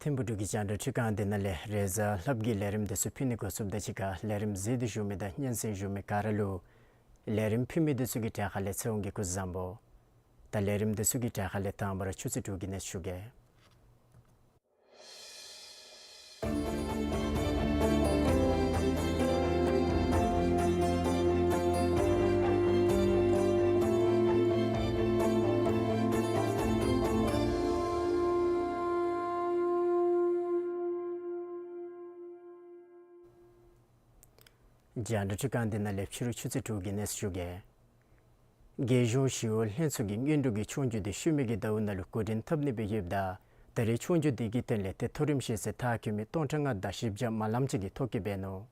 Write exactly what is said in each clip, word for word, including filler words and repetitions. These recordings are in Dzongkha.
ཐིམ་ཕུག་འབྲུག་གི་རྒྱང་བསྒྲགས་ཁྲི་ཁང་འདི་ནང་ལས་རེས་གཟའ་ལྷགཔ་གི་ལས་རིམ་འདི་ཚུ་ཕུལ་ནི་འགོ་བཙུགསཔ་ད་གཅིག་ཁར་ལས་རིམ་གཟིགས་ཏེ་བཞུགས་མི་དང་སྙན་གསན་བཞུགས་མི་ག་ར་ལུ་ལས་རིམ་ཕུལ་མི་འདི་ཚུ་གི་གྲལ་ཁ་ལས་ཚེ་དབང་གིས་སྐུ་གཟུགས་བཟང་པོ། ད་ལས་རིམ་འདི་ཚུ་གི་གྲལ་ཁ་ལས་དང་པ་ར་ཆུ་ཚོད་དྲུག་གི་གནས་ཚུལ་ཞུ་གེ། རྒྱང་བསྒྲགས་ཁྲི་ཁང་འདི་ནང་ལས་ཕྱི་རུ་ཆུ་ཚོད་དྲུག་གི་གནས་ཚུལ་ཞུ་གེ། རྒྱལ་གཞུང་ཞི་གཡོག་ལྷན་ཚོགས་ཀྱིས་སྔོན་འགྲོ་གི་ཆོས་རྒྱུགས་འདི་ཤུལ་མའི་གི་ཟླཝ་ནང་ལུ་འགོ་འདྲེན་འཐབ་ནི་སྦེ་ཡོདཔ་ད་ད་རེས་ཆོས་རྒྱུགས་འདི་གི་དོན་ལས་ཏེ་མཐོ་རིམ་ཤེས་ཚད་མཐར་འཁྱོལ་མི་སྟོང་ཕྲག་ལྔ་དང་བཞི་བརྒྱ་མ་ལམ་ཅིག་གིས་ཐོ་བཀོད་འབད་ནུག།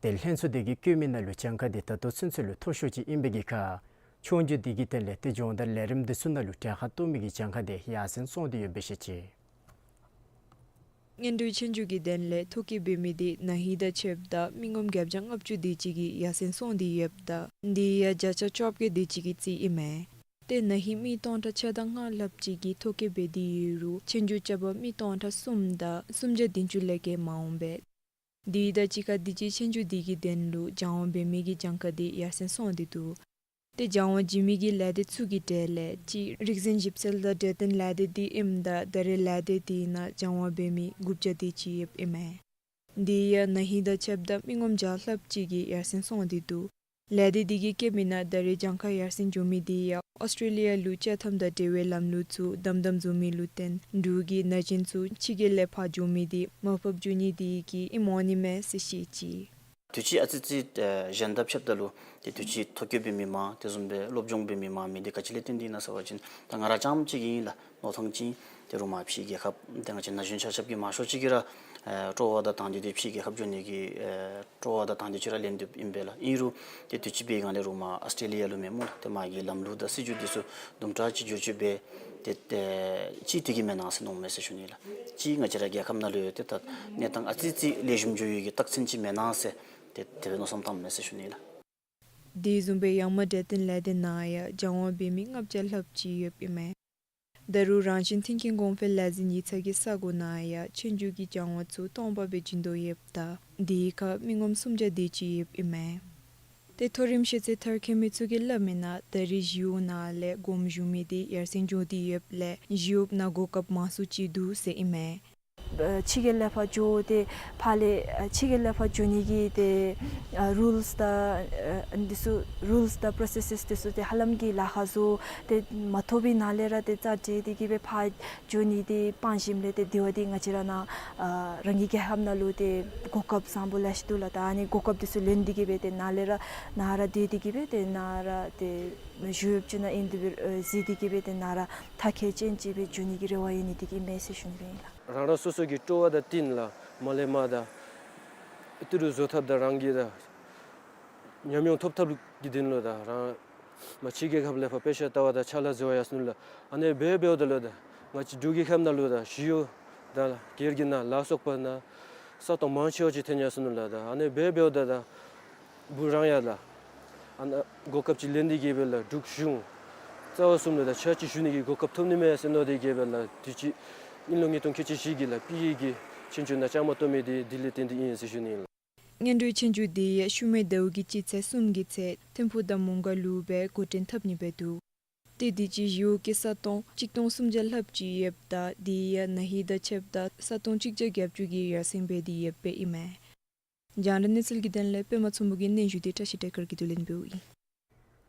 ཏེ་ལྷན་ཚོགས་འདི་གིས་བཀོད་མི་ནང་ལུ་གྱངས་ཁ་འདི་ད་ལྟོ་ཚུན་ཚོད་ལུ་མཐོ་ཤོས་ཅིག་ཨིན་པའི་གི་ཁར་ཆོས་རྒྱུགས་འདི་གི་དོན་ལས་ཏེ་སྦྱོང་བརྡར་ལས་རིམ་འདི་ཚུ་ནང་ལུ་གྲལ་ཁར་གཏོགས་མི་གི་གྱངས་ཁ་འདི་ཡར་སེང་སོང་སྟེ་ཡོད་པའི་ཤེས་ཅི། སྔོན་འགྲོའི་ཆོས་རྒྱུགས་ཀྱི་དོན་ལས་ཐོ་བཀོད་འབད་མི་འདི་ན་ཧིང་དང་ཕྱདཔ་ད་མི་ངོམ་བརྒྱད་བརྒྱ་ལྔ་བཅུ་དེ་ཅིག་གིས་ཡར་སེང་སོང་སྟེ་ཡོདཔ་ད་འདི་ཡང་བརྒྱ་ཆ་བཅོ་བརྒྱད་དེ་ཅིག་གི་རྩིས་ཨིན་མས། ཏེ་ན་ཧིང་མི་སྟོང་ཕྲག་ཕྱེད་དང་ལྔ་ལྷགཔ་ཅིག་གིས་ཐོ་བཀོད་འབད་དེ་ཡོད་རུང་ཆོས་རྒྱུགས་རྐྱབ་པར་མི་སྟོང་ཕྲག་གསུམ་དང་སུམ་བརྒྱ་བདུན་ཅུ་ལས་བརྒལ་མ་འོང་པས། དེ་དང་གཅིག་ཁར་དུས་ཅི་ཆོས་རྒྱུགས་འདི་གི་དོན་ལུ་སྦྱང་བ་འབད་མི་གི་གྱངས་ཁ་འདི་ཡར་སེང་སོང་སྟེ་འདུག། ཏེ་སྦྱང་བ་བྱིན་མི་གི་ལས་སྡེ་ཚུ་གི་གྲས་ལས་གཅིག་རིག་འཛིན་ཞིབ་འཚོལ་དང་འབྲེལ་ལྡན་ལས་སྡེ་འདི་ཨིནམ་ད་ད་རེས་ལས་སྡེ་འདི་ནང་སྦྱང་བ་འབད་མི་དགུ་བརྒྱ་དེ་ཅིག་ཡོདཔ་ཨིན་མས། འདི་ཡང་ན་ཧིང་དང་ཕྱདཔ་ད་མི་ངོམ་བརྒྱ་ལྷགཔ་ཅིག་གིས་ཡར་སེང་སོང་སྟེ་འདུག། ལས་སྡེ་འདི་གིས་བཀོད་མི་ནང་ད་རེས་གྱངས་ཁ་ཡར་སེང་འགྱོ་མི་འདི་ཡང་ཨོསི་ཊྲེ་ལི་ཡ་ལུ་ཅ་ཐམ་དང་འབྲེལ་བའི་ལམ་ལུགས་ཚུ་དམ་དམ་བཟོ་མི་ལུ་བརྟེན་འབྲུག་གི་ན་གཞོན་ཚུ་ཕྱི་རྒྱལ་ལས་ཕར་འགྱོ་མི་འདི་མར་ཕབ་འགྱོ་ནི་འདི་གིས་ཨིནམ་འོང་ནི་མས་ཟེར་བཤད་ཅི། དུས་ཅི་ཨ་ཙི་ཙི་ཨེ་གཞན་དང་ཕྱདཔ་ད་ལུ་ཏེ་དུས་ཅི་ཐོ་བཀོད་འབད་མི་མང་དེ་བཟུམ་སྦེ་སློབ་སྦྱོང་འབད་མི་མང་མི་འདི་ག་ཅི་ལས་བརྟེན་ཏེ་ཨིན་ན་ཟེར་བ་ཅིན་ད་ང་ར་རྐྱངམ་ཅིག་ཨིན་ལགས། མནོ་ཐངས་ཅིག་ཏེ་རུང་མ་ཕྱི་རྒྱལ་ཁབ་ཏེ་ང་བཅས་ན་གཞོན་ཆ་ཁྱབ་ཀྱི་མང་ཤོས་ཅིག་གིས་ར་ཨེ་སྤྲོ་བ་དང་དང་འདོད་དེ་ཕྱི་རྒྱལ་ཁབ་འགྱོ་ནི་གི་ཨེ་སྤྲོ་བ་དང་དང་འདོད་ཅིག་ར་ལེན་དོ་ཨིན་པས་ལགས། ཨིན་རུང་ཏེ་དུས་ཅི་འབད་བའི་སྒང་ལས་རུང་མ་ཨོསི་ཊྲེ་ལི་ཡ་ལུ་མེན་སྨོ་ལགས། ཏེ་མ་གི་ལམ་ལུགས་དང་སྲིད་བྱུས་འདི་ཚུ་དུམ་གྲ་ཅིག་བསྒྱུར་བཅོས་འབད་དེ་ཏེ་ཅིག་དེ་གིས་མེན་ན་ཟེར་མནོཝ་མས་ཟེར་ཞུ་ནི་ལགས། ཅིག་ང་བཅས་ར་རྒྱལ་ཁབ་ནང་ལུ་ཡང་ཏེ་ད་གནས་སྟངས་ཨ་ཙི་ཙི་ལེགས་ཤོམ་འགྱོ་ཡོད་ཀྱི་རྟགས་མཚན་ཅིག་མེན་ན་ཟེར་ཏེ་དེ་སྦེ་མནོ་བསམ་བཏངམ་མས་ཟེར་ཞུ་ནི་ལགས། དེ་བཟུམ་སྦེ་ཡང་མ་འབྲེལ་ལྡན་ལས་སྡེ་ནང་ཡང་སྦྱང་བ་འབད་མི་ལྔ་བརྒྱ་ལྷགཔ་ཅིག་ཡོདཔ་ཨིན་མས། ད་རུང་རང་བཞིན་མཐུན་རྐྱེན་གོང་འཕེལ་ལས་འཛིན་ཡིག་ཚང་གི་ས་གོ་ནང་ཡང་ཆོས་རྒྱུགས་ཀྱི་སྦྱང་བ་ཚུ་སྟོང་པ་སྦེ་བྱིན་དོ་ཡོདཔ་ད་དེའི་ཁར་མི་ངོམ་སུམ་བརྒྱ་དེ་ཅིག་ཡོདཔ་ཨིན་མས། ཏེ་མཐོ་རིམ་ཤེས་ཚད་མཐར་འཁྱོལ་མི་ཚུ་གིས་སླབ་མི་ནང་ད་རེས་ཞི་གཡོག་ནང་ལས་དགོངསམ་ཞུ་མི་འདི་ཡར་སེང་འགྱོ་སྟེ་ཡོདཔ་ལས་ཞི་གཡོགཔ་ནང་གོ་སྐབས་མང་སུ་ཅིག་འདུག་ཟེར་ཨིན་མས། ཕྱི་རྒྱལ་ལས་ཕར་འགྱོ་སྟེ་ཕར་ལས་ཕྱི་རྒྱལ་ལས་ཕར་འགྱོ་ནི་གི་ཏེ་རུལསི་དང་འདི་ཚུ་རུལསི་དང་པྲོ་སེ་སེསི་འདི་ཚུ་ཏེ་ཧ་ལམ་གྱིས་ལཱ་ཁག་བཟོ་སྟེ་མ་ཐོབ་པའི་ནང་ལས་ར་ཏེ་རྩ་འགྲན་ཏེ་གིས་སྦེ་ཕར་འགྱོ་ནི་འདི་སྤང་ཞིནམ་ལས་ཏེ་དེ་བ་འདི་ང་བཅས་ར་ནཱ་རང་གི་རྒྱལ་ཁབ་ནང་ལུ་ཏེ་གོ་སྐབས་བཟང་པོ་ལེ་ཤ་འདུག་ལགས། ད་ཨ་ནི་གོ་སྐབས་འདི་ཚུ་ལེན་ཏེ་གིས་སྦེ་ཏེ་ནཱ་ལས་ར་ནཱ་ར་སྡོད་དེ་གིས་སྦེ་ཏེ་ནཱ་ར་ཏེ་ཞི་གཡོགཔ་ཅིག་ནང་ཨིན་ཏེ་སྦེ་གཟིགས་ཏེ་གིས་སྦེ་ཏེ་ནཱ་ར་མཐར་འཁྱོལ་ཅན་ཅིག་སྦེ་འགྱོ་ནི་གི་རེ་བ་ཡོད་ནི་འདི་གིས་ཨིན་མས་ཟེར་ཞུ་ནི་སྦེ་ཨིན་ལགས། རང་རང་སོ་སོ་གི་སྤྲོ་བ་དང་བསྟུན་ལགས། མ་ལས་མ་ད་ཏི་རུ་བཟོ་ཐབས་དང་རང་གི་ད་ཉམས་མྱོང་ཐོབ་ཐབས་ཀྱི་དོན་ལུ་ད་རང་མ་ཕྱི་རྒྱལ་ཁབ་ལས་ཕར་དཔེ་ཆ་ལྟ་བ་དང་ཕྱག་ལཱ་མཛད་པར་ཡར་སོ་ནུག་ལགས། ཨ་ནི་སྦེ་འབདཝ་ད་ལུ་ད་ང་བཅས་འབྲུག་གི་ཁམས་ནང་ལུ་ད་ཞི་གཡོག་དང་སྒེར་གྱི་ནང་ལ་སོགས་པ་ནང་ས་སྟོང་མང་ཆེ་བ་ཅིག་ཐོན་ཡར་སོ་ནུག་ལགས། ད་ཨ་ནི་སྦེ་འབདཝ་ད་ད་བུ་རང་ཡང་ལགས། ཨ་ནཱ་གོ་སྐབས་ཅིག་ལེན་ཏེ་གིས་སྦེ་ལགས་འབྲུག་གཞུང་རྩ་བ་གསུམ་ལུ་ད་ཕྱག་ཅིག་ཞུ་ནི་གི་གོ་སྐབས་ཐོབ་ནི་མས་ཟེར་མནོ་སྟེ་གིས་སྦེ་ལགས་དུས་ཅི་དངུལ་ལོ་ཉིས་སྟོང་ཁལ་གཅིག་བཞི་གི་ལགས་པི་ཨི་གི་ཆོས་རྒྱུགས་ནང་བཅའ་མར་གཏོགས་མི་འདི་དེ་ལས་བརྟེན་ཏེ་ཨིན་ཟེར་ཞུ་ནི་ཨིན་ལགས། སྔོན་འགྲོའི་ཆོས་རྒྱུགས་འདི་ཡང་ཤུལ་མའི་ཟླཝ་གི་སྤྱི་ཚེས་གསུམ་གྱི་ཚེ་ཐིམ་ཕུག་དང་མོང་སྒར་ལུ་སྦེ་འགོ་འདྲེན་འཐབ་ནི་སྦེ་འདུག། ཏེ་དུས་ཅི་ཞི་གཡོག་གི་ས་སྟོང་གཅིག་སྟོང་སུམ་བརྒྱ་ལྷགཔ་ཅིག་ཡོདཔ་ད་དེ་ཡང་ན་ཧིང་དང་ཕྱདཔ་ད་ས་སྟོང་གཅིག་བརྒྱ་བརྒྱད་ཅུ་གིས་ཡར་སེང་འབད་དེ་ཡོདཔ་ཨིན་མས། རྒྱང་བསྒྲགས་གནས་ཚུལ་གྱི་དོན་ལས་པདྨ་མཚོ་མོ་གི་སྙན་ཞུ་འདི་བཀྲ་ཤིས་བདེ་དཀར་གྱིས་བསྡུ་ལེན་འབདཝ་ཨིན།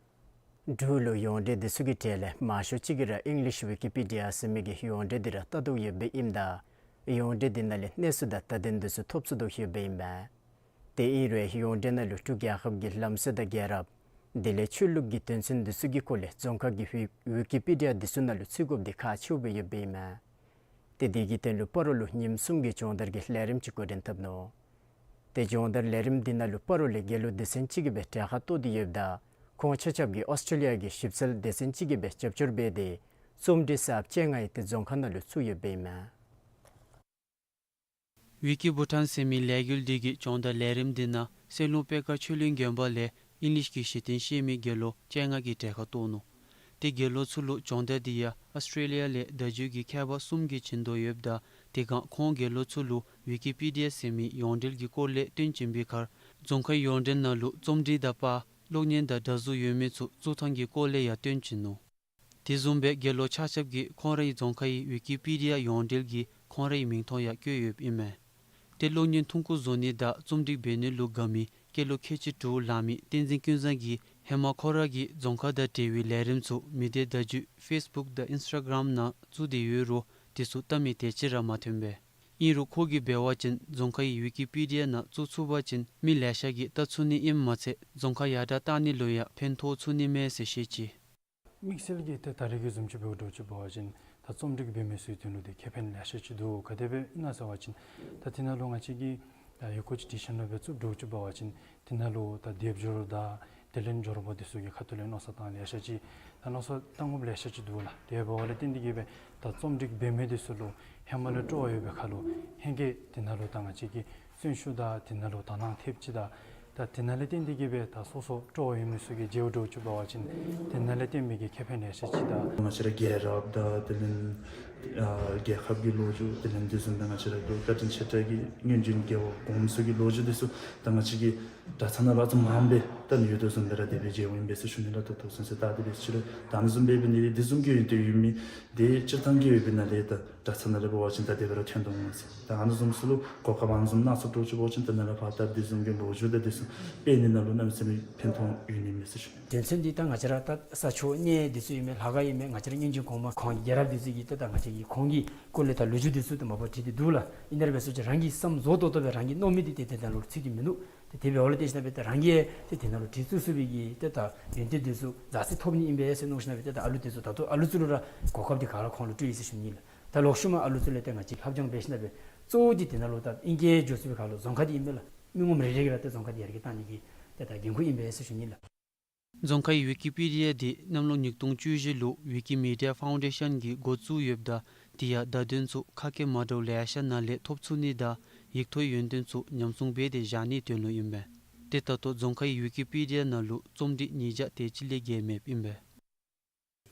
འབྲུག་ལུ་ཡོངས་འབྲེལ་འདི་ཚུ་གི་གྲས་ལས་མང་ཤོས་ཅིག་གིས་ར་ཨིང་ལིཤ་ཝི་ཀི་པི་ཌི་ཡ་ཟེར་མི་གི་ཡོངས་འབྲེལ་འདི་ར་ལྟ་དོ་ཡོདཔ་ཨིནམ་ད་ཡོངས་འབྲེལ་འདི་ནང་ལས་གནས་ཚུལ་དང་བརྡ་དོན་འདི་ཚུ་ཐོབ་ཚུགས་དོ་ཡོདཔ་ཨིན་མས། ཏེ་ཨིན་རུང་ཡོངས་འབྲེལ་ནང་ལུ་འབྲུག་རྒྱལ་ཁབ་ཀྱི་ལམ་སྲོལ་དང་རྒྱལ་རབས་དེ་ལས་ཆོས་ལུགས་ཀྱི་དོན་ཚན་འདི་ཚུ་གི་སྐོར་ལས་རྫོང་ཁ་གི་ཝི་ཝི་ཀི་པི་ཌི་ཡ་འདི་ཚུ་ནང་ལུ་ཚུད་དགོཔ་འདི་ཁག་ཆེཝ་སྦེ་ཡོདཔ་ཨིན་མས། ཏེ་དེ་གི་དོན་ལུ་སྤ་རོ་ལུ་ཉིནམ་གསུམ་གྱི་སྦྱོང་བརྡར་གྱི་ལས་རིམ་ཅིག་འགོ་འདྲེན་འཐབ་ནུག། ཏེ་སྦྱོང་བརྡར་ལས་རིམ་འདི་ནང་ལུ་སྤ་རོ་ལས་དགེ་སློང་སྡེ་ཚན་ཅིག་གིས་སྦེ་གྲལ་ཁར་གཏོགས་ཏེ་ཡོདཔ་ད་ཁོང་ཆ་ཁྱབ་ཀྱིས་ཨོསི་ཊྲེ་ལི་ཡ་གི་ཞིབ་འཚོལ་སྡེ་ཚན་ཅིག་གིས་སྦེ་རྒྱབ་སྐྱོར་འབད་དེ་རྩོམ་སྒྲིག་གསརཔ་བཅོ་ལྔ་ཡང་ཏེ་རྫོང་ཁ་ནང་ལུ་ཚུད་ཡོདཔ་ཨིན་མས། ཝི་ཀི་བྷུ་ཊཱན་ཟེར་མི་ལས་འགུལ་འདི་གི་སྦྱོང་བརྡར་ལས་རིམ་འདི་ནང་སེ་ལུང་པད་དཀར་ཆོས་གླིང་དགོན་པ་ལས་ཨིང་ལིཤ་གི་གཞི་རྟེན་ཤེས་མི་དགེ་སློང་བཅོ་ལྔ་གིས་གྲལ་ཁར་གཏོགས་ནུག། ཏེ་དགེ་སློང་ཚུ་ལུ་སྦྱོང་བརྡར་འདི་ཡང་ཨོསི་ཊྲེ་ལི་ཡ་ལས་བརྡ་བརྒྱུད་ཀྱི་མཁས་པ་གསུམ་གྱིས་བྱིན་དོ་ཡོདཔ་ད་ དེ་སྒང་ཁོང་དགེ་སློང་ཚུ་ལུ་ཝི་ཀི་པི་ཌི་ཡ་ཟེར་མི་ཡོངས་འབྲེལ་གྱི་སྐོར་ལས་སྟོན་བྱིན་པའི་ཁར་རྫོང་ཁའི་ཡོངས་འབྲེལ་ནང་ལུ་རྩོམ་སྒྲིག་དང་པར་གློག་བརྙན་དང་སྒྲ་གཟུགས་ཡོད་མི་ཚུ་བཙུགས་ཐངས་ཀྱི་སྐོར་ལས་ཡང་སྟོན་བྱིན་ནུག། དེ་བཟུམ་སྦེ་དགེ་སློང་ཆ་ཁྱབ་ཀྱིས་ཁོང་རའི་རྫོང་ཁའི་ཝི་ཀི་པི་ཌི་ཡ་ཡོངས་འབྲེལ་གྱི་ཁོང་རའི་མིང་ཐོ་ཡང་བཀོད་ཡོདཔ་ཨིན་མས། ཏེ་གློག་བརྙན་ཐུང་ཀུ་བཟོ་ནི་དང་རྩོམ་སྒྲིག་འབད་ནི་ལུ་དགའ་མི་སྐྱེས་ལོ་ཁལ་གཅིག་དྲུག་ལང་མི་བསྟན་འཛིན་ཀུན་བཟང་གིས་ཧེ་མ་ཁོ་ར་གིས་རྫོང་ཁ་དང་འབྲེལ་བའི་ལས་རིམ་ཚུ་མི་སྡེ་བརྡ་བརྒྱུད་ཕེསི་བུཀ་དང་ཨིནསི་ཊ་གརམ་ནང་བཙུགས་ཏེ་ཡོད་རུང་དེ་ཚུ་བལྟ་མི་དེ་ཅིག་ར་མ་ཐོན་པས། ཨིན་རུང་ཁོ་གིས་འབད་བ་ཅིན་རྫོང་ཁའི་ཝི་ཀི་པི་ཌི་ཡ་ནང་བཙུགས་ཚུགས་པ་ཅིན་མི་ལེ་ཤ་གིས་བལྟ་ཚུགས་ནི་ཨིནམ་མ་ཚད་རྫོང་ཁ་ཡར་དྲག་བཏང་ནི་ལུ་ཡང་ཕན་ཐོགས་ཚུགས་ནི་མས་ཟེར་བཤད་ཅི། དམིགས་བསལ་གྱིས་ཏེ་ད་རེས་ཀྱི་བཟུམ་ཅིག་འབད་དགོཔ་འདྲཝ་ཅིག་འབད་བ་ཅིན་ད་རྩོམ་སྒྲིག་འབད་མི་ཚུའི་དོན་ལུ་ཏེ་ཁེ་ཕན་ལེ་ཤ་ཅིག་འདུག། ག་དེ་སྦེ་ཨིན་ན་ཟེར་བ་ཅིན་ད་དེ་ནང་ལུ་ང་བཅས་ཀྱིས་ད་ཡི་གུ་ཅིག་བྲིས་ཞིནམ་ལས་སྦེ་བཙུགསཔ་འདྲཝ་ཅིག་འབད་བ་ཅིན་དེ་ནང་ལུ་ད་སྡེབ་སྦྱོར་དང་དེ་ལས་འབྱོར་པ་དེ་ཚུ་གི་ཁ་ཐུག་ལས་མནོ་བསམ་བཏང་ལེ་ཤ་ཅིག་ད་མནོ་བསམ་བཏང་དགོཔ་ལེ་ཤ་ཅིག་འདུག་ལགས། དེ་འབདཝ་ལས་བརྟེན་ཏེ་གིས་སྦེ་ད་རྩོམ་སྒྲིག་འབད་མི་དེ་ཚུ་ལུ་ཧེ་མ་ལས་སྤྲོ་བ་ཡོད་པའི་ཁར་ལུ་ཧེང་སྐལ་དེ་ནང་ལུ་ད་ང་བཅས་ཀྱིས་གསོན་ཤུགས་དང་དེ་ནང་ལུ་དོ་སྣང་ཐེབས་ཅིག་དང་ད་དེ་ནང་ལས་བརྟེན་ཏེ་གིས་སྦེ་ད་སོ་སོ་སྤྲོ་བ་ཡོད་མི་ཚུ་གིས་མཇལཝ་འདྲཝ་ཅིག་འབད་བ་ཅིན་དེ་ནང་ལས་བརྟེན་མི་གི་ཁེ་ཕན་ལེ་ཤ་ཅིག་དང་། ང་བཅས་ར་རྒྱལ་རབས་དང་དེ་ལས་ཨ་རྒྱལ་ཁབ་ཀྱི་ལོ་རྒྱུས་དེ་ལས་དེ་བཟུམ་སྦེ་ང་བཅས་ར་ལུ་བཀའ་དྲིན་ཆེ་དྲགས་ཀྱི་སྔོན་བྱོན་རྒྱལ་བ་གོངམ་ཚུ་གི་ལོ་རྒྱུས་དེ་ཚུ་ད་ང་བཅས་ཀྱིས་དྲ་ཚགས་ནང་ལུ་ཨ་ཙམ་མངམ་སྦེ་ད་ནི་ཡོད་དོ་བཟུམ་སྦེ་ར་དེ་སྦེ་མཇལཝ་ཨིན་པས་ཟེར་ཞུ་ནི་ལགས། ད་ལྟོ་ཚུན་ཚོད་ད་དེ་སྦེ་ཅིག་ར་ད་ཨ་ནི་བཟུམ་སྦེ་འབད་ནི་དེ་བཟུམ་གྱི་ཡོན་ཏན་ཡོད་མི་དེ་སྤྱིར་བཏང་གི་ཡོད་པའི་ནང་ལས་ད་དྲ་ཚགས་ནང་ལས་འབད་བ་ཅིན་ད་དེ་སྦེ་ར་ཐོན་དོ་འོང་ཟེར། ད་ཨ་ནི་བཟུམ་ཚུ་ལུ་གོ་སྐབས་ཨ་ནི་བཟུམ་གནང་ཚུགསཔ་འདྲཝ་ཅིག་འབད་བ་ཅིན་ད་ནཱ་ལས་ཕར་ད་དེ་བཟུམ་གྱི་ལོ་རྒྱུས་དང་དེ་ཚུ་སྤེལ་ནི་ནང་ལུ་གནམ་མེད་ས་མེད་ཕན་ཐོགས་ཡོད་ནི་མས་ཟེར་ཞུ་ནི། དོན་ཚན་འདི་ད་ང་བཅས་ར་ད་ས་ཕྱོགས་གནས་དེ་ཚུ་ཨིན་མས། ལྷ་ཁང་ཨིན་མས། ང་བཅས་ར་སྔོན་བྱོན་གོངམ་ཁོང་རྒྱལ་རབས་དེ་ཚུ་གི་ད་ད་ང་བཅས་ཀྱིས་ཁོང་གི་སྐོར་ལས་ད་ལོ་རྒྱུས་དེ་ཚུ་ད་མ་པ་བྲིས་ཏེ་འདུག་ལགས། ཨིན་ན་ར་འབད་སོང་ཅི་རང་གིས་བསམ་བཟོ་ཏོག་ཏོ་སྦེ་རང་གིས་མནོ་མི་དེ་ཏེ་དེ་ནང་ལུ་ཚུད་དེ་མིན་འདུག། ཏེ་དེ་འབདཝ་ལས་བརྟེན་ཞིནམ་སྦེ་ཏེ་རང་གིས་ཏེ་དེ་ནང་ལུ་བྲིས་བཙུགས་ཚུགས་པའི་གི་ཏེ་ད་ཡོན་ཏན་དེ་ཚུ་མཛའ་བརྩེ་ཐོབ་ནི་ཨིན་པས་ཟེར་མནོ་ཞིནམ་སྦེ་ཏེ་ད་ཨ་ལུ་དེ་ཚུ་ད་ལྟོ་ཨ་ལུ་ཚུ་ལུ་ར་གོ་སྐབས་དེ་ག་ར་ཁོང་ལུ་སྤྲོད་ཡི་ཟེར་ཞུ་ནི་ལགས། ད་ལོག་ཤུལ་མ་ཨ་ལུ་ཚུ་ལས་ཏེ་ང་བཅས་ལྷབ་སྦྱོང་འབད་ཞིནམ་སྦེ་གཙོ་བོ་དེ་དེ་ནང་ལུ་ད་ཨིང་སྐད་འགྱོ་ཚུགས་པའི་ཁར་ལུ་རྫོང་ཁ་དེ་ཨིན་པས་ལགས། མི་ངོམ་རེ་རེ་གིས་ར་ཏེ་རྫོང་ཁ་དེ་ཡར་རྒྱས་བཏང་ནི་གི་ཏེ་ད་འགན་ཁུར་ཨིན་པས་ཟེར་ཞུ་ནི་ལགས། རྫོང་ཁའི་ཝི་ཀི་པི་ཌི་ཡ་དེ་གནམ་ལོ་ཉིས་སྟོང་བཅུ་བཞི་ལུ་ཝི་ཀི་མི་ཌི་ཡ་ཕའུན་ཌེ་ཤཱན་གྱིས་འགོ་བཙུགས་ཡོདཔ་ད་དེ་ཡང་བརྡ་དོན་ཚུ་ཁ་སྐད་མ་འདྲཝ་ལེ་ཤ་ནང་ལས་ཐོབ་ཚུགས་ནི་དང་ཡིག་ཐོག་ཡོན་ཏན་ཚུ་ཉམས་སྲུང་འབད་དེ་བཞག་ནིའི་དོན་ལུ་ཨིན་པས། ཏེ་ད་ལྟོ་རྫོང་ཁའི་ཝི་ཀི་པི་ཌི་ཡ་ནང་ལུ་རྩོམ་སྒྲིག་ཉིས་བརྒྱ་དེ་ཅིག་ལས་བརྒལ་མེདཔ་ཨིན་པས།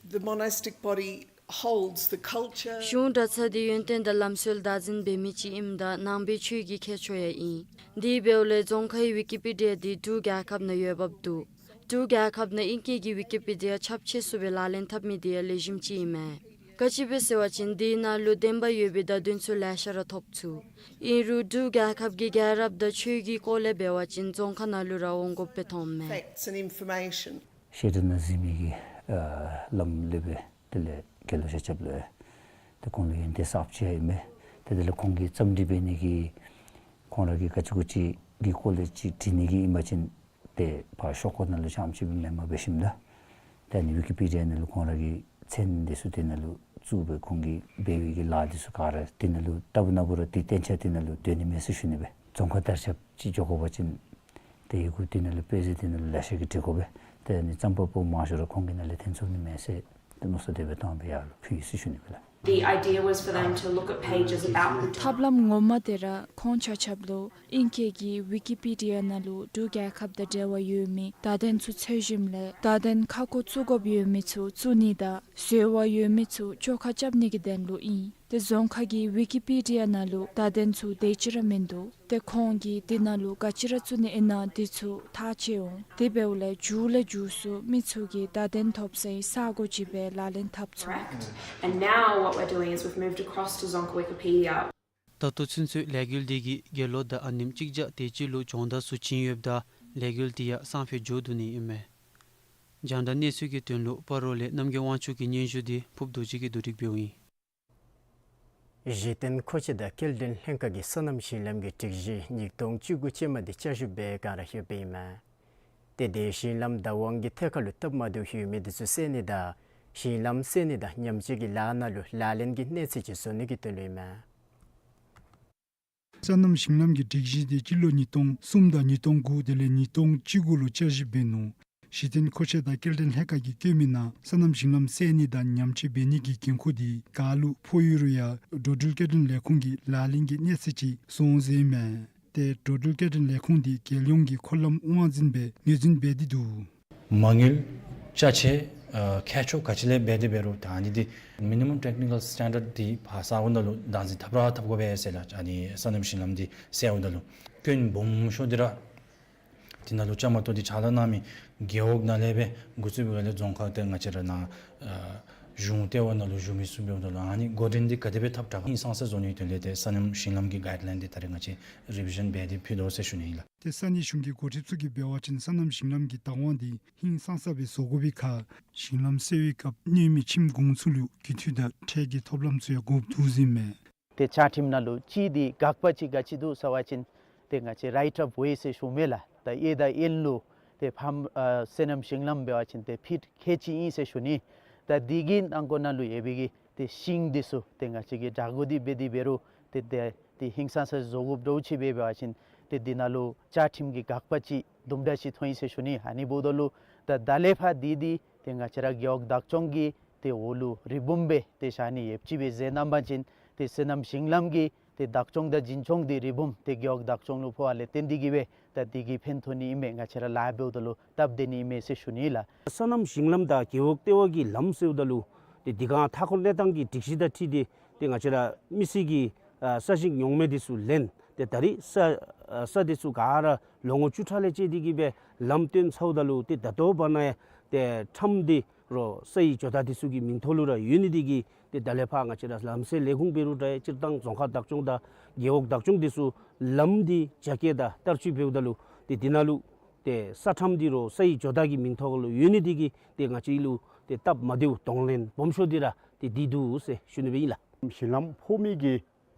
The monastic body holds the culture. གཞུང་གྲྭ་ཚང་དེ་ཡོན་ཏན་དང་ལམ་སྲོལ་བདག་འཛིན་འབད་མི་ཅིག་ཨིནམ་ད་ནང་པའི་ཆོས་ཀྱི་ཁྱད་ཆོས་ཡང་ཨིན། དེ་འབདཝ་ལས་རྫོང་ཁའི་ཝི་ཀི་པི་ཌི་ཡ་དེ་འབྲུག་རྒྱལ་ཁབ་ནང་ཡོདཔ་འདུག། འབྲུག་རྒྱལ་ཁབ་ནང་ཨིང་སྐད་ཀྱི་ཝི་ཀི་པི་ཌི་ཡ་ཁྱབ་ཆེ་སུ་སྦེ་ལག་ལེན་འཐབ་མི་དེ་ཡང་ལེགས་ཤོམ་ཅིག་ཨིན་མས། ག་ཅི་སྦེ་ཟེར་བ་ཅིན་དེའི་ནང་ལུ་བདེན་པ་ཡོད་པའི་བརྡ་དོན་ཚུ་ལེ་ཤ་ར་ཐོབ་ཚུགས། ཨིན་རུང་འབྲུག་རྒྱལ་ཁབ་ཀྱི་རྒྱལ་རབས་དང་ཆོས་ཀྱི་སྐོར་ལས་འབད་བ་ཅིན་རྫོང་ཁ་ནང་ལུ་ར་འོང་དགོཔ་སྦེ་མཐོངམ་མས། Facts and information. བཤད་གྲྭ་ནང་གཟིགས་མི་གི་ཨ་བླམ་ལས་སྦེ་དེ་ལས་དགེ་སློང་ཆ་ཁྱབ་ལུ་ཡང་ཏེ་ཁོང་ལུ་ཡོན་ཏན་གསརཔ་ཅིག་ཡང་ཨིན་མས། ཏེ་དེ་ལས་ཁོང་གིས་རྩོམ་སྒྲིག་འབད་ནི་གི་ཁོང་ར་གིས་ག་ཅི་གུ་ཅིག་གི་སྐོར་ལས་ཅིག་བྲི་ནི་གི་ཨིན་པ་ཅིན་ཏེ་ཕར་ཤོག་ཀུ་ནང་ལུ་རྐྱངམ་ཅིག་སྦེ་མེནམ་འབད་ཞིནམ་ད་ཏེ་ཨ་ནི་ཝི་ཀི་པི་ཌི་ཡ་ནང་ལུ་ཁོང་ར་གི་མཚན་དེ་ཚུ་དེ་ནང་ལུ་བཙུགས་སྦེ་ཁོང་གིས་འབད་བའི་གི་ལཱ་དེ་ཚུ་ག་ར་དེ་ནང་ལུ་ལྟ་བུ་ན་བུ་ར་དེ་གཏན་འཁྱལ་དེ་ནང་ལུ་སྡོད་ནི་མས་ཟེར་ཞུ་ནི་སྦེ། རྫོང་ཁ་དར་ཁྱབ་ཅིག་འགྱོ་དགོ་པ་ཅིན་ཏེ་ཡི་གུ་དེ་ནང་ལུ་དཔེ་ཆ་དེ་ནང་ལུ་ལེ་ཤ་གིས་འབྲི་དགོ་པས། ཏེ་ཨ་ནི་རྩོམ་པ་པོ་མང་ཤོས་ར་ཁོང་གི་ནང་ལས་ཐོན་ཚུགས་ནི་མས་ཟེར་ཏེ་མནོ་བསམ་དེ་སྦེ་བཏང་སྦེ་ཡར་ལུ་ཕུལ་ཡི་ཟེར་ཞུ་ནི་སྦེ་ལགས། The idea was for them to look at pages about the ཐབས་ལམ་ངོ་མ་དེ་ར་ཁོང་ཆ་ཁྱབ་ལུ་ཨིང་སྐད་ཀྱི་ཝི་ཀི་པི་ཌི་ཡ་ནང་ལུ་འབྲུག་རྒྱལ་ཁབ་དང་འབྲེལ་བ་ཡོད་མི་བརྡ་དོན་ཚུ་འཚོལ་ཞིནམ་ལས་བརྡ་དོན་ཁ་སྐོང་བཙུགས་དགོཔ་ཡོད་མི་ཚུ་བཙུགས་ནི་དང་བཟོ་བ་ཡོད་མི་ཚུ་བཅོ་ཁ་རྐྱབ་ནི་གི་དོན་ལུ་ཨིན། ཏེ་རྫོང་ཁ་གི་ཝི་ཀི་པི་ཌི་ཡ་ནང་ལུ་བརྡ་དོན་ཚུ་དེ་ཅིག་ར་མིན་འདུག། ཏེ་ཁོང་གིས་དེ་ནང་ལུ་ག་ཅི་ར་བཙུགས་ནི་ཨིན་ན་དེ་ཚུ་ཐག་བཅད་འོང་། དེ་འབདཝ་ལས་མཇུག་ལས་མཇུག་སུ་མི་ཚུ་གིས་བརྡ་དོན་ཐོབ་སའི་ས་སྒོ་ཅིག་སྦེ་ལག་ལེན་འཐབ་ཚུགས། Correct. And now what we're doing is we've moved across to Dzongkha Wikipedia. ད་ལྟོ་ཚུན་ཚོད་ལས་འགུལ་དེ་གིས་དགེ་སློང་དང་ཨ་ནེམོ་གཅིག་བརྒྱ་དེ་ཅིག་ལུ་སྦྱོང་བརྡར་ཚུ་བྱིན་ཡོདཔ་ད་ལས་འགུལ་དེ་ཡང་སང་ཕོད་མཇུག་བསྡུ་ནི་ཨིན་མས། རྒྱང་བསྒྲགས་གནས་ཚུལ་གྱི་དོན་ལུ་སྤ་རོ་ལས་རྣམ་རྒྱལ་དབང་ཕྱུག་གི་སྙན་ཞུ་དེ་ཕུབ་རྡོ་རྗེ་གིས་བསྡུ་སྒྲིག་འབདཝ་ཨིན། གཞི་རྟེན་མཁོ་ཆས་དང་སྐྱེལ་འདྲེན་ལྷན་ཁག་གིས་སོ་ནམ་ཞིང་ལམ་གྱི་སྒྲིག་གཞི་ཉིས་སྟོང་བཅུ་དགུ་ཅན་མ་དེ་བསྐྱར་ཞིབ་འབད་ག་ར་ལྷོདཔ་ཨིན་མས། ཏེ་དེ་ཞིང་ལམ་བདག་དབང་གི་ཐད་ཁར་ལུ་སྟབས་མ་བདེཝ་ཡོད་མི་དེ་ཚུ་བསལ་ནི་དང་ཞིང་ལམ་བསལ་ནི་དང་ཉམས་བཅོས་ཀྱི་ལཱ་ནང་ལུ་ལག་ལེན་གྱི་གནས་ཚད་ཅིག་བཟོ་ནི་གི་དོན་ལུ་ཨིན་མས། སོ་ནམ་ཞིང་ལམ་གྱི་སྒྲིག་གཞི་དེ་སྤྱི་ལོ་ཉིས་སྟོང་གསུམ་དང་ཉིས་སྟོང་དགུ་དེ་ལས་ཉིས་སྟོང་བཅུ་དགུ་ལུ་བསྐྱར་ཞིབ་འབད་ནུག། གཞི་རྟེན་མཁོ་ཆས་དང་སྐྱེལ་འདྲེན་ལྷན་ཁག་གིས་བཀོད་མི་ནང་སོ་ནམ་ཞིང་ལམ་བསལ་ནི་དང་ཉམས་བཅོས་འབད་ནི་གི་འགན་ཁུར་དེ་ག་ལུ་ཕོག་ཡོད་རུང་ཡང་འགྲོ་འགྲུལ་སྐྱེལ་འདྲེན་ལས་ཁུངས་ཀྱིས་ལག་ལེན་གྱི་གནས་ཚད་ཅིག་བཟོ་འོང་ཟེར་ཨིན་མས། ཏེ་འགྲོ་འགྲུལ་སྐྱེལ་འདྲེན་ལས་ཁུངས་དེ་རྒྱལ་ཡོངས་ཀྱི་འཁོར་ལམ་དབང་འཛིན་སྦེ་ངོས་འཛིན་འབད་དེ་འདུག། མ་དངུལ་ ཅ་ཆས་ཨ་མཁས་མཆོག་ག་ཅི་ལས་འབད་དེ་འབད་རུང་ད་ཨ་ནི་འདི་མི་ནི་མམ་ཊེཀ་ནི་ཀཱལ་སི་ཊེན་ཌརཌ་འདི་ཕར་བསག་འོངམ་ད་ལུ་བདག་འཛིན་འཐབ་ར་འཐབ་དགོ་པས་ཟེར་ལགས། ཨ་ནི་སོ་ནམ་ཞིང་ལམ་འདི་བསལ་འོངམ་ད་ལུ་སྐྱོན་སྦོམ་ཤོས་འདི་ར་འདི་ནང་ལུ་བཅའ་མར་གཏོགས་ཏེ་ཕྱག་ལཱ་གནང་མི་རྒེད་འོག་ནང་ལས་སྦེ་འགོ་བཙུགས་པའི་སྒང་ལས་རྫོང་ཁག་ཏེ་ང་བཅས་ར་ནཱ་ཨ་གཞུང་ལྟེ་བ་ནང་ལུ་བཞུགས་མི་ཚུ་འབདཝ་ད་ལུ་ཨ་ནི་འགོ་འདྲེན་འདི་ག་དེ་སྦེ་འཐབ་དྲག་ཧིང་སངས་ས་བཟོ་ནིའི་དོན་ལས་ཏེ་སོ་ནམ་ཞིང་ལམ་གྱི་གའིཌ་ལའིན་འདི་ད་རེས་ང་བཅས་རི་བི་ཞཱན་འབད་དེ་ཕུལ་དོ་ཟེར་ཞུ་ནི་ཨིན་ལགས། ཏེ་ས་གནས་གཞུང་གི་འགོ་ཁྲིདཔ་ཚུ་གིས་འབད་བ་ཅིན་སོ་ནམ་ཞིང་ལམ་གྱི་བདག་དབང་འདི་ཧིང་སངས་ས་སྦེ་བཟོ་དགོ་པའི་ཁར་ཞིང་ལམ་བསལ་བའི་སྐབས་གནོད་མི་ཁྱིམ་གུང་ཚུ་ལུ་རྒུད་འཐུས་དང་ཁྲལ་གྱི་ཐོབ་ལམ་ཚུ་ཡང་དགོཔ་འདུག་ཟེར་ཨིན་མས། ཏེ་བཅའ་ཁྲིམས་ནང་ལུ་གཅིག་འདི་དགག་པ་ཅིག་ག་ཅི་འདུག་ཟེར་བ་ཅིན་ཏེ་ང་བཅས་རའིཊ་ཨོཕ་ཝེ་ཟེར་ཞུ་མི་ལགས། ད་གཡས་དང་གཡོན་ལུ་ཏེ་ཕམ་ཨ་སོ་ནམ་ཞིང་ལམ་འབད་བ་ཅིན་ཏེ་ཕིཊ་ཁལ་གཅིག་ཨིན་ཟེར་ཞུ་ནི། ད་འདི་གི་ནང་འཁོད་ནང་ལུ་ཡོད་པའི་གི་ཏེ་ཤིང་འདི་ཚུ་ཏེ་ང་བཅས་ཀྱིས་དྲག་དགོ་འདི་འབད་དེ་འབད་རུང་ཏེ་ཏེ་ཏེ་ཧིང་སངས་ས་བཟོ་དགོཔ་འདྲཝ་ཅིག་འབད་བ་ཅིན་ཏེ་འདི་ནང་ལུ་བཅའ་ཁྲིམས་ཀྱི་དགག་པ་ཅིག་དུམ་གྲ་ཅིག་མཐོང་ཡི་ཟེར་ཞུ་ནི། ཨ་ནི་འབདཝ་ད་ལུ་ད་ད་ལས་ཕར་འདི་འདི་ཏེ་ང་བཅས་ར་རྒེད་འོག་བདག་སྐྱོང་གི་ཏེ་འོག་ལུ་རི་བུམ་སྦེ་ཏེ་བཞག་ནི་ཡོདཔ་ཅིག་སྦེ་མཛད་གནང་པ་ཅིན་ཏེ་སོ་ནམ་ཞིང་ལམ་གྱི་ཏེ་བདག་སྐྱོང་དང་འཛིན་སྐྱོང་འདི་རི་བུམ་ཏེ་རྒེད་འོག་བདག་སྐྱོང་ལུ་ཕོགཔ་ལས་བརྟེན་ཏེ་གིས་སྦེ་ད་འདི་གིས་ཕན་ཐོགས་ནི་ཨིན་མས། ང་བཅས་ར་ལཱ་འབདཝ་ད་ལུ་སྟབས་བདེ་ནི་ཨིན་མས་ཟེར་ཞུ་ནི་ལགས། སོ་ནམ་ཞིང་ལམ་དང་རྒེད་འོག་ལྟེ་བ་གི་ལམ་ཟེརཝ་ད་ལུ་ཏེ་འདི་ག་མཐའ་འཁོར་གནས་སྟངས་ཀྱི་སྒྲིག་གཞི་དང་འཁྲིལ་ཏེ་ཏེ་ང་བཅས་ར་མི་སེར་གྱི་ཨ་ས་ཞིང་ཉོག་མེད་འདི་ཚུ་ལེན། ཏེ་ད་རེས་ས་ཨ་ས་འདི་ཚུ་ག་ར་ལོ་ངོ་བཅུ་ཕྲག་ལས་བཅད་དེ་གིས་སྦེ་ལམ་བཏོན་ཚརཝ་ད་ལུ་ཏེ་ད་ལྟོ་བར་ན་ཡང་ཏེ་ཁྲམ་འདི་རོགས་ས་ཡི་ཇོ་བདག་འདི་ཚུ་གི་མིང་ཐོག་ལུ་ར་ཡོད་ནི་འདི་གིས་ཏེ་ད་ལས་ཕར་ང་བཅས་ར་ལམ་སེལ་ལས་ཁུངས་འབད་རུང་འདྲ་སྤྱིར་བཏང་རྫོང་ཁག་བདག་སྐྱོང་དང་རྒེད་འོག་བདག་སྐྱོང་འདི་ཚུ་ལམ་འདི་རྒྱ་སྐྱེད་དང་བསྟར་སྤྱོད་འབདཝ་ད་ལུ་ཏེ་འདི་ནང་ལུ་ཏེ་ས་ཁྲམ་འདི་རོགས་ས་ཡི་ཇོ་བདག་གི་མིང་ཐོག་ལུ་ཡོད་ནི་འདི་གིས་ཏེ་ང་བཅས་ལུ་ཏེ་སྟབས་མ་བདེཝ་གདོང་ལེན་སྦོམ་ཤོས་འདི་ར་ཏེ་འདི་འདུག་ཟེར་ཞུ་ནི་སྦེ་ཨིན་ལགས། ཞིང་ལམ་ཕོག་མི་གི་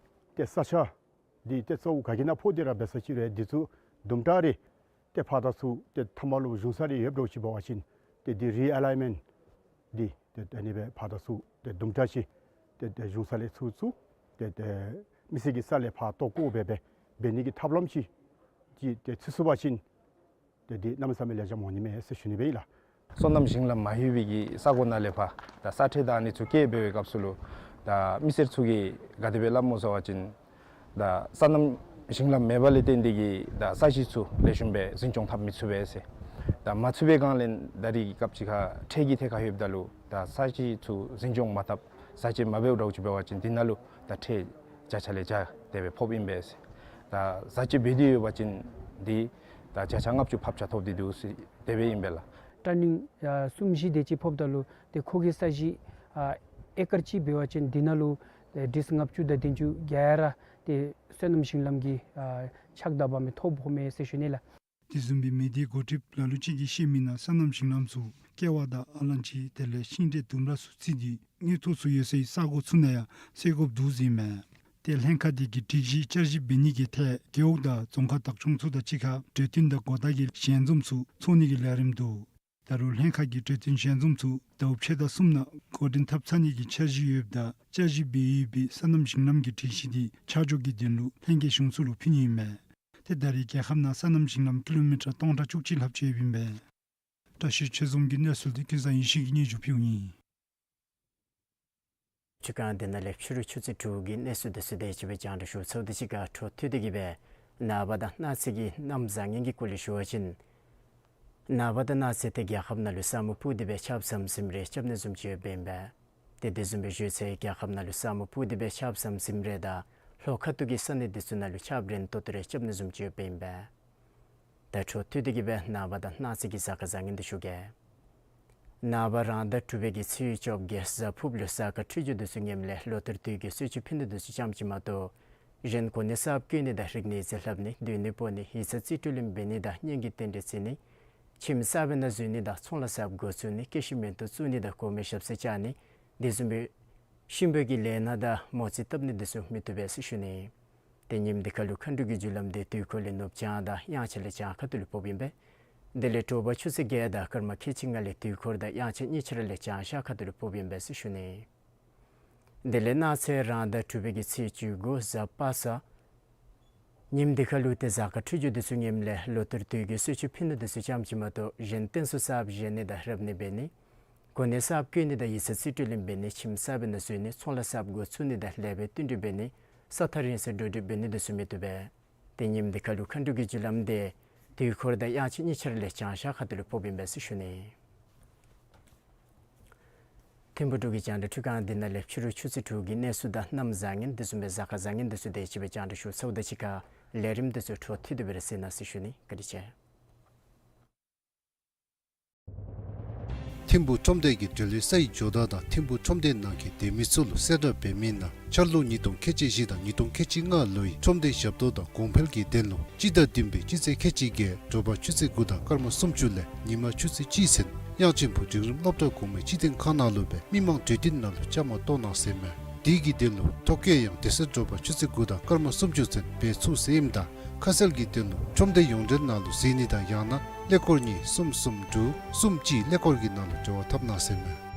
ཏེ་ས་ཆ་འདི་ཏེ་གཙོ་བོ་ག་གི་ནང་ཕོག་སྟེ་ར་འབད་ས་ཅིག་རུང་འདི་ཚུ་དུམ་གྲ་རེ་ཏེ་ཕར་དང་ཚུར་ཏེ་མཐའ་མ་ལུ་གཞུང་ས་རེ་ཡོདཔ་འདྲཝ་ཅིག་འབད་བ་ཅིན་ཏེ་འདི་རི་ཨེ་ལའིན་མེནཊ་འདི་ཏེ་ཨ་ནི་སྦེ་ཕར་དང་ཚུར་ཏེ་དུམ་གྲ་ཅིག་ཏེ་ཏེ་གཞུང་ས་ལས་ཚུར་ཚུར་ཏེ་ཏེ་མི་སེར་གྱི་ས་ལས་ཕར་བཏོག་བཀོ་འབད་འབད་འབད་ནི་གི་ཐབས་ལམ་ཅིག་ཅིག་ཏེ་ཚུད་ཚུགས་པ་ཅིན་ཏེ་འདི་གནམ་མེད་ས་མེད་ལེགས་ཤོམ་འོང་ནི་མས་ཟེར་ཞུ་ནི་སྦེ་ཨིན་ལགས། སོ་ནམ་ཞིང་ལམ་མ་ལྷོད་པའི་གི་ས་གོ་ནང་ལས་ཕར་ད་ས་ཁྲལ་དང་ཨ་ནི་ཚུ་བཀལ་འབད་བའི་སྐབས་སུ་ལུ་ད་མི་སེར་ཚུ་གིས་ག་དེ་སྦེ་སླབ་སྨོ་ཟེར་བ་ཅིན་ད་སོ་ནམ་ཞིང་ལམ་མེད་པ་ལས་བརྟེན་ཏེ་གིས་ད་ས་གཞི་ཚུ་ལེགས་ཤོམ་སྦེ་འཛིན་སྐྱོང་འཐབ་མི་ཚུགས་པས་ཟེར། ད་མ་ཚུགས་པའི་སྒང་ལས་ད་རེས་ཀྱི་སྐབས་ཅིག་ཁར་ཁྲལ་གྱི་ཐད་ཁར་ལྷོདཔ་ད་ལུ་ད་ས་གཞི་ཚུ་འཛིན་སྐྱོང་མ་འཐབ་བཟའ་སྤྱོད་མ་འབདཝ་འདྲཝ་ཅིག་འབད་བ་ཅིན་འདི་ནང་ལུ་ད་ཁྲལ་བརྒྱ་ཆ་ལས་བརྒྱ་དེ་སྦེ་ཕོགཔ་ཨིན་པས་ཟེར། ད་བཟའ་སྤྱོད་འབད་དེ་ཡོད་པ་ཅིན་འདི་ད་བརྒྱ་ཆ་ལྔ་བཅུ་ཕབ་ཆ་ཐོབ་སྟེ་འདུག་ཟེར་དེ་སྦེ་ཨིན་པས་ལགས། ཊར་ནིང་ཨ་གསུམ་བཞི་དེ་ཅིག་ཕོགཔ་ད་ལུ་ཏེ་ཁོ་གི་ས་གཞི་ཨ་ཨེ་ཀར་གཅིག་འབད་བ་ཅིན་འདི་ནང་ལུ་ཨེ་ཌིསི་ལྔ་བཅུ་དང་བདུན་ཅུ་བརྒལ་ར་ཏེ་སོ་ནམ་ཞིང་ལམ་གྱི་ཨ་ཕྱག་བདའ་འབག་མི་ཐོབ་ཕོག་མས་ཟེར་ཞུ་ནི་ལགས། དེ་བཟུམ་སྦེ་མི་སྡེའི་འགོ་ཁྲིདཔ་ལ་ལུ་ཅིག་གིས་བཤད་མི་ནང་སོ་ནམ་ཞིང་ལམ་ཚུ་ཀེ་བ་དང་ཨ་ལང་ཅི་དེ་ལས་ཤིང་འབྲས་ལྡུམ་ར་ཚུ་བརྩིས་ཏེ་དངུལ་ཐོག་ཚུ་ཡོད་སའི་ས་གོ་ཚུ་ནང་ཡང་བསལ་དགོཔ་འདུག་ཟེར་ཨིན་མས། ཏེ་ལྷན་ཁག་དེ་གིས་སྒྲིག་གཞི་བསྐྱར་ཞིབ་འབད་ནི་གི་ཐད་རྒེད་འོག་དང་རྫོང་ཁག་བདག་སྐྱོང་ཚུ་དང་གཅིག་ཁར་གྲོས་བསྟུན་དང་གོ་བརྡ་གི་ཞལ་འཛོམས་ཚུ་ཚོགས་ནི་གི་ལས་རིམ་འདུག། ད་རུང་ལྷན་ཁག་གི་གྲོས་བསྟུན་ཞལ་འཛོམས་ཚུ་ཟླཝ་ཕྱེད་དང་གསུམ་ནང་འགོ་འདྲེན་འཐབ་ཚར་ནི་གི་འཆར་གཞི་ཡོདཔ་ད་བསྐྱར་ཞིབ་འབད་ཡོད་པའི་སོ་ནམ་ཞིང་ལམ་གྱི་སྒྲིག་གཞི་དེ་ཆ་འཇོག་གི་དོན་ལུ་ལྷན་རྒྱས་གཞུང་ཚོགས་ལུ་ཕུལ་ནི་ཨིན་མས། ཏེ་ད་རེས་རྒྱལ་ཁབ་ནང་སོ་ནམ་ཞིང་ལམ་ཀི་ལོ་མི་ཊར་སྟོང་ཕྲག་བཅུ་གཅིག་ལྷགཔ་ཅིག་ཡོདཔ་ཨིན་པས། བཀྲ་ཤིས་ཆོས་འཛོམས་ཀྱིས་གནས་ཚུལ་དེ་ཀུན་བཟང་ཡེ་ཤེས་ཀྱིས་སྙན་ཞུ་ཕུལཝ་ཨིན། ཆུ་སྒང་འདི་ནང་ལས་ཕྱི་རུ་ཆུ་ཚོད་དྲུག་གི་གནས་ཚུལ་དེ་ཚུ་དེ་ཅིག་སྦེ་རྒྱང་བསྒྲགས་ཞུ་ཚརཝ་དང་གཅིག་ཁར་འཕྲོ་མཐུད་དེ་གིས་སྦེ་ནངས་པ་དང་གནངས་ཚེ་གི་གནམ་བཟང་ངན་གྱི་སྐོར་ལས་ཞུ་བ་ཅིན་ནངས་པ་དང་གནངས་ཚེ་ཏེ་རྒྱལ་ཁབ་ནང་ལུ་ས་སྨུག་སྤུབས་ཏེ་སྦེ་ཆརཔ་ཟམ་ཟིམ་རེ་རྐྱབ་ནི་བཟུམ་ཅིག་ཡོདཔ་ཨིན་པས། ཏེ་དེ་བཟུམ་སྦེ་བཞུགས་ཚེ་རྒྱལ་ཁབ་ནང་ལུ་ས་སྨུག་སྤུབས་ཏེ་སྦེ་ཆརཔ་ཟམ་ཟིམ་རེ་དང་ལྷོ་ཁ་ཐུག་གི་ས་གནས་དེ་ཚུ་ནང་ལུ་ཆརཔ་རན་ཏོག་ཏོ་རེ་རྐྱབ་ནི་བཟུམ་ཅིག་ཡོདཔ་ཨིན་པས། ད་འཕྲོ་མཐུད་དེ་གིས་སྦེ་ནངས་པ་དང་གནངས་ཚེ་གི་གཟའ་སྐར་བཟང་ངན་དེ་ཞུ་གེ། ནངས་པ་རང་ཟླ་དྲུག་པའི་གི་ཚེས་བཅོ་བརྒྱད་གཟའ་ཕུརཔ་ལུ་གཟའ་སྐར་འཕྲོད་སྦྱོར་དེ་ཚུ་ངནམ་ལས་ལོ་ལྟར་དུས་ཀྱི་གསོལ་མཆོད་ཕུལ་ནི་དེ་ཚུ་ཙམ་ཅིག་མ་གཏོགས་གཞན་གོ་གནས་གསརཔ་བསྐོ་ནི་དང་རིག་གནས་རྩིས་ལྷབ་ནི་སྡོད་གནས་སྤོ་ནི་ཡིག་ཚང་རྩིས་སྤྲོད་ལེན་འབད་ནི་དང་གཉེན་གྱི་རྟེན་འབྲེལ་བརྩི་ནི་ཁྱིམ་གསརཔ་ནང་འཛུལ་ནི་དང་ཚོང་ལཱ་གསརཔ་འགོ་བཙུགས་ནི་སྐྱེད་ཤིང་མེ་ཏོག་བཙུགས་ནི་དང་གོང་མའི་ཞབས་སར་བཅར་ནི་དེ་བཟུམ་སྦེ་གཤིན་པོ་གི་ལས་སྣ་དང་མོ་རྩིས་བཏབ་ནི་དེ་ཚུ་མི་བཏུབ་པས་ཟེར་ཞུ་ནི། ཏེ་ཉིནམ་འདི་ཁར་ལུ་མཁའ་འགྲོ་གི་རྒྱུ་ལམ་འདི་དུས་འཁོར་ལས་ནུབ་བྱང་དང་དབྱངས་འཆར་ལས་བྱང་ཁ་ཐུག་ལུ་ཕོགཔ་ཨིན་པས། དེ་ལས་དྲོ་པ་ཆུ་ཚོད་བརྒྱད་དང་སྐར་མ་ཁལ་གཅིག་ལྔ་ལས་དུས་འཁོར་དང་དབྱངས་འཆར་གཉིས་ཆ་ར་ལས་བྱང་ཤར་ཁ་ཐུག་ལུ་ཕོགཔ་ཨིན་པས་ཟེར་ཞུ་ནི། དེ་ལས་གནངས་ཚེ་རང་ཟླ་དྲུག་པའི་གི་ཚེས་བཅུ་དགུ་གཟའ་པ་སངས། ཉིནམ་འདི་ཁར་ལུ་ཏེ་གཟའ་སྐར་འཕྲོད་སྦྱོར་དེ་ཚུ་ངནམ་ལས་ལོ་ལྟར་དུས་ཀྱི་གསོལ་མཆོད་ཕུལ་ནི་དེ་ཚུ་ཙམ་ཅིག་མ་གཏོགས་གཞན་རྟེན་གསུམ་གསརཔ་བཞེངས་ནི་དང་རབ་གནས་འབད་ནི། གོ་གནས་གསརཔ་བསྐོ་ནི་དང་ཡིག་ཚང་རྩིས་སྤྲོད་ལེན་འབད་ནི་ཁྱིམ་གསརཔ་ནང་འཛུལ་ནི་ཚོང་ལཱ་གསརཔ་འགོ་བཙུགས་ནི་དང་ལེགས་པའི་བསྟུན་གྲོས་འབད་ནི་ས་ཐག་རིང་སར་འགྲོ་འགྲུལ་འབད་ནི་དེ་ཚུ་མི་བཏུབ་པས། ཏེ་ཉིནམ་འདི་ཁར་ལུ་མཁའ་འགྲོ་གི་རྒྱུ་ལམ་འདི་དུས་འཁོར་དང་དབྱངས་འཆར་གཉིས་ཆ་ར་ལས་བྱང་ཤར་ཁ་ཐུག་ལུ་ཕོགཔ་ཨིན་པས་ཟེར་ཞུ་ནི། ཐིམ་ཕུ་འབྲུག་གི་རྒྱང་བསྒྲགས་འཕྲུལ་ཁང་འདི་ནང་ལས་ཕྱི་རུ་ཆུ་ཚོད་དྲུག་གི་གནས་ཚུལ་དང་གནམ་བཟང་ངན་དེ་བཟུམ་སྦེ་གཟའ་སྐར་བཟང་ངན་དེ་ཚུ་དེ་ཅིག་སྦེ་རྒྱང་བསྒྲགས་ཞུ་ཚརཝ་ད་གཅིག་ཁར་ལས་རིམ་དེ་ཚུ་འཕྲོ་མཐུད་དེ་སྦེ་ར་གཟིགས་གནང་ཟེར་ཞུ་ནི། བཀའ་དྲིན་ཆེ། ཐིམ་ཕུ་ཁྲོམ་སྡེ་གི་འབྲེལ་ཡོད་སའི་ཇོ་བདག་དང་ཐིམ་ཕུ་ཁྲོམ་སྡེ་ནང་གི་སྡོད་མི་ཚུ་ལུ་གསལ་བསྒྲགས་འབད་མི་ནང་འཆར་ལོ་ཉིས་སྟོང་ཁལ་གཅིག་བཞི་དང་ཉིས་སྟོང་ཁལ་གཅིག་ལྔ་ལོའི་ཁྲོམ་སྡེ་ཞབས་ཏོག་དང་གོང་འཕེལ་གྱི་དོན་ལུ་སྤྱི་ཟླ་བདུན་པའི་སྤྱི་ཚེས་ཁལ་གཅིག་བརྒྱད་དྲོ་པ་ཆུ་ཚོད་དགུ་དང་སྐར་མ་སུམ་ཅུ་ལས་ཉི་མ་ཆུ་ཚོད་གཅིག་ཚུན་གཡང་ཆེན་ཕུག་འབྲིང་རིམ་སློབ་གྲྭ་གོང་མའི་སྤྱི་བསྟན་ཁང་ནང་ལུ་སྦེ་མི་མང་གྲོས་བསྟུན་ནང་ལུ་བཅའ་མར་གཏོགས་གནང་ཟེར་མས། དེ་གི་དོན་ལུ་ཐོ་བཀོད་ཡང་དེ་ཚེ་དྲོ་པ་ཆུ་ཚོད་དགུ་དང་སྐར་མ་སུམ་ཅུ་ཚུན་འབད་ཚུགས་ཟེར་ཨིནམ་ད་ཁ་གསལ་གྱི་དོན་ལུ་ཁྲོམ་སྡེ་ཡོངས་འབྲེལ་ནང་ལུ་གཟིགས་ནི་དང་ཡང་ན་ཀླད་ཀོར་གཉིས་གསུམ་གསུམ་དྲུག་གསུམ་གཅིག་ཀླད་ཀོར་གྱི་ནང་ལུ་འབྲེལ་བ་འཐབ་གནང་ཟེར་མས།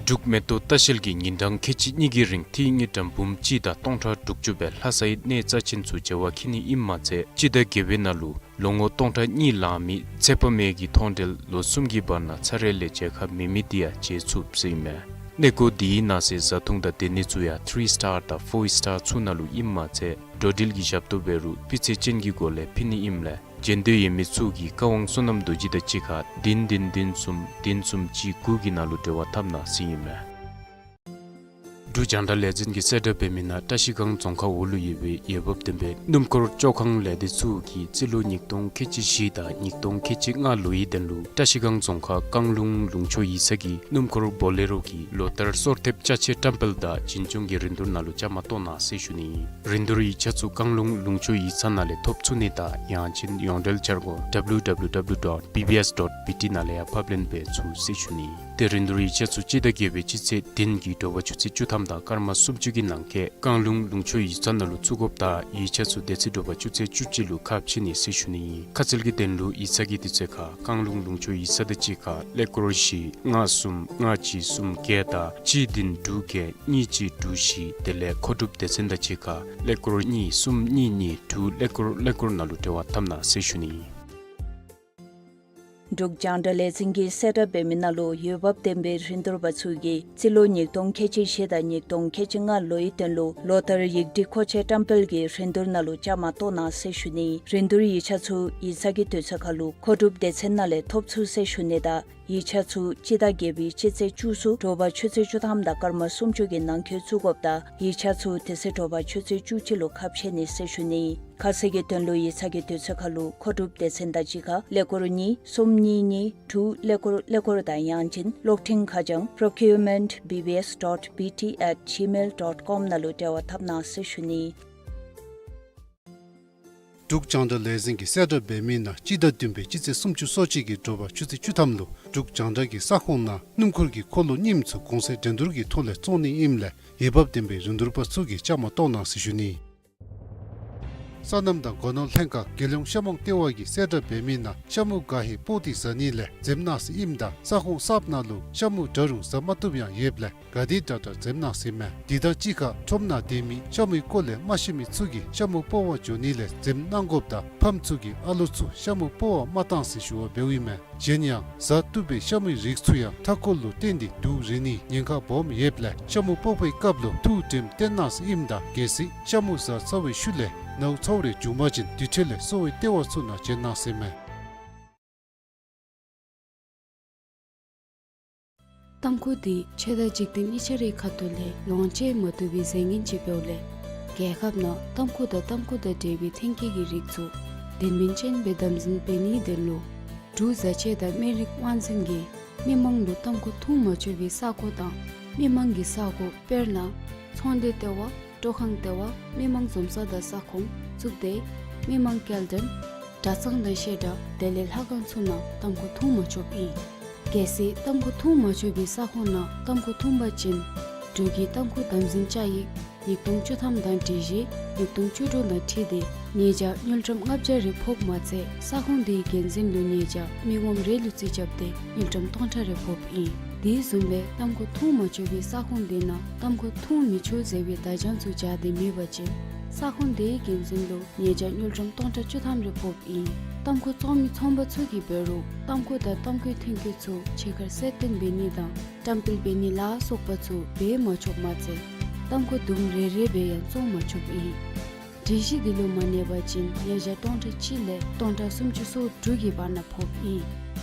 འབྲུག་མེ་ཏོག་ལྟ་བཤལ་གྱིས་ཉིན་གྲངས་ཁལ་གཅིག་གཉིས་ཀྱི་རིང་ཐིག་ངེ་ཌམ་འབུམ་གཅིག་དང་སྟོང་ཕྲག་དྲུག་ཅུ་སྦེ་ལྷ་སའི་གནས་རྩ་ཆེན་ཚུ་མཇལ་བར་འཁྱིད་ནི་ཨིནམ་མ་ཚད་སྤྱི་ཟླ་བརྒྱད་པའི་ནང་ལུ་ལོ་ངོ་སྟོང་ཕྲག་གཉིས་ལང་མི་ཚེ་དཔག་མེད་ཀྱི་མཐོང་གྲོལ་ལོ་གསུམ་གྱི་བར་ན་ཚར་རེ་ལས་མཇལ་ཁ་མེད་མི་དེ་ཡང་མཇལ་ཚུགས་ཟེར་ཨིན་མས། གནས་སྐོར་དེའི་ནང་གསེས་བཟའ་འཐུང་དང་སྡོད་ནི་ཚུ་ཡང་ཐི་རི་སི་ཊར་དང་ཕོར་སི་ཊར་ཚུ་ནང་ལུ་ཨིནམ་མ་ཚད་འགྲོ་འགྲུལ་གྱི་ཞབས་ཏོག་འབད་རུང་སྤུས་ཚད་ཅན་གྱི་སྒོ་ལས་ཕུལ་ནི་ཨིནམ་ལས་མཇལ་འདོད་ཡོད་མི་ཚུ་གིས་བཀའ་དབང་བསོད་ནམས་རྡོ་རྗེ་དང་གཅིག་ཁར་བདུན་བདུན་བདུན་གསུམ་བདུན་གསུམ་གཅིག་དགུ་གི་ནང་ལུ་འབྲེལ་བ་འཐབ་གནང་ཟེར་ཨིན་མས། འབྲུག་རྒྱང་བསྒྲགས་ལས་འཛིན་གྱིས་གསལ་བསྒྲགས་འབད་མི་ནང་བཀྲ་ཤིས་སྒང་རྫོང་ཁག་འོག་ལུ་ཡོད་པའི་འོས་འབབ་ལྡན་པའི་སྣུམ་འཁོར་བཅོ་ཁང་ལས་སྡེ་ཚུ་གིས་རྩིས་ལོ་ཉིས་སྟོང་ཁལ་གཅིག་བཞི་དང་ཉིས་སྟོང་ཁལ་གཅིག་ལྔ་ལོའི་དོན་ལུ་བཀྲ་ཤིས་སྒང་རྫོང་ཁག་རྐང་ལུང་ལུང་ཕྱོགས་ཡིག་ཚང་གི་སྣུམ་འཁོར་བོ་ལེ་རོ་གི་ལོ་ལྟར་སོར་ཐེབས་ཅ་ཆས་བཀྲམ་སྤེལ་དང་བྱིན་སྐྱོང་གི་རིན་བསྡུར་ནང་ལུ་བཅའ་མར་གཏོགས་གནང་ཟེར་ཞུ་ནི། རིན་བསྡུར་ཡིག་ཆ་ཚུ་རྐང་ལུང་ལུང་ཕྱོགས་ཡིག་ཚང་ནང་ལས་ཐོབ་ཚུགས་ནི་དང་ཡང་ཅིན་ཡོངས་འབྲེལ་འཆར་སྒོ་W W W dot B B S dot B T ནང་ལས་ཡང་ཕབ་ལེན་འབད་ཚུགས་ཟེར་ཞུ་ནི། ཏེ་རིན་བསྡུར་ཡིག་ཆ་ཚུ་སྤྱི་ཟླ་བརྒྱད་པའི་སྤྱི་ཚེས་བདུན་གྱི་དྲོ་པ་ཆུ་ཚོད་བཅུ་ཐམ་དང་སྐར་མ་སུམ་ཅུ་གི་ནང་འཁོད་རྐང་ལུང་ལུང་ཕྱོགས་ཡིག་ཚང་ནང་ལུ་བཙུགས་དགོཔ་དང་ཡིག་ཆ་ཚུ་དེ་ཚེ་དྲོ་པ་ཆུ་ཚོད་བཅུ་གཅིག་ལུ་ཁ་ཕྱེ་ནི་ཟེར་ཞུ་ནི། ཁ་གསལ་གྱི་དོན་ལུ་ཡིག་ཚང་གི་དུས་ཚོད་ཁར་རྐང་ལུང་ལུང་ཕྱོགས་ཡིག་ཚང་དང་གཅིག་ཁར་ཀླད་ཀོར་བཞི་ལྔ་གསུམ་ལྔ་གཅིག་གསུམ་བརྒྱད་དང་གཅིག་བདུན་དྲུག་བརྒྱད་གཉིས་གཅིག་དྲུག་བཞི་དེ་ལས་མཁོ་སྒྲུབ་སྡེ་ཚན་དང་གཅིག་ཁར་ཀླད་ཀོར་གཉིས་གསུམ་གཉིས་གཉིས་དྲུག་ཀླད་ཀོར་ཀླད་ཀོར་ནང་ལུ་འབྲེལ་བ་འཐབ་གནང་ཟེར་ཞུ་ནི། འབྲུག་རྒྱང་བསྒྲགས་ལས་འཛིན་གྱིས་གསལ་བསྒྲགས་འབད་མི་ནང་ལུ་འོས་འབབ་ལྡན་པའི་རིན་བསྡུར་པ་ཚུ་གིས་རྩིས་ལོ་ཉིས་སྟོང་ཁལ་གཅིག་བཞི་དང་ཉིས་སྟོང་ཁལ་གཅིག་ལྔ་ལོའི་དོན་ལུ་ལོ་ལྟར་ཡིག་སྒྲིག་མཁོ་ཆས་བཀྲམ་སྤེལ་གྱི་རིན་བསྡུར་ནང་ལུ་བཅའ་མར་གཏོགས་གནང་ཟེར་ཞུ་ནི། རིན་བསྡུར་ཡིག་ཆ་ཚུ་ཡིག་ཚང་གི་དུས་ཚོད་ཁར་ལུ་མཁོ་སྒྲུབ་སྡེ་ཚན་ནང་ལས་ཐོབ་ཚུགས་ཟེར་ཞུ་ནི་དང་ཡིག་ཆ་ཚུ་སྤྱི་ཟླ་བརྒྱད་པའི་སྤྱི་ཚེས་བཅུ་གསུམ་དྲོ་པ་ཆུ་ཚོད་བཅུ་ཐམ་དང་སྐར་མ་སུམ་ཅུ་གི་ནང་འཁོད་བཙུགས་དགོཔ་དང་ཡིག་ཆ་ཚུ་དེ་ཚེ་དྲོ་པ་ཆུ་ཚོད་བཅུ་གཅིག་ལུ་ཁ་ཕྱེ་ནི་ཟེར་ཞུ་ནི། ཁ་གསལ་གྱི་དོན་ལུ་ཡིག་ཚང་གི་དུས་ཚོད་ཁར་ལུ་མཁོ་སྒྲུབ་སྡེ་ཚན་དང་གཅིག་ཁར་ཀླད་ཀོར་གཉིས་གསུམ་གཉིས་གཉིས་དྲུག་ཀླད་ཀོར་ཀླད་ཀོར་དང་ཡང་ཅིན་གློག་འཕྲིན་ཁ་བྱང་procurement B B S dot B T at gmail dot com ནང་ལུ་འབྲེལ་བ་འཐབ་གནང་ཟེར་ཞུ་ནི། འབྲུག་རྒྱང་བསྒྲགས་ལས་འཛིན་གྱིས་གསལ་བསྒྲགས་འབད་མི་ནང་སྤྱི་ཟླ་བདུན་པའི་སྤྱི་ཚེས་སུམ་ཅུ་སོ་གཅིག་གི་དྲོ་པ་ཆུ་ཚོད་བཅུ་ཐམ་ལུ་འབྲུག་རྒྱང་བསྒྲགས་ཀྱི་ས་ཁོངས་ནང་སྣུམ་འཁོར་གྱི་འཁོར་ལོ་རྙིངམ་ཚུ་གོང་ཚད་འགྲན་བསྡུར་གྱི་ཐོག་ལས་བཙོང་ནི་ཨིནམ་ལས་འོས་འབབ་ལྡན་པའི་རིན་བསྡུར་པ་ཚུ་གིས་བཅའ་མར་གཏོགས་གནང་ཟེར་ཞུ་ནི། སོ་ནམ་དང་སྒོ་ནོར་ལྷན་ཁག་རྒྱལ་ཡོངས་ཤ་མོང་ལྟེ་བ་གིས་གསལ་བསྒྲགས་འབད་མི་ནང་ཤ་མུ་ག་ཧེ་སྤོག་སྟེ་ཟ་ནི་ལས་འཛེམ་གནང་ཟེར་ཨིནམ་ད་ས་ཁོངས་གསརཔ་ནང་ལུ་ཤ་མུ་འདྲ་རུང་ཟ་མ་བཏུབ་ཡང་ཡོདཔ་ལས་ག་དེ་དྲག་དྲག་འཛེམ་གནང་ཟེར་མས། དེ་དང་གཅིག་ཁར་ཁྲོམ་ནང་སྡོད་མི་ཤ་མུའི་སྐོར་ལས་མ་ཤེས་མི་ཚུ་གིས་ཤ་མུ་སྤོག་པར་འགྱོ་ནི་ལས་འཛེམ་གནང་དགོཔ་དང་ཕམ་ཚུ་གིས་ཨ་ལོ་ཚུ་ཤ་མུ་སྤོག་པར་མ་གཏང་ཟེར་ཞུ་བ་འབདཝ་ཨིན་མས། གཞན་ཡང་ཟ་བཏུབ་པའི་ཤ་མུའི་རིགས་ཚུ་ཡང་མཐའ་འཁོར་ལུ་བརྟེན་ཏེ་འདུག་རན་ནིའི་ཉེན་ཁ་སྦོམ་ཡོདཔ་ལས་ཤ་མུ་སྤོག་པའི་སྐབས་ལུ་ཐུགས་དྲནམ་བཏོན་གནང་ཟེར་ཨིནམ་ད་གལ་སྲིད་ཤ་མུ་ཟ་ཚར་བའི་ཤུལ་ལས་ནཝ་ཚཝ་རེ་བྱུང་པ་ཅིན་དེ་འཕྲོ་ལས་གསོ་བའི་ལྟེ་བ་ཚུ་ནང་བྱོན་གནང་ཟེར་མས། ཏམ་ཁུ་འདི་ཆོས་དང་འཇིག་རྟེན་གཉིས་ཆ་རའི་ཁ་ཐུག་ལས་ལོངས་སྤྱོད་མ་བཏུབ་པའི་རྫས་ངན་ཅིག་འབདཝ་ལས་རྒྱལ་ཁབ་ནང་ཏམ་ཁུ་དང་ཏམ་ཁུ་དང་འབྲེལ་བའི་ཐོན་སྐྱེད་ཀྱི་རིགས་ཚུ་དོན་སྨིན་ཅན་སྦེ་དམ་འཛིན་འབད་ནིའི་དོན་ལུ་འབྲུག་བཟའ་ཆས་དང་སྨན་རིགས་དབང་འཛིན་གྱིས་མི་མང་ལུ་ཏམ་ཁུ་འཐུང་མ་ཆོག་པའི་ས་གོ་དང་མི་མང་གི་ས་གོ་དཔེར་ན་ཚོང་སྡེ་ལྟེ་བ། སྤྲོ་ཁང་ལྟེ་བ། མི་མང་འཛོམས་ས་དང་ས་ཁོངས། གཙུག་སྡེ། མི་མང་སྐྱེལ་འདྲེན། གྲྭ་ཚང་དང་བཤད་གྲྭ་དེ་ལས་ལྷ་ཁང་ཚུ་ནང་ཏམ་ཁུ་འཐུང་མ་ཆོགཔ་ཨིན། གལ་སྲིད་ཏམ་ཁུ་འཐུང་མ་ཆོག་པའི་ས་ཁོངས་ནང་ཏམ་ཁུ་འཐུང་པ་ཅིན་འབྲུག་གི་ཏམ་ཁུ་དམ་འཛིན་བཅའ་ཡིག་ཉིས་སྟོང་བཅུ་ཐམ་དང་སྒྲིག་གཞི་ཉིས་སྟོང་བཅུ་དྲུག་དང་འཁྲིལ་ཏེ་ཉེས་བྱ་དངུལ་ཀྲམ་ལྔ་བརྒྱ་རེ་ཕོགཔ་མ་ཚད་ས་ཁོངས་དེའི་འགན་འཛིན་ལུ་ཉེས་བྱ་མི་ངོམ་རེ་ལུ་རྩིས་རྐྱབ་སྟེ་དངུལ་ཀྲམ་སྟོང་ཕྲག་རེ་ཕོགཔ་ཨིན། དེ་བཟུམ་སྦེ་ཏམ་ཁུ་འཐུང་མ་ཆོག་པའི་ས་ཁོངས་དེ་ནང་ཏམ་ཁུ་འཐུང་མི་ཆོག་ཟེར་བའི་བརྡ་བྱང་ཚུ་སྦྱར་ཏེ་མེད་པ་ཅིན་ས་ཁོངས་དེའི་འགན་འཛིན་ལུ་ཉེས་བྱ་དངུལ་ཀྲམ་སྟོང་ཕྲག་བཅུ་ཐམ་རེ་ཕོགཔ་ཨིན། ཏམ་ཁུ་བཙོང་མི་ཚོང་པ་ཚུ་གིས་འབད་རུང་ཏམ་ཁུ་དང་ཏམ་ཁུའི་ཐོན་སྐྱེད་ཚུ་ཕྱི་ཁར་གསལ་སྟོན་འབད་ནི་དང་བཀྲམ་སྤེལ་འབད་ནི་ལ་སོགས་པ་ཚུ་འབད་མ་ཆོགཔ་མ་ཚད་ཏམ་ཁུ་དུམ་རེ་རེ་སྦེ་ཡང་བཙོང་མ་ཆོགཔ་ཨིན། སྒྲིག་གཞི་འདི་ལུ་མ་གནས་པ་ཅིན་ཉེས་བྱ་སྟོང་ཕྲག་གཅིག་ལས་སྟོང་ཕྲག་སུམ་ཅུ་སོ་དྲུག་གི་བར་ན་ཕོགཔ་ཨིན།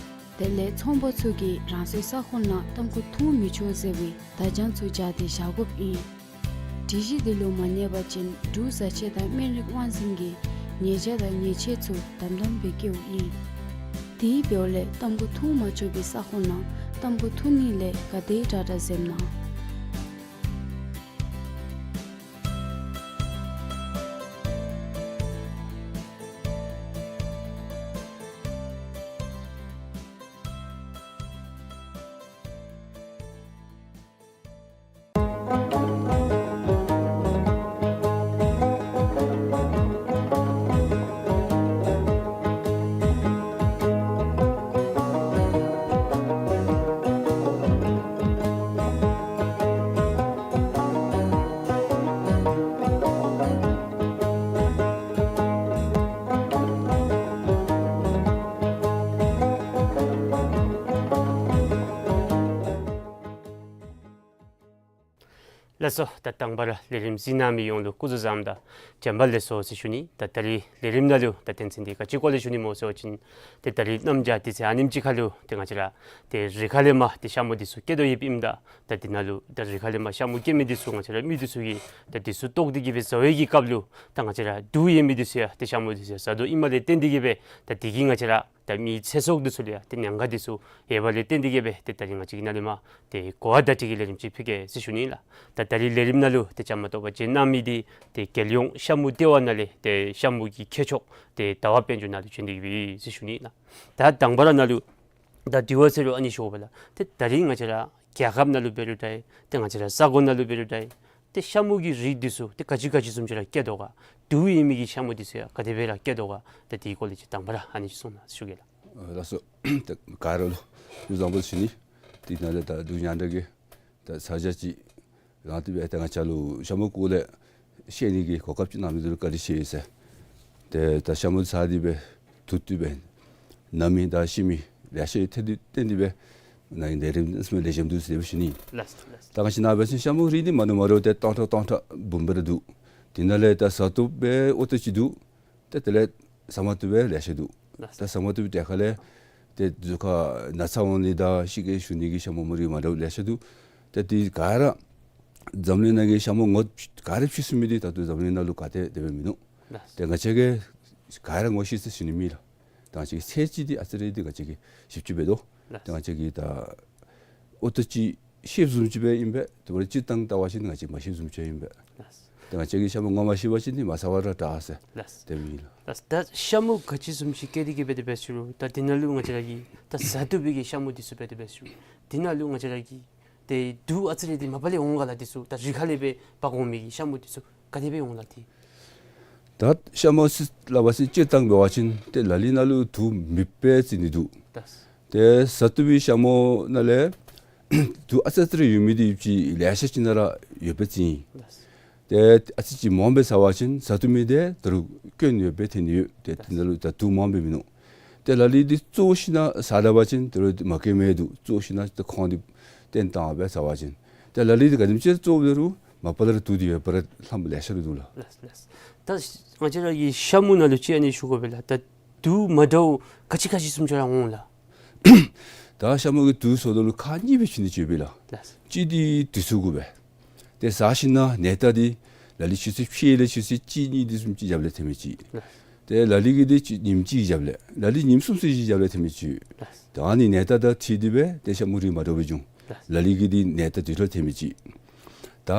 དེ་ལས་ཚོང་པ་ཚུ་གིས་རང་སོའི་ས་ཁོངས་ནང་ཏམ་ཁུ་འཐུང་མི་ཆོག་ཟེར་བའི་བརྡ་བྱང་ཚུ་སྦྱར་ཏེ་བཞག་དགོཔ་ཨིན། སྒྲིག་གཞི་དེ་ལུ་མ་གནས་པ་ཅིན་འབྲུག་བཟའ་ཆས་དང་སྨན་རིགས་དབང་འཛིན་གྱིས་ཉེས་བྱ་དང་ཉེས་ཆད་ཚུ་དམ་དམ་སྦེ་བཀལཝ་ཨིན། དེ་འབདཝ་ལས་ཏམ་ཁུ་འཐུང་མ་ཆོག་པའི་ས་ཁོངས་ནང་ཏམ་ཁུ་འཐུང་ནི་ལས་ག་དེ་དྲག་དྲག་འཛེམ་གནང་། ལགས་སོ། ད་དང་པ་ར་ལས་རིམ་གཟིགས་གནང་མི་ཡོངས་ལུ་སྐུ་གཟུགས་བཟང་དང་བྱོན་པ་ལེགས་སོ་ཟེར་ཞུ་ནི། ད་ད་རིས་ལས་རིམ་ནང་ལུ་ད་དོན་ཚན་འདི་ག་ཅི་སྐོར་ལས་ཞུ་ནི་སྨོ་ཟེར་བ་ཅིན་ཏེ་ད་རིས་གནམ་བྱཱར་དུས་ཚོད་ཨ་ནེམ་ཅིག་ཁར་ལུ་ཏེ་ང་བཅས་ར་ཏེ་རི་ཁ་ལས་མར་ཏེ་ཤ་མུ་འདི་ཚུ་སྐྱེ་དོ་ཡོདཔ་ཨིནམ་ད་ད་འདི་ནང་ལུ་ད་རི་ཁ་ལས་མར་ཤ་མུ་སྐྱེ་མི་འདི་ཚུ་ང་བཅས་ར་མི་འདི་ཚུ་གིས་ད་འདི་ཚུ་བཏོག་སྟེ་གི་སྦེ་བཟའ་བའི་གི་སྐབས་ལུ་ད་ང་བཅས་ར་དུག་ཡོད་མི་འདི་ཚུ་ཡང་ཏེ་ཤ་མུ་འདི་ཚུ་ཡང་བཟའ་དོ་ཨིནམ་ལས་བརྟེན་ཏེ་གི་སྦེ་ད་འདི་གིས་ང་བཅས་ར་ད་མིའི་ཚེ་སྲོག་འདི་ཚུ་ལུ་ཡང་ཏེ་ཉེན་ཁ་འདི་ཚུ་ཡོདཔ་ལས་བརྟེན་ཏེ་གི་སྦེ་ཏེ་ད་རིས་ང་བཅས་ཀྱིས་ནཱ་ལས་མར་ཏེ་གོ་བ་བརྡ་སྤྲོད་ཀྱི་ལས་རིམ་ཅིག་ཕུལ་གེ་ཟེར་ཞུ་ནི་ལགས། ད་ད་རིས་ལས་རིམ་ནང་ལུ་ཏེ་བཅའ་མར་གཏོགས་པ་བྱོན་གནང་མི་འདི་ཏེ་རྒྱལ་ཡོངས་ཤ་མུ་ལྟེ་བ་ནང་ལས་ཏེ་ཤ་མུ་གི་མཁས་མཆོག་ཏེ་ཟླ་བ་དཔལ་འབྱོར་ནཱ་ལུ་བྱོན་ཏེ་གི་སྦེ་ཟེར་ཞུ་ནི་ལགས། ད་དང་པ་ར་ནཱ་ལུ་ད་དྲི་བ་ཟེར་རུང་ཨ་ནི་ཞུ་དགོ་པས་ལགས། ཏེ་ད་རིས་ང་བཅས་ར་རྒྱལ་ཁབ་ནང་ལུ་འབད་རུང་འདྲ་ཏེ་ང་བཅས་ར་ས་གོ་ནང་ལུ་འབད་རུང་འདྲ་ཏེ་ཤ་མུ་གི་རིགས་འདི་ཚུ་ཏེ་ག་ཅི་ག་ཅི་བཟུམ་ཅིག་ར་སྐྱེ་དོ་ག། དུག་ཡོད་མི་གི་ཤ་མུ་འདི་ཚུ་ཡང་ག་དེ་སྦེ་ར་སྐྱེ་དོ་ག། ད་དེའི་སྐོར་ལས་ཅིག་དང་པ་ར་ཨ་ནི་ཅིག་གསུང་གནང་ཞུ་གེ་ལགས། ཨ་ལགས་སོ། ད་ག་ར་ལུ་སྐུ་གཟུགས་བཟང་པོ་ཟེར་ཞུ་ནི། དེ་ནང་ལས་ད་འབྲུག་ཉང་བྲག་གི་ད་ས་ཆ་ཅིག་རང་དེ་སྦེ་ད་ང་བཅས་ལུ་ཤ་མུ་སྐོར་ལས་ཤེས་ནི་གི་གོ་སྐབས་ཅིག་གནང་མི་འདི་ལུ་བཀའ་དྲིན་ཆེ་ཟེར། ཏེ་ད་ཤ་མུ་ཟ་སྟེ་སྦེ་འཐུང་སྟེ་སྦེ་ན་མི་དང་ཤི་མི་ལེ་ཤ་ཡོད། ཏེ་དེ་བརྟེན་ཏེ་སྦེ་ནཱ་གི་ལས་རིམ་ཚུ་ལེགས་ཤོམ་འདུག་ཟེར་སྦེ་ཞུ་ནི། ལགས་སོ་ལགས་སོ། ད་ང་བཅས་ནཱ་འབད་བ་ཅིན་ཤ་མུ་རིགས་འདི་མ་འདྲཝ་མ་འདྲཝ་ཏེ་སྟོང་ཕྲག་སྟོང་ཕྲག་འབུམ་སྦེ་ར་འདུག། དེ་ནང་ལས་ད་བཟའ་བཏུབ་སྦེ་ཨོ་ཏོ་ཅིག་འདུག། ཏེ་དེ་ལས་བཟའ་མ་བཏུབ་སྦེ་ལེ་ཤ་འདུག། ལགས་སོ། ད་བཟའ་མ་བཏུབ་པའི་གྲས་ཁ་ལས་ཏེ་གཟུགས་ཁར་ན་ཚ་འོང་ནི་དང་ཤི་གེ་ཞུ་ནི་གི་ཤ་མུ་མུ་རིགས་མ་འདྲཝ་ལེ་ཤ་འདུག། ཏེ་དེ་ག་ར་འཛམ་གླིང་ནང་གི་ཤ་མུ་ངོ་ག་ར་ཕྱེ་ཚུགས་མི་འདི་ད་ལྟོ་འཛམ་གླིང་ནང་ལུ་ག་ཏེ་དེ་སྦེ་མིན་ནུག། ལགས་སོ། ཏེ་ང་བཅས་ཀྱིས་ག་ར་ངོ་ཤེས་ཟེར་ཞུ་ནི་མེད་ལགས། ད་ང་བཅས་ཀྱི་ཚད་ཅིག་འདི་ཨ་ཙི་རེ་འདི་ང་བཅས་ཀྱིས་ཞིབ་ཅིག་འབད་དོ། ལགས་སོ། ཏེ་ང་བཅས་ཀྱིས་ད་ཨོ་ཏོ་ཅིག་ཤེསཔ་བཟུམ་ཅིག་སྦེ་ཨིན་པས། དེ་འབདཝ་ད་སྤྱིར་བཏང་བལྟ་བ་ཅིན་ང་བཅས་མ་ཤེསཔ་བཟུམ་ཅིག་ཨིན་པས། ལགས་སོ། ཏེ་ང་བཅས་ཀྱིས་ཤ་མུ་ངོ་མ་ཤེས་པ་ཅིན་འདི་མ་ཟ་བ་ར་དྲག་ཟེར། ལགས་སོ། དེ་སྦེ་ཨིན་ལགས། ལགས་སོ། ད་ཤ་མུ་ག་ཅི་བཟུམ་ཅིག་སྐྱེ་སྟེ་གི་སྦེ་དེ་སྦེ་ཞུ་རུང་ད་དེ་ནང་ལུ་ང་བཅས་ར་གིས་ད་བཟའ་བཏུབ་པའི་གི་ཤ་མུ་འདི་ཚུ་སྦེ་དེ་སྦེ་ཞུ་རུང་དེ་ནང་ལུ་ང་བཅས་ར་གིས་ཏེ་དུག་ཨ་ཙི་རེ་འདི་མ་པ་ལས་འོང་ག་ལགས། འདི་ཚུ་ད་རི་ཁ་ལས་སྦེ་འབག་འོང་མི་གི་ཤ་མུ་འདི་ཚུ་ག་དེ་སྦེ་འོང་ལགས་ཏེ། ད་ཤ་མུ་ཟེར་སླབ་པ་ཅིན་སྤྱིར་བཏང་འབད་བ་ཅིན་ཏེ་ལ་ལུ་ནང་ལུ་དུག་མེདཔ་སྦེ་བརྩི་ནི་འདུག། ལགས་སོ། ཏེ་བཟའ་བཏུབ་པའི་ཤ་མུ་ནང་ལས་དུག་ཨ་ཙི་ཙི་རེ་ཡོད་མི་འདི་ཅིག་ལེ་ཤ་ཅིག་ནང་ར་ཡོདཔ་སྦེ་བརྩི་ཡི། ལགས་སོ། ཏེ་ཨ་ཙི་ཅིག་མངམ་སྦེ་ཟ་བ་ཅིན་བཟའ་བཏུབ་མི་འདི་ད་རུང་སྐྱོན་ཡོདཔ་སྦེ་ཐོན་ནི་ཡོད། ཏེ་དེ་ནང་ལུ་ད་དུག་མངམ་སྦེ་མིན་ནུག། ཏེ་ལ་ལུ་འདི་བཙོ་ཞིན་ན་ཟ་ད་པ་ཅིན་ད་རུང་མ་སྐྱོན་མི་འདུག། བཙོ་ཞིན་ན་ཏེ་ཁོང་འདི་བཏོན་བཏང་སྦེ་ཟ་བ་ཅིན། ཏེ་ལ་ལུ་འདི་ག་དེམ་ཅིག་བཙོ་འབད་རུང་མ་པ་ལས་ར་དུག་འདི་ཡོདཔ་ར་ལྷངམ་ལེ་ཤ་ར་འདུག་ལགས། ལགས་སོ་ལགས་སོ། ད་ང་བཅས་ར་གི་ཤ་མུ་ནང་ལུ་ཅིག་ཨ་ནི་ཞུ་དགོ་པས་ལགས། ད་དུག་མ་འདྲཝ་ག་ཅི་ག་ཅི་བཟུམ་ཅིག་ར་འོང་ལགས། ད་ཤ་མུ་གི་དུག་བཟོ་དོ་ལུ་ཁག་གཉིས་སྦེ་ཕྱེ་ནི་ཅིག་ཡོད་པས་ལགས། ལགས་སོ། གཅིག་འདི་དུས་ཚོད་དགོ་པས། ཏེ་ཟ་ཞིན་ན་ནད་རྟགས་འདི་ལ་ལུ་ཆུ་ཚོད་ཕྱེད་ལས་ཆུ་ཚོད་གཅིག་གཉིས་འདི་བཟུམ་ཅིག་རྒྱབ་ལས་ཐོན་མི་ཅིག། ལགས། ཏེ་ལ་ལུ་གི་འདི་ཅིག་ཉིནམ་གཅིག་རྒྱབ་ལས་ལ་ལུ་ཉིནམ་གསུམ་ཚུན་ཅིག་རྒྱབ་ལས་ཐོན་མི་ཅིག། ལགས། ད་ཨ་ནི་ནད་རྟགས་དང་འཁྲིལ་ཏེ་སྦེ་ཏེ་ཤ་མུ་རིགས་མ་འདྲཝ་སྦེ་འབྱུང་། ལགས། ལ་ལུ་གི་འདི་ནད་རྟགས་དུས་ཐོག་ཐོན་མི་ཅིག། ད་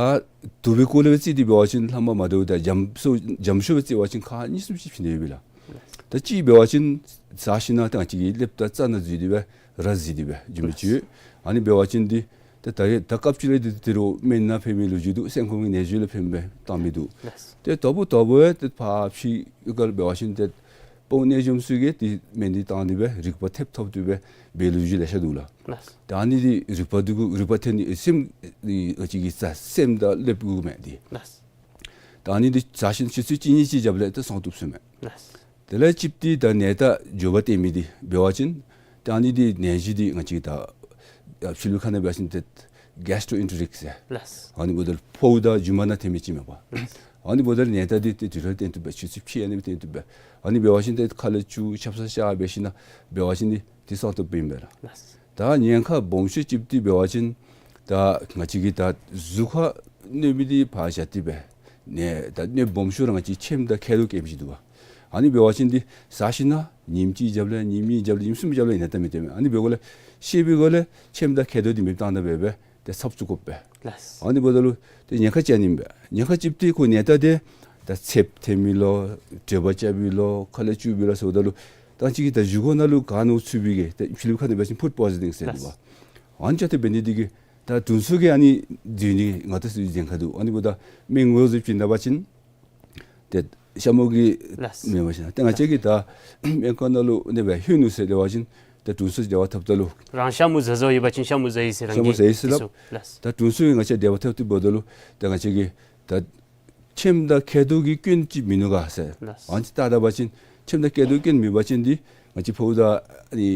དུག་པའི་སྐོར་ལས་སྦེ་བརྩི་སྟེ་འབད་བ་ཅིན་ལྷག་མ་མ་འདྲཝ་ད་འཇམ་སོ་འཇམ་ཤོས་སྦེ་བརྩི་བ་ཅིན་ཁག་གཉིས་བཟུམ་ཅིག་ཕྱེ་ནི་ཡོད་པས་ལགས། ད་གཅིག་འབད་བ་ཅིན་ཟ་ཞིན་ན་ད་ང་བཅས་ཀྱི་ཀླདཔ་དང་རྩ་ནང་འཛུལ་ཏེ་སྦེ་ར་བཟི་སྟེ་སྦེ་འགྱོ་མི་ཅིག་ཡོད། ཨ་ནི་འབད་བ་ཅིན་འདི་ད་ད་ད་སྐབས་ཅིག་ལས་འདི་ད་རུང་སྨན་ནང་ཕན་པའི་ལོ་རྒྱུས་འདུག། སེམས་ཁོང་གི་ནད་གཞི་ལུ་ཕན་པའི་བཏང་མི་འདུག། ལགས། ཏེ་དོ་པོ་དོ་པོ་ཡང་ཏེ་ཕར་ཕྱི་ཡུལ་ཁར་འབད་བ་ཅིན་ཏེ་དཔའ་བོ་གནས་འཇོམས་ཚུ་གིས་ཏེ་སྨན་འདི་བཏང་སྟེ་སྦེ་རིག་པ་ཐེབས་ཐོབ་སྟེ་སྦེ་འབད་ལོ་རྒྱུས་ལེ་ཤ་འདུག་ལགས། ལགས། ད་ཨ་ནི་འདི་རིག་པ་འདི་གུ་རིག་པ་ཐོན་ནི་སེམས་འདི་ཨ་ཙི་གི་རྩ་སེམས་དང་ཀླདཔ་གུ་མས་འདི། ལགས། ད་ཨ་ནི་འདི་ཟ་ཞིན་ཆུ་ཚོད་གཅིག་གཉིས་ཅིག་རྒྱབ་ལས་ཏེ་སོང་བཏུབ་ཟེར་མས། ལགས། དེ་ལས་གཅིག་འདི་ད་ནད་རྟགས་འགྱོ་བ་སྟོན་མི་འདི་འབད་བ་ཅིན་ད་ཨ་ནི་འདི་ནད་གཞི་འདི་ང་བཅས་ད་ཕྱི་ལུ་ཁ་ནང་འབད་བ་ཅིན་ཏེ་གེསི་ཊོ་ཨེན་ཊེ་རིག་ཟེར། ལགས། ཨ་ནི་འབདཝ་ད་ཕོཝ་དང་རྒྱུ་མ་ནང་ཐོན་མི་ཅིག་མས་པ། ལགས། ཨ་ནི་འབདཝ་ད་ནད་རྟགས་འདི་ཏེ་དུས་ཐོག་སྟོན་བཏུབ་པས། ཆུ་ཚོད་ཕྱེད་ཨ་ནི་སྟོན་བཏུབ་པས། ཨ་ནི་འབད་བ་ཅིན་ཏེ་ཁ་ལས་ཆུ་ཆབ་གསང་ཤར་འབད་ཞིན་ན་འབད་བ་ཅིན་འདི་ དེ་སྲོག་ཐོབ་པའི་ཨིན་པས་ལགས། ད་ཉེན་ཁ་སྦོམ་ཤོས་ཅིག་འདི་འབད་བ་ཅིན་ད་ང་བཅས་ཀྱི་ད་གཟུགས་ཁར་གནོད་མི་འདི་ཕར་བཞག་སྟེ་སྦེ་ནི་ད་གནོད་སྦོམ་ཤོས་ར་ང་བཅས་མཆིནམ་དང་མཁལ་རྡོག་སྐྱེ་མི་ཅིག་འདུག་པ། ཨ་ནི་འབད་བ་ཅིན་འདི་ཟ་ཞིནམ་ལས་ཉིནམ་གཅིག་རྒྱབ་ལས་ཉིནམ་གཉིས་རྒྱབ་ལས་ཉིནམ་གསུམ་རྒྱབ་ལས་ནད་ད་མི་སྟེར་མས། ཨ་ནི་འབདཝ་ལས་ཤེས་པའི་སྒོ་ལས་མཆིནམ་དང་མཁལ་རྡོག་འདི་མེདཔ་བཏང་ད་འབད་སྦེ་ཏེ་ཚབ་བཙུགས་དགོ་པས། ལགས། ཨ་ནི་འབདཝ་ད་ལུ་ཏེ་ཉེན་ཁ་ཅན་ཨིན་པས། ཉེན་ཁ་ཅིག་འདི་ཁོ་ནད་ད་འདི་ད་ཚདཔ་ཐོན་མི་ལོ་དྲོད་འབར་རྐྱབ་པའི་ལོ་ཁ་ལས་སྐྱུག་པའི་ལོ་ཟེརཝ་ད་ལུ་ད་ཅིག་གིས་ད་བཞེས་སྒོ་ནང་ལུ་ག་ནོར་ཚུད་པའི་གི་ད་ཕྱི་གླིང་ཁ་ནང་འབད་བ་ཅིན་ཕུཌ་པོའི་ཛ་ནིང་ཟེར་འདུག་པ། ལགས། ཨ་ནི་ཅིག་ཏེ་འབད་ནི་འདི་གིས་ད་དྲུང་འཚོ་གིས་ཨ་ནི་འདི་ནི་ང་ད་སུ་ཉེན་ཁ་འདུག། ཨ་ནི་འབདཝ་ད་སྨན་ངོས་བཟུང་ཅིག་ནང་འབད་བ་ཅིན་ཏེ་ཤ་མུ་གིས་ལགས། མེན་པ་ཅིན་ཏེ་ང་བཅས་ཀྱིས་ད་སྨན་ཁང་ནང་ལུ་ཨ་ནི་སྦེ་ལྷོད་ནུག་ཟེར་སླབ་པ་ཅིན་ཏེ་དྲུང་འཚོ་འབྲེལ་བ་འཐབ་ད་ལུ་རང་ཤ་མུ་ཟ་ཟཝ་ཡོད་པ་ཅིན་ཤ་མུ་ཟ་ཡི་ཟེར་རང་ཤ་མུ་གིས་ཟ་ཡི་ཟེར་ལགས། ཏེ་ལགས། ད་དྲུང་འཚོ་གིས་ང་བཅས་འབྲེལ་བ་འཐབ་སྟེ་འབདཝ་ད་ལུ་ཏེ་ང་བཅས་ཀྱིས་ད་མཆིནམ་དང་མཁལ་རྡོག་གི་སྐྱོན་ཅིག་མིན་ནུག་ག་ཟེར། ལགས། ཨ་ནི་ཅིག་བལྟ་བལྟ་བ་ཅིན་མཆིནམ་དང་མཁལ་རྡོག་སྐྱོན་མེད་པ་ཅིན་འདི་ང་བཅས་ཕོཝ་དང་ཨ་ནི་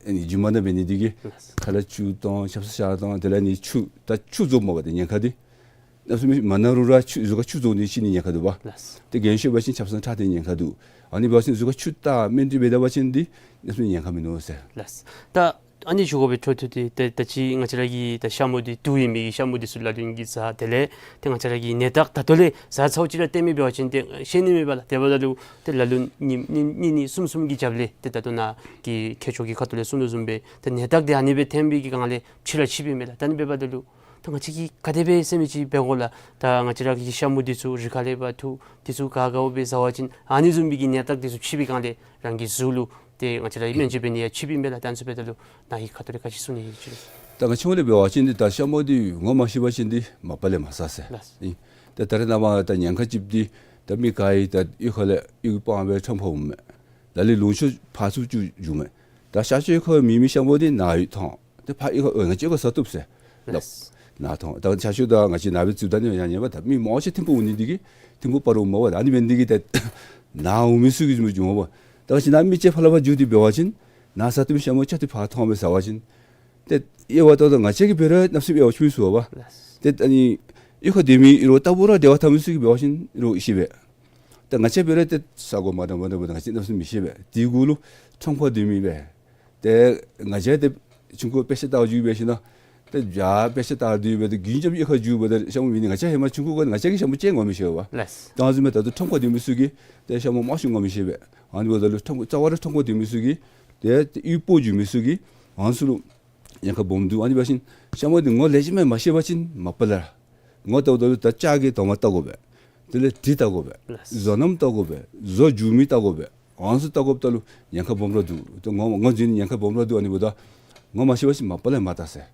ཨ་ནི་རྒྱུ་མ་ནང་འབད་ནི་འདི་གིས་ལགས། ཁ་ལས་སྐྱུག་དང་ཆབ་གསང་ཤ་དང་དེ་ལས་ཨ་ནི་ཆུ་ད་ཆུ་རྫོགས་མས་པ་ཏེ་ཉེན་ཁ་འདི། གནམ་མེད་ས་མེད་མ་ན་རུང་ར་ཆུ་གཟུགས་ཁར་ཆུ་རྫོགས་ནི་ཤི་ནི་ཉེན་ཁ་འདུག་པ། ལགས། ཏེ་རྒན་ཤོས་འབད་བ་ཅིན་ཆབ་གསང་ཁྲག་འཐེན་ཉེན་ཁ་འདུག། ཨ་ནི་འབད་བ་ཅིན་གཟུགས་ཁར་ཆུ་བཏགས་སྨན་སྤྲོད་འབད་ད་པ་ཅིན་འདི་གནམ་མེད་ས་མེད་ཉེན་ཁ་མིན་ནུག་ཟེར། ལགས། ད་ཨ་ནི་ཞུ་དགོ་པའི་འཕྲོ་མཐུད་དེ་ད་ད་ཅི་ང་བཅས་ར་གི་ད་ཤ་མུ་འདི་དུག་ཡོད་མི་གི་ཤ་མུ་འདི་ཚུ་ལ་ལུ་གིས་ཟ། དེ་ལས་ཏེ་ང་བཅས་ར་གིས་ནད་རྟགས་ད་ལྟོ་ལས་ཟ་ཚརཝ་ཅིག་ར་བསྟན་མི་འབད་བ་ཅིན་ཏེ་ཤེས་ནི་མེད་པས་ལགས། དེ་འབདཝ་ད་ལུ་ཏེ་ལ་ལུ་ཉིནམ་གཉིས་གཉིས་གསུམ་གསུམ་གྱི་རྒྱབ་ལས་ཏེ་ད་ལྟོ་ནཱ་གི་མཁས་མཆོག་གི་ཁ་ཐུག་ལས་གསུང་དོ་བཟུམ་སྦེ་ཏེ་ནད་རྟགས་འདི་ཨ་ནི་སྦེ་ཐོན་པའི་གི་སྒང་ལས་ཕྱི་ར་ཆིབས་པའི་མས་ལགས། ད་ཨ་ནི་འབདཝ་ད་ལུ་ད་ང་བཅས་ཀྱིས་ག་དེ་སྦེ་ཟེར་མི་ཅིག་འབད་དགོ་ལགས། ད་ང་བཅས་ར་གི་ཤ་མུ་འདི་ཚུ་རི་ཁ་ལས་ཕར་འཐུ་འདི་ཚུ་ག་ག་བ་སྦེ་ཟ་བ་ཅིན་ཨ་ནི་བཟུམ་མའི་གི་ནད་རྟགས་འདི་ཚུ་ཆིབས་པའི་སྒང་ལས་རང་གི་གཟུགས་ལུ་ཏེ་ང་བཅས་ར་སྨན་བཅོས་འབད་ནི་ཡང་ཆིབས་པའི་མས་ལགས། ད་ཨ་ནི་ཚུ་འབདཝ་ད་ལུ་ནཱ་གི་ཁ་ཐུག་ལས་ག་ཅི་གསུང་ནི་ཡོད་ཅི་ལགས། ད་ང་བཅས་ལས་འབད་བ་ཅིན་འདི་ད་ཤ་མུ་འདི་ངོ་མ་ཤེས་པ་ཅིན་འདི་མ་པ་ལས་མ་ཟ་ཟེར། ལགས། ཨིན། ད་ད་རེས་ནངས་པ་ད་ཉེན་ཁ་ཅིག་འདི་ད་མི་ག་ཡང་ད་གཡུས་ཁ་ལས་གཡུས་སྤང་སྦེ་ཁྲམ་ཕབ་འོང་མས། ལ་ལུ་ལུང་ཕྱོགས་ཕར་ཚུར་ཅིག་འགྱོཝ་མས། ད་ཤར་ཕྱོགས་ཁར་མེད་མི་ཤ་མུ་འདི་ནཱ་ཡོད་མཐོང་། ཏེ་ཕར་གཡུས་ཁར་ཨོ་ང་བཅས་ཁར་ཟ་བཏུབ་ཟེར་སླབ། ལགས། ནཱ་མཐོང་། ད་ཤར་ཕྱོགས་དང་ང་བཅས་ནཱ་སྦེ་འཛུལ་ད་ནི་ཡང་ཉེན་པ་ད་མི་མང་ཆེ་ཐིམ་ཕུག་འོང་ནི་འདི་གིས་ཐིམ་ཕུག་སྤ་རོ་འོངམ་མས་པ། ད་ཨ་ནི་འབད་ནི་འདི་གིས་ད་ནཱ་འོང་མི་ཚུ་གིས་འཛུལ་འོང་མས་པ། ད་ང་བཅས་ནཱ་མི་ཅིག་ཕར་ལས་ཕར་འཛུལ་ཏེ་འབད་བ་ཅིན་ནཱ་ཟ་བཏུབ་མི་ཤ་མུ་ཅིག་ཏེ་ཕར་མཐོང་སྦེ་ཟ་བ་ཅིན་ཏེ་དབྱེ་བ་ད་ད་ང་བཅས་ཀྱིས་འབད་རུང་གནམ་མེད་ས་མེད་དབྱེ་བ་ཕྱེ་མི་ཚུགས་པས། ལགས། ཏེ་ཨ་ནི་གཡུས་ཁར་སྡོད་མི་རོགས་ལྟ་བུ་ར་འབྲེལ་བ་འཐབ་མི་ཚུ་གིས་འབད་བ་ཅིན་རོགས་ཤེས་པས། ད་ང་བཅས་འབད་རུང་ཏེ་ཟ་དགོ་མ་འདྲཝ་མ་འདྲཝ་ད་ང་བཅས་གནམ་མེད་ས་མེད་མི་ཤེས་པས། དེ་གུ་ལུ་ཁྲམ་ཁར་སྡོད་མི་སྦེ་ཏེ་ང་བཅས་ཏེ་ཆུང་ཀུ་དཔེ་ཆ་ལྟ་བར་འགྱོ་སྦེ་ཞིནམ་ཏེ་ཡར་དཔེ་ཆ་ལྟ་སྡོད་སྦེ་ཏེ་རྒྱུན་འབྱམས་གཡུས་ཁར་འགྱོ་སྦེ་ད་ཤ་མུ་མེད་ནི་ང་བཅས་ཧེ་མ་ཆུང་ཀུ་སྒང་ང་བཅས་ཀྱིས་ཤ་མུ་ཅིག་ངོ་མི་ཤེས་པས། ལགས། ད་ཨ་ནི་བཟུམ་མའི་ད་ལྟོ་ཁྲམ་ཁར་སྡོད་མི་ཚུ་གིས་ཏེ་ཤ་མུ་མང་ཤོས་ངོ་མི་ཤེས་པས། ཨ་ནི་འབདཝ་ད་ལུ་ཁྲམ་རྩ་བ་ར་ཁྲམ་ཁར་སྡོད་མི་ཚུ་གིས་ཏེ་ཏེ་གཡུས་སྤོ་འགྱོ་མི་ཚུ་གིས་ཨ་ནི་ཚུ་ལུ་ཉེན་ཁ་སྦོམ་འདུག། ཨ་ནི་འབད་བ་ཅིན་ཤ་མུ་འདི་ངོ་ལེགས་ཤོམ་སྦེ་མ་ཤེས་པ་ཅིན་མ་པ་ལས་ངོ་བལྟཝ་ད་ལུ་ད་ལྕགས་ཀྱི་དོང་པ་བལྟ་དགོ་པས། དེ་ལས་གྲི་བལྟ་དགོ་པས། ལགས། བཟོ་རྣམ་བལྟ་དགོ་པས། བཟོ་འགྱོ་མི་བལྟ་དགོ་པས། ཨ་ནི་ཚུ་བལྟ་དགོཔ་ད་ལུ་ཉེན་ཁ་སྦོམ་ར་འདུག། ཏེ་ངོ་ངོ་འཛིན་ནི་ཉེན་ཁ་སྦོམ་ར་འདུག། ཨ་ནི་འབདཝ་ད་ངོ་མ་ཤེས་པ་ཅིན་མ་པ་ལས་མ་བལྟ་ཟེར།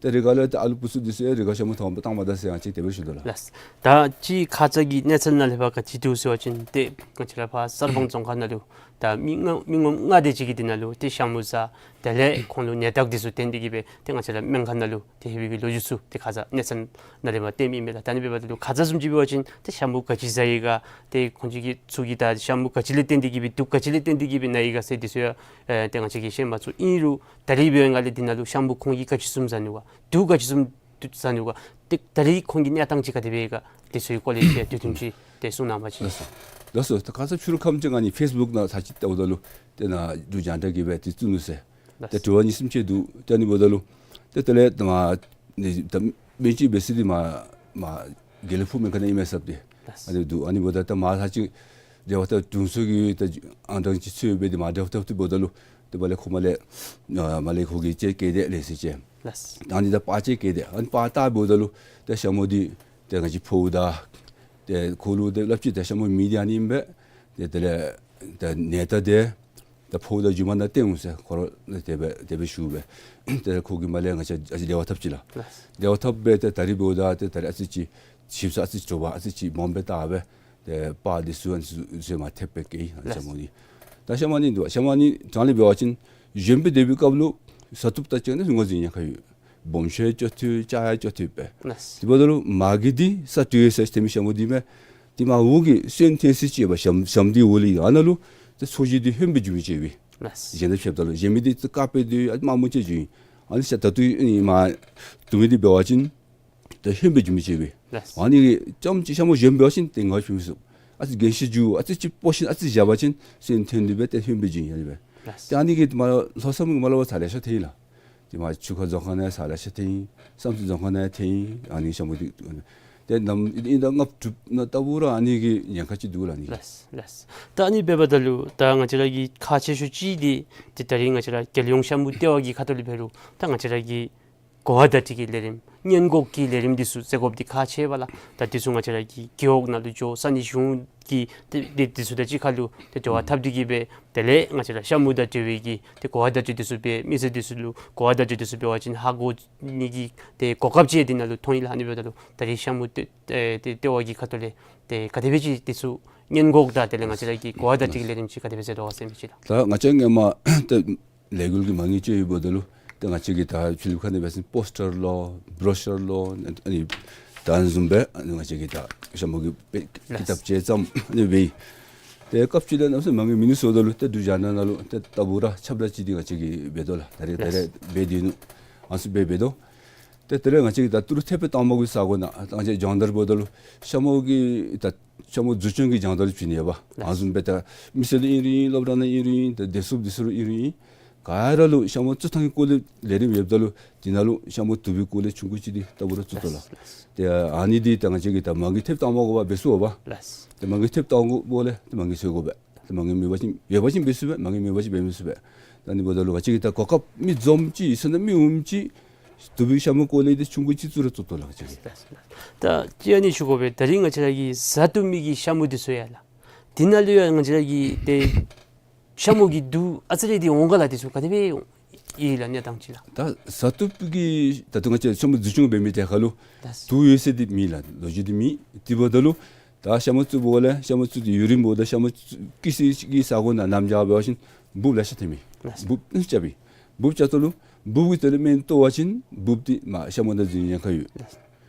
ཏེ་རི་ཁ་ལས་ཏེ་ཨ་ལུ་བུ་ཚུ་འདི་ཚུ་ཡང་རི་ཁར་ཤ་མུ་མཐོངམ་བཏང་མ་ད་ཟེར་ཡང་ཅིག་དེ་སྦེ་ཞུ་དོ་ལགས། ལགས། ད་ཅི་ཁ་ཙ་གི་གནས་ཚུལ་ནང་ལས་ཕར་ག་ཅི་འདུག་ཟེར་བ་ཅིན་ཏེ་ང་བཅས་ར་ཕར་གསར་སྤང་རྫོང་ཁག་ནང་ལུ་ད་མི་ལྔ་མི་ངོམ་ལྔ་དེ་ཅིག་གིས་འདི་ནང་ལུ་ཏེ་ཤ་མུ་ཟ། དེ་ལས་ཁོང་ལུ་ནད་རྟགས་འདི་ཚུ་བསྟན་ཏེ་གིས་སྦེ་ཏེ་ང་བཅས་ར་སྨན་ཁང་ནང་ལུ་ཏེ་ལྷོད་པའི་གི་ལོ་རྒྱུས་ཚུ་ཏེ་ཁ་ཙ་གནས་ཚུལ་ནང་ལས་མར་བསྟན་མི་མས་ལགས། ད་ཨ་ནི་འབདཝ་ད་ལུ་ཁ་ཙ་བཟུམ་ཅིག་འབད་བ་ཅིན་ཏེ་ཤ་མུ་ག་ཅི་ཟ་ཡི་ག་ཏེ་ཁོང་ཅིག་གིས་ཚུ་གིས་ད་ཤ་མུ་ག་ཅི་ལས་བརྟེན་ཏེ་གིས་སྦེ་དུག་ག་ཅི་ལས་བརྟེན་ཏེ་གིས་སྦེ་ན་ཡི་ག་ཟེར་འདི་ཚུ་ཡང་ཨེ་ཏེ་ང་བཅས་ཀྱིས་ཤེས་མ་ཚུགས། ཨིན་རུང་ད་རིས་འབད་བའི་སྒང་ལས་འདི་ནང་ལུ་ཤ་མུ་ཁོང་གིས་ག་ཅི་བཟུམ་ཟ་ནུག་ག་དུག་ག་ཅི་བཟུམ་ཟ་ནུག་ག་ཏེ་ད་རིས་ཁོང་གི་གནས་སྟངས་ཅིག་ག་དེ་སྦེ་ཡོད་ག་འདི་ཚུ་གི་སྐོར་ལས་ཏེ་དུས་ཐུང་ཅིག་ཏེ་གསུང་གནང་བ་ཅིན། ལགས་སོ། ལགས་སོ། ད་ཁ་ཙ་ཕྱི་རུ་ཁམས་ཅིག་ཨ་ནི་ཕེསི་བུཀ་ནང་ཚར་ཅིག་བལྟཝ་ད་ལུ་ཏེ་ནཱ་འབྲུག་རྒྱང་བསྒྲགས་ཀྱིས་སྦེ་ཏེ་བཙུགས་ནུག་ཟེར། ལགས། ཏེ་དྲི་བ་གཉིས་གསུམ་ཅིག་འདུག། ཏེ་ཨ་ནི་འབདཝ་ད་ལུ་ཏེ་དེ་ལས་ད་མ་ནི་ད་སྨན་བཅོས་འབད་ས་འདི་མར་མར་དགེ་ལེགས་ཕུག་སྨན་ཁང་ནང་ཨིན་མས་ཟེར་ཏེ། ལགས། ཨ་ནི་འདུག། ཨ་ནི་འབདཝ་ད་ད་མར་ཚར་ཅིག་འབྲེལ་བ་འཐབ་དྲུང་འཚོ་གིས་ད་ཨང་གྲངས་ཅིག་འཚོལ་སྦེ་ཏེ་མར་འབྲེལ་བ་འཐབ་སྟེ་འབདཝ་ད་ལུ་ཏེ་དེ་ལས་ཁོ་མར་ལས་ཨ་མར་ལས་ཁོ་གིས་ཅིག་བསྐྱལ་ཏེ་ལེགས་ཤོམ་ཅིག། ལགས། ད་ཨ་ནི་ད་པར་ཅིག་བསྐྱལ་ཏེ་ཨ་ནི་པར་བལྟ་འབདཝ་ད་ལུ་ཏེ་ཤ་མུ་འདི་ཏེ་ང་བཅས་ཕོཝ་དང་ཏེ་ཁོ་ལུ་ཏེ་སླབ་ཅི། ཏེ་ཤ་མུ་མེད་འདི་ཨ་ནི་ཨིན་པས། ཏེ་དེ་ལས་ད་ནད་རྟགས་འདི་ད་ཕོཝ་དང་རྒྱུ་མ་ནང་བསྟན་འོང་ཟེར་ཁོ་ར་ལུ་དེ་སྦེ་དེ་སྦེ་ཞུ་སྦེ། ཏེ་ཁོ་གིས་མར་ལས་ང་བཅས་ཨ་ཙི་འབྲེལ་བ་འཐབ་ཅི་ལགས། ལགས། འབྲེལ་བ་འཐབ་སྦེ་ཏེ་ད་རིས་འབདཝ་ད་ཏེ་ད་རིས་ཨ་ཙི་ཅིག་ཞིབ་ས་ཨ་ཙི་དྲོ་པ་ཨ་ཙི་ཅིག་མངམ་སྦེ་བལྟ་སྦེ་ཏེ་པར་འདི་ཚུ་ཨ་ནི་ཚུ་མར་ཐེབས་སྦེ་བསྐྱལ་ཡི། ལགས། ཤ་མུ་འདི་ད་ཤ་མུ་ཨ་ནི་འདུག། ཤ་མུ་ཨ་ནི་དྲང་ལས་འབད་བ་ཅིན་གཞོནམ་སྦེ་སྡོད་པའི་སྐབས་ལུ་ཟ་བཏུབ་ད་ཅི་ཨ་ནི་ངོས་འཛིན་ཉེན་ཁ་ཡོད། སྦོམ་ཤོས་ཅིག་ཐོན་ཆུང་ཤོས་ཅིག་ཐོན་པས། ལགས། དེ་འབདཝ་ད་ལུ་མ་གི་འདི་ས་དྲོད་ཡོད་ཟེར་ཐོན་མི་ཤ་མུ་འདི་མས། དེ་མར་འོག་གི་སོན་ཐོན་ས་ཅིག་ཡོད་པ། ཞྭམོ་ཞྭམོ་འདི་འོག་ལས་ཨ་ནཱ་ལུ་ཏེ་ཚོས་གཞི་འདི་ཧོནམ་སྦེ་འགྱུར་མི་ཅིག་ཡོད་པས། ལགས། གཞན་དང་ཕྱདཔ་ད་ལུ་གཞན་མི་འདི་ཏེ་དཀརཔོ་སྦེ་སྡོད་ཨ་དམར་མོ་ཅིག་འགྱུར། ཨ་ནི་ཤ་ད་ལྟོ་ཨ་ནི་མར་བཏུབ་མི་འདི་འབད་བ་ཅིན་ཏེ་ཧོནམ་སྦེ་འགྱུར་མི་ཅིག་ཡོད་པས། ལགས། ཨ་ནི་རྐྱངམ་ཅིག་ཤ་མུ་གཞོནམ་འབད་བ་ཅིན་ཏེ་ངོ་ཕྱེ་མི་ཚུགས། ཨ་ཙི་རྒན་ཤོས་འགྱུར་ཨ་ཙི་ཅིག་སྤོ་ཞིནམ་ཨ་ཙི་བཞག་པ་ཅིན་སོན་ཐོན་ཏེ་སྦེ་ཏེ་ཧོནམ་སྦེ་འགྱུར་ཡི་ཨ་ནི་སྦེ། ལགས། ཏེ་ཨ་ནི་གིས་མར་ལྷོ་མཚམས་ཀྱི་མར་ལུ་ཚར་ལེ་ཤ་ཐོན་ཡི་ལགས། ཏེ་མར་ཆུ་ཁ་རྫོང་ཁག་ནང་ཚར་ལེ་ཤ་ཐོན་ཡི། བསམ་རྩེ་རྫོང་ཁག་ནང་ཐོན་ཡི། ཨ་ནི་ཤ་མུ་འདི་ཏེ་ནམ་ཨིན་ད་ལྔ་བཅུ་ནང་ལྟ་བུ་ར་ཨ་ནི་གི་ཉེན་ཁ་ཅིག་འདུག་ལགས་ཨ་ནི་གི། ལགས་ལགས། ད་ཨ་ནི་འབདཝ་ད་ལུ་ད་ང་བཅས་ར་གི་ཁག་ཆེ་ཤོས་ཅིག་འདི་ཏེ་ད་རིས་ང་བཅས་ར་རྒྱལ་ཡོངས་ཤ་མུ་ལྟེ་བ་གི་ཁ་ཐུག་ལས་འབད་རུང་ད་ང་བཅས་ར་གི་གོ་བ་བརྡ་སྤྲོད་ཀྱི་ལས་རིམ་སྔོན་འགོག་གི་ལས་རིམ་འདི་ཚུ་སྤེལ་དགོཔ་འདི་ཁག་ཆེ་བས་ལགས། ད་འདི་ཚུ་ང་བཅས་ར་གི་རྒེད་འོག་ནང་ལུ་འགྱོ་ས་གནས་གཞུང་གི་ཏེ་ཏེ་འདི་ཚུ་དང་གཅིག་ཁར་ལུ་ཏེ་འབྲེལ་བ་འཐབ་སྟེ་གིས་སྦེ་དེ་ལས་ང་བཅས་ར་ཤ་མུ་དང་འབྲེལ་བའི་གི་ཏེ་གོ་བ་བརྡ་སྤྲོད་འདི་ཚུ་འབད་མི་སེར་འདི་ཚུ་ལུ་གོ་བ་བརྡ་སྤྲོད་འདི་ཚུ་འབད་བ་ཅིན་ཧ་གོ་ནི་གི་ཏེ་གོ་སྐབས་ཅིག་འདི་ནང་ལུ་མཐོང་ཡི་ལགས། ཨ་ནི་འབདཝ་ད་ལུ་ད་རིས་ཤ་མུ་ལྟེ་ཨེ་ཏེ་ལྟེ་བ་གི་ཁ་ཐུག་ལས་ཏེ་ག་དེ་སྦེ་ཅིག་འདི་ཚུ་སྔོན་འགོག་དང་དེ་ལས་ང་བཅས་ར་གི་གོ་བ་བརྡ་སྤྲོད་ཀྱི་ལས་རིམ་ཅིག་ག་དེ་སྦེ་སྤེལ་དོ་ག་ཟེར་མི་ཅིག་ལགས། ད་ང་བཅས་སྔོན་མ་ཏེ་ལས་འགུལ་གྱི་མ་དངུལ་ཅིག་ཡོདཔ་ད་ལུ་ཏེ་ང་བཅས་ཀྱིས་ད་ཕྱི་གླིངཔ་ཁ་ནང་འབད་བ་ཅིན་པོ་སི་ཊར་ལོ་བྲོ་ཤར་ལོ་ཨ་ནི་ད་ཨ་ནི་བཟུམ་སྦེ་ཨ་ནི་ང་བཅས་ཀྱིས་ད་ཤ་མུ་གི་དཔེ་ཀི་ཏབ་ཅིག་བརྩམས་ཨ་ནི་འབད་ཡི། ཏེ་སྐབས་ཅིག་ལས་གནམ་མེད་ས་མེད་མ་དངུལ་མིན་ནུག་ཟེརཝ་ད་ལུ་ཏེ་འབྲུག་རྒྱང་བསྒྲགས་ནང་ལུ་ཏེ་ལྟ་བུ་ར་ཁྱབ་བསྒྲགས་ཅིག་འདི་ང་བཅས་ཀྱིས་འབད་དོ་ལགས། ད་རེས་ད་རེས་འབད་དེ་ནུག། ཨ་ནི་ཚུ་འབད་འབད་དོ། ཏེ་དེ་ལས་ང་བཅས་ཀྱིས་ད་ཏི་རུ་ཐེར་པ་དང་པ་གི་ས་གོ་ནང་ད་ང་བཅས་སྦྱོང་བརྡར་འབདཝ་ད་ལུ་ཤ་མུ་གི་ད་ཤ་མུ་འཛུགས་སྐྱོང་གི་སྦྱོང་བརྡར་བྱིན་ནི་ཡོདཔ། ཨ་ནི་བཟུམ་སྦེ་ད་མི་སེར་ལུ་ཨིན་རུང་ཨིན། སློབ་གྲྭ་ནང་ཨིན་རུང་ཨིན། ད་བདེ་སྲུངཔ་འདི་ཚུ་ལུ་ཨིན་རུང་ཨིན། ག་ར་ལུ་ཤ་མུ་བཙུགས་ཐངས་ཀྱི་སྐོར་ལས་ལས་རིམ་ཡོདཔ་ད་ལུ་དེ་ནང་ལུ་ཤ་མུ་བསྡུ་བའི་སྐོར་ལས་ཆུང་ཀུ་ཅིག་འདི་ལྟ་བུ་ར་བཙུགས་དོ་ལགས། ཏེ་ཨ་ནི་འདི་ད་ང་བཅས་ཀྱིས་ད་མ་དངུལ་ཐེབས་དང་པ་གུ་འབད་ཚུགས་པ། ཏེ་མ་དངུལ་ཐེབས་དང་པ་གུ་འབདཝ་ལས་ཏེ་མ་དངུལ་འཚོལ་དགོ་པས། ཏེ་མ་དངུལ་མེད་པ་ཅིན་ཡོད་པ་ཅིན་འབད་ཚུགས་པས། མ་དངུལ་མེད་པ་ཅིན་འབད་མི་ཚུགས་པས། ད་ཨ་ནི་འབདཝ་ད་ལུ་ང་བཅས་ཀྱིས་ད་གོ་སྐབས་མི་འཛོམས་ཅིག་ཡོད་ས་ནང་མི་འོངམ་ཅིག་བསྡུ་བའི་ཤ་མུ་སྐོར་ལས་འདི་ཆུང་ཀུ་ཅིག་བཙུགས་ར་བཙུགས་དོ་ལགས་ང་བཅས་ཀྱིས། ད་ཅི་ཨ་ནི་ཞུ་དགོ་པས། ད་རིས་ང་བཅས་ར་གི་བཟའ་བཏུབ་མི་གི་ཤ་མུ་འདི་ཚུ་ཡོད་ལགས། དེ་ནང་ལུ་ཡང་ང་བཅས་ར་གི་ཏེ་ཤ་མུ་གི་དུག་ཨ་ཙི་རེ་འདི་འོང་ག་ལགས། འདི་ཚུ་ག་དེ་སྦེ་ཡོད་ལགས་གནས་སྟངས་ཅིག་ལགས། ད་བཟའ་བཏུབ་ཀྱི་ད་ལྟོ་ང་བཅས་ཤ་མུ་འཛུགས་སྐྱོང་འབད་མི་དེ་ཁར་ལུ་ལགས། དུག་ཡོད་ཟེར་འདི་མེད་ལགས། ལོ་རྒྱུས་འདི་མེད། དེ་འབདཝ་ད་ལུ་ད་ཤ་མུ་བཙུགས་པ་ལས་ཤ་མུ་བཙུགས་ཏེ་ཡུན་རིངམོ་འབདཝ་ད་ཤ་མུ་བཙུགས་ཀྱི་སའི་གི་ས་གོ་ནང་གནམ་བྱཱར་འབད་བ་ཅིན་འབུཔ་ལེ་ཤ་ཐོནམ་ཨིན། ལགས། འབུཔ་ཨ་ནི་རྐྱབ་ཨིན། འབུཔ་རྐྱབ་ད་ལུ་འབུཔ་གི་དེ་ལས་སྨན་བཏོག་པ་ཅིན་འབུཔ་འདི་མ་ཤ་མུ་དང་འཛིང་ནི་ཉེན་ཁ་ཡོད། ལགས།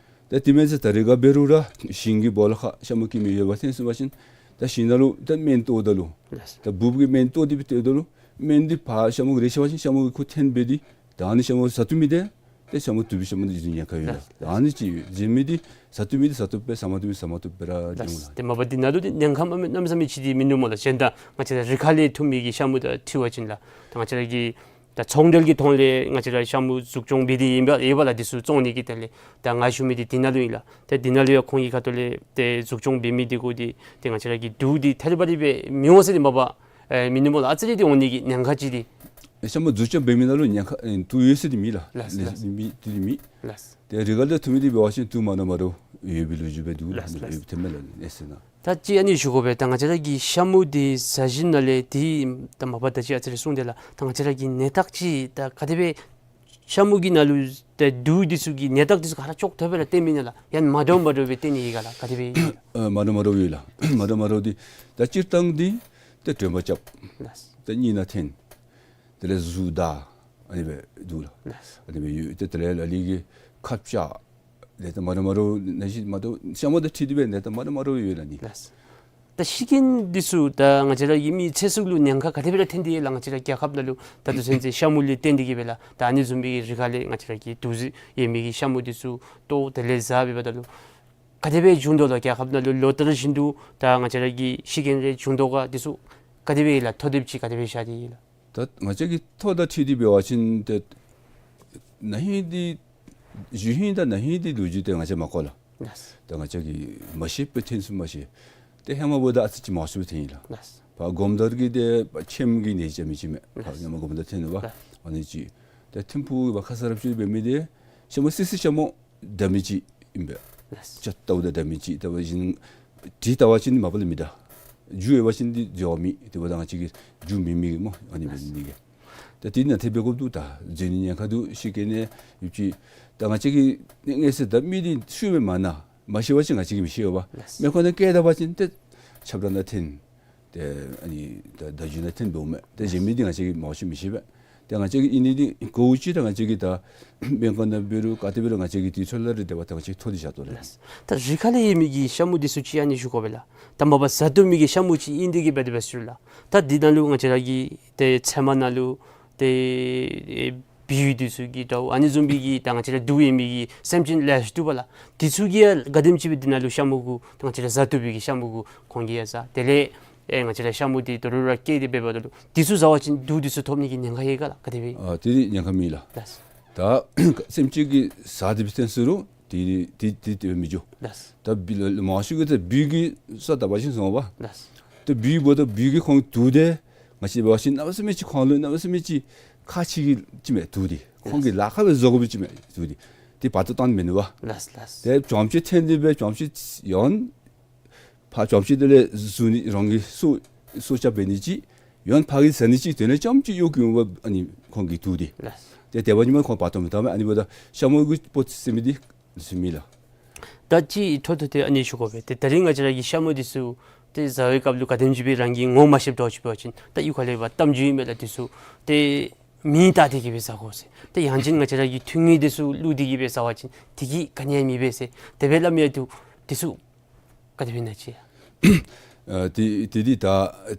ད་དེ་མེན་ཟེར་ད་རེས་ཁར་འབད་རུང་ར་ཞིང་གི་སྦོ་ལོགས་ཁར་ཤ་མུ་སྐྱེ་མི་ཡོདཔ་ཐོན་སོང་པ་ཅིན་ད་ཞིང་ནང་ལུ་ད་སྨན་བཏོགཔ་ད་ལུ་ལགས། ད་འབུཔ་གི་སྨན་བཏོག་སྟེ་སྦེ་བཏོགཔ་ད་ལུ་སྨན་འདི་ཕར་ཤ་མུ་གུ་རེག་ཤོར་བ་ཅིན་ཤ་མུ་གི་ཁོག་ཐོན་སྦེ་འདི་ད་ཨ་ནི་ཤ་མུ་བཟའ་བཏུབ་མི་འདི་ཏེ་ཤ་མུ་བཏུབ་པའི་ཤ་མུ་འདི་འཛིང་ནི་ཉེན་ཁ་ཡོད་ལགས། ལགས། ད་ཨ་ནི་ཅིག་ཡོད། བཟའ་མི་འདི་བཟའ་བཏུབ་པས། བཟའ་མ་བཏུབ་མི་བཟའ་མ་བཏུབ་པས་ར་འབྱུང་ལགས། ཏེ་མ་པ་འདི་ནང་ལུ་འདི་ཉེན་ཁ་མ་གནམ་མེད་ས་མེད་ཅིག་འདི་མིན་འདུག་སྨོ་ལགས། གཞན་དང་ང་བཅས་ར་རི་ཁ་ལས་འཐུ་མི་གི་ཤ་མུ་དང་འཁྲིལ་བ་ཅིན་ལགས། ད་ང་བཅས་ར་གི་ད་ཚོང་འབྲེལ་གྱི་ཐོག་ལས་ང་བཅས་ར་ཤ་མུ་འཛུགས་སྐྱོང་འབད་དེ་ཨིན་པས་ལགས། འདི་ཚུ་བཙོང་ནི་གི་དེ་ལས་ད་ང་ཞུ་མི་འདི་འདི་ནང་ལུ་ཨིན་ལགས། ཏེ་འདི་ནང་ལུ་ཡང་ཁོང་གི་ཁ་ཐུག་ལས་ཏེ་འཛུགས་སྐྱོང་འབད་མི་འདི་གུ་འདི་ཏེ་ང་བཅས་ར་གི་དུག་འདི་ཐད་རི་བ་རི་སྦེ་མི་འོང་ཟེར་འདི་མ་པ་ཨེ་མིན་འདུག་སྨོ་ལགས། ཨ་ཙི་རེ་འདི་འོང་ནི་གི་ཉེན་ཁ་ཅིག་འདི། ཤ་མུ་འཛུགས་སྐྱོང་འབད་མི་ནང་ལུ་ཉེན་ཁ་ཨེ་དུག་ཡོད་ཟེར་འདི་མེད་ལགས། ལགས་ལགས། མེད་འདི་མེད། ལགས། ཏེ་རི་ཁ་ལས་འཐུ་མི་འདི་འབད་བ་ཅིན་དུག་མ་འདྲཝ་མ་འདྲཝ་ཡོད་པའི་ལོ་རྒྱུས་སྦེ་འདུག་ལགས། ལགས་ལགས། ཡོད་པའི་ཐོན་མས་ལགས་གནས་ཚུལ་ནང་། ད་ཅི་ཨ་ནི་ཞུ་དགོ་པས། ད་ང་བཅས་ར་གི་ཤ་མུ་འདི་བཟའ་བཞིན་ནང་ལས་འདི་ད་མ་པ་ད་ཅི་ཨ་ཙི་རེ་གསུངས་ཏེ་ལགས། ད་ང་བཅས་ར་གི་ནད་རྟགས་ཅིག་ད་ག་དེ་སྦེ་ཤ་མུ་གི་ནང་ལུ་ད་དུག་འདི་ཚུ་གི་ནད་རྟགས་འདི་ཚུ་ག་ར་ཅོག་འཐདཔ་སྦེ་ར་སྟོནམ་ཨིན་ན་ལགས། ཡང་མ་འདྲཝ་མ་འདྲཝ་སྦེ་སྟོན་ནི་ཨིན་ག་ལགས། ག་དེ་སྦེ་ཨིན་ན་ལགས། ཨ་མ་འདྲཝ་མ་འདྲཝ་ཡོད་ལགས། མ་འདྲཝ་མ་འདྲཝ་འདི་ད་སྤྱིར་བཏང་འདི་ད་དྲོད་འབར་རྐྱབ། ལགས། ད་གཉིད་ནང་འཐོན། དེ་ལས་གཟུགས་འདར། ཨ་ནི་སྦེ་འདུག་ལགས། ལགས། ཨ་ནི་སྦེ་ཡོད། ཏེ་དེ་ལས་ལ་ལུ་གིས་ཁབ་ཆག། ཏེ་ད་མ་འདྲཝ་མ་འདྲཝ་ནད་གཞི་མ་འདྲཝ་ཤ་མུ་དང་འཁྲིལ་ཏེ་སྦེ་ནད་རྟགས་མ་འདྲཝ་མ་འདྲཝ་ཡོད་ལགས་ནི། ལགས། ད་ཤི་རྐྱེན་འདི་ཚུ་ད་ང་བཅས་ར་གི་མི་ཚེ་སྲོག་ལུ་ཉེན་ཁ་ག་དེ་སྦེ་ར་ཐོན་ཏེ་ལགས། ང་བཅས་ར་རྒྱལ་ཁབ་ནང་ལུ་ད་ལྟོ་ཚུན་ཚོད་ཤ་མུ་ལས་བརྟེན་ཏེ་གིས་སྦེ་ལགས། ད་ཨ་ནི་བཟུམ་སྦེ་རི་ཁ་ལས་ང་བཅས་ར་གི་དུག་རྫས་ཡོད་མི་གི་ཤ་མུ་འདི་ཚུ་བཏོག་དེ་ལས་བཟའ་འབདཝ་ད་ལུ་ག་དེ་སྦེ་བྱུང་དོ་ལགས། རྒྱལ་ཁབ་ནང་ལུ་ལོ་ལྟར་བཞིན་དུ་ད་ང་བཅས་ར་གི་ཤི་རྐྱེན་རེ་བྱུང་དོ་ག། འདི་ཚུ་ག་དེ་སྦེ་ལགས། ཐོ་དེབ་ཅིག་ག་དེ་སྦེ་བཞག་སྟེ་ལགས། ད་ང་བཅས་ཀྱི་ཐོ་དང་འཁྲིལ་ཏེ་འབད་བ་ཅིན་ཏེ་ན་ཧིང་འདི་གཞེས་ཧིང་དང་ན་ཧིང་འདི་ལོ་རྒྱུས་འདི་ང་བཅས་མ་གོ་ལགས། ལགས། ད་ང་བཅས་ཀྱིས་མ་ཤེས་པས། ཐོན་ཚུགས་མ་ཤེས། ཏེ་ཧེ་མ་འབདཝ་ད་ཨ་ཙི་ཅིག་མང་སུ་སྦེ་ཐོན་ཡི་ལགས། ལགས། ཕར་སྒོམ་དར་གྱི་ཏེ་ཁྱེམ་གྱི་ནད་ཅིག་མི་ཅིག་མས། ཕར་ལགས། ཧེ་མ་སྒོམ་དར་ཐོན་ནུག་པ། ལགས། ཨ་ནི་ཅིག། ཏེ་ཐིམ་ཕུག་ཕར་ཁ་སར་ར་ཅིག་འབད་མི་འདི་ཤ་མུ་སི་སི་ཤ་མུ་འདྲ་མི་ཅིག་ཨིན་པས། ལགས། ཅ་ཏའུ་དང་འདྲ་མི་ཅིག། ད་འབད་བ་ཅིན་དྲི་བལྟ་བ་ཅིན་མ་པ་ལས་མི་འདྲ། རྒྱུ་ཡོད་པ་ཅིན་འདི་འགྱོ་མི་དེ་འབདཝ་ད་ང་བཅས་ཀྱིས་རྒྱུ་མེད་མི་གི་སྨོ། ཨ་ནི་འབད་ནི་གི། ད་དེ་ནང་ཏེ་འབད་དགོཔ་འདུག། ད་འཛིང་ནི་ཉེན་ཁ་འདུག། ཤི་རྐྱེན་ནི་ཡོད་ཅི། ད་ང་བཅས་ཀྱིས་ངེས་ཤེས་ད་མི་འདི་ཤུལ་མ་མ་ན་མ་ཤི་བ་ཅིན་ང་བཅས་ཀྱིས་མི་ཤེས་པས། ལགས། མེ་འཁོར་ནང་བཀལ་ད་པ་ཅིན་ཏེ་ཆབ་ར་ནང་འཐོན། ཏེ་ཨ་ནི་ད་ད་རྒྱུ་ནང་འཐོན་འོང་མས། ཏེ་གཞན་མི་འདི་ང་བཅས་ཀྱིས་མང་ཤོས་མི་ཤེས་པས། ཏེ་ང་བཅས་ཀྱིས་ཨིན་ནི་འདི་གོ་ཅི། ད་ང་བཅས་ཀྱིས་ད་སྨན་ཁང་ནང་འབད་རུང་ག་ཏེ་འབད་རུང་ང་བཅས་ཀྱིས་དུས་ཚོད་ལ་རེ་འབདཝ་ད་ང་བཅས་ཐོ་འདི་བཞག་དོ་ལགས། ལགས། ད་རི་ཁ་ལས་ཡོད་མི་གི་ཤ་མུ་འདི་ཚུ་ཅིག་ཨ་ནི་ཞུ་དགོ་པས་ལགས། ད་མ་པ་བཟའ་བཏུབ་མི་གི་ཤ་མུ་ཅིག་ཨིན་ཏེ་གིས་འབད་དེ་འབད་ཟེར་ལགས། ད་འདི་ནང་ལུ་ང་བཅས་ར་གི་ཏེ་ཚལ་མ་ནང་ལུ་ཏེ་ཨེ་བི་ཡུ་འདི་ཚུ་གི་དྲ་བོ་ཨ་ནི་བཟུམ་སྦེ་གི་ད་ང་བཅས་ར་དུག་ཡོད་མི་གི་སེམས་ཅན་ལེ་ཤ་འདུག་པ་ལགས། འདི་ཚུ་གིས་ཡང་ག་དེམ་ཅིག་སྦེ་འདི་ནང་ལུ་ཤ་མུ་གུ་ད་ང་བཅས་ར་བཟའ་བཏུབ་པའི་གི་ཤ་མུ་གུ་ཁོང་གིས་ཡང་བཟའ། དེ་ལས་ ཨེ་ང་བཅས་ར་ཤ་མུ་འདི་དོ་རུང་ར་སྐྱེས་ཏེ་འབདཝ་ད་ལུ་དེ་ཚུ་བཟའ་བ་ཅིན་དུག་དེ་ཚུ་ཐོབ་ནི་གི་ཉེན་ཁ་ཡོད་ག་ལགས། ག་དེ་སྦེ། ཨ་དེ་ཉེན་ཁ་མེད་ལགས། ལགས། ད་སེམས་ཅན་གྱིས་བཟའ་སྟེ་འབད་བ་ཅིན་དེ་དེ་དེ་དེ་མི་འགྱོ། ལགས། ད་འབུ་ལ་མང་ཤོས་ཀྱིས་ད་འབུ་གིས་ས་བཏབ་པ་ཅིན་སོང་པ། ལགས། ད་འབུ་འབདཝ་ད་འབུ་གིས་ཁོང་དུག་དེ་ང་བཅས་འབད་བ་ཅིན་གནམ་མེད་ས་མེད་ཅིག་ཁོང་ལུ་གནམ་མེད་ས་མེད་ཅིག་ཁག་ཆེ་གི་ཅིག་མས་དུག་དེ། ཁོང་གིས་ལཱ་ཁག་སྦེ་བཟོ་དགོ་པའི་ཅིག་མས་དུག་དེ། དེ་བར་དུ་བཏང་མི་ནུས་པ། ལགས་ལགས། དེ་བྱང་ཕྱོགས་འཐོན་ཏེ་སྦེ་བྱང་ཕྱོགས་ཡང་ཕར་བྱང་ཕྱོགས་དེ་ལས་བཟུང་ནི་རང་གི་སྲོག་སྲོག་སྐྱབས་འབད་ནི་ཅིག་ཡང་ཕར་གྱི་བཟའ་ནི་ཅིག་དེ་ལས་རྐྱངམ་ཅིག་གཡོག་གི་འོང་པ། ཨ་ནི་ཁོང་གིས་དུག་དེ། ལགས། དེ་དེ་འབད་ནི་མ་ཁོང་བར་དུ་མི་བཏང་མས། ཨ་ནི་འབདཝ་ད་ཤ་མུ་གི་སྤོ་ཟེར་མི་འདི་ལུ་ཚུ་མེད་ལགས། ད་ཅི་འཕྲོ་མཐུད་དེ་ཨ་ནི་ཞུ་དགོ་པས། ཏེ་ད་རིས་ང་བཅས་ར་གི་ཤ་མུ་འདི་ཚུ་ཏེ་བཟའ་བའི་སྐབས་ལུ་ག་དེམ་ཅིག་སྦེ་རང་གིས་ངོ་མ་ཤེསཔ་འདྲཝ་ཅིག་འབད་བ་ཅིན་ད་གཡུས་ཁ་ལས་འབད་གཏམ་རྒྱུད་ཨིན་མས་ལགས། འདི་ཚུ་ཏེ་མེ་བཏང་སྟེ་གི་སྦེ་བཟའ་དགོ་ཟེར། ཏེ་ཡང་ཅིན་ང་བཅས་ར་གི་ཐུན་དངུལ་འདི་ཚུ་བླུགས་ཏེ་གི་སྦེ་བཟའ་བ་ཅིན་དེ་གིས་ག་ནི་ཡང་མི་འབད་ཟེར་དེ་སྦེ་སླབ་མི་ཡང་འདུག། འདི་ཚུ་ག་དེ་སྦེ་ཨིན་ན་ཅིག། ཨ་དེ་དེ་འདི་ད་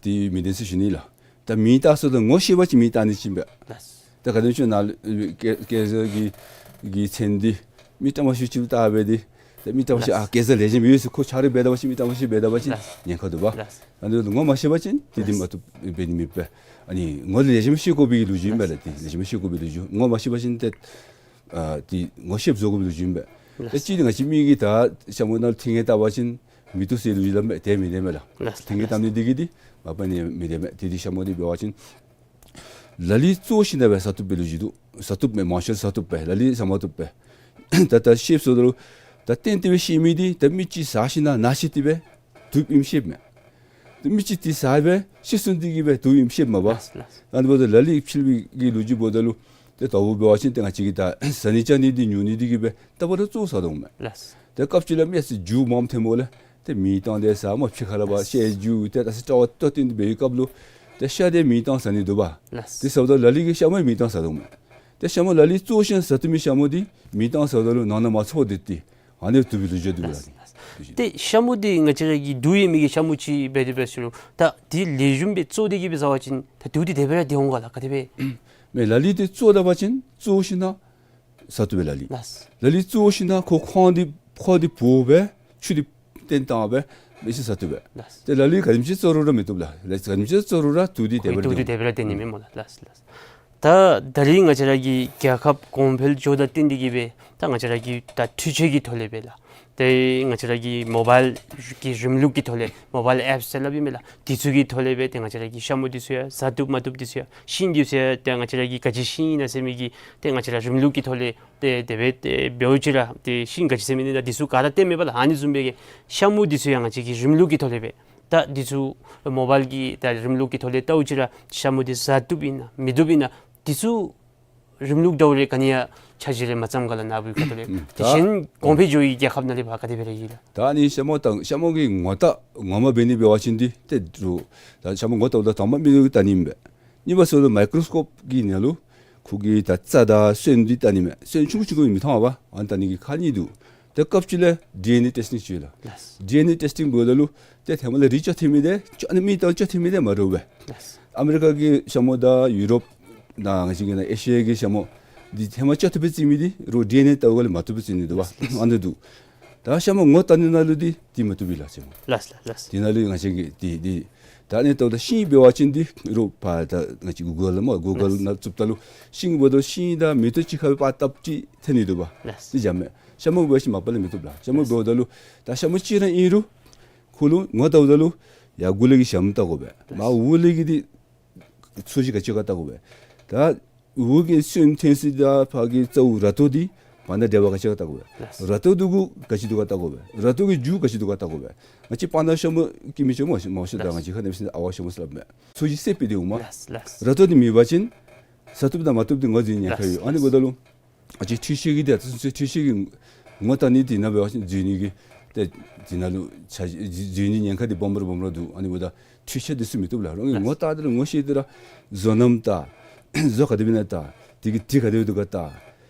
དེ་མི་བདེན་ཟེར་ཞུ་ནི་ལགས། ད་མེ་བཏང་ཟེརཝ་ད་ངོ་ཤེས་པ་ཅིན་མེ་བཏང་ནི་ཅིག་ཨིན་པས། ལགས། ད་ག་དེམ་ཅིག་ནཱ་ལུ་ཀེ་ཀེན་སར་གྱི་གི་ཚན་འདི་མི་ལྟ་མ་ཤེས་ཅིག་ལུ་བཏང་སྦེ་འདི་ད་མི་ལྟ་མ་ཤེས། ལགས། ཨ་ཀེན་སར་ལེགས་ཤོམ་ཡོད་ཟེར་ཁོ་ཆ་རོགས་འབད་ད་པ་ཅིན་མི་ལྟ་མ་ཤེས་འབད་ད་པ་ཅིན། ལགས། ཉེན་ཁ་འདུག་པ། ལགས། ཨ་ནི་ངོ་མ་ཤེས་པ་ཅིན་དེ་འདི་ལགས། མ་བཏུབ་འབད་ནི་མེད་པས། ཨ་ནི་ངོ་ལེགས་ཤོམ་ཤེས་དགོ་པའི་ལོ་རྒྱུས་ཨིན་པས་ལགས། ལགས། དེ་ལེགས་ཤོམ་ཤེས་དགོ་པའི་ལོ་རྒྱུས། ངོ་མ་ཤེས་པ་ཅིན་ཏེ་ཨ་དེ་ངོ་ཤེསཔ་བཟོ་དགོ་པའི་ལོ་རྒྱུས་ཨིན་པས། ལགས། ད་ཅི་ང་བཅས་མི་གིས་ད་ཤ་མུ་ནང་ལུ་ཐིང་ངེ་བཏབ་པ་ཅིན་མེ་ཏོག་ཟེར་ལོ་རྒྱུས་སླབ་མས། དེ་མི་བདེན་མས་ལགས། ལགས། ཐིང་ངེ་བཏབ་ནི་འདི་གིས་འདི་མ་པ་ནི་མི་བདེན་མས། དེ་འདི་ཤ་མུ་འདི་འབད་བ་ཅིན་ལ་ལུ་བཙོ་ཞིནམ་ལས་སྦེ་བཟའ་བཏུབ་པའི་ལོ་རྒྱུས་འདུག། བཟའ་བཏུབ་མས། མང་ཤོས་བཟའ་བཏུབ་པས། ལ་ལུ་བཟའ་མ་བཏུབ་པས། ད་ད་ཤེསཔ་སོང་ད་ལུ་ད་གཏན་གཏན་སྦེ་ཤེས་མི་འདི་ད་མི་ཅིག་བཟའ་ཞིནམ་ལས་ན་ཤེས་ཏེ་སྦེ་དུག་ཨིནམ་ཤེསཔ་མས། ཏེ་མི་ཅིག་དེ་བཟའ་སྦེ་ཤི་སོང་སྟེ་གི་སྦེ་དུག་ཨིནམ་ཤེསཔ་མས་པ། ལགས་ལགས། ཨ་ནི་འབདཝ་ད་ལ་ལུ་ཕྱི་གི་ལོ་རྒྱུས་འབདཝ་ད་ལུ་ཏེ་དང་པ་འབད་བ་ཅིན་ཏེ་ང་བཅས་ཀྱིས་ད་བཟའ་ནི་བཅའ་ནི་འདི་ཉོ་ནི་འདི་གིས་སྦེ་ད་འབདཝ་ད་བཙོ་བཟའ་དོ་མས། ལགས། ཏེ་སྐབས་ཅིག་ལས་མི་ཡང་ཅིག་རྒྱུ་མངམ་ཐོནམ་ལས་ཏེ་མེ་བཏང་སྟེ་བཟའ་མ་ཕྱི་ཁ་ལས་འབད་ལགས། ཤེས་རྒྱུ་ཏེ་ད་ས་སྐྲ་བ་ཏོ་སྟོན་ཏེ་འབད་བའི་སྐབས་ལུ་ཏེ་ཤ་འདི་མེ་བཏང་བཟའ་ནི་འདུག་པ། ལགས། དེ་བཟའཝ་ད་ལ་ལུ་གིས་ཤ་མུ་མེ་བཏང་བཟའ་དོ་མས། ཏེ་ཤ་མུ་ལ་ལུ་བཙོ་ཞིནམ་ལས་བཟའ་བཏུབ་མི་ཤ་མུ་འདི་མེ་བཏང་བཟའཝ་ད་ལུ་ནང་ན་མ་ཚོར་ཏེ་ཏེ་ཨ་ནི་དུག་པའི་ལོ་རྒྱུས་འདུག་ལགས། ལགས། ཏེ་ཤ་མུ་འདི་ང་བཅས་ར་གི་དུག་ཡོད་མི་གི་ཤ་མུ་ཅིག་འབད་དེ་འབད་ཟེར་རུང་ད་དེ་ལེགས་ཤོམ་སྦེ་བཙོ་སྟེ་གི་སྦེ་བཟའ་བ་ཅིན་ད་དུག་འདི་དེ་སྦེ་ར་འདི་འོང་ག་ལགས། ག་དེ་སྦེ། མས། ལ་ལུ་འདི་བཙོ་ད་པ་ཅིན་བཙོ་ཞིནམ་ལས་བཟའ་བཏུབ་པས་ལ་ལུ། ལགས། ལ་ལུ་བཙོ་ཞིནམ་ལས་ཁོ་ཁོང་འདི་ཁོ་འདི་བོ་སྦེ་ཆུ་འདི་བཏོན་བཏང་སྦེ་མི་ཅིག་བཟའ་བཏུབ་པས། ལགས། ཏེ་ལ་ལུ་ག་དེམ་ཅིག་བཙོ་རུང་ར་མི་བཏུབ་ལགས། ལ་ག་དེམ་ཅིག་བཙོ་རུང་ར་དུག་འདི་དེ་སྦེ་ར་འདི་འོང་། དུག་འདི་དེ་སྦེ་ར་འདི་ཨིན་མས་སྨོ་ལགས། ལགས་ལགས། ད་ད་རིས་ང་བཅས་ར་གི་རྒྱལ་ཁབ་གོང་འཕེལ་འགྱོཝ་དང་བསྟུན་ཏེ་གི་སྦེ་ད་ང་བཅས་ར་གི་ད་འཕྲུལ་ཆས་ཀྱི་ཐོག་ལས་སྦེ་ལགས། ཏེ་ང་བཅས་ར་གི་མོ་བཱའིལ་གི་རིམ་ལུགས་ཀྱི་ཐོག་ལས་མོ་བཱའིལ་ཨེཔསི་ཟེར་སླབ་ཨིན་མས་ལགས། དེ་ཚུ་གི་ཐོག་ལས་སྦེ་ཏེ་ང་བཅས་ར་གི་ཤ་མུ་འདི་ཚུ་ཡང་བཟའ་བཏུབ་མ་བཏུབ་འདི་ཚུ་ཡང་ཤིང་འདི་ཚུ་ཡང་ཏེ་ང་བཅས་ར་གིས་ག་ཅི་ཤིང་ཨིན་ན་ཟེར་མི་གི་ཏེ་ང་བཅས་ར་རིམ་ལུགས་ཀྱི་ཐོག་ལས་ཏེ་དེ་སྦེ་ཏེ་འབདཝ་ཅིག་ར་ཏེ་ཤིང་ག་ཅི་ཟེར་མི་ཨིན་ན་འདི་ཚུ་ག་ར་སྟོནམ་མས་པ་ལགས། ཨ་ནི་བཟུམ་སྦེ་གི་ཤ་མུ་འདི་ཚུ་ཡང་ང་བཅས་ཀྱིས་རིམ་ལུགས་ཀྱི་ཐོག་ལས་སྦེ་ད་འདི་ཚུ་མོ་བཱའིལ་གྱི་ད་རིམ་ལུགས་ཀྱི་ཐོག་ལས་བལྟཝ་ཅིག་ར་ཤ་མུ་འདི་བཟའ་བཏུབ་ཨིན་ན་མི་བཏུབ་ཨིན་ན་འདི་ཚུ་རིམ་ལུགས་འདྲཝ་རེ་ག་ནི་ཡང་ཆ་ཤས་རེ་མ་བརྩམས་ག་ལགས། ནཱ་བུའི་ཁ་ཐུག་ལས། ཨུམ། དེ་ད་གཞན་གོང་འཕེལ་འགྱོ་བའི་རྒྱལ་ཁབ་ནང་ལས་འབད་ག་དེ་སྦེ་ར་ཡོད་ལགས། ད་ཨ་ནི་ཤ་མུ་དང་ཤ་མུ་གི་ངོ་རྟགས་ངོ་མ་འབད་ནི་འབད་བ་ཅིན་འདི་ཏེ་རུང་ད་ཤ་མུ་ངོ་བལྟཝ་ད་དང་པ་མིག་ཏོ་གིས་བལྟ་ནི་ཨིན་པས། གཉིས་པ་སོང་ད་མའི་ཀྲོ་སི་ཀོབ་ཀྱི་ནང་ལུ་ཁོ་གི་ད་རྩ་དང་སོན་འདི་བལྟ་ནི་མས། སོན་ཆུང་ཀུ་ཆུང་ཀུ་མི་མཐོང་བས། ཨ་ནི་བལྟ་ནི་གི་ཁག་གཉིས་འདུག། ཏེ་སྐབས་ཅིག་ལས་ཌི་ཨེན་ཨེ་ཊེསི་ཊིང་ཅིག་ཡོད་ལགས། ལགས། ཌི་ཨེན་ཨེ་ཊེསི་ཊིང་འབདཝ་ད་ལུ་ཏེ་ཧེ་མ་ལས་རིགས་ཅིག་ཐོན་མི་འདི་ཅིག་ཨ་ནི་མི་དང་ཅིག་ཐོན་མི་འདི་མ་འདྲཝ་སྦེ། ལགས། ཨ་མི་རི་ཀ་གི་ཤ་མུ་དང་ཡུ་རོབ་དང་ང་བཅས་ཀྱི་ནཱ་ཨེ་ཤི་ཡ་གི་ཤ་མུ་འདི་ཧེ་མ་ཅིག་ཐོན་པའི་རྩིས་མི་འདི་རུང་ཌི་ཨེན་ཨེ་བལྟཝ་ལས་མ་བཏུབ་པའི་རྩིས་ནི་འདུག་པ། ལགས། ཨ་ནི་འདུག། ད་ཤ་མུ་ངོ་བལྟ་ནི་ནང་ལུ་འདི་འདི་མ་བཏུབ་པས་ལགས་ཤ་མུ། ལགས་ལགས་ལགས། འདི་ནང་ལུ་ང་བཅས་ཀྱིས་འདི་འདི་ད་ཨ་ནི་བལྟཝ་ད་ཤིང་འབད་བ་ཅིན་འདི་རུང་ཕར་ད་ང་བཅས་གུ་གཱལ་ལུ་སྨོ་གུ་གཱལ་ལགས། ནང་བཙུགསཔ་ད་ལུ་ཤིང་འབདཝ་ད་ཤིང་དང་མེ་ཏོག་གཅིག་ཁར་སྦེ་པར་བཏབ་ཅིག་ཐོན་ནི་འདུག་པ། ལགས། འདི་འཇམ་མས། ཤ་མུ་འབད་བ་ཅིན་མ་པ་ལས་མི་བཏུབ་ལགས། ཤ་མུ་འབདཝ་ད་ལུ་ད་ཤ་མུ་གཅིག་ར་ཨིན་རུང་ཁོ་ལུ་ངོ་བལྟཝ་ད་ལུ་ཡར་མགུ་ལས་ཀྱི་ཞྭམོ་བལྟ་དགོ་པས། མར་འོག་ལས་ཀྱི་འདི་ཚོས་གཞི་ག་ཅི་ག་བལྟ་དགོ་པས། ད་འོག་གི་སོན་ཐོན་ས་དང་ཕར་གྱི་རྩ་བོ་ར་ཏོ་འདི་བར་ན་འབྲེལ་བ་ག་ཅི་ག་བལྟ་དགོ་པས། ལགས། ར་ཏོ་འདི་གུ་ག་ཅི་འདུག་ག་བལྟ་དགོ་པས། ར་ཏོ་གི་རྒྱུ་ག་ཅི་འདུག་ག་བལྟ་དགོ་པས། ང་བཅས་སྤང་ཐང་ཤ་མུ་སྐྱེ་མི་ཅིག་མ་མང་ཤོས་ད་ལགས། ང་བཅས་ཁ་ནང་སྦེ་ཨ་ཝ་ཤ་མུ་ཟེར་སླབ་མས། ཚོས་གཞི་སེརཔོ་འདི་འོང་མས། ལགས་ལགས། ར་ཏོ་འདི་མེད་པ་ཅིན་བཟའ་བཏུབ་དང་མ་བཏུབ་འདི་ངོས་འཛིན་ཉེན་ཁ་ཡོད། ལགས། ཨ་ནི་འབདཝ་ད་ལུ་ང་བཅས་འཕྲུལ་ཆས་ཀྱི་འདི་ད་ཚུན་ཚོད་འཕྲུལ་ཆས་ཀྱིས་ངོ་བལྟ་ནི་འདི་ནང་འབད་བ་ཅིན་འཛུལ་ནི་གི་ཏེ་འདི་ནང་ལུ་ཆ་འཛུལ་ནི་ཉེན་ཁ་འདི་སྦོམ་ར་སྦོམ་ར་འདུག། ཨ་ནི་འབདཝ་ད་འཕྲུལ་ཆས་འདི་ཚུ་མི་བཏུབ་ལགས། རང་གིས་ངོ་བལྟ་སྟེ་ར་ངོ་ཤེས་ཏེ་ར་བཟོ་རྣམ་བལྟ། བཟོ་ག་དེ་སྦེ་ཨིན་ན་བལྟ། དེ་གི་དྲི་ག་དེ་སྦེ་འདུག་ག་བལྟ།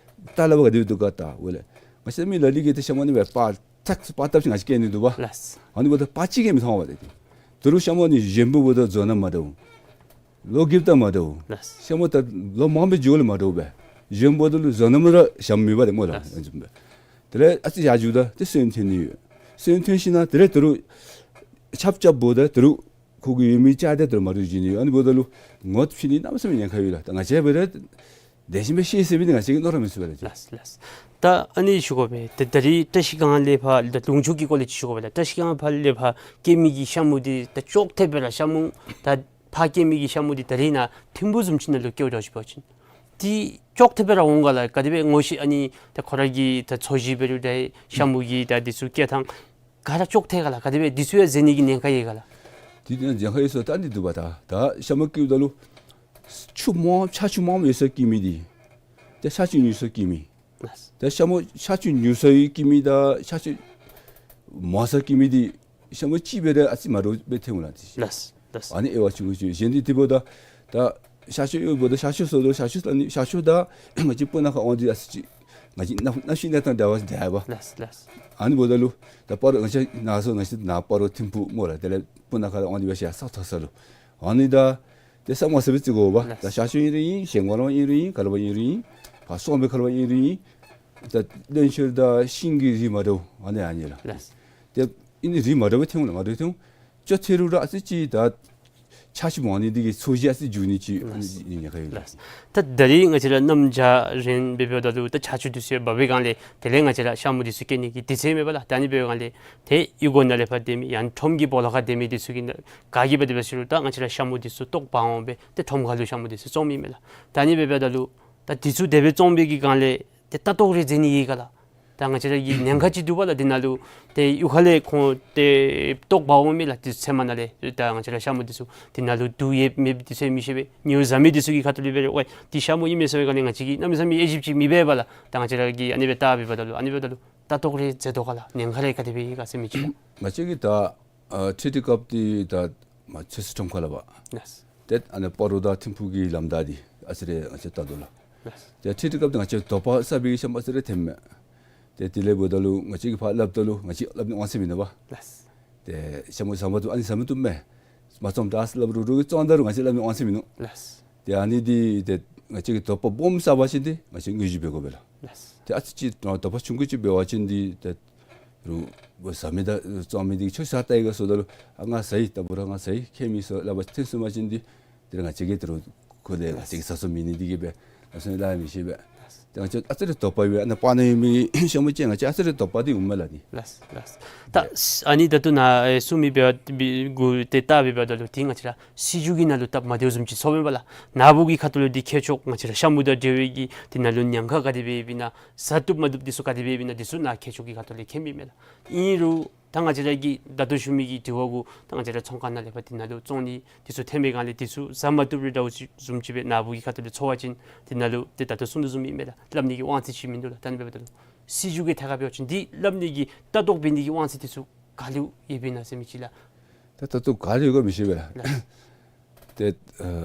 ད་ལ་བ་ག་དེ་སྦེ་འདུག་ག་བལྟ། འོ་ལགས། ང་བཅས་མི་ལ་ལུ་གིས་ཏེ་ཤ་མུ་ནི་སྦེ་པར་ཐག་པར་བཏབ་ཅིག་ང་བཅས་སྐྱེལ་ནི་འདུག་པ། ལགས། ཨ་ནི་འབདཝ་ད་པར་ཅིག་གིས་མི་མཐོང་བས་ཏེ། དོ་རུང་ཤ་མུ་ནི་གཞོནམ་འབདཝ་ད་བཟོ་རྣམ་མ་འདྲཝ། ལོ་རྒསཔ་ད་མ་འདྲཝ། ལགས། ཤ་མུ་ད་ལོ་མང་པོ་འགྱོཝ་ལས་མ་འདྲཝ་སྦེ། གཞོནམ་འབདཝ་ད་ལུ་བཟོ་རྣམ་ར་ཞྭམོ་མེད་པ་ཏེ་སྨོ་ལགས། ལགས། དེ་ལས་ཨ་ཙི་ཡར་འགྱོཝ་ད་ཏེ་སོན་ཐོན་ནི་ཡོད། སོན་ཐོན་ཞིནམ་ལས་དེ་ལས་དོ་རུང་ཆརཔ་རྐྱབ་འབདཝ་ད་དོ་རུང་ ཁོ་གི་ཡོད་མི་ཅིག་དེ་ལྟར་མ་འདྲཝ་བྱིན་ནི་ཡོད། ཨ་ནི་འབདཝ་ད་ལུ་ངོ་ཕྱེ་ནི་གནམ་མེད་ས་མེད་ཉེན་ཁ་ཡོད་ལགས། ད་ང་བཅས་འབད་རུང་དེ་བཞིན་སྦེ་ཤེས་ཟེར་མི་འདི་ང་བཅས་ཀྱིས་མནོ་ར་མི་ཚུགས་པས་ལགས། ལགས་ལགས། ད་ཨ་ནི་ཞུ་དགོ་པས། ད་ད་རིས་བཀྲ་ཤིས་སྒང་ལས་ཕར་ད་ལུང་ཕྱོགས་ཀྱི་སྐོར་ལས་ཅིག་ཞུ་དགོ་པས་ལགས། བཀྲ་ཤིས་སྒང་ཕར་ལས་ཕར་སྐྱེལ་མི་གི་ཤ་མུ་འདི་ད་ཅོག་འཐདཔ་སྦེ་ར་ཤ་མུ་ད་ཕར་སྐྱེལ་མི་གི་ཤ་མུ་འདི་ད་རིས་ནཱ་ཐིམ་ཕུག་བཟུམ་ཅིག་ནང་ལུ་སྐྱེལཝ་འདྲཝ་ཅིག་འབད་བ་ཅིན་འདི་ཅོག་འཐདཔ་སྦེ་ར་འོང་ག་ལགས། ག་དེ་སྦེ་ངོ་ཤེས་ཨ་ནི་ད་ཁོ་ར་གི་ད་འཚོ་བཞིན་འབད་རུང་ད་ཤ་མུ་གི་ད་འདི་ཚུ་སྐྱེལ་ཐངས་ག་ར་ཅོག་འཐད་ག་ལགས། ག་དེ་སྦེ་འདི་ཚུ་ཡང་འཛེམ་ནི་གི་ཉེན་ཁ་ཡོད་ག་ལགས། འདི་ནི་ཉེན་ཁ་ཡོད་ཟེར་ད་འདི་འདུག་པ། ད་ད་ཤ་མུ་སྐྱེལཝ་ད་ལུ་ཆུ་མང་ཆར་ཆུ་མངམ་ཡོད་སར་སྐྱེལ་མི་འདི་ཏེ་ཆར་ཆུ་ཉུང་སར་སྐྱེལ་མི། ལགས། ཏེ་ཤ་མུ་ཆར་ཆུ་ཉུང་སར་སྐྱེལ་མི་དང་ཆར་ཆུ་མང་སར་སྐྱེལ་མི་འདི་ཤ་མུ་གཅིག་འབད་རུང་ཨ་ཙི་མ་འདྲཝ་སྦེ་ཐོན་འོང་ལགས། ལགས་ལགས། ཨ་ནི་དབྱེ་བ་ཆུང་ཀུ་ཅིག། གཞན་འདི་དེ་འབདཝ་ད་ད་ཤ་ཆུ་ཡོད་འབདཝ་ད་ཤ་ཆུ་ཟེརཝ་ད་ཤ་ཆུ་ཟེར་ནི་ཤ་ཆུ་དང་ང་བཅས་སྤུ་ན་ཁ་འོང་འདི་ཨ་ཙི་ཅིག་ང་བཅས་གནམ་གནམ་གཤིས་གནས་སྟངས་འདྲ་བ་འདྲ་བ། ལགས་ལགས། ཨ་ནི་འབདཝ་ད་ལུ་ད་སྤ་རོ་ང་བཅས་ནཱ་སོ་ང་བཅས་ནཱ་སྤ་རོ་ཐིམ་ཕུག་སྨོ་ལགས། དེ་ལས་སྤུ་ན་ཁ་ལས་འོང་འདི་འབད་ཞིནམ་ས་མཐོ་ས་ལུ་ཨ་ནི་ད་ཏེ་ས་མང་སར་སྦེ་བརྩི་དགོ་པ། ལགས། ད་ཤ་ཆུ་ཨིན་རུང་ཨིན། ཞིང་ཁ་ལུ་ཨིན་རུང་ཨིན། ག་ལུ་ཨིན་རུང་ཨིན། ཕར་སོང་པའི་ཁ་ལུ་ཨིན་རུང་ཨིན། ད་བློན་ཆེན་དང་ཤིང་གི་རིགས་མ་འདྲཝ་ཨ་ནི་ཨ་ནི་ལགས། ལགས། ཏེ་ཨ་ནི་རིགས་མ་འདྲཝ་སྦེ་ཐོན་འོང་ལགས། མ་འདྲཝ་ཐོན་འོང་། ཅོག་འཐད་རུང་ར་ཨ་ཙི་ཅིག་ད་ཆར་ཆུ་མང་ནི་འདི་གིས་འཚོ་བཞིན་ཨ་ཙི་འགྱུར་ནི་ཅིག་ཨ་ནི་ལགས། ཉེན་ཁ་ཡོད་ལགས། ལགས། ད་ད་རིས་ང་བཅས་ར་གནམ་བྱཱར་རན་སྦེ་འབདཝ་ད་ལུ་ད་ཆར་ཆུ་འདི་ཚུ་ཡང་འབབ་པའི་སྒང་ལས་དེ་ལས་ང་བཅས་ར་ཤ་མུ་འདི་ཚུ་སྐྱེལ་ནི་གི་དུས་ཚོད་མེད་པ་ལགས། ད་ཨ་ནི་འབདཝ་སྒང་ལས་ཏེ་གཡུས་སྒོ་ནང་ལས་ཕར་སྡོད་མི་ཡང་ཁྲོམ་གྱི་སྦོ་ལོགས་ཁར་སྡོད་མི་འདི་ཚུ་གིས་ག་གིས་འབད་དེ་འབད་ཟེར་རུང་ད་ང་བཅས་ར་ཤ་མུ་འདི་ཚུ་ལྟོ་འབག་འོང་སྦེ་ཏེ་ཁྲོམ་ཁ་ལུ་ཤ་མུ་འདི་ཚུ་བཙོང་མི་མས་ལགས། ད་ཨ་ནི་སྦེ་འབདཝ་ད་ལུ་ད་འདི་ཚུ་དེ་སྦེ་བཙོང་པའི་གི་སྒང་ལས་ཏེ་ལྟ་རྟོག་རེ་མཛད་ནི་ཡོད་ག་ལགས། ད་ང་བཅས་ར་གི་ཉེན་ཁ་ཅིག་འདུག་པ་ལགས། འདི་ནང་ལུ་ཏེ་གཡུས་ཁ་ལས་ཁོང་ཏེ་ལྟོ་འབག་འོང་མི་ལགས། ཏེ་ཚལ་མ་ནང་ལས་ད་ང་བཅས་ར་ཤ་མུ་འདི་ཚུ་འདི་ནང་ལུ་དུག་ཡོད་མེད་འདི་ཚུ་མི་ཤེས་པས། ཉོ་བཟའ་མི་འདི་ཚུ་གི་ཁ་ཐུག་ལས་འབད་རུང་ཝའེ་འདི་ཤ་མུ་ཨིན་མས་ཟེར་བའི་སྒང་ལས་ང་བཅས་ཀྱིས་གནམ་མེད་ས་མེད་དབྱེ་ཞིབ་ཅིག་མི་འབད་བས་ལགས། ད་ང་བཅས་ར་གིས་ཨ་ནི་སྦེ་ལྟ་འབདཝ་ད་ལུ་ཨ་ནི་འབདཝ་ད་ལུ་ལྟ་རྟོག་རེ་མཛད་དོ་ག་ལགས། ཉེན་ཁ་རེ་ག་དེ་སྦེ་ཡོད་ག་ཟེར་མི་ཅིག་ལགས། ང་བཅས་ཀྱིས་ད་ཨ་འཕྲུལ་དུས་སྐབས་འདི་ད་མ་ཚོད་བསྲེ་ཁྲོམ་ཁ་ལགས་པ། ལགས། ཏེ་ཨ་ནི་སྤ་རོ་དང་ཐིམ་ཕུག་གི་ལམ་བདའ་འདི་ཨ་ཙི་རེ་ང་བཅས་བལྟ་དོ་ལགས། ལགས། ཏེ་འཕྲུལ་དུས་སྐབས་འདི་ང་བཅས་དོགས་པ་ཟ་བའི་ཤ་མུ་ཨ་ཙི་རེ་ཐོནམ་མས། ཏེ་དེ་ལས་འབདཝ་ད་ལུ་ང་བཅས་ཀྱིས་ཕར་སླབ་ད་ལུ་ང་བཅས་སླབ་ནི་དབང་ཚད་མིན་ནུག་པ། ལགས། ཏེ་ཤ་མུ་ཟ་མ་བཏུབ་ཨ་ནི་ཟ་མ་བཏུབ་མས། མ་བཙོངམ་ད་ཟེར་སླབ་རུང་རུང་གིས་བཙོང་ད་རུང་ང་བཅས་སླབ་ནི་དབང་ཚད་མིན་ནུག། ལགས། ཏེ་ཨ་ནི་འདི་ཏེ་ང་བཅས་ཀྱིས་དོགས་པ་སྦོམ་ཟ་བ་ཅིན་འདི་ང་བཅས་དངོས་གཞི་འབད་དགོ་པས་ལགས། ལགས། ཏེ་ཨ་ཙི་ཅིག་དོགས་པ་ཆུང་ཀུ་ཅིག་འབད་བ་ཅིན་འདི་ཏེ་རུང་ཟ་མི་དང་བཙོང་མི་འདི་ཁྱོད་ཟ་བལྟ་ཡི་ག་ཟེརཝ་ད་ལུ་ཨ་ང་ཟ་ཡི། ད་འབད་རུང་ང་ཟ་ཡི་ཁྱད་མེད་ཟེར་སླབ་པ་ཐོན་སོང་པ་ཅིན་འདི་ཏེ་ང་བཅས་ཀྱིས་ཏེ་རུང་ཁོ་ལས་ང་བཅས་ཀྱིས་ཟ་སོ་མེད་ནི་འདི་གིས་སྦེ་ཨ་ཙི་སླབ་མི་ཤེས་པས། ཏེ་ང་བཅས་ཨ་ཙི་རེ་དོགས་པ་ཡོད་པས། ཨ་ནཱ་སྤང་ནང་ཡོད་མི་ཤ་མུ་ཅིག་ང་བཅས་ཨ་ཙི་རེ་དོགས་པ་འདི་འོངམ་མས་ལགས་འདི། ལགས་ལགས། ད་ཨ་ནི་ད་ལྟོ་ནཱ་ཨེ་གསུང་མི་འབད་བ་འབད་གུ་ཏེ་བལྟ་འབདཝ་ད་ལུ་འདི་ང་བཅས་ར་སྲིད་བྱུས་ཀྱི་ནང་ལུ་སྟབས་མ་བདེཝ་བཟུམ་ཅིག་ཚོརཝ་མས་པ་ལགས། ནཱ་བུ་གི་ཁ་ཐུག་ལུ་འདི་ཁྱད་ཆོས་ང་བཅས་ར་ཤ་མུ་དང་འབྲེལ་བའི་གི་འདི་ནང་ལུ་ཉེན་ཁ་ག་དེ་སྦེ་ཡོདཔ་ཨིན་ན་ཟ་བཏུབ་མ་བཏུབ་འདི་ཚུ་ག་དེ་སྦེ་ཡོདཔ་ཨིན་ན་འདི་ཚུ་ནཱ་ཁྱད་ཆོས་ཀྱི་ཁ་ཐུག་ལས་མཁྱེན་མི་མས་ལགས། ཨིན་རུང་ད་ང་བཅས་ར་གིས་ད་ལྟོ་ཞུ་མི་གི་དྲི་བ་གུ་ད་ང་བཅས་ར་ཚོང་ཁང་ནང་ལས་ཕར་འདི་ནང་ལུ་བཙོང་ནི་འདི་ཚུ་ཐོན་པའི་སྒང་ལས་འདི་ཚུ་ཟ་མ་བཏུབ་རེ་འདྲཝ་ཅིག་བཟུམ་ཅིག་སྦེ་ནཱ་བུ་གི་ཁ་ཐུག་ལས་ཚོར་བ་ཅིན་འདི་ནང་ལུ་ཏེ་ད་ལྟོ་གསུང་དོ་བཟུམ་ཨིན་མས་ལགས། སླབ་ནི་གི་དབང་ཚད་ཅིག་མིན་འདུག་ལགས། ད་ཨ་ནི་འབདཝ་ད་ལུ་སྲིད་བྱུས་ཀྱི་ཐད་ཁར་འབད་བ་ཅིན་འདི་སླབ་ནི་གི་ལྟ་རྟོག་འབད་ནི་གི་དབང་ཚད་འདི་ཚུ་ག་ལུ་ཡོདཔ་ཨིན་ན་ཟེར་མི་ཅིག་ལགས། ད་ལྟ་ལྟོ་ག་ལུ་ཡོད་ག་མི་ཤེས་པས་ལགས། ལགས། ཏེ་ཨ་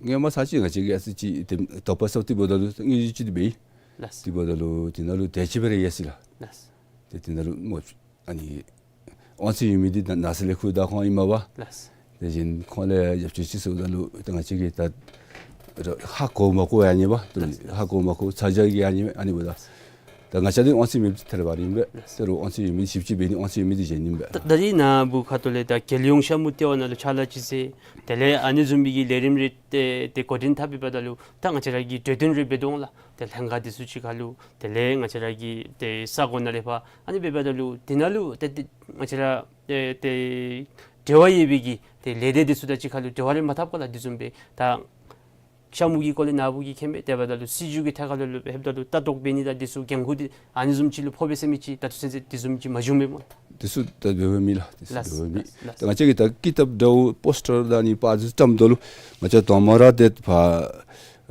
སྔོན་མ་ཚར་ཅིག་ང་བཅས་ཀྱིས་ཨ་ཙི་ཅིག་ཏེ་དོགས་པ་ཟ་སྟེ་འབདཝ་ད་ལུ་དངོས་གཞི་ཅིག་འདི་འབད་ཡི། ལགས། དེ་འབདཝ་ད་ལུ་དེ་ནང་ལུ་དེ་ཅིག་སྦེ་ར་ཡོད་ཟེར་ལགས། ལགས། ཏེ་དེ་ནང་ལུ་སྨོ་ཨ་ནི་དབང་ཚད་ཡོད་མི་འདི་ནང་ནང་སེམས་ལས་ཁུར་བདའ་ཁོང་ཨིན་མས་པ། ལགས། དེ་བཞིན་ཁོང་ལས་ཡབ་ཆུང་ཅིག་ཟེརཝ་ད་ལུ་ཏེ་ང་བཅས་ཀྱིས་ད་ཧ་གོ་མ་གོ་ཡང་ཨ་ནི་པ། ལགས། ཧ་གོ་མ་གོ་ཚ་གྱང་གིས་ཨ་ནི་ཨ་ནི་འབདཝ་ད། ད་ང་བཅས་འདི་དབང་ཚད་མེདཔ་ཐལ་བ་ར་ཨིན་པས། ལགས། ད་རུང་དབང་ཚད་ཡོད་མི་ཞིབ་ཅིག་འབད་ནི་དབང་ཚད་ཡོད་མི་འདི་གཞན་ཨིན་པས། ད་ད་རིས་ནཱ་བུ་ཁ་ཐུག་ལས་ད་རྒྱལ་ཡོངས་ཤ་མུ་ལྟེ་བ་ནང་ལུ་ཕྱག་ལཱ་ཅིག་མཛད། དེ་ལས་ཨ་ནི་བཟུམ་མའི་གི་ལས་རིམ་རེ་ཏེ་ཏེ་འགོ་འདྲེན་འཐབ་འབདཝ་ད་ལུ་ད་ང་བཅས་ར་གི་གྲོས་བསྟུན་རེ་འབད་དོ་འོང་ལགས། ཏེ་ལྷན་ཁག་འདི་ཚུ་ཅིག་ཁར་ལུ་དེ་ལས་ང་བཅས་ར་གི་ཏེ་ས་གོ་ནང་ལས་ཕར་ཨ་ནི་འབདཝ་ད་ལུ་དེ་ནང་ལུ་ཏེ་ཏེ་ང་བཅས་ར་ཏེ་ཏེ་འབྲེལ་བ་ཡོད་པའི་གི་ཏེ་ལས་སྡེ་འདི་ཚུ་དང་ཅིག་ཁར་ལུ་འབྲེལ་བ་རེ་མ་འཐབ་ག་ལགས། འདི་བཟུམ་སྦེ་ད་ཤ་མུ་གི་སྐོར་ལས་ནཱ་བུ་གིས་མཁྱེན་པས། དེ་འབདཝ་ད་ལུ་སྲིད་བྱུས་ཀྱི་ཐད་ཁར་ལུ་ལུ་ལྷོདཔ་ད་ལུ་ལྟ་རྟོག་འབད་ནི་དང་འདི་ཚུ་འགན་ཁུར་འདི་ཨ་ནི་བཟུམ་ཅིག་ལུ་ཕོག་པས་ཟེར་མི་ཅིག་ད་ལྟོ་ཚུན་ཚོད་འདི་བཟུམ་ཅིག་མ་བྱུངམ་མས་སྨོ། འདི་ཚུ་ད་འབད་འབདཝ་མེད་ལགས། འདི་ཚུ་ལགས། འབད་འབདཝ་མེད། ལགས། ད་ང་བཅས་ཀྱིས་ད་ཀི་ཏབ་འདྲཝ་པོསི་ཊར་དང་ཨ་ནི་པར་འདི་ཚུ་བཀྲམ་དོ་ལུ་ང་བཅས་དང་པ་ར་ཏེ་ཕར་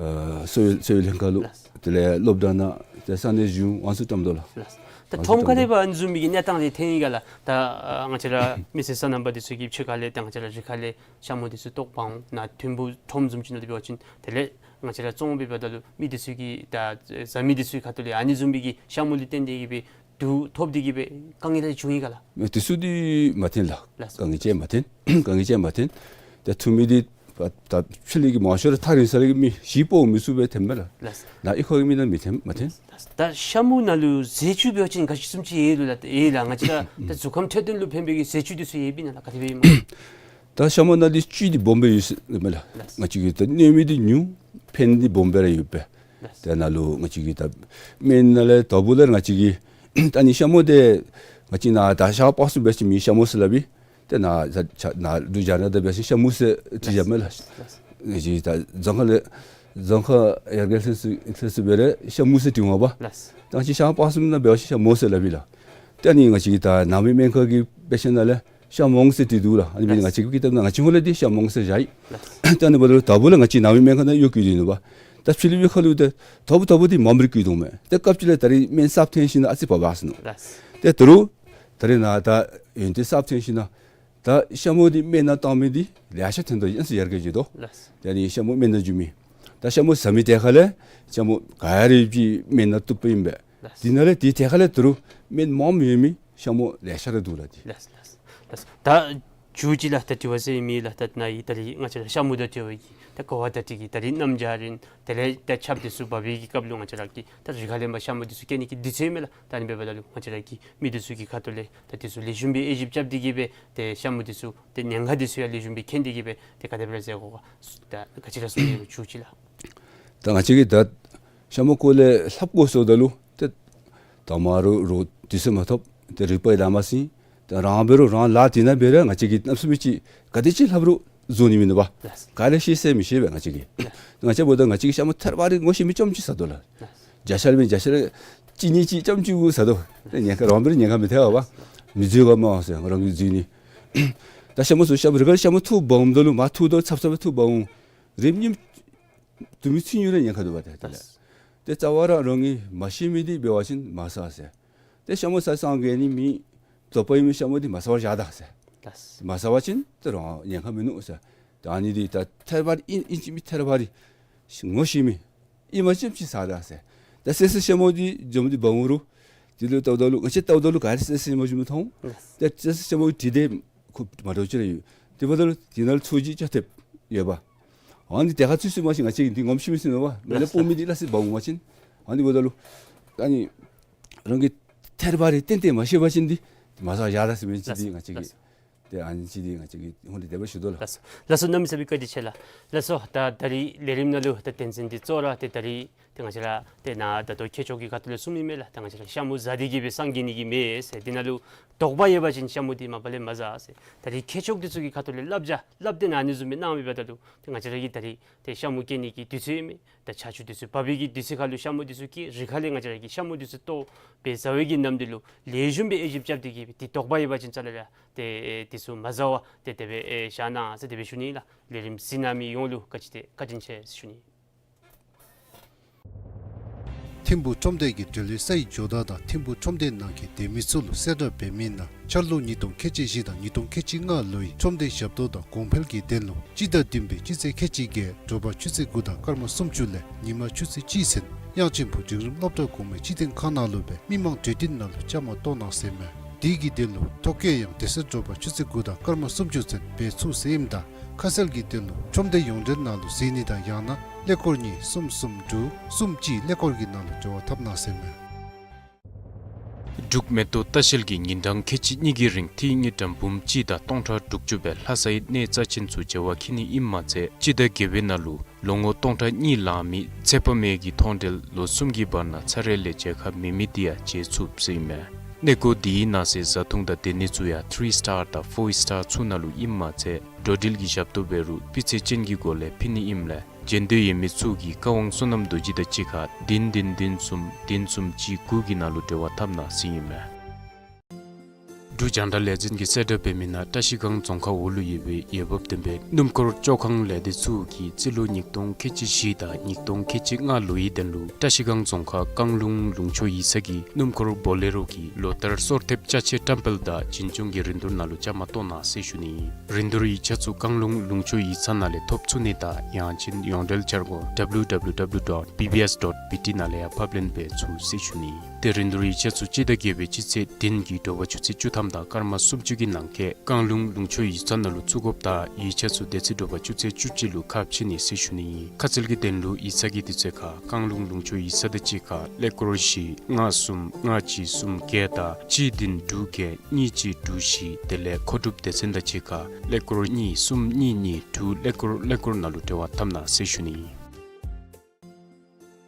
ཨ་གསོ་བའི་གསོ་བའི་ལྷན་ཁག་ལུ་ལགས། དེ་ལས་སློབ་གྲྭ་ནང་ཏེ་ས་གནས་གཞུང་ཨ་ནི་ཚུ་བཀྲམ་དོ་ལགས། ལགས། ད་ཁྲོམ་ཁ་ལས་ཕར་ཨ་ནི་བཟུམ་མའི་གི་གནས་སྟངས་འདི་ཐོན་ཡི་ག་ལགས། ད་ཨ་ང་བཅས་ར་མི་སེར་སོ་ནམ་པ་འདི་ཚུ་གི་ཕྱི་ཁ་ལས་ད་ང་བཅས་ར་རི་ཁ་ལས་ཤ་མུ་འདི་ཚུ་ལྟོ་འབག་འོང་། ནཱ་ཐིམ་ཕུག་ཁྲོམ་བཟུམ་ཅིག་ནང་ལུ་འབད་བ་ཅིན་དེ་ལས་ང་བཅས་ར་བཙོང་འབདཝ་ད་ལུ་མི་འདི་ཚུ་གིས་ད་ཟ་མི་འདི་ཚུ་གི་ཁ་ཐུག་ལས་ཨ་ནི་བཟུམ་མའི་གི་ཤ་མུ་ལུ་བརྟེན་ཏེ་གིས་སྦེ་དུག་ཐོབ་སྟེ་གིས་སྦེ་དཀའ་ངལ་རེ་བྱུང་ཡི་ག་ལགས། མེད། འདི་ཚུ་འདི་མ་ཐོན་ལགས། ལགས་སོ། དཀའ་ངལ་ཅིག་མ་ཐོན། དཀའ་ངལ་ཅིག་མ་ཐོན། ད་ཐོན་མི་འདི་ད་ཕྱི་ལས་ཀྱི་མང་ཤོས་ར་ཐག་རིང་ས་ལས་ཀྱི་མི་གཞིས་སྤོ་མི་ཚུ་སྦེ་ཐོནམ་མས་ལགས། ལགས། ནཱ་གཡུས་ཁ་གི་མི་ནང་མི་ཐོན་མ་ཐོན། ད་ཤ་མུ་ནང་ལུ་ཟས་བཅུད་འབད་བ་ཅིན་ག་ཅི་བཟུམ་ཅིག་ཡོད་ལོ་ལགས། ཡོད་ལགས། ང་བཅས་ར་ད་གཟུགས་ཁམས་འཕྲོད་བསྟེན་ལུ་ཕན་པའི་གི་ཟས་བཅུད་འདི་ཚུ་ཡོདཔ་ཨིན་ན་ལགས། ག་དེ་སྦེ་ཨིན་སྨོ། ད་ཤ་མོ་ནང་འདི་བཅུད་འདི་སྦོམ་སྦེ་ཡོད་ཟེར་མས་ལགས། ལགས། ང་བཅས་ཀྱི་ད་གནོད་མི་འདི་ཉུང་ཕན་འདི་སྦོམ་སྦེ་ར་ཡོད་པས། ལགས། ཏེ་ནཱ་ལུ་ང་བཅས་ཀྱི་ད་སྨན་ནང་ལས་དོ་བུ་ལས་ང་བཅས་ཀྱི་ད་ནི་ཤ་མོ་འདི་ང་བཅས་ནཱ་ད་ཤར་པ་སངས་འབད་བ་ཅིན་མི་ཤ་མོ་ཟེར་སླབ་ཨིན། ཏེ་ནཱ་ད་ནཱ་ལུ་རྒྱ་ནག་ད་འབད་བ་ཅིན་ཤ་མུ་ཟེར་བྲིས་བཞག་མས་ལགས། ལགས། ང་བཅས་ད་རྫོང་ཁ་ལས་རྫོང་ཁ་ཡར་རྒྱས་ལྷོད་སུ་ལྷོད་སུ་འབད་རུང་ཤ་མུ་ཟེར་བྲིཝ་མས་པ། ལགས། ད་ང་བཅས་ཤར་པ་སངས་ནང་འབད་བ་ཅིན་ཤ་མོ་ཟེར་སླབ་ཨིན་ལགས། ཏེ་ཨ་ནི་ང་བཅས་ཀྱི་ད་ནང་མི་སྨན་ཁང་གི་དཔེ་ཆ་ནང་ལས་ཤ་མོང་ཟེར་བྲིས་འདུག་ལགས། ཨ་ནི་འབད་ནི་ང་བཅས་ཀྱི་ཀི་ཏབ་ནང་ང་བཅས་ཧོང་ལས་འདི་ཤ་མོང་ཟེར་བཞག་ཡི། ལགས། ཏེ་ཨ་ནི་འབདཝ་ད་དོ་བུ་ལས་ང་བཅས་ནང་མི་སྨན་ཁང་ནང་ཡོད་བཀོད་དེ་ནུག་པ། ད་ཕྱི་ལུ་ཡོད་ཁ་ལུ་ཏེ་དོ་བུ་དོ་བུ་འདི་མངམ་ར་བཀོད་དོ་མས། ཏེ་སྐབས་ཅིག་ལས་ད་རིས་སྨན་གསརཔ་ཐོན་ཞིནམ་ལས་ཨ་ཙི་བབས་སོང་ནུག། ལགས། ཏེ་ད་རུང་ད་རིས་ནཱ་ད་ཡོན་ཏན་གསརཔ་ཐོན་ཞིནམ་ལས་ད་ཤ་མོ་འདི་སྨན་ནང་བཏང་མི་འདི་ལེ་ཤ་ཐོན་དོ་ཡོད་ཟེར་ཡར་རྒྱས་འགྱོ་དོ། ལགས། ད་ཨ་ནི་ཤ་མོ་སྨན་ནང་འཇུ་མི་ད་ཤ་མོ་ཟ་མི་ཏེ་ཁ་ལས་ཤ་མོ་ག་ཡ་ར་ཡོད་པའི་སྨན་ནང་བཏུབ་པ་ཨིན་པས། ལགས། དེ་ནང་ལས་དེ་ཏེ་ཁ་ལས་ད་རུང་སྨན་མངམ་ཡོད་མི་ཤ་མོ་ལེ་ཤ་ར་འདུག་ལགས། ཏེ་ལགས་ལགས་ལགས། ད་མཇུག་ཅིག་ལགས་ད་དྲི་བ་ཟེར་མི་ལགས་ད་ནཱ་ཡི་ད་རིས་ང་བཅས་ར་ཤ་མོ་དང་འབྲེལ་བའི་གི་ད་གོ་བ་ད་ཅིག་གི་ད་རིས་གནམ་བྱཱར་ཨིན། དེ་ལས་ད་ཆརཔ་འདི་ཚུ་འབབ་པའི་གི་སྐབས་ལུ་ང་བཅས་ར་གི་ད་རི་ཁ་ལས་མར་ཤ་མོ་འདི་ཚུ་སྐྱེ་ནི་གི་དུས་ཚོད་མས་ལགས། ད་ཨ་ནི་འབདཝ་ད་ལུ་ང་བཅས་ར་གི་མི་འདི་ཚུ་གི་ཁ་ཐུག་ལས་ད་འདི་ཚུ་ལེགས་ཤོམ་སྦེ་དབྱེ་ཞིབ་རྐྱབ་སྟེ་གི་སྦེ་ཏེ་ཤ་མོ་འདི་ཚུ་ཏེ་ཉེན་ཁ་འདི་ཚུ་ཡང་ལེགས་ཤོམ་སྦེ་མཁྱེན་ཏེ་གི་སྦེ་ཏེ་ག་དེ་སྦེ་ར་མཛད་དགོ་ག་ད་ག་ཅི་ར་གསུང་ནི་ཡོད་མཇུག་ཅིག་ལགས། ད་ང་བཅས་ཀྱིས་ད་ཤ་མོ་སྐོར་ལས་ལྷབ་དགོ་ཟེརཝ་ད་ལུ་ཏེ་ད་མ་རུང་རོགས་དུས་ཚོད་མ་ཐོབ། ཏེ་རིག་པ་ཡང་ལང་མ་ཟིན། ཏེ་རང་འབད་རུང་རང་ལཱ་དེ་ནང་འབད་རུང་ང་བཅས་ཀྱིས་གནམ་མེད་ས་མེད་ཅིག་ག་དེ་ཅིག་ལྷབ་རུང་བཟོ་ནི་མིན་འདུག་པ། ལགས། ག་ལས་ཤེས་ཟེར་མི་ཤེས་པས་ང་བཅས་ཀྱིས། ལགས། ང་བཅས་འབདཝ་ད་ང་བཅས་ཀྱིས་ཤ་མོ་ཐེར་བ་རེ་ངོ་ཤེས་མི་རྐྱངམ་ཅིག་ཟ་དོ་ལགས། ལགས། བརྒྱ་ཆ་ལས་འབད་བརྒྱ་ཆ་ལས་གཅིག་གཉིས་ཅིག་རྐྱངམ་ཅིག་གུ་ཟ་དོ། ཏེ་ཉེན་ཁ་རང་འབད་རུང་ཉེན་ཁ་མི་ཐེག་པ། མི་འཛུལ་ག་མ་ཟེར་རང་གིས་འཛུལ་ནི། ད་ཤ་མོ་ཚུ་ཤ་མོ་རི་ཁར་ཤ་མོ་འཐུ་འབག་འོངམ་ད་ལུ་མར་འཐུ་དོ་ཚབ་ཚབ་འཐུ་འབག་འོང་། རེ་གཉིས་དུ་མི་ཚུ་ཉུང་རུང་ཉེན་ཁ་འདུག་པ་ཏེ་དེ་ལས། ལགས། ཏེ་རྩ་བ་ར་རང་གིས་མ་ཤེས་མི་འདི་འབད་བ་ཅིན་མ་ཟ་ཟེར། ཏེ་ཤ་མོ་ཟ་སངས་རྒྱས་ནི་མེད། དོགས་པ་ཡོད་མི་ཤ་མོ་འདི་མ་ཟ་བར་བཞག་ད་ཟེར། ལགས། མ་ཟ་བ་ཅིན་ཏེ་རང་ཉེན་ཁ་མིན་ནུག་ཟེར། ད་ཨ་ནི་འདི་ད་ཐེར་བ་རེ་ཨིན་ཨིན་ཅི་མེན་ཐེར་བ་རེ་ངོ་ཤེས་མི་ཨིནམ་ཅིག་ཅིག་ཟ་ད་ཟེར། ད་སེར་སེར་ཤ་མོ་འདི་འཇམ་འདི་འབག་འོང་རུང་དེ་ལུ་བལྟཝ་ད་ལུ་ང་བཅས་བལྟཝ་ད་ལུ་ག་ར་སེར་སེར་ཤ་མོ་བཟུམ་མཐོང་། ལགས། ད་སེར་སེར་ཤ་མོ་འདི་དེ་ཁོ་མ་འདྲཝ་ཅིག་ར་ཡོད། དེ་འབདཝ་ད་ལུ་དེ་ནང་ལུ་ཚོས་གཞི་ཅ་ཐེབས་ཡོད་པ། ཨ་ནི་དེ་ཁར་ཚུད་སོང་པ་ཅིན་ང་བཅས་ཀྱིས་འདི་ངོམ་ཤེས་མི་ཤེས་ནུག་པ། མེ་ལེ་སྤོ་མི་འདི་སླ་བསྲེ་འབག་འོང་པ་ཅིན། ཨ་ནི་འབདཝ་ད་ལུ་ཨ་ནི་རང་གིས་ཐེར་བ་རེ་ཏན་ཏན་མ་ཤེས་པ་ཅིན་འདི་མ་ཟ་བར་བཞག་ད་ཟེར་མི་ཅིག་འདི་ང་བཅས་ཀྱིས། ལགས། ཏེ་ཨ་ནི་ཅིག་འདི་ང་བཅས་ཀྱིས་ཧོང་ཏེ་དེ་སྦེ་ཞུ་དོ་ལགས། ལགས་སོ། ལགས་སོ། གནམ་མེད་ས་མེད་བཀའ་དྲིན་ཆེ་ལགས། ལགས་སོ། ད་ད་རིས་ལས་རིམ་ནང་ལུ་ད་དོན་ཚན་འདི་གཙོ་བོ་ར་ཏེ་ད་རིས་ཏེ་ང་བཅས་ར་ཏེ་ནཱ་ད་ལྟོ་མཁས་མཆོག་གི་ཁ་ཐུག་ལས་གསུངས་མི་མས་ལགས། ཏེ་ང་བཅས་ར་ཤ་མོ་ཟ་སྟེ་གི་སྦེ་སངས་རྒྱས་ནི་གི་མེད་ཟེར། དེ་ནང་ལུ་དོགས་པ་ཡོད་པ་ཅིན་ཤ་མོ་འདི་མ་པ་ལས་མ་ཟ་ཟེར། ད་རིས་མཁས་མཆོག་འདི་ཚུ་གི་ཁ་ཐུག་ལས་བསླབ་བྱ་བསླབ་སྟེ་ནཱ་ཨ་ནི་བཟུམ་སྦེ་གནང་མི་འབདཝ་ད་ལུ་ཏེ་ང་བཅས་ར་གི་ད་རིས་ཏེ་ཤ་མོ་སྐྱེ་ནི་གི་དུས་ཚོད་མེད། ད་ཆར་ཆུ་དུས་ཚོད་བབས་པའི་གི་དུས་ཚོད་ཁར་ལུ་ཤ་མོ་འདི་ཚུ་སྐྱེ། རི་ཁ་ལས་ང་བཅས་ར་གི་ཤ་མོ་འདི་ཚུ་བཏོག་སྦེ་ཟ་བའི་གི་ནམ་དུས་ལུ་ལེགས་ཤོམ་སྦེ་དབྱེ་ཞིབ་རྐྱབ་སྟེ་གི་སྦེ་ཏེ་དོགས་པ་ཡོད་པ་ཅིན་རྩ་ལས་ར་ཏེ་འདི་ཚུ་མ་ཟ་བར་ཏེ་དེ་སྦེ་བཞག་གནང་ཟེར་དེ་སྦེ་ཞུ་ནི་ལགས། ལས་རིམ་གཟིགས་གནང་མི་ཡོངས་ལུ་བཀའ་དྲིན་ཆེ་ཟེར་ཞུ་ནི། ཐིམ་ཕུག་ཁྲོམ་སྡེ་གི་འབྲེལ་ཡོད་སའི་ཇོ་བདག་དང་ཐིམ་ཕུག་ཁྲོམ་སྡེ་ནང་གི་སྡོད་མི་ཚུ་ལུ་གསལ་བསྒྲགས་འབད་མི་ནང་འཆར་ལོ་ཉིས་སྟོང་ཁལ་གཅིག་བཞི་དང་ཉིས་སྟོང་ཁལ་གཅིག་ལྔ་ལོའི་ཁྲོམ་སྡེ་ཞབས་ཏོག་དང་གོང་འཕེལ་གྱི་དོན་ལུ་སྤྱི་ཟླ་བདུན་པའི་སྤྱི་ཚེས་ཁལ་གཅིག་བརྒྱད་དྲོ་པ་ཆུ་ཚོད་དགུ་དང་སྐར་མ་སུམ་ཅུ་ལས་ཉིན་མ་ཆུ་ཚོད་གཅིག་ཚུན་དབྱངས་ཅན་ཕུག་འབྲིང་རིམ་སློབ་གྲྭ་གོང་མའི་སྤྱི་བཏང་ཁང་ནང་ལུ་སྦེ་མི་མང་གྲོས་བསྟུན་ནང་ལུ་བཅའ་མར་གཏོགས་གནང་ཟེར་མས། དེ་གི་དོན་ལུ་ཐོ་བཀོད་ཡང་དེ་ཚེ་དྲོ་པ་ཆུ་ཚོད་དགུ་དང་སྐར་མ་སུམ་ཅུ་ཚུན་འབད་ཚུགས་ཟེར་ཨིནམ་ད་ཁ་གསལ་གྱི་དོན་ལུ་ཁྲོམ་སྡེ་ཡོངས་འབྲེལ་ནང་ལུ་གཟིགས་ནི་དང་ཡང་ན་ཀླད་ཀོར་གཉིས་གསུམ་གསུམ་དྲུག་གསུམ་གཅིག་ཀླད་ཀོར་གྱི་ནང་ལུ་འབྲེལ་བ་འཐབ་གནང་ཟེར་མས། འབྲུག་མེ་ཏོག་ལྟ་བཤལ་གྱིས་ཉིན་གྲངས་ཁལ་གཅིག་གཉིས་ཀྱི་རིང་ཐིག་ངེ་ཌམ་འབུམ་གཅིག་དང་སྟོང་ཕྲག་དྲུག་ཅུ་སྦེ་ལྷ་སའི་གནས་རྩ་ཆེན་ཚུ་མཇལ་བར་འཁྱིད་ནི་ཨིནམ་མ་ཚད་སྤྱི་ཟླ་བརྒྱད་པའི་ནང་ལུ་ལོ་ངོ་སྟོང་ཕྲག་གཉིས་ལང་མི་ཚེ་དཔག་མེད་ཀྱི་མཐོང་གྲོལ་ལོ་གསུམ་གྱི་བར་ན་ཚར་རེ་ལས་མཇལ་ཁ་མེད་མི་འདི་ཡང་མཇལ་ཚུགས་ཟེར་ཨིན་མས། གནས་སྐོར་འདིའི་ནང་གསེས་བཟའ་འཐུང་དང་སྡོད་གནས་ཚུ་ཡང་ཐི་རི་སི་ཊར་དང་ཕོར་སི་ཊར་ཚུ་ནང་ལུ་ཨིནམ་མ་ཚད་འགྲོ་འགྲུལ་གྱི་ཞབས་ཏོག་འབད་རུང་སྤུས་ཚད་ཅན་གྱི་སྒོ་ལས་ཕུལ་ནི་ཨིནམ་ལས་མཇལ་འདོད་ཡོད་མི་ཚུ་གིས་བཀའ་དབང་བསོད་ནམས་རྡོ་རྗེ་དང་གཅིག་ཁར་བདུན་བདུན་བདུན་གསུམ་བདུན་གསུམ་གཅིག་དགུ་གི་ནང་ལུ་འབྲེལ་བ་འཐབ་གནང་ཟེར་ཨིན་མས། འབྲུག་རྒྱང་བསྒྲགས་ལས་འཛིན་གྱིས་གསལ་བསྒྲགས་འབད་མི་ནང་བཀྲ་ཤིས་སྒང་རྫོང་ཁག་འོག་ལུ་ཡོད་པའི་འོས་འབབ་ལྡན་པའི་སྣུམ་འཁོར་བཅོ་ཁང་ལས་སྡེ་ཚུ་གིས་རྩིས་ལོ་ཉིས་སྟོང་ཁལ་གཅིག་བཞི་དང་ཉིས་སྟོང་ཁལ་གཅིག་ལྔ་ལོའི་དོན་ལུ་བཀྲ་ཤིས་སྒང་རྫོང་ཁག་བཀང་ལུང་ལུང་ཕྱོགས་ཡིག་ཚང་གི་སྣུམ་འཁོར་བོ་ལེ་རོ་གི་ལོ་ལྟར་སོར་ཐེབས་ཅ་ཆས་བཀྲམ་སྤེལ་དང་བྱིན་ཆུང་གི་རིན་བསྡུར་ནང་ལུ་བཅའ་མར་གཏོགས་གནང་ཟེར་ཞུ་ནི། རིན་བསྡུར་ཡིག་ཆ་ཚུ་བཀང་ལུང་ལུང་ཕྱོགས་ཡིག་ཚང་ནང་ལས་ཐོབ་ཚུགས་ནི་དང་ཡང་ཅིན་ཡོངས་འབྲེལ་འཆར་སྒོ་W W W dot B B S dot B T ནང་ལས་ཡང་ཕབ་ལེན་འབད་ཚུགས་ཟེར་ཞུ་ནི། ཏེ་རིན་བསྡུར་ཡིག་ཆ་ཚུ་སྤྱི་ཟླ་བརྒྱད་པའི་སྤྱི་ཚེས་བདུན་གྱི་དྲོ་པ་ཆུ་ཚོད་བཅུ་ཐམ་དང་སྐར་མ་སུམ་ཅུ་གི་ནང་འཁོད་བཀང་ལུང་ལུང་ཕྱོགས་ཡིག་ཚང་ནང་ལུ་བཙུགས་དགོཔ་དང་ཡིག་ཆ་ཚུ་དེ་ཚེ་དྲོ་པ་ཆུ་ཚོད་བཅུ་གཅིག་ལུ་ཁ་ཕྱེ་ནི་ཟེར་ཞུ་ནི་ཨིན། ཁ་གསལ་གྱི་དོན་ལུ་ཡིག་ཚང་གི་དུས་ཚོད་ཁར་བཀང་ལུང་ལུང་ཕྱོགས་ཡིག་ཚང་དང་གཅིག་ཁར་ཀླད་ཀོར་བཞི་ལྔ་གསུམ་ལྔ་གཅིག་གསུམ་བརྒྱད་དང་གཅིག་བདུན་དྲུག་བརྒྱད་གཉིས་གཅིག་དྲུག་བཞི་དེ་ལས་མཁོ་སྒྲུབ་སྡེ་ཚན་དང་གཅིག་ཁར་ཀླད་ཀོར་གཉིས་གསུམ་གཉིས་གཉིས་དྲུག་ཀླད་ཀོར་ཀླད་ཀོར་ནང་ལུ་འབྲེལ་བ་འཐབ་གནང་ཟེར་ཞུ་ནི་ཨིན།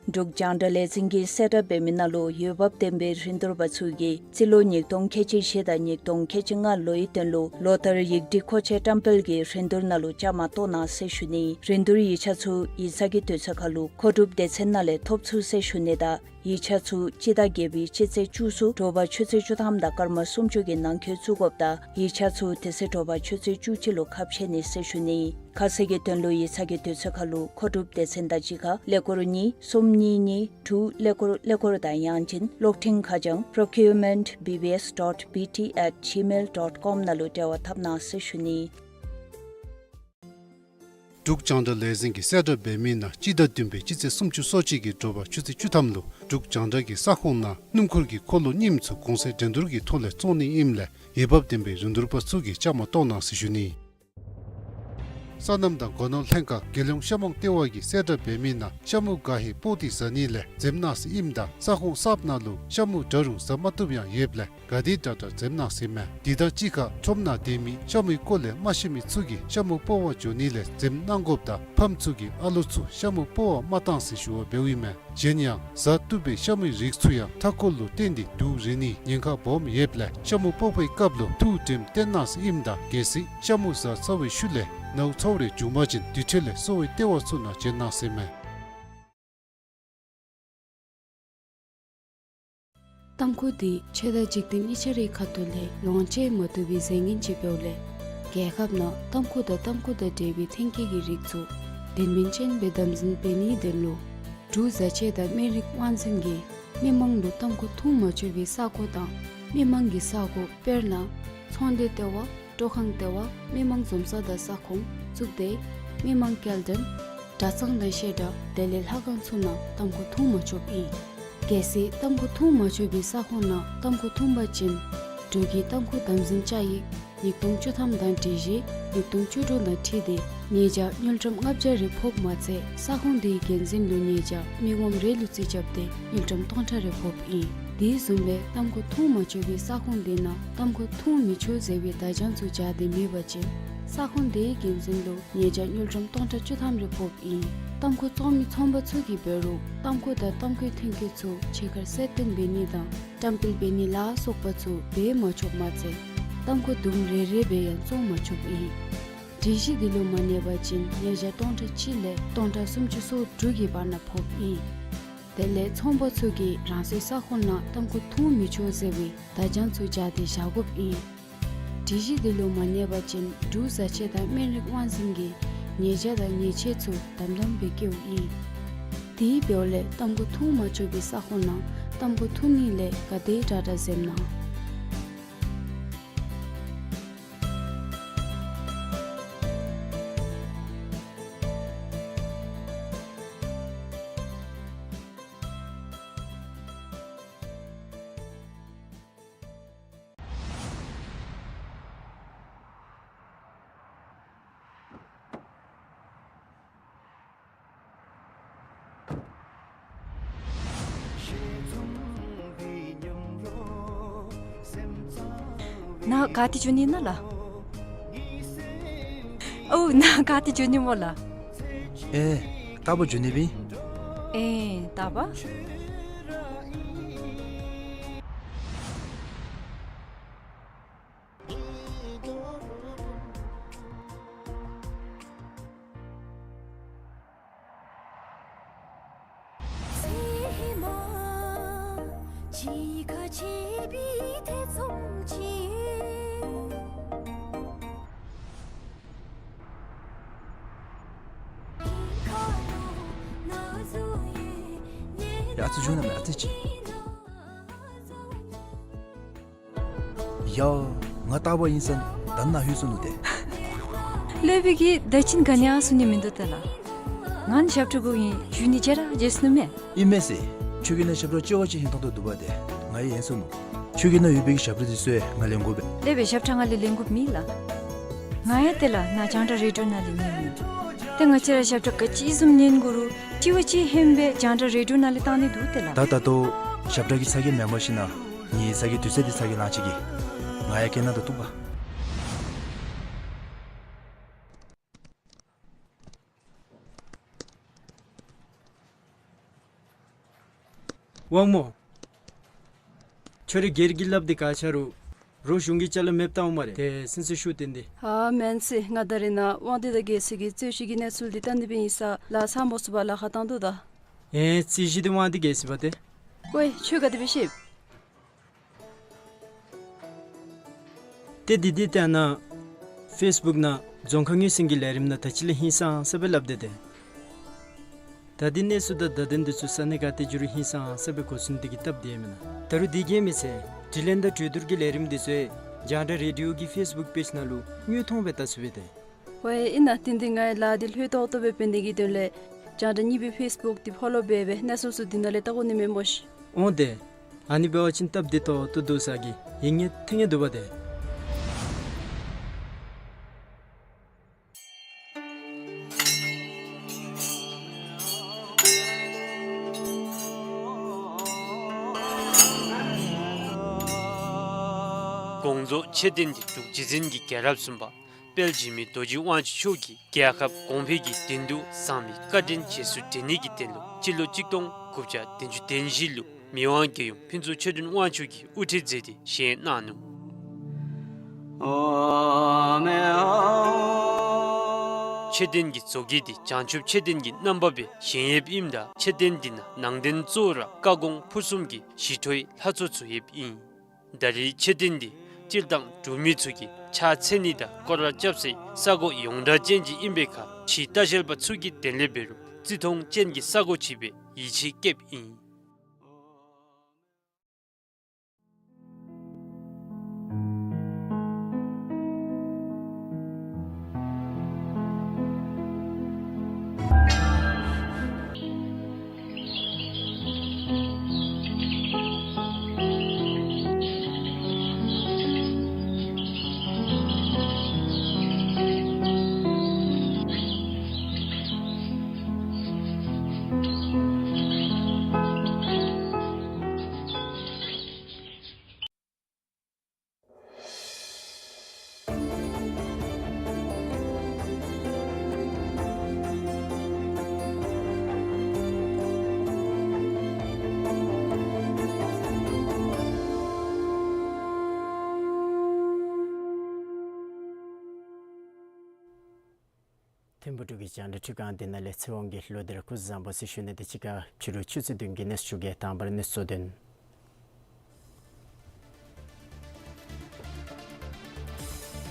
འབྲུག་རྒྱང་བསྒྲགས་ལས་འཛིན་གྱིས་གསལ་བསྒྲགས་འབད་མི་ནང་ལུ་འོས་འབབ་ལྡན་པའི་རིན་བསྡུར་པ་ཚུ་གིས་རྩིས་ལོ་ཉིས་སྟོང་ཁལ་གཅིག་བཞི་དང་ཉིས་སྟོང་ཁལ་གཅིག་ལྔ་ལོའི་དོན་ལུ་ལོ་ལྟར་ཡིག་སྒྲིག་མཁོ་ཆས་བཀྲམ་སྤེལ་གྱི་རིན་བསྡུར་ནང་ལུ་བཅའ་མར་གཏོགས་གནང་ཟེར་ཞུ་ནི། རིན་བསྡུར་ཡིག་ཆ་ཚུ་ཡིག་ཚང་གི་དུས་ཚོད་ཁར་ལུ་མཁོ་སྒྲུབ་སྡེ་ཚན་ནང་ལས་ཐོབ་ཚུགས་ཟེར་ཞུ་ནི་དང་ཡིག་ཆ་ཚུ་སྤྱི་ཟླ་བརྒྱད་པའི་སྤྱི་ཚེས་བཅུ་གསུམ་དྲོ་པ་ཆུ་ཚོད་བཅུ་ཐམ་དང་སྐར་མ་སུམ་ཅུ་གི་ནང་འཁོད་བཙུགས་དགོཔ་དང་ཡིག་ཆ་ཚུ་དེ་ཚེ་དྲོ་པ་ཆུ་ཚོད་བཅུ་གཅིག་ལུ་ཁ་ཕྱེ་ནི་ཟེར་ཞུ་ནི། ཁ་གསལ་གྱི་དོན་ལུ་ཡིག་ཚང་གི་དུས་ཚོད་ཁར་ལུ་མཁོ་སྒྲུབ་སྡེ་ཚན་དང་གཅིག་ཁར་ཀླད་ཀོར་གཉིས་གསུམ་གཉིས་གཉིས་དྲུག་ཀླད་ཀོར་ཀླད་ཀོར་དང་ཡང་ཅིན་གློག་འཕྲིན་ཁ་བྱང་procurement B B S dot B T at gmail dot com ནང་ལུ་འབྲེལ་བ་འཐབ་གནང་ཟེར་ཞུ་ནི། འབྲུག་རྒྱང་བསྒྲགས་ལས་འཛིན་གྱིས་གསལ་བསྒྲགས་འབད་མི་ནང་སྤྱི་ཟླ་བདུན་པའི་སྤྱི་ཚེས་སུམ་ཅུ་སོ་གཅིག་གི་དྲོ་པ་ཆུ་ཚོད་བཅུ་ཐམ་ལུ་འབྲུག་རྒྱང་བསྒྲགས་ཀྱི་ས་ཁོངས་ནང་སྣུམ་འཁོར་གྱི་འཁོར་ལོ་རྙིངམ་ཚུ་གོང་ཚད་འགྲན་བསྡུར་གྱི་ཐོག་ལས་བཙོང་ནི་ཨིནམ་ལས་འོས་འབབ་ལྡན་པའི་རིན་བསྡུར་པ་ཚུ་གིས་བཅའ་མར་གཏོགས་གནང་ཟེར་ཞུ་ནི། སོ་ནམ་དང་སྒོ་ནོར་ལྷན་ཁག་རྒྱལ་ཡོངས་ཤ་མོང་ལྟེ་བ་གིས་གསལ་བསྒྲགས་འབད་མི་ནང་ཤ་མུ་ག་ཧེ་པོ་ཏི་ཟ་ནི་ལས་འཛེམ་གནང་ཟེར་ཨིནམ་ད་ས་ཁོངས་གསརཔ་ནང་ལུ་ཤ་མུ་འདྲ་རུང་ཟ་མ་བཏུབ་ཡང་ཡོདཔ་ལས་ག་དེ་དྲག་དྲག་འཛེམ་གནང་ཟེར་མས། དེ་དང་གཅིག་ཁར་ཁྲོམ་ནང་སྡོད་མི་ཤ་མུའི་སྐོར་ལས་མ་ཤེས་མི་ཚུ་གིས་ཤ་མུ་སྤོ་བར་འགྱོ་ནི་ལས་འཛེམ་གནང་དགོཔ་དང་ཕམ་ཚུ་གིས་ཨ་ལོ་ཚུ་ཤ་མུ་སྤོ་བར་མ་གཏང་ཟེར་ཞུ་བ་འབདཝ་ཨིན་མས། གཞན་ཡང་ཟ་བཏུབ་པའི་ཤ་མུའི་རིགས་ཚུ་ཡང་མཐའ་འཁོར་ལུ་བརྟེན་ཏེ་དུག་རེག་ནིའི་ཉེན་ཁ་སྦོམ་ཡོདཔ་ལས་ཤ་མུ་སྤོ་བའི་སྐབས་ལུ་ཐུགས་དྲནམ་བཏོན་གནང་ཟེར་ཨིནམ་ད་གལ་སྲིད་ཤ་མུ་ཟ་ཚར་བའི་ཤུལ་ལས་ནཝ་ཚཝ་རེ་བྱུང་པ་ཅིན་དེ་འཕྲོ་ལས་གསོ་བའི་ལྟེ་བ་ཚུ་ནང་བྱོན་གནང་ཟེར་མས། ཏམ་ཁུ་འདི་ཆོས་དང་འཇིག་རྟེན་གཉིས་ཆ་རའི་ཁ་ཐུག་ལས་ལོངས་སྤྱོད་མ་བཏུབ་པའི་རྫས་ངན་ཅིག་འབདཝ་ལས་རྒྱལ་ཁབ་ནང་ཏམ་ཁུ་དང་ཏམ་ཁུ་དང་འབྲེལ་བའི་ཐོན་སྐྱེད་ཀྱི་རིགས་ཚུ་དོན་སྨིན་ཅན་སྦེ་དམ་འཛིན་འབད་ནིའི་དོན་ལུ་འབྲུག་བཟའ་ཆས་དང་སྨན་རིགས་དབང་འཛིན་གྱིས་མི་མང་ལུ་ཏམ་ཁུ་འཐུང་མ་ཆོག་པའི་ས་གོ་དང་མི་མང་གི་ས་གོ་དཔེར་ན་ཚོང་སྡེ་ལྟེ་བ་སྤྲོ་ཁང་ལྟེ་བ་མི་མང་འཛོམས་ས་དང་ས་ཁོངས་གཙུག་སྡེ་མི་མང་སྐྱེལ་འདྲེན་གྲྭ་ཚང་དང་བཤད་གྲྭ་དེ་ལས་ལྷ་ཁང་ཚུ་ནང་ཏམ་ཁུ་འཐུང་མ་ཆོགཔ་ཨིན། གལ་སྲིད་ཏམ་ཁུ་འཐུང་མ་ཆོག་པའི་ས་ཁོངས་ནང་ཏམ་ཁུ་འཐུང་པ་ཅིན་འབྲུག་གི་ཏམ་ཁུ་དམ་འཛིན་བཅའ་ཡིག་ཉིས་སྟོང་བཅུ་ཐམ་དང་སྒྲིག་གཞི་ཉིས་སྟོང་བཅུ་དྲུག་དང་འཁྲིལ་ཏེ་ཉེས་བྱ་དངུལ་ཀྲམ་ལྔ་བརྒྱ་རེ་ཕོགཔ་མ་ཚད་ས་ཁོངས་དེའི་འགན་འཛིན་ལུ་ཉེས་བྱ་མི་ངོམ་རེ་ལུ་རྩིས་རྐྱབ་སྟེ་དངུལ་ཀྲམ་སྟོང་ཕྲག་རེ་ཕོགཔ་ཨིན། དེ་བཟུམ་སྦེ་ཏམ་ཁུ་འཐུང་མ་ཆོག་པའི་ས་ཁོངས་དེ་ནང་ཏམ་ཁུ་འཐུང་མི་ཆོག་ཟེར་བའི་བརྡ་བྱང་ཚུ་སྦྱར་ཏེ་མེད་པ་ཅིན་ས་ཁོངས་དེའི་འགན་འཛིན་ལུ་ཉེས་བྱ་དངུལ་ཀྲམ་སྟོང་ཕྲག་བཅུ་ཐམ་རེ་ཕོགཔ་ཨིན། ཏམ་ཁུ་བཙོང་མི་ཚོང་པ་ཚུ་གིས་འབད་རུང་ཏམ་ཁུ་དང་ཏམ་ཁུའི་ཐོན་སྐྱེད་ཚུ་ཕྱི་ཁར་གསལ་སྟོན་འབད་ནི་དང་བཀྲམ་སྤེལ་འབད་ནི་ལ་སོགས་པ་ཚུ་འབད་མ་ཆོགཔ་མ་ཚད་ཏམ་ཁུ་དུམ་རེ་རེ་སྦེ་ཡང་བཙོང་མ་ཆོགཔ་ཨིན། སྒྲིག་གཞི་འདི་ལུ་མ་གནས་པ་ཅིན་ཉེས་བྱ་སྟོང་ཕྲག་གཅིག་ལས་སྟོང་ཕྲག་སུམ་ཅུ་སོ་དྲུག་གི་བར་ན་ཕོགཔ་ཨིན། དེ་ལས་ཚོང་པ་ཚུ་གིས་རང་སོའི་ས་ཁོངས་ནང་ཏམ་ཁུ་འཐུང་མི་ཆོག་ཟེར་བའི་བརྡ་བྱང་ཚུ་སྦྱར་ཏེ་བཞག་དགོཔ་ཨིན། སྒྲིག་གཞི་འདི་ལུ་མ་གནས་པ་ཅིན་འབྲུག་བཟའ་ཆས་དང་སྨན་རིགས་དབང་འཛིན་གྱིས་ཉེས་བྱ་དང་ཉེས་ཆད་ཚུ་དམ་དམ་སྦེ་བཀལཝ་ཨིན། དེ་འབདཝ་ལས་ཏམ་ཁུ་འཐུང་མ་ཆོག་པའི་ས་ཁོངས་ནང་ཏམ་ཁུ་འཐུང་ནི་ལས་ག་དེ་དྲག་དྲག་འཛེམ་གནང་། ནཱ་ག་ཏེ་འགྱོ་ནི་ཨིན་ན་ལགས། ཨོ་ནཱ་ག་ཏེ་འགྱོ་ནི་སྨོ་ལགས། ཨེ་རྟག་པར་འགྱོ་ནི་སྦེ་ཨིན། ཨེ་རྟག་པར། ཡ་ཨ་ཙི་བྱུང་ན་མེད་ཨ་ཙི་ཅིག། ཡ་ང་རྟག་པར་ཨིན་ཟེར་ད་ནཱ་ལྷོད་སོ་ནུག་ཏེ། སློབ་དཔོན་གྱིས་ད་ཅིན་ག་ནི་ཡང་གསུང་ནི་མིན་འདུག་ཏེ་ལགས། ང་ནི་ཞབས་ཁྲ་འགོ་ཨིན་ཞུ་ནི་བརྗེད་ར་བརྗེད་སོ་ནུག་མས། ཨིན་མས་ཟེར། ཁྱོད་ཀྱི་ནང་ཞབས་ཁྲ་ཅོག་ཅིག་ཧན་ཏོང་ཏོ་འདུག་པ་དེ་ང་ཡང་ཡེངས་སོ་ནུག། ཁྱོད་ཀྱི་ནང་ཡོད་པའི་གི་ཞབས་ཁྲ་དེ་ཚུ་ཡང་ང་ལེན་དགོ་པས། ལེགས་པའི་ཞབས་ཁྲ་ང་ལས་ལེན་དགོཔ་མེད་ལགས། ང་ཡང་དེ་ལས་ན་རྒྱང་བསྒྲགས་རེ་ཌི་ཡོ་ནང་ལས་ཉན་ནི། ཏེ་ང་བཅས་ར་ཞབས་ཁྲ་ག་ཅི་བཟུམ་ཉན་དགོ་རུང་དྲི་བ་ཅིག་ཧན་སྦེ་རྒྱང་བསྒྲགས་རེ་ཌི་ཡོ་ནང་ལས་བཏང་ནི་འདུག་ཏེ་ལགས། ད་ད་ལྟོ་ཞབས་ཁྲ་གི་ཚ་གྱང་མེན་པར་ཞིན་ན་ངེའི་ཚ་གྱང་དུས་ཚོད་འདི་ཚ་གྱང་ལང་ཅི་གེ། ང་ཡང་སྐད་ནང་དུ་གཏུགས་པ། དབང་མོ། ཁྱོད་ར་སྒེར་གྱི་སླབ་སྟེ་ག་ཆ་རུང་རོགས་གཞུང་གི་ཅ་ལ་མེདཔ་བཏང་འོང་སྨ་རེ། ཏེ་སེམས་ཚེགས་ཤོར་ཏེ་འདི། ཨ་མེན་སི། ང་ད་རེས་ནངས་དབང་འདུས་དང་རྒྱལ་སྲས་ཀྱི་རྩོད་གཞི་གི་གནས་ཚུལ་འདི་བལྟ་ནི་སྦེ་ཨིན་ས་ལཱ་ཚང་མ་ཚུ་བ་ལཱ་ཁག་བཏང་དོ་ད། ཨེ་རྩོད་གཞི་འདི་དབང་འདུས་རྒྱལ་སྲས་པ་ཏེ། ཝའེ་ཁྱོད་ག་དེ་སྦེ་ཤེས། ཏེ་འདི་འདི་ལྟ་ན་ཕེསི་བུཀ་ནང་རྫོང་ཁ་ངོས་ཟིན་གྱི་ལས་རིམ་ནང་ད་ཅི་ལས་ཧིང་སངས་ས་སྦེ་སླབ་སྟེ་ཏེ། ད་འདི་གནས་ཚུལ་དང་བརྡ་དོན་འདི་ཚུ་ས་གནས་ག་ཏེ་འགྱོ་རུང་ཧིང་སངས་ས་སྦེ་གོ་ཚུགས་ནི་འདི་གིས་སྟབས་བདེ་མེན་ན། ད་རུང་འདི་གིས་མི་ཚད་དྲི་ལན་དང་གྲོས་བསྡུར་གྱི་ལས་རིམ་འདི་ཚུ་ཡང་རྒྱང་བསྒྲགས་རེ་ཌི་ཡོ་གི་ཕེསི་བུཀ་པེཇ་ནང་ལུ་དངོས་མཐོང་སྦེ་བལྟ་ཚུགས་པས་ཏེ། ཝའེ་ཨིན་ན་ཏེ་འདི་ངེའི་ལཱ་འདི་ལྷོད་ཏོག་ཏོ་སྦེ་འབད་ནི་གི་དོན་ལས་རྒྱང་བསྒྲགས་གཉིས་པའི་ཕེསི་བུཀ་འདི་ཕོ་ལོ་འབད་སྦེ་གནས་ཚུལ་ཚུ་འདི་ནང་ལས་བལྟ་དགོ་ནི་མེན་མོ་ཤིག། འོང་ཏེ། ཨ་ནི་འབད་བ་ཅིན་སྟབས་བདེ་ཏོག་ཏོ་འདུག་ས་གི་ཡིད་ངེས་ཐིང་ངེས་འདུག་པ་ཏེ། དགོངས་རྫོགས་མཆོད་རྟེན་འདི་འབྲུག་རྗེ་བཙུན་གྱི་རྒྱལ་རབས་གསུམ་པ་དཔལ་འཇིགས་མེད་རྡོ་རྗེ་དབང་ཕྱུག་མཆོག་གིས་རྒྱལ་ཁབ་གོང་འཕེལ་གྱི་དོན་དུ་བཟང་མི་བཀའ་དྲིན་རྗེས་སུ་དྲན་ནི་གི་དོན་ལུ་སྤྱི་ལོ་གཅིག་སྟོང་དགུ་བརྒྱ་བདུན་ཅུ་དོན་བཞི་ལུ་མི་དབང་རྒྱལ་ཡུམ་ཕུན་ཚོགས་ཆོས་སྒྲོན་དབང་ཕྱུག་གིས་དབུ་ཁྲིད་མཛད་དེ་བཞེངས་གནང་ནུག། མཆོད་རྟེན་གྱི་བཟོ་བཀོད་འདི་བྱང་ཆུབ་མཆོད་རྟེན་གྱི་རྣམ་པ་སྦེ་བཞེངས་ཡོདཔ་ཨིནམ་ད་མཆོད་རྟེན་འདི་ནང་ནང་རྟེན་གཙོ་བོ་ར་བཀའ་དགོངས་ཕུར་གསུམ་གྱི་ཞི་ཁྲོའི་ལྷ་ཚོགས་ཚུ་ཡོདཔ་ཨིན། ད་རེས་མཆོད་རྟེན་འདི་སྤྱིར་བཏང་འབྲུག་མི་ཚུ་གིས་ཕྱག་འཚལ་ནི་དང་སྐོར་ར་རྐྱབ་སའི་ས་གོ་ཡོངས་གྲགས་ཅན་ཅིག་ཨིན་པའི་ཁར་ཕྱི་ལྟ་བཤལ་པ་ཚུ་གི་དོན་ལས་འབད་རུང་བརྩི་མཐོང་ཅན་གྱི་ས་གོ་ཅིག་སྦེ་ཡིད་ཆེས་བསྐྱེདཔ་ཨིན། ཐིམ་ཕུག་འབྲུག་གི་རྒྱང་བསྒྲགས་ཁྲི་ཁང་འདི་ནང་ལས་ཚེ་དབང་གིས་ལོག་སྟེ་ར་སྐུ་གཟུགས་བཟང་པོ་ཟེར་ཞུ་ནི་དང་གཅིག་ཁར་ཕྱི་རུ་ཆུ་ཚོད་བདུན་གྱི་གནས་ཚུལ་ཞུ་གེ། དང་པ་ར་གནས་ཚུལ་གཙོ་དོན།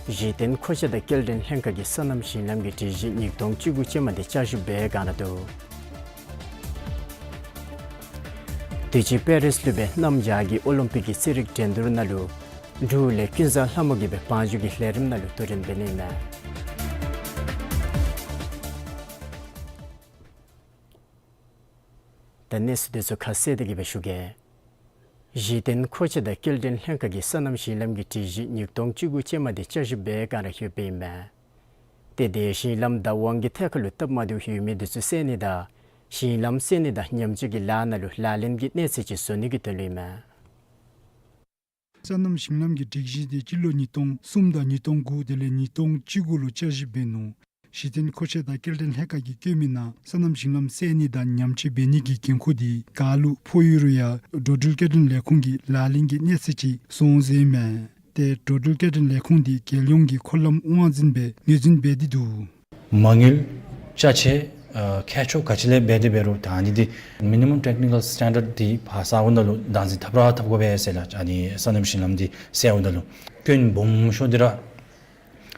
གཞི་རྟེན་མཁོ་ཆས་དང་སྐྱེལ་འདྲེན་ལྷན་ཁག་གིས་སོ་ནམ་ཞིང་ལམ་གྱི་སྒྲིག་གཞི་ཉིས་སྟོང་བཅུ་དགུ་ཅན་མ་འདི་བསྐྱར་ཞིབ་འབད་བའི་བསྒང་ར་འདུག། དུས་ཅི་པེ་རིས་ལུ་སྦེ་གནམ་བྱཱར་གྱི་ཨོ་ལིམ་པིག་གི་རྩེད་རིགས་འགྲན་བསྡུར་ནང་ལུ་འབྲུག་ལས་ཀུན་བཟང་ལྷ་མོ་གིས་སྦེ་བང་རྒྱུག་གི་ལས་རིམ་ནང་ལུ་ཐོ་འགྲན་འབད་ནི་ཨིན་མས། ད་གནས་ཚུལ་འདི་ཚུ་ཁ་གསལ་ཏེ་གི་སྦེ་ཞུ་གེ། གཞི་རྟེན་མཁོ་ཆས་དང་སྐྱེལ་འདྲེན་ལྷན་ཁག་གིས་སོ་ནམ་ཞིང་ལམ་གྱི་སྒྲིག་གཞི་ཉིས་སྟོང་བཅུ་དགུ་ཅན་མ་འདི་བསྐྱར་ཞིབ་འབད་བའི་བསྒང་ར་ཡོདཔ་ཨིན་མས། ཏེ་དེ་ཞིང་ལམ་བདག་དབང་གི་ཐད་ཁར་ལུ་སྟབས་མ་བདེཝ་ཡོད་མི་འདི་ཚུ་བསལ་ནི་དང་ཞིང་ལམ་བསལ་ནི་དང་ཉམས་བཅོས་ཀྱི་ལཱ་ནང་ལུ་ལག་ལེན་གྱི་གནས་ཚད་ཅིག་བཟོ་ནི་གི་དོན་ལུ་ཨིན་མས། སོ་ནམ་ཞིང་ལམ་གྱི་སྒྲིག་གཞི་འདི་སྤྱི་ལོ་ཉིས་སྟོང་གསུམ་དང་ཉིས་སྟོང་དགུ་དེ་ལས་ཉིས་སྟོང་བཅུ་དགུ་ལུ་བསྐྱར་ཞིབ་འབད་ནུག། གཞི་རྟེན་མཁོ་ཆས་དང་སྐྱེལ་འདྲེན་ལྷན་ཁག་གིས་བཀོད་མི་ནང་སོ་ནམ་ཞིང་ལམ་བསལ་ནི་དང་ཉམས་བཅོས་འབད་ནི་གི་འགན་ཁུར་འདི་ག་ལུ་ཕོག་ཡོད་རུང་ཡང་འགྲོ་འགྲུལ་སྐྱེལ་འདྲེན་ལས་ཁུངས་ཀྱི་ལག་ལེན་གྱི་གནས་ཚད་ཅིག་བཟོ་འོང་ཟེར་ཨིན་མས། ཏེ་འགྲོ་འགྲུལ་སྐྱེལ་འདྲེན་ལས་ཁུངས་འདི་རྒྱལ་ཡོངས་ཀྱི་འཁོར་ལམ་དབང་འཛིན་སྦེ་ངོས་འཛིན་འབད་དེ་འདུག། མ་དངུལ་ཅ་ཆས་ཨ་མཁས་མཆོག་ག་ཅི་ལས་འབད་དེ་འབད་རུང་ད་ཨ་ནི་འདི་མི་ནི་མམ་ཊེཀ་ནི་ཀཱལ་སི་ཊེན་ཌརཌ་འདི་ཕར་བསག་འོངམ་ད་ལུ་བདག་འཛིན་འཐབ་ར་འཐབ་དགོ་པས་ཟེར་ལགས། ཨ་ནི་སོ་ནམ་ཞིང་ལམ་འདི་བསལ་འོངམ་ད་ལུ་སྐྱོན་སྦོམ་ཤོས་འདི་ར་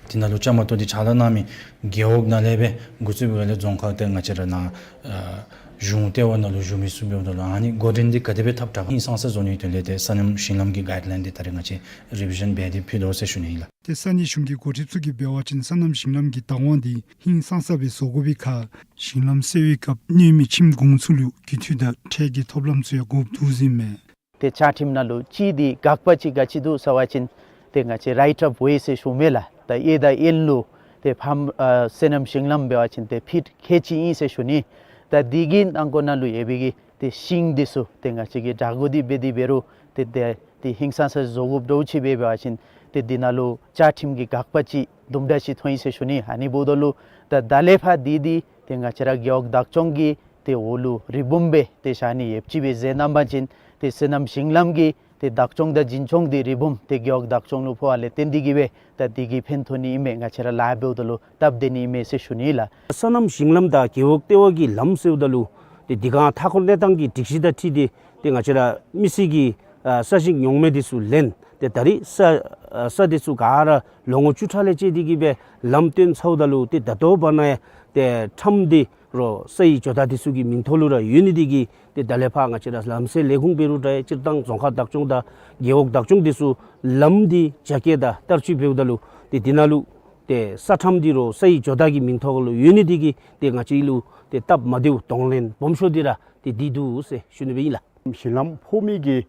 དེ་ནང་ལུ་བཅའ་མར་གཏོགས་ཏེ་ཕྱག་ལཱ་གནང་མི་རྒེད་འོག་ནང་ལས་སྦེ་འགོ་བཙུགས་པའི་སྒང་ལས་རྫོང་ཁག་ཏེ་ང་བཅས་ར་ནཱ་ཨ་གཞུང་ལྟེ་བ་ནང་ལུ་བཞུགས་མི་ཚུ་འབདཝ་ད་ལུ་ཨ་ནི་འགོ་འདྲེན་འདི་ག་དེ་སྦེ་འཐབ་དྲག་ག་ཧིང་སངས་ས་བཟོ་ནིའི་དོན་ལས་ཏེ་སོ་ནམ་ཞིང་ལམ་གྱི་གའིཌ་ལའིན་འདི་ད་རེས་ང་བཅས་རི་བི་ཞཱན་འབད་དེ་ཕུལ་དོ་ཟེར་ཞུ་ནི་ཨིན་ལགས། ཏེ་ས་གནས་གཞུང་གི་འགོ་ཁྲིདཔ་ཚུ་གིས་འབད་བ་ཅིན་སོ་ནམ་ཞིང་ལམ་གྱི་བདག་དབང་འདི་ཧིང་སངས་ས་སྦེ་བཟོ་དགོ་པའི་ཁར་ཞིང་ལམ་སེལ་བའི་སྐབས་གནོད་མི་ཁྱིམ་གུང་ཚུ་ལུ་རྒུད་འཐུས་དང་ཁྲལ་གྱི་ཐོབ་ལམ་ཚུ་ཡང་དགོཔ་འདུག་ཟེར་ཨིན་མས། ཏེ་བཅའ་ཁྲིམས་ནང་ལུ་གཅིག་འདི་དགག་པ་ཅིག་ག་ཅི་འདུག་ཟེར་བ་ཅིན་ཏེ་ང་བཅས་རའིཊ་ཨོཕ་ཝེ་ཟེར་ཞུ་མས་ལགས། ད་གཡས་དང་གཡོན་ལུ་ཏེ་ཕམ་ཨ་སོ་ནམ་ཞིང་ལམ་འབད་བ་ཅིན་ཏེ་ཕིཊ་ཁལ་གཅིག་ཨིན་ཟེར་ཞུ་ནི། ད་འདི་གི་ནང་འཁོད་ནང་ལུ་ཡོད་པའི་གི་ཏེ་ཤིང་འདི་ཚུ་ཏེ་ང་བཅས་ཀྱིས་དྲག་དགོ་འདི་འབད་དེ་འབད་རུང་ཏེ་ཏེ་ཏེ་ཧིང་སངས་ས་བཟོ་དགོཔ་འདྲཝ་ཅིག་འབད་བ་ཅིན་ཏེ་འདི་ནང་ལུ་བཅའ་ཁྲིམས་ཀྱི་དགག་པ་ཅིག་དུམ་གྲ་ཅིག་མཐོང་ཡི་ཟེར་ཞུ་ནི། ཨ་ནི་འབདཝ་ད་ལུ་ད་ད་ལས་ཕར་འདི་འདི་ཏེ་ང་བཅས་ར་རྒེད་འོག་བདག་སྐྱོང་གི་ཏེ་འོག་ལུ་རི་བུམ་སྦེ་ཏེ་བཞག་ནི་ཡོདཔ་ཅིག་སྦེ་མཛད་གནང་པ་ཅིན་ཏེ་སོ་ནམ་ཞིང་ལམ་གྱི་ཏེ་བདག་སྐྱོང་དང་འཛིན་སྐྱོང་འདི་རི་བུམ་ཏེ་རྒེད་འོག་བདག་སྐྱོང་ལུ་ཕོགཔ་ལས་བརྟེན་ཏེ་གིས་སྦེ་ད་འདི་གིས་ཕན་ཐོགས་ནི་ཨིན་མས། ང་བཅས་ར་ལཱ་འབདཝ་ད་ལུ་སྟབས་བདེ་ནི་ཨིན་མས་ཟེར་ཞུ་ནི་ལགས། སོ་ནམ་ཞིང་ལམ་དང་རྒེད་འོག་ལྟེ་བ་གི་ལམ་ཟེརཝ་ད་ལུ་ཏེ་འདི་ག་མཐའ་འཁོར་གནས་སྟངས་ཀྱི་སྒྲིག་གཞི་དང་འཁྲིལ་ཏེ་ཏེ་ང་བཅས་ར་མི་སེར་གྱི་ཨ་ས་ཞིང་ཉོག་མེད་འདི་ཚུ་ལེན། ཏེ་ད་རེས་ས་ཨ་ས་འདི་ཚུ་ག་ར་ལོ་ངོ་བཅུ་ཕྲག་ལས་བཅད་དེ་གིས་སྦེ་ལམ་བཏོན་ཚརཝ་ད་ལུ་ཏེ་ད་ལྟོ་བར་ན་ཡང་ཏེ་ཁྲམ་འདི་རོགས་ས་ཡི་ཇོ་བདག་འདི་ཚུ་གི་མིང་ཐོག་ལུ་ར་ཡོད་ནི་འདི་གིས་ཏེ་ད་ལས་ཕར་ང་བཅས་ར་ལམ་སེལ་ལས་ཁུངས་འབད་རུང་འདྲ་སྤྱིར་བཏང་རྫོང་ཁག་བདག་སྐྱོང་དང་རྒེད་འོག་བདག་སྐྱོང་འདི་ཚུ་ལམ་འདི་རྒྱ་སྐྱེད་དང་བསྟར་སྤྱོད་འབདཝ་ད་ལུ་ཏེ་འདི་ནང་ལུ་ཏེ་ས་ཁྲམ་འདི་རོགས་ས་ཡི་ཇོ་བདག་གི་མིང་ཐོག་ལུ་ཡོད་ནི་འདི་གིས་ཏེ་ང་བཅས་ལུ་ཏེ་སྟབས་མ་བདེཝ་གདོང་ལེན་སྦོམ་ཤོས་འདི་ར་ཏེ་འདི་འདུག་ཟེར་ཞུ་ནི་སྦེ་ཨིན་ལགས། ཞིང་ལམ་ཕོག་མི་གི་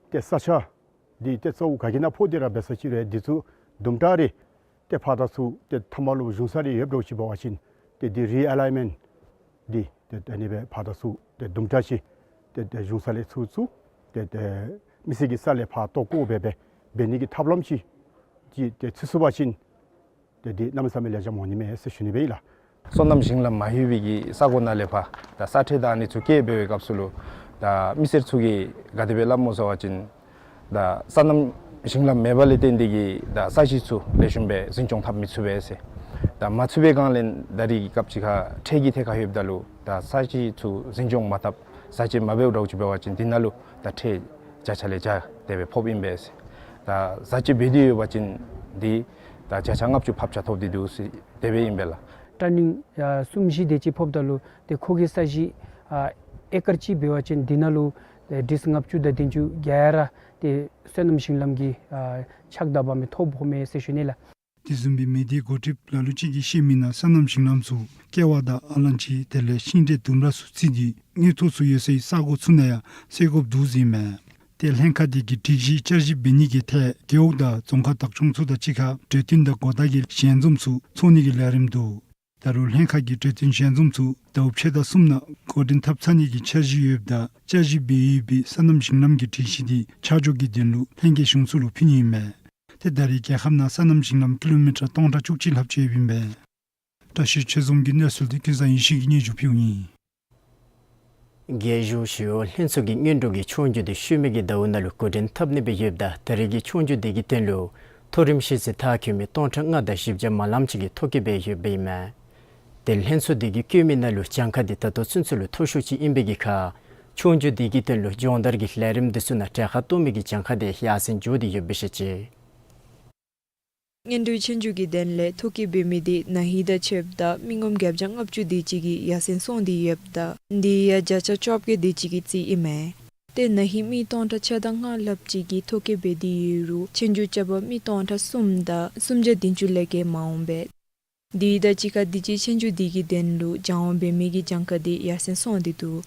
ཏེ་ས་ཆ་འདི་ཏེ་གཙོ་བོ་ག་གི་ནང་ཕོག་སྟེ་ར་འབད་ས་ཅིག་རུང་འདི་ཚུ་དུམ་གྲ་རེ་ཏེ་ཕར་དང་ཚུར་ཏེ་མཐའ་མ་ལུ་གཞུང་ས་རེ་ཡོདཔ་འདྲཝ་ཅིག་འབད་བ་ཅིན་ཏེ་འདི་རི་ཨེ་ལའིནམེནཊ་འདི་ཏེ་ཨ་ནི་སྦེ་ཕར་དང་ཚུར་ཏེ་དུམ་གྲ་ཅིག་ཏེ་ཏེ་གཞུང་ས་ལས་ཚུར་ཚུར་ཏེ་ཏེ་མི་སེར་གྱི་ས་ལས་ཕར་བཏོག་བཀོ་འབད་འབད་འབད་ནི་གི་ཐབས་ལམ་ཅིག་ཅིག་ཏེ་ཚུད་ཚུགས་པ་ཅིན་ཏེ་འདི་གནམ་མེད་ས་མེད་ལེགས་ཤོམ་འོང་ནི་མས་ཟེར་ཞུ་ནི་སྦེ་ཨིན་ལགས། སོ་ནམ་ཞིང་ལམ་མ་ལྷོད་པའི་གི་ས་གོ་ནང་ལས་ཕར་ད་ས་ཁྲལ་དང་ཨ་ནི་ཚུ་བཀལ་འབད་བའི་སྐབས་སུ་ལུ་ད་མི་སེར་ཚུ་གིས་ག་དེ་སྦེ་སླབ་སྨོ་ཟེར་བ་ཅིན་ད་སོ་ནམ་ཞིང་ལམ་མེད་པ་ལས་བརྟེན་ཏེ་གིས་ད་ས་གཞི་ཚུ་ལེགས་ཤོམ་སྦེ་འཛིན་སྐྱོང་འཐབ་མི་ཚུགས་པས་ཟེར། ད་མ་ཚུགས་པའི་སྒང་ལས་ད་རེས་ཀྱི་སྐབས་ཅིག་ཁར་ཁྲལ་གྱི་ཐད་ཁར་ལྷོདཔ་ད་ལུ་ད་ས་གཞི་ཚུ་འཛིན་སྐྱོང་མ་འཐབ་བཟའ་སྤྱོད་མ་འབདཝ་འདྲཝ་ཅིག་འབད་བ་ཅིན་འདི་ནང་ལུ་ད་ཁྲལ་བརྒྱ་ཆ་ལས་བརྒྱ་དེ་སྦེ་ཕོགཔ་ཨིན་པས་ཟེར། ད་བཟའ་སྤྱོད་འབད་དེ་ཡོད་པ་ཅིན་འདི་ད་བརྒྱ་ཆ་ལྔ་བཅུ་ཕབ་ཆ་ཐོབ་སྟེ་འདུག་ཟེར་དེ་སྦེ་ཨིན་པས་ལགས། ཊར་ནིང་ཨ་གསུམ་བཞི་དེ་ཅིག་ཕོགཔ་ད་ལུ་ཏེ་ཁོ་གི་ས་གཞི་ཨ་ཨེ་ཀར་གཅིག་འབད་བ་ཅིན་འདི་ནང་ལུ་ཨེ་ཌིསི་ལྔ་བཅུ་དང་བདུན་ཅུ་ག་ར་ཏེ་སོ་ནམ་ཞིང་ལམ་གྱི་ཨ་ཕྱག་བདའ་བ་མི་ཐོབ་འོང་མས་ཟེར་ཞུ་ནི་ལགས། དེ་བཟུམ་སྦེ་མི་སྡེའི་འགོ་ཁྲིདཔ་ལ་ལུ་ཅིག་གིས་བཤད་མི་ནང་སོ་ནམ་ཞིང་ལམ་ཚུ་ཀེ་བ་དང་ཨ་ལང་ཅི་དེ་ལས་ཤིང་འབྲས་ལྡུམ་ར་ཚུ་བརྩིས་ཏེ་དངུལ་ཐོག་ཚུ་ཡོད་སའི་ས་གོ་ཚུ་ནང་ཡང་སེལ་དགོཔ་འདུག་ཟེར་ཨིན་མས། ཏེ་ལྷན་ཁག་དེ་གིས་སྒྲིག་གཞི་བསྐྱར་ཞིབ་འབད་ནི་གི་ཐད་རྒེད་འོག་དང་རྫོང་ཁག་བདག་སྐྱོང་ཚུ་དང་གཅིག་ཁར་གྲོས་བསྟུན་དང་གོ་བརྡ་གི་ཞལ་འཛོམས་ཚུ་ཚོགས་ནི་གི་ལས་རིམ་འདུག། ད་རུང་ལྷན་ཁག་གི་གྲོས་བསྟུན་ཞལ་འཛོམས་ཚུ་ཟླཝ་ཕྱེད་དང་གསུམ་ནང་འགོ་འདྲེན་འཐབ་ཚར་ནི་གི་འཆར་གཞི་ཡོདཔ་ད་བསྐྱར་ཞིབ་འབད་ཡོད་པའི་སོ་ནམ་ཞིང་ལམ་གྱི་སྒྲིག་གཞི་དེ་ཆ་འཇོག་གི་དོན་ལུ་ལྷན་རྒྱས་གཞུང་ཚུ་ལུ་ཕུལ་ནི་ཨིན་མས། ཏེ་ད་རེས་རྒྱལ་ཁབ་ནང་སོ་ནམ་ཞིང་ལམ་ཀི་ལོ་མི་ཊར་སྟོང་ཕྲག་བཅུ་གཅིག་ལྷགཔ་ཅིག་ཡོདཔ་ཨིན་པས། བཀྲ་ཤིས་ཆོས་འཛོམས་ཀྱིས་གནས་ཚུལ་འདི་ཀུན་བཟང་ཡེ་ཤེས་ཀྱིས་སྙན་ཞུ་ཕུལཝ་ཨིན། རྒྱལ་གཞུང་ཞི་གཡོག་ལྷན་ཚོགས་ཀྱི་སྔོན་འགྲོ་གི་ཆོས་རྒྱུགས་དེ་ཤུལ་མའི་གི་ཟླཝ་ནང་ལུ་འགོ་འདྲེན་འཐབ་ནི་སྦེ་ཡོདཔ་ད་ད་རེས་ཀྱི་ཆོས་རྒྱུགས་དེ་གི་དོན་ལུ་མཐོ་རིམ་ཤེས་ཚད་མཐར་འཁྱོལ་མི་སྟོང་ཕྲག་ལྔ་དང་བཞི་བརྒྱ་མ་ལངམ་ཅིག་གིས་ཐོ་བཀོད་འབད་ཡོདཔ་ཨིན་མས། ཏེ་ལྷན་ཚོགས་དེ་གིས་བཀོད་མི་ནང་ལུ་གྱངས་ཁ་དེ་ད་ལྟོ་ཚུན་ཚོད་ལུ་མཐོ་ཤོས་ཅིག་ཨིན་པའི་གི་ཁར་ཆོས་རྒྱུགས་དེ་གི་དོན་ལུ་སྦྱོང་བརྡར་གྱི་ལས་རིམ་དེ་ཚུ་ནང་གྲལ་ཁར་གཏོགས་མི་གི་གྱངས་ཁ་དེ་ཡར་སེང་འགྱོ་སྟེ་ཡོདཔ་སྦེ་བཤད་ཅི། སྔོན་འགྲོའི་ཆོས་རྒྱུགས་ཀྱི་དོན་ལས་ཐོ་བཀོད་འབད་མི་དེ་ན་ཧིང་དང་ཕྱདཔ་ད་མི་ངོམ་བརྒྱད་བརྒྱ་ལྔ་བཅུ་དེ་ཅིག་གིས་ཡར་སེང་སོང་སྟེ་ཡོདཔ་ད་དེ་ཡང་བརྒྱ་ཆ་བཅོ་བརྒྱད་དེ་ཅིག་གི་རྩིས་ཨིན་མས། ཏེ་ན་ཧིང་མི་སྟོང་ཕྲག་ཕྱེད་དང་ལྔ་ལྷགཔ་ཅིག་གིས་ཐོ་བཀོད་འབད་དེ་ཡོད་རུང་ཆོས་རྒྱུགས་རྐྱབ་པར་མི་སྟོང་ཕྲག་གསུམ་དང་སུམ་བརྒྱ་བདུན་ཅུ་ལས་བརྒལ་མ་འོངམ་མས། དེ་དང་གཅིག་ཁར་དུས་ཅི་ཆོས་རྒྱུགས་དེ་གི་དོན་ལུ་སྦྱང་བ་འབད་མི་གི་གྱངས་ཁ་དེ་ཡར་སེང་སོང་སྟེ་འདུག།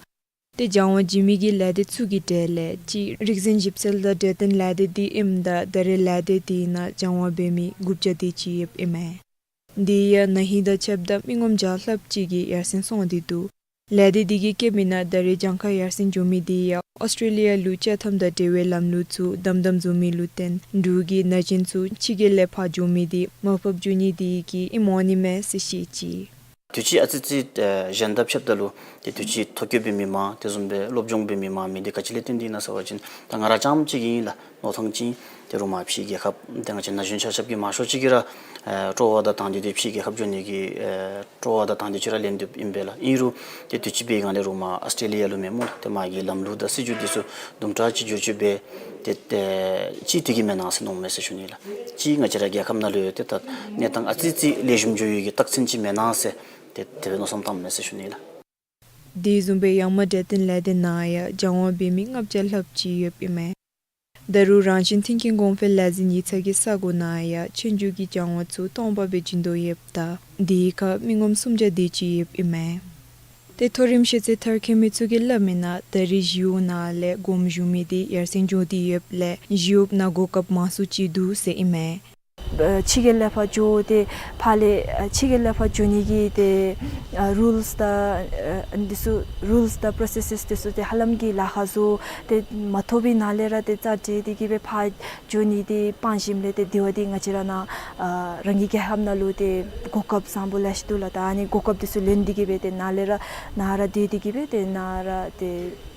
ཏེ་སྦྱང་བ་བྱིན་མི་གི་ལས་སྡེ་ཚུ་གི་གྲས་ལས་གཅིག་རིག་འཛིན་ཞིབ་འཚོལ་དང་འབྲེལ་ལྡན་ལས་སྡེ་དེ་ཨིནམ་ད་ད་རེས་ལས་སྡེ་དེ་ནང་སྦྱང་བ་འབད་མི་དགུ་བརྒྱ་དེ་ཅིག་ཡོདཔ་ཨིན་མས། དེ་ཡང་ན་ཧིང་དང་ཕྱདཔ་ད་མི་ངོམ་བརྒྱ་ལྷགཔ་ཅིག་གིས་ཡར་སེང་སོང་སྟེ་འདུག། ལས་སྡེ་དེ་གིས་བཀོད་མི་ནང་ད་རེས་གྱངས་ཁ་ཡར་སེང་འགྱོ་མི་དེ་ཡང་ཨོསི་ཊྲེ་ལི་ཡ་ལུ་བཅའ་ཐམ་དང་འབྲེལ་བའི་ལམ་ལུགས་ཚུ་དམ་དམ་བཟོ་མི་ལུ་བརྟེན་འབྲུག་གི་ན་གཞོན་ཚུ་ཕྱི་རྒྱལ་ལས་ཕར་འགྱོ་མི་དེ་མར་ཕབ་འགྱོ་ནི་དེ་གིས་ཨིནམ་འོང་ནི་མས་ཟེར་བཤད་ཅི། དུས་ཅི་ཨ་ཙི་ཙི་ཨེ་གཞན་དང་ཕྱདཔ་ད་ལུ་ཏེ་དུས་ཅི་ཐོ་བཀོད་འབད་མི་མང་དེ་བཟུམ་སྦེ་སློབ་སྦྱོང་འབད་མི་མང་མི་དེ་ག་ཅི་ལས་བརྟེན་ཏེ་ཨིན་ན་ཟེར་བ་ཅིན་ད་ང་ར་རྐྱངམ་ཅིག་གིས་ཨིན་ལགས། མནོ་ཐངས་ཅིག་ཨིན། ཏེ་རུང་མར་ཕྱི་རྒྱལ་ཁབ་ཏེ་ང་བཅས་ན་གཞོན་ཆ་ཁྱབ་ཀྱིས་མང་ཤོས་ཅིག་གིས་ར་ཨེ་སྤྲོ་བ་དང་དང་འདོད་དེ་ཕྱི་རྒྱལ་ཁབ་འགྱོ་ནི་གི་ཨེ་སྤྲོ་བ་དང་དང་འདོད་ཅིག་ར་ལེན་དོ་ཨིན་པས་ལགས། ཨིན་རུང་ཏེ་དུས་ཅི་འབད་བའི་སྒང་ལས་རུང་མར་ཨཱོས་ཊྲེ་ལི་ཡ་ལུ་མེན་སྨོ་ལགས། ཏེ་མ་གི་ལམ་ལུགས་དང་སྲིད་བྱུས་འདི་ཚུ་དུམ་གྲ་ཅིག་བསྒྱུར་བཅོས་འབད་དེ་ཏེ་ཅིག་དེ་གིས་མེན་ན་ཟེར་མནོཝ་མས་ཟེར་ཞུ་ནི་ལགས། ཅིག་ང་བཅས་ར་རྒྱལ་ཁབ་ནང་ལུ་ཡང་ཏེ་ད་གནས་སྟངས་ཨ་ཙི་ཅིག་ལེགས་ཤོམ་འགྱོ་ཡོད་ཀྱི་རྟགས་མཚན་ཅིག་མེན་ན་ཟེར་ཏེ་དེ་སྦེ་མནོ་བསམ་བཏངམ་མས་ཟེར་ཞུ་ནི་ལགས། དེ་བཟུམ་སྦེ་ཡར་མར་འབྲས་ལྡན་ལས་སྡེ་ནང་ཡང་སྦྱང་བ་འབད་མི་ལྔ་བརྒྱ་ལྷགཔ་ཅིག་ཡོདཔ་ཨིན་མས། ད་རུང་རང་བཞིན་མཐུན་རྐྱེན་གོང་འཕེལ་ལས་འཛིན་ཡིག་ཚང་གི་ས་གོ་ནང་ཡང་ཆོས་རྒྱུགས་ཀྱི་སྦྱང་བ་ཚུ་སྟོང་པ་སྦེ་བྱིན་དོ་ཡོདཔ་ད་དེའི་ཁར་མི་ངོམ་སུམ་བརྒྱ་དེ་ཅིག་ཡོདཔ་ཨིན་མས། ཏེ་མཐོ་རིམ་ཤེས་ཚད་མཐར་འཁྱོལ་མི་ཚུ་གིས་སླབ་མིའི་ནང་ད་རེས་ཞི་གཡོག་ནང་ལས་དགོངསམ་ཞུ་མི་དེ་ཡར་སེང་འགྱོ་སྟེ་ཡོདཔ་ལས་ཞི་གཡོགཔ་ནང་གོ་སྐབས་མང་སུ་ཅིག་འདུག་ཟེར་ཨིན་མས། ཨ་ཕྱི་རྒྱལ་ལས་ཕར་འགྱོ་སྟེ་ཕར་ལས་ཨ་ཕྱི་རྒྱལ་ལས་ཕར་འགྱོ་ནི་གི་ཏེ་ཨ་རུལསི་དང་ཨ་འདི་ཚུ་རུལསི་དང་པོརོ་སེསེསི་འདི་ཚུ་ཏེ་ཧ་ལམ་གྱིས་ལཱ་ཁག་བཟོ་སྟེ་མ་ཐོབ་པའི་ནང་ལས་ར་ཏེ་རྩ་འགྲན་ཏེ་གིས་སྦེ་ཕར་འགྱོ་ནི་དེ་སྤང་ཞིནམ་ལས་ཏེ་དེ་བ་དེ་ང་བཅས་ར་ནཱ་ཨ་རང་གི་རྒྱལ་ཁབ་ནང་ལུ་ཏེ་གོ་སྐབས་བཟང་པོ་ལེ་ཤ་འདུག་ལགས། ད་ཨ་ནི་གོ་སྐབས་འདི་ཚུ་ལེན་ཏེ་གིས་སྦེ་ཏེ་ནཱ་ལས་ར་ནཱ་ར་སྡོད་དེ་གིས་སྦེ་ཏེ་ནཱ་ར་ཏེ་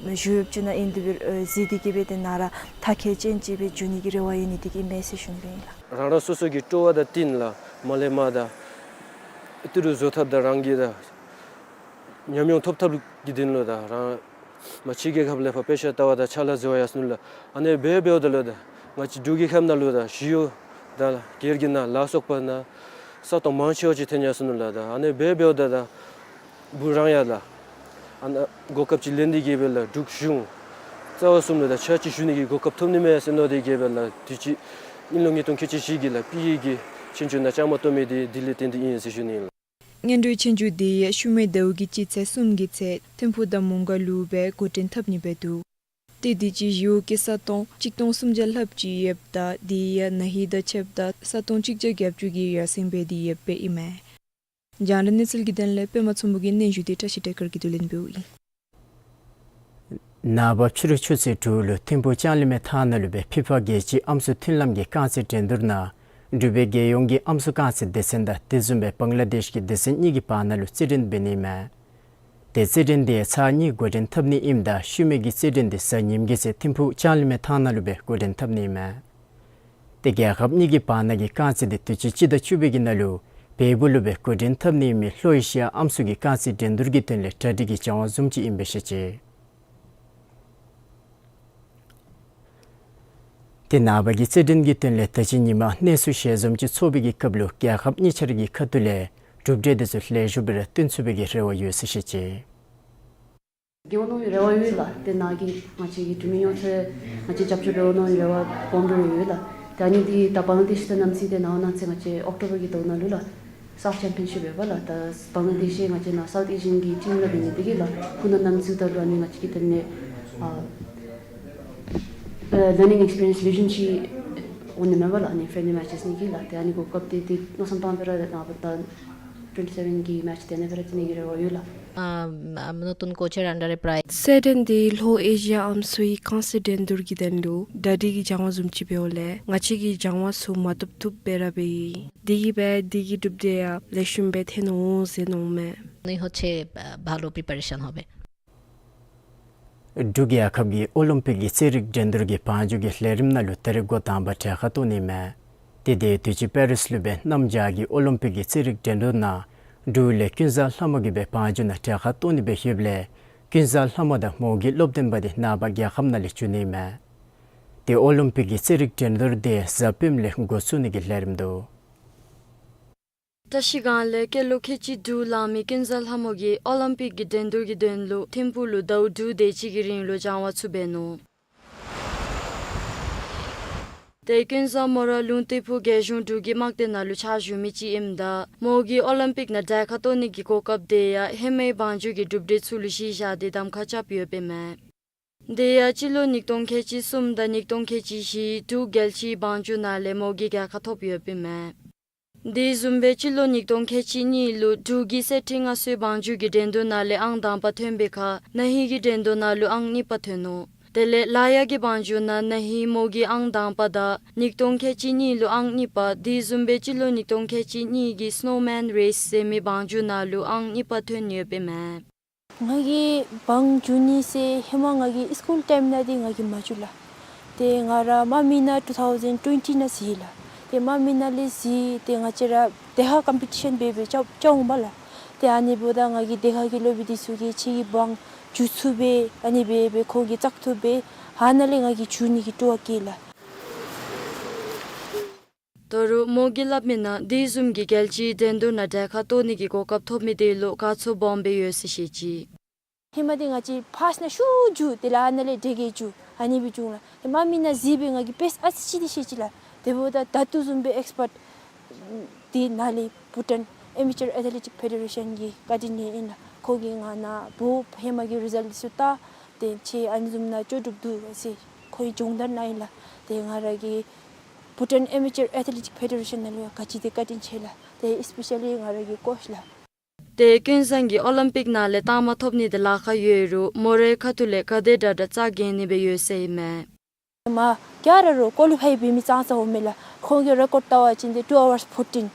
ཞི་གཡོགཔ་ཅིག་ནང་ཨིན་དེ་སྦེ་ཨ་གཟིགས་ཏེ་གིས་སྦེ་ཏེ་ནཱ་ར་མཐར་འཁྱོལ་ཅན་ཅིག་སྦེ་འགྱོ་ནི་གི་རེ་བ་ཡོད་ནི་དེ་གིས་ཨིན་མས་ཟེར་ཞུ་ནི་ཨིན་ལགས། རང་རང་སོ་སོ་གི་སྤྲོ་བ་དང་བསྟུན་ལགས། མར་ལས་མར་ད་ཏི་རུ་བཟོ་ཐབས་དང་རང་གི་ད་ཉམས་མྱོང་ཐོབ་ཐབས་ཀྱི་དོན་ལུ་ད་རང་མར་ཕྱི་རྒྱལ་ཁབ་ལས་ཕར་དཔེ་ཆ་ལྟ་བ་དང་ཕྱག་ལཱ་བཟོ་བར་ཡར་སོ་ནུག་ལགས། ཨ་ནི་སྦེ་འབདཝ་ད་ལུ་ད་ང་བཅས་འབྲུག་གི་ཁམས་ནང་ལུ་ད་ཞི་གཡོག་དང་ལགས་སྒེར་གྱི་ནང་ལ་སོགས་པ་ནང་ས་སྟོང་མང་ཆེ་བ་ཅིག་ཐོན་ཡར་སོ་ནུག་ལགས། ད་ཨ་ནི་སྦེ་འབདཝ་ད་ད་བུ་རང་ཡང་ལགས། ཨ་ནཱ་གོ་སྐབས་ཅིག་ལེན་ཏེ་གིས་སྦེ་ལགས་འབྲུག་གཞུང་རྩ་བ་གསུམ་ལུ་ད་ཕྱག་ཕྱིད་ཞུ་ནི་གི་གོ་སྐབས་ཐོབ་ནི་མས་ཟེར་མནོ་སྟེ་གིས་སྦེ་ལགས་དུས་ཅི་དབྱིན་ལོ་ཉིས་སྟོང་ཁལ་གཅིག་བཞི་གི་ལགས་པི་ཨེ་གི་ཆོས་རྒྱུགས་ནང་བཅའ་མར་གཏོགས་མི་དེ་དེ་ལས་བརྟེན་ཏེ་ཨིན་ཟེར་ཞུ་ནི་ཨིན་ལགས། སྔོན་འགྲོའི་ཆོས་རྒྱུགས་དེ་ཡང་ཤུལ་མའི་ཟླཝ་གི་སྤྱི་ཚེས་གསུམ་གྱི་ཚེ་ཐིམ་ཕུག་དང་མོང་སྒར་ལུ་སྦེ་འགོ་འདྲེན་འཐབ་ནི་སྦེ་འདུག། ཏེ་དུས་ཅི་ཞི་གཡོག་གི་ས་སྟོང་གཅིག་སྟོང་སུམ་བརྒྱ་ལྷགཔ་ཅིག་ཡོདཔ་ད་དེ་ཡང་ན་ཧིང་དང་ཕྱདཔ་ད་ས་སྟོང་གཅིག་བརྒྱ་བརྒྱད་ཅུ་གིས་ཡར་སེང་འབད་དེ་ཡོདཔ་ཨིན་མས། རྒྱང་བསྒྲགས་གནས་ཚུལ་གྱི་དོན་ལས་པདྨ་ཚོམ་བུ་གི་སྙན་ཞུ་དེ་བཀྲ་ཤིས་བདེ་དཀར་གྱིས་བསྡུ་ལེན་འབདཝ་ཨིན། ནངས་པ་ཕྱི་རུ་ཆུ་ཚོད་དྲུག་ལུ་ཐིམ་ཕུག་ལྕང་གླིང་མའི་ཐང་ནང་ལུ་སྦེ་ཕི་ཕ་རྒྱལ་སྤྱིའི་ཨམ་སྲུ་མཐུན་ལམ་གྱི་རྐང་རྩེད་འགྲན་བསྡུར་ནང་འབྲུག་པའི་རྒྱལ་ཡོངས་ཀྱི་ཨམ་སྲུ་རྐང་རྩེད་སྡེ་ཚན་དང་དེ་བཟུམ་སྦེ་བང་ལ་དེཤ་གི་སྡེ་ཚན་གཉིས་ཀྱི་བར་ན་ལུ་རྩེད་འགྲན་འབད་ནི་མས། ཏེ་རྩེད་འགྲན་དེ་ཚར་གཉིས་འགོ་འདྲེན་འཐབ་ནི་ཨིནམ་ད་ཤུལ་མའི་གི་རྩེད་འགྲན་དེ་གཟའ་ཉིམ་གི་ཚེ་ཐིམ་ཕུག་ལྕང་གླིང་མའི་ཐང་ནང་ལུ་སྦེ་འགོ་འདྲེན་འཐབ་ནི་མས། ཏེ་རྒྱལ་ཁབ་གཉིས་ཀྱི་བར་ན་གི་རྐང་རྩེད་དེ་དུས་ཅི་སྤྱི་ཟླ་བཅུ་པའི་གི་ནང་ལུ་བལ་པོ་ལུ་སྦེ་འགོ་འདྲེན་འཐབ་ནི་མི་ལྷོ་ཨེ་ཤི་ཡ་ཨམ་སྲུ་གི་རྐང་རྩེད་འགྲན་བསྡུར་གྱི་དོན་ལས་གྲ་སྒྲིག་གི་བྱ་བ་བཟུམ་ཅིག་ཨིན་པས་ཤེས་ཅི། ཏེ་ནངས་པ་གི་རྩེད་འགྲན་གྱི་དོན་ལས་ད་ཅི་ཉིན་མ་གནས་ཚུལ་ཞལ་འཛོམས་ཅིག་ཚོགས་པའི་གི་སྐབས་ལུ་རྒྱལ་ཁབ་གཉིས་ཆ་ར་གི་ཁ་ཐུག་ལས་གྲུབ་འབྲས་དེ་ཚུ་ལེགས་ཤོམ་སྦེ་ར་སྟོན་ཚུགས་པའི་གི་རེ་བ་ཡོད་ཟེར་ཤེས་ཅི། རྒྱལ་ཡོངས་ནང་རེ་བ་ཡོད་ལགས། ཏེ་ནཱ་གི་ང་བཅས་ཀྱི་འབྲུག་མི་ཡོངས་ཚོས་ང་བཅས་རྒྱབ་སྐྱོར་འབད་འོང་མནོ་བའི་རེ་བ་སྦོམ་སྦེ་ཡོད་ལགས། ཏེ་ཨ་ནི་འདི་ད་བང་ལ་དེཤ་དང་ནམ་སྲོས་དེ་ནཱ་ནང་ཚེ་ང་བཅས་ཨོག་ཊོ་བར་གྱི་ཟླཝ་ནང་ལུ་ལགས་སཱཕ་ཆེམ་པིན་ཤིཔ་ཡོདཔ་ལགས། ད་བང་ལ་དེཤ་ང་བཅས་ནཱ་སའུཐ་ཨེ་ཤི་ཡཱན་གྱི་ཊིམ་ར་འབད་ནི་དེ་གིས་ལགས་ཁོང་དང་ནམ་སྲོས་ད་ལུ་ཨ་ནི་ང་བཅས་ཀྱི་དེ་ནང་ཨ་ཨ་ལར་ནིང་ཨེགསི་པི་རི་ཡེནསི་ལེགས་ཤོམ་ཅིག་འོང་ནི་མས་པ་ལགས། ཨ་ནི་ཕྲེན་ཌི་ལི་མེ་ཅེསི་ནི་གི་ལགས། ཏེ་ཨ་ནི་གོ་སྐབས་དེ་དེ་མནོ་བསམ་བཏང་སྦེ་ར་ནངས་པ་ད་ཊུ་ཝེན་ཊི་སེ་བེན་གྱི་མེ་ཆི་དེ་ནང་སྦེ་ར་རྩེད་ནི་གི་རེ་བ་ཡོད་ལགས། Um, I'm নতুন কোচের আন্ডারে প্রায় རྩེད་འགྲན་དེ་ལྷོ་ཨེ་ཤི་ཡ་ཨམ་སྲུའི་རྐང་རྩེད་འགྲན་བསྡུར་གྱི་དོན་ལུ་གྲ་སྒྲིག་གི་བྱ་བ་བཟུམ་ཅིག་འབདཝ་ལས་ང་བཅས་ཀྱིས་སྦྱང་བ་ཚུ་མ་ཐོབ་ཐོབ་སྦེ་ར་འབད་ཡི། དེ་གིས་སྦེ་དེ་གི་གྲུབ་འབྲས་ཡང་ལེགས་ཤོམ་སྦེ་ཐོན་འོང་ཟེར་མནོཝ་མས། মনে হচ্ছে, আহ, ভালো প্রিপারেশন হবে। འབྲུག་རྒྱལ་ཁབ་ཀྱིས་ཨོ་ལིམ་པིག་གི་རྩེད་རིགས་འགྲན་བསྡུར་གྱི་བང་རྒྱུགས་ཀྱི་ལས་རིམ་ནང་ལུ་ད་རེས་འགོ་དང་པ་གྲལ་ཁར་གཏོགས་ནི་མས། ཏེ་དེ་དུས་ཅི་པེ་རིས་ལུ་སྦེ་གནམ་བྱཱར་གྱི་ཨོ་ལིམ་པིག་གི་རྩེད་རིགས་འགྲན་བསྡུར་ནང་འབྲུག་ལས་ཀུན་བཟང་ལྷ་མོ་གིས་སྦེ་བང་རྒྱུགས་ནང་གྲལ་ཁར་གཏོགས་ནི་སྦེ་ཡོདཔ་ལས་ཀུན་བཟང་ལྷ་མོ་དང་མོ་གི་སློབ་སྟོན་པ་དེ་ནངས་པ་རྒྱལ་ཁབ་ནང་ལས་འགྱོ་ནི་མས། ཏེ་ཨོ་ལིམ་པིག་གི་རྩེད་རིགས་འགྲན་བསྡུར་དེ་གཟའ་སྤེནམ་ལས་འགོ་བཙུགས་ནི་གི་ལས་རིམ་འདུག། བཀྲ་ཤིས་སྒང་ལས་སྐྱེས་ལོ་ཁལ་གཅིག་དྲུག་ལང་མི་ཀུན་བཟང་ལྷ་མོ་གིས་ཨོ་ལིམ་པིག་གི་འགྲན་བསྡུར་གྱི་དོན་ལུ་ཐིམ་ཕུག་ལུ་ཟླཝ་དྲུག་དེ་ཅིག་གི་རིང་ལུ་སྦྱང་བ་ཚུ་འབད་ནུག། ཏེ་ཀུན་བཟང་མོ་ར་ལུང་སྟེགས་ཕུག་རྒྱལ་གཞུང་འབྲུག་གི་དམག་སྡེ་ནང་ལུ་ཕྱག་ཞུ་མི་ཅིག་ཨིནམ་ད་མོ་གིས་ཨོ་ལིམ་པིག་ནང་གྲལ་ཁར་གཏོགས་ནི་གི་གོ་སྐབས་དེ་ཡང་ཧེ་མའི་བང་རྒྱུགས་ཀྱི་གྲུབ་འབྲས་ཚུ་ལུ་གཞི་བཞག་སྟེ་གདམ་ཁ་རྐྱབ་ཡོདཔ་ཨིན་མས། དེ་ཡང་སྤྱི་ལོ་ཉིས་སྟོང་ཁལ་གཅིག་གསུམ་དང་ཉིས་སྟོང་ཁལ་གཅིག་བཞི་འབྲུག་རྒྱལ་སྤྱིའི་བང་རྒྱུགས་ནང་ལས་མོ་གིས་རྒྱལ་ཁ་ཐོབ་ཡོདཔ་ཨིན་མས། དེ་བཟུམ་སྦེ་སྤྱི་ལོ་ཉིས་སྟོང་ཁལ་གཅིག་གཉིས་ལུ་འབྲུག་གི་གསེར་ཁྲི་མངའ་གསོལ་བང་རྒྱུགས་ཀྱི་འགྲན་བསྡུར་ནང་ལས་ཨང་དང་པ་ཐོན་པའི་ཁར་ན་ཧིང་གི་འགྲན་བསྡུར་ནང་ལུ་ཨང་གཉིས་པ་ཐོན་ནུག། དེ་ལས་ལ་ཡག་གི་བང་རྒྱུགས་ནང་ན་ཧིང་མོ་གིས་ཨང་དང་པ་དང་ཉིས་སྟོང་ཁལ་གཅིག་གཉིས་ལུ་ཨང་གཉིས་པ་དེ་བཟུམ་སྦེ་སྤྱི་ལོ་ཉིས་སྟོང་ཁལ་གཅིག་གཉིས་ཀྱི་སི་ནོ་མེན་རེསི་ཟེར་མི་བང་རྒྱུགས་ནང་ལུ་ཨང་གཉིས་པ་ཐོན་ཡོདཔ་ཨིན་མས། ང་གིས་བང་རྒྱུག་ནི་ཟེར་ཧེ་མ་ང་གི་སི་ཀུལ་ཊའིམ་ནང་འདི་ང་གིས་མ་རྒྱུག་ལགས། ཏེ་ང་ར་མ་མི་ནང་two thousand twenty ནང་གཟིགས་ལགས། ཏེ་མ་མི་ནང་ལས་གཟིགས་ཏེ་ང་བཅས་ར་དེ་ཁར་ཀམ་པི་ཊི་ཤཱན་འབད་འབད་རྐྱབ་རྐྱབ་འོང་པ་ལགས། ཏེ་ཨ་ནི་འབདཝ་ད་ང་གི་དེ་ཁ་གི་སློབ་དཔོན་འདི་ཚུ་གིས་ཁྱོད་ཀྱིས་དབང་བསྒྱུར་ཚུགས་པས། ཨ་ནི་སྦེ་སྦེ་ཁོང་གིས་བཙག་འཐུ་འབད། ཨ་ནཱ་ལས་ང་གིས་བསྒྱུར་ནི་གི་སྤྲོ་བ་བསྐྱེད་ལགས། ད་རུང་མོ་གིས་སླབ་མི་ནང་དེ་བཟུམ་གྱི་རྒྱལ་སྤྱིའི་འགྲན་བསྡུར་ནང་གྲལ་ཁར་གཏོགས་ནི་གི་གོ་སྐབས་ཐོབ་མི་དེ་ལུ་དགའ་ཚོར་སྦོམ་སྦེ་ཡོད་ཟེར་བཤད་ཅི། ཧེ་མ་འདི་ང་བཅས་ཕཱསཊ་ནང་ཤུགས་འགྱོ་དེ་ལས་ཨ་ནཱ་ལས་དེ་གིས་འགྱོ་ཨ་ནི་སྦེ་འགྱོ་ལགས། ཧེ་མ་མི་ནང་གཟིགས་སྦེ་ང་གིས་པེསཊ་ཨ་ཙི་ཅིག་འདི་ཤེས་ཅི་ལགས། དེ་འབདཝ་ད་ད་ལྟོ་བཟུམ་སྦེ་ཨེགསི་པརཊ་འདི་ནཱ་ལས་བྷུ་ཊཱན་ཨེ་མེ་ཅར་ཨེ་ཐི་ལེ་ཊིཀ་ཕེ་ཌེ་རེ་ཤཱན་གྱིས་བཀའ་དྲིན་ཨིན་ལགས། ཁོང་གིས་ང་ནཱ་འབོ་ཧེ་མ་གི་རི་ཛལཊ་ཚུ་བལྟ། ཏེ་ཁྱོད་ཨ་ནི་བཟུམ་ནང་ལྕོགས་གྲུབ་འདུག་ཟེར་ཁོང་གི་སྦྱོང་བརྡར་གནང་ཡི་ལགས། ཏེ་ང་ར་གིས་བྷུ་ཊཱན་ཨེ་མེ་ཅར་ཨེ་ཐི་ལེ་ཊིཀ་ཕེ་ཌེ་རེ་ཤཱན་ནང་ལུ་ཡང་ག་ཅི་དེ་བཀའ་དྲིན་ཆེ་ལགས། ཏེ་ཨེ་སི་པེ་ཤ་ལི་ང་ར་གི་ཀོ་ཅི་ལགས། ཏེ་ཀུན་བཟང་གིས་ཨོ་ལིམ་པིཀ་ནང་ལས་རྟགས་མ་ཐོབ་ནི་དེ་ལཱ་ཁག་ཡོད་རུང་མོ་རའི་ཁ་ཐུག་ལས་ག་དེ་དྲག་དྲག་རྩ་འགེངས་ནི་སྦེ་ཡོད་ཟེར་ཨིན་མས། མ་ག་ར་རོགས་ཀོ་ལི་ཕའི་འབད་མི་ཙང་ཙ་འོང་མས་ལགས། ཁོང་གི་རེ་ཀོཌ་བལྟ་བ་ཅིན་ཏེ་two hours fourteen།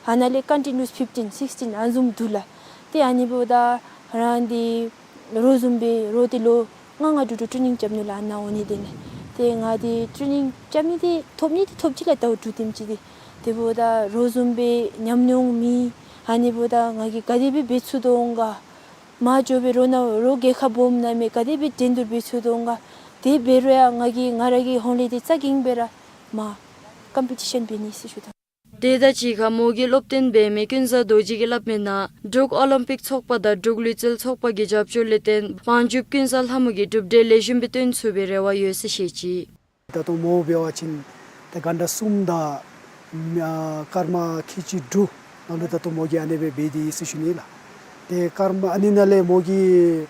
ཨ་ནཱ་ལས་ཀོན་ཊི་ནིའུ་སི་fifteen, sixteen ཨ་ནི་བཟུམ་འདུག་ལགས། ཏེ་ཨ་ནི་འབདཝ་ད་རང་འདི་རོགས་བཟུམ་སྦེ་རོགས་འདི་ལོ་ལྔ་ལྔ་དྲུག་དྲུག་ཊེ་ནིང་རྐྱབ་ནུག་ལགས་ཨ་ནཱ་འོང་ནི་དེ་ནང་། ཏེ་ང་འདི་ཊེ་ནིང་རྐྱབ་ནི་འདི་ཐོབ་ནི་འདི་ཐོབ་ཅི་ལགས་ཟླཝ་དྲུག་དེམ་ཅིག་འདི། དེ་འབདཝ་ད་རོགས་བཟུམ་སྦེ་ཉམས་མྱོང་མེད། ཨ་ནི་འབདཝ་ད་ང་གིས་ག་དེ་སྦེ་འབད་ཚུགས་དོ་འོང་ག། མ་འགྱོ་བའི་རོགས་ནང་རོགས་རྒྱལ་ཁབ་སྦོམ་ནང་མས། ག་དེ་སྦེ་འགྲན་བསྡུར་འབད་ཚུགས་དོ་འོང་ག། དེ་འབད་རུང་ཡང་ང་གིས་ང་ར་གི་ཧོངས་ལས་འདི་རྩ་འགེངས་སྦེ་ར་མ་ཀམ་པི་ཊི་ཤཱན་འབད་ནི་ཟེར་ཞུ་དོ། དེ་དང་གཅིག་ཁར་མོ་གི་སློབ་སྟོན་འབད་མི་ཀུན་བཟང་རྡོ་རྗེ་གིས་སླབ་མི་ནང་འབྲུག་ཨོ་ལིམ་པིཀ་ཚོགས་པ་དང་འབྲུག་ལུས་རྩལ་ཚོགས་པ་གི་རྒྱབ་སྐྱོར་ལས་བརྟེན་བང་རྒྱུགཔ་ཀུན་བཟང་ལྷ་མོ་གིས་གྲུབ་འབྲས་ལེགས་ཤོམ་སྦེ་སྟོན་ཚུགས་པའི་རེ་བ་ཡོད་ཟེར་བཤད་ཅི། ད་ལྟོ་མོ་འབད་བ་ཅིན་ཏེ་གྷན་ཊ་གསུམ་དང་ཨ་སྐར་མ་ཁལ་གཅིག་དྲུག་ནང་ལུ་ད་ལྟོ་མོ་གིས་ཨ་ནི་སྦེ་འབད་དེ་ཡོད་ཟེར་ཞུ་ནི་ལགས། ཏེ་སྐར་མ་ཨ་ནི་ནང་ལས་མོ་གིས་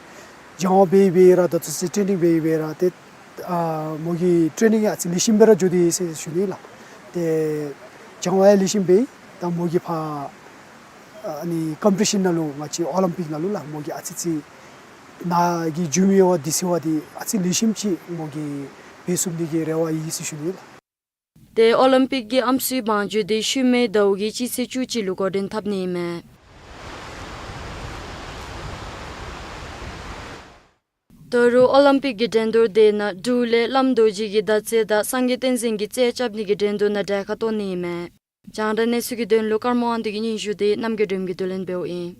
སྦྱང་བ་འབད་འབད་ར་ད་ལྟོ་ཚུ་ཊེ་ནིང་འབད་འབད་ར་ཏེ་ཨ་མོ་གི་ཊེ་ནིང་ཡང་ཨ་ཙི་ལེགས་ཤོམ་སྦེ་ར་འགྱོ་དེ་ཡོད་ཟེར་ཞུ་ནི་ལགས། ཏེ་སྦྱང་བ་ཡང་ལེགས་ཤོམ་འབད་ད་མོ་གིས་ཕར་ཨ་ནི་ཀམ་པི་ཊི་ཤཱན་ནང་ལུ་ང་བཅས་ཨོ་ལིམ་པིཀ་ནང་ལུ་ལགས་མོ་གིས་ཨ་ཙི་ཅིག་ནཱ་གི་འགྱོ་མི་འོང་བ་དེ་ཟེར་བ་དེ་ཨ་ཙི་ལེགས་ཤོམ་ཅིག་མོ་གིས་འབད་ཚུགས་ནི་གི་རེ་བ་ཡོད་ཟེར་ཞུ་ནི་ལགས། ཏེ་ཨོ་ལིམ་པིཀ་གི་ཨམ་སྲུའི་བང་རྒྱུག་འདི་ཤུལ་མའི་ཟླཝ་གི་སྤྱི་ཚེས་བཅུ་གཅིག་ལུ་འགོ་འདྲེན་འཐབ་ནི་ཨིན་མས། ད་རུང་ཨོ་ལིམ་པིཀ་གི་འགྲན་བསྡུར་དེ་ནང་འབྲུག་ལས་བླམ་རྡོ་རྗེ་གིས་མདའ་རྩེད་དང་སངས་རྒྱས་བསྟན་འཛིན་གྱིས་རྩེད་རྐྱབ་ནི་གི་འགྲན་བསྡུར་ནང་གྲལ་ཁར་གཏོགས་ནི་ཨིན་མས། རྒྱང་བསྒྲགས་གནས་ཚུལ་གྱི་དོན་ལུ་ཀརྨ་དབང་འདུས་ཀྱི་སྙན་ཞུ་དེ་རྣམ་རྒྱལ་སྒྲོལམ་གྱིས་བསྡུ་ལེན་འབདཝ་ཨིན།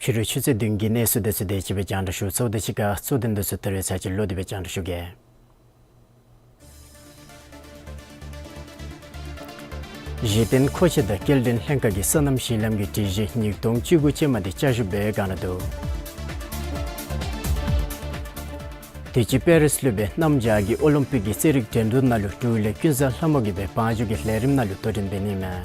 ཕྱི་རུ་ཆུ་ཚོད་བདུན་གྱི་གནས་ཚུལ་འདི་ཚུ་དེ་ཅིག་སྦེ་རྒྱང་བསྒྲགས་ཞུ་ཚརཝ་དང་གཅིག་ཁར་གཙོ་དོན་འདི་ཚུ་ད་རེས་ཚར་གཅིག་ལོག་སྟེ་སྦེ་རྒྱང་བསྒྲགས་ཞུ་གེ། གཞི་རྟེན་མཁོ་ཆས་དང་སྐྱེལ་འདྲེན་ལྷན་ཁག་གིས་སོ་ནམ་གཞི་ལམ་གྱི་སྒྲིག་གཞི་ཉིས་སྟོང་བཅུ་དགུ་ཅན་མ་དེ་བསྐྱར་ཞིབ་འབད་བའི་བསྒང་ལུ་འདུག། དུས་ཅི་པེ་རིས་ལུ་སྦེ་གནམ་བྱཱར་གྱི་ཨོ་ལིམ་པིག་གི་རྩེད་རིགས་འགྲན་བསྡུར་ནང་ལུ་འབྲུག་ལས་ཀུན་བཟང་ལྷ་མོ་གིས་སྦེ་བང་རྒྱུག་གི་ལས་རིམ་ནང་ལུ་དོ་འགྲན་འབད་ནི་ཨིན་མས།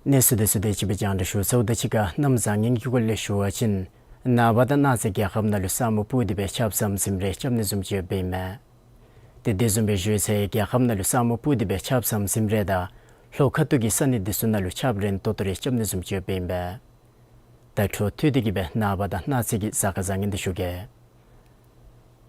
གནས་ཚུལ་འདི་ཚུ་དེ་ཅིག་སྦེ་རྒྱང་བསྒྲགས་ཞུ་ཚརཝ་དང་གཅིག་ཁར་གནམ་བཟང་ངན་གྱི་སྐོར་ལས་ཞུ་བ་ཅིན་ནངས་པ་དང་གནངས་ཚེ་རྒྱལ་ཁབ་ནང་ལུ་ས་སྨུག་སྤུབས་ཏེ་སྦེ་ཆརཔ་ཟམ་ཟིམ་རེ་རྐྱབ་ནི་བཟུམ་ཅིག་ཡོདཔ་ཨིན་མས། ཏེ་དེ་བཟུམ་སྦེ་བཞུགས་ཚེ་རྒྱལ་ཁབ་ནང་ལུ་ས་སྨུག་སྤུབས་ཏེ་སྦེ་ཆརཔ་ཟམ་ཟིམ་རེ་དང་ལྷོ་ཁ་ཐུག་གི་ས་གནས་འདི་ཚུ་ནང་ལུ་ཆརཔ་རན་ཏོག་ཏོ་རེ་རྐྱབ་ནི་བཟུམ་ཅིག་ཡོདཔ་ཨིན་པས། ད་འཕྲོ་མཐུད་དེ་གི་སྦེ་ནངས་པ་དང་གནངས་ཚེ་གི་གཟའ་སྐར་བཟང་ངན་འདི་ཞུ་གེ།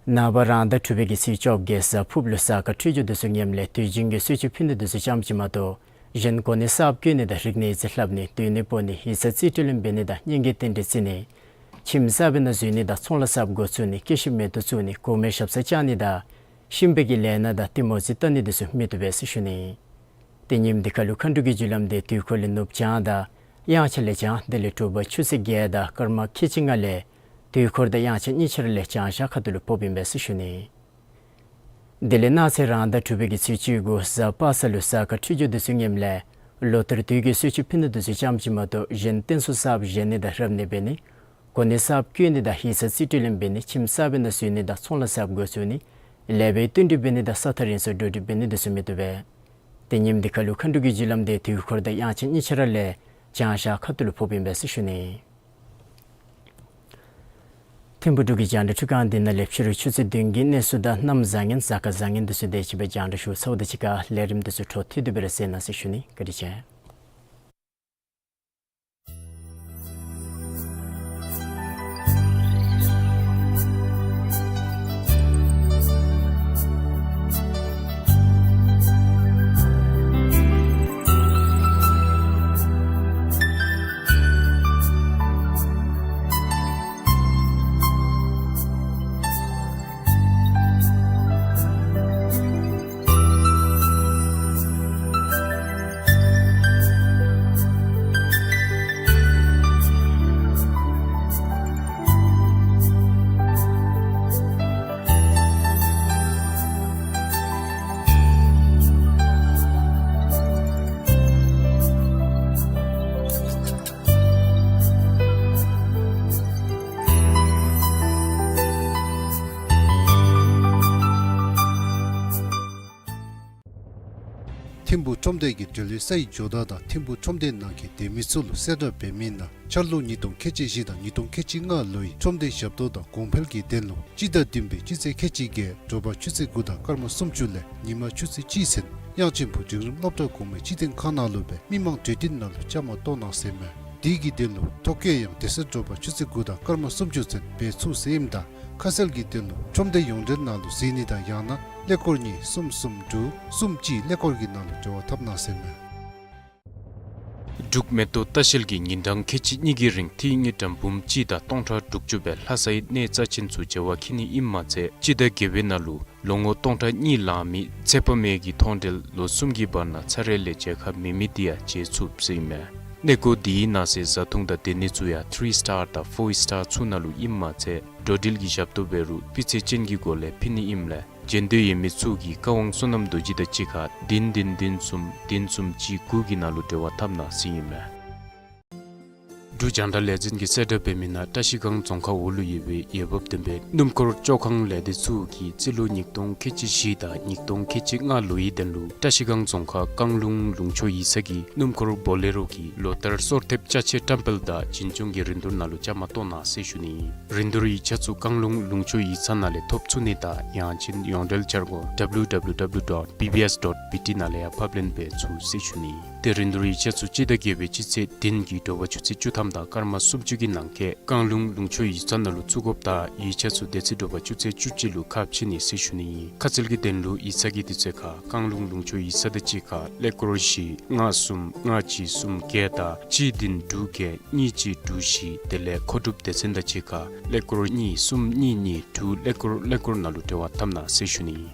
ནངས་པ་རང་ཟླ་དྲུག་པའི་གི་ཚེས་བཅོ་བརྒྱད་གཟའ་ཕུརཔ་ལུ་གཟའ་སྐར་འཕྲོད་སྦྱོར་འདི་ཚུ་ངནམ་ལས་དུས་རྒྱུན་གྱི་གསོལ་མཆོད་ཕུལ་ནི་འདི་ཚུ་ཙམ་ཅིག་མ་གཏོགས་གཞན་གོ་གནས་གསརཔ་བསྐོ་ནི་དང་རིག་གནས་རྩིས་ལྷབ་ནི་སྡོད་གནས་སྤོ་ནི་ཡིག་ཚང་རྩིས་སྤྲོད་ལེན་འབད་ནི་དང་སྙན་གྱི་རྟེན་འབྲེལ་བརྩི་ནི་ཁྱིམ་གསརཔ་ནང་འཛུལ་ནི་དང་ཚོང་ལཱ་གསརཔ་འགོ་བཙུགས་ནི་སྐྱེད་ཤིང་མེ་ཏོག་བཙུགས་ནི་གོང་མའི་ཞབས་སར་བཅར་ནི་དང་གཤིན་པོའི་གི་ལས་སྣ་དང་གཏི་མུག་རྩིས་བལྟ་ནི་འདི་ཚུ་མི་བཏུབ་པས་ཟེར་ཞུ་ནི། ཏེ་ཉིནམ་འདི་ཁ་ལུ་མཁའ་འགྲོ་གི་རྒྱུ་ལམ་འདི་དུས་འཁོར་ལས་ནུབ་བྱང་དང་དབྱངས་འཆར་ལས་བྱང་དེ་ལས་དྲོ་པ་ཆུ་ཚོད་བརྒྱད་དང་སྐར་མ་ཁལ་གཅིག་ལྔ་ལས་དུས་འཁོར་དང་དབྱངས་འཆར་གཉིས་ཆ་ར་ལས་བྱང་ཤར་ཁ་ཐུག་ལུ་ཕོགཔ་ཨིན་པས་ཟེར་ཞུ་ནི། དེ་ལས་གནངས་ཚེ་རང་ཟླ་དྲུག་པའི་གི་ཚེས་བཅུ་དགུ་གཟའ་པ་སངས་ལུ་གཟའ་སྐར་འཕྲོད་སྦྱོར་འདི་ཚུ་ངནམ་ལས་ལོ་ལྟར་དུས་ཀྱི་གསོལ་མཆོད་ཕུལ་ནི་འདི་ཚུ་ཙམ་ཅིག་མ་གཏོགས་གཞན་རྟེན་གསུམ་གསརཔ་བཞེངས་ནི་དང་རབ་གནས་འབད་ནི་གོ་གནས་གསརཔ་བསྐོ་ནི་དང་ཡིག་ཚང་རྩིས་སྤྲོད་ལེན་འབད་ནི་ཁྱིམ་གསར་པའི་ནང་འཛུལ་ནི་དང་ཚོང་ལཱ་གསརཔ་འགོ་བཙུགས་ནི་ལེགས་པའི་བསྟུན་གྲོས་འབད་ནི་དང་ས་ཐག་རིང་སར་འགྲོ་སྒྲིག་འབད་ནི་འདི་ཚུ་མི་བཏུབ་པས། ཏེ་ཉིནམ་འདི་ཁ་ལུ་མཁའ་འགྲོ་གི་རྒྱུ་ལམ་འདི་དུས་འཁོར་དང་དབྱངས་འཆར་གཉིས་ཆ་ར་ལས་བྱང་ཤར་ཁ་ཐུག་ལུ་ཕོགཔ་ཨིན་པས་ཟེར་ཞུ་ནི། ཐིམ་ཕུག་འབྲུག་གི་རྒྱང་བསྒྲགས་འཕྲུལ་ཁང་འདི་ནང་ལས་ཕྱི་རུ་ཆུ་ཚོད་བདུན་གྱི་གནས་ཚུལ་དང་གནམ་བཟང་ངན་གཟའ་སྐར་བཟང་ངན་འདི་ཚུ་དེ་ཅིག་སྦེ་རྒྱང་བསྒྲགས་ཞུ་ཚརཝ་དང་གཅིག་ཁར་ལས་རིམ་འདི་ཚུ་འཕྲོ་མཐུད་དེ་སྦེ་ར་གསན་གནང་ཟེར་ཞུ་ནི། བཀའ་དྲིན་ཆེ། ཁྲོམ་སྡེ་གི་འབྲེལ་ཡོད་སའི་ཇོ་བདག་དང་ཐིམ་ཕུག་ཁྲོམ་སྡེ་ནང་གི་སྡོད་མི་ཚུ་ལུ་གསལ་བསྒྲགས་འབད་མི་ནང་འཆར་ལོ་ཉིས་སྟོང་ཁལ་གཅིག་བཞི་དང་ཉིས་སྟོང་ཁལ་གཅིག་ལྔ་ལོའི་ཁྲོམ་སྡེ་ཞབས་ཏོག་དང་གོང་འཕེལ་གྱི་དོན་ལུ་སྤྱི་ཟླ་བདུན་པའི་སྤྱི་ཚེས་ཁལ་གཅིག་བརྒྱད་དྲོ་པ་ཆུ་ཚོད་དགུ་དང་སྐར་མ་སུམ་ཅུ་ལས་ཉིན་མ་ཆུ་ཚོད་གཅིག་ཚུན་དབྱངས་ཅན་ཕུག་འབྲིང་རིམ་སློབ་གྲྭ་གོང་མའི་སྤྱི་དོན་ཁང་ནང་ལུ་སྦེ་མི་མང་གྲོས་བསྟུན་ནང་ལུ་བཅའ་མར་གཏོགས་གནང་ཟེར་མས། དེ་གི་དོན་ལུ་ཐོ་བཀོད་ཡང་དེ་ཚེ་དྲོ་པ་ཆུ་ཚོད་དགུ་དང་སྐར་མ་སུམ་ཅུ་ཚུན་འབད་ཚུགས་ཟེར་ཨིནམ་ད་ཁ་གསལ་གྱི་དོན་ལུ་ཁྲོམ་སྡེ་ཡོངས་འབྲེལ་ནང་ལུ་གཟིགས་ནི་དང་ཡང་ན་ཀླད་ཀོར་གཉིས་གསུམ་གསུམ་དྲུག་གསུམ་གཅིག་ཀླད་ཀོར་གྱི་ནང་ལུ་འབྲེལ་བ་འཐབ་གནང་ཟེར་མས། འབྲུག་མེ་ཏོག་ལྟ་བཤལ་གྱིས་ཉིན་གྲངས་ཁལ་གཅིག་གཉིས་ཀྱི་རིང་ཏིང་ངེ་ཌམ་འབུམ་གཅིག་དང་སྟོང་ཕྲག་དྲུག་ཅུ་སྦེ་ལྷ་སའི་གནས་རྩ་ཆེན་ཚུ་མཇལ་བར་འཁྱིད་ནི་ཨིནམ་མ་ཚད་སྤྱི་ཟླ་བརྒྱད་པའི་ནང་ལུ་ལོ་ངོ་སྟོང་ཕྲག་གཉིས་ལང་མི་ཚེ་དཔག་མེད་ཀྱི་མཐོང་གྲོལ་ལོ་གསུམ་གྱི་བར་ན་ཚར་རེ་ལས་མཇལ་ཁ་མེད་མི་དེ་ཡང་མཇལ་ཚུགས་ཟེར་ཨིན་མས། གནས་སྐོར་དེའི་ནང་གསེས་བཟའ་འཐུང་དང་སྡོད་གནས་ཚུ་ཡང་ཐི་རི་སི་ཊར་དང་ཕོར་སི་ཊར་ཚུ་ནང་ལུ་ཨིནམ་མ་ཚད་འགྲོ་འགྲུལ་གྱི་ཞབས་ཏོག་འབད་རུང་སྤུས་ཚད་ཅན་གྱི་སྒོ་ལས་ཕུལ་ནི་ཨིནམ་ལས་མཇལ་འདོད་ཡོད་མི་ཚུ་གིས་བཀའ་དབང་བསོད་ནམས་རྡོ་རྗེ་དང་གཅིག་ཁར་བདུན་བདུན་བདུན་གསུམ་བདུན་གསུམ་གཅིག་དགུ་གི་ནང་ལུ་འབྲེལ་བ་འཐབ་གནང་ཟེར་ཨིན་མས། འབྲུག་རྒྱང་བསྒྲགས་ལས་འཛིན་གྱིས་གསལ་བསྒྲགས་འབད་མི་ནང་བཀྲ་ཤིས་སྒང་རྫོང་ཁག་འོག་ལུ་ཡོད་པའི་འོས་འབབ་ལྡན་པའི་སྣུམ་འཁོར་བཅོ་ཁང་ལས་སྡེ་ཚུ་གིས་རྩིས་ལོ་ཉིས་སྟོང་ཁལ་གཅིག་བཞི་དང་ཉིས་སྟོང་ཁལ་གཅིག་ལྔ་ལོའི་དོན་ལུ་བཀྲ་ཤིས་སྒང་རྫོང་ཁག་བཀང་ལུང་ལུང་ཕྱོགས་ཡིག་ཚང་གི་སྣུམ་འཁོར་བོ་ལེ་རོ་གི་ལོ་ལྟར་སོར་ཐེབས་ཅ་ཆས་བཀྲམ་སྤེལ་དང་བྱིན་སྐྱོང་གི་རིན་བསྡུར་ནང་ལུ་བཅའ་མར་གཏོགས་གནང་ཟེར་ཞུ་ནི། རིན་བསྡུར་ཡིག་ཆ་ཚུ་བཀང་ལུང་ལུང་ཕྱོགས་ཡིག་ཚང་ནང་ལས་ཐོབ་ཚུགས་ནི་དང་ཡང་ཅིན་ཡོངས་འབྲེལ་འཆར་སྒོ་W W W dot B B S dot B T ནང་ལས་ཡང་ཕབ་ལེན་འབད་ཚུགས་ཟེར་ཞུ་ནི། ཏེ་རིན་བསྡུར་ཡིག་ཆ་ཚུ་སྤྱི་ཟླ་བརྒྱད་པའི་སྤྱི་ཚེས་བདུན་གྱི་དྲོ་པ་ཆུ་ཚོད་བཅུ་ཐམ་དང་སྐར་མ་སུམ་ཅུ་གི་ནང་འཁོད་བཀང་ལུང་ལུང་ཕྱོགས་ཡིག་ཚང་ནང་ལུ་བཙུགས་དགོཔ་དང་ཡིག་ཆ་ཚུ་དེ་ཚེ་དྲོ་པ་ཆུ་ཚོད་བཅུ་གཅིག་ལུ་ཁ་ཕྱེ་ནི་ཟེར་ཞུ་ནི། ཁ་གསལ་གྱི་དོན་ལུ་ཡིག་ཚང་གི་དུས་ཚོད་ཁར་བཀང་ལུང་ལུང་ཕྱོགས་ཡིག་ཚང་དང་གཅིག་ཁར་ཀླད་ཀོར་བཞི་ལྔ་གསུམ་ལྔ་གཅིག་གསུམ་བརྒྱད་དང་གཅིག་བདུན་དྲུག་བརྒྱད་གཉིས་གཅིག་དྲུག་བཞི་དེ་ལས་མཁོ་སྒྲུབ་སྡེ་ཚན་དང་གཅིག་ཁར་ཀླད་ཀོར་གཉིས་གསུམ་གཉིས་གཉིས་དྲུག་ཀླད་ཀོར་ཀླད་ཀོར་ནང་ལུ་འབྲེལ་བ་འཐབ་གནང་ཟེར་ཞུ་ནི།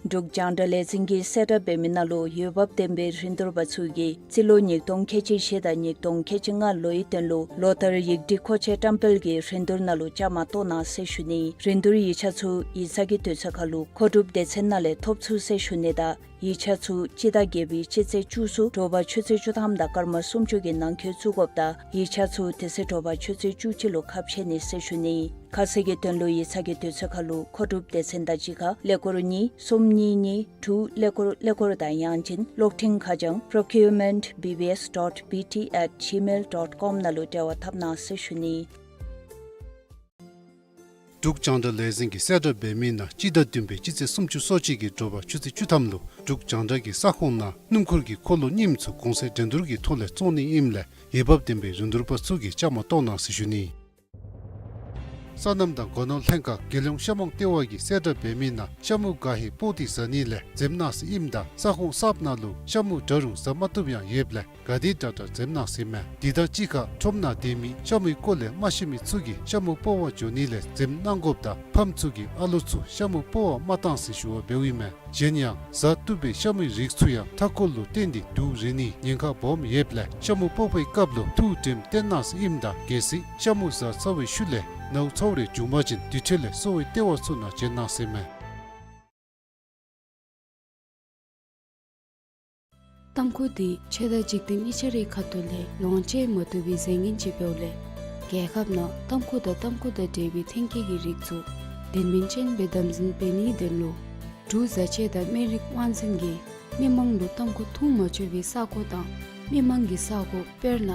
འབྲུག་རྒྱང་བསྒྲགས་ལས་འཛིན་གྱིས་གསལ་བསྒྲགས་འབད་མི་ནང་ལུ་འོས་འབབ་ལྡན་པའི་རིན་བསྡུར་པ་ཚུ་གིས་རྩིས་ལོ་ཉིས་སྟོང་ཁལ་གཅིག་བཞི་དང་ཉིས་སྟོང་ཁལ་གཅིག་ལྔ་ལོའི་དོན་ལུ་ལོ་ལྟར་ཡིག་སྒྲིག་མཁོ་ཆས་བཀྲམ་སྤེལ་གྱི་རིན་བསྡུར་ནང་ལུ་བཅའ་མར་གཏོགས་གནང་ཟེར་ཞུ་ནི། རིན་བསྡུར་ཡིག་ཆ་ཚུ་ཡིག་ཚང་གི་དུས་ཚོད་ཁར་ལུ་མཁོ་སྒྲུབ་སྡེ་ཚན་ནང་ལས་ཐོབ་ཚུགས་ཟེར་ཞུ་ནི་དང་ཡིག་ཆ་ཚུ་སྤྱི་ཟླ་བརྒྱད་པའི་སྤྱི་ཚེས་བཅུ་གསུམ་དྲོ་པ་ཆུ་ཚོད་བཅུ་ཐམ་དང་སྐར་མ་སུམ་ཅུ་གི་ནང་འཁོད་བཙུགས་དགོཔ་དང་ཡིག་ཆ་ཚུ་དེ་ཚེ་དྲོ་པ་ཆུ་ཚོད་བཅུ་གཅིག་ལུ་ཁ་ཕྱེ་ནི་ཟེར་ཞུ་ནི། ཁ་གསལ་གྱི་དོན་ལུ་ཡིག་ཚང་གི་དུས་ཚོད་ཁར་ལུ་མཁོ་སྒྲུབ་སྡེ་ཚན་དང་གཅིག་ཁར་ཀླད་ཀོར་གཉིས་གསུམ་གཉིས་གཉིས་དྲུག་ཀླད་ཀོར་ཀླད་ཀོར་དང་ཡང་ཅིན་གློག་འཕྲིན་ཁ་བྱང་procurement B B S dot B T at gmail dot com ནང་ལུ་འབྲེལ་བ་འཐབ་གནང་ཟེར་ཞུ་ནི། འབྲུག་རྒྱང་བསྒྲགས་ལས་འཛིན་གྱིས་གསལ་བསྒྲགས་འབད་མི་ནང་སྤྱི་ཟླ་བདུན་པའི་སྤྱི་ཚེས་སུམ་ཅུ་སོ་གཅིག་གི་དྲོ་པ་ཆུ་ཚོད་བཅུ་ཐམ་ལུ་འབྲུག་རྒྱང་བསྒྲགས་ཀྱི་ས་ཁོངས་ནང་སྣུམ་འཁོར་གྱི་འཁོར་ལོ་རྙིངམ་ཚུ་གོང་ཚད་འགྲན་བསྡུར་གྱི་ཐོག་ལས་བཙོང་ནི་ཨིནམ་ལས་འོས་འབབ་ལྡན་པའི་རིན་བསྡུར་པ་ཚུ་གིས་བཅའ་མར་གཏོགས་གནང་ཟེར་ཞུ་ནི། སོ་ནམ་དང་སྒོ་ནོར་ལྷན་ཁག་རྒྱལ་ཡོངས་ཤ་མོང་ལྟེ་བ་གིས་གསལ་བསྒྲགས་འབད་མི་ནང་ཤ་མུ་ག་ཧེ་པོ་ཏི་ཟ་ནི་ལས་འཛེམ་གནང་ཟེར་ཨིནམ་ད་ས་ཁོངས་གསརཔ་ནང་ལུ་ཤ་མུ་འདྲ་རུང་ཟ་མ་བཏུབ་ཡང་ཡོདཔ་ལས་ག་དེ་དྲག་དྲག་འཛེམ་གནང་ཟེར་མས། དེ་དང་གཅིག་ཁར་ཁྲོམ་ནང་སྡོད་མི་ཤ་མུའི་སྐོར་ལས་མ་ཤེས་མི་ཚུ་གིས་ཤ་མུ་སྤོ་བར་འགྱོ་ནི་ལས་འཛེམ་གནང་དགོཔ་དང་ཕམ་ཚུ་གིས་ཨ་ལོ་ཚུ་ཤ་མུ་སྤོ་བར་མ་གཏང་ཟེར་ཞུ་བ་འབདཝ་ཨིན་མས། གཞན་ཡང་ཟ་བཏུབ་པའི་ཤ་མུའི་རིགས་ཚུ་ཡང་མཐའ་འཁོར་ལུ་བརྟེན་ཏེ་དུག་རེག་ནིའི་ཉེན་ཁ་སྦོམ་ཡོདཔ་ལས་ཤ་མུ་སྤོ་བའི་སྐབས་ལུ་ཐུགས་དྲནམ་བཏོན་གནང་ཟེར་ཨིནམ་ད་གལ་སྲིད་ཤ་མུ་ཟ་ཚར་བའི་ཤུལ་ལས་ནཝ་ཚཝ་རེ་བྱུང་པ་ཅིན་དེ་འཕྲོ་ལས་གསོ་བའི་ལྟེ་བ་ཚུ་ནང་བྱོན་གནང་ཟེར་མས། ཏམ་ཁུ་འདི་ཆོས་དང་འཇིག་རྟེན་གཉིས་ཆ་རའི་ཁ་ཐུག་ལས་ལོངས་སྤྱོད་མ་བཏུབ་པའི་རྫས་ངན་ཅིག་འབདཝ་ལས་རྒྱལ་ཁབ་ནང་ཏམ་ཁུ་དང་ཏམ་ཁུ་དང་འབྲེལ་བའི་ཐོན་སྐྱེད་ཀྱི་རིགས་ཚུ་དོན་སྨིན་ཅན་སྦེ་དམ་འཛིན་འབད་ནིའི་དོན་ལུ་འབྲུག་བཟའ་ཆས་དང་སྨན་རིགས་དབང་འཛིན་གྱིས་མི་མང་ལུ་ཏམ་ཁུ་འཐུང་མ་ཆོག་པའི་ས་གོ་དང་མི་མང་གི་ས་གོ་དཔེར་ན་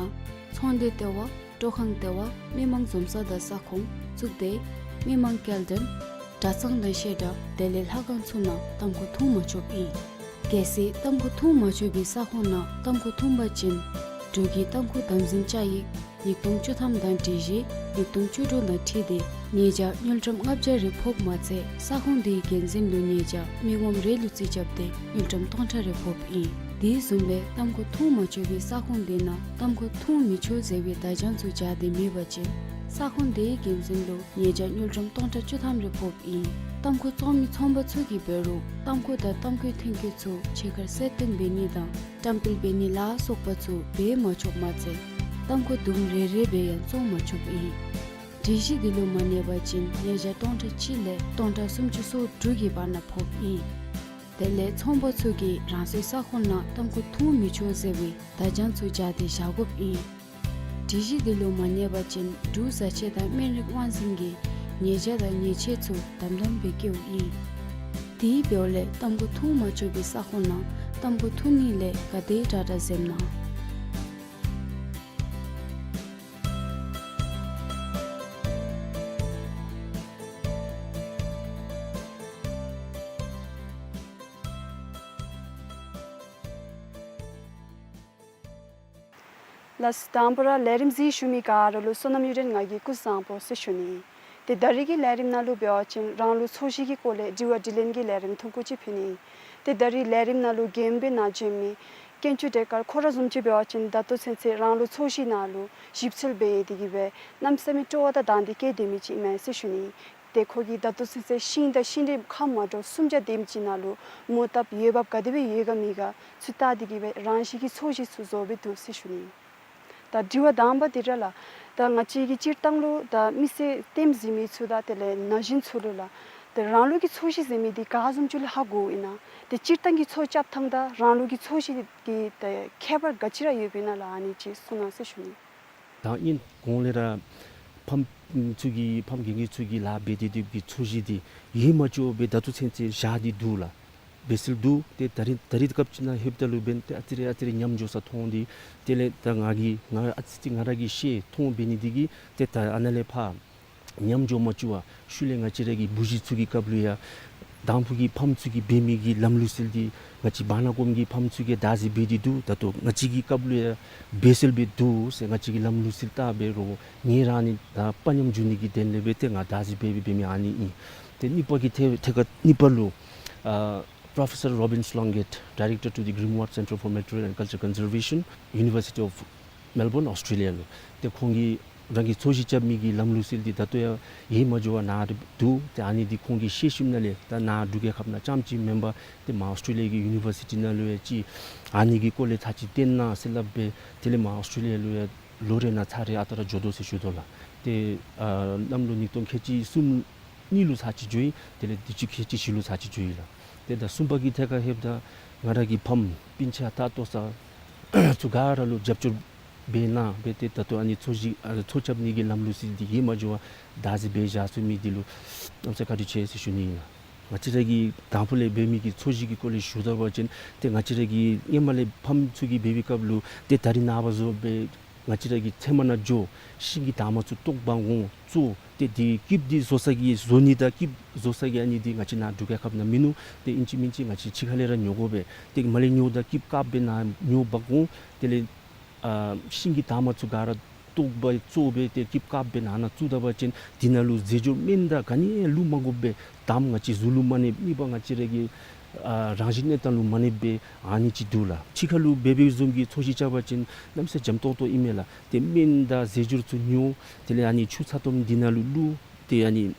ཚོང་སྡེ་ལྟེ་བ། སྤྲོ་ཁང་ལྟེ་བ། མི་མང་འཛོམས་ས་དང་ས་ཁོངས་གཙུག་སྡེ། མི་མང་སྐྱེལ་འདྲེན། གྲྭ་ཚང་དང་བཤད་གྲྭ་དེ་ལས་ལྷ་ཁང་ཚུ་ནང་ཏམ་ཁུ་འཐུང་མ་ཆོགཔ་ཨིན། གལ་སྲིད་ཏམ་ཁུ་འཐུང་མ་ཆོག་པའི་ས་ཁོངས་ནང་ཏམ་ཁུ་འཐུང་པ་ཅིན་འབྲུག་གི་ཏམ་ཁུ་དམ་འཛིན་བཅའ་ཡིག་ཉིས་སྟོང་བཅུ་ཐམ་དང་སྒྲིག་གཞི་ཉིས་སྟོང་བཅུ་དྲུག་དང་འཁྲིལ་ཏེ་ཉེས་བྱ་དངུལ་ཀྲམ་ལྔ་བརྒྱ་རེ་ཕོགཔ་མ་ཚད་ས་ཁོངས་དེའི་འགན་འཛིན་ལུ་ཉེས་བྱ་མི་ངོམ་རེ་ལུ་རྩིས་རྐྱབ་སྟེ་དངུལ་ཀྲམ་སྟོང་ཕྲག་རེ་ཕོགཔ་ཨིན། དེ་བཟུམ་སྦེ་ཏམ་ཁུ་འཐུང་མ་ཆོག་པའི་ས་ཁོངས་དེ་ནང་ཏམ་ཁུ་འཐུང་མི་ཆོག་ཟེར་བའི་བརྡ་བྱང་ཚུ་སྦྱར་ཏེ་མེད་པ་ཅིན་ས་ཁོངས་དེའི་འགན་འཛིན་ལུ་ཉེས་བྱ་དངུལ་ཀྲམ་སྟོང་ཕྲག་བཅུ་ཐམ་རེ་ཕོགཔ་ཨིན། ཏམ་ཁུ་བཙོང་མི་ཚོང་པ་ཚུ་གིས་འབད་རུང་ཏམ་ཁུ་དང་ཏམ་ཁུའི་ཐོན་སྐྱེད་ཚུ་ཕྱི་ཁར་གསལ་སྟོན་འབད་ནི་དང་བཀྲམ་སྤེལ་འབད་ནི་ལ་སོགས་པ་ཚུ་འབད་མ་ཆོགཔ་མ་ཚད་ཏམ་ཁུ་དུམ་རེ་རེ་སྦེ་ཡང་བཙོང་མ་ཆོགཔ་ཨིན། སྒྲིག་གཞི་འདི་ལུ་མ་གནས་པ་ཅིན་ཉེས་བྱ་སྟོང་ཕྲག་གཅིག་ལས་སྟོང་ཕྲག་སུམ་ཅུ་སོ་དྲུག་གི་བར་ན་ཕོགཔ་ཨིན། དེ་ལས་ཚོང་པ་ཚུ་གིས་རང་སོའི་ས་ཁོངས་ནང་ཏམ་ཁུ་འཐུང་མི་ཆོག་ཟེར་བའི་བརྡ་བྱང་ཚུ་སྦྱར་ཏེ་བཞག་དགོཔ་ཨིན། སྒྲིག་གཞི་འདི་ལུ་མ་གནས་པ་ཅིན་འབྲུག་བཟའ་ཆས་དང་སྨན་རིགས་དབང་འཛིན་གྱིས་ཉེས་བྱ་དང་ཉེས་ཆད་ཚུ་དམ་དམ་སྦེ་བཀལཝ་ཨིན། དེ་འབདཝ་ལས་ཏམ་ཁུ་འཐུང་མ་ཆོག་པའི་ས་ཁོངས་ནང་ཏམ་ཁུ་འཐུང་ནི་ལས་ག་དེ་དྲག་དྲག་འཛེམ་གནང་། ལགས་སོ། དང་པ་ར་ལས་རིམ་གཟིགས་བཞུགས་མི་ག་ར་ལུ་བསོད་ནམས་གཡུ་སྒྲོན་ང་གིས་སྐུ་གཟུགས་བཟང་པོ་ཟེར་ཞུ་ནི། ཏེ་ད་རིས་ཀྱི་ལས་རིམ་ནང་ལུ་འབད་བ་ཅིན་རང་ལུགས་ཚོས་གཞི་གི་སྐོར་ལས་དྲི་བ་དྲིས་ལན་གྱི་ལས་རིམ་ཐུང་ཀུ་ཅིག་ཕུལ་ནི། ཏེ་ད་རིས་ལས་རིམ་ནང་ལུ་རྒྱན་འབད་ནཱ་བྱོན་མི་དཀོན་མཆོག་གྲལ་དཀར་ཁོ་ར་བཟུམ་ཅིག་འབད་བ་ཅིན་ད་ལྟོ་ཚུན་ཚོད་རང་ལུགས་ཚོས་གཞི་ནང་ལུ་ཞིབ་འཚོལ་འབད་དེ་གིས་སྦེ་གནམ་མེད་ས་མེད་སྤྲོ་བ་དང་དང་འདོད་བསྐྱེད་དེ་མི་ཅིག་ཨིན་མས་ཟེར་ཞུ་ནི། ཏེ་ཁོ་གིས་ད་ལྟོ་ཚུན་ཚོད་ཤིང་དང་ཤིང་འབྲས་ཁམས་མ་འདྲཝ་སུམ་བརྒྱ་དེམ་ཅིག་ནང་ལུ་མོ་བཏབ་འོས་འབབ་ག་དེ་སྦེ་ཡོད་ག་མེད་ག་ཚུ་བལྟ་སྟེ་གིས་སྦེ་རང་བཞིན་གྱི་ཚོས་གཞི་ཚུ་བཟོ་སྦེ་འདུག་ཟེར་ཞུ་ནི། ད་དྲི་བ་དང་པ་འདི་ར་ལགས། ད་ང་བཅས་ཀྱི་སྤྱིར་བཏང་ལུ་ད་མི་སེར་ལྟདམོ་གཟིགས་མི་ཚུ་དང་དེ་ལས་ན་གཞོན་ཚུ་ལུ་ལགས། ད་རང་ལུགས་ཀྱི་ཚོས་གཞི་ཟེར་མི་འདི་ག་བཟུམ་ཅིག་ལུ་ཧ་གོཝ་ཨིན་ན། ཏེ་སྤྱིར་བཏང་གི་ཚོས་རྐྱབ་ཐངས་དང་རང་ལུགས་ཀྱི་ཚོས་གཞི་གི་ཏེ་ཁྱད་པར་ག་ཅི་ར་ཡོདཔ་ཨིན་ན་ལགས། ཨ་ནི་ཅིག་གསུང་གནང་ཟེར་ཞུ་ནི། ད་ཨིན་གོང་ལས་ར་ཕམ་ཚུ་གིས་ཕམ་རྒན་རྒས་ཚུ་གིས་ལཱ་འབད་དེ་དེ་གི་ཚོས་གཞི་འདི་ཡོད་མ་བཅུག་སྦེ་ད་ལྟོ་ཚུན་ཚོད་བཞག་སྟེ་འདུག་ལགས། འབད་སྲོལ་འདུག། ཏེ་ད་རིས་ད་རིས་སྐབས་ཅིག་ནང་ལྷོདཔ་ད་ལུ་འབདན་ཏེ་ཨ་ཙི་རེ་ཨ་ཙི་རེ་ཉམས་འགྱོ་ས་མཐོང་སྟེ། དེ་ལས་ད་ང་གིས་ང་ཨ་ཙི་ཅིག་ང་ར་གིས་ཤེས་མཐོང་འབད་ནི་འདི་གིས་ཏེ་ད་ཨ་ནཱ་ལས་ཕར་ཉམས་འགྱོ་མ་བཅུག་པར་ཤུལ་ལས་ང་བཅས་ར་གི་བུ་གཞི་ཚུ་གི་སྐབས་ལུ་ཡང་དང་ཕུ་གི་ཕམ་ཚུ་གིས་འབད་མི་གི་ལམ་ལུགས་སྲོལ་འདི་ང་བཅས་བར་ན་གོངམ་གི་ཕམ་ཚུ་གིས་བདག་འཛིན་འབད་དེ་འདུག། ད་ལྟོ་ང་བཅས་ཀྱི་སྐབས་ལུ་ཡང་འབད་སྲོལ་སྦེ་འདུག་ཟེར་ང་བཅས་ཀྱིས་ལམ་ལུགས་སྲོལ་བལྟ་འབད་རུང་ངེ་ར་ནི་ད་པ་ཉམས་འགྱོ་ནི་གི་དོན་ལས་སྦེ་ཏེ་ང་བདག་འཛིན་འབད་འབད་འབད་མི་ཨ་ནི་ཨིན། ཏེ་གཉིས་པ་གི་ཐད་ཐད་ཁར་གཉིས་པ་ལུ་ཨ་Professor Robin Slongate, Director to the Grimoire Centre for Material and Culture Conservation, University of Melbourne, Australia ལུ། ཏེ་ཁོང་གིས་རང་གི་ཚོས་གཞི་རྐྱབ་མི་གི་ལམ་ལུགས་སྲོལ་འདི་ད་ལྟོ་ཡང་ཡོད་མ་འགྱོ་བར་ནཱ་འདུག། ཏེ་ཨ་ནི་འདི་ཁོང་གིས་ཤེས་ཞིནམ་ལས་ད་ནཱ་འབྲུག་རྒྱལ་ཁབ་ནང་རྐྱངམ་ཅིག་མེན་པར་ཏེ་མར་ཨོསི་ཊྲེ་ལི་ཡ་གི་ཡུ་ནི་བར་སི་ཊི་ནང་ལུ་ཡང་ཅིག་ཨ་ནི་གི་སྐོར་ལས་ཚར་ཅིག་སྟོན་གནང་ཟེར་སླབ་སྦེ་དེ་ལས་མར་ཨོསི་ཊྲེ་ལི་ཡ་ལུ་ཡང་ལོ་རེ་ནང་ཚར་རེ་ཨ་རྟག་ར་འགྱོ་དོ་ཟེར་ཞུ་དོ་ལགས། ཏེ་ཨ་གནམ་ལོ་ཉིས་སྟོང་ཁལ་གཅིག་གསུམ་གཉིས་ལུ་ཚར་ཅིག་འགྱོ་ཡི། དེ་ལས་དུས་ཅི་ཁལ་གཅིག་བཞི་ལུ་ཚར་ཅིག་འགྱོ་ཡི་ལགས། ཏེ་ད་གསུམ་པ་གི་ཐད་ཁར་ལྷོདཔ་ད་ང་ར་གི་ཕམ་སྤུན་ཆ་ད་ལྟོ་ཚུ་ག་ར་ལུ་རྒྱབ་སྐྱོར་འབད་གནང་སྦེ་ཏེ་ད་ལྟོ་ཨ་ནི་ཚོས་གཞི་ཨ་ཚོས་རྐྱབ་ནི་གི་ལམ་ལུགས་སྲོལ་འདི་ཡོད་མ་འགྱོ་བར་བདག་འཛིན་འབད་བཞག་ཚུགས་མི་འདི་ལུ་གནམ་མེད་ས་མེད་བཀའ་དྲིན་ཆེ་ཟེར་ཞུ་ནི་ཨིན་ལགས། ང་བཅས་ར་གི་དང་ཕུ་ལས་འབད་མི་གི་ཚོས་གཞི་གི་སྐོར་ལས་ཞུ་ད་པ་ཅིན་ཏེ་ང་བཅས་ར་གི་སྔོན་མ་ལས་ཕམ་ཚུ་གིས་འབད་བའི་སྐབས་ལུ་ཏེ་ད་རིས་ནངས་པ་བཟུམ་སྦེ་ང་བཅས་ར་གིས་ཚལ་མ་ནང་འགྱོ་ཤིང་གི་འདབ་མ་ཚུ་བཏོག་འབག་འོང་བཙོ། ཏེ་འདི་སྐྱིབས་འདི་བཟོ་ས་གི་བཟོ་ནི་དང་སྐྱིབས་བཟོ་ས་གི་ཨ་ནི་འདི་ང་བཅས་ནཱ་འབྲུག་རྒྱལ་ཁབ་ནང་མིན་ནུག། ཏེ་ཨིན་ཅི་མིན་ཅི་ང་བཅས་ཕྱི་ཁ་ལས་ར་ཉོ་དགོ་པས། ཏེ་མར་ལས་ཉོཝ་ད་སྐྱིབས་བཀབ་སྦེ་ནཱ་ཉོ་འབག་འོང་། དེ་ལས་ཨ་ཤིང་གི་འདབ་མ་ཚུ་ག་ར་བཏོག་འབག་བཙོ་སྦེ་ཏེ་སྐྱིབས་བཀབ་སྦེ་ནང་ན་བཙུགས་ད་པ་ཅིན་འདི་ནང་ལུ་རྫས་སྦྱོར་སྨན་དང་ག་ནི་བླུགས་མ་དགོ་པས། དམ་ང་བཅས་གཟུགས་ལུ་མ་གནོད་ནི་པ་ང་བཅས་ར་གི་ཨ་རང་བཞིན་གནས་སྟངས་ལུ་མ་གནོད་པས། ཨ་ནི་ཅིག་འདུག་ལགས། ཕྱི་ཁ་ལུ་འབད་བའི་བཟུམ་གྱི་ཚོས་གཞི་རྐྱབ་པ་ཅིན་གནམ་མེད་ས་མེད་འཇམ་ཏོང་ཏོ་ཨིན་མས་ལགས། ཏེ་སྨན་དང་རྫས་སྦྱོར་ཚུ་ཉོ། དེ་ལས་ཨ་ནི་ཆུ་ཚ་ཏོམ་འདི་ནང་ལུ་བླུགས། ཏེ་ཨ་ནི་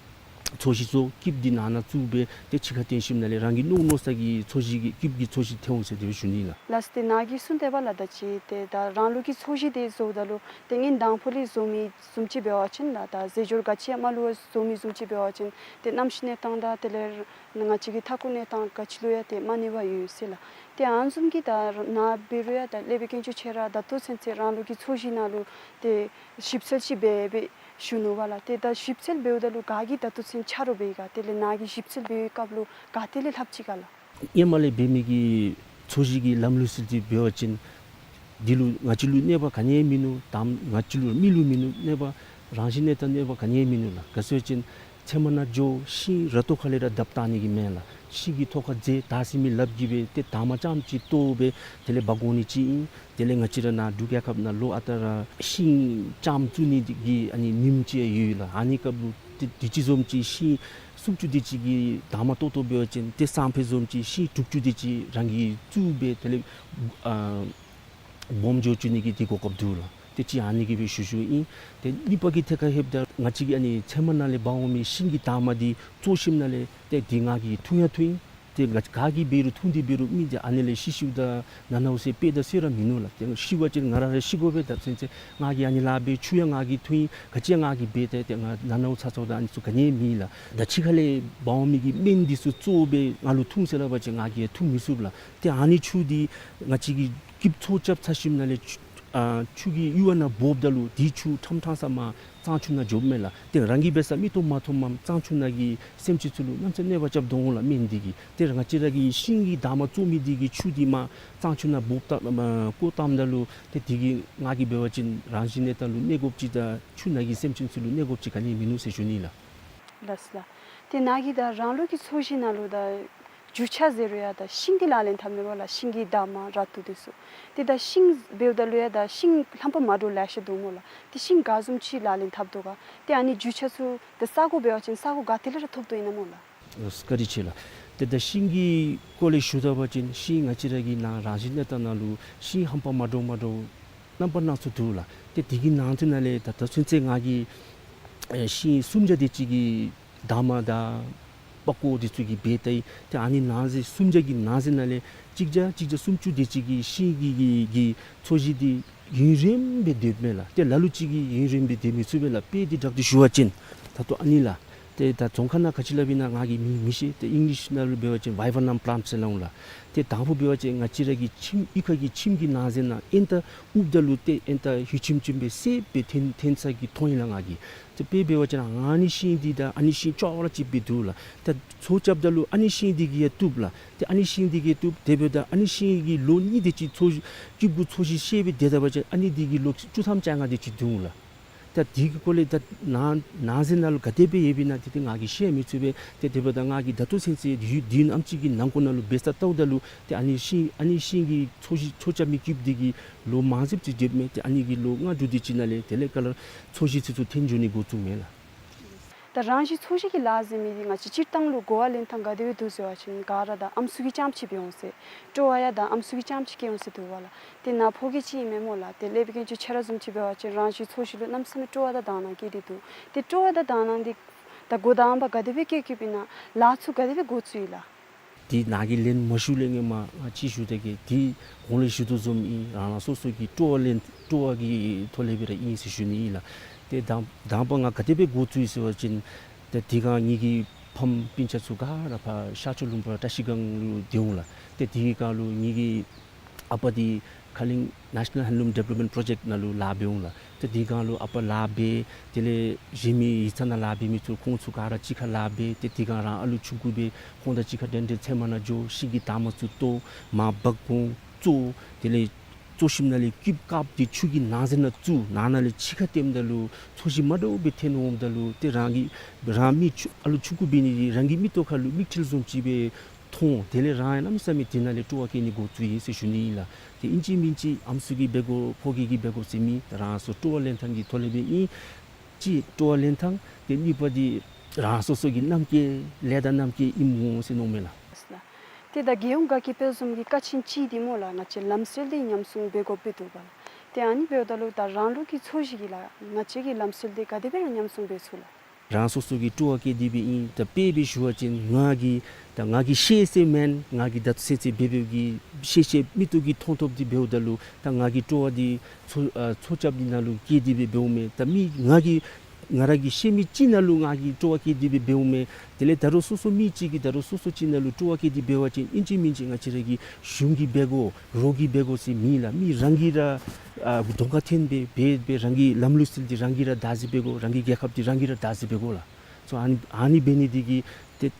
ཚོས་གཞི་བཙོ་སྐྱིབས་འདི་ནང་ན་བཙུགས་སྦེ་ཏེ་ཕྱི་ཁར་བཏོན་ཞིནམ་ལས་རང་གིས་མནོ་མནོ་ས་གི་ཚོས་གཞི་གི་སྐྱིབས་ཀྱི་ཚོས་གཞི་ཐོན་འོང་ཟེར་དེ་སྦེ་ཞུ་ནི་ལགས། ལགས་སོ། ཏེ་ནཱ་གིས་གསུངས་ཏེ་འབདཝ་ལགས། ད་ཅི་ཏེ་ད་རང་ལུགས་ཀྱི་ཚོས་གཞི་འདི་བཟོཝ་ད་ལུ་ཏེ་སྔོན་དང་ཕུ་ལས་བཟོ་མི་བཟུམ་ཅིག་འབད་བ་ཅིན་ལགས། ད་རྫས་སྦྱོར་ག་ཅི་ཡང་མ་བླུགས་པར་བཟོ་མི་བཟུམ་ཅིག་འབད་བ་ཅིན་ཏེ་གནམ་གཤིས་གནས་སྟངས་དང་དེ་ལས་ང་བཅས་ཀྱི་མཐའ་འཁོར་གནས་སྟངས་ག་ཅི་ལུ་ཡང་ཏེ་མ་གནོད་པ་ཡོད་ཟེར་ལགས། ཏེ་ཨ་ནི་བཟུམ་གྱི་ད་ནཱ་འབད་རུང་ཡང་ད་སློབ་དཔོན་དཀོན་མཆོག་ཁྱོད་ར་ད་ལྟོ་ཚུན་ཚོད་རང་ལུགས་ཀྱི་ཚོས་གཞི་ནང་ལུ་ཏེ་ཞིབ་འཚོལ་ཅིག་འབད་སྦེ་ཞུ་ནུག་པ་ལགས། ཏེ་ད་ཞིབ་འཚོལ་འབདཝ་ད་ལུ་ག་གིས་ད་ལྟོ་ཚུན་ཆ་རོགས་འབད་ཡི་ག། དེ་ལས་ནཱ་གིས་ཞིབ་འཚོལ་འབད་བའི་སྐབས་ལུ་ག་ཏེ་ལས་ལྷབ་ཅི་ག་ལགས། སྔོན་མ་ལས་འབད་མི་གི་ཚོས་གཞི་གི་ལམ་ལུགས་སྲོལ་འདི་འབད་བ་ཅིན་འདི་ལུ་ང་བཅས་ལུ་གནོད་པ་ག་ནི་ཡང་མིན་ནུག། དམ་ང་བཅས་ལུ་མི་ལུ་མིན་ནུག་གནོད་པ། རང་བཞིན་གནས་སྟངས་གནོད་པ་ག་ནི་ཡང་མིན་ནུག་ལགས། ག་ཅི་ཟེར་བ་ཅིན་ཚལ་མ་ནང་འགྱོ་ཤིང་ར་ཏོ་ཁ་ལས་ར་བརྡབ་བཏང་ནི་གི་མེན་ལགས། ཤིང་གི་ཐོག་ཁར་རྫས་དར་སི་མི་ལགཔ་གིས་སྦེ་ཏེ་དར་མ་རྐྱངམ་ཅིག་བཏོག་སྦེ་དེ་ལས་འབག་འོང་ནི་ཅིག་ཨིན། དེ་ལས་ང་བཅས་ར་ནཱ་འབྲུག་རྒྱལ་ཁབ་ནང་ལོ་ཨ་རྟག་ར་ཤིང་རྐྱངམ་བཙུགས་ནི་འདི་གི་ཨ་ནི་ཉིནམ་ཅིག་ཡོད་ལགས། ཨ་ནི་སྐབས་ལུ་ཏེ་དུས་ཅི་བཟུམ་ཅིག་ཤིང་སུམ་ཅུ་དེ་ཅིག་གི་དར་མ་བཏོག་བཏོག་འབད་བ་ཅིན་ཏེ་སང་ཕོད་བཟུམ་ཅིག་ཤིང་དྲུག་ཅུ་དེ་ཅིག་རང་གིས་བཙུགས་སྦེ་དེ་ལས་ཨ་སྦོམ་འགྱོ་བཅུག་ནི་གི་དེ་གོ་སྐབས་འདུག་ལགས། ཏེ་གཅིག་ཨ་ནི་གི་སྦེ་ཞུ་ཞུཝ་ཨིན། ཏེ་གཉིས་པ་གི་ཐད་ཁར་ལྷོདཔ་ད་ང་བཅས་ཀྱིས་ཨ་ནི་ཚལ་མ་ནང་ལས་འབག་འོང་མི་ཤིང་གི་དར་མ་འདི་བཙོ་ཞིནམ་ལས་ཏེ་འདི་ང་གིས་འཐུང་ཡང་འཐུང་ཡི། ཏེ་ང་ག་གིས་འབད་རུང་འཐུང་སྟེ་འབད་རུང་མི་འདི་ཨ་ནི་ལས་ཤི་ཤིཝ་ད་ནང་ན་འོང་ཟེར་དཔེ་དང་སྲོལ་ར་མིན་ནུག་ལགས། ཏེ་ཤི་བ་ཅིན་ང་ར་ར་ཤི་དགོ་པས། ད་ཚུན་ཚོད་ང་གིས་ཨ་ནི་ལཱ་འབད་ཆུ་ཡང་ང་གིས་འཐུང་ཡི། ག་ཅི་ཡང་ང་གིས་འབད་ཏེ་ཏེ་ང་ནང་ན་འོང་ཚ་ཚ་བ་ད་ཨ་ནི་ཚུ་ག་ནི་ཡང་མེད་ལགས། ད་ཕྱི་ཁ་ལས་འབག་འོང་མི་གི་སྨན་འདི་ཚུ་བཙོ་སྦེ་ང་ལུ་འཐུང་ཟེར་སླབ་པ་ཅིན་ང་གིས་འཐུང་མི་ཚུགས་ལགས། ཏེ་ཨ་ནི་ཆུ་འདི་ང་བཅས་ཀྱིས་སྐྱིབས་ཚོས་རྐྱབ་ཚར་ཞིནམ་ལས་ཆུ་ ཨ་ཆུ་གི་གཡུར་བ་ནང་འབོཝ་ད་ལུ་དེ་ཆུ་ཕྲང་ཕྲང་ས་མར་གཙང་ཆུ་ནང་འགྱོཝ་མས་ལགས། ཏེ་རང་གིས་འབད་ས་མིག་ཏོ་མ་མཐོངམ་གཙང་ཆུ་ནང་གི་སེམས་ཅན་ཚུ་ལུ་གནམ་མེད་ས་མེད་གནོད་པ་རྐྱབ་དོ་འོང་ལགས་སྨན་འདི་གིས། ཏེ་ང་བཅས་ར་གི་ཤིང་གི་འདབ་མ་བཙོ་མི་འདི་གི་ཆུ་འདི་མར་གཙང་ཆུ་ནང་འབོཝ་ད་མར་བཀོ་བཏངམ་ད་ལུ་ཏེ་དེ་གིས་ང་གིས་འབད་བ་ཅིན་རང་བཞིན་གནས་སྟངས་ལུ་གནོད་དགོཔ་ཅིག་དང་ཆུ་ནང་གི་སེམས་ཅན་ཚུ་ལུ་གནོད་དགོཔ་ཅིག་ག་ནི་མིན་ནུག་ཟེར་ཞུ་ནི་ལགས། ལགས་ལགས། ཏེ་ནཱ་གིས་ད་རང་ལུགས་ཀྱི་འཚོ་བཞེས་ནང་ལུ་ད་རྒྱུ་ཆ་ཟེར་རུང་ཡང་ད་ཤིང་འདི་ལག་ལེན་འཐབ་ནི་འབདཝ་ལགས། ཤིང་གི་འདབ་མ་ར་ཏོ་འདི་ཚུ། ཏེ་ད་ཤིང་འབདཝ་ད་ལུ་ཡང་ད་ཤིང་ལྷམ་པ་མ་འདྲཝ་ལེ་ཤ་འདུག་སྨོ་ལགས། ཏེ་ཤིང་ག་བཟུམ་ཅིག་ལག་ལེན་འཐབ་དོ་ག། ཏེ་ཨ་ནི་རྒྱུ་ཆ་ཚུ་ད་ས་གོ་འབད་བ་ཅིན་ས་གོ་ག་ཏེ་ལས་ར་ཐོབ་དོ་ཨིན་ན་སྨོ་ལགས། ཨོ་བཀའ་དྲིན་ཆེ་ལགས། ཏེ་ད་ཤིང་གི་སྐོར་ལས་ཞུ་ད་པ་ཅིན་ཤིང་ང་བཅས་ར་གི་ནཱ་རང་བཞིན་གནས་སྟངས་ནང་ལུ་ཤིང་ལྷམ་པ་མ་འདྲཝ་མ་འདྲཝ་རྣམ་པ་སྣ་ཚོགས་འདུག་ལགས། ཏེ་དེ་གི་ནང་དོན་ནང་ལས་ད་ད་ཚུན་ཚོད་ང་གིས་ཨེ་ཤིང་སུམ་བརྒྱ་དེ་ཅིག་གི་འདབ་མ་དང་པགས་ཀོ་དེ་ཚུ་གིས་འབད་ད་ཡི། ཏེ་ཨ་ནི་ནང་གསེས་སུམ་བརྒྱ་གི་ནང་གསེས་ནང་ལས་གཅིག་བརྒྱ་གཅིག་བརྒྱ་སུམ་ཅུ་དེ་ཅིག་གི་ཤིང་གི་གི་གི་འཚོ་བཞེས་འདི་ཡུན་རིངམོ་སྦེ་སྡོདཔ་མས་ལགས། ཏེ་ལ་ལུ་ཅིག་གིས་ཡུན་རིངམོ་སྦེ་སྡོད་མི་ཚུགས་པས་ལགས། དཔེ་འདི་དྲག་སྟེ་ཞུ་བ་ཅིན་ད་ལྟོ་ཨ་ནི་ལགས། ཏེ་ད་རྫོང་ཁ་ནང་ག་ཅི་སླབ་ཨིན་ན་ང་གིས་མིང་མི་ཤེས། ཏེ་ཨིང་ལིཤ་ནང་ལུ་འབད་བ་ཅིན་བའི་བ་ནམ་པ་ལཱནཊ་ཟེར་སླབ་འོང་ལགས། ཏེ་དང་ཕུ་འབད་བ་ཅིན་ང་བཅས་ར་གི་ཁྱིམ་གཡུས་ཁ་གི་ཁྱིམ་གྱི་ནང་གསེས་ནང་ཨེན་ཏ་ཨུབ་ད་ལུ་ཏེ་ཨེན་ཏ་ཧུད་ཆིམ་ཆིམ་སྦེ་སེརཔོ་སྦེ་ཐོན་ཐོན་ས་གི་མཐོང་ཡི་ལགས་ང་གིས། ཏེ་དཔེ་འབད་བ་ཅིན་ཨ་ནི་ཤིང་འདི་དང་ཨ་ནི་ཤིང་ཅོག་ར་གཅིགཔ་སྦེ་འདུག་ལགས། ཏེ་ཚོ་རྐྱབ་ད་ལུ་ཨ་ནི་ཤིང་འདི་གིས་ཡང་བཏུབ་ལགས། ཏེ་ཨ་ནི་ཤིང་འདི་གིས་ཡང་བཏུབ། དེ་འབདཝ་ད་ཨ་ནི་ཤིང་གི་ལོ་གཉིས་དེ་ཅིག་འཚོ་སྐྱིདཔ་གུ་འཚོ་བཞེས་བཤལ་སྦེ་སྡོད་ད་པ་ཅིན་ཨ་ནི་འདི་གི་ལོ་བཅུ་ཐམ་བཅོ་ལྔ་དེ་ཅིག་འདུག་ལགས། ད་དེ་གི་སྐོར་ལས་ད་ནང་ནང་གསེས་ནང་ལུ་ག་དེ་སྦེ་ཡོདཔ་ཨིན་ན་ཏེ་ཏེ་ང་གིས་ཤེས་མི་ཚུགས་པས། ཏེ་དེ་འབདཝ་ད་ང་གིས་ད་ལྟོ་ཚུན་ཚོད་ཡུན་ནམ་ཅིག་གི་ནང་འཁོད་ནང་ལུ་འབད་ས་བལྟཝ་ད་ལུ་ཏེ་ཨ་ནི་ཤིང་ཨ་ནི་ཤིང་གི་འཚོ་བཞེས་ཚོ་རྐྱབ་མི་སྐྱིདཔ་འདི་གིས་ལོ་མང་སུ་ཅིག་སྡོདཔ་མས། ཏེ་ཨ་ནི་གི་ལོ་ལྔ་དྲུག་དེ་ཅིག་ནང་ལས་དེ་ལས་ཀ་ལ་འཚོ་བཞེས་ཚུ་ཚུ་ཐོན་འགྱོ་ནི་འགོ་བཙུགས་མས་ལགས། ད་རང་བཞིན་འཚོ་བཞེས་ཀྱི་ལཱ་ཟེར་མི་འདི་ང་བཅས་སྤྱིར་བཏང་ལུ་གོ་བ་ལེན་ཐངས་ག་དེ་སྦེ་འདུག་ཟེར་བ་ཅིན་ག་ར་ད་ཨམ་སྲུ་གི་རྐྱངམ་ཅིག་འབད་འོང་ཟེར། སྤྲོ་བ་ཡང་ད་ཨམ་སྲུ་གི་རྐྱངམ་ཅིག་སྐྱེ་འོང་ཟེར་འདུག་པ་ལགས། ཏེ་ནཱ་ཕོ་སྐྱེས་ཅིག་ཨིན་མས་སྨོ་ལགས། ཏེ་སློབ་དཔོན་དཀོན་མཆོག་ཁྱོད་ར་བཟུམ་ཅིག་འབད་བ་ཅིན་རང་བཞིན་འཚོ་བཞེས་ལུ་གནམ་མེད་ས་མེད་སྤྲོ་བ་དང་དག་སྣང་བསྐྱེད་དེ་འདུག། ཏེ་སྤྲོ་བ་དང་དག་སྣང་འདི་ད་འགོ་དང་པ་ག་དེ་སྦེ་བསྐྱེད་བསྐྱེདཔ་ཨིན་ན་ལཱ་ཚུ་ག་དེ་སྦེ་འགོ་བཙུགས་ཡི་ལགས། འདི་ནཱ་གིས་ལན་མ་ཞུ་ལས་སྔོན་མ་ང་ཅིག་ཞུ་ད་གེ། འདི་གོང་ལུ་ཞུ་དོ་བཟུམ་ཨིན། རང་རང་སོ་སོ་གི་སྤྲོ་བ་ལེན་སྤྲོ་བ་གི་ཐོག་ལས་སྦེ་ར་ཨིན་ཟེར་ཞུ་ནི་ཨིན་ལགས། ཏེ་དང་དང་པ་ང་ག་དེ་སྦེ་འགོ་བཙུགས་ཡི་ཟེར་བ་ཅིན་ཏེ་དེ་སྒང་ངེ་གི་ཕམ་སྤུན་ཆ་ཚུ་ག་ར་ཕར་ཤར་ཕྱོགས་ལུང་པ་བཀྲ་ཤིས་སྒང་ལུ་སྡོད་འོང་ལགས། ཏེ་དེ་སྒང་ལུ་ངེ་གི་ཨ་པ་འདི་ཁ་གླིང་National Handloom Development Project ནང་ལུ་ལཱ་འབད་འོང་ལགས། ཏེ་དེ་སྒང་ལུ་ཨ་པ་ལཱ་འབད། དེ་ལས་གཞན་མི་ཡིག་ཚང་ནང་ལཱ་འབད་མི་ཚུ་ཁོང་ཚུ་ག་ར་གཅིག་ཁར་ལཱ་འབད། ཏེ་དེ་སྒང་རང་ཨ་ལུ་ཆུང་ཀུ་སྦེ་ཁོང་དང་གཅིག་ཁར་འགྲན་འགྲན་ཚལ་མ་ནང་འགྱོ། ཤིང་གི་འདབ་མ་ཚུ་བཏོག། མར་འབག་འོང་བཙོ། དེ་ལས་བཙོ་ཞིནམ་ལས་སྐྱིདཔ་དཀརཔོ་འདི་ཆུ་གི་ནང་གསེས་ནང་བཙུགས། ནང་ན་ལས་ཕྱི་ཁར་བཏོནམ་ད་ལུ་འཚོ་བཞེས་མ་འདྲཝ་སྦེ་ཐོན་འོངམ་ད་ལུ་ཏེ་རང་གི་རང་མི་ཆུང་ཨ་ལུ་ཆུང་ཀུ་འབད་ནི་འདི་རང་གི་མིག་ཏོ་ཁར་ལུ་མིག་འཕྲུལ་བཟུམ་ཅིག་སྦེ་མཐོང་། དེ་ལས་རང་ཡང་གནམ་མེད་ས་མེད་དེ་ནང་ལས་སྤྲོ་བ་སྐྱེ་ནི་འགོ་བཙུགས་ཡི་ཟེར་ཞུ་ནི་ཨིན་ལགས། ཏེ་ཨིན་ཅི་མིན་ཅི་ཨམ་སྲུ་གིས་འབད་དགོ་ཕོ་སྐྱེས་ཀྱིས་འབད་དགོ་ཟེར་མེད། ད་རང་སོ་སྤྲོ་བ་ལེན་ཐངས་ཀྱི་ཐོག་ལས་སྦེ་ཨིན། གཅིག་སྤྲོ་བ་ལེན་ཐངས། ཏེ་གཉིས་པ་འདི་རང་སོ་སོ་གི་རྣམ་ཀེ་ལས་དང་རྣམ་ཀེ་ཨིནམ་འོང་ཟེར་མནོཝ་མས་ལགས། ཏེ་ད་རྒྱལ་ཡོངས་དགའ་སྐྱིད་དཔལ་འཛོམས་ཀྱི་ཀ་ཆེན་ཅིག་འདི་སྨོ་ལགས་ང་བཅས་ལམ་སྲོལ་འདི་ཉམས་སྲུང་འབད་དགོཔ་སྦེ་འདུག་པ་ལགས། ཏེ་ཨ་ནི་འབདཝ་ད་ལུ་ད་རང་ལུགས་ཀྱི་འཚོ་བཞེས་ཀྱི་ལཱ་ང་བཅས་ཀྱི་ལམ་སྲོལ་འདི་ག་དེ་སྦེ་ར་ཉམས་སྲུང་འབད་ཚུགས་ལགས། རང་སོ་སོ་གི་སྤྲོ་བ་བསྐྱེད་དེ་སྦེ་ཨིན། ད་དཔེ་སྦེ་ཞུ་བ་ཅིན་ང་གིས་ད་ང་གིས་ཤེས་ཤེསཔ་མེན། ང་གིས་ད་ལྟོ་ཚུན་ཚོད་འབད་འབདཝ་གི་ཤེས་ཤེསཔ་མིག་ཏོ་གིས་མཐོང་མཐོངམ་འདི་འབདཝ་ད་ལུ་ད་ང་གིས་སྤྲོ་བ་འདི་འཚོ་ཨ་འཚོ་རྐྱབ་འདི་ནང་ལུ་བསྐྱེད་དེ་སྦེ་འབདཝ་མས། ད་མི་ང་གིས་ང་ར་གིས་ཤེས་མི་ཅིག་ནང་ལུ་ང་གིས་སྤྲོ་བ་བསྐྱེད་དེ་སྦེ་འབདཝ་མས། དེ་ལས་ད་རུང་སོ་སོ་མི་ཅིག་གིས་ད་རུང་སོ་སོ་ཅིག་ནང་ལུ་སྤྲོ་བ་བསྐྱེད་དེ་འབད་བ་ཅིན་ཨིན་ཅི་མིན་ཅི་ང་བཅས་ར་གི་གཞུང་གིས་འབད་དགོ། རོགས་ཀྱིས་འབད་དགོ་ཟེར་མེད་ལགས། མི་རང་གིས་ར་ཨ་གདོང་ཁར་ཐོན་སྦེ་འབད་སྦེ་རང་གི་ལམ་ལུགས་སྲོལ་འདི་རང་གིས་ར་བདག་འཛིན་འབད་དགོ། རང་གི་རྒྱལ་ཁབ་འདི་རང་གིས་ར་བདག་འཛིན་འབད་དགོ་ལགས། སོ་ཨ་ནི་ཨ་ནི་འབད་ནི་འདི་གིས་ཏེ་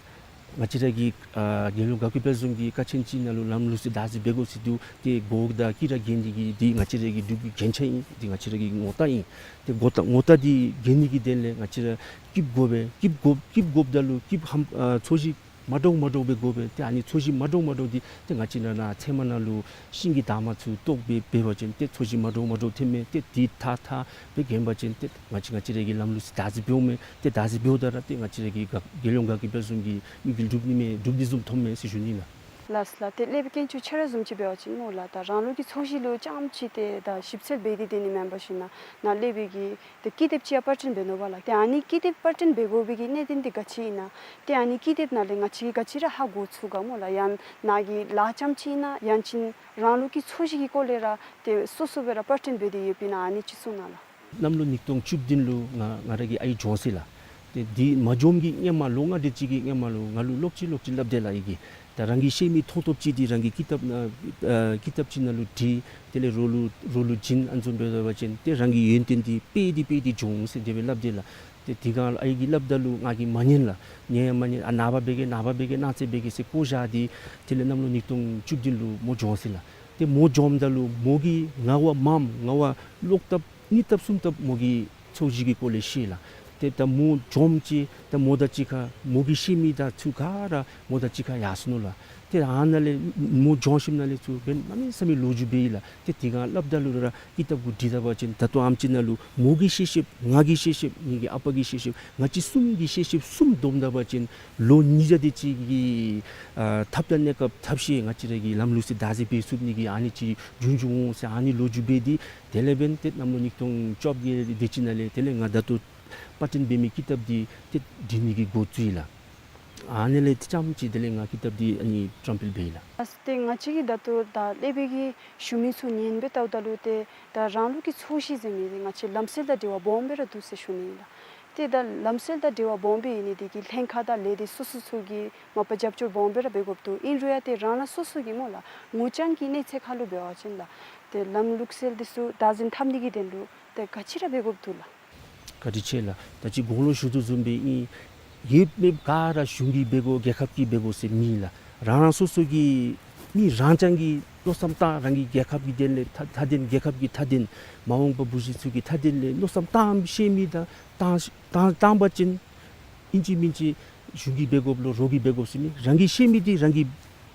ང་བཅས་ར་གི་ཨ་རྒྱལ་ཡོངས་དགའ་སྐྱིད་དཔལ་འཛོམས་ཀྱི་ཀ་ཆེན་ཅིག་ནང་ལུ་ལམ་ལུགས་སྲོལ་བདག་འཛིན་འབད་དགོ་ཟེར་འདུག། ཏེ་གོ་དང་སྐད་ར་གྱོན་ནི་གི་འདི་ང་བཅས་ར་གི་འབྲུག་གི་རྒྱན་ཆ་ཨིན། འདི་ང་བཅས་ར་གི་ངོ་རྟགས་ཨིན། ཏེ་ངོ་རྟགས་ངོ་རྟགས་འདི་གྱོན་ནི་གི་དོན་ལས་ང་བཅས་ར་སྐྱིདཔ་དགོ་པས། སྐྱིདཔ་དགོ་སྐྱིདཔ་དགོཔ་ད་ལུ་སྐྱིདཔ་ཧམ་ཨ་འཚོ་བཞེས་མ་འདྲཝ་མ་འདྲཝ་སྦེ་དགོ་པས། ཏེ་ཨ་ནི་འཚོ་བཞེས་མ་འདྲཝ་མ་འདྲཝ་འདི་ཏེ་ང་བཅས་ནཱ་ནཱ་ཚལ་མ་ནང་ལུ་ཤིང་གི་འདབ་མ་ཚུ་བཏོག་སྦེ་འབད་བ་ཅིན་ཏེ་འཚོ་བཞེས་མ་འདྲཝ་མ་འདྲཝ་ཐོནམ་མས། ཏེ་འདི་ཐགས་ཐགས་སྦེ་གྱོན་པ་ཅིན་ཏེ་ང་བཅས་ང་བཅས་ར་གི་ལམ་ལུགས་སྲོལ་བདག་འཛིན་འབདཝ་མས། ཏེ་བདག་འཛིན་འབདཝ་ད་ར་ཏེ་ང་བཅས་ར་གི་དགའ་རྒྱལ་ཡོངས་དགའ་སྐྱིད་དཔལ་འཛོམས་ཀྱི་དམིགས་ཡུལ་འགྲུབ་ནི་མས། འགྲུབ་ནི་བཟུམ་མཐོངམ་མས་ཟེར་ཞུ་ནི་ལགས། ལགས་ལགས། ཏེ་སློབ་དཔོན་དཀོན་མཆོག་ཁྱོད་ར་བཟུམ་ཅིག་འབད་བ་ཅིན་སྨོ་ལགས་ད་རང་ལུགས་ཀྱི་འཚོ་བཞེས་ལུ་རྐྱངམ་ཅིག་ཏེ་ད་ཞིབ་འཚོལ་འབད་དེ་སྡོད་ནི་མེན་པར་ཞིན་ན་ནཱ་སློབ་དཔོན་གྱིས་ཏེ་ཀི་དེབ་ཅིག་ཡང་པར་སྐྲུན་འབད་ནུག་པ་ལགས། ཏེ་ཨ་ནི་ཀི་དེབ་པར་སྐྲུན་འབད་དགོ་པའི་གི་གནད་དོན་འདི་ག་ཅི་ཨིན་ན། ཏེ་ཨ་ནི་ཀི་དེབ་ནང་ལས་ང་བཅས་ཀྱིས་ག་ཅི་ར་ཧ་གོ་ཚུགས་ག་སྨོ་ལགས། ཡང་ནཱ་གི་ལཱ་རྐྱངམ་ཅིག་ཨིན་ན་ཡང་ཅིན་རང་ལུགས་ཀྱི་འཚོ་བཞེས་ཀྱི་སྐོར་ལས་ར་ཏེ་སོ་སོ་སྦེ་ར་པར་སྐྲུན་འབད་དེ་ཡོདཔ་ཨིན་ན་ཨ་ནི་ཅིག་གསུང་གནང་ལགས། གནམ་ལོ་ཉིས་སྟོང་བཅུ་བདུན་ལུ་ང་ང་ར་གི་ཨའི་གྱོངས་ཅི་ལགས། ཏེ་འདི་མ་གྱོངམ་གི་སྔོན་མ་ལོ་ལྔ་དེ་ཅིག་གི་སྔོན་མ་ལུ་ང་ལུ་ལོག་ཅི་ལོག་ཅི་སླབ་དེས་ལགས། ཨའི་གིས་ ད་རང་གིས་ཤེས་མི་མཐོང་ཐོབ་ཅིག་འདི་རང་གི་ཀི་ཏབ་ནང་ཨ་ཀི་ཏབ་ཅིག་ནང་ལུ་བྲིས། དེ་ལས་རོགས་ལུ་རོགས་ལུ་བྱིན། ཨ་ནི་བཟུམ་འབད་བ་ཅིན་ཏེ་རང་གི་ཡོན་ཏན་འདི་སྤེལ་ཏེ་སྤེལ་ཏེ་འགྱོ་འོང་ཟེར་དེ་སྦེ་སླབ་དེས་ལགས། ཏེ་དེ་སྒང་ཨའི་གིས་སླབ་ད་ལུ་ང་གིས་མ་ཉན་ལགས། ཉན་ཡང་མ་ཉན། ཨ་ནངས་པ་འབད་གེ་ནངས་པ་འབད་གེ་གནངས་ཚེ་འབད་གེ་ཟེར་བཀོ་བཞག་སྟེ་དེ་ལས་གནམ་ལོ་ཉིས་སྟོང་བཅུ་བདུན་ལུ་མོ་བྱོན་ཟེར་ལགས། ཏེ་མོ་བྱོནམ་ད་ལུ་མོ་གིས་ང་བ་མངམ་ང་བ་ལོག་ལྟབ་གཉིས་ལྟབ་གསུམ་ལྟབ་མོ་གིས་ཚོས་གཞི་གི་སྐོར་ལས་ཤེས་ལགས། ཏེ་ད་མོ་བྱོནམ་ཅིག་ད་མོ་དང་གཅིག་ཁར་མོ་གིས་ཤེས་མི་དང་ཚུ་ག་ར་མོ་དང་གཅིག་ཁར་ཡར་སོ་ནུག་ལགས། ཏེ་ཨ་ནཱ་ལས་མོ་བྱོན་ཞིནམ་ལས་ཚུར་འབདན་གནམ་མེད་ས་མེད་ལོ་རྒྱུས་འབད་ཡི་ལགས། ཏེ་དེ་སྒང་སླབ་ད་ལུ་ར་ཀི་ཏབ་གུ་བྲིས་ད་པ་ཅིན་ད་ལྟོ་ཨེམ་ཅིག་ནང་ལུ་མོ་གིས་ཤེས་ཤེསཔ་ང་གིས་ཤེས་ཤེསཔ་ངེ་གི་ཨ་པ་གིས་ཤེས་ཤེསཔ་ང་བཅས་གསུམ་གྱིས་ཤེས་ཤེསཔ་གསུམ་བསྡོམས་ད་པ་ཅིན་ལོ་ཉིས་བརྒྱ་དེ་ཅིག་གི་ཨ་ཐབས་དང་གནས་སྐབས་ཐབས་ཤེས་ང་བཅས་ར་གི་ལམ་ལུགས་སྲོལ་བདག་འཛིན་འབད་ཚུགས་ནི་གི་ཨ་ནི་ཅིག་འབྱུང་འགྱོ་འོང་ཟེར་ཨ་ནི་ལོ་རྒྱུས་འབད་དེ་དེ་ལས་འབདན་ཏེ་གནམ་ལོ་ཉིས་སྟོང་བཅོ་བརྒྱད་དེ་ཅིག་ནང་ལས་དེ་ལས་ང་ད་ལྟོ་པར་སྐྲུན་འབད་མི་ཀི་ཏབ་འདི་ཏེ་འབྲི་ནི་གི་འགོ་བཙུགས་ཡི་ལགས། ཨ་ནི་ལས་ཏེ་ཙམ་ཅིག་དེ་ལས་ང་ཀི་ཏབ་འདི་ཨ་ནི་བཀྲམ་སྤེལ་འབད་ཡི་ལགས། ཨ་ཏེ་ང་བཅས་ཀྱིས་ད་ལྟོ་ད་ཀླད་པའི་གི་ཞུ་མི་ཚུ་ཉན་སྦེ་བལྟཝ་ད་ལུ་ཏེ་ད་རང་ལུགས་ཀྱི་ཚོས་གཞི་ཟེར་མི་འདི་ང་བཅས་ལམ་སྲོལ་དང་འབྲེལ་བ་སྦོམ་སྦེ་ར་འདུག་ཟེར་ཞུ་ནི་ཨིན་ལགས། ཏེ་ད་ལམ་སྲོལ་དང་འབྲེལ་བ་སྦོམ་སྦེ་ཨིན་ནི་འདི་གིས་ལྷན་ཁག་དང་ལས་སྡེ་སོ་སོ་ཚུ་གིས་མ་པ་རྒྱབ་སྐྱོར་སྦོམ་སྦེ་ར་འབད་དགོཔ་འདུག། ཨིན་རུང་ཡང་ཏེ་རང་རང་སོ་སོ་གི་སྨོ་ལགས་ངོ་རྐྱང་གི་གནས་ཚད་ཁར་ལུ་འབད་བ་ཅིན་ལགས་ཏེ་ལམ་ལུགས་སྲོལ་འདི་ཚུ་བདག་འཛིན་འཐབ་ནི་གི་དོན་ལུ་ཏེ་ག་ཅི་ར་འབད་དགོཔ་འདུག་ལགས། བཀའ་དྲིན་ཆེ་ལགས། ད་ཅི་གོང་ལུ་ཞུ་དོ་བཟུམ་སྦེ་ཨིན། ཡོདཔ་མེདཔ་ག་ར་གཞུང་གིས་འབད་དགོ་རྒྱལ་ཁབ་ཀྱིས་འབད་དགོ་ཟེར་མེད་ལགས། རང་རང་སོ་སོ་གི་མི་རང་རྐྱང་གིས་མནོ་བསམ་བཏང་རང་གི་རྒྱལ་ཁབ་ཀྱི་དོན་ལས་མཐའ་མཐའ་དོན་རྒྱལ་ཁབ་ཀྱི་མཐའ་དོན་མ་འོངས་པ་བུ་གཞི་ཚུ་གི་མཐའ་དོན་ལས་མནོ་བསམ་བཏངམ་ཤེས་མི་དང་བཏང་བཏང་བཏང་པ་ཅིན་ཨིན་ཅི་མིན་ཅི་གཞུང་གིས་འབད་དགོཔ་ལོ་རོགས་ཀྱིས་འབད་དགོཔ་ཟེར་མེད། རང་གིས་ཤེས་མི་འདི་རང་གིས་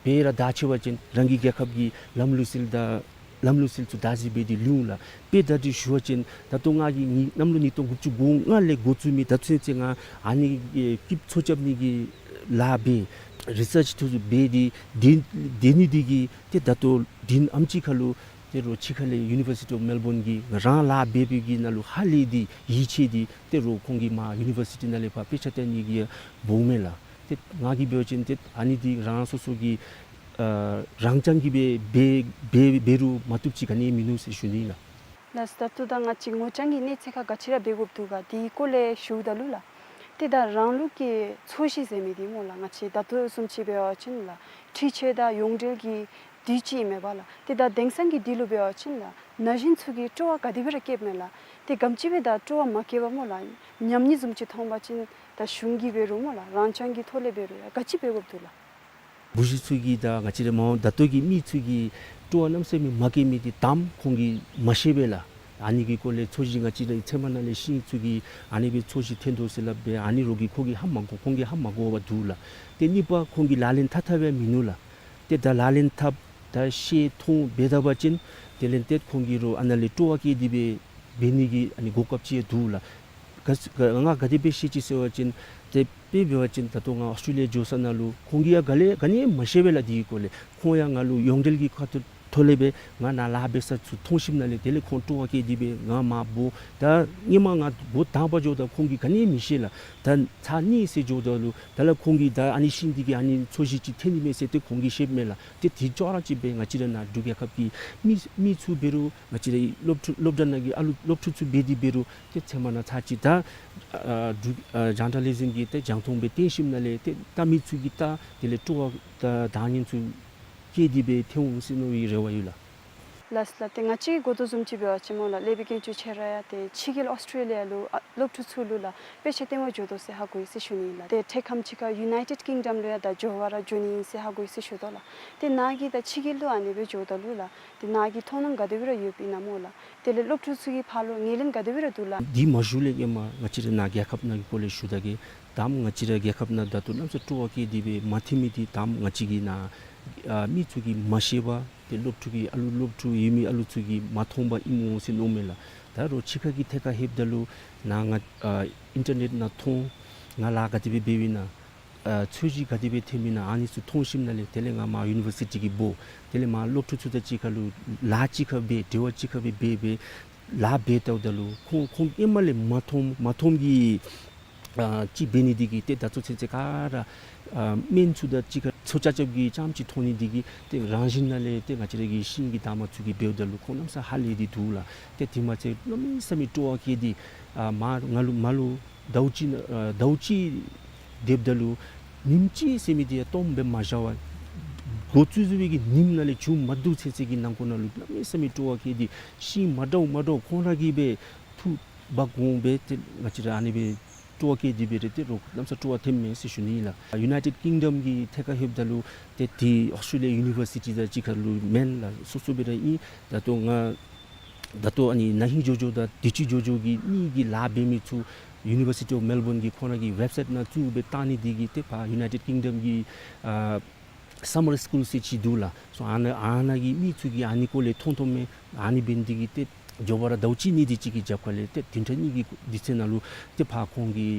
འབད་ར་བདའ་ཆི་བ་ཅིན་རང་གི་རྒྱལ་ཁབ་ཀྱི་ལམ་ལུགས་སྲོལ་དང་ལམ་ལུགས་སྲོལ་ཚུ་བདག་འཛིན་འབད་དེ་ལུས་འོང་ལགས། དཔེ་ད་རིས་ཞུ་བ་ཅིན་ད་ལྟོ་ང་གིས་ནི་གནམ་ལོ་ཉིས་སྟོང་དགུ་བཅུ་གོ་ལྔ་ལས་འགོ་བཙུགས་མི་ད་ཚུན་ཚོད་ང་ཨ་ནི་ཨེ་སྐྱིདཔ་འཚོ་རྐྱབ་ནི་གི་ལཱ་འབད་རི་སརཆ་ཚུ་འབད་དེ་དེ་དེ་ནི་འདི་གིས་ཏེ་ད་ལྟོ་དེ་ནི་ཨེམ་ཅིག་ཁར་ལུ་ཏེ་རོགས་ཕྱི་ཁ་ལས་University of Melbourne གི་རང་ལཱ་འབད་བའི་གི་ནང་ལུ་ཧ་ལས་ཏེ་ཡིད་ཆེས་ཏེ་ཏེ་རོགས་ཁོང་གིས་མར་ཡུ་ནི་ཝར་སི་ཊི་ནང་ལས་ཕར་དཔེ་ཆ་སྟོན་ནི་གི་འབོཝ་མས་ལགས། ཏེ་ང་གིས་འབད་བ་ཅིན་ཏེ་ཨ་ནི་འདི་རང་སོ་སོ་གི་ཨ་རང་རྐྱང་གིས་འབད་འབད་འབད་འབད་རུང་མ་བཏུབ་ཅིག་ག་ནི་མིན་ནུག་ཟེར་ཞུ་ནི་ཨིན་ལགས། ལགས་སོ། ད་ལྟོ་ད་ང་བཅས་ངོ་རྐྱང་གི་གནས་ཚད་ཁར་ག་ཅི་ར་འབད་དགོཔ་འདུག་ག་དེའི་སྐོར་ལས་ཞུཝ་ད་ལུ་ལགས། ཏེ་ད་རང་ལུགས་ཀྱི་ཚོས་གཞི་ཟེར་མི་འདི་སྨོ་ལགས། ང་བཅས་ད་ལྟོ་བཟུམ་ཅིག་འབད་བ་ཅིན་ལགས་འཕྲུལ་ཆས་དང་ཡོངས་འབྲེལ་གྱི་དུས་ཅིག་ཨིན་མས་པ་ལགས། ཏེ་ད་དེང་སང་གི་དུས་ལུ་འབད་བ་ཅིན་ལགས་ན་གཞོན་ཚུ་གིས་སྤྲོ་བ་ག་དེ་སྦེ་ར་བསྐྱེདཔ་མས་ལགས། ཏེ་ག་དེམ་ཅིག་སྦེ་ད་སྤྲོ་བ་མ་བསྐྱེད་པར་སྨོ་ལགས་ཉམས་ཉེས་བཟུམ་ཅིག་མཐོང་པ་ཅིན་ད་གཞུང་གིས་འབད་རུང་སྨོ་ལགས་རང་རྐྱང་གི་ཐོག་ལས་འབད་རུང་ཡང་ག་ཅི་འབད་དགོཔ་འདུག་ལགས། བུ་གཞི་ཚུ་གིས་ད་ང་བཅས་ར་མ་འོངས་ད་ལྟོ་གི་མི་ཚུ་གིས་སྤྲོ་བ་གནམ་མེད་ས་མེད་མ་བསྐྱེད་མི་འདི་གཏམ་ཁོང་གིས་མ་ཤེས་པས་ལགས། ཨ་ནི་གི་སྐོར་ལས་ཚོས་གཞི་ང་བཅས་ར་ཚལ་མ་ནང་ལས་ཤིང་ཚུ་གིས་ཨ་ནི་སྦེ་ཚོས་གཞི་འཐོན་དོ་ཟེར་སླབ་སྦེ་ཨ་ནི་རོགས་ཀྱིས་ཁོང་གིས་ཧ་མ་གོ་ཁོང་གིས་ཧ་མ་གོ་བར་འདུག་ལགས། ཏེ་གཉིས་པ་ཁོང་གིས་ལག་ལེན་འཐབ་འཐབ་ཡང་མིན་ནུག་ལགས། ཏེ་ད་ལག་ལེན་འཐབ་ད་ཤེས་མཐོང་འབད་ད་པ་ཅིན་དེ་ལས་ཏེ་ཁོང་གིས་རོགས་ཨ་ནཱ་ལས་སྤྲོ་བ་བསྐྱེད་དེ་སྦེ་འབད་ནི་གི་ཨ་ནི་གོ་སྐབས་ཅིག་ཡང་འདུག་ལགས། ག་ག་ང་ག་དེ་སྦེ་ཤེས་ཅི་ཟེར་བ་ཅིན་ཏེ་དཔེ་འབད་བ་ཅིན་ད་ལྟོ་ང་ཨོསི་ཊྲེ་ལི་ཡ་འགྱོ་ས་ནང་ལུ་ཁོང་གིས་ཡང་ག་ལས་ག་ནི་མ་ཤེས་པས་ལགས། དེའི་སྐོར་ལས་ཁོང་ཡང་ང་ལུ་ཡོངས་འབྲེལ་གྱི་ཁ་ཐུག་ཐོག་ལས་སྦེ་ང་ནཱ་ལཱ་འབད་ས་ཚུ་མཐོང་ཞིནམ་ལས་དེ་ལས་ཁོང་སྤྲོ་བ་བསྐྱེད་དེ་སྦེ་ང་མར་འབོ། ད་སྔོན་མ་ང་འབོ་དང་པ་འགྱོཝ་ད་ཁོང་གིས་ག་ནི་མི་ཤེས་ལགས། ད་ཚར་གཉིས་ཤིག་འགྱོཝ་ད་ལུ་ད་ལགས་ཁོང་གིས་ད་ཨ་ནི་ཤིང་འདི་གི་ཨ་ནི་ཚོས་གཞི་ཅིག་འཐོན་ནི་མས་ཟེར་ཏེ་ཁོང་གིས་བཤདཔ་མས་ལགས། ཏེ་དེ་ཅོག་ར་གཅིག་སྦེ་ང་བཅས་ར་ནཱ་འབྲུག་རྒྱལ་ཁབ་ཀྱི་མི་མི་ཚུ་འབད་རུང་ང་བཅས་ར་སློབ་ཕྲུག་སློབ་གྲྭ་ནང་གི་ཨ་ལུ་སློབ་ཕྲུག་ཚུ་འབད་དེ་འབད་རུང་ཏེ་ཚལ་མ་ནང་ཚར་གཅིག་ད་ཨ་འབྲུག་ཨ་རྒྱང་བསྒྲགས་ལས་འཛིན་གྱི་ཏེ་རྒྱང་མཐོང་སྦེ་སྟོན་ཞིནམ་ལས་ཏེ་ད་མི་ཚུ་གིས་ད་དེ་ལས་སྤྲོ་བ་ད་དང་ཉན་ཚུ་བསྐྱེད་དེ་སྦེ་འཐོན་འོང་ཟེར་མནོ་བའི་རེ་བ་ཡོད་ལགས། ལགས་ལགས། ཏེ་ང་བཅས་གོ་དོ་བཟུམ་ཅིག་འབད་བ་ཅིན་སྨོ་ལགས་ཀླད་པའི་དཀོན་མཆོག་ཁྱེད་ར་ཡང་ཏེ་ཕྱི་རྒྱལ་ཨོསི་ཊྲེ་ལི་ཡ་ལུ་ཨ་སློབ་ཕྲུག་ཚུ་ལུ་ལགས་དཔེ་ཆ་སྟོན་པར་འགྱོ་དོ་ཟེར་ཧ་གོ་ཡི་ཟེར་ཞུ་ནི་ཨིན་ལགས། ཏེ་འཕྲལ་ཁམས་ཅིག་ཁར་ཡུ་ནའི་ཊེཌ་ཀིང་ཌམ་ལུ་ཡང་ད་འགྱོ་བར་འགྱོ་ནི་ཨིན་ཟེར་ཧ་གོ་ཡི་ཟེར་ཞུ་དོ་ལགས། ཏེ་ནཱ་གིས་ད་ཕྱི་རྒྱལ་ལུ་ཨ་ནི་སྦེ་འགྱོཝ་ད་ལུ་ལགས་ཏེ་ནཱ་གི་མཐོང་སྣང་ག་དེ་སྦེ་ར་ཡོདཔ་ཨིན་ན་སྨོ་ལགས། དེ་ལས་སློབ་ཕྲུག་ཚུ་གི་ཕར་ལུ་ངོས་ལེན་ག་དེ་སྦེ་ར་འདུག་ལགས། འདི་མ་ཞུ་ལས་སྔོན་མ་ང་བཅས་ར་ནཱ་རྒྱལ་ཁབ་ནང་གི་སྐོར་ལས་ཞུ་ད་གེ། ད་ང་བཅས་ར་རྒྱལ་ཁབ་ནང་ད་ལྟོ་གནམ་ས་སྤྲོ་བ་བསྐྱེད་དེ་སྦེ་མ་འཐོན་མི་འདི་ད་ང་བཅས་ཀྱི་ནཱ་ཨ་མི་ཚུ་གིས་མ་ཤེས་པར་ཏེ་སློབ་ཕྲུག་གི་ཨ་ལུ་སློབ་ཕྲུག་ཡོད་མི་ཨ་ལུ་ཚུ་གིས་མ་མཐོང་པར་ཨིནམ་འོང་ཟེར་མནོཝ་མས་ལགས། ད་རོགས་ཕྱི་ཁ་གི་ཐད་ཁར་ལྷོདཔ་ད་ལུ་ནཱ་ང་ཨ་ཨིན་ཊར་ནེཊ་ནང་མཐོང་ང་ལཱ་ག་དེ་སྦེ་འབདཝ་ཨིན་ན་ཨ་ཚོས་གཞི་ག་དེ་སྦེ་འཐོནམ་ཨིན་ན་ཨ་ནི་ཚུ་མཐོང་ཞིནམ་ལས་དེ་ལས་ང་མར་ཡུ་ནི་ཝར་སི་ཊི་གི་འབོ། དེ་ལས་མར་སློབ་ཕྲུག་ཚུ་དང་གཅིག་ཁར་ལུ་ལཱ་གཅིག་ཁར་སྦེ་འབྲེལ་བ་གཅིག་ཁར་སྦེ་འབད་སྦེ་ལཱ་འབད་བལྟཝ་ད་ལུ་ཁོང་ཁོང་ཧེ་མ་ལས་མ་མཐོང་མ་མཐོངམ་གི་ཨ་ཅིག་འབད་ནི་འདི་གིས་ཏེ་ད་ཚུན་ཚོད་ཚེ་ག་ར་ཨ་སྨན་ཚུ་དང་གཅིག་ཁར་ཚོས་རྐྱབ་རྐྱབ་ཀྱི་ཙམ་ཅིག་མཐོང་ནི་འདི་གིས་ཏེ་རང་བཞིན་ནང་ལས་ཏེ་ང་བཅས་ར་གི་ཤིང་གི་འདབ་མ་ཚུ་གིས་འབདཝ་ད་ལུ་ཁོང་གནམ་ས་ཧ་ལས་ཏེ་འདུག་ལགས། ཏེ་དེ་མ་ཚད་གནམ་མེད་ས་མེད་སྤྲོ་བ་བསྐྱེད་དེ་ཨ་མར་ང་ལུ་མར་ལུ་ཟླཝ་གཅིག་ཨ་ཟླཝ་གཅིག་སྡོདཔ་ད་ལུ་ཉིནམ་གཅིག་ཟེར་མི་འདི་ཡང་སྟོངམ་སྦེ་མ་བཞག་པར་ འགོ་བཙུགས་བཙུགས་པའི་གི་ཉིནམ་ནང་ལས་མཇུག་མ་བསྡུ་ཚུན་ཚོད་ཀྱི་ནང་འཁོད་ནང་ལུ་གནམ་མེད་ས་མེད་སྤྲོ་བ་སྐྱེས་ཏེ་ཤིང་མ་འདྲཝ་མ་འདྲཝ་ཁོང་ར་གིས་སྦེ་འཐུ་འབག་འོང་སྦེ་ཏེ་ང་བཅས་ར་ཨ་ནི་སྦེ་སྤྲོ་བ་སྐྱེས་ཏེ་སྦེ་ར་ཏེ་རོགས་གནམ་ས་སྤྲོ་བ་ཐོནམ་མས་ཟེར་ཞུ་ནི་ལགས། ཡུ་ནའི་ཊེཌ་ཀིང་ཌམ་གྱི་ཐད་ཁར་ལྷོདཔ་ད་ལུ་ཏེ་འདི་ཨོསི་ཊྲེ་ལི་ཡ་ཡུ་ནི་བར་སི་ཊི་དང་གཅིག་ཁར་ལུ་མེན་ལགས། སོ་སོ་སྦེ་ར་ཨིན། ད་ལྟོ་ང་ད་ལྟོ་ཨ་ནི་ན་ཧིང་ཇོ་ཇོ་དང་དུས་ཅི་ཇོ་ཇོ་གི་གཉིས་ཀྱི་ལཱ་འབད་མི་ཚུ་ཡུ་ནི་བར་སི་ཊི་ཨོཕ་མེལ་བོརན་གྱི་ཁོང་ར་གི་ཝེབ་སའིཊ་ནང་བཙུགས་སྦེ་བཏང་ནི་འདི་གིས་ཏེ་ཕར་ཡུ་ནའི་ཊེཌ་ཀིང་ཌམ་གྱི་ཨ་སམ་མར་སི་ཀུལ་ཟེར་ཅིག་འདུག་ལགས། སོ་ཨ་ནཱ་ཨ་ནཱ་གི་མི་ཚུ་གིས་ཨ་ནི་སྐོར་ལས་མཐོང་མཐོངམ་མས། ཨ་ནི་འབད་ནི་འདི་གིས་ཏེ་མགྱོགས་པ་ར་ཟླཝ་གཅིག་གཉིས་དེ་ཅིག་གི་རྒྱབ་ཁ་ལས་ཏེ་བདུན་ཕྲག་གཉིས་ཀྱི་དུས་ཚོད་ནང་ལུ་ཏེ་ཕར་ཁོང་གི་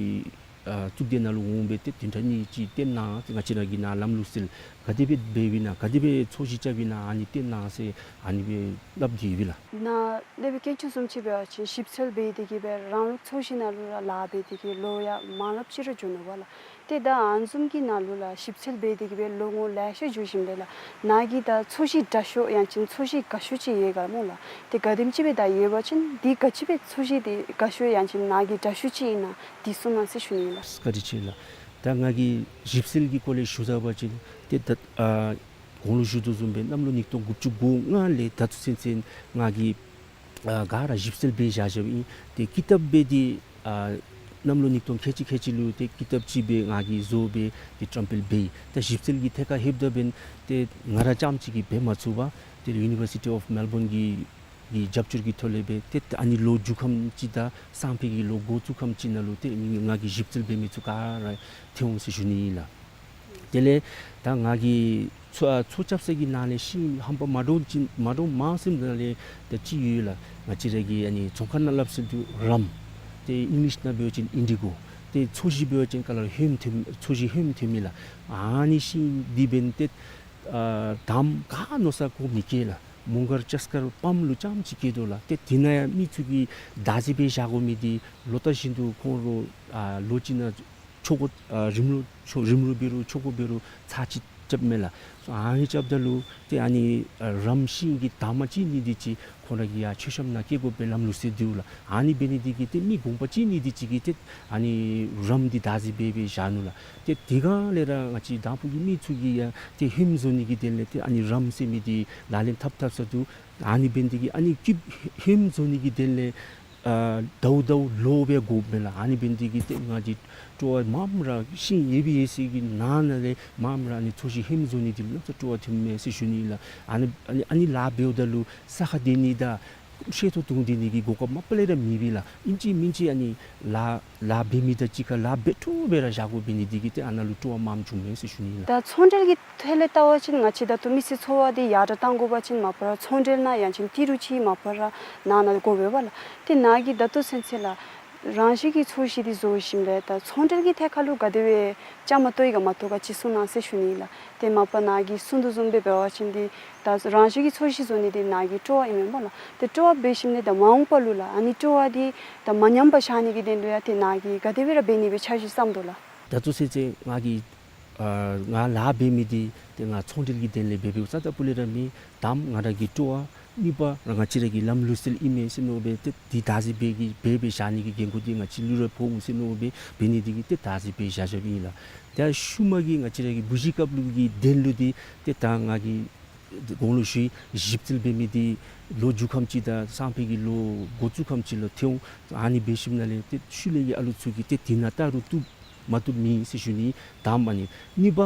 ཨ་གཙུག་སྡེ་ནང་ལུ་འོང་སྦེ་ཏེ་བདུན་ཕྲག་གཉིས་ཅིག་བལྟ་གནང་ཟེར། ང་བཅས་ར་གིས་ནཱ་ལམ་ལུགས་སྲོལ་ག་དེ་སྦེ་འབདཝ་ཨིན་ན་ག་དེ་སྦེ་ཚོས་གཞི་རྐྱབ་ཨིན་ན་ཨ་ནི་བལྟ་གནང་ཟེར་ཨ་ནི་སྦེ་སླབ་སྟེ་ཡོད་པས་ལགས། ནཱ་ལས་སྦེ་དཀོན་མཆོག་བཟུམ་ཅིག་འབད་བ་ཅིན་ཞིབ་འཚོལ་འབད་དེ་གིས་སྦེ་རང་ལུགས་ཚོས་གཞི་ནང་ལུ་ར་ལཱ་འབད་དེ་གིས་ལོ་ཡང་མང་རབས་ཅིག་ར་འགྱོ་ནུག་པ་ལགས། ཏེ་ད་ཨ་ནི་བཟུམ་གྱི་ནང་ལུ་ལགས་ཞིབ་འཚོལ་འབད་དེ་གིས་སྦེ་ལོ་ངོ་ལེ་ཤ་འགྱོ་ཞིནམ་ལས་ལགས་ནཱ་གི་ད་ཚོས་གཞི་དྲག་ཤོས་ཡང་ཅིན་ཚོས་གཞི་དགའ་ཤོས་ཅིག་ཡོད་ག་སྨོ་ལགས། ཏེ་ག་དེམ་ཅིག་སྦེ་ད་ཡོད་པ་ཅིན་འདི་ག་ཅི་སྦེ་ཚོས་གཞི་འདི་དགའ་ཤོས་ཡང་ཅིན་ནཱ་གི་དྲག་ཤོས་ཅིག་ཨིན་ན་འདི་གསུང་གནང་ཟེར་ཞུ་ནི་ལགས། བཀའ་དྲིན་ཆེ་ལགས། ད་ང་གིས་ཞིབ་འཚོལ་གྱི་སྐོར་ལས་ཞུ་ད་པ་ཅིན་ཏེ་ད་ཨ་གོང་ལུ་ཞུ་དོ་བཟུམ་སྦེ་གནམ་ལོ་ཉིས་སྟོང་དགུ་བཅུ་གོ་ལྔ་ལས་ད་ལྟོ་ཚུན་ཚོད་ང་གིས་ཨ་ག་ར་ཞིབ་འཚོལ་འབད་བཞག་བཞགཔ་ཨིན། ཏེ་ཀི་ཏབ་སྦེ་འདི་ཨ་གནམ་ལོ་ཉིས་སྟོང་ཁལ་གཅིག་ཁལ་གཅིག་ལུ་ཏེ་ཀི་ཏབ་ཅིག་སྦེ་ང་གིས་བཟོ་སྦེ་ཏེ་བཀྲམ་སྤེལ་འབད་ཡི། ད་ཞིབ་འཚོལ་གྱི་ཐད་ཁར་ལྷོདཔ་ད་འབདན་ཏེ་ང་ར་རྐྱངམ་གཅིག་གིས་འབད་མ་ཚུགས་པར་ཏེ་ཡུ་ནི་བར་སི་ཊི་ཨོཕ་མེལ་བོརན་གྱི་གི་རྒྱབ་སྐྱོར་གྱི་ཐོག་ལས་སྦེ་ཏེ་ཨ་ནི་ལོ་མཇུག་ཁམས་ཅིག་དང་སང་ཕོད་ཀྱི་ལོ་འགོ་བཙུགས་ཁམས་ཅིག་ནང་ལུ་ཏེ་ང་གིས་ཞིབ་འཚོལ་འབད་མི་ཚུ་ག་ར་ཐོན་འོང་ཟེར་ཞུ་ནི་ཨིན་ལགས། དེ་ལས་ད་ང་གིས་ཚོས་ཨ་ཚོས་རྐྱབ་ས་གི་ནང་ལས་ཤིང་ཧམ་པ་མ་འདྲཝ་ཅིག་མ་འདྲཝ་མང་སུ་ནང་ལས་ད་ཅིག་ཡོད་ལགས། ང་བཅས་ར་གི་ཨ་ནི་ཚོང་ཁང་ནང་སླབ་སྲོལ་འདུག་རམ། ཏེ་ཨིང་ལིཤ་ནང་འབད་བ་ཅིན་ཨིན་ཌི་གོ། ཏེ་ཚོས་གཞི་འབད་བ་ཅིན་ཀ་ལར་ཧོནམ་ཐོནམ་ཚོས་གཞི་ཧོནམ་ཐོན་མི་ལགས། ཨ་ནི་ཤིང་འདི་འབདན་ཏེ་ཨ་དངམ་ག་མནོ་ས་གོ་མི་སྐྱེ་ལགས། མོང་སྒར་ལྕགས་མཁར་པམ་ལུ་རྐྱངམ་ཅིག་སྐྱེ་དོ་ལགས། ཏེ་དེ་ནང་ཡང་མི་ཚུ་གིས་བདག་འཛིན་འབད་བཞག་དགོ་མི་འདི་ལོ་ལྟར་བཞིན་དུ་ཁོང་ར་ཨ་ལོ་གཅིག་ནང་ཆོ་ག་ཨ་རིམ་གྲོ་ཆོ་རིམ་གྲོ་འབད་རུང་ཆོ་ག་འབད་རུང་ཚར་གཅིག་རྐྱབ་མས་ལགས། སོ་ཨ་ནི་རྐྱབ་ད་ལུ་ཏེ་ཨ་ནི་ཨ་རམ་ཤིང་གི་དངམ་ཅིག་ཨིན་ནི་འདི་ཅིག་ཁོང་ར་གི་ཡང་མཆོད་བཤམ་ནང་བཀལ་དགོ་པའི་ལམ་ལུགས་སྲོལ་འདུག་ལགས། ཨ་ནི་འབད་ནི་འདི་གིས་ཏེ་མི་གོང་པ་ཅིག་ཨིན་ནི་འདི་ཅིག་གིས་ཏེ་ཨ་ནི་རམ་འདི་བདག་འཛིན་འབད་འབད་བཞག་ནུག་ལགས། ཏེ་དེ་སྒང་ལས་ར་ང་བཅས་དང་ཕུ་གི་མི་ཚུ་གིས་ཡང་ཏེ་ཧོནམ་བཟོ་ནི་གི་དོན་ལས་ཏེ་ཨ་ནི་རམ་ཟེར་མི་འདི་ལག་ལེན་འཐབ་འཐབ་ས་འདུག། ཨ་ནི་འབད་ནི་འདི་གིས་ཨ་ནི་སྐྱིབ་ཧོནམ་བཟོ་ནི་གི་དོན་ལས་ཨ་ཟླཝ་ཟླཝ་ལོ་སྦེ་དགོཔ་མས་ལགས། ཨ་ནི་འབད་ནི་འདི་གིས་ཏེ་ང་གི་སྤྲོ་བ་མངམ་ར་ཤིང་ཡོད་པའི་ཡོད་ཟེར་གྱི་ནང་ན་ལས་མངམ་ར་ཨ་ནི་ཚོས་གཞི་ཧོནམ་བཟོ་ནི་འདི་ལུ་གནམ་ས་སྤྲོ་བ་ཐོནམ་མས་ཟེར་ཞུ་ནི་ལགས། ཨ་ནི་ཨ་ནི་ཨ་ནི་ལཱ་འབདཝ་ད་ལུ་ས་ཁར་སྡོད་ནི་དང་ཤེལ་ཏོག་བརྡུང་སྡོད་ནི་གི་གོ་སྐབས་མ་པ་ལས་ར་མེད་པས་ལགས། ཨིན་ཅི་མིན་ཅི་ཨ་ནི་ལཱ་ལཱ་འབད་མི་དང་གཅིག་ཁར་ལཱ་འབད་འཕྲོ་སྦེ་ར་བཞག་དགོ་འབད་ནི་འདི་གིས་ཏེ་ཨ་ནཱ་ལུ་སྤྲོ་བ་མངམ་བྱུངམ་མས་ཟེར་ཞུ་ནི་ལགས། ད་ཚོང་འབྲེལ་གྱི་ཐད་ལས་བལྟ་བ་ཅིན་ང་བཅས་ད་ལྟོ་མི་སེར་འཚོ་བ་འདི་ཡར་དྲག་གཏང་དགོ་པ་ཅིན་མ་པ་ར་ཚོང་འབྲེལ་ནང་ཡང་ཅིན་ཏི་རུ་ཅིག་མ་པ་ར་ནང་ན་དགོ་པས་པ་ལགས། ཏེ་ནཱ་གིས་ད་ལྟོ་ཚུན་ཚོད་ལགས་རང་བཞིན་གྱི་ཚོས་གཞི་འདི་བཟོ་ཞིནམ་ལས་ད་ཚོང་འབྲེལ་གྱི་ཐད་ཁར་ལུ་ག་དེ་སྦེ་བཅའ་མར་གཏོགས་ཡི་ག་མ་གཏོགས་ག་ཅིག་གསུང་གནང་ཟེར་ཞུ་ནི་ལགས། ཏེ་མ་པ་ནཱ་གིས་གསུང་དོ་བཟུམ་སྦེ་འབད་བ་ཅིན་འདི་ད་རང་བཞིན་གྱི་ཚོས་གཞི་བཟོ་ནི་འདི་ནཱ་གི་སྤྲོ་བ་ཨིན་མས་པ་ལགས། ཏེ་སྤྲོ་བ་འབད་ཞིནམ་ལས་ད་མ་འོངས་པ་ལུ་ལགས་ཨ་ནི་སྤྲོ་བ་འདི་ད་མ་ཉམས་པར་བཞག་ནི་གི་དོན་ལུ་ཡང་ཏེ་ནཱ་གིས་ག་དེ་སྦེ་ར་འབད་ནི་སྦེ་འཆར་གཞི་བརྩམ་དོ་ལགས། ད་ལྟོ་ཚུན་ཚོད་ང་གིས་ཨ་ང་ལཱ་འབད་མི་འདི་ཏེ་ང་ཚོང་འབྲེལ་གྱི་དོན་ལས་འབད་འབདཝ་རྩ་དང་ཕུ་ལས་ར་མེན། དངམ་ང་ར་གི་སྤྲོ་བ། གཉིས་པ་ར་ང་བཅས་ར་གི་ལམ་ལུགས་སྲོལ་ཨིན་མས་ཟེར་མནོ་སྦེ་ཏེ་འདི་བདག་འཛིན་འབད་གི་འབད་འབད་བཞག་ནི་གི་འགན་ཁུར་འདི་ང་བཅས་ལུ་ར་ཕོག་འོང་ཟེར་མནོ་སྦེ་འབད་ནི་འདི་གིས་ཏེ་བདག་འཛིན་འབད་བཞག་བཞགཔ་ཨིན་ལགས། ཏེ་ཤུལ་མ་གི་ང་བཅས་ར་གི་བུ་གཞི་སྐབས་ལུ་གི་དོན་ལུ་འདི་ཏེ་ད་ང་གིས་གོང་ལུ་ཞུ་ཡི་ཞིབ་འཚོལ་འབད་མི་འདི་ལོ་མཇུག་ཁམས་ཅིག་དང་སང་ཕོད་ཀྱི་ལོ་འགོ་བཙུགས་ཁམས་ཅིག་ལུ་ཐོན་འོང་། ཨ་ནི་འབད་ཞིནམ་ལས་ཏེ་ཤུལ་ལས་ཀྱི་ཨ་ལུ་ཚུ་གིས་ཏེ་འདི་ནང་བལྟ་རུང་བཏུབ་མ་བཏུབ་མེད་ཟེར་ཞུ་ནི་དངམ་ཨ་ནི། གཉིས་པ་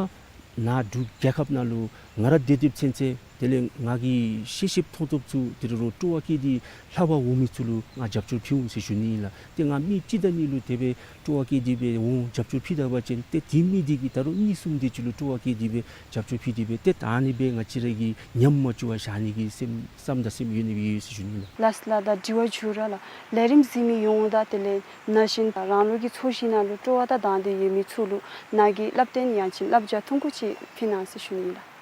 ནཱ་འབྲུག་རྒྱལ་ཁབ་ནང་ལུ་ང་ར་སྡོད་སྡོདཔ་ཚུན་ཚོད་དེ་ལས་ང་གིས་ཤེས་ཤེསཔ་མཐོང་ཐོབ་ཚུ་དེ་རུ་རོགས་སྤྲོ་བ་བསྐྱེད་དེ་ལྷབ་པར་འོང་མི་ཚུ་ལུ་ང་རྒྱབ་སྐྱོར་ཕུལ་འོང་ཟེར་ཞུ་ནི་ཨིན་ལགས། ཏེ་ང་མི་གཅིག་དང་གཉིས་ལུ་དེ་སྦེ་སྤྲོ་བ་བསྐྱེད་དེ་སྦེ་འོང་རྒྱབ་སྐྱོར་ཕུལ་ད་པ་ཅིན་ཏེ་དེ་མི་འདི་གིས་ད་རུང་གཉིས་གསུམ་དེ་ཅིག་ལུ་སྤྲོ་བ་བསྐྱེད་དེ་སྦེ་རྒྱབ་སྐྱོར་ཕུལ་ཏེ་སྦེ་ཏེ་ད་ཨ་ནི་སྦེ་ང་བཅས་ར་གི་ཉམས་མ་བཅུག་པར་བཞག་ནི་གི་སེམས་བསམ་དང་སེམས་ཡོད་ནི་སྦེ་ཡོད་ཟེར་ཞུ་ནི་ལགས། ལགས་སོ་ལགས། ད་དྲི་བ་མཇུག་ར་ལགས་ལས་རིམ་གཟིགས་མི་ཡོངས་དང་དེ་ལས་ན་གཞོན་རང་ལུགས་ཀྱི་ཚོས་གཞི་ནང་ལུ་སྤྲོ་བ་དང་དང་འདོད་ཡོད་མི་ཚུ་ལུ་ནཱ་གིས་སླབ་སྟོན་ཡང་ཅིན་བསླབ་བྱ་ཐུང་ཀུ་ཅིག་ཕུལ་གནང་ཟེར་ཞུ་ནི་ལགས།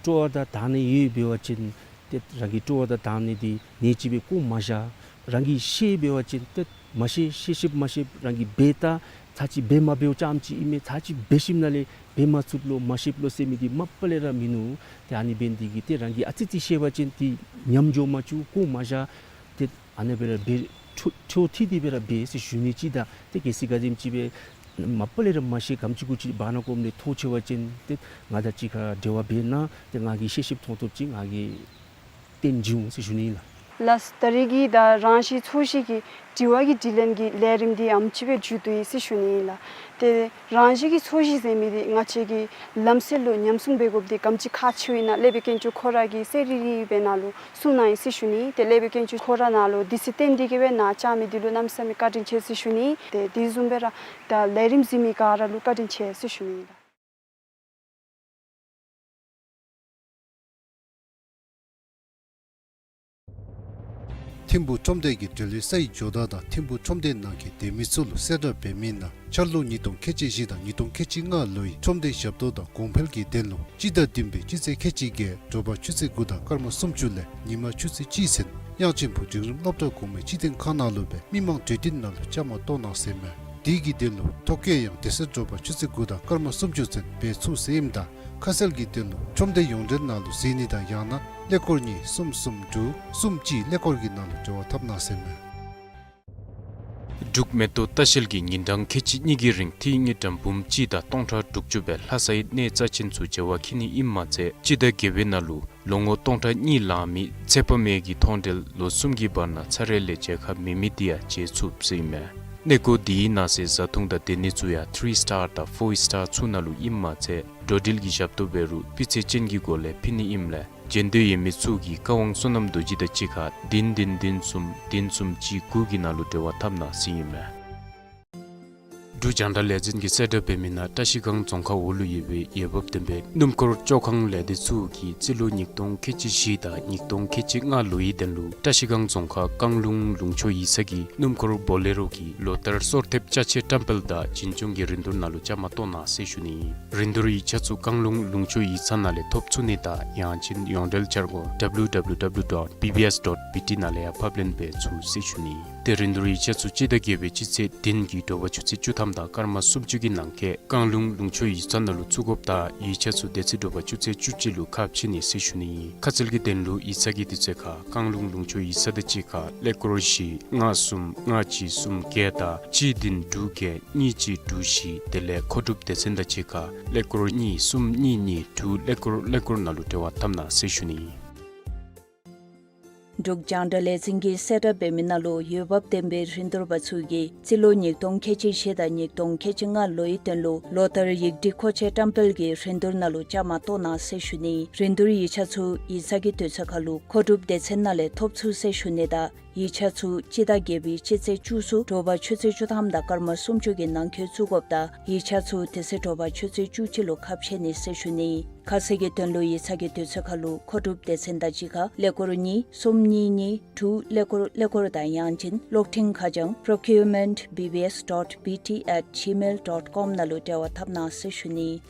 སྤྲོ་བ་དང་དང་འདོད་ཡོད་འབད་བ་ཅིན་ཏེ་རང་གི་སྤྲོ་བ་དང་དང་འདོད་འདི་ནེ་ཅིག་སྦེ་བཀོ་མ་བཞག། རང་གིས་ཤེས་འབད་བ་ཅིན་ཏེ་མ་ཤེས་ཤེས་ཤེསཔ་མ་ཤེསཔ་རང་གིས་འབད་ད་ཚར་གཅིག་འབད་མ་འབདཝ་རྐྱངམ་ཅིག་ཨིན་མས། ཚར་གཅིག་འབད་ཞིནམ་ལས་འབད་མ་ཚུགས་ལོ་མ་ཤེསཔ་ལོ་ཟེར་མི་འདི་མ་པ་ལས་ར་མིན་ནུག། ཏེ་ཨ་ནི་འབད་ནི་འདི་གིས་ཏེ་རང་གིས་ཨ་ཙི་ཅིག་ཤེས་པ་ཅིན་འདི་ཉམས་འགྱོ་མ་བཅུག་བཀོ་མ་བཞག། ཏེ་ཨ་ནི་སྦེ་ར་འབད་འཕྲོ་འཕྲོ་མཐུད་དེ་སྦེ་ར་འབད་ཟེར་ཞུ་ནི་ཅིག་དང་ཏེ་གལ་སྲིད་ག་དེམ་ཅིག་སྦེ་ མ་པ་ལས་ར་མ་ཤེས་གམ་ཅིག་གུ་ཅིག་བར་ན་གོམ་ལས་ཐོགས་ཆེ་བ་ཅིན་ཏེ་ང་དང་གཅིག་ཁར་འབྲེལ་བ་འབད་གནང་། ཏེ་ང་གིས་ཤེས་ཤེསཔ་མཐོང་ཐོབ་ཅིག་ང་གིས་སྟོན་བྱིན་འོང་ཟེར་ཞུ་ནི་ཨིན་ལགས། ལགས། ད་རེས་ཀྱི་ད་རང་བཞིན་ཚོས་གཞི་གི་དྲི་བ་གི་དྲིས་ལན་གྱི་ལས་རིམ་འདི་ཨམ་ཅིག་སྦེ་མཇུག་བསྡུ་ཡི་ཟེར་ཞུ་ནི་ཨིན་ལགས། ཏེ་རང་བཞིན་གྱི་ཚོས་གཞི་ཟེར་མི་འདི་ང་བཅས་ཀྱི་ལམ་སྲོལ་ལུ་ཉམས་སྲུང་འབད་དགོཔ་འདི་གམ་ཅིག་ཁག་ཆེཝ་ཨིན་ན་ལས་བྱེད་དཀོན་མཆོག་ཁོ་ར་གིས་གསལ་རི་རི་སྦེ་ནཱ་ལུ་གསུངས་གནང་ཡི་ཟེར་ཞུ་ནི། ཏེ་ལས་བྱེད་དཀོན་མཆོག་ཁོ་ར་ནཱ་ལུ་དུས་ཚོད་བཏོན་ཏེ་གིས་སྦེ་ནཱ་བཅར་མི་འདི་ལུ་གནམ་མེད་ས་མེད་བཀའ་དྲིན་ཆེ་ཟེར་ཞུ་ནི། ཏེ་དེ་བཟུམ་སྦེ་ར་ད་ལས་རིམ་གཟིགས་མི་ག་ར་ལུ་བཀའ་དྲིན་ཆེ་ཟེར་ཞུ་ནི་ཨིན་ལགས། ཐིམ་ཕུག་ཁྲོམ་སྡེ་གི་འབྲེལ་ཡོད་སའི་ཇོ་བདག་དང་ཐིམ་ཕུག་ཁྲོམ་སྡེ་ནང་གི་སྡོད་མི་ཚུ་ལུ་གསལ་བསྒྲགས་འབད་མི་ནང་འཆར་ལོ་ཉིས་སྟོང་ཁལ་གཅིག་བཞི་དང་ཉིས་སྟོང་ཁལ་གཅིག་ལྔ་ལོའི་ཁྲོམ་སྡེ་ཞབས་ཏོག་དང་གོང་འཕེལ་གྱི་དོན་ལུ་སྤྱི་ཟླ་བདུན་པའི་སྤྱི་ཚེས་ཁལ་གཅིག་བརྒྱད་དྲོ་པ་ཆུ་ཚོད་དགུ་དང་སྐར་མ་སུམ་ཅུ་ལས་ཉིན་མ་ཆུ་ཚོད་གཅིག་ཚུན་དབྱངས་ཅན་ཕུག་འབྲིང་རིམ་སློབ་གྲྭ་གོང་མའི་སྤྱི་དོན་ཁང་ནང་ལུ་སྦེ་མི་མང་གྲོས་བསྟུན་ནང་ལུ་བཅའ་མར་གཏོགས་གནང་ཟེར་མས། དེ་གི་དོན་ལུ་ཐོ་བཀོད་ཡང་དེ་ཚེ་དྲོ་པ་ཆུ་ཚོད་དགུ་དང་སྐར་མ་སུམ་ཅུ་ཚུན་འབད་ཚུགས་ཟེར་ཨིནམ་ད་ཁ་གསལ་གྱི་དོན་ལུ་ཁྲོམ་སྡེ་ཡོངས་འབྲེལ་ནང་ལུ་གཟིགས་ནི་དང་ཡང་ན་ཀླད་ཀོར་གཉིས་གསུམ་གསུམ་དྲུག་གསུམ་གཅིག་ཀླད་ཀོར་གྱི་ནང་ལུ་འབྲེལ་བ་འཐབ་གནང་ཟེར་མས། འབྲུག་མེ་ཏོག་ལྟ་བཤལ་གྱིས་ཉིན་གྲངས་ཁལ་གཅིག་གཉིས་ཀྱི་རིང་ཏིང་ངེ་དྲམ་འབུམ་གཅིག་དང་སྟོང་ཕྲག་དྲུག་ཅུ་སྦེ་ལྷ་སའི་གནས་རྩ་ཆེན་ཚུ་མཇལ་བར་འཁྱིད་ནི་ཨིནམ་མ་ཚད་སྤྱི་ཟླ་བརྒྱད་པའི་ནང་ལུ་ལོ་ངོ་སྟོང་ཕྲག་གཉིས་ལང་མི་ཚེ་དཔག་མེད་ཀྱི་མཐོང་གྲོལ་ལོ་གསུམ་གྱི་བར་ན་ཚར་རེ་ལས་མཇལ་ཁ་མེད་མི་འདི་ཡང་མཇལ་ཚུགས་ཟེར་ཨིན་མས། གནས་སྐོར་འདི་ནང་གསེས་བཟའ་འཐུང་དང་སྡོད་གནས་ཚུ་ཡང་ཐི་རི་སི་ཊར་དང་ཕོར་སི་ཊར་ཚུ་ནང་ལུ་ཨིནམ་མ་ཚད་འགྲོ་འགྲུལ་གྱི་ཞབས་ཏོག་འབད་རུང་སྤུས་ཚད་ཅན་གྱི་སྒོ་ལས་ཕུལ་ནི་ཨིནམ་ལས་མཇལ་འདོད་ཡོད་མི་ཚུ་གིས་བཀའ་དབང་བསོད་ནམས་རྡོ་རྗེ་དང་གཅིག་ཁར་བདུན་བདུན་བདུན་གསུམ་བདུན་གསུམ་གཅིག་དགུ་གི་ནང་ལུ་འབྲེལ་བ་འཐབ་གནང་ཟེར་ཨིན་མས། འབྲུག་རྒྱང་བསྒྲགས་ལས་འཛིན་གྱིས་གསལ་བསྒྲགས་འབད་མི་ནང་བཀྲ་ཤིས་སྒང་རྫོང་ཁག་འོག་ལུ་ཡོད་པའི་འོས་འབབ་ལྡན་པའི་སྣུམ་འཁོར་བཅོ་ཁང་ལས་སྡེ་ཚུ་གིས་རྩིས་ལོ་ཉིས་སྟོང་ཁལ་གཅིག་བཞི་དང་ཉིས་སྟོང་ཁལ་གཅིག་ལྔ་ལོའི་དོན་ལུ་བཀྲ་ཤིས་སྒང་རྫོང་ཁག་བཀང་ལུང་ལུང་ཕྱོགས་ཡིག་ཚང་གི་སྣུམ་འཁོར་བོ་ལེ་རོ་གི་ལོ་ལྟར་སོར་ཐེབས་ཅ་ཆས་བཀྲམ་སྤེལ་དང་བྱིན་སྐྱོང་གི་རིན་བསྡུར་ནང་ལུ་བཅའ་མར་གཏོགས་གནང་ཟེར་ཞུ་ནི། རིན་བསྡུར་ཡིག་ཆ་ཚུ་བཀང་ལུང་ལུང་ཕྱོགས་ཡིག་ཚང་ནང་ལས་ཐོབ་ཚུགས་ནི་དང་ཡང་ཅིན་ཡོངས་འབྲེལ་འཆར་སྒོ་W W W dot B B S dot B T ནང་ལས་ཡང་ཕབ་ལེན་འབད་ཚུགས་ཟེར་ཞུ་ནི། ཏེ་རིན་བསྡུར་ཡིག་ཆ་ཚུ་སྤྱི་ཟླ་བརྒྱད་པའི་སྤྱི་ཚེས་བདུན་གྱི་དྲོ་པ་ཆུ་ཚོད་བཅུ་ཐམ་དང་སྐར་མ་སུམ་ཅུ་གི་ནང་འཁོད་བཀང་ལུང་ལུང་ཕྱོགས་ཡིག་ཚང་ནང་ལུ་བཙུགས་དགོཔ་དང་ཡིག་ཆ་ཚུ་དེ་ཚེ་དྲོ་པ་ཆུ་ཚོད་བཅུ་གཅིག་ལུ་ཁ་ཕྱེ་ནི་ཟེར་ཞུ་ནི། ཁ་གསལ་གྱི་དོན་ལུ་ཡིག་ཚང་གི་དུས་ཚོད་ཁར་བཀང་ལུང་ལུང་ཕྱོགས་ཡིག་ཚང་དང་གཅིག་ཁར་ཀླད་ཀོར་བཞི་ལྔ་གསུམ་ལྔ་གཅིག་གསུམ་བརྒྱད་དང་གཅིག་བདུན་དྲུག་བརྒྱད་གཉིས་གཅིག་དྲུག་བཞི་དེ་ལས་མཁོ་སྒྲུབ་སྡེ་ཚན་དང་གཅིག་ཁར་ཀླད་ཀོར་གཉིས་གསུམ་གཉིས་གཉིས་དྲུག་ཀླད་ཀོར་ཀླད་ཀོར་ནང་ལུ་འབྲེལ་བ་འཐབ་གནང་ཟེར་ཞུ་ནི། འབྲུག་རྒྱང་བསྒྲགས་ལས་འཛིན་གྱིས་གསལ་བསྒྲགས་འབད་མི་ནང་ལུ་འོས་འབབ་ལྡན་པའི་རིན་བསྡུར་པ་ཚུ་གིས་རྩིས་ལོ་ཉིས་སྟོང་ཁལ་གཅིག་བཞི་དང་ཉིས་སྟོང་ཁལ་གཅིག་ལྔ་ལོའི་དོན་ལུ་ལོ་ལྟར་ཡིག་སྒྲིག་མཁོ་ཆས་བཀྲམ་སྤེལ་གྱི་རིན་བསྡུར་ནང་ལུ་བཅའ་མར་གཏོགས་གནང་ཟེར་ཞུ་ནི། རིན་བསྡུར་ཡིག་ཆ་ཚུ་ཡིག་ཚང་གི་དུས་ཚོད་ཁར་ལུ་མཁོ་སྒྲུབ་སྡེ་ཚན་ནང་ལས་ཐོབ་ཚུགས་ཟེར་ཞུ་ནི་དང་ཡིག་ཆ་ཚུ་སྤྱི་ཟླ་བརྒྱད་པའི་སྤྱི་ཚེས་བཅུ་གསུམ་དྲོ་པ་ཆུ་ཚོད་བཅུ་ཐམ་དང་སྐར་མ་སུམ་ཅུ་གི་ནང་འཁོད་བཙུགས་དགོཔ་དང་ཡིག་ཆ་ཚུ་དེ་ཚེ་དྲོ་པ་ཆུ་ཚོད་བཅུ་གཅིག་ལུ་ཁ་ཕྱེ་ནི་ཟེར་ཞུ་ནི། ཁ་གསལ་གྱི་དོན་ལུ་ཡིག་ཚང་གི་དུས་ཚོད་ཁར་ལུ་མཁོ་སྒྲུབ་སྡེ་ཚན་དང་གཅིག་ཁར་ཀླད་ཀོར་གཉིས་གསུམ་གཉིས་གཉིས་དྲུག་ཀླད་ཀོར་ཀླད་ཀོར་དང་ཡང་ཅིན་གློག་འཕྲིན་ཁ་བྱང་procurement B B S dot B T at gmail dot com ནང་ལུ་འབྲེལ་བ་འཐབ་གནང་ཟེར་ཞུ་ནི།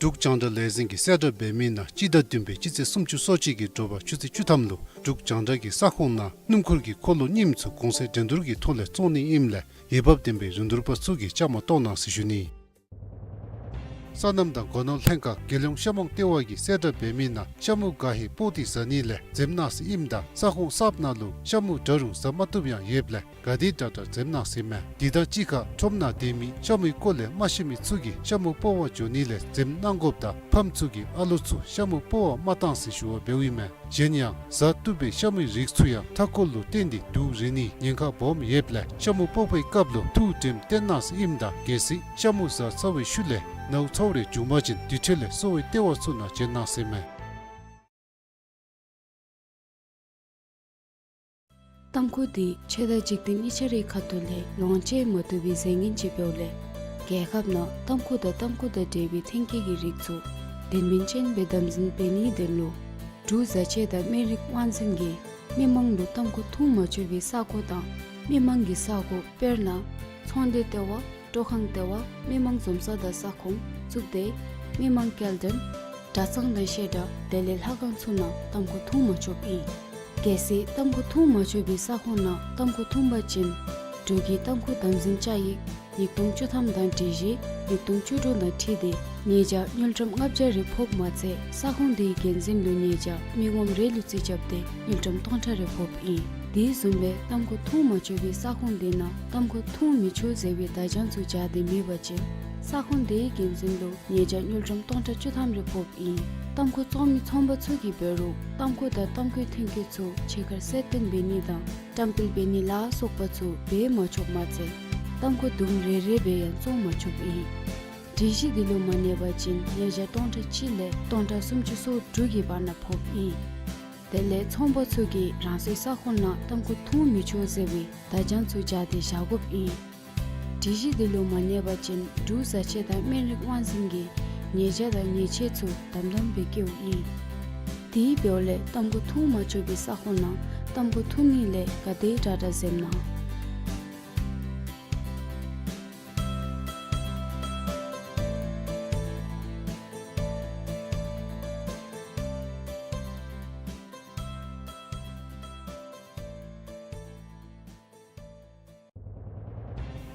འབྲུག་རྒྱང་བསྒྲགས་ལས་འཛིན་གྱིས་གསལ་བསྒྲགས་འབད་མི་ནང་སྤྱི་ཟླ་བདུན་པའི་སྤྱི་ཚེས་སུམ་ཅུ་སོ་གཅིག་གི་དྲོ་པ་ཆུ་ཚོད་བཅུ་ཐམ་ལུ་འབྲུག་རྒྱང་བསྒྲགས་ཀྱི་ས་ཁོངས་ནང་སྣུམ་འཁོར་གྱི་འཁོར་ལོ་རྙིངམ་ཚུ་གོང་ཚད་འགྲན་བསྡུར་གྱི་ཐོག་ལས་བཙོང་ནི་ཨིནམ་ལས་འོས་འབབ་ལྡན་པའི་རིན་བསྡུར་པ་ཚུ་གིས་བཅའ་མར་གཏོགས་གནང་ཟེར་ཞུ་ནི། སོ་ནམ་དང་སྒོ་ནོར་ལྷན་ཁག་རྒྱལ་ཡོངས་ཤ་མོང་ལྟེ་བ་གིས་གསལ་བསྒྲགས་འབད་མི་ནང་ཤ་མུ་ག་ཧེ་སྤོག་སྟེ་བཟའ་ནི་ལས་འཛེམ་གནང་ཟེར་ཨིནམ་ད་ས་ཁོངས་གསརཔ་ནང་ལུ་ཤ་མུ་འདྲ་རུང་བཟའ་མ་བཏུབ་ཡང་ཡོདཔ་ལས་ག་དེ་དྲག་དྲག་འཛེམ་གནང་ཟེར་མས། དེ་དང་གཅིག་ཁར་ཁྲོམ་ནང་སྡོད་མི་ཤ་མུའི་སྐོར་ལས་མ་ཤེས་མི་ཚུ་གིས་ཤ་མུ་སྤོག་པར་འགྱོ་ནི་ལས་འཛེམ་གནང་དགོཔ་དང་ཕམ་ཚུ་གིས་ཨ་ལོ་ཚུ་ཤ་མུ་སྤོག་པར་མ་གཏང་ཟེར་ཞུ་བ་འབདཝ་ཨིན་མས། གཞན་ཡང་བཟའ་བཏུབ་པའི་ཤ་མུའི་རིགས་ཚུ་ཡང་མཐའ་འཁོར་ལུ་བརྟེན་ཏེ་དུག་རེག་ནིའི་ཉེན་ཁ་སྦོམ་ཡོདཔ་ལས་ཤ་མུ་སྤོག་པའི་སྐབས་ལུ་ཐུགས་དྲནམ་བཏོན་གནང་ཟེར་ཨིནམ་ད་གལ་སྲིད་ཤ་མུ་བཟའ་ཚར་བའི་ཤུལ་ལས་ནཝ་ཚཝ་རེ་བྱུང་པ་ཅིན་དེ་འཕྲོ་ལས་གསོ་བའི་ལྟེ་བ་ཚུ་ནང་བྱོན་གནང་ཟེར་མས། ཏམ་ཁུ་འདི་ཆོས་དང་འཇིག་རྟེན་གཉིས་ཆ་རའི་ཁ་ཐུག་ལས་ལོངས་སྤྱོད་མ་བཏུབ་པའི་རྫས་ངན་ཅིག་འབདཝ་ལས་རྒྱལ་ཁབ་ནང་ཏམ་ཁུ་དང་ཏམ་ཁུ་དང་འབྲེལ་བའི་ཐོན་སྐྱེད་ཀྱི་རིགས་ཚུ་དོན་སྨིན་ཅན་སྦེ་དམ་འཛིན་འབད་ནིའི་དོན་ལུ་འབྲུག་བཟའ་ཆས་དང་སྨན་རིགས་དབང་འཛིན་གྱིས་མི་མང་ལུ་ཏམ་ཁུ་འཐུང་མ་ཆོག་པའི་ས་གོ་དང་མི་མང་གི་ས་གོ་དཔེར་ན་ཚོང་སྡེ་ལྟེ་བ། སྤྲོ་ཁང་ལྟེ་བ། མི་མང་འཛོམས་ས་དང་ས་ཁོངས་བཙུགས་ཏེ་མི་མང་སྐྱེལ་འདྲེན་གྲྭ་ཚང་དང་བཤད་གྲྭ་དེ་ལས་ལྷ་ཁང་ཚུ་ནང་ཏམ་ཁུ་འཐུང་མ་ཆོགཔ་ཨིན། གལ་སྲིད་ཏམ་ཁུ་འཐུང་མ་ཆོག་པའི་ས་ཁོངས་ནང་ཏམ་ཁུ་འཐུང་པ་ཅིན་འབྲུག་གི་ཏམ་ཁུ་དམ་འཛིན་བཅའ་ཡིག་ཉིས་སྟོང་བཅུ་ཐམ་དང་སྒྲིག་གཞི་ ཉིས་སྟོང་བཅུ་དྲུག་ནང་འཁྲིལ་ཏེ་ཉེས་བྱ་དངུལ་ཀྲམ་ལྔ་བརྒྱ་རེ་ཕོགཔ་མ་ཚད་ས་ཁོངས་དེའི་འགན་འཛིན་ལུ་ཉེས་བྱ་མི་ངོམ་རེ་ལུ་རྩིས་རྐྱབ་སྟེ་དངུལ་ཀྲམ་སྟོང་ཕྲག་རེ་ཕོགཔ་ཨིན། དེ་བཟུམ་སྦེ་ཏམ་ཁུ་འཐུང་མ་ཆོག་པའི་ས་ཁོངས་དེ་ནང་ཏམ་ཁུ་འཐུང་མི་ཆོག་ཟེར་བའི་བརྡ་བྱང་ཚུ་སྦྱར་ཏེ་མེད་པ་ཅིན་ས་ཁོངས་དེའི་འགན་འཛིན་ལུ་ཉེས་བྱ་དངུལ་ཀྲམ་སྟོང་ཕྲག་བཅུ་ཐམ་རེ་ཕོགཔ་ཨིན། ཏམ་ཁུ་བཙོང་མི་ཚོང་པ་ཚུ་གིས་འབད་རུང་ཏམ་ཁུ་དང་ཏམ་ཁུའི་ཐོན་སྐྱེད་ཚུ་ཕྱི་ཁར་གསལ་སྟོན་འབད་ནི་དང་བཀྲམ་སྤེལ་འབད་ནི་ལ་སོགས་པ་ཚུ་འབད་མ་ཆོགཔ་མ་ཚད་ཏམ་ཁུ་དུམ་རེ་རེ་སྦེ་ཡང་བཙོང་མ་ཆོགཔ་ཨིན། སྒྲིག་གཞི་འདི་ལུ་མ་གནས་པ་ཅིན་ཉེས་བྱ་སྟོང་ཕྲག་གཅིག་ལས་སྟོང་ཕྲག་སུམ་ཅུ་སོ་དྲུག་གི་བར་ན་ཕོགཔ་ཨིན། དེ་ལས་ཚོང་པ་ཚུ་གིས་རང་སོའི་ས་ཁོངས་ནང་ཏམ་ཁུ་འཐུང་མི་ཆོག་ཟེར་བའི་བརྡ་བྱང་ཚུ་སྦྱར་ཏེ་བཞག་དགོཔ་ཨིན། སྒྲིག་གཞི་འདི་ལུ་མ་གནས་པ་ཅིན་འབྲུག་བཟའ་ཆས་དང་སྨན་རིགས་དབང་འཛིན་གྱིས་ཉེས་བྱ་དང་ཉེས་ཆད་ཚུ་དམ་དམ་སྦེ་བཀལཝ་ཨིན། དེ་འབདཝ་ལས་ཏམ་ཁུ་འཐུང་མ་ཆོག་པའི་ས་ཁོངས་ནང་ཏམ་ཁུ་འཐུང་ནི་ལས་ག་དེ་དྲག་དྲག་འཛེམ་གནང་།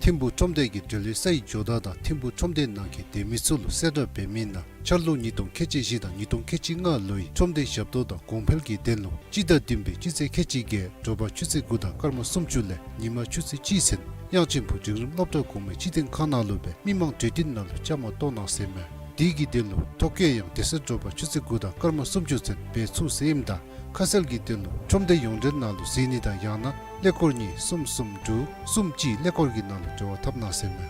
ཐིམ་ཕུག་ཁྲོམ་སྡེ་གི་འབྲེལ་ཡོད་སའི་ཇོ་བདག་དང་ཐིམ་ཕུག་ཁྲོམ་སྡེ་ནང་གི་སྡོད་མི་ཚུ་ལུ་གསལ་བསྒྲགས་འབད་མི་ནང་འཆར་ལོ་ཉིས་སྟོང་ཁལ་གཅིག་བཞི་དང་ཉིས་སྟོང་ཁལ་གཅིག་ལྔ་ལོའི་ཁྲོམ་སྡེ་ཞབས་ཏོག་དང་གོང་འཕེལ་གྱི་དོན་ལུ་སྤྱི་ཟླ་བདུན་པའི་སྤྱི་ཚེས་ཁལ་གཅིག་བརྒྱད་དྲོ་པ་ཆུ་ཚོད་དགུ་དང་སྐར་མ་སུམ་ཅུ་ལས་ཉིན་མ་ཆུ་ཚོད་གཅིག་ཚུན་དབྱངས་ཅན་ཕུག་འབྲིང་རིམ་སློབ་གྲྭ་གོང་མའི་སྤྱི་སྡིངས་ཁང་ནང་ལུ་སྦེ་མི་མང་གྲོས་བསྟུན་ནང་ལུ་བཅའ་མར་གཏོགས་གནང་ཟེར་མས། དེ་གི་དོན་ལུ་ཐོ་བཀོད་ཡང་དེ་ཚེ་དྲོ་པ་ཆུ་ཚོད་དགུ་དང་སྐར་མ་སུམ་ཅུ་ཚུན་འབད་ཚུགས་ཟེར་ཨིནམ་ད་ཁ་གསལ་གྱི་དོན་ལུ་ཁྲོམ་སྡེ་ཡོངས་འབྲེལ་ནང་ལུ་གཟིགས་ནི་དང་ཡང་ན་ཀླད་ཀོར་གཉིས་གསུམ་གསུམ་དྲུག་གསུམ་གཅིག་ཀླད་ཀོར་གྱི་ནང་ལུ་འབྲེལ་བ་འཐབ་གནང་ཟེར་མས།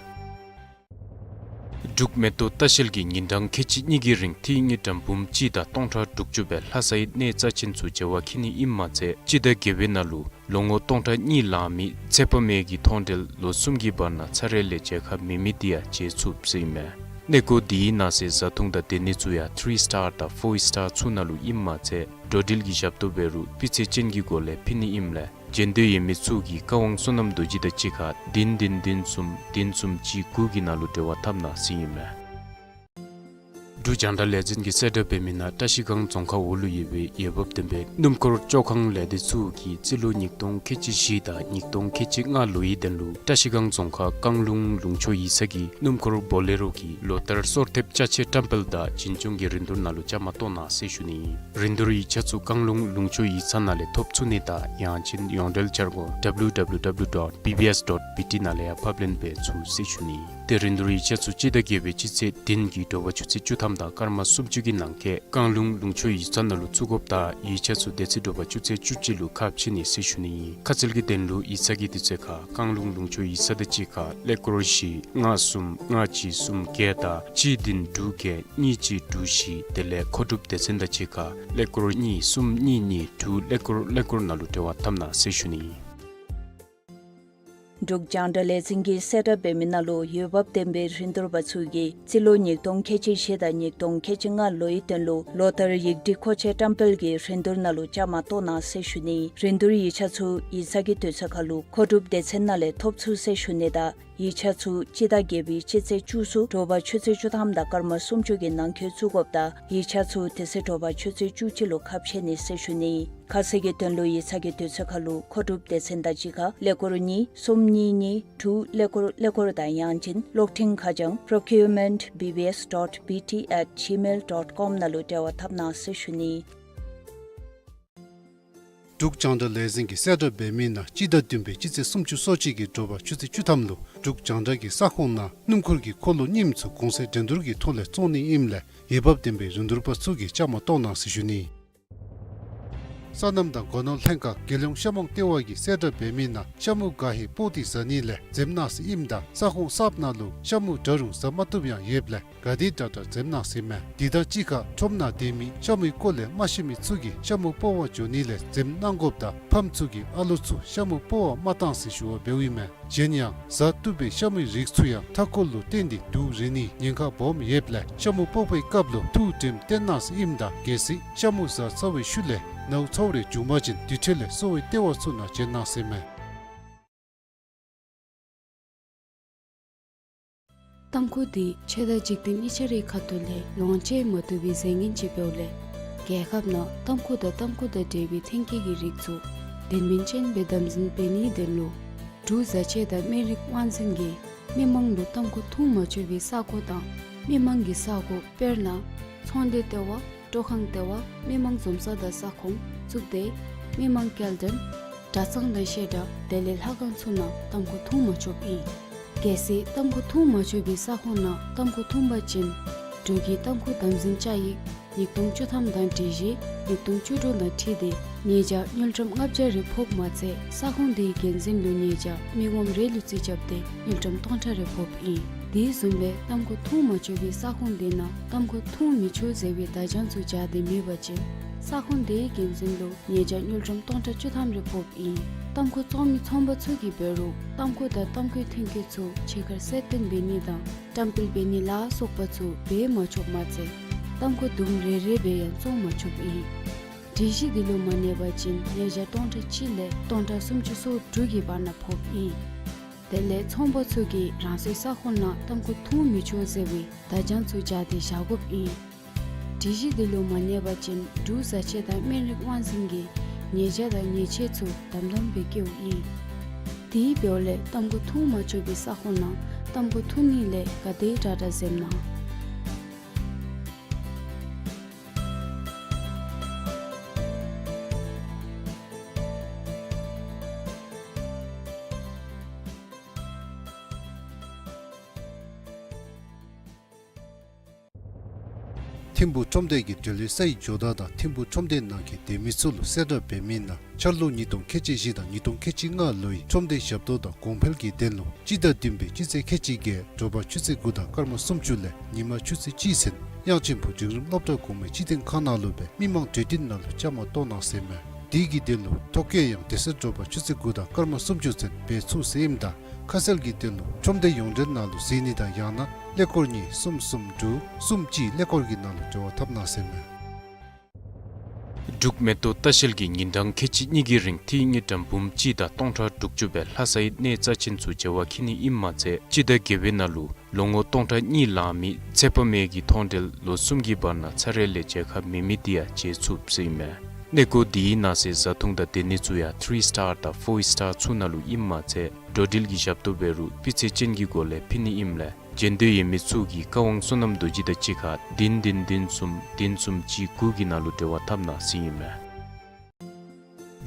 འབྲུག་མེ་ཏོག་ལྟ་བཤལ་གྱིས་ཉིན་གྲངས་ཁལ་གཅིག་གཉིས་ཀྱི་རིང་ཐིག་ངེ་ཌམ་འབུམ་གཅིག་དང་སྟོང་ཕྲག་དྲུག་ཅུ་སྦེ་ལྷ་སའི་གནས་རྩ་ཆེན་ཚུ་མཇལ་བར་འཁྱིད་ནི་ཨིནམ་མ་ཚད་སྤྱི་ཟླ་བརྒྱད་པའི་ནང་ལུ་ལོ་ངོ་སྟོང་ཕྲག་གཉིས་ལང་མི་ཚེ་དཔག་མེད་ཀྱི་མཐོང་གྲོལ་ལོ་གསུམ་གྱི་བར་ན་ཚར་རེ་ལས་མཇལ་ཁ་མེད་མི་དེ་ཡང་མཇལ་ཚུགས་ཟེར་ཨིན་མས། གནས་སྐོར་དེའི་ནང་གསེས་བཟའ་འཐུང་དང་སྡོད་ནི་ཚུ་ཡང་ཐི་རི་སི་ཊར་དང་ཕོར་སི་ཊར་ཚུ་ནང་ལུ་ཨིནམ་མ་ཚད་འགྲོ་འགྲུལ་གྱི་ཞབས་ཏོག་འབད་རུང་སྤུས་ཚད་ཅན་གྱི་སྒོ་ལས་ཕུལ་ནི་ཨིནམ་ལས་མཇལ་འདོད་ཡོད་མི་ཚུ་གིས་བཀའ་དབང་བསོད་ནམས་རྡོ་རྗེ་དང་གཅིག་ཁར་བདུན་བདུན་བདུན་གསུམ་བདུན་གསུམ་གཅིག་དགུ་གི་ནང་ལུ་འབྲེལ་བ་འཐབ་གནང་ཟེར་ཨིན་མས། འབྲུག་རྒྱང་བསྒྲགས་ལས་འཛིན་གྱིས་གསལ་བསྒྲགས་འབད་མི་ནང་བཀྲ་ཤིས་སྒང་རྫོང་ཁག་འོག་ལུ་ཡོད་པའི་འོས་འབབ་ལྡན་པའི་སྣུམ་འཁོར་བཅོ་ཁང་ལས་སྡེ་ཚུ་གིས་རྩིས་ལོ་ཉིས་སྟོང་ཁལ་གཅིག་བཞི་དང་ཉིས་སྟོང་ཁལ་གཅིག་ལྔ་ལོའི་དོན་ལུ་བཀྲ་ཤིས་སྒང་རྫོང་ཁག་བཀང་ལུང་ལུང་ཕྱོགས་ཡིག་ཚང་གི་སྣུམ་འཁོར་བོ་ལེ་རོ་གི་ལོ་ལྟར་སོར་ཐེབས་ཅ་ཆས་བཀྲམ་སྤེལ་དང་བྱིན་སྐྱོང་གི་རིན་བསྡུར་ནང་ལུ་བཅའ་མར་གཏོགས་གནང་ཟེར་ཞུ་ནི། རིན་བསྡུར་ཡིག་ཆ་ཚུ་བཀང་ལུང་ལུང་ཕྱོགས་ཡིག་ཚང་ནང་ལས་ཐོབ་ཚུགས་ནི་དང་ཡང་ཅིན་ཡོངས་འབྲེལ་འཆར་སྒོ་W W W dot B B S dot B T ནང་ལས་ཡང་ཕབ་ལེན་འབད་ཚུགས་ཟེར་ཞུ་ནི། ཏེ་རིན་བསྡུར་ཡིག་ཆ་ཚུ་སྤྱི་ཟླ་བརྒྱད་པའི་སྤྱི་ཚེས་བདུན་གྱི་དྲོ་པ་ཆུ་ཚོད་བཅུ་ཐམ་དང་སྐར་མ་སུམ་ཅུ་གི་ནང་འཁོད་བཀང་ལུང་ལུང་ཕྱོགས་ཡིག་ཚང་ནང་ལུ་བཙུགས་དགོཔ་དང་ཡིག་ཆ་ཚུ་དེ་ཚེ་དྲོ་པ་ཆུ་ཚོད་བཅུ་གཅིག་ལུ་ཁ་ཕྱེ་ནི་ཟེར་ཞུ་ནི། ཁ་གསལ་གྱི་དོན་ལུ་ཡིག་ཚང་གི་དུས་ཚོད་ཁར་བཀང་ལུང་ལུང་ཕྱོགས་ཡིག་ཚང་དང་གཅིག་ཁར་ཀླད་ཀོར་བཞི་ལྔ་གསུམ་ལྔ་གཅིག་གསུམ་བརྒྱད་དང་གཅིག་བདུན་དྲུག་བརྒྱད་གཉིས་གཅིག་དྲུག་བཞི་དེ་ལས་མཁོ་སྒྲུབ་སྡེ་ཚན་དང་གཅིག་ཁར་ཀླད་ཀོར་གཉིས་གསུམ་གཉིས་གཉིས་དྲུག་ཀླད་ཀོར་ཀླད་ཀོར་ནང་ལུ་འབྲེལ་བ་འཐབ་གནང་ཟེར་ཞུ་ནི། འབྲུག་རྒྱང་བསྒྲགས་ལས་འཛིན་གྱིས་གསལ་བསྒྲགས་འབད་མི་ནང་ལུ་འོས་འབབ་ལྡན་པའི་རིན་བསྡུར་པ་ཚུ་གིས་རྩིས་ལོ་ཉིས་སྟོང་ཁལ་གཅིག་བཞི་དང་ཉིས་སྟོང་ཁལ་གཅིག་ལྔ་ལོའི་དོན་ལུ་ལོ་ལྟར་ཡིག་སྒྲིག་མཁོ་ཆས་བཀྲམ་སྤེལ་གྱི་རིན་བསྡུར་ནང་ལུ་བཅའ་མར་གཏོགས་གནང་ཟེར་ཞུ་ནི། རིན་བསྡུར་ཡིག་ཆ་ཚུ་ཡིག་ཚང་གི་དུས་ཚོད་ཁར་ལུ་མཁོ་སྒྲུབ་སྡེ་ཚན་ནང་ལས་ཐོབ་ཚུགས་ཟེར་ཞུ་ནི་དང་ཡིག་ཆ་ཚུ་སྤྱི་ཟླ་བརྒྱད་པའི་སྤྱི་ཚེས་བཅུ་གསུམ་དྲོ་པ་ཆུ་ཚོད་བཅུ་ཐམ་དང་སྐར་མ་སུམ་ཅུ་གི་ནང་འཁོད་བཙུགས་དགོཔ་དང་ཡིག་ཆ་ཚུ་དེ་ཚེ་དྲོ་པ་ཆུ་ཚོད་བཅུ་གཅིག་ལུ་ཁ་ཕྱེ་ནི་ཟེར་ཞུ་ནི། ཁ་གསལ་གྱི་དོན་ལུ་ཡིག་ཚང་གི་དུས་ཚོད་ཁར་ལུ་མཁོ་སྒྲུབ་སྡེ་ཚན་དང་གཅིག་ཁར་ཀླད་ཀོར་གཉིས་གསུམ་གཉིས་གཉིས་དྲུག་ཀླད་ཀོར་ཀླད་ཀོར་དང་ཡང་ཅིན་གློག་འཕྲིན་ཁ་བྱང་procurement B B S dot B T at gmail dot com ནང་ལུ་འབྲེལ་བ་འཐབ་གནང་ཟེར་ཞུ་ནི། འབྲུག་རྒྱང་བསྒྲགས་ལས་འཛིན་གྱིས་གསལ་བསྒྲགས་འབད་མི་ནང་སྤྱི་ཟླ་བདུན་པའི་སྤྱི་ཚེས་སུམ་ཅུ་སོ་གཅིག་གི་དྲོ་པ་ཆུ་ཚོད་བཅུ་ཐམ་ལུ་འབྲུག་རྒྱང་བསྒྲགས་ཀྱི་ས་ཁོངས་ནང་སྣུམ་འཁོར་གྱི་འཁོར་ལོ་རྙིངམ་ཚུ་གོང་ཚད་འགྲན་བསྡུར་གྱི་ཐོག་ལས་བཙོང་ནི་ཨིནམ་ལས་འོས་འབབ་ལྡན་པའི་རིན་བསྡུར་པ་ཚུ་གིས་བཅའ་མར་གཏོགས་གནང་ཟེར་ཞུ་ནི། སོ་ནམ་དང་སྒོ་ནོར་ལྷན་ཁག་རྒྱལ་ཡོངས་ཤ་མོང་ལྟེ་བ་གིས་གསལ་བསྒྲགས་འབད་མི་ནང་ཤ་མུ་ག་ཧེ་སྤོག་སྟེ་བཟའ་ནི་ལས་འཛེམ་གནང་ཟེར་ཨིནམ་ད་ས་ཁོངས་གསརཔ་ནང་ལུ་ཤ་མུ་འདྲ་རུང་བཟའ་མ་བཏུབ་ཡང་ཡོདཔ་ལས་ག་དེ་དྲག་དྲག་འཛེམ་གནང་ཟེར་མས། དེ་དང་གཅིག་ཁར་ཁྲོམ་ནང་སྡོད་མི་ཤ་མུའི་སྐོར་ལས་མ་ཤེས་མི་ཚུ་གིས་ཤ་མུ་སྤོག་པར་འགྱོ་ནི་ལས་འཛེམ་གནང་དགོཔ་དང་ཕམ་ཚུ་གིས་ཨ་ལོ་ཚུ་ཤ་མུ་སྤོག་པར་མ་གཏང་ཟེར་ཞུ་བ་འབདཝ་ཨིན་མས། གཞན་ཡང་བཟའ་བཏུབ་པའི་ཤ་མུའི་རིགས་ཚུ་ཡང་མཐའ་འཁོར་ལུ་བརྟེན་ཏེ་དུག་རེག་ནིའི་ཉེན་ཁ་སྦོམ་ཡོདཔ་ལས་ཤ་མུ་སྤོག་པའི་སྐབས་ལུ་ཐུགས་དྲནམ་བཏོན་གནང་ཟེར་ཨིནམ་ད་གལ་སྲིད་ཤ་མུ་བཟའ་ཚར་བའི་ཤུལ་ལས་ནཝ་ཚཝ་རེ་བྱུང་པ་ཅིན་དེ་འཕྲོ་ལས་གསོ་བའི་ལྟེ་བ་ཚུ་ནང་བྱོན་གནང་ཟེར་མས། ཏམ་ཁུ་དེ་ཆོས་དང་འཇིག་རྟེན་གཉིས་ཆ་རའི་ཁ་ཐུག་ལས་ལོངས་སྤྱོད་མ་བཏུབ་པའི་རྫས་ངན་ཅིག་འབདཝ་ལས་རྒྱལ་ཁབ་ནང་ཏམ་ཁུ་དང་ཏམ་ཁུ་དང་འབྲེལ་བའི་ཐོན་སྐྱེད་ཀྱི་རིགས་ཚུ་ལྡན་མིན་ཅན་སྦེ་དམ་འཛིན་འབད་ནིའི་དོན་ལུ་འབྲུག་བཟའ་ཆས་དང་སྨན་རིགས་དབང་འཛིན་གྱིས་ མི་མང་ལུ་ཏམ་ཁུ་འཐུང་མ་ཆོག་པའི་ས་གོ་དང་མི་མང་གི་ས་གོ་དཔེར་ན་ཚོང་སྡེ་ལྟེ་བ། སྤྲོ་ཁང་ལྟེ་བ། མི་མང་འཛོམས་ས་དང་ས་ཁོངས་བཙུགས་ཏེ་མི་མང་སྐྱེལ་འདྲེན། གྲྭ་ཚང་དང་བཤད་གྲྭ་དེ་ལས་ལྷ་ཁང་ཚུ་ནང་ཏམ་ཁུ་འཐུང་མ་ཆོགཔ་ཨིན། གལ་སྲིད་ཏམ་ཁུ་འཐུང་མ་ཆོག་པའི་ས་ཁོངས་ནང་ཏམ་ཁུ་འཐུང་པ་ཅིན་འབྲུག་གི་ཏམ་ཁུ་དམ་འཛིན་བཅའ་ཡིག་ཉིས་སྟོང་བཅུ་ཐམ་དང་སྒྲིག་གཞི་ཉིས་སྟོང་བཅུ་དྲུག་དང་འཁྲིལ་ཏེ་ཉེས་བྱ་དངུལ་ཀྲམ་ལྔ་བརྒྱ་རེ་ཕོགཔ་མ་ཚད་ས་ཁོངས་དེའི་འགན་འཛིན་ལུ་ཉེས་བྱ་མི་ངོམ་རེ་ལུ་རྩིས་རྐྱབ་སྟེ་དངུལ་ཀྲམ་སྟོང་ཕྲག་རེ་ཕོགཔ་ཨིན། དེ་བཟུམ་སྦེ་ཏམ་ཁུ་འཐུང་མ་ཆོག་པའི་ས་ཁོངས་དེ་ནང་ཏམ་ཁུ་འཐུང་མི་ཆོག་ཟེར་བའི་བརྡ་བྱང་ཚུ་སྦྱར་ཏེ་མེད་པ་ཅིན་ས་ཁོངས་དེའི་འགན་འཛིན་ལུ་ཉེས་བྱ་དངུལ་ཀྲམ་སྟོང་ཕྲག་བཅུ་ཐམ་རེ་ཕོགཔ་ཨིན། ཏམ་ཁུ་བཙོང་མི་ཚོང་པ་ཚུ་གིས་འབད་རུང་ཏམ་ཁུ་དང་ཏམ་ཁུའི་ཐོན་སྐྱེད་ཚུ་ཕྱི་ཁར་གསལ་སྟོན་འབད་ནི་དང་བཀྲམ་སྤེལ་འབད་ནི་ལ་སོགས་པ་ཚུ་འབད་མ་ཆོགཔ་མ་ཚད་ཏམ་ཁུ་དུམ་རེ་རེ་སྦེ་ཡང་བཙོང་མ་ཆོགཔ་ཨིན། སྒྲིག་གཞི་འདི་ལུ་མ་གནས་པ་ཅིན་ཉེས་བྱ་སྟོང་ཕྲག་གཅིག་ལས་སྟོང་ཕྲག་སུམ་ཅུ་སོ་དྲུག་གི་བར་ན་ཕོགཔ་ཨིན། དེ་ལས་ཚོང་པ་ཚུ་གིས་རང་སོའི་ས་ཁོངས་ནང་ཏམ་ཁུ་འཐུང་མི་ཆོག་ཟེར་བའི་བརྡ་བྱང་ཚུ་སྦྱར་ཏེ་བཞག་དགོཔ་ཨིན། སྒྲིག་གཞི་འདི་ལུ་མ་གནས་པ་ཅིན་འབྲུག་བཟའ་ཆས་དང་སྨན་རིགས་དབང་འཛིན་གྱིས་ཉེས་བྱ་དང་ཉེས་ཆད་ཚུ་དམ་དམ་སྦེ་བཀལཝ་ཨིན། དེ་འབདཝ་ལས་ཏམ་ཁུ་འཐུང་མ་ཆོག་པའི་ས་ཁོངས་ནང་ཏམ་ཁུ་འཐུང་ནི་ལས་ག་དེ་དྲག་དྲག་འཛེམ་གནང་། ཐིམ་ཕུག་ཁྲོམ་སྡེ་གི་འབྲེལ་ཡོད་སའི་ཇོ་བདག་དང་ཐིམ་ཕུག་ཁྲོམ་སྡེ་ནང་གི་སྡོད་མི་ཚུ་ལུ་གསལ་བསྒྲགས་འབད་མི་ནང་འཆར་ལོ་ཉིས་སྟོང་ཁལ་གཅིག་བཞི་དང་ཉིས་སྟོང་ཁལ་གཅིག་ལྔ་ལོའི་ཁྲོམ་སྡེ་ཞབས་ཏོག་དང་གོང་འཕེལ་གྱི་དོན་ལུ་སྤྱི་ཟླ་བདུན་པའི་སྤྱི་ཚེས་ཁལ་གཅིག་བརྒྱད་དྲོ་པ་ཆུ་ཚོད་དགུ་དང་སྐར་མ་སུམ་ཅུ་ལས་ཉི་མ་ཆུ་ཚོད་གཅིག་ཚུན་དབྱངས་ཅན་ཕུག་འབྲིང་རིམ་སློབ་གྲྭ་གོང་མའི་སྤྱི་བཏང་ཁང་ནང་ལུ་སྦེ་མི་མང་གྲོས་བསྟུན་ནང་ལུ་བཅའ་མར་གཏོགས་གནང་ཟེར་ཨིན་མས། དེ་གི་དོན་ལུ་ཐོ་བཀོད་ཡང་དེ་ཚེ་དྲོ་པ་ཆུ་ཚོད་དགུ་དང་སྐར་མ་སུམ་ཅུ་ཚུན་འབད་ཚུགས་ཟེར་ཨིནམ་ད་ཁ་གསལ་གྱི་དོན་ལུ་ཁྲོམ་སྡེ་ཡོངས་འབྲེལ་ནང་ལུ་གཟིགས་ནི་དང་ཡང་ན་ཀླད་ཀོར་གཉིས་གསུམ་གསུམ་དྲུག་གསུམ་གཅིག་ཀླད་ཀོར་གྱི་ནང་ལུ་འབྲེལ་བ་འཐབ་གནང་ཟེར་ཨིན་མས། འབྲུག་མེ་ཏོག་ལྟ་བཤལ་གྱིས་ཉིན་གྲངས་ཁལ་གཅིག་གཉིས་ཀྱི་རིང་ཏིང་ངེ་ཌམ་འབུམ་གཅིག་དང་སྟོང་ཕྲག་དྲུག་ཅུ་སྦེ་ལྷ་སའི་གནས་རྩ་ཆེན་ཚུ་མཇལ་བར་འཁྱིད་ནི་ཨིནམ་མ་ཚད་སྤྱི་ཟླ་བརྒྱད་པའི་ནང་ལུ་ལོ་ངོ་སྟོང་ཕྲག་གཉིས་ལང་མི་ཚེ་དཔག་མེད་ཀྱི་མཐོང་གྲོལ་ལོ་གསུམ་གྱི་བར་ན་ཚར་རེ་ལས་མཇལ་ཁ་མེད་མི་དེ་ཡང་མཇལ་ཚུགས་ཟེར་ཨིན་མས། གནས་སྐོར་དེའི་ནང་གསེས་བཟའ་འཐུང་དང་སྡོད་ནི་ཚུ་ཡང་ཐི་རི་སི་ཊར་དང་ཕོར་སི་ཊར་ཚུ་ནང་ལུ་ཨིནམ་མ་ཚད་འགྲོ་འགྲུལ་གྱི་ཞབས་ཏོག་འབད་རུང་སྤུས་ཚད་ཅན་གྱི་སྒོ་ལས་ཕུལ་ནི་ཨིནམ་ལས་མཇལ་འདོད་ཡོད་མི་ཚུ་གིས་བཀའ་དབང་བསོད་ནམས་རྡོ་རྗེ་དང་གཅིག་ཁར་བདུན་བདུན་བདུན་གསུམ་བདུན་གསུམ་གཅིག་དགུ་གི་ནང་ལུ་འབྲེལ་བ་འཐབ་གནང་ཟེར་ཨིན་མས།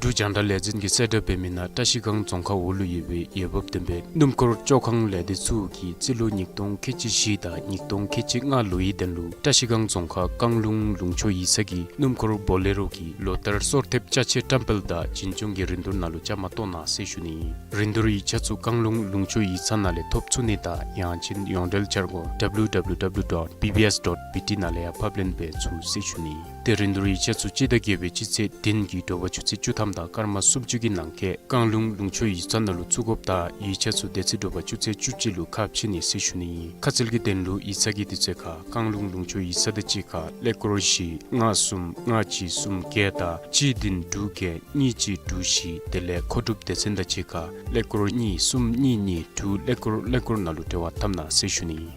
འབྲུག་རྒྱང་བསྒྲགས་ལས་འཛིན་གྱིས་གསལ་བསྒྲགས་འབད་མི་ནང་བཀྲ་ཤིས་སྒང་རྫོང་ཁག་འོག་ལུ་ཡོད་པའི་འོས་འབབ་ལྡན་པའི་སྣུམ་འཁོར་བཅོ་ཁང་ལས་སྡེ་ཚུ་གིས་རྩིས་ལོ་ཉིས་སྟོང་ཁལ་གཅིག་བཞི་དང་ཉིས་སྟོང་ཁལ་གཅིག་ལྔ་ལོའི་དོན་ལུ་བཀྲ་ཤིས་སྒང་རྫོང་ཁག་བཀང་ལུང་ལུང་ཕྱོགས་ཡིག་ཚང་གི་སྣུམ་འཁོར་བོ་ལེ་རོ་གི་ལོ་ལྟར་སོར་ཐེབས་ཅ་ཆས་བཀྲམ་སྤེལ་དང་བྱིན་སྐྱོང་གི་རིན་བསྡུར་ནང་ལུ་བཅའ་མར་གཏོགས་གནང་ཟེར་ཞུ་ནི། རིན་བསྡུར་ཡིག་ཆ་ཚུ་བཀང་ལུང་ལུང་ཕྱོགས་ཡིག་ཚང་ནང་ལས་ཐོབ་ཚུགས་ནི་དང་ཡང་ཅིན་ཡོངས་འབྲེལ་འཆར་སྒོ་W W W dot B B S dot B T ནང་ལས་ཡང་ཕབ་ལེན་འབད་ཚུགས་ཟེར་ཞུ་ནི། ཏེ་རིན་བསྡུར་ཡིག་ཆ་ཚུ་སྤྱི་ཟླ་བརྒྱད་པའི་སྤྱི་ཚེས་བདུན་གྱི་དྲོ་པ་ཆུ་ཚོད་བཅུ་ཐམ་དང་སྐར་མ་སུམ་ཅུ་གི་ནང་འཁོད་བཀང་ལུང་ལུང་ཕྱོགས་ཡིག་ཚང་ནང་ལུ་བཙུགས་དགོཔ་དང་ཡིག་ཆ་ཚུ་དེ་ཚེ་དྲོ་པ་ཆུ་ཚོད་བཅུ་གཅིག་ལུ་ཁ་ཕྱེ་ནི་ཟེར་ཞུ་ནི། ཁ་གསལ་གྱི་དོན་ལུ་ཡིག་ཚང་གི་དུས་ཚོད་ཁར་བཀང་ལུང་ལུང་ཕྱོགས་ཡིག་ཚང་དང་གཅིག་ཁར་ཀླད་ཀོར་བཞི་ལྔ་གསུམ་ལྔ་གཅིག་གསུམ་བརྒྱད་དང་གཅིག་བདུན་དྲུག་བརྒྱད་གཉིས་གཅིག་དྲུག་བཞི་དེ་ལས་མཁོ་སྒྲུབ་སྡེ་ཚན་དང་གཅིག་ཁར་ཀླད་ཀོར་གཉིས་གསུམ་གཉིས་གཉིས་དྲུག་ཀླད་ཀོར་ཀླད་ཀོར་ནང་ལུ་འབྲེལ་བ་འཐབ་གནང་ཟེར་ཞུ་ནི།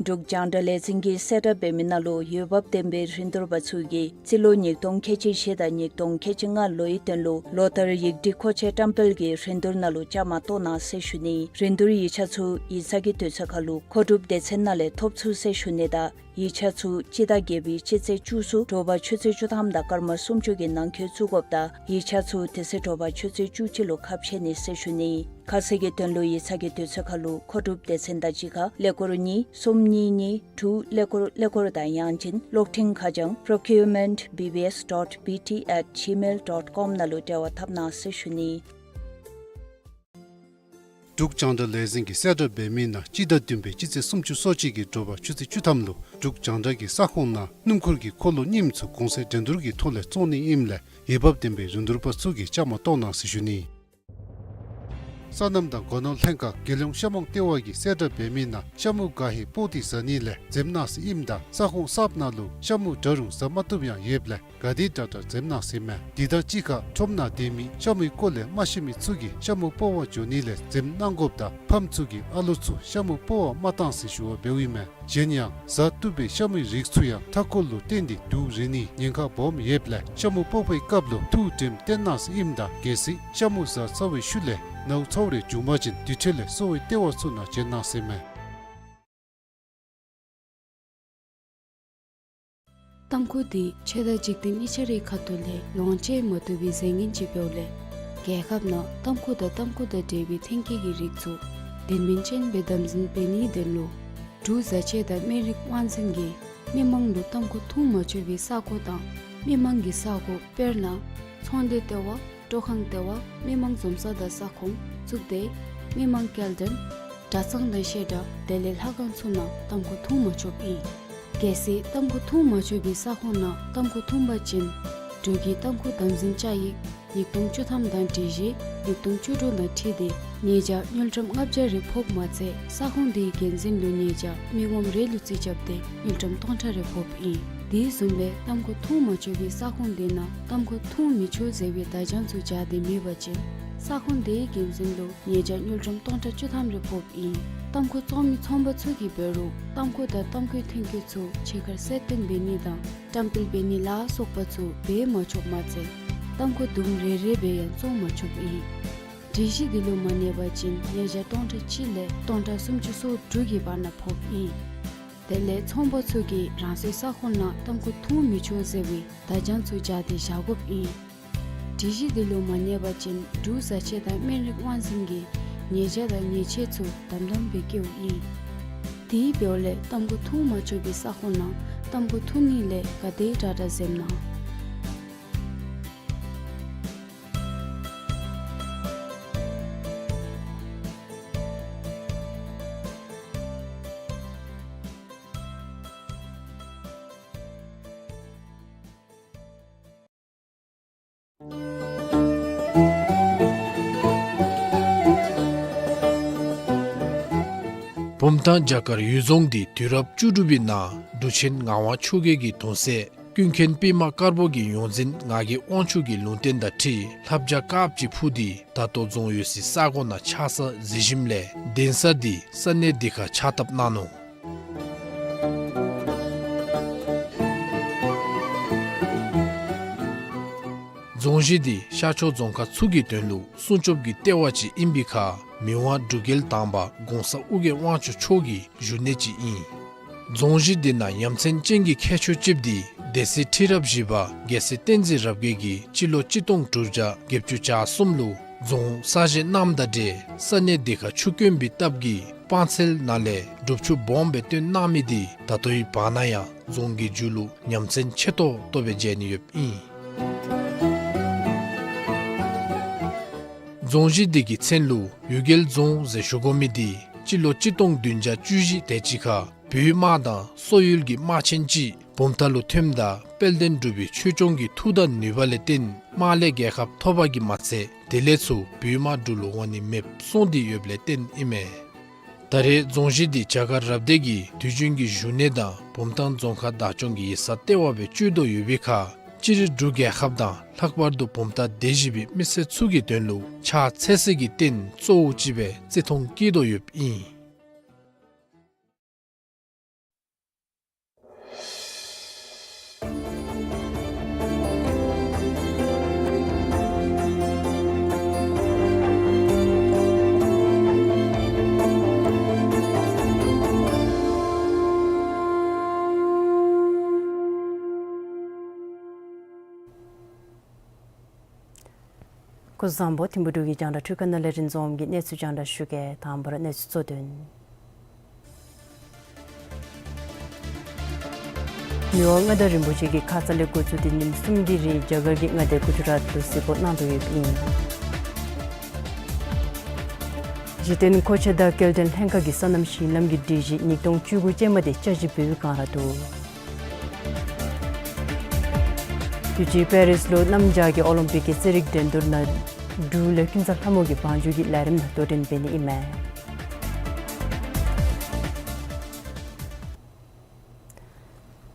འབྲུག་རྒྱང་བསྒྲགས་ལས་འཛིན་གྱིས་གསལ་བསྒྲགས་འབད་མི་ནང་ལུ་འོས་འབབ་ལྡན་པའི་རིན་བསྡུར་པ་ཚུ་གིས་རྩིས་ལོ་ཉིས་སྟོང་ཁལ་གཅིག་བཞི་དང་ཉིས་སྟོང་ཁལ་གཅིག་ལྔ་ལོའི་དོན་ལུ་ལོ་ལྟར་ཡིག་སྒྲིག་མཁོ་ཆས་བཀྲམ་སྤེལ་གྱི་རིན་བསྡུར་ནང་ལུ་བཅའ་མར་གཏོགས་གནང་ཟེར་ཞུ་ནི། རིན་བསྡུར་ཡིག་ཆ་ཚུ་ཡིག་ཚང་གི་དུས་ཚོད་ཁར་ལུ་མཁོ་སྒྲུབ་སྡེ་ཚན་ནང་ལས་ཐོབ་ཚུགས་ཟེར་ཞུ་ནི་དང་ཡིག་ཆ་ཚུ་སྤྱི་ཟླ་བརྒྱད་པའི་སྤྱི་ཚེས་བཅུ་གསུམ་དྲོ་པ་ཆུ་ཚོད་བཅུ་ཐམ་དང་སྐར་མ་སུམ་ཅུ་གི་ནང་འཁོད་བཙུགས་དགོཔ་དང་ཡིག་ཆ་ཚུ་དེ་ཚེ་དྲོ་པ་ཆུ་ཚོད་བཅུ་གཅིག་ལུ་ཁ་ཕྱེ་ནི་ཟེར་ཞུ་ནི། ཁ་གསལ་གྱི་དོན་ལུ་ཡིག་ཚང་གི་དུས་ཚོད་ཁར་ལུ་མཁོ་སྒྲུབ་སྡེ་ཚན་དང་གཅིག་ཁར་ཀླད་ཀོར་གཉིས་གསུམ་གཉིས་གཉིས་དྲུག་ཀླད་ཀོར་ཀླད་ཀོར་དང་ཡང་ཅིན་གློག་འཕྲིན་ཁ་བྱང་procurement B B S dot B T at gmail dot com ནང་ལུ་འབྲེལ་བ་འཐབ་གནང་ཟེར་ཞུ་ནི། འབྲུག་རྒྱང་བསྒྲགས་ལས་འཛིན་གྱིས་གསལ་བསྒྲགས་འབད་མི་ནང་སྤྱི་ཟླ་བདུན་པའི་སྤྱི་ཚེས་སུམ་ཅུ་སོ་གཅིག་གི་དྲོ་པ་ཆུ་ཚོད་བཅུ་ཐམ་ལུ་འབྲུག་རྒྱང་བསྒྲགས་ཀྱི་ས་ཁོངས་ནང་སྣུམ་འཁོར་གྱི་འཁོར་ལོ་རྙིངམ་ཚུ་གོང་ཚད་འགྲན་བསྡུར་གྱི་ཐོག་ལས་བཙོང་ནི་ཨིནམ་ལས་འོས་འབབ་ལྡན་པའི་རིན་བསྡུར་པ་ཚུ་གིས་བཅའ་མར་གཏོགས་གནང་ཟེར་ཞུ་ནི། སོ་ནམ་དང་སྒོ་ནོར་ལྷན་ཁག་རྒྱལ་ཡོངས་ཤ་མོང་ལྟེ་བ་གིས་གསལ་བསྒྲགས་འབད་མི་ནང་ཤ་མུ་ག་ཧེ་སྤོག་སྟེ་བཟའ་ནི་ལས་འཛེམ་གནང་ཟེར་ཨིནམ་ད་ས་ཁོངས་གསརཔ་ནང་ལུ་ཤ་མུ་འདྲ་རུང་བཟའ་མ་བཏུབ་ཡང་ཡོདཔ་ལས་ ག་དེ་དྲག་དྲག་འཛེམ་གནང་ཟེར་མས། དེ་དང་གཅིག་ཁར་ཁྲོམ་ནང་སྡོད་མི་ཤ་མུའི་སྐོར་ལས་མ་ཤེས་མི་ཚུ་གིས་ཤ་མུ་སྤོ་བར་འགྱོ་ནི་ལས་འཛེམ་གནང་དགོཔ་དང་ཕམ་ཚུ་གིས་ཨ་ལོ་ཚུ་ཤ་མུ་སྤོ་བར་མ་གཏང་ཟེར་ཞུ་བ་འབདཝ་ཨིན་མས། གཞན་ཡང་གཟའ་གཏུབ་པའི་ཤ་མུའི་རིགས་ཚུ་ཡང་མཐའ་འཁོར་ལུ་བརྟེན་ཏེ་དུག་རེག་ནིའི་ཉེན་ཁ་སྦོམ་ཡོདཔ་ལས་ཤ་མུ་སྤོ་བའི་སྐབས་ལུ་ཐུགས་དྲནམ་བཏོན་གནང་ཟེར་ཨིནམ་ད་གལ་སྲིད་ཤ་མུ་བཟའ་ཚར་བའི་ཤུལ་ལས་ནཝ་ཚཝ་རེ་བྱུང་པ་ཅིན་དེ་འཕྲལ་ལས་གསོ་བའི་ལྟེ་བ་ཚུ་ནང་བྱོན་གནང་ཟེར་མས། ཏམ་ཁུ་འདི་ཆོས་དང་འཇིག་རྟེན་གཉིས་ཆ་རའི་ཁ་ཐུག་ལས་ཡོངས་བཅད་མ་བཏུབ་པའི་རྫས་ངན་ཅིག་འབདཝ་ལས་རྒྱལ་ཁབ་ནང་ཏམ་ཁུ་དང་ཏམ་ཁུ་དང་འབྲེལ་བའི་ཐོན་སྐྱེད་ཀྱི་རིགས་ཚུ་དོན་སྨིན་ཅན་སྦེ་དམ་འཛིན་འབད་ནིའི་དོན་ལུ་འབྲུག་བཟའ་ཆས་དང་སྨན་རིགས་དབང་འཛིན་གྱིས་མི་མང་ལུ་ཏམ་ཁུ་འཐུང་མ་ཆོག་པའི་ས་གོ་དང་མི་མང་གི་ས་གོ་དཔེར་ན་ཚོང་སྡེ་ལྟེ་བ། སྤྲོ་ཁང་ལྟེ་བ། མི་མང་འཛོམས་ས་དང་ས་ཁོངས་གཙུག་སྡེ། མི་མང་སྐྱེལ་འདྲེན། གྲྭ་ཚང་དང་བཤད་གྲྭ་དེ་ལས་ལྷ་ཁང་ཚུ་ནང་ཏམ་ཁུ་འཐུང་མ་ཆོགཔ་ཨིན། གལ་སྲིད་ཏམ་ཁུ་འཐུང་མ་ཆོག་པའི་ས་ཁོངས་ནང་ཏམ་ཁུ་འཐུང་པ་ཅིན་འབྲུག་གི་ཏམ་ཁུ་དམ་འཛིན་བཅའ་ཡིག་ཉིས་སྟོང་བཅུ་ཐམ་དང་སྒྲིག་གཞི་ཉིས་སྟོང་བཅུ་དྲུག་དང་འཁྲིལ་ཏེ་ཉེས་བྱ་དངུལ་ཀྲམ་ལྔ་བརྒྱ་རེ་ཕོགཔ་མ་ཚད་ས་ཁོངས་དེའི་འགན་འཛིན་ལུ་ཉེས་བྱ་མི་ངོམ་རེ་ལུ་རྩིས་རྐྱབ་སྟེ་དངུལ་ཀྲམ་སྟོང་ཕྲག་རེ་ཕོགཔ་ཨིན། དེ་བཟུམ་སྦེ་ཏམ་ཁུ་འཐུང་མ་ཆོག་པའི་ས་ཁོངས་དེ་ནང་ཏམ་ཁུ་འཐུང་མི་ཆོག་ཟེར་བའི་བརྡ་བྱང་ཚུ་སྦྱར་ཏེ་མེད་པ་ཅིན་ས་ཁོངས་དེའི་འགན་འཛིན་ལུ་ཉེས་བྱ་དངུལ་ཀྲམ་སྟོང་ཕྲག་བཅུ་ཐམ་རེ་ཕོགཔ་ཨིན། ཏམ་ཁུ་བཙོང་མི་ཚོང་པ་ཚུ་གིས་འབད་རུང་ཏམ་ཁུ་དང་ཏམ་ཁུའི་ཐོན་སྐྱེད་ཚུ་ཕྱི་ཁར་གསལ་སྟོན་འབད་ནི་དང་བཀྲམ་སྤེལ་འབད་ནི་ལ་སོགས་པ་ཚུ་འབད་མ་ཆོགཔ་མ་ཚད་ཏམ་ཁུ་དུམ་རེ་རེ་སྦེ་ཡང་བཙོང་མ་ཆོགཔ་ཨིན། སྒྲིག་གཞི་འདི་ལུ་མ་གནས་པ་ཅིན་ཉེས་བྱ་སྟོང་ཕྲག་གཅིག་ལས་སྟོང་ཕྲག་སུམ་ཅུ་སོ་དྲུག་གི་བར་ན་ཕོགཔ་ཨིན། དེ་ལས་ཚོང་པ་ཚུ་གིས་རང་སོའི་ས་ཁོངས་ནང་ཏམ་ཁུ་འཐུང་མི་ཆོག་ཟེར་བའི་བརྡ་བྱང་ཚུ་སྦྱར་ཏེ་བཞག་དགོཔ་ཨིན། སྒྲིག་གཞི་འདི་ལུ་མ་གནས་པ་ཅིན་འབྲུག་བཟའ་ཆས་དང་སྨན་རིགས་དབང་འཛིན་གྱིས་ཉེས་བྱ་དང་ཉེས་ཆད་ཚུ་དམ་དམ་སྦེ་བཀལཝ་ཨིན། དེ་འབདཝ་ལས་ཏམ་ཁུ་འཐུང་མ་ཆོག་པའི་ས་ཁོངས་ནང་ཏམ་ཁུ་འཐུང་ནི་ལས་ག་དེ་དྲག་དྲག་འཛེམ་གནང་། བུམ་ཐང་བྱ་དཀར་གཡུལ་རྫོང་འདི་དུས་རབས་བཅུ་དྲུག་པའི་ནང་འབྲུག་ཆེན་ངག་དབང་ཆོས་རྒྱལ་གྱི་གདུང་སྲས་ཀུན་མཁྱེན་པདྨ་དཀར་པོ་གི་ཡོངས་འཛིན་ངག་གི་དབང་ཕྱུག་གི་ལུང་བསྟན་དང་འཁྲིལ་ལྷ་བྱ་དཀརཔོ་ཅིག་འཕུར་ཏེ་ད་ལྟོ་རྫོང་ཡོད་སའི་ས་གོ་ནང་ཆགས་ས་གཟིགས་ཞིནམ་ལས་གདན་ས་འདི་ས་གནས་འདི་ཁར་ཕྱག་བཏབ་གནང་ནུག། རྫོང་གཞི་འདི་ཤར་ཕྱོགས་རྫོང་ཁག་ཚུ་གི་དོན་ལུ་སྲུང་སྐྱོབ་ཀྱི་ལྟེ་བ་ཅིག་ཨིན་པའི་ཁར་མི་དབང་འབྲུག་རྒྱལ་དང་པ་གོང་ས་ཨོ་རྒྱན་དབང་ཕྱུག་མཆོག་གི་བཞུགས་གནས་ཅིག་ཨིན། རྫོང་གཞི་འདི་ནང་ཡ་མཚན་ཅན་གྱི་ཁྱད་ཆོས་ཅིག་འདི་སྡེ་སྲིད་ཁྲི་རབས་བཞི་པ་རྒྱལ་སྲས་བསྟན་འཛིན་རབ་རྒྱས་ཀྱིས་སྤྱི་ལོ་གཅིག་སྟོང་དྲུག་བརྒྱ་བརྒྱད་ཅུ་གྱ་གསུམ་ལུ་རྫོང་གསར་བཞེངས་གནངམ་དང་འབྲེལ་ས་གནས་འདི་ཁར་ཆུ་དཀོན་པའི་སྟབས་ཀྱིས་སྤང་ཚལ་ནང་ལས་སྒྲུབ་ཆུ་སྦོམ་སྦེ་བཏོན་གནང་མི་འདི་ད་ལྟོའི་བར་ན་ཡང་རྫོང་གི་མཇུག་ལུ་ཡ་མཚན་ཆེ་ཏོག་ཏོ་སྦེ་མཇལ་ནི་ཡོདཔ་ཨིན། རྫོང་གཞི་འདི་གི་མཚན་ལུ་གཡུལ་རྒྱལ་རྫོང་ཟེར་ཞུ་དགོ་མི་འདི་སྤྱི་ལོ་གཅིག་སྟོང་བདུན་བརྒྱ་བཅུ་བཞི་དེ་ཅིག་ཁར་བོད་དམག་དང་སོག་ཡུལ་གྱི་དམག་ཆེན་ཅིག་བུམ་ཐང་ལུ་ཐོནམ་ད་དཔལ་ལྡན་འབྲུག་པའི་ཆོས་སྐྱོང་གི་མཐུ་དང་ནུས་པ་ལས་བརྟེན་དམག་ལས་རྒྱལ་ཁ་ཐོབ་པ་གིས་མ་ཚད་དེ་ལས་ཚུར་བོད་དམག་འབྲུག་ལུ་འོང་ནི་མེདཔ་སོང་སྟེ་ཡོདཔ་ལས་བརྟེན་ཨིན་མས། ད་རེས་རྫོང་གཞི་འདི་བྱ་དཀར་རབ་སྡེ་གི་དུས་རྒྱུན་གྱི་བཞུགས་གནས་དང་བུམ་ཐང་རྫོང་ཁག་བདག་སྐྱོང་གི་ཡིག་ཚང་ལྟེ་བ་སྦེ་སྤྱོད་དོ་ཡོད་པའི་ཁར་སྤྱིར་འབྲུག་རྒྱལ་ཁབ་དང་ལྷག་པར་དུ་བུམ་ཐང་སྡེ་བཞི་པའི་མི་སེར་ཚུ་གི་དོན་ལུ་ཕྱག་འཚལ་སའི་རྟེན་གཙོ་བོ་ཅིག་སྦེ་བརྩི་མཐོང་བསྐྱེད་དོ་ཡོདཔ་ཨིན། སྐུ་གཟུགས་བཟང་པོ། ཐིམ་ཕུ་འབྲུག་གི་རྒྱང་བསྒྲགས་འཕྲུལ་ཁང་ནང་ལས་རིན་འཛོམས་ཀྱིས་གནས་ཚུལ་རྒྱང་བསྒྲགས་ཞུ་གེ། དང་པ་ར་གནས་ཚུལ་གཙོ་དོན། མི་དབང་མངའ་བདག་རིན་པོ་ཆེ་གིས་ཁ་ཙ་ལས་འགོ་བཙུགས་ཏེ་ཉིནམ་གསུམ་གྱི་རིང་རྒྱ་གར་གྱི་མངའ་སྡེ་གུ་ཇ་རཱཏ་ལུ་གཟིགས་སྐོར་གནང་དོ་ཡོདཔ་ཨིན། གཞི་རྟེན་མཁོ་ཆས་དང་སྐྱེལ་འདྲེན་ལྷན་ཁག་གི་སོ་ནམ་ཞིང་ལམ་གྱི་སྒྲིག་གཞི་ཉིས་སྟོང་བཅུ་དགུ་ཅན་མ་དེ་ཅ་ཆས་བོད་ཡུལ་གངས་ར་ཐུག། དུས་ཅི་པེ་རིས་ལུ་གནམ་བྱཱར་གྱི་ཨོ་ལིམ་པིག་གི་རྩེད་རིགས་འགྲན་བསྡུར་ནང་འབྲུག་ལས་ཀུན་བཟང་ལྷ་མོ་གིས་བང་རྒྱུག་གི་ལས་རིམ་ནང་དོ་འགྲན་འབད་ནི་ཨིན་མས།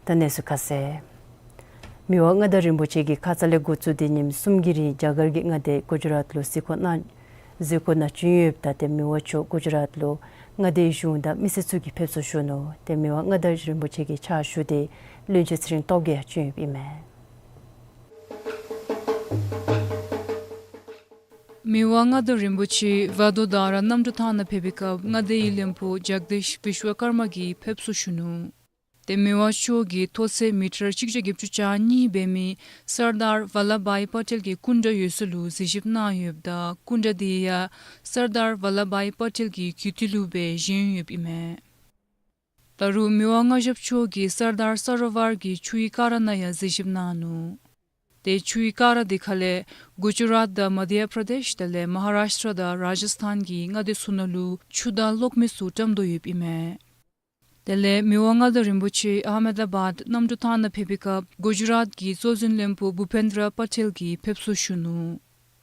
ད་གནས་ཚུལ་ཁ་གསལ། མི་དབང་མངའ་བདག་རིན་པོ་ཆེ་གིས་ཁ་ཙ་ལས་འགོ་བཙུགས་ཏེ་ཉིནམ་གསུམ་གྱི་རིང་རྒྱ་གར་གྱི་མངའ་སྡེ་གུ་ཇི་རཱཏ་ལུ་གཟིགས་སྐོར་གནང་གཟིགས་སྐོར་གནང་བྱོན་ཡོདཔ་ད་ཏེ་མི་དབང་མཆོག་གུ་ཇི་རཱཏ་ལུ་མངའ་སྡེའི་གཞུང་དང་མི་སེར་ཚུ་གིས་ཕེབས་བསུ་ཞུ་ནུག། ཏེ་མི་དབང་མངའ་བདག་རིན་པོ་ཆེ་གི་ཕྱག་ཞུ་སྟེ་བློན་ཆེན་ཚེ་རིང་སྟོབས་རྒྱས་ཡང་བྱོན་ཡོདཔ་ཨིན་མས། མི་དབང་མངའ་བདག་རིན་པོ་ཆེ་བ་དོ་དྷ་ར་གནམ་གྲུ་ཐང་ནང་ཕེབས་པའི་སྐབས་མངའ་སྡེའི་བློན་པོ་ཇག་དིཤ་བིཤ་ཝ་ཀརྨ་གིས་ཕེབས་བསུ་ཞུ་ནུག། ཏེ་མི་དབང་མཆོག་གིས་མཐོ་ཚད་མི་ཊར་གཅིག་བརྒྱ་བརྒྱད་ཅུ་གྱ་གཉིས་འབད་མི་སར་དར་ཝལ་ལབ་བྷའི་པ་ཊེལ་གྱི་སྐུ་འདྲ་ཡོད་ས་ལུ་གཟིགས་ཞིབ་གནང་ཡོདཔ་ད་སྐུ་འདྲ་དེ་ཡང་སར་དར་ཝལ་ལབ་བྷའི་པ་ཊེལ་གྱི་རྒྱུད་སྟོད་ལུ་སྦེ་བཞེངས་ཡོདཔ་ཨིན་མས། ད་རུང་མི་དབང་མངའ་ཞབས་མཆོག་གིས་སར་དར་ས་རོ་ཝར་གྱི་ཆུའི་ཀ་ར་ནང་ཡང་གཟིགས་ཞིབ་གནང་ནུག། ཏེ་ཆུའི་ཀ་ར་དེ་ཁ་ལས་གུ་ཇི་རཱཏ་དང་མ་དྷྱ་པྲ་དེཤ་དེ་ལས་མ་ཧཱ་རཱཤ་ཊྲ་དང་རཱ་ཇཱ་སི་ཐཱན་གྱི་མངའ་སྡེ་ཚུ་ནང་ལུ་ཆུ་དང་གློག་མེ་ཚུ་བཀྲམ་དོ་ཡོདཔ་ཨིན་མས། དེ་ལས་མི་དབང་མངའ་བདག་རིན་པོ་ཆེ་ཨ་མེ་ད་བཱད་གནམ་གྲུ་ཐང་ནང་ཕེབས་པའི་སྐབས་གུ་ཇི་རཱཏ་གི་གཙོ་འཛིན་བློན་པོ་བུ་པེན་དྲ་པ་ཊེལ་གྱིས་ཕེབས་བསུ་ཞུ་ནུག།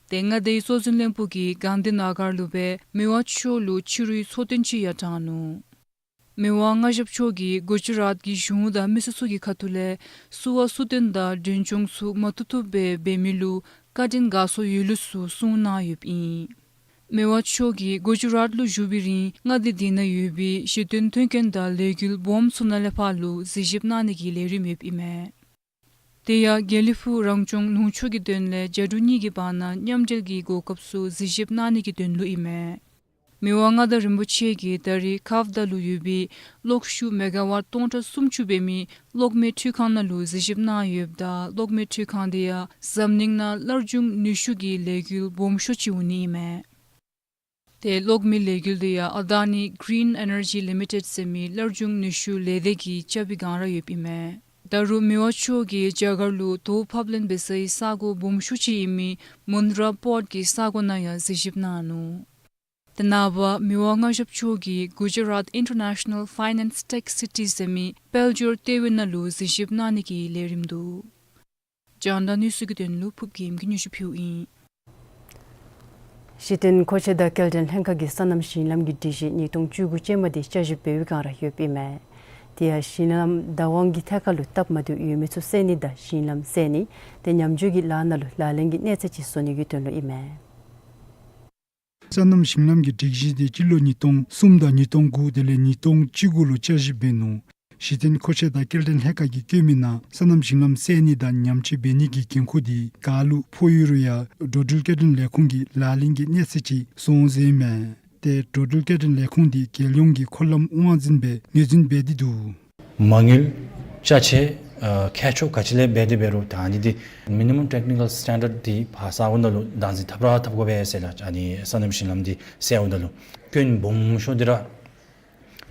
ཏེ་མངའ་སྡེའི་གཙོ་འཛིན་བློན་པོ་གིས་གཱན་དྷི་ན་གར་ལུ་སྦེ་མི་དབང་མཆོག་ལུ་ཕྱི་རུའི་འཚོ་རྟེན་ཅིག་ཡང་དྲངས་ནུག། མི་དབང་མངའ་ཞབས་མཆོག་གིས་གུ་ཇི་རཱཏ་གི་གཞུང་དང་མི་སེར་ཚུ་གི་ཁ་ཐུག་ལས་བསུ་བ་བསུ་སྟོན་དང་མགྲོན་སྐྱོང་ཚུ་མ་ཐུབ་ཐུབ་སྦེ་འབད་མི་ལུ་བཀའ་དྲིན་དགའ་ཚོར་ཡོད་ལུགས་ཚུ་གསུངས་གནང་ཡོདཔ་ཨིན། མི་དབང་མཆོག་གིས་གུ་ཇི་རཱཏ་ལུ་བཞུགས་པའི་རིང་མངའ་སྡེ་དེ་ནང་ཡོད་པའི་གཞི་རྟེན་མཐུན་རྐྱེན་དང་ལས་འགུལ་སྦོམ་ཚུ་ནང་ལས་ཕར་ལུ་གཟིགས་ཞིབ་གནང་ནི་གི་ལས་རིམ་ཡོདཔ་ཨིན་མས། དེ་ཡང་དགེ་ལེགས་ཕུག་རང་སྐྱོང་ལུང་ཕྱོགས་ཀྱི་དོན་ལས་རྒྱ་འབྲུག་གཉིས་ཀྱི་བར་ན་མཉམ་འབྲེལ་གྱི་གོ་སྐབས་ཚུ་གཟིགས་ཞིབ་གནང་ནི་གི་དོན་ལུ་ཨིན་མས། མི་དབང་མངའ་བདག་རིན་པོ་ཆེ་གིས་ད་རེས་ཁཱབ་དྷ་ལུ་ཡོད་པའི་གློག་ཤུགས་མེ་ག་ཝཊ་སྟོང་ཕྲག་སུམ་ཅུ་འབད་མི་གློག་མེ་འཕྲུལ་ཁང་ནང་ལུ་གཟིགས་ཞིབ་གནང་ཡོདཔ་ད་གློག་མེ་འཕྲུལ་ཁང་དེ་ཡང་འཛམ་གླིང་ནང་སླར་འབྱུང་ནུས་ཤུགས་ཀྱི་ལས་འགུལ་སྦོམ་ཤོས་ཅིག་འོང་ནི་ཨིན་མས། ཏེ་གློག་མེ་ལས་འགུལ་དེ་ཡང་ཨ་དཱ་ནི་གི་རིན་ཨེ་ནར་ཇི་ལི་མི་ཊེཌ་ཟེར་མི་སླར་འབྱུང་ནུས་ཤུགས་ལས་སྡེ་གིས་རྐྱབ་པའི་བསྒང་ར་ཡོདཔ་ཨིན་མས། ད་རུང་མི་དབང་མཆོག་གིས་རྒྱ་གར་ལུ་དོ་ཕབ་ལེན་འབད་སའི་ས་གོ་སྦོམ་ཤོས་ཅིག་ཨིན་མི་མུནྡྲ་པོརཊ་གི་ས་གོ་ནང་ཡང་གཟིགས་ཞིབ་གནང་ནུག། དེ་ནང་པ་མི་དབང་མངའ་ཞབས་མཆོག་གིས་གུ་ཇི་རཱཏ་ཨིན་ཊར་ནེ་ཤ་ནཱལ་ཕའི་ནཱནསི་ཊེཀ་སི་ཊི་ཟེར་མི་དཔལ་འབྱོར་ལྟེ་བའི་ནང་ལུ་གཟིགས་ཞིབ་གནང་ནི་གི་ལས་རིམ་འདུག། རྒྱང་བསྒྲགས་གནས་ཚུལ་གྱི་དོན་ལུ་ཕུརབ་རྒྱལམོ་གིས་སྙན་ཞུ་ཕུལཝ་ཨིན། གཞི་རྟེན་མཁོ་ཆས་དང་སྐྱེལ་འདྲེན་ལྷན་ཁག་གིས་སོ་ནམ་ཞིང་ལམ་གྱི་སྒྲིག་གཞི་ཉིས་སྟོང་བཅུ་དགུ་ཅན་མ་དེ་བསྐྱར་ཞིབ་འབད་བའི་བསྒང་ར་ཡོདཔ་ཨིན་མས། དེ་ཡང་ཞིང་ལམ་བདག་དབང་གི་ཐད་ཁར་ལུ་སྟབས་མ་བདེཝ་ཡོད་མི་ཚུ་བསལ་ནི་དང་ཞིང་ལམ་བསལ་ནི་དེ་ཉམས་བཅོས་ཀྱི་ལཱ་ནང་ལུ་ལག་ལེན་གྱི་གནས་ཚད་ཅིག་བཟོ་ནི་གི་དོན་ལུ་ཨིན་མས། སོ་ནམ་ཞིང་ལམ་གྱི་སྒྲིག་གཞི་དེ་སྤྱི་ལོ་ཉིས་སྟོང་གསུམ་དང་ཉིས་སྟོང་དགུ་དེ་ལས་ཉིས་སྟོང་བཅུ་དགུ་ལུ་བསྐྱར་ཞིབ་འབད་ནུག། གཞི་རྟེན་མཁོ་ཆས་དང་སྐྱེལ་འདྲེན་ལྷན་ཁག་གིས་བཀོད་མི་ནང་སོ་ནམ་ཞིང་ལམ་བསལ་ནི་དང་ཉམས་བཅོས་འབད་ནི་གི་འགན་ཁུར་དེ་ག་ལུ་ཕོག་ཡོད་རུང་ཡང་འགྲོ་འགྲུལ་སྐྱེལ་འདྲེན་ལས་ཁུངས་ཀྱི་ལག་ལེན་གྱི་གནས་ཚད་ཅིག་བཟོ་འོང་ཟེར་ཨིན་མས། ཏེ་འགྲོ་འགྲུལ་སྐྱེལ་འདྲེན་ལས་ཁུངས་དེ་རྒྱལ་ཡོངས་ཀྱི་འཁོར་ལམ་དབང་འཛིན་སྦེ་ངོས་འཛིན་འབད་དེ་འདུག། མ་དངུལ་ཅ་ཆས་ཨ་མཁས་མཆོག་ག་ཅི་ལས་འབད་དེ་འབད་རུང་ད་ཨ་ནི་འདི་མི་ནི་མམ་ཊེཀ་ནི་ཀཱལ་སི་ཊེན་ཌརཌ་འདི་ཕར་ས་གོ་ནང་ལུ་བདག་འཛིན་འཐབ་ར་འཐབ་དགོ་པས་ཟེར་ལགས། ཨ་ནི་སོ་ནམ་ཞིང་ལམ་འདི་བསལཝ་ད་ལུ་སྐྱོན་སྦོམ་ཤོས་འདི་ར་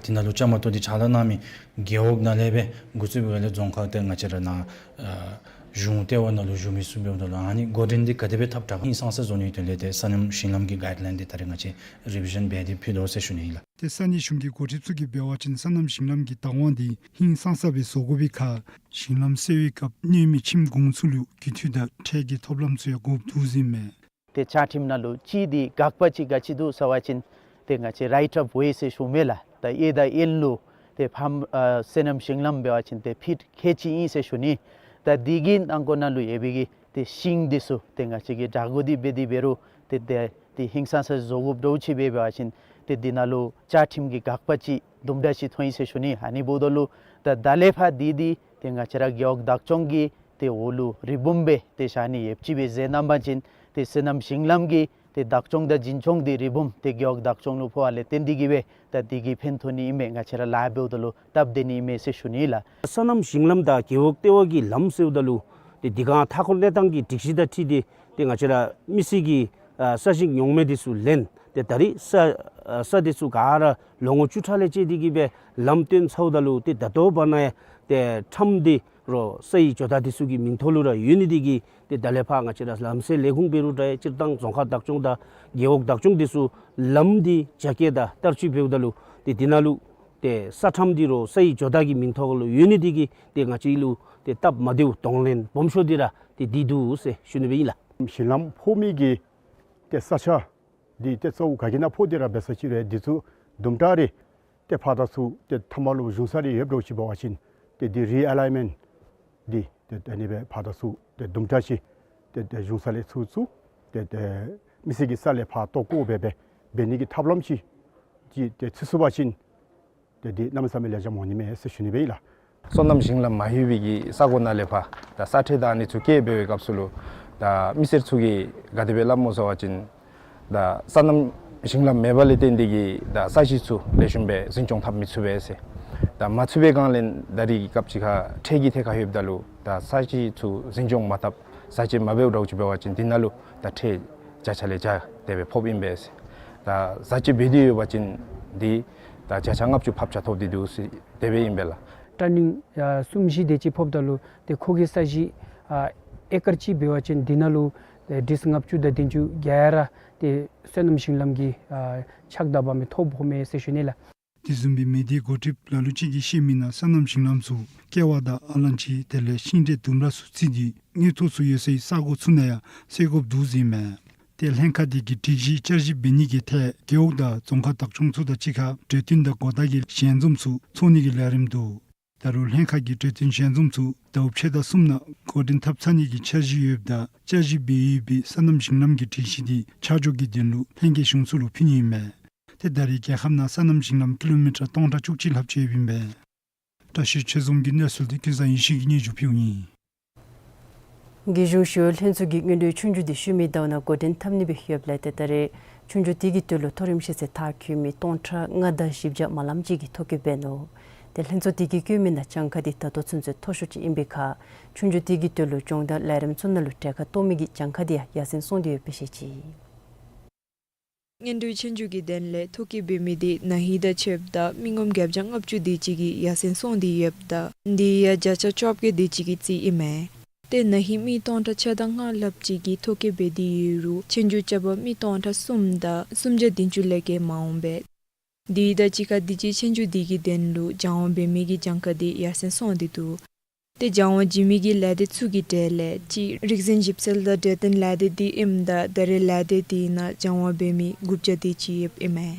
འདི་ནང་ལུ་བཅའ་མར་གཏོགས་ཏེ་ཕྱག་ལཱ་གནང་མི་རྒེད་འོག་ནང་ལས་སྦེ་འགོ་བཙུགས་པའི་སྒང་ལས་རྫོང་ཁག་ཏེ་ང་བཅས་ར་ནཱ་ཨ་གཞུང་ལྟེ་བ་ནང་ལུ་བཞུགས་མི་ཚུ་འབདཝ་ད་ལུ་ཨ་ནི་འགོ་འདྲེན་འདི་ག་དེ་སྦེ་འཐབ་དྲག་ཧིང་སངས་ས་བཟོ་ནིའི་དོན་ལས་ཏེ་སོ་ནམ་ཞིང་ལམ་གྱི་གའིཌ་ལའིན་འདི་ད་རེས་ང་བཅས་རི་བི་ཤཱན་འབད་དེ་ཕུལ་དོ་ཟེར་ཞུ་ནི་ཨིན་ལགས། ཏེ་ས་གནས་གཞུང་གི་འགོ་ཁྲིདཔ་ཚུ་གིས་འབད་བ་ཅིན་སོ་ནམ་ཞིང་ལམ་གྱི་བདག་དབང་འདི་ཧིང་སངས་ས་སྦེ་བཟོ་དགོ་པའི་ཁར་ཞིང་ལམ་བསལ་བའི་སྐབས་གནོད་མེད་ཁྱིམ་གུང་ཚུ་ལུ་རྒུད་འཐུས་དང་ཁྲལ་གྱི་ཐོབ་ལམ་ཚུ་ཡང་དགོཔ་འདུག་ཟེར་ཨིན་མས། ཏེ་བཅའ་ཁྲིམས་ནང་ལུ་གཅིག་འདི་དགག་པ་ཅིག་ག་ཅི་འདུག་ཟེར་བ་ཅིན་ཏེ་ང་བཅས་རའིཊ་ཨོཕ་ཝེ་ཟེར་ཞུཝ་མས་ལགས། ད་ཨེ་དང་གཡོན་ལུ་ཏེ་ཕམ་ཨ་སོ་ནམ་ཞིང་ལམ་འབད་བ་ཅིན་ཏེ་ཕིཊ་ཁལ་གཅིག་ཨིན་ཟེར་ཞུ་ནི། ད་འདི་གི་ནང་འཁོད་ནང་ལུ་ཡོད་པའི་གི་ཏེ་ཤིང་འདི་ཚུ་ཏེ་ང་བཅས་ཀྱིས་དྲག་རྒོལ་འདི་འབད་དེ་འབད་རུང་ཏེ་ཏེ་ཏེ་ཧིང་སངས་ས་བཟོ་དགོཔ་འདྲཝ་ཅིག་འབད་བ་ཅིན་ཏེ་འདི་ནང་ལུ་བཅའ་ཁྲིམས་ཀྱི་དགག་པ་ཅིག་དུམ་གྲ་ཅིག་མཐོང་ཡི་ཟེར་ཞུ་ནི། ཨ་ནི་འབདཝ་ད་ལུ་ད་ད་ལས་ཕར་འདི་འདི་ཏེ་ང་བཅས་ར་རྒེད་འོག་བདག་སྐྱོང་གི་ཏེ་འོག་ལུ་རི་བུམ་སྦེ་ཏེ་བཞག་ནི་ཡོདཔ་ཅིག་སྦེ་ཟེར་གནང་པ་ཅིན་ཏེ་སོ་ནམ་ཞིང་ལམ་གྱི་ཏེ་བདག་སྐྱོང་དང་འཛིན་སྐྱོང་འདི་རི་བུམ་ཏེ་རྒེད་འོག་བདག་སྐྱོང་ལུ་ཕོགཔ་ལས་བརྟེན་ཏེ་གིས་སྦེ་ད་འདི་གིས་ཕན་ཐོགས་ནི་ཨིན་མས། ང་བཅས་ར་ལཱ་འབདཝ་ད་ལུ་སྟབས་བདེ་ནི་ཨིན་མས་ཟེར་ཞུ་ནི་ལགས། སོ་ནམ་ཞིང་ལམ་དང་རྒེད་འོག་ལྟེ་བ་གི་ལམ་ཟེརཝ་ད་ལུ་ཏེ་འདི་ག་མཐའ་འཁོར་གནས་སྟངས་ཀྱི་སྒྲིག་གཞི་དང་འཁྲིལ་ཏེ་ཏེ་ང་བཅས་ར་མི་སེར་གྱི་ཨ་ས་ཞིང་ཉོག་མེད་འདི་ཚུ་ལེན། ཏེ་ད་རེས་ས་ཨ་ས་འདི་ཚུ་ག་ར་ལོ་ངོ་བཅུ་ཕྲག་ལས་བཅད་དེ་གིས་སྦེ་ལམ་བཏོན་ཚརཝ་ད་ལུ་ཏེ་ད་ལྟོ་བར་ན་ཡང་ཏེ་ཁྲམ་འདི་རོགས་སའི་ཇོ་བདག་འདི་ཚུ་གི་མིང་ཐོག་ལུ་ར་ཡོད་ནི་འདི་གིས་ཏེ་ད་ལས་ཕར་ང་བཅས་ར་ལམ་སེལ་ལས་ཁུངས་འབད་རུང་འདྲ་སྤྱིར་བཏང་རྫོང་ཁག་བདག་སྐྱོང་དང་རྒེད་འོག་བདག་སྐྱོང་འདི་ཚུ་ལམ་འདི་རྒྱ་སྐྱེད་དང་བསྟར་སྤྱོད་འབདཝ་ད་ལུ་ཏེ་འདི་ནང་ལུ་ཏེ་ས་ཁྲམ་འདི་རོགས་སའི་ཇོ་བདག་གི་མིང་ཐོག་ལུ་ཡོད་ནི་འདི་གིས་ཏེ་ང་བཅས་ལུ་ཏེ་སྟབས་མ་བདེཝ་གདོང་ལེན་སྦོམ་ཤོས་འདི་ར་ཏེ་འདི་འདུག་ཟེར་ཞུ་ནི་སྦེ་ཨིན་ལགས། ཞིང་ལམ་ཕོག་མི་གི་ཏེ་ས་ཆ་འདི་ཏེ་གཙོ་བོ་ག་གི་ནང་ཕོག་སྟེ་ར་འབད་ས་ཅིག་རུང་འདི་ཚུ་དུམ་གྲ་རེ་ཏེ་ཕར་དང་ཚུར་ཏེ་མཐའ་མ་ལུ་གཞུང་ས་རེ་ཡོདཔ་འདྲཝ་ཅིག་འབད་བ་ཅིན་ཏེ་འདི་རི་ཨེ་ལའིན་མེནཊ་འདི་ ཏེ་ཨ་ནི་སྦེ་ཕར་དང་ཚུར་ཏེ་དུམ་གྲ་ཅིག་ཏེ་ཏེ་གཞུང་ས་ལས་ཚུར་ཚུར་ཏེ་ཏེ་མི་སེར་གྱི་ས་ལས་ཕར་གཏོར་བཀོ་འབད་འབད་འབད་ནི་གི་ཐབས་ལམ་ཅིག་ཅིག་ཏེ་ཚུད་ཚུགས་པ་ཅིན་ཏེ་འདི་གནམ་མེད་ས་མེད་ལེགས་ཤོམ་འོང་ནི་མས་ཟེར་ཞུ་ནི་སྦེ་ཨིན་ལགས། སོ་ནམ་ཞིང་ལམ་མ་ལྷོད་པའི་གི་ས་གོ་ནང་ལས་ཕར་ད་ས་ཁྲལ་དང་ཨ་ནི་ཚུ་བཀལ་འབད་བའི་སྐབས་སུ་ལུ་ད་མི་སེར་ཚུ་གིས་ག་དེ་སྦེ་སླབ་སྨོ་ཟེར་བ་ཅིན་ད་སོ་ནམ་ཞིང་ལམ་མེད་པ་ལས་བརྟེན་ཏེ་གིས་ད་ས་གཞི་ཚུ་ལེགས་ཤོམ་སྦེ་འཛིན་སྐྱོང་འཐབ་མི་ཚུགས་པས་ཟེར། ད་མ་ཚུགས་པའི་སྒང་ལས་ད་རེས་ཀྱི་སྐབས་ཅིག་ཁར་ཁྲལ་གྱི་ཐད་ཁར་ལྷོདཔ་ད་ལུ་ད་ས་གཞི་ཚུ་འཛིན་སྐྱོང་མ་འཐབ་བཟའ་སྤྱོད་མ་འབདཝ་འདྲཝ་ཅིག་འབད་བ་ཅིན་འདི་ནང་ལུ་ད་ཁྲལ་བརྒྱ་ཆ་ལས་བརྒྱ་དེ་སྦེ་ཕོགཔ་ཨིན་པས་ཟེར། ད་བཟའ་སྤྱོད་འབད་དེ་ཡོད་པ་ཅིན་འདི་ད་བརྒྱ་ཆ་ལྔ་བཅུ་ཕབ་ཆ་ཐོབ་སྟེ་འདུག་ཟེར་དེ་སྦེ་ཨིན་པས་ལགས། ཊར་ནིང་ཨ་གསུམ་བཞི་དེ་ཅིག་ཕོགཔ་ད་ལུ་ཏེ་ཁོ་གི་ས་གཞི་ཨ་ཨེ་ཀར་གཅིག་འབད་བ་ཅིན་འདི་ནང་ལུ་ཏེ་ཌིསི་ལྔ་བཅུ་དང་བདུན་ཅུ་བརྒལ་ར་ཏེ་སོ་ནམ་ཞིང་ལམ་གྱི་ཨ་ཕྱག་བདའ་བ་མི་ཐོབ་འོང་མས་ཟེར་ཞུ་ནི་ལགས། དེ་བཟུམ་སྦེ་མི་སྡེའི་འགོ་ཁྲིདཔ་ལ་ལུ་ཅིག་གིས་བཤད་མི་ནང་སོ་ནམ་ཞིང་ལམ་ཚུ་ཀེ་བ་དང་ཨ་ལང་ཅི་དེ་ལས་ཤིང་འབྲས་ལྡུམ་ར་ཚུ་བརྩིས་ཏེ་མངོན་མཐོ་ཚུ་ཡོད་སའི་ས་གོ་ཚུ་ནང་ཡང་སེལ་དགོཔ་འདུག་ཟེར་ཨིན་མས། ཏེ་ལྷན་ཁག་དེ་གིས་སྒྲིག་གཞི་བསྐྱར་ཞིབ་འབད་ནི་གི་ཐད་རྒེད་འོག་དང་རྫོང་ཁག་བདག་སྐྱོང་ཚུ་དང་གཅིག་ཁར་གྲོས་བསྟུན་དང་གོ་བརྡ་གི་ཞལ་འཛོམས་ཚུ་ཚོགས་ནི་གི་ལས་རིམ་འདུག། ད་རུང་ལྷན་ཁག་གི་གྲོས་བསྟུན་ཞལ་འཛོམས་ཚུ་ཟླཝ་ཕྱེད་དང་གསུམ་ནང་འགོ་འདྲེན་འཐབ་ཚར་ནི་གི་འཆར་གཞི་ཡོདཔ་ད་བསྐྱར་ཞིབ་འབད་ཡོད་པའི་སོ་ནམ་ཞིང་ལམ་གྱི་སྒྲིག་གཞི་དེ་ཆ་འཇོག་གི་དོན་ལུ་ལྷན་རྒྱས་གཞུང་ཚུ་ལུ་ཕུལ་ནི་ཨིན་མས། ཏེ་ད་རེས་རྒྱལ་ཁབ་ནང་སོ་ནམ་ཞིང་ལམ་ཀི་ལོ་མི་ཊར་སྟོང་ཕྲག་བཅུ་གཅིག་ལྷགཔ་ཅིག་ཡོདཔ་ཨིན་པས། བཀྲ་ཤིས་ཆོས་འཛོམས་ཀྱི་གནས་ཚུལ་དེ་ཀུན་བཟང་ཡེ་ཤེས་ཀྱིས་སྙན་ཞུ་ཕུལཝ་ཨིན། རྒྱལ་གཞུང་ཞི་གཡོག་ལྷན་ཚོགས་ཀྱིས་སྔོན་འགྲོའི་ཆོས་རྒྱུགས་དེ་ཤུལ་མའི་ཟླཝ་ནང་འགོ་འདྲེན་འཐབ་ནི་སྦེ་ཡོདཔ་ལས་ཏེ་ད་རེས་ཆོས་རྒྱུགས་དེ་གི་དོན་ལུ་མཐོ་རིམ་ཤེས་ཚད་མཐར་འཁྱོལ་མི་སྟོང་ཕྲག་ལྔ་དང་བཞི་བརྒྱ་མ་ལངམ་ཅིག་གིས་ཐོ་བཀོད་འབད་ནུག། ཏེ་ལྷན་ཚོགས་དེ་གིས་བཀོད་མི་ནང་གྱངས་ཁ་དེ་ད་ལྟོ་ཚུན་ཚོད་མཐོ་ཤོས་ཅིག་ཨིན་པའི་ཁར་ཆོས་རྒྱུགས་དེ་གི་དོན་ལུ་སྦྱོང་བརྡར་ལས་རིམ་ཚུ་ནང་ལུ་གྲལ་ཁར་གཏོགས་མི་གི་གྱངས་ཁ་དེ་ཡང་ཡར་སེང་སོང་སྟེ་ཡོདཔ་སྦེ་བཤད་ཅི། སྔོན་འགྲོའི་ཆོས་རྒྱུགས་ཀྱི་དོན་ལས་ཐོ་བཀོད་འབད་མི་དེ་ན་ཧིང་དང་ཕྱདཔ་ད་མི་ངོམ་བརྒྱད་བརྒྱ་ལྔ་བཅུ་དེ་ཅིག་གིས་ཡར་སེང་སོང་སྟེ་ཡོདཔ་ད་དེ་ཡང་བརྒྱ་ཆ་བཅོ་བརྒྱད་དེ་ཅིག་གིས་རྩིས་ཨིན་མས། ཏེ་ན་ཧིང་མི་སྟོང་ཕྲག་ཕྱེད་དང་ལྔ་ལྷགཔ་ཅིག་གིས་ཐོ་བཀོད་འབད་དེ་ཡོད་རུང་ཆོས་རྒྱུགས་རྐྱབ་པར་མི་སྟོང་ཕྲག་གསུམ་དང་སུམ་བརྒྱ་བདུན་ཅུ་ལས་བརྒལ་མ་འོང་པས། དེ་དང་གཅིག་ཁར་དུས་ཅི་ཆོས་རྒྱུགས་དེ་གི་དོན་ལུ་སྦྱང་བ་འབད་མི་གི་གྱངས་ཁ་དེ་ཡར་སེང་སོང་སྟེ་འདུག། ཏེ་སྦྱང་བ་བྱིན་མི་གི་ལས་སྡེ་ཚུ་གི་གྲས་ལས་གཅིག་རིག་འཛིན་ཞིབ་འཚོལ་དང་འབྲེལ་ལྡན་ལས་སྡེ་དེ་ཨིནམ་ད་ད་རེས་ལས་སྡེ་དེ་ནང་སྦྱང་བ་འབད་མི་དགུ་བརྒྱ་དེ་ཅིག་ཡོདཔ་ཨིན་མས།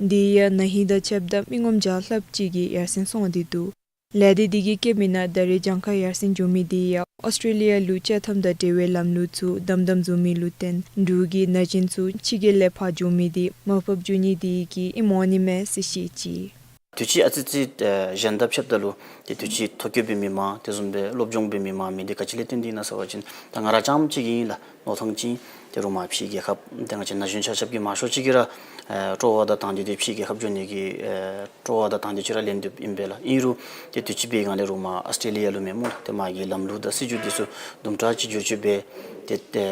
དེ་ཡང་ན་ཧིང་དང་ཕྱདཔ་ད་མི་ངོམ་བརྒྱ་ལྷགཔ་ཅིག་གིས་ཡར་སེང་སོང་སྟེ་འདུག། ལས་སྡེ་དེ་གིས་བཀོད་མི་ནང་ད་རེས་གྱངས་ཁ་ཡར་སེང་འགྱོ་མི་དེ་ཡང་ཨོསི་ཊྲེ་ལི་ཡ་ལུ་བཅའ་མཐའམ་དང་འབྲེལ་བའི་ལམ་ལུགས་ཚུ་དམ་དམ་བཟོ་མི་ལུ་བརྟེན་འབྲུག་གི་ན་གཞོན་ཚུ་ཕྱི་རྒྱལ་ལས་ཕར་འགྱོ་མི་དེ་མར་ཕབ་འགྱོ་ནི་དེ་གིས་ཨིནམ་འོང་ནི་མས་ཟེར་བཤད་ཅི། དུས་ཅི་ཨ་ཙི་ཙི་ཨེ་གཞན་དང་ཕྱདཔ་ད་ལུ་ཏེ་དུས་ཅི་ཐོ་བཀོད་འབད་མི་མང་དེ་བཟུམ་སྦེ་སློབ་སྦྱོང་འབད་མི་མང་མི་དེ་ག་ཅི་ལས་བརྟེན་ཏེ་ཨིན་ན་ཟེར་བ་ཅིན་ད་ང་ར་རྐྱངམ་ཅིག་གིས་ཨིན་ལགས། མནོ་ཐངས་ཅིག་ཏེ་རུང་མ་ཕྱི་རྒྱལ་ཁབ་ཏེ་ང་བཅས་ན་གཞོན་ཆ་ཁྱབ་ཀྱིས་མང་ཤོས་ཅིག་གིས་ར་ཨེ་སྤྲོ་བ་དང་དང་འདོད་དེ་ཕྱི་རྒྱལ་ཁབ་འགྱོ་ནི་གི་ཨེ་སྤྲོ་བ་དང་དང་འདོད་ཅིག་ར་ལེན་དོ་ཨིན་པས་ལགས། ཨིན་རུང་ཏེ་དུས་ཅི་འབད་བའི་སྒང་ལས་རུང་མར་ཨོསི་ཊྲེ་ལི་ཡ་ལུ་མེན་སྨོ་ལགས། ཏེ་མ་གི་ལམ་ལུགས་དང་སྲིད་བྱུས་དེ་ཚུ་དུམ་གྲ་ཅིག་བསྒྱུར་བཅོས་འབད་དེ་ཏེ་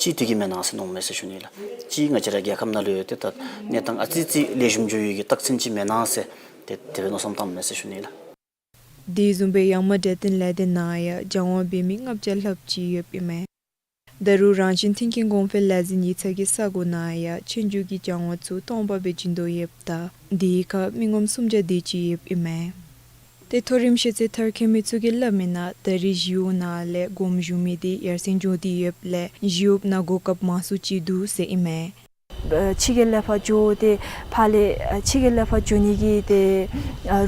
ཅིག་དེ་གིས་མེན་ན་ཟེར་མནོཝ་མས་ཟེར་ཞུ་ནི་ལགས། ཅིག་ང་བཅས་ར་རྒྱལ་ཁབ་ནང་ལུ་ཡང་ཏེ་ད་གནས་སྟངས་ཨ་ཙི་ཙི་ལེགས་ཤོམ་འགྱོ་ཡོད་ཀྱི་རྟགས་མཚན་ཅིག་མེན་ན་ཟེར་ཏེ་དེ་སྦེ་མནོ་བསམ་བཏངམ་མས་ཟེར་ཞུ་ནི་ལགས། དེ་བཟུམ་སྦེ་ཡང་མ་འབྲེལ་ལྡན་ལས་སྡེ་ནང་ཡང་སྦྱང་བ་འབད་མི་ལྔ་བརྒྱ་ལྷགཔ་ཅིག་ཡོདཔ་ཨིན་མས། ད་རུང་རང་བཞིན་མཐུན་རྐྱེན་གོང་འཕེལ་ལས་འཛིན་ཡིག་ཚང་གི་ས་གོ་ནང་ཡང་ཆོས་རྒྱུགས་ཀྱི་སྦྱང་བ་ཚུ་སྟོང་པ་སྦེ་བྱིན་དོ་ཡོདཔ་ད་དེ་ཁར་མི་ངོམ་སུམ་བརྒྱ་དེ་ཅིག་ཡོདཔ་ཨིན་མས། ཏེ་མཐོ་རིམ་ཤེས་ཚད་མཐར་འཁྱོལ་མི་ཚུ་གིས་སླབ་མི་ནང་ད་རེས་ཞི་གཡོག་ནང་ལས་དགོངསམ་ཞུ་མི་དེ་ཡར་སེང་འགྱོ་སྟེ་ཡོདཔ་ལས་ཞི་གཡོག་ནང་གོ་སྐབས་མང་སུ་ཅིག་འདུག་ཟེར་ཨིན་མས། ཕྱི་རྒྱལ་ལས་ཕར་འགྱོ་སྟེ་ཕར་ལས་ཕྱི་རྒྱལ་ལས་ཕར་འགྱོ་ནི་གི་ཏེ་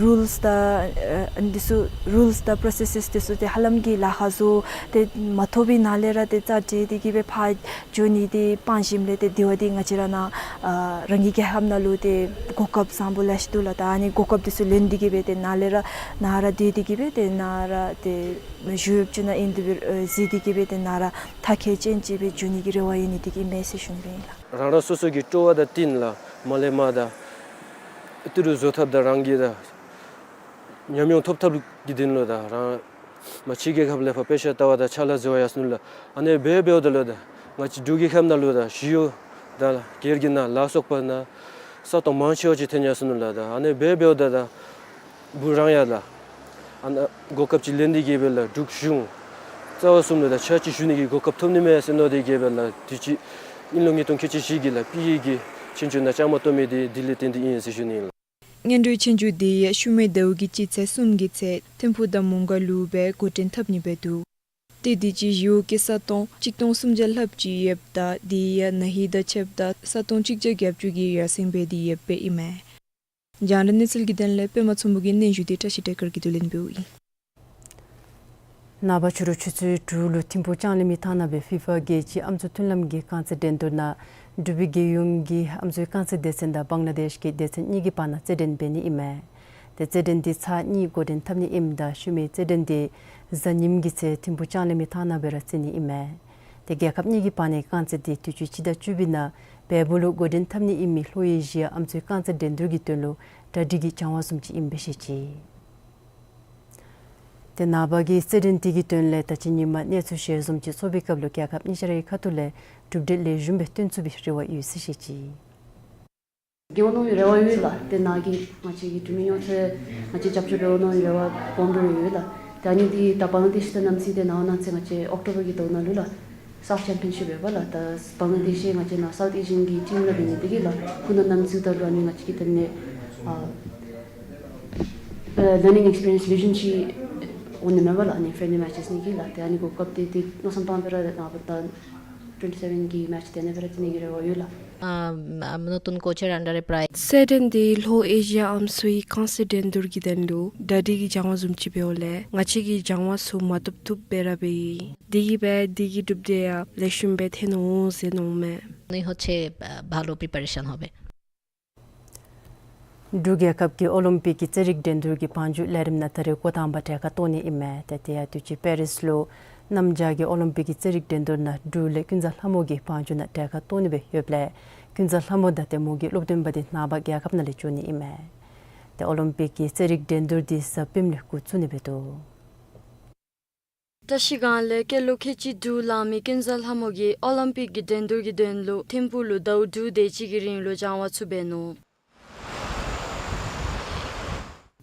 རུལསི་དང་འདི་ཚུ་རུལསི་དང་པྲོ་སེ་སེས་འདི་ཚུ་ཏེ་ཧ་ལམ་གྱིས་ལཱ་ཁག་བཟོ་སྟེ་མ་ཐོབ་པའི་ནང་ལས་ར་ཏེ་རྩ་འགྲན་ཏེ་གིས་སྦེ་ཕར་འགྱོ་ནི་དེ་སྤང་ཞིནམ་ལས་ཏེ་དེ་བ་དེ་ང་བཅས་ར་ནཱ་རང་གི་རྒྱལ་ཁབ་ནང་ལུ་ཏེ་གོ་སྐབས་བཟང་པོ་ལེ་ཤ་འདུག་ལགས། ད་ཨ་ནི་གོ་སྐབས་དེ་ཚུ་ལེན་ཏེ་གིས་སྦེ་ཏེ་ནཱ་ལས་ར་ནཱ་ར་སྡོད་དེ་གིས་སྦེ་ཏེ་ནཱ་ར་ཏེ་ཞི་གཡོགཔ་ཅིག་ནང་ཨིན་དེ་སྦེ་གཟིགས་ཏེ་གིས་སྦེ་ཏེ་ནཱ་ར་མཐར་འཁྱོལ་ཅན་ཅིག་སྦེ་འགྱོ་ནི་གི་རེ་བ་ཡོད་ནི་དེ་གིས་ཨིན་མས་ཟེར་ཞུ་ནི་སྦེ་ཨིན་ལགས། རང་རང་སོ་སོ་གི་སྤྲོ་བ་དང་བསྟུན་ལགས། མ་ལས་མར་ད་ཏི་རུ་བཟོ་ཐབས་དང་རང་གིས་ད་ཉམས་མྱོང་ཐོབ་ཐབས་ཀྱི་དོན་ལུ་ད་རང་མར་ཕྱི་རྒྱལ་ཁབ་ལས་ཕར་དཔེ་ཆ་ལྟ་བ་དང་ཕྱག་ལཱ་བཟོ་བར་ཡར་སོ་ནུག་ལགས། ཨ་ནི་སྦེ་འབདཝ་ད་ལུ་ད་ང་བཅས་འབྲུག་གི་ཁམས་ནང་ལུ་ད་ཞི་གཡོག་དང་སྒེར་གྱི་ནང་ལ་སོགས་པ་ནང་ས་སྟོང་མང་ཆེ་བ་ཅིག་ཐོན་ཡར་སོ་ནུག་ལགས། ད་ཨ་ནི་སྦེ་འབདཝ་ད་ད་འབུ་རང་ཡར་ལགས། ཨ་ནཱ་གོ་སྐབས་ཅིག་ལེན་ཏེ་གིས་སྦེ་ལགས་འབྲུག་གཞུང་རྩ་བ་གསུམ་ལུ་ད་ཕྱག་ཕྱིད་ཞུ་ནི་གི་གོ་སྐབས་ཐོབ་ནི་མས་ཟེར་མནོ་སྟེ་གིས་སྦེ་ལགས། དུས་ཅི་དབྱིན་ལོ་ཉིས་སྟོང་ཁལ་གཅིག་བཞི་གི་ལགས་པི་ཨེ་གི་ཆོས་རྒྱུགས་ནང་བཅའ་མར་གཏོགས་མི་དེ་དེ་ལས་བརྟེན་ཏེ་ཨིན་ཟེར་ཞུ་ནི་ལགས། སྔོན་འགྲོའི་ཆོས་རྒྱུགས་དེ་ཡང་ཤུལ་མའི་ཟླཝ་གི་སྤྱི་ཚེས་གསུམ་གྱི་ཚེ་ཐིམ་ཕུག་དང་མོང་སྒར་ལུ་སྦེ་འགོ་འདྲེན་འཐབ་ནི་སྦེ་འདུག། ཏེ་དུས་ཅི་ཞི་གཡོག་གི་ས་སྟོང་གཅིག་སྟོང་སུམ་བརྒྱ་ལྷགཔ་ཅིག་ཡོདཔ་ད་དེ་ཡང་ན་ཧིང་དང་ཕྱདཔ་ད་ས་སྟོང་གཅིག་བརྒྱ་བརྒྱད་ཅུ་གིས་ཡར་སེང་འབད་དེ་ཡོདཔ་ཨིན་མས། རྒྱང་བསྒྲགས་གནས་ཚུལ་གྱི་དོན་ལས་པདྨ་མཚོ་མོ་གི་སྙན་ཞུ་དེ་བཀྲ་ཤིས་བདེ་དཀར་གྱིས་བསྡུ་ལེན་འབདཝ་ཨིན། ནངས་པ་ཕྱི་རུ་ཆུ་ཚོད་དྲུག་ལུ་ཐིམ་ཕུག་ལྕང་གླིང་མའི་ཐང་ནང་སྦེ་ཕི་ཕ་རྒྱལ་སྤྱིའི་ཨམ་སྲུ་མཐུན་ལམ་གྱི་རྐང་རྩེད་འགྲན་བསྡུར་ནང་འབྲུག་པའི་རྒྱལ་ཡོངས་ཀྱི་ཨམ་སྲུའི་རྐང་རྩེད་སྡེ་ཚན་དང་བང་ལ་དེཤ་གི་སྡེ་ཚན་གཉིས་ཀྱི་བར་ན་རྩེད་འགྲན་འབད་ནི་ཨིན་མས། ཏེ་རྩེད་འགྲན་འདི་ཚར་གཉིས་འགོ་འདྲེན་འཐབ་ནི་ཨིནམ་ད་ཤུལ་མའི་རྩེད་འགྲན་འདི་གཟའ་ཉིམ་གྱི་ཚེ་ཐིམ་ཕུག་ལྕང་གླིང་མའི་ཐང་ནང་སྦེ་ར་རྩེ་ནི་ཨིན་མས། ཏེ་རྒྱལ་ཁབ་གཉིས་ཀྱི་བར་ནའི་རྐང་རྩེད་འདི་དུས་ཅི་སྤྱི་ཟླ་བཅུ་པའི་ནང་བལ་པོ་ལུ་འགོ་འདྲེན་འཐབ་ནི་ཨིན་མི་ལྷོ་ཨེ་ཤི་ཡ་ཨམ་སྲུའི་རྐང་རྩེད་འགྲན་བསྡུར་གྱི་དོན་ལུ་གྲ་སྒྲིག་གི་སྦྱང་བ་བཟུམ་ཅིག་ཨིནམ་སྦེ་བཤད་ཅི། ཏེ་ནངས་པ་གི་རྩེད་འགྲན་འདི་གི་དོན་ལས་ད་ཅི་ཉིན་མ་གནས་ཚུལ་ཞལ་འཛོམས་ཅིག་ཚོགས་པའི་སྐབས་ལུ་རྒྱལ་ཁབ་གཉིས་ཆ་རའི་ཁ་ཐུག་ལས་གྲུབ་འབྲས་ལེགས་ཤོམ་སྦེ་སྟོན་ཚུགས་པའི་རེ་བ་ཡོད་ཟེར་བཤད་ཅི། འགྱོ་ནི་རེ་བ་ཡོད་ལགས། ཏེ་ནཱ་གི་ང་བཅས་ཀྱི་འབྲུག་མི་ཡོངས་ཁྱབ་ང་བཅས་རྒྱབ་སྐྱོར་འབད་འོང་ནི་རེ་བ་སྦོམ་སྦེ་ཡོད་ལགས། ཏེ་ཨ་ནི་འདི་ད་བང་ལ་དེཤ་དང་ནམ་སྲོས་ཏེ་ནཱ་ནང་ཚེ་ང་བཅས་ཨོཀ་ཊོ་བར་གྱི་ཟླཝ་ནང་ལུ་ལགས་སཱཕ་ཅེམ་པིན་ཤིཔ་འབད་བ་ལགས། ད་བང་ལ་དེཤ་ང་བཅས་ནཱ་སའུཐ་ཨེ་ཤི་ཡཱན་གྱི་ཊིམ་ནང་འབད་ནི་དེ་གིས་ལགས་ཁོང་དང་ནམ་སྲོས་ད་ལུ་ཨ་ནི་ང་བཅས་ཀྱི་དེ་ནང་ཨ་ལར་ནིང་ཨེགསི་པི་རི་ཡེནསི་ལེགས་ཤོམ་ཅིག་འོང་ནི་མས་པ་ལགས། ཨ་ནི་ཕྲེན་ཌི་ལི་མེ་ཅེསི་ནི་གི་ལགས། ཏེ་ཨ་ནི་གོ་སྐབས་འདི་འདི་མནོ་བསམ་བཏང་སྦེ་ར་ནཱ་བ་ད་ཊུ་ཝེན་ཊི་སེ་བེན་གྱི་མེཆ་དེ་ནང་སྦེ་ར་རྩེ་ནི་གི་རེ་བ་ཡོད་ལགས། Um, I'm নতুন কোচের আন্ডারে প্রায়། རྩེད་འགྲན་འདི་ལྷོ་ཨེ་ཤི་ཡ་ཨམ་སྲུའི་རྐང་རྩེད་འགྲན་བསྡུར་གྱི་དོན་ལུ་གྲ་སྒྲིག་གི་སྦྱང་བ་བཟུམ་ཅིག་འབདཝ་ལས་ང་བཅས་ཀྱིས་སྦྱང་བ་ཚུ་མ་ཐོབ་ཐོབ་སྦེ་ར་འབད་ཡི། དེ་གིས་འབད་དེ་གི་གྲུབ་འབྲས་ཡང་ལེགས་ཤོམ་སྦེ་ཐོན་འོང་ཟེར་མནོཝ་མས། মনে হচ্ছে, আহ, ভালো প্রিপারেশন হবে। འབྲུག་རྒྱལ་ཁབ་ཀྱི་ཨོ་ལིམ་པིག་གི་རྩེད་རིགས་འགྲན་བསྡུར་གྱི་བང་རྒྱུགས་ལས་རིམ་ནང་ད་རེས་འགོ་དང་པ་གྲལ་ཁར་གཏོགས་ནི་ཨིན་མས། ཏེ་དེ་ཡང་དུས་ཅི་པེ་རིས་ལུ་གནམ་བྱཱར་གྱི་ཨོ་ལིམ་པིག་གི་རྩེད་རིགས་འགྲན་བསྡུར་ནང་འབྲུག་ལས་ཀུན་བཟང་ལྷ་མོ་གིས་བང་རྒྱུགས་ནང་གྲལ་ཁར་གཏོགས་ནི་སྦེ་ཡོདཔ་ལས་ཀུན་བཟང་ལྷ་མོ་དང་ཏེ་མོ་གི་སློབ་སྟོན་པ་འདི་ནངས་པ་རྒྱལ་ཁབ་ནང་ལས་འགྱོ་ནི་ཨིན་མས། ཏེ་ཨོ་ལིམ་པིག་གི་རྩེད་རིགས་འགྲན་བསྡུར་འདི་གཟའ་སྤེནམ་ལས་འགོ་བཙུགས་ནི་སྦེ་འདུག། བཀྲ་ཤིས་སྒང་ལས་སྐྱེས་ལོ་ཁལ་གཅིག་དྲུག་ལང་མི་ཀུན་བཟང་ལྷ་མོ་གིས་ཨོ་ལིམ་པིག་གི་འགྲན་བསྡུར་གྱི་དོན་ལུ་ཐིམ་ཕུག་ལུ་ཟླཝ་དྲུག་དེ་ཅིག་གི་རིང་ལུ་སྦྱང་བ་ཚུ་འབད་ནུག།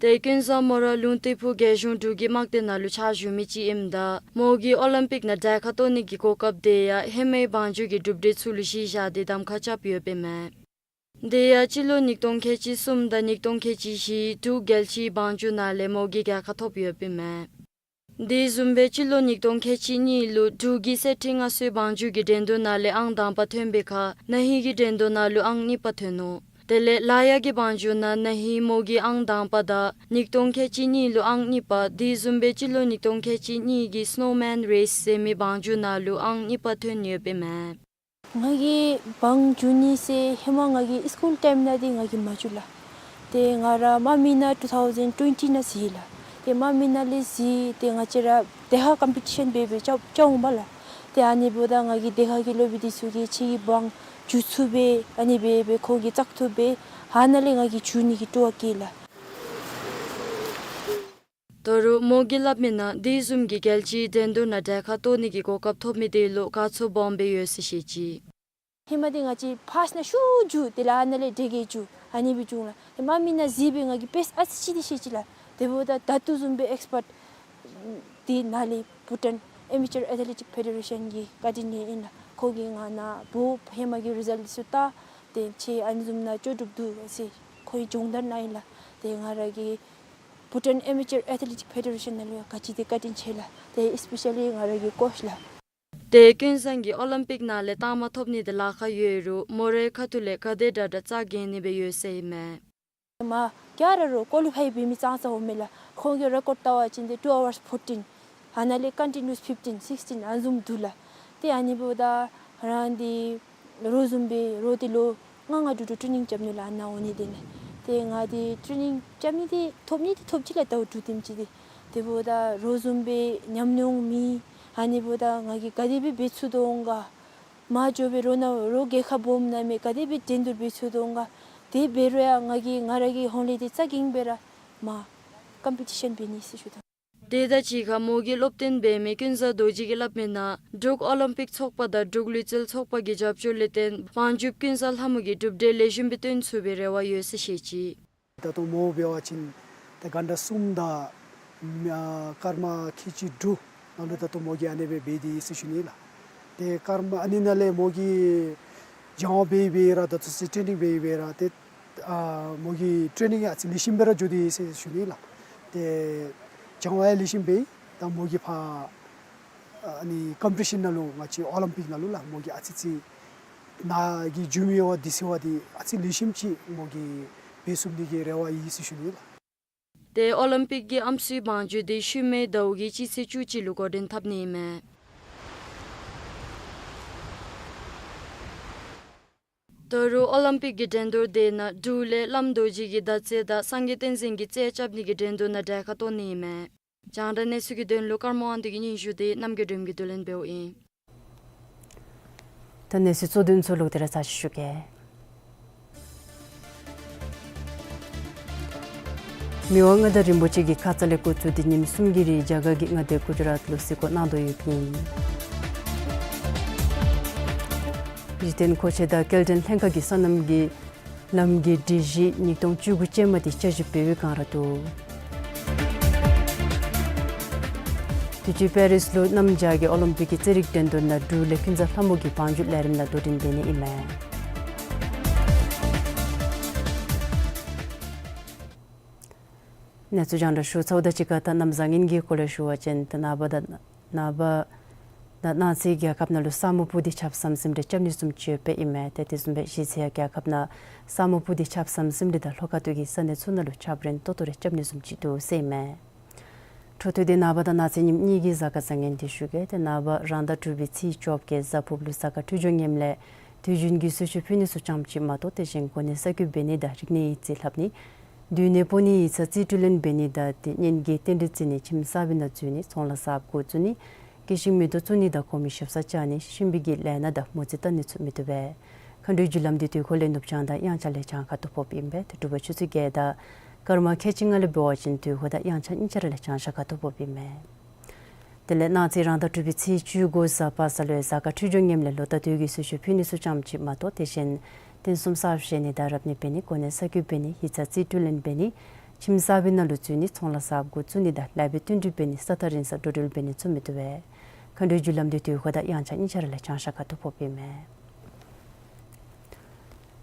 ཏེ་ཀུན་བཟང་མོ་ར་ལུང་སྟེགས་ཕུག་རྒྱལ་གཞུང་འབྲུག་གི་དམག་སྡེ་ནང་ལུ་ཕྱག་ཞུ་མི་ཅིག་ཨིནམ་ད་མོ་གིས་ཨོ་ལིམ་པིག་ནང་གྲལ་ཁར་གཏོགས་ནི་གི་གོ་སྐབས་དེ་ཡང་ཧེ་མའི་བང་རྒྱུགས་ཀྱི་གྲུབ་འབྲས་ཚུ་ལུ་གཞི་བཞག་སྟེ་གདམ་ཁ་རྐྱབ་ཡོདཔ་ཨིན་མས། དེ་ཡང་སྤྱི་ལོ་ཉིས་སྟོང་ཁལ་གཅིག་གསུམ་དང་ཉིས་སྟོང་ཁལ་གཅིག་བཞི་འབྲུག་རྒྱལ་སྤྱིའི་བང་རྒྱུགས་ནང་ལས་མོ་གིས་རྒྱལ་ཁ་ཐོབ་ཡོདཔ་ཨིན་མས། དེ་བཟུམ་སྦེ་སྤྱི་ལོ་ཉིས་སྟོང་ཁལ་གཅིག་གཉིས་ལུ་འབྲུག་གི་གསེར་ཁྲི་མངའ་གསོལ་བང་རྒྱུགས་ཀྱི་འགྲན་བསྡུར་ནང་ལས་ཨང་དང་པ་ཐོན་པའི་ཁར་ན་ཧིང་གི་འགྲན་བསྡུར་ནང་ལུ་ཨང་གཉིས་པ་ཐོན་ནུག། དེ་ལས་ལ་ཡག་གི་བང་རྒྱུགས་ནང་ན་ཧིང་མོ་གིས་ཨང་དང་པ་དང་ཉིས་སྟོང་ཁལ་གཅིག་གཉིས་ལུ་ཨང་གཉིས་པ་དེ་བཟུམ་སྦེ་སྤྱི་ལོ་ཉིས་སྟོང་ཁལ་གཅིག་གཉིས་ཀྱི་སི་ནོ་མེན་རེསི་ཟེར་མི་བང་རྒྱུགས་ནང་ལུ་ཨང་གཉིས་པ་ཐོན་ཡོདཔ་ཨིན་མས། ང་གིས་བང་རྒྱུག་ནི་ཟེར་ཧེ་མ་ང་གིས་སི་ཀུལ་ཊའིམ་ནང་འདི་ང་གིས་མ་རྒྱུག་ལགས། ཏེ་ང་ར་དམག་མི་ནང་ཊུ་ཐའུ་ཟེན་ཊུ་ཝེན་ཊི་ནང་འཛུལ་ཡི་ལགས། ཏེ་དམག་མི་ནང་ལས་འཛུལ་ཏེ་ང་བཅས་ར་དེ་ཁར་ཀམ་པི་ཊི་ཤཱན་འབད་འབད་རྐྱབ་རྐྱབ་འོང་པ་ལགས། ཏེ་ཨ་ནི་འབདཝ་ད་ང་གི་དེ་ཁ་གི་སློབ་དཔོན་འདི་ཚུ་གིས་ཁྱོད་ཀྱིས་བང་རྒྱུག་ཚུགས་པས་ཨ་ནི་འབད་འབད་ཁོང་གིས་བཙག་འཐུ་འབད་ཨ་ནཱ་ལས་ང་གིས་རྒྱུག་ནི་གི་སྤྲོ་བ་སྐྱེས་ལགས། ད་རུང་མོ་གིས་སླབ་མི་ནང་དེ་བཟུམ་གྱི་རྒྱལ་སྤྱིའི་འགྲན་བསྡུར་ནང་གྲལ་ཁར་གཏོགས་ནི་གི་གོ་སྐབས་ཐོབ་མི་དེ་ལུ་དགའ་ཚོར་སྦོམ་སྦེ་ཡོད་ཟེར་བཤད་ཅི། ཧེ་མ་འདི་ང་བཅས་ཕར་ནང་ཤུགས་རྒྱུག་དེ་ལས་ཨ་ནཱ་ལས་དེ་གིས་རྒྱུག་ཨ་ནི་སྦེ་རྒྱུག་ལགས། ཏེ་དམག་མི་ནང་འཛུལ་སྦེ་ང་གིས་པེསི་ཨ་ཙི་ཅིག་འདི་ཤེས་ཅི་ལགས། དེ་འབདཝ་ད་ད་ལྟོ་བཟུམ་སྦེ་ཨེགསི་པརཊ་འདི་ནཱ་ལས་བྷུ་ཊཱན་ཨེ་མེ་ཅར་ཨེ་ཐི་ལེ་ཊིཀ་ཕེ་ཌེ་རེ་ཤཱན་གྱིས་བཀའ་དྲིན་ལས་ཨིན་ལགས། ཁོང་གིས་ང་ནཱ་བོད་ཧེ་མ་གི་རི་ཛལཊ་འདི་ཚུ་བལྟ་སྟེ་ཁྱོད་ཨ་ནི་བཟུམ་ནང་ལྕོགས་གྲུབ་འདུག་ཟེར་ཁོང་གི་སྦྱོང་བརྡར་གནང་ཡི་ལགས། ཏེ་ང་ར་གིས་བྷུ་ཊཱན་ཨེ་མེ་ཅར་ཨེ་ཐི་ལེ་ཊིཀ་ཕེ་ཌེ་རེ་ཤཱན་ནང་ལུ་ཡང་ག་ཅི་དེ་བཀའ་དྲིན་ཆེ་ལགས། ཏེ་ཨེ་སི་པེ་ཤ་ལི་ང་ར་གི་ཀོ་ཆི་ལགས། ཏེ་ཀུན་བཟང་གིས་ཨོ་ལིམ་པིག་ནང་ལས་རྟགས་མ་ཐོབ་ནི་དེ་ལཱ་ཁག་ཡོད་རུང་མོ་རའི་ཁ་ཐུག་ལས་ག་དེ་དྲག་དྲག་རྩ་འགེངས་ནི་སྦེ་ཡོད་ཟེར་ཨིན་མས། མ་ག་ར་རུང་ཀོ་ལི་ཕའི་འབད་མི་ཙང་ཙང་འོང་མས་ལགས། ཁོང་གི་རེ་ཀོཌ་བལྟ་བ་ཅིན་ཏེ་ཊུ་ཨ་ཝརསི་ཕོར་ཊིན་ཨ་ནཱ་ལས་ཀོན་ཊི་ནི་ཡུ་སི་ཕིཕ་ཊིན་སིགས་ཊིན་ཨ་ནི་བཟུམ་འདུག་ལགས། ཏེ་ཨ་ནི་འབདཝ་ད་རང་འདི་རོགས་བཟུམ་སྦེ་རོགས་འདི་ལོ་ལྔ་ལྔ་དྲུག་དྲུག་ཊེ་ནིང་རྐྱབ་ནི་ལགས་ཨ་ནཱ་འོང་ནི་དེ་ལས། ཏེ་ང་འདི་ཊེ་ནིང་རྐྱབ་ནི་འདི་ཐོབ་ནི་འདི་ཐོབ་ཅི་ལགས་ཟླཝ་དྲུག་དེམ་ཅིག་འདི། དེ་འབདཝ་ད་རོགས་བཟུམ་སྦེ་ཉམས་མྱོང་མེད། ཨ་ནི་འབདཝ་ད་ང་གིས་ག་དེ་སྦེ་འབད་ཚུགས་དོ་འོང་ག། མ་འགྱོ་བའི་རོགས་ནང་རོགས་རྒྱལ་ཁབ་སྦོམ་ནང་མི་ག་དེ་སྦེ་འགྲན་བསྡུར་འབད་ཚུགས་དོ་འོང་ག། དེ་འབད་རུང་ཡང་ང་གིས་ང་ར་གི་ཧོངས་ལས་འདི་རྩ་འགེངས་སྦེ་ར་མ་ཀམ་པི་ཊི་ཤཱན་འབད་ནི་ཟེར་ཞུ་དོ། དེ་དང་གཅིག་ཁར་མོ་གི་སློབ་སྟོན་འབད་མི་ཀུན་བཟང་རྡོ་རྗེ་གིས་སླབ་མི་ནང་འབྲུག་ཨོ་ལིམ་པིག་ཚོགས་པ་དང་འབྲུག་ལུས་རྩལ་ཚོགས་པ་གི་རྒྱབ་སྐྱོར་ལས་བརྟེན་བང་རྒྱུགཔ་ཀུན་བཟང་ལྷ་མོ་གིས་གྲུབ་འབྲས་ལེགས་ཤོམ་སྦེ་སྟོན་ཚུགས་པའི་རེ་བ་ཡོད་ཟེར་བཤད་ཅི། ད་ལྟོ་མོ་འབད་བ་ཅིན་ད་གཱན་ཊ་གསུམ་དང་ཨ་སྐར་མ་ཁལ་གཅིག་དྲུག་ནང་ལུ་ད་ལྟོ་མོ་གིས་ཨ་ནི་སྦེ་འབད་དེ་ཡོད་ཟེར་ཞུ་ནི་ལགས། ཏེ་སྐར་མ་ཨ་ནི་ནང་ལས་མོ་གིས་སྦྱང་བ་འབད་འབད་ར་ད་ལྟོ་ཚུན་ཊེ་ནིང་འབད་འབད་ར་ཏེ་ཨ་མོ་གི་ཊེ་ནིང་ཨ་ཙི་ལེགས་ཤོམ་སྦེ་ར་འགྱོ་དེ་ཡོད་ཟེར་ཞུ་ནི་ལགས། ཏེ་སྦྱང་བ་ཡང་ལེགས་ཤོམ་འབད་ཡི། ད་མོ་གིས་ཕར་ཨ་ནི་ཀམ་པི་ཊི་ཤཱན་ནང་ལུ་ང་བཅས་ཨོ་ལིམ་པིག་ནང་ལུ་ལགས་མོ་གིས་ཨ་ཙི་ཅིག་ནཱ་གི་འགྱོ་མི་འོང་བ་དེ་ཟེར་བ་དེ་ཨ་ཙི་ལེགས་ཤོམ་ཅིག་མོ་གིས་འབད་ཚུགས་ནི་གི་རེ་བ་ཡོད་ཟེར་ཞུ་ནི་ལགས། ཏེ་ཨོ་ལིམ་པིག་གི་ཨམ་སྲུའི་བང་རྒྱུག་འདི་ཤུལ་མའི་ཟླཝ་གི་སྤྱི་ཚེས་བཅུ་གཅིག་ལུ་འགོ་འདྲེན་འཐབ་ནི་ཨིན་མས། ད་རུང་ཨོ་ལིམ་པིག་གི་འགྲན་བསྡུར་དེ་ནང་འབྲུག་ལས་བླམ་རྡོ་རྗེ་གི་བརྡ་རྩེད་དང་སངས་རྒྱས་བསྟན་འཛིན་གྱི་རྩེད་རྐྱབ་ནི་གི་འགྲན་བསྡུར་ནང་གྲལ་ཁར་གཏོགས་ནི་ཨིན་མས། རྒྱང་བསྒྲགས་གནས་ཚུལ་གྱི་དོན་ལུ་ཀརྨ་དབང་འདུས་ཀྱི་སྙན་ཞུ་དེ་རྣམ་རྒྱལ་སྒྲོལམ་གྱིས་བསྡུ་ལེན་འབདཝ་ཨིན། ད་གནས་ཚུལ་གཙོ་དོན་ཚུ་ལོག་སྟེ་ར་ཚར་ཅིག་ཞུ་གེ། མི་དབང་མངའ་བདག་རིན་པོ་ཆེ་གིས་ཁ་ཙ་ལས་འགོ་བཙུགས་ཏེ་ཉིནམ་གསུམ་གྱི་རིང་རྒྱ་གར་གྱི་མངའ་སྡེ་གུ་ཇ་རཱཏ་ལུ་གཟིགས་སྐོར་གནང་དོ་ཡོདཔ་ཨིན། གཞི་རྟེན་མཁོ་ཆས་དང་སྐྱེལ་འདྲེན་ལྷན་ཁག་གིས་སོ་ནམ་གྱི་ལམ་གྱི་སྒྲིག་གཞི་ཉིས་སྟོང་བཅུ་དགུ་ཅན་མ་དེ་བསྐྱར་ཞིབ་འབད་བའི་བསྒང་ར་འདུག། དུས་ཅི་པེ་རིས་ལུ་གནམ་བྱཱར་གྱི་ཨོ་ལིམ་པིག་གི་རྩེད་རིགས་འགྲན་བསྡུར་ནང་འབྲུག་ལས་ཀུན་བཟང་ལྷ་མོ་གིས་བང་རྒྱུག་ལས་རིམ་ནང་དོ་འགྲན་འབད་ནི་ཨིན་མས། གནས་ཚུལ་རྒྱང་བསྒྲགས་ཞུ་ཚརཝ་དང་གཅིག་ཁར་ད་གནམ་བཟང་ངན་གྱི་སྐོར་ལས་ཞུ་བ་ཅིན་ད་ནངས་པ་དང་ནངས་པ་ད་གནངས་ཚེ་རྒྱལ་ཁབ་ནང་ལུ་ས་སྨུག་སྤུབས་ཏེ་ཆརཔ་ཟམ་ཟིམ་རེ་རྐྱབ་ནི་བཟུམ་ཅིག་ཡོདཔ་ཨིན་མས། ཏེ་དེ་བཟུམ་སྦེ་གཞེས་ཚེ་ཡང་རྒྱལ་ཁབ་ནང་ས་སྨུག་སྤུབས་ཏེ་ཆརཔ་ཟམ་ཟིམ་རེ་དང་ལྷོ་ཁ་ཐུག་གི་ས་གནས་ཚུ་ནང་ལུ་ཆརཔ་རན་ཏོག་ཏོ་རེ་རྐྱབ་ནི་བཟུམ་ཅིག་འདུག་ཟེར་ཨིན་མས། འཕྲོ་མཐུད་དེ་ནངས་པ་དང་གནངས་ཚེ་ཉིནམ་གཉིས་ཀྱི་གཟའ་སྐར་བཟང་ངན་དེ་ཞུ་གེ། ཏེ་ནངས་པ་རང་ཟླ་དྲུག་པའི་ཚེས་བཅོ་བརྒྱད་གཟའ་ཕུརཔ་ལུ་གཟའ་སྐར་འཕྲོད་སྦྱོར་ངནམ་ལས་དུས་རྒྱུན་གྱི་གསོལ་མཆོད་ཕུལ་ནི་ཚུ་ཙམ་ཅིག་མ་གཏོགས་དེ་བཞིན་གོ་གནས་གསར་འགོད་འབད་ནི་དང་རིག་གནས་ཡིག་རྩིས་ལྷབ་ནི་སྡོད་གནས་སྤོ་ནི་ཡིག་ཚང་རྩིས་སྤྲོད་ལེན་འབད་ནི་དང་ཏེ་གཉེན་གྱི་རྟེན་འབྲེལ་བརྩི་ནི་ཁྱིམ་གསར་པའི་ནང་འཛུལ་ནི་ཚོང་ལཱ་གསརཔ་འགོ་བཙུགས་ནི་སྐྱེད་ཤིང་མེ་ཏོག་བཙུགས་ནི་དང་གོང་མའི་ཞབས་སར་བཅར་ནི་གཤིན་པོའི་གི་ལས་སྣ་དང་མོ་རྩིས་བལྟ་ནི་ཚུ་མི་བཏུབ་པས། མཁའ་འགྲོའི་རྒྱུ་ལམ་འདི་དུས་འཁོར་ལས་ནུབ་བྱང་དང་དབྱངས་འཆར་ལས་བྱང་ཁ་ཐུག་ཕོགཔ་ཨིན་པས། ཏེ་དྲོ་པ་ཆུ་ཚོད་བརྒྱད་དང་སྐར་མ་ཁལ་གཅིག་ལྔ་ལས་འབད་བ་ཅིན་དུས་འཁོར་དང་དབྱངས་འཆར་གཉིས་ཆ་ར་ལས་བྱང་ཤར་ཁ་ཐུག་ཕོགཔ་ཨིན་མས། དེ་ལས་གནངས་ཚེ་རང་ཟླ་དྲུག་པའི་ཚེས་བཅུ་དགུ་གཟའ་པ་སངས་ལུ་གཟའ་སྐར་འཕྲོད་སྦྱོར་ངནམ་ལས་ལོ་ཟླ་དུས་ཀྱི་གསོལ་མཆོད་ཕུལ་ནི་ཚུ་ཙམ་ཅིག་མ་གཏོགས་དེ་བཞིན་རྟེན་གསུམ་གསར་བཞེངས་ནི་དང་རབ་གནས་འབད་ནི་གོ་གནས་གསར་འགོད་འབད་ནི་ཡིག་ཚང་རྩིས་སྤྲོད་ལེན་འབད་ནི་ཁྱིམ་གསར་པའི་ནང་ལུ་འཛུལ་ནི་ཚོང་ལཱ་གསརཔ་འགོ་བཙུགས་ནི་དང་ལཱ་འབད་བསྟུན་གྲོས་འབད་ནི་ས་ཐག་རིང་སར་འགྲོ་འགྲུལ་འབད་ནི་ཚུ་མི་བཏུབ་པས། མཁའ་འགྲོའི་རྒྱུ་ལམ་འདི་དུས་འཁོར་དང་དབྱངས་འཆར་གཉིས་ཆ་ར་ལས་བྱང་ཤར་ཁ་ཐུག་ཕོགཔ་ཨིན་མས།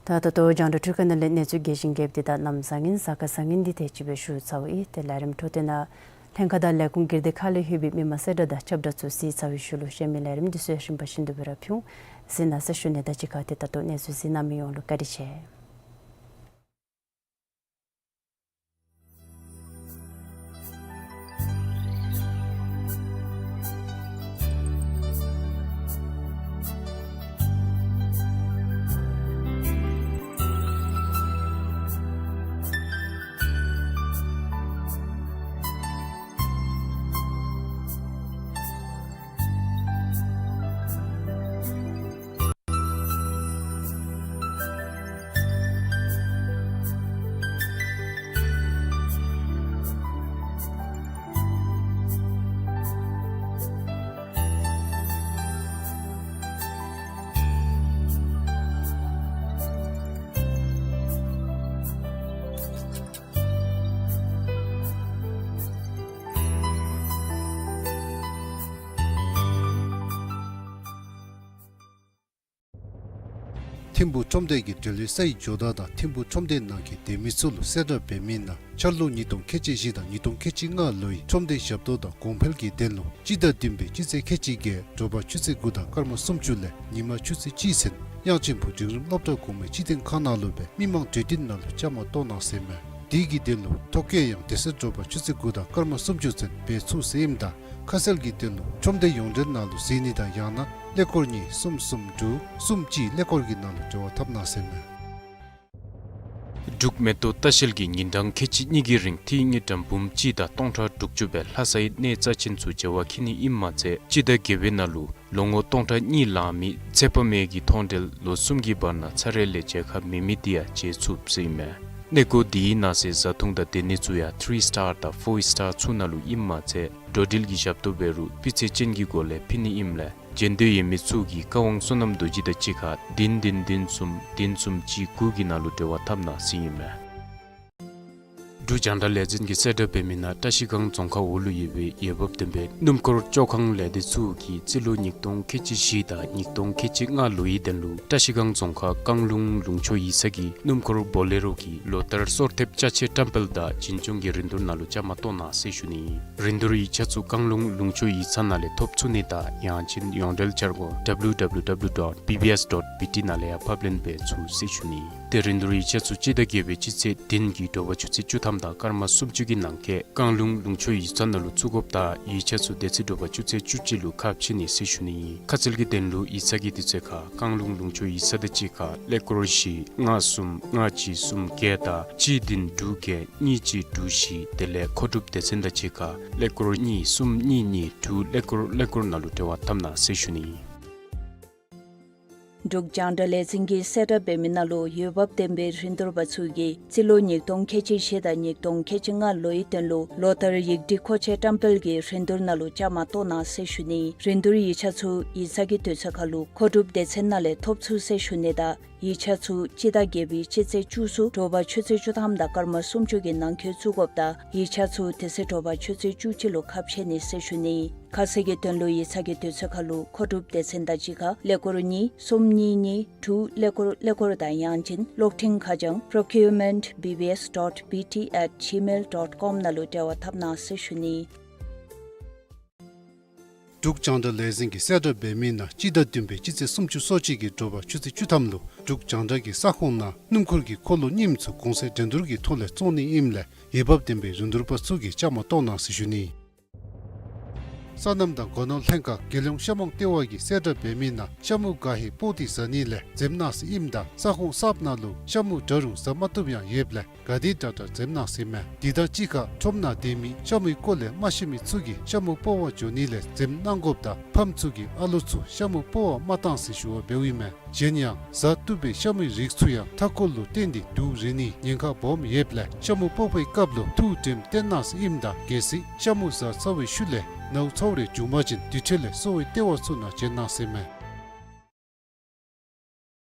ད་ད་ལྟོ་རྒྱང་བསྒྲགས་འཕྲུལ་ཁང་ནང་ལས་གནས་ཚུལ་རྒྱས་ཤིང་རྒྱསཔ་འདི་དང་གནམ་བཟང་ངན་གཟའ་སྐར་བཟང་ངན་འདི་དེ་ཅིག་སྦེ་ཞུ་ཚརཝ་ཨིན། ཏེ་ལས་རིམ་འཕྲོ་མཐུད་ནང་ལྷན་ཁག་དང་ལས་ཁུངས་སྒེར་སྡེ་ཁག་ལས་ལྷོད་པའི་མི་མང་གསལ་བསྒྲགས་དང་ཁྱབ་བསྒྲགས་ཚུ་གཟིགས་ཚར་བའི་ཤུལ་ལུ་གཤམ་མི་ལས་རིམ་འདི་ཚུ་ཡང་རིམ་པ་བཞིན་དུ་སྦེ་ར་ཕུལ་འོང་གཟིགས་གནང་ཟེར་ཞུ་ནི། ད་གཅིག་ཁར་ཏེ་ད་ལྟོ་གནས་ཚུལ་གཟིགས་གནང་མི་ཡོངས་ལུ་བཀའ་དྲིན་ཆེ། ཐིམ་ཕུག་ཁྲོམ་སྡེ་གི་འབྲེལ་ཡོད་སའི་ཇོ་བདག་དང་ཐིམ་ཕུག་ཁྲོམ་སྡེ་ནང་གི་སྡོད་མི་ཚུ་ལུ་གསལ་བསྒྲགས་འབད་མི་ནང་འཆར་ལོ་ཉིས་སྟོང་ཁལ་གཅིག་བཞི་དང་ཉིས་སྟོང་ཁལ་གཅིག་ལྔ་ལོའི་ཁྲོམ་སྡེ་ཞབས་ཏོག་དང་གོང་འཕེལ་གྱི་དོན་ལུ་སྤྱི་ཟླ་བདུན་པའི་སྤྱི་ཚེས་ཁལ་གཅིག་བརྒྱད་དྲོ་པ་ཆུ་ཚོད་དགུ་དང་སྐར་མ་སུམ་ཅུ་ལས་ཉིན་མ་ཆུ་ཚོད་གཅིག་ཚུན་དབྱངས་ཅན་ཕུག་འབྲིང་རིམ་སློབ་གྲྭ་གོང་མའི་སྤྱི་བཏང་ཁང་ནང་ལུ་སྦེ་མི་མང་གྲོས་བསྟུན་ནང་ལུ་བཅའ་མར་གཏོགས་གནང་ཟེར་ཨིན་མས། དེ་གི་དོན་ལུ་ཐོ་བཀོད་ཡང་དེ་ཚེ་དྲོ་པ་ཆུ་ཚོད་དགུ་དང་སྐར་མ་སུམ་ཅུ་ཚུན་འབད་ཚུགས་ཟེར་ཨིནམ་ད་ཁ་གསལ་གྱི་དོན་ལུ་ཁྲོམ་སྡེ་ཡོངས་འབྲེལ་ནང་ལུ་གཟིགས་ནི་དང་ཡང་ན་ཀླད་ཀོར་གཉིས་གསུམ་གསུམ་དྲུག་གསུམ་གཅིག་ཀླད་ཀོར་གྱི་ནང་ལུ་འབྲེལ་བ་འཐབ་གནང་ཟེར་ཨིན་མས། འབྲུག་མེ་ཏོག་ལྟ་བཤལ་གྱིས་ཉིན་གྲངས་ཁལ་གཅིག་གཉིས་ཀྱི་རིང་ཐིག་ངེ་ཌམ་འབུམ་གཅིག་དང་སྟོང་ཕྲག་དྲུག་ཅུ་སྦེ་ལྷ་སའི་གནས་རྩ་ཆེན་ཚུ་བྱེ་བ་འཁྱིད་ནི་ཨིནམ་མ་ཚད་སྤྱི་ཟླ་བརྒྱད་པའི་ནང་ལུ་ལོ་ངོ་སྟོང་ཕྲག་གཉིས་ལང་མི་ཚེ་དཔག་མེད་ཀྱི་མཐོང་གྲོལ་ལོ་གསུམ་གྱི་བར་ན་ཚར་རེ་ལས་བརྗེད་ཁ་མེད་མི་འདི་ཡང་བརྗེད་ཚུགས་ཟེར་ཨིན་མས། གནས་སྐོར་འདིའི་ནང་གསེས་བཟའ་འཐུང་དང་སྡོད་གནས་ཚུ་ཡང་ཐི་རི་སི་ཊར་དང་ཕོར་སི་ཊར་ཚུ་ནང་ལུ་ཨིནམ་མ་ཚད་འགྲོ་འགྲུལ་གྱི་ཞབས་ཏོག་འབད་རུང་སྤུས་ཚད་ཅན་གྱི་སྒོ་ལས་ཕུལ་ནི་ཨིནམ་ལས་མཇལ་འདོད་ཡོད་མི་ཚུ་གིས་བཀའ་དབང་བསོད་ནམས་རྡོ་རྗེ་དང་གཅིག་ཁར་བདུན་བདུན་བདུན་གསུམ་བདུན་གསུམ་གཅིག་དགུ་གི་ནང་ལུ་འབྲེལ་བ་འཐབ་གནང་ཟེར་ཨིན་མས། འབྲུག་རྒྱང་བསྒྲགས་ལས་འཛིན་གྱིས་གསལ་བསྒྲགས་འབད་མི་ནང་བཀྲ་ཤིས་སྒང་རྫོང་ཁག་འོག་ལུ་ཡོད་པའི་འོས་འབབ་ལྡན་པའི་སྣུམ་འཁོར་བཅོ་ཁང་ལས་སྡེ་ཚུ་གིས་རྩིས་ལོ་ཉིས་སྟོང་ཁལ་གཅིག་བཞི་དང་ཉིས་སྟོང་ཁལ་གཅིག་ལྔ་ལོའི་དོན་ལུ་བཀྲ་ཤིས་སྒང་རྫོང་ཁག་བཀང་ལུང་ལུང་ཕྱོགས་ཡིག་ཚང་གི་སྣུམ་འཁོར་བོ་ལེ་རོ་གི་ལོ་ལྟར་སོར་ཐེབས་ཅ་ཆས་བཀྲམ་སྤེལ་དང་བྱིན་སྐྱོང་གི་རིན་བསྡུར་ནང་ལུ་བཅའ་མར་གཏོགས་གནང་ཟེར་ཞུ་ནི། རིན་བསྡུར་ཡིག་ཆ་ཚུ་བཀང་ལུང་ལུང་ཕྱོགས་ཡིག་ཚང་ནང་ལས་ཐོབ་ཚུགས་ནི་དང་ཡང་ཅིན་ཡོངས་འབྲེལ་འཆར་སྒོ་W W W dot B B S dot B T ནང་ལས་ཡང་ཕབ་ལེན་འབད་ཚུགས་ཟེར་ཞུ་ནི། ཏེ་རིན་བསྡུར་ཡིག་ཆ་ཚུ་སྤྱི་ཟླ་བརྒྱད་པའི་སྤྱི་ཚེས་བདུན་གྱི་དྲོ་པ་ཆུ་ཚོད་བཅུ་ཐམ་ དང་སྐར་མ་སུམ་ཅུ་གི་ནང་འཁོད་བཀང་ལུང་ལུང་ཕྱོགས་ཡིག་ཚང་ནང་ལུ་བཙུགས་དགོཔ་དང་ཡིག་ཆ་ཚུ་དེ་ཚེ་དྲོ་པ་ཆུ་ཚོད་བཅུ་གཅིག་ལུ་ཁ་ཕྱེ་ནི་ཟེར་ཞུ་ནི་ཨིན། ཁ་གསལ་གྱི་དོན་ལུ་ཡིག་ཚང་གི་དུས་ཚོད་ཁར་བཀང་ལུང་ལུང་ཕྱོགས་ཡིག་ཚང་དང་གཅིག་ཁར་ཀླད་ཀོར་བཞི་ལྔ་གསུམ་ལྔ་གཅིག་གསུམ་བརྒྱད་དང་གཅིག་བདུན་དྲུག་བརྒྱད་གཉིས་གཅིག་དྲུག་བཞི། དེ་ལས་མཁོ་སྒྲུབ་སྡེ་ཚན་དང་གཅིག་ཁར་ཀླད་ཀོར་གཉིས་གསུམ་གཉིས་གཉིས་དྲུག་ཀླད་ཀོར་ཀླད་ཀོར་ནང་ལུ་འབྲེལ་བ་འཐབ་གནང་ཟེར་ཞུ་ནི་ཨིན། འབྲུག་རྒྱང་བསྒྲགས་ལས་འཛིན་གྱིས་གསལ་བསྒྲགས་འབད་མི་ནང་ལུ་འོས་འབབ་ལྡན་པའི་རིན་བསྡུར་པ་ཚུ་གིས་རྩིས་ལོ་ཉིས་སྟོང་ཁལ་གཅིག་བཞི་དང་ཉིས་སྟོང་ཁལ་གཅིག་ལྔ་ལོའི་དོན་ལུ་ལོ་ལྟར་ཡིག་སྒྲིག་མཁོ་ཆས་བཀྲམ་སྤེལ་གྱི་རིན་བསྡུར་ནང་ལུ་བཅའ་མར་གཏོགས་གནང་ཟེར་ཞུ་ནི། རིན་བསྡུར་ཡིག་ཆ་ཚུ་ཡིག་ཚང་གི་དུས་ཚོད་ཁར་ལུ་མཁོ་སྒྲུབ་སྡེ་ཚན་ནང་ལས་ཐོབ་ཚུགས་ཟེར་ཞུ་ནི་དང་ཡིག་ཆ་ཚུ་སྤྱི་ཟླ་བརྒྱད་པའི་སྤྱི་ཚེས་བཅུ་གསུམ་དྲོ་པ་ཆུ་ཚོད་བཅུ་ཐམ་དང་སྐར་མ་སུམ་ཅུ་གི་ནང་འཁོད་བཙུགས་དགོཔ་དང་ཡིག་ཆ་ཚུ་དེ་ཚེ་དྲོ་པ་ཆུ་ཚོད་བཅུ་གཅིག་ལུ་ཁ་ཕྱེ་ནི་ཟེར་ཞུ་ནི། ཁ་གསལ་གྱི་དོན་ལུ་ཡིག་ཚང་གི་དུས་ཚོད་ཁར་ལུ་མཁོ་སྒྲུབ་སྡེ་ཚན་དང་གཅིག་ཁར་ཀླད་ཀོར་གཉིས་གསུམ་གཉིས་གཉིས་དྲུག་ཀླད་ཀོར་ཀླད་ཀོར་དང་ཡང་ཅིན་གློག་འཕྲིན་ཁ་བྱང་procurement B B S dot B T at gmail dot com ནང་ལུ་འབྲེལ་བ་འཐབ་གནང་ཟེར་ཞུ་ནི། འབྲུག་རྒྱང་བསྒྲགས་ལས་འཛིན་གྱིས་གསལ་བསྒྲགས་འབད་མི་ནང་སྤྱི་ཟླ་བདུན་པའི་སྤྱི་ཚེས་སུམ་ཅུ་སོ་གཅིག་གི་དྲོ་པ་ཆུ་ཚོད་བཅུ་ཐམ་ལུ་འབྲུག་རྒྱང་བསྒྲགས་ཀྱི་ས་ཁོངས་ནང་སྣུམ་འཁོར་གྱི་འཁོར་ལོ་རྙིངམ་ཚུ་གོང་ཚད་འགྲན་བསྡུར་གྱི་ཐོག་ལས་བཙོང་ནི་ཨིནམ་ལས་འོས་འབབ་ལྡན་པའི་རིན་བསྡུར་པ་ཚུ་གིས་བཅའ་མར་གཏོགས་གནང་ཟེར་ཞུ་ནི། སོ་ནམ་དང་སྒོ་ནོར་ལྷན་ཁག་རྒྱལ་ཡོངས་ཤ་མོང་ལྟེ་བ་གིས་གསལ་བསྒྲགས་འབད་མི་ནང་ཤ་མུ་ག་ཧེ་སྤོག་སྟེ་ཟ་ནི་ལས་འཛེམ་གནང་ཟེར་ཨིནམ་ད་ས་ཁོངས་གསརཔ་ནང་ལུ་ཤ་མུ་འདྲ་རུང་ཟ་མ་བཏུབ་ཡང་ཡོདཔ་ལས་ག་དེ་དྲག་དྲག་འཛེམ་གནང་ཟེར་མས། དེ་དང་གཅིག་ཁར་ཁྲོམ་ནང་སྡོད་མི་ཤ་མུའི་སྐོར་ལས་མ་ཤེས་མི་ཚུ་གིས་ཤ་མུ་སྤོག་པར་འགྱོ་ནི་ལས་འཛེམ་གནང་དགོཔ་དང་ཕམ་ཚུ་གིས་ཨ་ལོ་ཚུ་ཤ་མུ་སྤོག་པར་མ་གཏང་ཟེར་ཞུ་བ་འབདཝ་ཨིན་མས། གཞན་ཡང་ཟ་བཏུབ་པའི་ཤ་མུའི་རིགས་ཚུ་ཡང་མཐའ་འཁོར་ལུ་བརྟེན་ཏེ་དུག་རེག་ནིའི་ཉེན་ཁ་སྦོམ་ཡོདཔ་ལས་ཤ་མུ་སྤོག་པའི་སྐབས་ལུ་ཐུགས་དྲནམ་བཏོན་གནང་ཟེར་ཨིནམ་ད་གལ་སྲིད་ཤ་མུ་ཟ་ཚར་བའི་ཤུལ་ལས་ནཝ་ཚཝ་རེ་བྱུང་པ་ཅིན་དེ་འཕྲོ་ལས་གསོ་བའི་ལྟེ་བ་ཚུ་ནང་བྱོན་གནང་ཟེར་མས།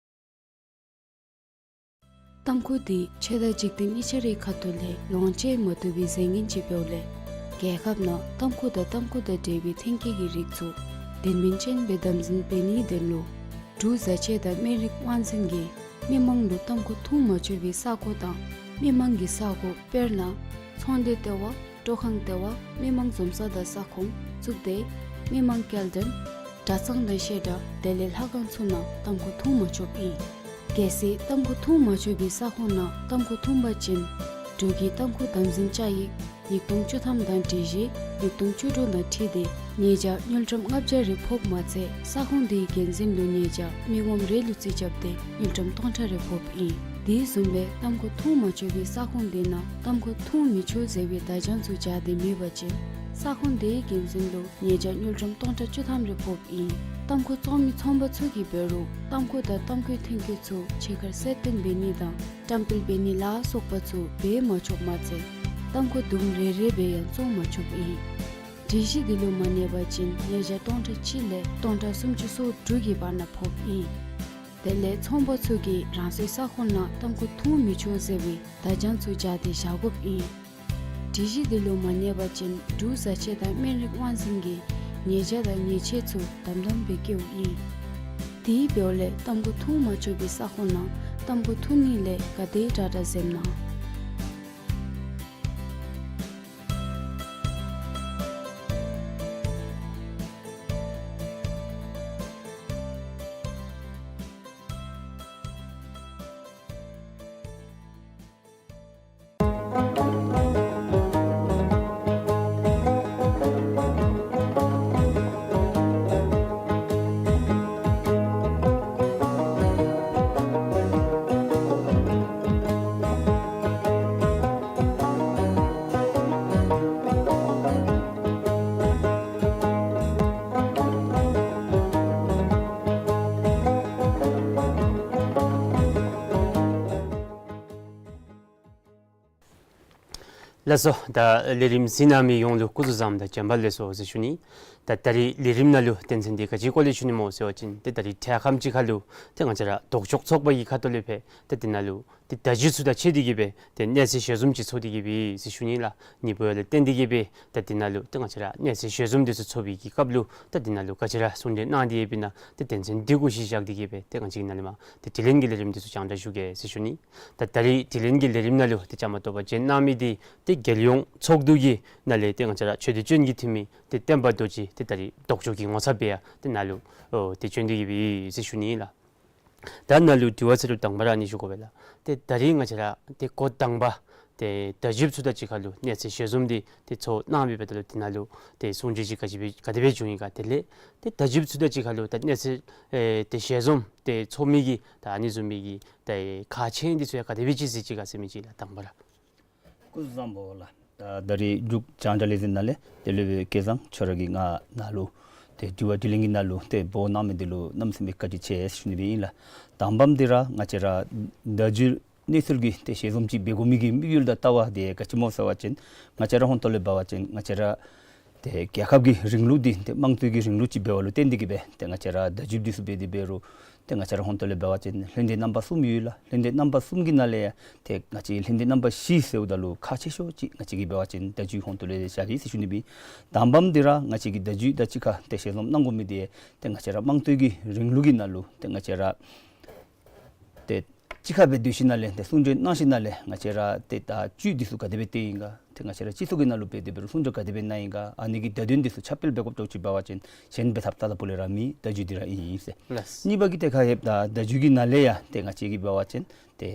ཏམ་ཁུ་འདི་ཆོས་དང་འཇིག་རྟེན་གཉིས་ཆ་རའི་ཁ་ཐུག་ལས་ལོངས་སྤྱོད་མ་བཏུབ་པའི་རྫས་ངན་ཅིག་འབདཝ་ལས་རྒྱལ་ཁབ་ནང་ཏམ་ཁུ་དང་ཏམ་ཁུ་དང་འབྲེལ་བའི་ཐོན་སྐྱེད་ཀྱི་རིགས་ཚུ་དོན་སྨིན་ཅན་སྦེ་དམ་འཛིན་འབད་ནིའི་དོན་ལུ་འབྲུག་བཟའ་ཆས་དང་སྨན་རིགས་དབང་འཛིན་གྱིས་མི་མང་ལུ་ཏམ་ཁུ་འཐུང་མ་ཆོག་པའི་ས་གོ་དང་མི་མང་གི་ས་གོ་དཔེར་ན་ཚོང་སྡེ་ལྟེ་བ། སྤྲོ་ཁང་ལྟེ་བ། མི་མང་འཛོམས་ས་དང་ས་ཁོངས་བཙུགས་ཏེ་མི་མང་སྐྱེལ་འདྲེན། གྲྭ་ཚང་དང་བཤད་གྲྭ་དེ་ལས་ལྷ་ཁང་ཚུ་ནང་ཏམ་ཁུ་འཐུང་མ་ཆོགཔ་ཨིན། གལ་སྲིད་ཏམ་ཁུ་འཐུང་མ་ཆོག་པའི་ས་ཁོངས་ནང་ཏམ་ཁུ་འཐུང་པ་ཅིན་འབྲུག་གི་ཏམ་ཁུ་དམ་འཛིན་བཅའ་ཡིག་ཉིས་སྟོང་བཅུ་ཐམ་དང་སྒྲིག་གཞི་ཉིས་སྟོང་བཅུ་དྲུག་དང་འཁྲིལ་ཏེ་ཉེས་བྱ་དངུལ་ཀྲམ་ལྔ་བརྒྱ་རེ་ཕོགཔ་མ་ཚད་ས་ཁོངས་དེའི་འགན་འཛིན་ལུ་ཉེས་བྱ་མི་ངོམ་རེ་ལུ་རྩིས་རྐྱབ་སྟེ་དངུལ་ཀྲམ་སྟོང་ཕྲག་རེ་ཕོགཔ་ཨིན། དེ་བཟུམ་སྦེ་ཏམ་ཁུ་འཐུང་མ་ཆོག་པའི་ས་ཁོངས་དེ་ནང་ཏམ་ཁུ་འཐུང་མི་ཆོག་ཟེར་བའི་བརྡ་བྱང་ཚུ་སྦྱར་ཏེ་མེད་པ་ཅིན་ས་ཁོངས་དེའི་འགན་འཛིན་ལུ་ཉེས་བྱ་དངུལ་ཀྲམ་སྟོང་ཕྲག་བཅུ་ཐམ་རེ་ཕོགཔ་ཨིན། ཏམ་ཁུ་བཙོང་མི་ཚོང་པ་ཚུ་གིས་འབད་རུང་ཏམ་ཁུ་དང་ཏམ་ཁུའི་ཐོན་སྐྱེད་ཚུ་ཕྱི་ཁར་གསལ་སྟོན་འབད་ནི་དང་བཀྲམ་སྤེལ་འབད་ནི་ལ་སོགས་པ་ཚུ་འབད་མ་ཆོགཔ་མ་ཚད་ཏམ་ཁུ་དུམ་རེ་རེ་སྦེ་ཡང་བཙོང་མ་ཆོགཔ་ཨིན། སྒྲིག་གཞི་འདི་ལུ་མ་གནས་པ་ཅིན་ཉེས་བྱ་སྟོང་ཕྲག་གཅིག་ལས་སྟོང་ཕྲག་སུམ་ཅུ་སོ་དྲུག་གི་བར་ན་ཕོགཔ་ཨིན། དེ་ལས་ཚོང་པ་ཚུ་གིས་རང་སོའི་ས་ཁོངས་ནང་ཏམ་ཁུ་འཐུང་མི་ཆོག་ཟེར་བའི་བརྡ་བྱང་ཚུ་སྦྱར་ཏེ་བཞག་དགོཔ་ཨིན། སྒྲིག་གཞི་འདི་ལུ་མ་གནས་པ་ཅིན་འབྲུག་བཟའ་ཆས་དང་སྨན་རིགས་དབང་འཛིན་གྱིས་ཉེས་བྱ་དང་ཉེས་ཆད་ཚུ་དམ་དམ་སྦེ་བཀལཝ་ཨིན། དེ་འབདཝ་ལས་ཏམ་ཁུ་འཐུང་མ་ཆོག་པའི་ས་ཁོངས་ནང་ཏམ་ཁུ་འཐུང་ནི་ལས་ག་དེ་དྲག་དྲག་འཛེམ་གནང་། ལགས་སོ། ད་ལས་རིམ་གཟིགས་གནང་མི་ཡོངས་ལུ་སྐུ་གཟུགས་བཟང་དང་བྱོན་པ་ལེགས་སོ་ཟེར་ཞུ་ནི། ད་ད་རིས་ལས་རིམ་ནང་ལུ་དོན་ཚན་འདི་ག་ཅིའི་སྐོར་ལས་ཞུ་ནི་སྨོ་ཟེར་བ་ཅིན་ཏེ་ད་རིས་འཕྲལ་ཁམས་ཅིག་ཁར་ལུ་ཏེ་ང་བཅས་ར་ལྡོག་ཕྱོགས་ཚོགས་པ་གི་ཁ་ཐུག་ལས་སྦེ་ཏེ་དེ་ནང་ལུ་ཏེ་བརྡ་བརྒྱུད་ཚུ་དང་ཕྱད་དེ་གི་སྦེ་ཏེ་གནས་ཚུལ་ཞལ་འཛོམས་ཅིག་ཚོགས་ཏེ་གི་སྦེ་ཟེར་ཞུ་ནི་ལགས། ཉིན་བོད་ཡར་ལས་བརྟེན་ཏེ་གི་སྦེ་ད་དེ་ནང་ལུ་ཏེ་ང་བཅས་ར་གནས་ཚུལ་ཞལ་འཛོམས་འདི་ཚུ་ཚོགས་པའི་གི་སྐབས་ལུ་ད་དེ་ནང་ལུ་ག་ཅི་ར་གསུང་གྲོས་གནང་སྟེ་ཡོདཔ་ཨིན་ན་ཏེ་དོན་ཚན་འདི་གུ་གཞི་བཞག་སྟེ་གི་སྦེ་ཏེ་ང་བཅས་ཀྱིས་ནཱ་ལས་མར་ཏེ་དྲི་ལན་གྱི་ལས་རིམ་འདི་ཚུ་རྒྱང་བསྒྲགས་ཞུ་གེ་ཟེར་ཞུ་ནི། ད་ད་རིས་དྲི་ལན་གྱི་ལས་རིམ་ནང་ལུ་ཏེ་བཅའ་མར་གཏོགས་པར་བྱོན་གནང་མི་འདི་ཏེ་རྒྱལ་ཡོངས་ཚོགས་འདུ་གི་ནང་ལས་ཏེ་ང་བཅས་ར་ཆོས་སྡེ་སྐྱོན་གྱི་འཐུས་མི་ཏེ་བསྟན་པ་རྡོ་རྗེ་ཏེ་ད་རིས་ལྡོག་ཕྱོགས་ཀྱི་ངོ་ཚབ་སྦེ་ཡང་ཏེ་ནཱ་ལུ་ཨོ་ཏེ་བྱོན་ཏེ་གི་སྦེ་ཟེར་ཞུ་ནི་ལགས། ད་ནཱ་ལུ་དྲི་བ་ཚུ་ལུ་དང་པ་ར་ཨ་ནི་ཞུ་དགོ་པས་ལགས། ཏེ་ད་རིས་ང་བཅས་ར་ཏེ་འགོ་དང་པ་ ཏེ་བརྡ་བརྒྱུདཔ་ཚུ་དང་གཅིག་ཁར་ལུ་གནས་ཚུལ་ཞལ་འཛོམས་འདི་ཏེ་ཚོགས་གནང་མི་འབདཝ་ད་ལུ་དེ་ནང་ལུ་ཏེ་གསུང་བརྗོད་ཅིག་ག་ཅི་སྦེ་ག་དེ་སྦེ་བྱུང་ཡི་ག། དེ་ལས་ཏེ་བརྡ་བརྒྱུདཔ་ཚུ་དང་གཅིག་ཁར་ལུ་ད་གནས་ཚུལ་ཨེ་ཏེ་ཞལ་འཛོམས་ཏེ་ཚོགས་མི་གི་ད་ཨ་ནི་བཟུམ་མའི་གི་ད་ཁག་ཆེ་འདི་ཚུ་ཡང་ག་དེ་སྦེ་ཅིག་གཟིགས་ཅི་ག་ཟེར་མི་ཅིག་ལགས། དང་པ་ར། སྐུ་གཟུགས་བཟང་པོ་ལགས། ད་ད་རིས་འབྲུག་རྒྱང་བསྒྲགས་ལས་འཛིན་ནང་ལས་དེ་ལས་སྦེ་སྐལ་བཟང་ཁྱོད་ར་གིས་ང་ནཱ་ལུ་ཏེ་དྲི་བ་དྲིས་ལན་གྱི་ནང་ལུ་ཏེ་འབོ་གནང་མི་འདི་ལུ་གནམ་མེད་ས་མེད་བཀའ་དྲིན་ཆེ་ཟེར་ཞུ་ནི་སྦེ་ཨིན་ལགས། དང་པམ་འདི་ར་ང་བཅས་ར་བརྡ་བརྒྱུད་གནས་ཚུལ་གྱི་ཏེ་ཞལ་འཛོམས་ཅིག་འབད་དགོ་མི་གི་དམིགས་ཡུལ་དང་ལྟ་བ་འདི་ག་ཅི་སྨོ་ཟེར་བ་ཅིན་ང་བཅས་ར་ཧོན་ཏོ་ལས་འབད་བ་ཅིན་ང་བཅས་ར་ཏེ་རྒྱལ་ཁབ་ཀྱི་རིང་ལུགས་འདི་ཏེ་དམངས་གཙོའི་གི་རིང་ལུགས་ཅིག་འབདཝ་ལུ་བརྟེན་ཏེ་གིས་སྦེ་ཏེ་ང་བཅས་ར་བརྡ་བརྒྱུདཔ་འདི་ཚུ་འབད་དེ་འབད་རུང་ཏེ་ང་བཅས་ར་ཧོན་ཏོ་ལས་འབད་བ་ཅིན་ལྷན་སྡེ་རྣམ་པ་གསུམ་ཡོད་ལགས། ལྷན་སྡེ་རྣམ་པ་གསུམ་གྱི་ནང་ལས་ཡང་ཏེ་ང་བཅས་ལྷན་སྡེ་རྣམ་པ་བཞི་ཟེརཝ་ད་ལུ་ཁག་ཆེ་ཤོས་ཅིག་ང་བཅས་ཀྱིས་འབད་བ་ཅིན་བརྡ་བརྒྱུད་ཧོན་ཏོ་ལས་བཞག་གེ་ཟེར་ཞུ་ནི་སྦེ། དང་པམ་འདི་ར་ང་བཅས་ཀྱིས་བརྡ་བརྒྱུད་དང་གཅིག་ཁར་ཏེ་ཞལ་འཛོམས་གནང་དགོ་མི་འདི་ཏེ་ང་བཅས་ར་དམངས་གཙོའི་གི་རིང་ལུགས་ཀྱི་ནང་ལུ་ཏེ་ང་བཅས་ར་ཏེ་གཅིག་ཁར་སྦེ་སྡོད་ཞིནམ་ལས་ཏེ་གསུང་བརྗོད་གནང་ཞིནམ་ལས་ང་བཅས་ར་ཏེ་ད་བརྒྱུད་འདི་ཚུ་ག་དེ་སྦེ་སྟོན་ཡི་ག། ཏེ་ང་བཅས་ར་སྤྱི་ཚོགས་ཀྱི་ནང་ལུ་འབད་དེ་འབད་རུང་གསུང་བརྗོད་ག་དེ་སྦེ་གནང་ཡི་ག། ཨ་ནི་གི་བརྡ་དོན་འདི་ཚུ་ཁྱབ་སྤེལ་འབད་དགོཔ་འདྲཝ་ཅིག་འབད་བ་ཅིན་གཞན་འབད་ཐབས་རྩ་དང་པོ་ལས་ར་མེད། བརྡ་བརྒྱུད་འདི་ར་ཨིན་ཟེར། ལགས། གཉིས་པ་གི་ཏེ་ཁ་ཡོདཔ་ད་བརྡ་བརྒྱུད་ཀྱི་ནང་ལས་ཡང་ཏེ་ང་བཅས་ཀྱིས་འབད་བ་ཅིན་ཏེ་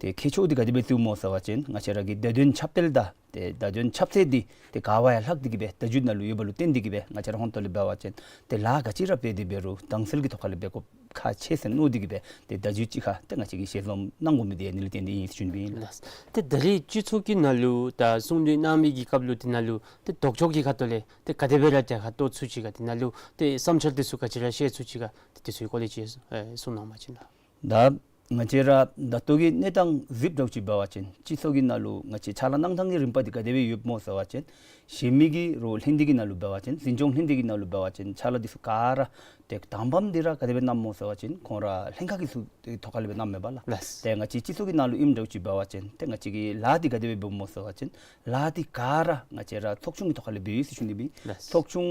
ཏེ་ཁྱད་ཆོས་འདི་ག་དེ་སྦེ་བརྩིཝ་སྨོ་ཟེར་བ་ཅིན་ང་བཅས་ར་གི་བརྡ་དོན་ཁྱབ་སྤེལ་དང་ཏེ་བརྡ་དོན་ཁྱབ་ཚད་འདི་ཏེ་ག་བ་ཡང་ལྷག་སྟེ་གིས་སྦེ་བརྡ་བརྒྱུད་ནང་ལུ་ཡོདཔ་ལུ་བརྟེན་ཏེ་གིས་སྦེ་ང་བཅས་ར་ཧོན་ཏོ་ལས་འབད་བ་ཅིན་ཏེ་ལཱ་ག་ཅི་ར་འབད་དེ་འབད་རུང་དྭངས་གསལ་གྱི་ཐོག་ཁ་ལས་འབད་དགོཔ་ཁག་ཆེ་ཟེར་མནོ་སྟེ་གིས་སྦེ་ཏེ་བརྡ་བརྒྱུད་གཅིག་ཁར་ཏེ་ང་བཅས་ཀྱིས་ཞལ་འཛོམས་གནང་དགོ་མི་འདི་ཨ་ནི་ལུ་བརྟེན་ཏེ་ཨིན་ཟེར་ཞུ་ནི་སྦེ་ཨིན་ལགས། ལགས། ཏེ་ད་རིས་སྤྱི་ཚོགས་ཀྱི་ནང་ལུ་ད་གསུང་གྲོས་གནང་མི་གི་སྐབས་ལུ་དེ་ནང་ལུ་ཏེ་ལྡོག་ཕྱོགས་ཀྱི་ཁ་ཐུག་ལས་ཏེ་ག་དེ་སྦེ་ར་རྒྱལ་ཁ་ཐོབ་ཚུགས་ཅི་ག། དེ་ནང་ལུ་ཏེ་བསམ་འཆར་འདི་ཚུ་ག་ཅི་ར་བཤད་ཚུགས་ཅི་ག། ཏེ་དེ་ཚུ་གི་སྐོར་ལས་ཅིག་ཨེ་གསུང་གནང་བ་ཅིན་ལགས། ད་ང་བཅས་ར་ད་ལྟོ་གི་གནས་སྟངས་གཟིགསཔ་འདྲཝ་ཅིག་འབད་བ་ཅིན་སྤྱི་ཚོགས་ཀྱི་ནང་ལུ་ང་བཅས་ཕྱག་ལཱ་གནང་ཐངས་ཀྱི་རིམ་པ་འདི་ག་དེ་སྦེ་ཡོདཔ་སྨོ་ཟེར་བ་ཅིན་གཞན་མི་གི་རོགས་ལྷན་སྡེ་གི་ནང་ལུ་འབད་བ་ཅིན་འཛིན་སྐྱོང་ལྷན་སྡེ་གི་ནང་ལུ་འབད་བ་ཅིན་ཕྱག་ལཱ་འདི་ཚུ་ག་ར་ཏེ་དང་པམ་འདི་ར་ག་དེ་སྦེ་གནངམ་སྨོ་ཟེར་བ་ཅིན་ཁོང་ར་ལྷན་ཁག་གི་ཚུ་ཏེ་ཐོག་ཁ་ལས་སྦེ་གནངམ་མས་པ་ལགས། ལགས། ཏེ་ང་བཅས་སྤྱི་ཚོགས་ཀྱི་ནང་ལུ་ཨིནམ་འདྲཝ་ཅིག་འབད་བ་ཅིན་ཏེ་ང་བཅས་ཀྱིས་ལཱ་འདི་ག་དེ་སྦེ་འབདཝ་སྨོ་ཟེར་བ་ཅིན་ལཱ་འདི་ག་ར་ང་བཅས་ར་ཚོགས་ཆུང་གི་ཐོག་ཁ་ལས་འབད་ཡི་ཟེར་ཞུ་ནི་སྦེ་ཨིན། ལགས། ཚོགས་ཆུང་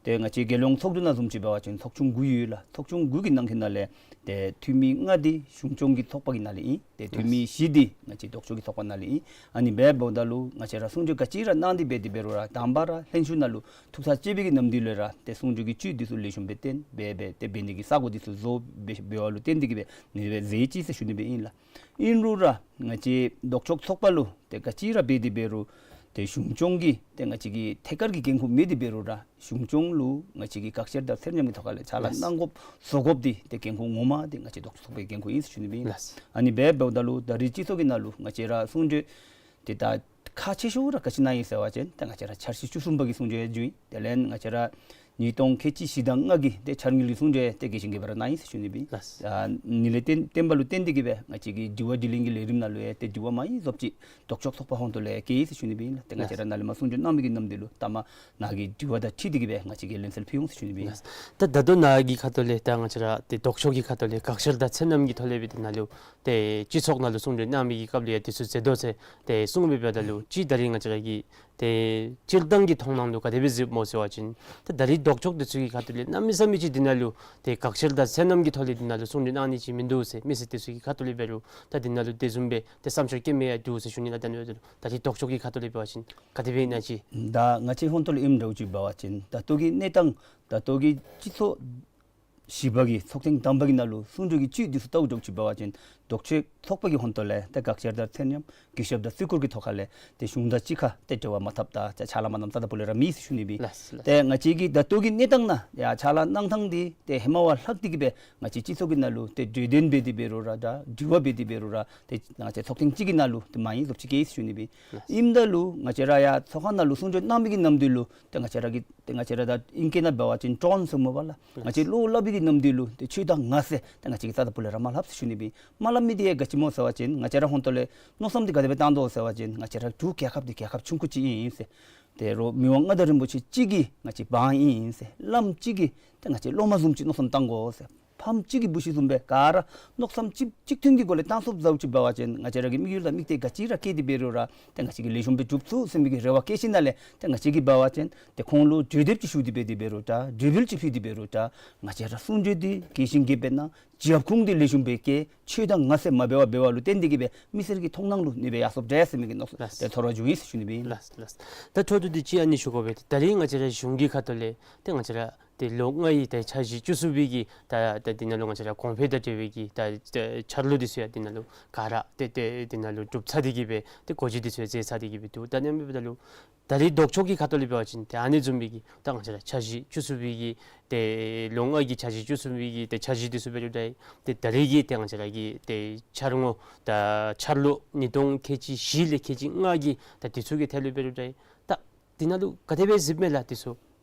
ཏེ་ང་བཅས་རྒྱལ་ཡོངས་ཚོགས་འདུ་ནང་བཟུམ་ཅིག་འབད་བ་ཅིན་ཚོགས་ཆུང་དགུ་ཡོད་ལགས། ཚོགས་ཆུང་དགུ་གི་ནང་གི་ནང་ལས་ཏེ་འཐུས་མི་ལྔ་འདི་གཞུང་སྐྱོང་གི་ཚོགས་པ་གི་ནང་ལས་ཨིན། ཏེ་འཐུས་མི་བཞི་འདི་ང་བཅས་ལྡོག་ཕྱོགས་ཀྱི་ཚོགས་པ་ནང་ལས་ཨིན། ཨ་ནི་འབདཝ་ད་ལུ་ང་བཅས་ར་གསུང་བརྗོད་ག་ཅི་ར་གནང་སྟེ་འབད་དེ་འབད་རུང་ར་དང་པ་ར་ལྷན་བཞུགས་ནང་ལུ་ཐུགས་ཐག་བཅད་པའི་གི་ནམ་དུས་ལས་ར་ཏེ་གསུང་བརྗོད་ཀྱི་བཅུད་འདི་ཚུ་ལེགས་ཤོམ་སྦེ་བཏོན་འབད་འབད་ཏེ་འབད་ནི་གི་ས་གོ་འདི་ཚུ་བཟོ་འབད་འབདཝ་ལུ་བརྟེན་ཏེ་གིས་སྦེ་ཨ་ནི་སྦེ་མཛད་ཅི་ཟེར་ཞུ་ནི་སྦེ་ཨིན་ལགས། ཨིན་རུང་ར་ང་བཅས་ལྡོག་ཕྱོགས་ཚོགས་པ་ལུ་ཏེ་ག་ཅི་ར་འབད་དེ་འབད་རུང་ཏེ་གཞུང་སྐྱོང་གི་ཏེ་ང་བཅས་ཀྱི་ཐད་ཀར་གྱི་འགན་ཁུར་མེད་དེ་འབད་རུང་ར་གཞུང་སྐྱོང་ལུ་ང་བཅས་ཀྱིས་དགག་བཤེར་དང་ཚད་མཉམ་གྱི་ཐོག་ཁ་ལས་ཕྱག་ལཱ་གནང་དགོཔ་བཟོ་དགོཔ་འདི་ཏེ་འགན་ཁུར་ངོ་མ་འདི་ང་བཅས་ལྡོག་ཕྱོགས་ཚོགས་པའི་འགན་ཁུར་ཨིན་ཟེར་ཞུ་ནི་སྦེ་ཨིན། ལགས། ཨ་ནི་འབདཝ་ད་ལུ་ད་རིས་སྤྱི་ཚོགས་ཀྱི་ནང་ལུ་ང་བཅས་ར་གསུང་བརྗོད་ཏེ་ད་ཁག་ཆེ་ཤོས་ར་ག་ཅི་གནང་ཡི་ཟེར་བ་ཅིན་ཏེ་ང་བཅས་ར་འཆར་གཞི་བཅུ་གསུམ་པ་གི་གསུང་བརྗོད་ཡང་བརྒྱུད་ཡི། དེ་ལས་ང་བཅས་ར་ཉིས་སྟོང་ཁལ་གཅིག་བཞི་དང་ལྔ་གི་ཏེ་འཆར་དངུལ་གྱི་གསུང་བརྗོད་ཡང་ཏེ་དགེ་བཤེས་གིས་སྦེ་ར་གནང་ཡི་ཟེར་ཞུ་ནི་སྦེ་ཨིན། ལགས། ཨ་ནི་ལས་བརྟེན་བརྟེན་པ་ལུ་བརྟེན་ཏེ་གིས་སྦེ་ང་བཅས་ཀྱི་དྲི་བ་དྲིས་ལན་གྱི་ལས་རིམ་ནང་ལུ་ཡང་ཏེ་དྲི་བ་མ་ཡི་བཟོཔ་ཅིག་ལྡོག་ཕྱོགས་ཚོགས་པ་ཧོན་ཏོ་ལས་ཡང་བཀོད་ཡི་ཟེར་ཞུ་ནི་སྦེ་ཨིན་ལགས། ཏེ་ང་བཅས་ར་ནཱ་ལས་མར་གསུང་བརྗོད་གནང་མི་གི་ནམ་དུས་ལུ་ལྟ་མ་ནཱ་གི་དྲི་བ་དང་འཁྲིལ་ཏེ་གིས་སྦེ་ང་བཅས་ཀྱིས་ལན་གསལ་ཕུལ་འོང་ཟེར་ཞུ་ནི་སྦེ་ཨིན། ལགས། ད་ད་ལྟོ་ནཱ་གི་ཁ་ཐུག་ལས་ད་ང་བཅས་ར་ཏེ་ལྡོག་ཕྱོགས་ཀྱི་ཁ་ཐུག་ལས་དགག་བཤེར་དང་ཚད་མཉམ་གྱི་ཐོག་ལས་སྦེ་དེ་ནང་ལུ་ཏེ་སྤྱི་ཚོགས་ནང་ལུ་གསུང་བརྗོད་གནང་མི་གི་སྐབས་ལུ་ཡང་དེ་ཚུ་མཛད་དོ་ཟེར་ཏེ་གསུངས་མི་འབདཝ་ད་ལུ་གཅིག་ད་རིས་ང་བཅས་ར་གི་ཏེ་སྤྱིར་བཏང་གི་མཐོང་སྣང་ལུ་ག་དེ་སྦེ་གཟིགསཔ་སྨོ་ཟེར་བ་ཅིན་ད་ད་རིས་ལྡོག་ཕྱོགས་དེ་ཚུ་གི་ཁ་ཐུག་ལས་གནམ་མེད་ས་མེད་ཅིག་དེ་ནང་ལུ་ཏེ་དགག་བཤེར་དང་ཚད་མཉམ་གྱི་ཐོག་ལས་དེ་ནང་ལུ་གསུང་བརྗོད་གནང་ནི་ཅིག་མིན་འདུག་ཟེར་མི་སེར་དེ་ཚུ་གི་ཁ་ཐུག་ལས་འབད་རུང་ད་དེ་ནང་ལུ་དེ་བཟུམ་སྦེ་ཏེ་བསམ་འཆར་བཀོད་མི་ཡང་འདུག་ཟེར་ཞུ་ནི་ལགས། ད་ནི་འབད་རུང་ད་རིས་ལྡོག་ཕྱོགས་ཀྱི་ཁ་ཐུག་ལས་འབད་བ་ཅིན་ག་དེ་སྦེ་ཨིན་ན་ཅིག། ད་ང་བཅས་ཧོན་ཏོ་ལས་ཨིནམ་འདྲཝ་ཅིག་འབད་བ་ཅིན་ད་ལྟོ་གི་གནས་སྟངས་ད་ལྟོ་གི་སྤྱི་ཚོགས་བཞི་པ་གི་ཚོགས་ཐེངས་དང་པ་གི་ནང་ལུ་གསུང་བརྗོད་ཀྱི་བཅུད་འདི་ཚུ་བལྟཝ་འདྲཝ་ཅིག་འབད་བ་ཅིན་ལྡོག་ཕྱོགས་ཚོགས་པ་གི་ཧོན་ཏོ་ལས་ཏེ་དགག་བཤེར་དང་ཚད་མཉམ་གུས་ཞབས་དང་བརྩི་བཀུར་གྱི་ཐོག་ཁ་ལས་ཏེ་གཞུང་དང་གཅིག་ཁར་ཏེ་འབྲེལ་བ་མ་འཐབ་ད་ཅ་ཕྱག་ལཱ་མ་གནངམ་རྩ་དང་པོ་ལས་ར་མེད་ཟེར་ཞུ་ནི་སྦེ་ཨིན། ལགས་ལགས། ཏེ་ང་བཅས་ཀྱི་ད་ལྟོ་གི་གནས་སྟངས་ནང་ཡང་ཕྱག་ལཱ་གནང་ཐངས་འདི་ཏེ་ཧེ་མ་བ་ལྷག་སྟེ་གིས་སྦེ་ང་བཅས་སྤྱི་ཚོགས་ཀྱི་ནང་ལུ་ཏེ་གྲོས་བསྟུན་འབད་དེ་འབད་རུང་ར་ད་དྲི་བ་འབད་དེ་འབད་རུང་ར་ཏེ་ང་བཅས་ཚོགས་ཐེངས་གཅིག་གི་ནང་ལུ་ཏེ་མ་ཡི་ལོག་ཅི་གེ་ཟེར་ཞུ་ནི་སྦེ་ཨིན། ལགས། ཨིནམ་ད་ལུ་ང་བཅས་ར་ཡང་ཚོགས་ཁང་ནང་ལུ་གསུང་བརྗོད་གནང་མི་གི་ནམ་དུས་ལུ་ཏེ་ང་བཅས་ར་གི་ཏེ་ང་བཅས་ར་ད་ཨིང་སྐད་ནང་འབད་བ་ཅིན་ཊོན་ཟེར་སྨོ་པ་ལགས། ང་བཅས་བློ་སླབ་པའི་གི་ནམ་དུས་ལུ་ཏེ་ཆོས་དང་ངག་ཟེར་ཏེ་ང་བཅས་ཀྱིས་རྩ་དང་པོ་ལས་ར་མ་སླབ་ཟེར་ཞུ་ནི་སྦེ་ཨིན། མ་སླབ་མི་འདི་ཡང་ག་ཅི་སྨོ་ཟེར་བ་ཅིན་ང་བཅས་ར་ཧོན་ཏོ་ལས་མནོ་བསམ་འདི་ག་དེ་སྦེ་བཏང་དོ་ཟེར་བ་ཅིན་ང་བཅས་ར་འབྲུག་རྒྱལ་ཁབ་འདི་རྒྱལ་ཁབ་ཆུང་ཀུ་ཅིག་ཨིན་ཟེར། ཏེ་རོགས་མི་དབང་མངའ་བདག་རིན་པོ་ཆེ་གཅིག་གི་ང་བཅས་འབངས་ཨིན་ཟེར། བླམ་གཅིག་གི་ཏེ་ང་བཅས་སློབ་མ་བཟུམ་ཅིག་མནོ་བསམ་བཏང་དགོ་ཟེར། ཕམ་གཅིག་གི་བུ་གཞི་བཟུམ་སྦེ་ག་ར་མནོ་བསམ་གཅིག་གཅིག་མཐུན་གྱི་སྒོ་ལས་བཏང་ཚུགསཔ་ཟེརཝ་ཅིག་འབད་བ་ཅིན་ང་བཅས་ར་གི་དམིགས་ཡུལ་དང་དམིགས་གཏད་ག་ཅི་ར་བསྐྱེད་དེ་འབད་རུང་ར་ཏེ་ང་བཅས་ཀྱིས་ལེགས་ཤོམ་སྦེ་འགྲུབ་ཚུགས་ཟེར་མི་གི་རེ་བ་བསྐྱེད་ཞིནམ་ལས་ཏེ་ང་བཅས་ཀྱིས་འབད་བ་ཅིན་ཏེ་ཁོང་ལུ་གྲོས་འདེབས་ཅིག་ཞུ་སྟེ་འབད་དེ་འབད་རུང་ད་གྲོས་འབུལ་ཅིག་ཕུལ་ཏེ་འབད་རུང་ད་ང་བཅས་ར་གསུང་བརྗོད་འདི་རྒྱས་ཤིང་རྒྱསཔ་སྦེ་གནང་། རྒྱབ་ཁུངས་འདི་ལེགས་ཤོམ་སྦེ་བཀལ། ཆོས་དང་ངག་ཟེར་མ་འབད་བར་འབདཝ་ལུ་བརྟེན་ཏེ་གིས་སྦེ་མི་སེར་གྱི་མཐོང་སྣང་ལུ་ནི་སྦེ་ཡར་སོངམ་འདྲས་ཟེར་མི་གི་མནོ་བསམ་ལགས། ཏེ་ཐོར་བ་བྱུང་ཡི་ཟེར་ཞུ་ནི་སྦེ་ཨིན། ལགས་ལགས། ད་འཕྲོ་མཐུད་དེ་ཅིག་ཨ་ནི་ཞུ་དགོ་པས། ད་རིས་ང་བཅས་ར་གཞུང་གི་ཁ་ཐུག་ལས་ཏེ་ང་བཅས་ར་ ཏེ་ལོ་ལྔའི་ཏེ་འཆར་གཞི་བཅུ་གསུམ་པའི་གི་ད་ད་འདི་ནང་ལུ་ང་བཅས་ར་གོང་འཕེལ་དང་འབྲེལ་བའི་གི་ད་ད་འཆར་ལོ་འདི་ཚུ་ཡང་འདི་ནང་ལུ་ག་ར་ཏེ་ཏེ་འདི་ནང་ལུ་གྲུབ་ཚར་ཏེ་གི་སྦེ་ཏེ་འགོ་འབྱེད་འདི་ཚུ་ཡང་མཛད་ཚར་ཏེ་གི་སྦེ་འདུག། ད་ཨ་ནི་འབདཝ་ད་ལུ་ད་རེས་ལྡོག་ཕྱོགས་ཀྱི་ཁ་ཐུག་ལས་འབད་བ་ཅིན་ཏེ་ཨ་ནི་བཟུམ་མའི་གི་ད་ང་བཅས་ར་འཆར་གཞི་བཅུ་གསུམ་པའི་གི་ཏེ་ལོ་ལྔའི་གི་འཆར་གཞི་བཅུ་གསུམ་པའི་གི་ཏེ་འཆར་གཞི་འདི་ཚུ་འབད་རུང་ད་ཏེ་ད་རེས་ཀྱི་ཏེ་ང་བཅས་ར་གི་ཏེ་འཆར་ངོ་ད་འཆར་ལོ་ཉིས་སྟོང་ཁལ་གཅིག་བཞི་ལས་ཁལ་གཅིག་ལྔ་གི་ད་འདི་ཚུ་གི་ཐད་ལུ་འབད་རུང་ད་ད་འདི་ནང་ལུ་ག་དེ་སྦེ་གཟིགསཔ་མས་ལགས་འདི་ཚུ།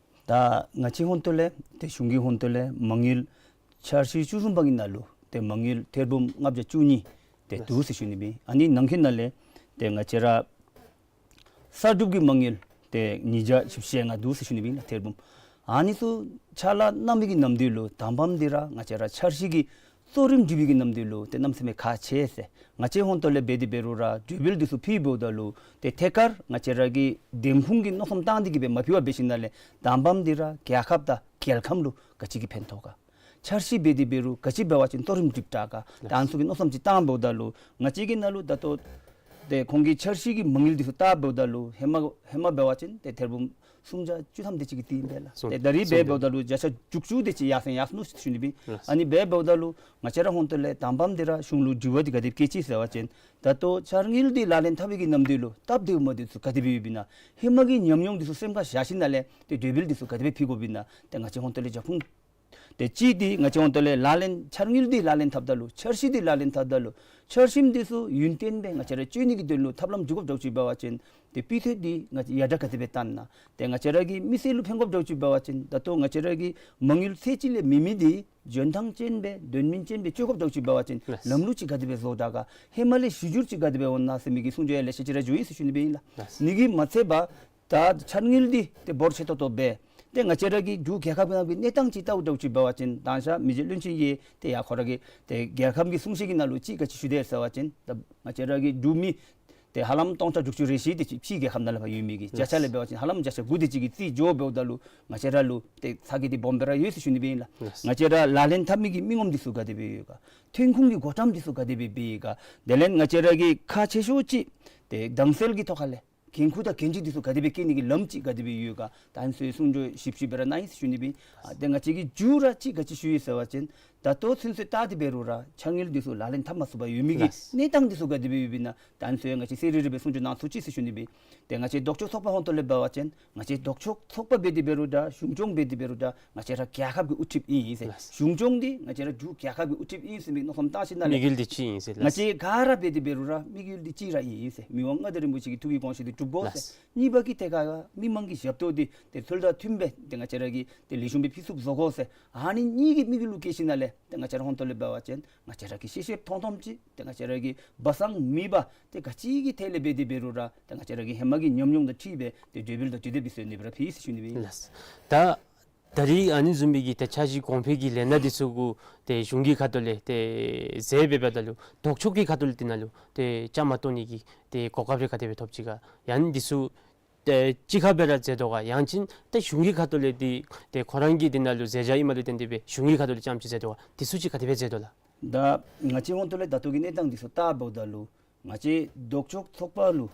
ད་ང་བཅས་ཧོང་ཏོ་ལས་ཏེ་གཞུང་གི་ཧོང་ཏོ་ལས་མ་དངུལ་འཆར་གཞི་བཅུ་གསུམ་པ་གི་ནང་ལུ་ཏེ་མ་དངུལ་ཐེར་འབུམ་ལྔ་བརྒྱ་བཅུ་གཉིས་ཏེ་འདུག་ཟེར་ཞུ་ནི་སྦེ། ཨ་ནི་ནང་གི་ནང་ལས་ཏེ་ང་བཅས་ར་གསར་སྒྲུབ་ཀྱི་མ་དངུལ་ཏེ་ཉིས་བརྒྱ་བཞི་བཅུ་ཞེ་ལྔ་འདུག་ཟེར་ཞུ་ནི་སྦེ་ཨིན་ལགས་ཐེར་འབུམ། ཨ་ནི་ཚུ་ཕྱག་ལཱ་གནང་མི་གི་ནམ་དུས་ལུ་དང་པམ་འདི་ར་ང་བཅས་ར་འཆར་གཞི་གི་གཙོ་རིམ་སྒྲིག་པའི་གི་ནམ་དུས་ལུ་ཏེ་གནམ་མེད་ས་མེད་ཁག་ཆེ་ཟེར། ང་བཅས་ཧོང་ཏོ་ལས་འབད་དེ་འབད་རུང་ར་གྲོས་འབུལ་འདི་ཚུ་ཕུལ་འབདཝ་ད་ལུ་ཏེ་ཐད་ཀར་ང་བཅས་ར་གི་འདེམས་ཁོངས་ཀྱི་མནོ་བསམ་བཏང་སྟེ་གི་སྦེ་མ་ཕུལ་བར་འབད་ཞིནམ་ལས་དང་པམ་འདི་ར་རྒྱལ་ཁབ་དང་རྒྱལ་ཁམས་ལུ་ག་ཅི་གིས་ཕན་ཐོགས་ག། འཆར་གཞི་འབད་དེ་འབད་རུང་ག་ཅི་འབད་བ་ཅིན་གཙོ་རིམ་སྒྲིག་དྲག་ག། ད་ཨ་ནི་ཚུ་གི་མནོ་བསམ་ཅིག་བཏང་འབདཝ་ད་ལུ་ང་བཅས་ཀྱི་ནང་ལུ་ད་ལྟོ་ཏེ་ཁོང་གི་འཆར་གཞི་གི་མ་དངུལ་འདི་ཚུ་བལྟ་འབདཝ་ད་ལུ་ཧེ་མ་ཧེ་མ་འབད་བ་ཅིན་ཏེ་ཐེར་འབུམ་སུམ་བརྒྱ་བཅུ་ཐམ་དེ་ཅིག་གི་རྩིས་ཨིན་པས་ལགས། སུམ་ཏེ་ད་རེས་སུམ་འབད་འབདཝ་ད་ལུ་བརྒྱ་ཆ་དྲུག་ཅུ་དེ་ཅིག་ཡར་སེང་ཡར་སོང་ནུག་ཟེར་ཞུ་ནི་སྦེ་ཨིན། ལགས། ཨ་ནི་འབད་འབདཝ་ད་ལུ་ང་བཅས་ར་ཧོང་ཏོ་ལས་དང་པམ་འདི་ར་གཞུང་ལུ་དྲི་བ་འདི་ག་དེ་སྦེ་བཀོད་ཅི་ཟེར་བ་ཅིན་ད་ལྟོ་འཆར་དངུལ་འདི་ལག་ལེན་འཐབ་པའི་གི་ནམ་དུས་ལུ་སྟབས་བདེཝ་མེདཔ་འདི་ཚུ་ག་དེ་སྦེ་ཡོདཔ་ཨིན་ན། ཧེ་མ་གི་ཉམས་མྱོང་འདི་ཚུ་སེམས་ཁར་བཞག་ཞིནམ་ལས་ཏེ་གྲོས་འབུལ་འདི་ཚུ་ག་དེ་སྦེ་ཕུལ་དགོཔ་ཨིན་ན། ཏེ་ང་བཅས་ཧོང་ཏོ་ལས་རྒྱབ་ཁུངས་ཏེ་གཅིག་འདི་ང་བཅས་ཧོང་ཏོ་ལས་ལག་ལེན་འཆར་དངུལ་འདི་ལག་ལེན་འཐབ་ད་ལུ་འཆར་གཞི་འདི་ལག་ལེན་འཐབ་ད་ལུ་འཆར་གཞི་འདི་ཚུ་ཡུན་བརྟན་སྦེ་ང་བཅས་ར་སྤྱོད་ནི་གི་དོན་ལུ་ཐབས་ལམ་འགྱོ་དགོཔ་འདྲཝ་ཅིག་འབད་བ་ཅིན་ཏེ་སྤུས་ཚད་འདི་ང་བཅས་ཡར་དྲག་ག་དེ་སྦེ་བཏང་ན། ཏེ་ང་བཅས་ར་གི་མི་སེར་ལུ་ཕན་དགོཔ་འདྲཝ་ཅིག་འབད་བ་ཅིན་ད་ལྟོ་ང་བཅས་ར་གི་མ་དངུལ་ཚད་ཅིག་ལས་མེད་མི་འདི་འཇོན་ཐངས་ཅན་སྦེ་དོན་སྨིན་ཅན་སྦེ་སྤྱོད་དགོཔ་འདྲཝ་ཅིག་འབད་བ་ཅིན་ལགས། ལམ་ལུགས་ཅིག་ག་དེ་སྦེ་བཟོ་དྲག་ག། ཧེ་མ་ལས་གཞི་འགྱུར་ཅིག་ག་དེ་སྦེ་འོང་ན་ཟེར་མི་གི་གསུང་ཆོས་ཡང་ལེ་ཤ་ཅིག་ར་བྱུང་ཡི་ཟེར་ཞུ་ནི་སྦེ་ཨིན་ལགས། ལགས། ཨ་ནི་གིས་མ་ཚད་པར་ད་འཆར་དངུལ་འདི་ཏེ་འབོར་ཆེ་ཏོག་ཏོ་སྦེ་ཏེ་ང་བཅས་ར་གི་འབྲུག་རྒྱལ་ཁབ་ནང་གི་གནས་སྟངས་ཅིག་བལྟཝ་འདྲཝ་ཅིག་འབད་བ་ཅིན་དང་ཞག་མི་རྗེ་བློན་ཆེན་གྱིས་ཏེ་ཡར་ཁོ་ར་གི་ཏེ་རྒྱལ་ཁམས་ཀྱི་གསུང་བཤད་ཀྱི་ནང་ལུ་ཅིག་ག་ཅི་ཞུ་དེས་ཟེར་བ་ཅིན་ད་ང་བཅས་ར་གི་འབྲུག་མི་ཏེ་ཧ་ལམ་སྟོང་ཕྲག་དྲུག་ཅུ་རེ་བཞི་དེ་ཅིག་ཕྱིའི་རྒྱལ་ཁབ་ནང་ལས་ཕར་ཡོད་མི་གི་བརྒྱ་ཆ་ལས་འབད་བ་ཅིན་ཧ་ལམ་བརྒྱ་ཆ་དགུ་དེ་ཅིག་གི་རྩིས་འགྱོ་འབདཝ་ད་ལུ་ང་བཅས་ར་ལུ་ཏེ་ཚ་གྱང་འདི་སྦོམ་སྦེ་ར་ཡོད་ཟེར་ཞུ་ནི་སྦེ་ཨིན་ལགས། ལགས། ང་བཅས་ར་ལག་ལེན་འཐབ་མི་གི་མི་ངོམ་འདི་ཚུ་ག་དེ་སྦེ་ཡོད་ག། ཐོན་ཁུངས་ཀྱི་བགོ་བཀྲམ་འདི་ཚུ་ག་དེ་སྦེ་འབད་ཡི་ག། དེ་ལས་ང་བཅས་ར་གི་ཁག་ཆེ་ཤོས་ཅིག་ཏེ་དྭངས་གསལ་གྱི་ཐོག་ཁ་ལས་འགན་ཁུར་དང་འགན་འཁྲི་འདི་ཚུ་ག་དེ་སྦེ་བཀལ་ནི་གི་ལམ་ཅིག་ག་དེ་སྦེ་ཡོད་ག། ད་ཨ་ནི་ཚུ་གསུང་ཆོས་ཞིབ་ཞིབ་སྦེ་ར་གནང་ཡི་ཟེར་ཞུ་ནི་སྦེ་ཨིན། ཏེ་ང་བཅས་ཀྱིས་མཇུག་ར་ཅིག་ག་ཅི་ཞུ་ཡི་ཟེར་བ་ཅིན་ད་ལྟོ་ཚུན་ཚོད་བལྟ་སྟེ་འབད་རུང་ར་འཆར་དངུལ་འདི་ཚུ་ལག་ལེན་འཐབ་མ་ཚུགས་པར་ཡོད་མི་གི་ལགས། གནས་སྟངས་འདི་ཚུ་ག་དེ་སྦེ་ཡོདཔ་ཨིན་ན་ད་ཨ་ནི་ཚུ་ཡང་ང་བཅས་གསལ་རི་རི་སྦེ་གསུང་ཆོས་གནང་ཚུགས་ཅི་ཟེར་ཞུ་ནི་སྦེ་ཨིན། ཏེ་ང་བཅས་ལྡོག་ཕྱོགས་ཚོགས་པ་ཧོང་ཏོ་ལས་འབད་བ་ཅིན་ང་བཅས་ལྡོག་ཕྱོགས་ཚོགས་པ་འབད་དེ་འབད་རུང་ད་གཞུང་སྐྱོང་འབད་དེ་འབད་རུང་ད་ང་བཅས་ར་རྒྱལ་ཁབ་ཀྱི་དབུ་ཁྲིད་ཨིན་ཟེར། ལགས། གཞུང་སྐྱོང་འདི་ང་བཅས་ར་འབྲུག་རྒྱལ་ཁབ་ཀྱི་དབུ་ཁྲིད་ཨིན་ཟེར་མི་མནོ་བསམ་བཏང་ཞིནམ་ལས་དམིགས་ཡུལ་འདི་གཅིག་ཨིན་ཟེར། ལགས། ང་བཅས་ག་ར་འབད་དེ་འབད་རུང་ར་དམིགས་ཡུལ་འདི་གཅིག་ར་ཨིན་ཟེར། མི་དབང་མངའ་བདག་རིན་པོ་ཆེ་གི་ཐུགས་ཀྱི་དགོངས་བཞེད་འདི་སྒྲུབ་དགོ་ཟེར། ལགས། གཉིས་པ་གི་ཐད་ཁར་མི་མང་གི་ཞབས་ཏོག་འདི་ཏེ་ཚུལ་དང་མཐུནམ་སྦེ་ཏེ་ང་བཅས་ར་གིས་ཏེ་ལེགས་ཤོམ་སྦེ་ཕྱིན་ཚུགསཔ་བཟོ་དགོ་ཟེར། ཨ་ནི་གཉིས་ཀྱི་དམིགས་ཡུལ་ལུ་བསྐྱེད་ཞིནམ་ལས་ཏེ་ང་བཅས་ར་ཧོང་ཏོ་ལས་འབད་བ་ཅིན་ང་བཅས་ར་གིས་ཤེས་ཤེསཔ་མཐོང་མཐོངམ་ཅིག་ཏེ་ང་བཅས་ར་གིས་སྦ་གསང་མེད་པར་ཏེ་ག་ཅི་གི་ཐད་ལས་འབད་དེ་འབད་རུང་ར་ཏེ་ང་བཅས་ར་གི་ཧེ་མ་གི་ཉམས་མྱོང་དང་འཁྲིལ་སྦེ་ཏེ་གྲོས་འབུལ་དང་གྲོས་འདེབས་ཚུ་ཡང་ཨ་ནི་སྦེ་ར་ཕུལ་ཡི་ཟེར་ཞུ་ནི་སྦེ་ཨིན། ལགས། ད་ད་རིས་ཨ་ནི་བཟུམ་མའི་གི་ཏེ་འཆར་གཞི་གོང་འཕེལ་གྱི་ལས་སྣ་འདི་ཚུ་གུ་ཏེ་གཞུང་གི་ཁ་ཐུག་ལས་ཏེ་མཛད་འབདཝ་ད་ལུ་ལྡོག་ཕྱོགས་ཀྱི་ཁ་ཐུག་ལས་འདི་ནང་ལུ་ཏེ་བཅའ་མར་གཏོགས་ནི་གི་ཏེ་གོ་སྐབས་རེ་ག་དེ་སྦེ་ཐོབ་ཅི་ག། ཡང་འདི་ཚུ་ཏེ་གཅིག་ཁར་སྦེ་ར་མཛད་དོ་ག། ཡང་ཅིན་ཏེ་གཞུང་གི་ཁ་ཐུག་ལས་འདི་ཏེ་ཁོ་ར་གི་འདི་ནང་ལུ་མཛད་བྱ་ཨིནམ་ལས་བརྟེན་ཏེ་སྦེ་གཞུང་གི་ཁ་ཐུག་ལས་རྐྱངམ་ཅིག་མཛད་དོ་ག། འདི་ཚུ་ཅིག་ག་དེ་སྦེ་མཛད་དོ་ལགས། ད་ང་བཅས་ཧོང་ཏོ་ལས་ད་ལྟོ་གི་གནས་སྟངས་འདི་ཚུ་བལྟ་འབདཝ་ད་ལུ་ང་བཅས་ལྡོག་ཕྱོགས་ཚོགས་པ་ལུ་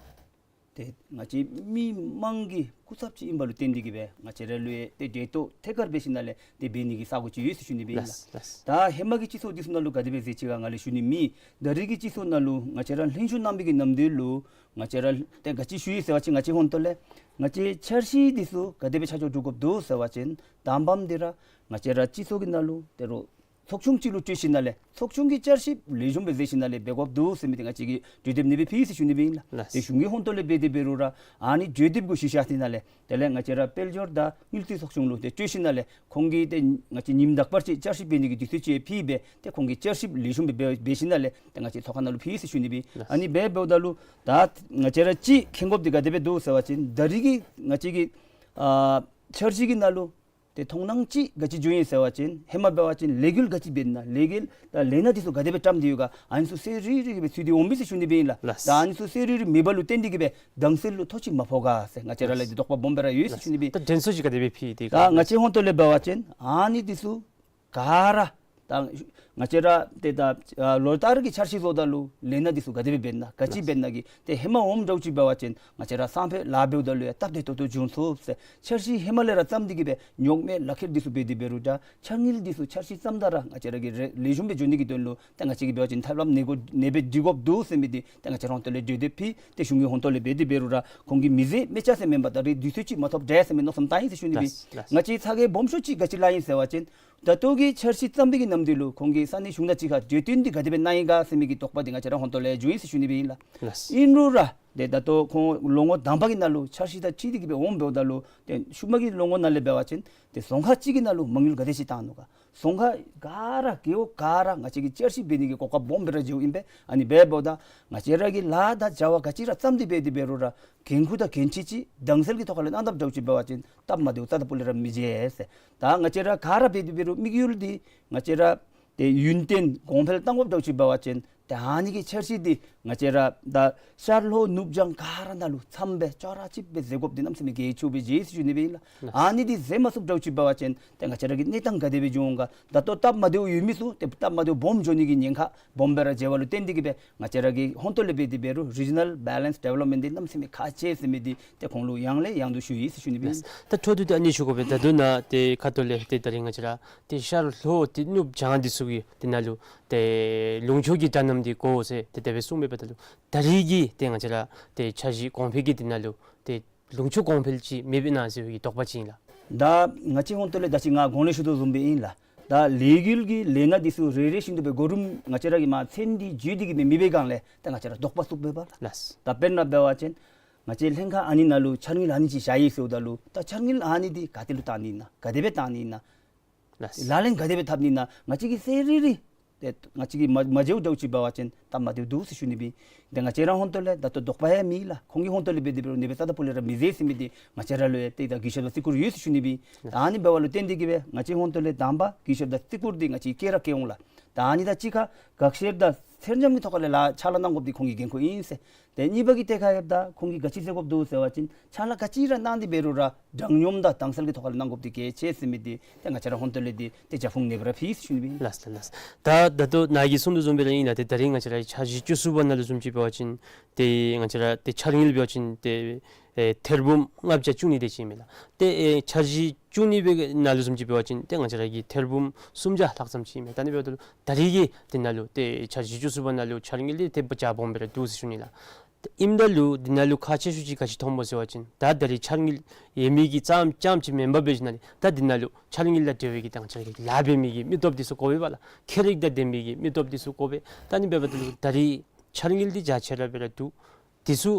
ཏེ་ང་བཅས་མི་མང་གི་སྐུ་ཚབ་ཅིག་ཨིནམ་ལུ་བརྟེན་ཏེ་གི་སྦེ་ང་བཅས་ར་ལུ་ཡང་ཏེ་འབྲེལ་གཏོགས་ཐད་ཀར་འབད་ཞིནམ་ལས་ཏེ་འབད་ནི་གི་ས་གོ་ཅིག་ཡོད་ཟེར་ཞུ་ནི་སྦེ་ཨིན་ལགས། ལགས། ལགས། ད་ཧེ་མ་གི་སྤྱི་ཚོགས་འདི་ཚུ་ནང་ལུ་ག་དེ་སྦེ་མཛད་ཅི་ག་ང་ལས་ཞུ་ནི་མེད། ད་རིས་ཀྱི་སྤྱི་ཚོགས་ནང་ལུ་ང་བཅས་ར་ལྷན་ཞུགས་གནང་བའི་གི་ནམ་དུས་ལུ་ང་བཅས་ར་ཏེ་ག་ཅི་ཞུ་ཡི་ཟེར་བ་ཅིན་ང་བཅས་ཧོང་ཏོ་ལས་ང་བཅས་འཆར་གཞི་འདི་ཚུ་ག་དེ་སྦེ་ཆ་འཇོག་སྒྲུབ་དགོཔ་འདུག་ཟེར་བ་ཅིན་དང་པམ་འདི་ར་ང་བཅས་ར་སྤྱི་ཚོགས་ཀྱི་ནང་ལུ་ཏེ་རོགས་ཚོགས་ཆུང་ཅིག་ལུ་སྤྲོད་ཞིནམ་ལས་ཚོགས་ཆུང་གི་བསྐྱར་ཞིབ་ལེགས་ཤོམ་སྦེ་མཛད་ཞིནམ་ལས་འབད་དགོཔ་འདུག་ཟེར་མི་འདི་ང་བཅས་ཀྱིས་གྲོས་འདེབས་ཨ་ནི་སྦེ་ཕུལ་ཡི་ཟེར་ཞུ་ནི་སྦེ་ཨིན་ལགས། ལགས། ཏེ་གཞུང་གི་ཧོང་ཏོ་ལས་འབད་དེ་འབད་རུང་ར་ཨ་ནི་གྲོས་འདེབས་གུ་གཞི་བཞག་ཞིནམ་ལས་དེ་ལས་ང་བཅས་ར་དཔལ་འབྱོར་དང་དངུལ་རྩིས་ཚོགས་ཆུང་ལུ་ཏེ་སྤྲོད་ཞིནམ་ལས་ཁོང་གིས་ཏེ་ང་བཅས་ཉིནམ་དག་པར་ཅིག་བསྐྱར་ཞིབ་འབད་ནི་གི་དུས་ཚོད་ཅིག་ཕུལ་སྦེ་ཏེ་ཁོང་གིས་བསྐྱར་ཞིབ་ལེགས་ཤོམ་སྦེ་འབད་འབད་ཞིནམ་ལས་ཏེ་ང་བཅས་ཚོགས་ཁང་ནང་ལུ་ཕུལ་ཡི་ཟེར་ཞུ་ནི་སྦེ་ཨིན། ལགས། ཨ་ནི་འབད་འབདཝ་ད་ལུ་ད་ང་བཅས་ར་ཅིག་མཁྱེན་དགོཔ་འདི་ག་དེ་སྦེ་འདུག་ཟེར་བ་ཅིན་ད་རིས་ཀྱི་ང་བཅས་ཀྱི་ཨ་འཆར་གཞི་གི་ནང་ལུ་ཏེ་མཐོང་སྣང་ཅིག་ག་ཅི་བྱུང་ཡི་ཟེར་བ་ཅིན་ཧེ་མ་འབད་བ་ཅིན་ལས་འགུལ་ག་ཅི་འབད་ན་ལས་འགུལ་དང་ལས་སྣ་འདི་ཚུ་ག་དེ་སྦེ་བཀྲམ་སྟེ་ཡོད་ག། ཨ་ནི་ཚུ་གསལ་རི་རི་སྦེ་ཚུད་དེ་འོང་མི་ཟེར་ཞུ་ནི་སྦེ་ཨིན་ལགས། ལགས། ད་ཨ་ནི་ཚུ་གསལ་རི་རི་མེད་པ་ལུ་བརྟེན་ཏེ་གི་སྦེ་དྭངས་གསལ་ལུ་ཐོ་ཅིག་མ་ཕོག་ག་ཟེར་ང་བཅས་ར་ལས་ལགས། འདི་དོགས་པ་སྦོམ་སྦེ་ར་ཡོད་ཟེར་ཞུ་ནི་སྦེ། ད་དྲན་གསོ་ཅིག་ག་དེ་སྦེ་ཕུལ་ཏེ་ག། ད་ང་བཅས་ཧོང་ཏོ་ལས་འབད་བ་ཅིན་ཨ་ནི་འདི་ཚུ་ག་ར་ ད་ང་བཅས་ར་ཏེ་ད་ཨ་ལོ་ལྟར་གྱི་འཆར་གཞི་བཟོཝ་ད་ལུ་ལས་སྣ་འདི་ཚུ་ག་དེ་སྦེ་འབད་ན་ག་ཅི་འབད་ན་གི་ཏེ་ཧེ་མ་འོངམ་འདྲཝ་ཅིག་འབད་བ་ཅིན་ང་བཅས་ར་སང་ཕོད་ལཱ་འབདཝ་ད་ལུ་ཡང་སྟབས་བདེ་ཏོག་ཏོ་འབྱུང་ཚུགས་ཟེར། འཆར་གཞི་ཧེ་མ་ལས་ར་བརྩམས་ཏེ་གི་སྦེ་རྙོག་མེད་ལག་ཁྱེར་འདི་ཚུ་འབད་དེ་འབད་རུང་འདྲ་འཆར་དངུལ་འདི་ཚུ་འཆར་གཞི་བརྩམས་ད་ར་ང་བཅས་ར་གི་རེ་ལེགས་ཤོམ་སྦེ་འགྱོ་ནི་གི་དོན་ལུ་ཏེ་ང་བཅས་ཀྱིས་འབད་བ་ཅིན་ཐབས་ལམ་ནེ་དགོ་ནེ་སྦེ་སྒྲིག་དགོཔ་འདུག་ཟེར་མི་འདི་ཏེ་ང་བཅས་ར་ཧོན་ཏོ་ལས་གྲོས་བསྡུར་ཕུལ་ཏེ་གཞུང་གི་ཧོན་ཏོ་ལས་འབད་དེ་འབད་རུང་ར་ཁོང་གིས་མི་ཟད་མི་ཆ་ཟེར་མེན་པར་ད་རེས་དུས་ཚོད་ཅིག་མ་ཐོབ་འདྲས་ཟེར་མི་མནོ་བསམ་བཏང་ཡི་ཟེར་ཞུ་ནི་སྦེ། ལགས་སོ། ལགས་སོ། ང་བཅས་ཚ་གྱང་སྦོམ་ཤོས་ཅིག་ག་ཅི་ལུ་ཨིན་ཟེར་བ་ཅིན་ད་ལྟོ་གི་འཆར་གཞི་བརྩམས་པའི་གི་ནམ་དུས་ལུ་ཁོང་གིས་ས་གནས་གཞུང་དང་གཅིག་ཁར་གྲོས་བསྟུན་འདི་ག་དེ་སྦེ་གནང་ཡི་ག་ཟེར་མི་གི་དོགས་པ་འདི་ང་བཅས་ར་ཧོན་ཏོ་ལས་བྱུང་ཡི་ཟེར་ཞུ་ནི་སྦེ་ཨིན་ལགས། ལགས་སོ། ཨིན་རུང་ར་ཏེ་ད་ལྟོ་ཁོང་ལོ་ངོ་དང་པ་གི་ནང་ལུ་འཆར་གཞི་དང་འཁྲིལ་ཏེ་གི་སྦེ་འོངམ་འབདཝ་ད་ལུ་ཏེ་ཤུལ་མ་གི་ལོ་ངོ་ནང་ལས་འབད་བ་ཅིན་ཏེ་རྫོང་ཁག་གཅིག་གི་ནང་ལུ་མ་དངུལ་ག་དེ་ཅིག་བཏང་ནུག་ག། རྫོང་ཁག་ག་ར་རྒེད་འོག་ག་ར་ང་བཅས་ཀྱིས་བསྐྱར་ཞིབ་འབད་ནི་གི་གོ་སྐབས་སྦོམ་སྦེ་ར་བྱིནམ་ཨིན་པས། ཨ་ནི་འབདཝ་ད་ང་བཅས་ར་གིས་ལཱ་དང་བྱ་བ་ག་ཅི་ར་བརྩམས་ཏེ་འབད་དེ་འབད་རུང་ར་འགན་ཁུར་དང་འགན་འཁྲི་ཅིག་དྭངས་གསལ་གྱི་ཐོག་ཁ་ལས་གནང་དཔ་འདྲཝ་ཅིག་འབད་བ་ཅིན་སྟབས་མ་བདེཝ་རྩ་དང་སྤུ་ལས་ར་མི་བྱུང་ཟེར། ད་ང་བཅས་ར་ག་ར་འབད་དེ་འབད་རུང་དམིགས་ཡུལ་འདི་ང་བཅས་ར་ཏེ་ཡུན་བརྟན་གོང་འཕེལ་གཏང་དགོཔ་འདྲཝ་ཅིག་འབད་བ་ཅིན་ཏེ་ཨ་ནི་གི་འཆར་གཞི་འདི་ང་བཅས་ར་ད་ཤར་ལྷོ་ནུབ་བྱང་ག་ར་ནང་ལུ་འཚམས་སྦེ་ཅོག་ར་གཅིག་སྦེ་མཛད་དགོཔ་འདི་གནམ་མེད་ས་མེད་གལ་ཆེཝ་སྦེ་མཇལ་ཡི་ཟེར་ཞུ་ནི་སྦེ་ཨིན་ལགས། ཨ་ནི་འདི་མཛད་མ་ཚུགསཔ་འདྲཝ་ཅིག་འབད་བ་ཅིན་ཏེ་ང་བཅས་ར་གི་གནས་སྟངས་ག་དེ་སྦེ་འགྱོ་འོང་ག། ད་ལྟོ་སྟབས་མ་བདེཝ་ཡོད་མི་ཚུ་ཏེ་སྟབས་མ་བདེཝ་སྦོམ་འགྱོ་ནི་གི་ཉེན་ཁ་སྦོམ་སྦེ་ར་བྱེད་པ་ལུ་བརྟེན་ཏེ་གི་སྦེ་ང་བཅས་ར་གི་ཧོན་ཏོ་ལས་འབད་དེ་འབད་རུང་རི་ཇི་ནཱལ་བེ་ལེནསི་ཌི་ཝེ་ལོབ་མེནཊ་འདི་གནམ་མེད་ས་མེད་ཁག་ཆེ་ཟེར་མི་འདི་ཏེ་ཁོང་ལུ་ཡང་ལས་ཡང་དུ་ཞུ་ཡི་ཟེར་ཞུ་ནི་སྦེ་ཨིན། ད་འཕྲོ་མཐུད་དེ་ཨ་ནི་ཞུ་དགོ་པས། ད་ལྟོ་ནཱ་ཏེ་ཁ་ཐུག་ལས་ཏེ་ད་རིས་ང་བཅས་ར་ཏེ་ཤར་ལྷོ་ཏེ་ནུབ་བྱང་འདི་ཚུ་གི་འདི་ནང་ལུ་ཏེ་ལུང་ཕྱོགས་ཀྱི་སྒྲ་གནམ་འདི་གོ་ཟེར་ཏེ་དེ་སྦེ་གསུངས་པའི་བར་ད་ལུ་ད་རིས་ཀྱི་ཏེ་ང་བཅས་ར་ཏེ་འཆར་གཞི་གོང་འཕེལ་གྱི་འདི་ནང་ལུ་ཏེ་ལུང་ཕྱོགས་གོང་འཕེལ་ཅིག་མེདཔ་ཨིན་ན་ཟེར་བའི་གི་དོགས་པ་ཅིག་ཨིན་ལགས། ད་ང་བཅས་ཧོན་ཏོ་ལས་ད་ཅི་ང་གོང་ལས་ཞུ་དོ་བཟུམ་སྦེ་ཨིན་ལགས། ད་ལས་འགུལ་གྱི་ལས་སྣ་འདི་ཚུ་རེ་རེ་བཞིན་དུ་སྦེ་གོ་རིམ་ང་བཅས་ར་གིས་མར་མཚན་འདི་བརྗོད་དེ་གི་སྦེ་མི་འབད་སྒང་ལས་ད་ང་བཅས་ར་དོགས་པ་ཚུ་འབད་བ་ལགས། ལགས། ད་དཔེར་ན་འབད་བ་ཅིན་ང་བཅས་ལྷན་ཁག་ཨ་ནི་ནང་ལུ་འཆར་དངུལ་ཨ་ནི་ཅིག་བཞག་ཡི་ཟེརཝ་ད་ལུ་ད་འཆར་དངུལ་ཨ་ནི་འདི་ག་ཏེ་ལུ་བཏང་ནི་ཨིན་ན་ག་དེ་སྦེ་བཏང་ནི་ཨིན་ན། ལགས། ལག་ལེན་ག་དེ་སྦེ་འཐབ་ནི་ཨིན་ན་ང་བཅས་ཀྱིས་ཟེར་རི་རི་ཏེ་ང་བཅས་ཀྱིས་མ་མ་མཇལཝ་འདྲཝ་ཅིག་འབད་བ་ཅིན་སྟབས་མ་བདེཝ་འདུག་ཟེར་ཞུ་ནི་སྦེ། ཏེ་ང་བཅས་ར་ཧོན་ཏོ་ལས་ད་ལྟོ་དོགས་པ་ཡང་མེད་ལགས། ཁོང་གི་ཧོན་ཏོ་ལས་འབད་དེ་འབད་རུང་ནེ་སྦེ་རྩ་དང་སྤུ་ལས་ར་མི་མཛད་ཟེར་མི་འདི་ང་བཅས་ར་ལུ་ཡང་ཏེ་ད་གུས་ཞབས་དང་བརྩི་བཀུར་ཡོད་ཟེར་ཞུ་ནི་སྦེ། ད་ཨ་ནི་འབདཝ་ལུ་བརྟེན་ཏེ་གི་སྦེ་ང་བཅས་ཧོན་ཏོ་ལས་དང་པ་གུས་ཞབས་དང་བརྩི་བཀུར་འདི་ང་བཅས་ཀྱིས་བསྐྱེད་ར་བསྐྱེད་འོང་ལགས། ད་ཨ་ནི་དང་གཅིག་ཁར་དགག་བཤེར་དང་ཚེར་འཇམ་གྱི་ཐོག་ཁ་ལས་ལཱ་ཕྱག་ལཱ་གནང་དགོཔ་འདི་ཁོང་གི་འགན་ཁུར་ཨིན་ཟེར། ཏེ་གཉིས་པ་གི་ཐད་ཁར་ཡོདཔ་ད་ཁོང་གིས་ག་ཅི་མཛད་དགོཔ་འདུག་ཟེར་བ་ཅིན་ཕྱག་ལཱ་ག་ཅི་ར་གནང་སྟེ་འབད་རུང་ར་དྲང་སྙོམས་དང་དྭངས་གསལ་གྱི་ཐོག་ཁ་ལས་གནང་དགོཔ་འདི་གལ་ཆེ་ཟེར་མི་འདི་ཏེ་ང་བཅས་ར་ཧོན་ཏོ་ལས་འདི་ཏེ་རྒྱབ་ཁུངས་ནེ་སྦེ་ར་ཕུལ་ཟེར་ཞུ་ནི་སྦེ་ཨིན། ལགས་ལགས་ལགས། ད་ད་ལྟོ་ནཱ་གིས་གསུངས་དོ་བཟུམ་སྦེ་ར་ཨིན་ལགས། ཏེ་ད་རིས་ང་བཅས་ར་འཆར་གཞི་བཅུ་གསུམ་པ་ནང་ལུ་བཟུམ་ཅིག་འབད་བ་ཅིན་ཏེ་ང་བཅས་ར་ཏེ་འཆར་དངུལ་འབད་བ་ཅིན་ཏེ་ཨེ་ཐེར་འབུམ་ལྔ་བརྒྱ་བཅུ་གཉིས་དེ་ཅིག་ཨིན་མས་ལགས། ཏེ་ཨེ་འཆར་གཞི་བཅུ་གཉིས་པའི་ནང་ལུ་བཟུམ་ཅིག་འབད་བ་ཅིན་ཏེ་ང་བཅས་ར་གི་ཐེར་འབུམ་སུམ་བརྒྱ་ལྷག་ཙམ་ཅིག་ཨིན་མས། ད་ཨ་ནི་འབདཝ་ད་ལུ་ད་རིས་ཀྱི་འདི་ནང་ལུ་ཏེ་འཆར་གཞི་བཅུ་གསུམ་པ་ནང་ལུ་འཆར་དངུལ་འདི་ཏེ་བརྒྱ་སྦོམ་སྦེ་ར་འདུག་ཟེར་ཞུ་ནི་ལགས། ཏེ་ཨིནམ་ད་ལུ་འདི་ནང་ལུ་ཁག་ཆེ་ཤོས་ཅིག་ག་ཅི་མཐོངམ་སྨོ་ཟེར་བ་ཅིན་ད་ད་རིས་འཆར་དངུལ་ཡོད་མི་གི་ཙམ་ཙམ་ཅིག་མེན་པར་འབད་ཞིནམ་ལས་ད་འདི་ནང་ལུ་འཆར་དངུལ་ལུ་འབྲེལ་བའི་གི་ད་ང་བཅས་ར་གི་ལཱ་འབད་མི་གི་མི་སྟོབས་འདི་ཚུ་དགོ་པས་ལགས། མཁས་རིག་དང་ལྡན་མི་གི་མི་སྟོབས་འདི་ཚུ་དགོ་པས། ད་ཨ་ནི་འབདཝ་ད་ལུ་ད་རིས་འཆར་དངུལ་འདི་རྒྱ་ཆེ་ར་སྦེ་ར་འདུག། འདི་ཚུ་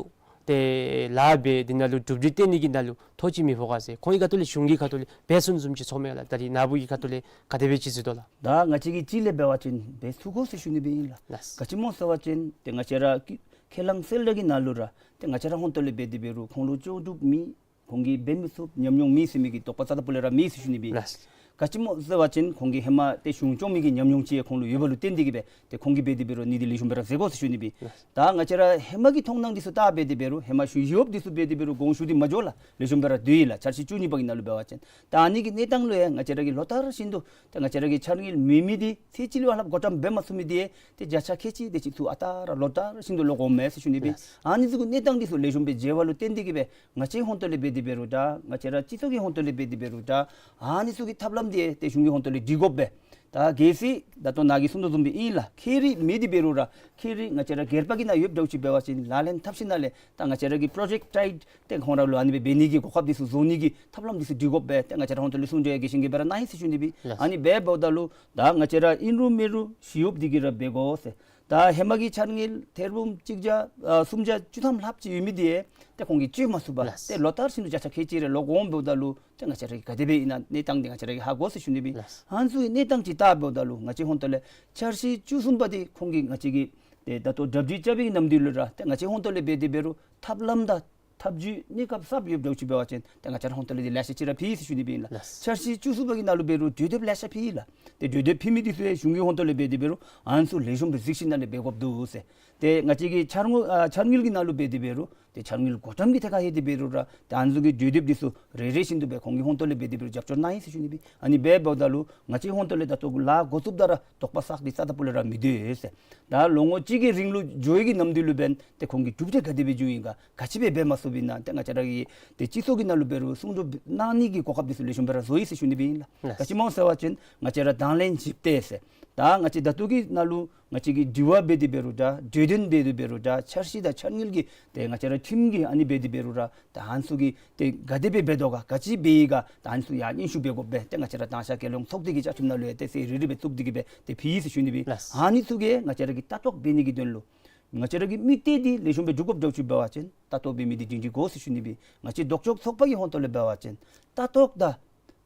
ཏེ་ལཱ་འབད་འདི་ནང་ལུ་གྲུབ་འབྲས་བཏོན་ནི་གི་ནང་ལུ་ཐོ་ཅིག་མི་ཕོག་ག་ཟེར་ཁོང་གི་ཁ་ཐུག་ལས་གཞུང་གི་ཁ་ཐུག་ལས་འབད་ཚུགས་ནི་བཟུམ་ཅིག་ཚོརཝ་མས་ལགས། ད་རིས་ནཱ་བུ་གི་ཁ་ཐུག་ལས་ག་དེ་སྦེ་ཅིག་གཟིགས་དོ་ལགས། ད་ང་བཅས་ཀྱི་ཅིག་ལས་འབད་བ་ཅིན་འབད་ཚུགས་དགོ་ཟེར་ཞུ་ནི་སྦེ་ཨིན་ལགས། ལགས། ག་ཅི་སྨོ་ཟེར་བ་ཅིན་ཏེ་ང་བཅས་ར་ཀི་ཁས་བླངས་གསལ་བསྒྲགས་ཀྱི་ནང་ལུ་ར་ཏེ་ང་བཅས་ར་ཧོན་ཏོ་ལས་འབད་དེ་འབད་རུང་ཁོང་ལུ་ལྕོགས་གྲུབ་མེད། ཁོང་གིས་འབད་མི་ཚུགས་ཉམས་མྱོང་མེད་ཟེར་མི་གི་དོགས་པ་རྩ་དང་སྤུ་ལས་ར་མེད་ཟེར་ཞུ་ནི་སྦེ། ལགས། ག་ཅི་སྨོ་ཟེར་བ་ཅིན་ཁོང་གིས་ཧེ་མ་ཏེ་གཞུང་སྐྱོང་མི་གི་ཉམས་མྱོང་ཅིག་ཁོང་ལུ་ཡོད་པ་ལུ་བརྟེན་ཏེ་གི་སྦེ་ཏེ་ཁོང་གིས་འབད་དེ་འབད་རུང་ནི་འདི་ལེགས་ཤོམ་སྦེ་ར་མཛད་དགོ་ཟེར་ཞུ་ནི་སྦེ། ལགས། ད་ང་བཅས་ར་ཧེ་མ་གི་མཐོང་སྣང་འདི་ཚུ་བལྟ་སྦེ་དེ་འབད་རུང་ཧེ་མ་ཞུ་ཞུ་བབ་འདི་ཚུ་འབད་དེ་འབད་རུང་དགོངས་ཞུ་འདི་མ་འགྱོ་ལགས། ལེགས་ཤོམ་སྦེ་ར་སྡོད་ཡི་ལགས། འཆར་གཞི་བཅུ་གཉིས་པ་གི་ནང་ལུ་འབད་བ་ཅིན། ད་ཨ་ནི་གི་གནས་སྟངས་ལུ་ཡང་ང་བཅས་ར་གིས་ལོ་ལྟར་བཞིན་དུ་ཏེ་ང་བཅས་ར་གི་འཆར་དངུལ་མེད་མི་འདི་ཚེ་གཅིག་ལུ་ཨ་ལྷག་བགོ་བཀྲམ་འབད་མ་ཚུགས་མི་འདི་ཏེ་བརྒྱ་ཆ་ཁལ་གཅིག་དེ་ཅིག་ཚུ་ཨ་རྟག་ར་ལོ་ལྟར་བཞིན་དུ་ལོག་འོངམ་མས་ཟེར་ཞུ་ནི་སྦེ། ལགས། ཨ་ནི་ཚུ་གི་གནས་སྟངས་འདི་ཚུ་ལེགས་ཤོམ་སྦེ་མཇལ་བ་ལུ་བརྟེན་ཏེ་གི་སྦེ་ང་བཅས་ཧོན་ཏོ་ལས་འབད་དེ་འབད་རུང་འདྲ་ང་བཅས་ར་སྤྱི་ཚོགས་ཀྱི་ཧོན་ཏོ་ལས་འབད་དེ་འབད་རུང་འདྲ་ཨ་ནི་ཚུ་གི་ཐབས་ལམ་འདི་ཏེ་གཞུང་གི་ཧོན་ཏོ་ལས་སྒྲིག་དགོ་པས། ད་གལ་སྲིད་ད་ལྟོ་ནཱ་གིས་གསུངས་དོ་བཟུམ་སྦེ་ཨིན་ལགས། ཁེ་རི་མེད་དེ་འབད་རུང་ར་ཁེ་རི་ང་བཅས་ར་སྒེར་པ་གི་ནང་ཡོདཔ་འདྲཝ་ཅིག་འབད་བ་ཅིན་ལག་ལེན་འཐབ་ཞིནམ་ལས་ད་ང་བཅས་ར་གི་པྲོ་ཇེཀཊ་ཊའིཊ་ཏེ་ཁོང་ར་ལུ་ཨ་ནི་སྦེ་འབད་ནི་གི་གོ་སྐབས་འདི་ཚུ་བཟོ་ནི་གི་ཐབས་ལམ་འདི་ཚུ་སྒྲིག་དགོ་པས། ཏེ་ང་བཅས་ར་ཧོན་ཏོ་ལས་གསུང་གྲོས་ཡང་གི་ཤིང་གི་སྦེ་ར་གནང་ཡི་ཟེར་ཞུ་ནི་སྦེ། ལགས། ཨ་ནི་སྦེ་འབདཝ་ད་ལུ་ད་ང་བཅས་ར་ཨིན་རུང་མེན་རུང་ཞི་གཡོགཔ་འདི་གིས་ར་འབད་དགོ་ཟེར། ད་ཧེ་མ་གི་འཆར་དངུལ་ཐེར་འབུམ་གཅིག་བརྒྱ་ཨ་སུམ་བརྒྱ་བཅུ་ཐམ་ལྷགཔ་ཅིག་ཡོད་མི་འདི་ཏེ་ཁོང་གིས་སྤྱོད་མ་ཚུགས་པར། ལགས། ཏེ་ལོ་ལྟར་བཞིན་དུ་བརྒྱ་ཆ་ཁལ་གཅིག་རེ་ལོག་འོངམ་འབདཝ་ད་ལུ་ཏེ་ང་བཅས་ར་གིས་ག་དེ་སྦེ་ཨིན་ན་གནས་སྟངས་འདི་ང་བཅས་ར་གིས་ཧ་གོ་ཟེར་ཞུ་ནི་སྦེ། ལགས། ཨ་ནི་ཚུ་གི་གནས་སྟངས་ཅིག་བལྟ་འབདཝ་ད་ལུ་ང་བཅས་ཧོན་ཏོ་ལས་འཆར་གཞི་བཅུ་གསུམ་པ་འདི་ཁོང་གིས་ང་བཅས་ཀྱི་ཏེ་ད་ལྟོ་གྲ་སྒྲིག་རྐྱབ་པའི་གི་ནམ་དུས་ལུ་ར་ཏེ་ང་བཅས་ཧོན་ཏོ་ལས་འབད་དེ་འབད་རུང་ཐབས་ལམ་དང་ཐབས་བྱུས་གནས་སྐབས་གསརཔ་ཡོདཔ་འདྲཝ་ཅིག་འབད་བ་ཅིན་ཏེ་ང་བཅས་ར་ཧོན་ཏོ་ལས་འདི་ལེ་ཤ་ཅིག་ར་ཕུལ་ཡི་ཟེར་ཞུ་ནི་སྦེ་ཨིན་ལགས། ལགས། འཆར་གཞི་བཅུ་གསུམ་པ་གི་ནང་ལུ་འབད་རུང་གྲོས་འདེབས་ལེ་ཤ་ཕུལ་ཡི་ལགས། ཏེ་གྲོས་འདེབས་ཕུལ་མི་འདི་ཚུ་ཡང་གཞུང་གི་ཧོན་ཏོ་ལས་འབད་དེ་འབད་རུང་ཨ་ནི་ཚུ་ལེགས་ཤོམ་སྦེ་གཟིགས་ཞིནམ་ལས་འབད་དགོཔ་འདུག་ཟེར། ཏེ་ང་བཅས་ཀྱི་འཆར་དངུལ་ཨ་འཆར་དངུལ་གྱི་ནང་ལུ་འབད་དེ་འབད་རུང་ཏེ་ ཏེ་འཆར་དངུལ་བགོ་བཀྲམ་གྱི་ཐད་ཁར་ལྷོད་དེ་འབད་རུང་ར་ཏེ་ཨ་ནི་ཚུ་གི་གྲོས་འདེབས་འདི་ཚུ་རེ་རེ་བཞིན་དུ་སྦེ་ཁོང་གི་ཧོང་ཏོ་ལས་འབད་དེ་འབད་རུང་རྒྱབ་སྐྱོར་གནང་ཡི་ཟེར་ཞུ་ནི་སྦེ། ཨ་ནི་འབདཝ་ད་ལུ་ང་བཅས་ཧོང་ཏོ་ལས་ད་ལྟོ་གུ་ལཱ་འགོ་བཙུགསཔ་ད་ར་དོགས་པ་བསགས་ཏེ་རྩ་དང་སྤུ་ལས་ར་མི་སྡོད་ཟེར། ད་ལོ་ངོ་གཅིག་གི་རིང་ལུ་འགྱོ་བའི་གི་ནམ་དུས་ལུ་འབདན་ཏེ་ཁོང་གིས་གྲུབ་འབྲས་ག་དེ་སྦེ་བྱུང་ཡི་ག་ག་ཅི་སྦེ་འབད་མ་ཚུགསཔ་ཨིན་ན་ཏེ་ང་བཅས་ར་གི་ཏེ་སྤྱི་ཚོགས་ཀྱི་ནང་ལུ་འབད་རུང་གསུང་གྲོས་གནང་ནི་གི་གོ་སྐབས་འདི་ཚུ་ལེགས་ཤོམ་སྦེ་ར་བཟོ་ཡི་ཟེར་ཞུ་ནི་སྦེ་ཨིན་ལགས། ལགས། ག་ཅི་སྨོ་ཟེར་བ་ཅིན་ང་བཅས་ར་དང་ལེན་ཞིབ་ཏེ་ཟེར། ད་ང་བཅས་ད་ལྟོ་གི་ནང་ལུ་ང་བཅས་ཀྱི་དྲི་བ་འབད་དེ་འབད་རུང་འདྲ་གྲོས་དོན་འབད་དེ་འབད་རུང་འདྲ་འཆར་གཞི་དང་འཆར་དངུལ་གྱི་ཏེ་ང་བཅས་ར་ཁྲིམས་ཀྱི་ཨ་ནི་འབད་དེ་འབད་རུང་ར་ད་ཨ་ནི་ཚུ་གི་ཏེ་ག་དེ་སྦེ་འབད་དོ་ག་ག་ཅི་འབད་ཡི་ག་ད་ཨ་ནི་ཚུ་ཡང་སྙན་ཞུ་འབད་དགོ་པས། ཏེ་ང་བཅས་ར་དྭངས་ཤ་རྒྱལ་ཡོངས་ཚོགས་སྡེ་གི་བཅའ་ཁྲིམས་ནང་ལུ་ཡང་ཏེ་ཚེ་རེ་རེ་སྦེ་བཙུགས་ཏེ་གི་སྦེ་ཏེ་ཕུལ་ཡི་ཟེར་ཞུ་ནི་སྦེ། ལགས། ཨ་ནི་ཚུ་གིས་ང་བཅས་ར་གི་ལྟ་རྟོག་འབད་ནི་གི་དོན་ལུ་ང་བཅས་ར་གི་དམིགས་གཏད་འདི་ལེགས་ཤོམ་སྦེ་འགྲུབ་དགོཔ་འདྲཝ་ཅིག་འབད་བ་ཅིན་ལྟ་རྟོག་འབད་མི་འདི་སྒྲིང་སྒྲིང་དགོ་ཟེར་ཞུ་ནི་སྦེ། ང་བཅས་ལྡོག་ཕྱོགས་ཚོགས་པ་གི་ཧོང་ཏོ་ལས་འབད་བ་ཅིན་ལྟ་རྟོག་དང་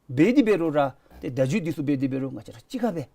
འབད་དེ་འབད་རུང་ར་ཏེ་བརྡ་བརྒྱུད་འདི་ཚུ་འབད་དེ་འབད་རུང་ང་བཅས་ར་གཅིག་ཁར་སྦེ་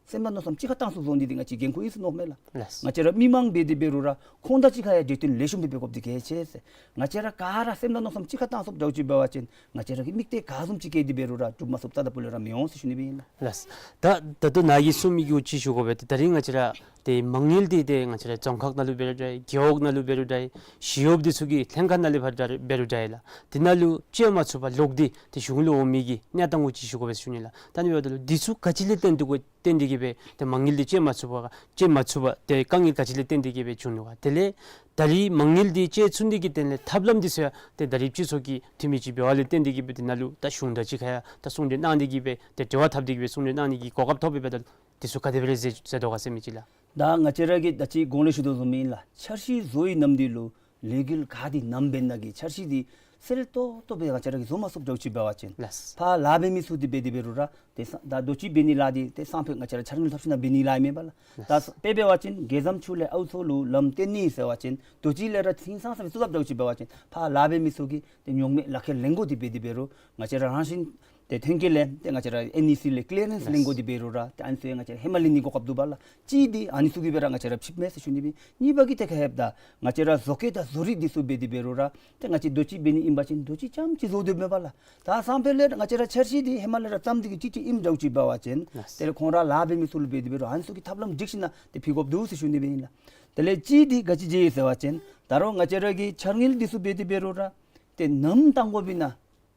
སེམས་དང་མནོ་བསམ་གཅིག་ཁར་བཏང་ཚུགསཔ་བཟོ་ནི་འདི་ང་བཅས་འགན་ཁུར་ཨིན་ཟེར་མནོཝ་མས་ལགས། ལགས། ང་བཅས་ར་མི་མང་འབད་དེ་འབད་རུང་ར་ཁོང་དང་གཅིག་ཁར་ཡང་གྲོས་བསྟུན་ལེགས་ཤོམ་སྦེ་འབད་དགོཔ་འདི་གལ་ཆེ་ཟེར། ང་བཅས་ར་ག་ར་སེམས་དང་མནོ་བསམ་གཅིག་ཁར་བཏང་ཚུགསཔ་འདྲཝ་ཅིག་འབད་བ་ཅིན་ང་བཅས་ར་གི་དམིགས་གཏད་ག་བཟུམ་ཅིག་བསྐྱེད་དེ་འབད་རུང་ར་འགྲུབ་མ་ཚུགསཔ་རྩ་དང་སྤུ་ལས་ར་མི་འོང་ཟེར་ཞུ་ནི་སྦེ་ཨིན་ལགས། ལགས། ད་ད་ལྟོ་ནཱ་གིས་གསུངས་མི་གུ་ཅིག་ཞུ་དགོ་པས། ཏེ་ད་རིས་ང་བཅས་ར་ཏེ་མ་དངུལ་འདི་ཏེ་ང་བཅས་ར་རྫོང་ཁག་ནང་ལུ་འབད་རུང་འདྲ་རྒེད་འོག་ནང་ལུ་འབད་རུང་འདྲ་ཞི་གཡོགཔ་འདི་ཚུ་གི་ལྷན་ཁག་ནང་ལས་ཕར་འདྲ་འབད་རུང་འདྲ་ལགས། དེ་ནང་ལུ་སྤྱོད་མ་ཚུགས་པར་ལོག་སྟེ་ཏེ་གཞུང་ལུ་འོང་མི་གི་གནས་སྟངས་གུ་ཅིག་ཞུ་དགོ་པས་ཟེར་ཞུ་ནི་ལགས། ད་ཨ་ནི་འབདཝ་ད་ལུ་འདི་ཚུ་ག་ཅི་ལས་བརྟེན་ཏེ་གི་བརྟེན་ཏེ་གི་སྦེ་ཏེ་མ་དངུལ་འདི་སྤྱོད་མ་ཚུགས་པར་སྤྱོད་མ་ཚུགས་པར་ཏེ་དཀའ་ངལ་ག་ཅི་ལས་བརྟེན་ཏེ་གི་སྦེ་བྱུང་ནུག་ག། དེ་ལས་ད་རིས་མ་དངུལ་འདི་སྤྱོད་ཚུགས་ནི་གི་དོན་ལས་ཐབས་ལམ་འདི་ཚུ་ཡང་ཏེ་ད་རིས་སྤྱི་ཚོགས་ཀྱི་འཐུས་མི་ཅིག་འབདཝ་ལས་བརྟེན་ཏེ་གི་སྦེ་དེ་ནང་ལུ་ད་གཞུང་དང་གཅིག་ཁར་ཡང་ད་གསུང་གྲོས་གནང་སྟེ་གི་སྦེ་ཏེ་འབྲེལ་བ་འཐབ་སྟེ་གི་སྦེ་གསུང་གྲོས་གནང་ནི་གི་གོ་སྐབས་ཐོབ་པས་པ། ད་འདི་ཚུ་ག་དེ་སྦེ་ར་མཛད་མཛད་དོ་ག་ཟེར་མི་ཅིག་ལགས། ད་ང་བཅས་ར་གིས་ད་ཅི་གོང་ལས་ཞུ་དོ་བཟུམ་ཨིན་ལགས། འཆར་གཞི་བཟོ་བའི་ནམ་དུས་ལུ་ལས་འགུལ་ག་འདི་ནམ་འབད་ན་གི་འཆར་གཞི་འདི་གསལ་ཏོག་ཏོ་སྦེ་ང་བཅས་ར་གིས་བཟོ་མ་ཚུགསཔ་འདྲཝ་ཅིག་འབད་བ་ཅིན་ལགས། ཕར་ལཱ་འབད་མི་ཚུ་འདི་འབད་དེ་འབད་རུང་ར་ཏེ་ས་ད་རྡོ་གཅིག་འབད་ནི་ལཱ་འདི་ཏེ་སང་ཕོད་ང་བཅས་ར་འཆར་དངུལ་ཐོབ་ཞིནམ་འབད་ནི་ལཱ་ཨིན་མས་པ་ལགས། ད་ལགས། དཔེ་འབད་བ་ཅིན་རྒྱལ་མཚམས་ཕྱོགས་ལས་ཨའུ་མཚོ་ལུ་ལམ་བཏོན་ནི་ཟེར་བ་ཅིན་རྡོ་གཅིག་ལས་ར་ཧིང་སངས་ས་སྦེ་བཙུགས་དཔ་འདྲཝ་ཅིག་འབད་བ་ཅིན་ཕར་ལཱ་འབད་མི་ཚུ་གིས་ཏེ་རྙོག་མེད་ལག་ཁྱེར་ལེན་དགོ། དེ་འབད་དེ་འབད་རུང་ང་བཅས་ར་རང་བཞིན་ཏེ་ཐོན་སྐྱེད་ལས་ཏེ་ང་བཅས་ར་ཨེན་ཨི་སི་ལས་ཀི་ལི་ཡ་རེནསི་ལེན་དགོ། དེ་འབད་རུང་ར་ཏེ་ཨ་ནི་ཚུ་ཡང་ང་བཅས་ར་ཧེ་མ་ལེན་ནི་གོ་སྐབས་འདུག་པ་ལགས། གཅིག་འདི་ཨ་ནི་ཚུ་གིས་སྦེ་ར་ང་བཅས་ར་ཕྱིསཔ་མས་ཟེར་ཞུ་ནི་སྦེ། གཉིས་པ་གི་ཐད་ཁར་ལྷོདཔ་ད་ང་བཅས་ར་བཟོ་བཀོད་དང་བཟོ་རིག་འདི་ཚུ་འབད་དེ་འབད་རུང་ར་ཏེ་ང་བཅས་རྡོ་གཅིག་འབད་ནི་ཨིན་པ་ཅིན་རྡོ་གཅིག་རྐྱངམ་ཅིག་བཟོ་སྡོདཔ་མས་པ་ལགས། ད་སང་ཕོད་ལས་ང་བཅས་ར་འཆར་གཞི་འདི་ཧེ་མ་ལས་ར་བརྩམས་ཏེ་གི་ཅིག་ཅིག་ཨིནམ་འདྲཝ་ཅིག་འབད་བ་ཅིན་ལགས། དེ་ལས་ཁོང་ར་ལཱ་འབད་མི་ཚུ་ལུ་འབད་དེ་འབད་རུང་ཨ་ནི་ཚུ་གི་ཐབས་ལམ་སྒྲིག་ཞིནམ་ཏེ་ཕུལ་དགོཔ་འདུག་ཟེར་ཞུ་ནི་སྦེ་ཨིན་ལགས། དེ་ལས་གཅིག་འདི་ག་ཅི་བྱས་ཡི་ཟེར་བ་ཅིན་ད་རུང་ང་བཅས་ར་གི་འཆར་དངུལ་འདི་ཚུ་འབད་དེ་འབད་རུང་ར་ཏེ་ནམ་བཏང་དགོཔ་ཨིན་ན་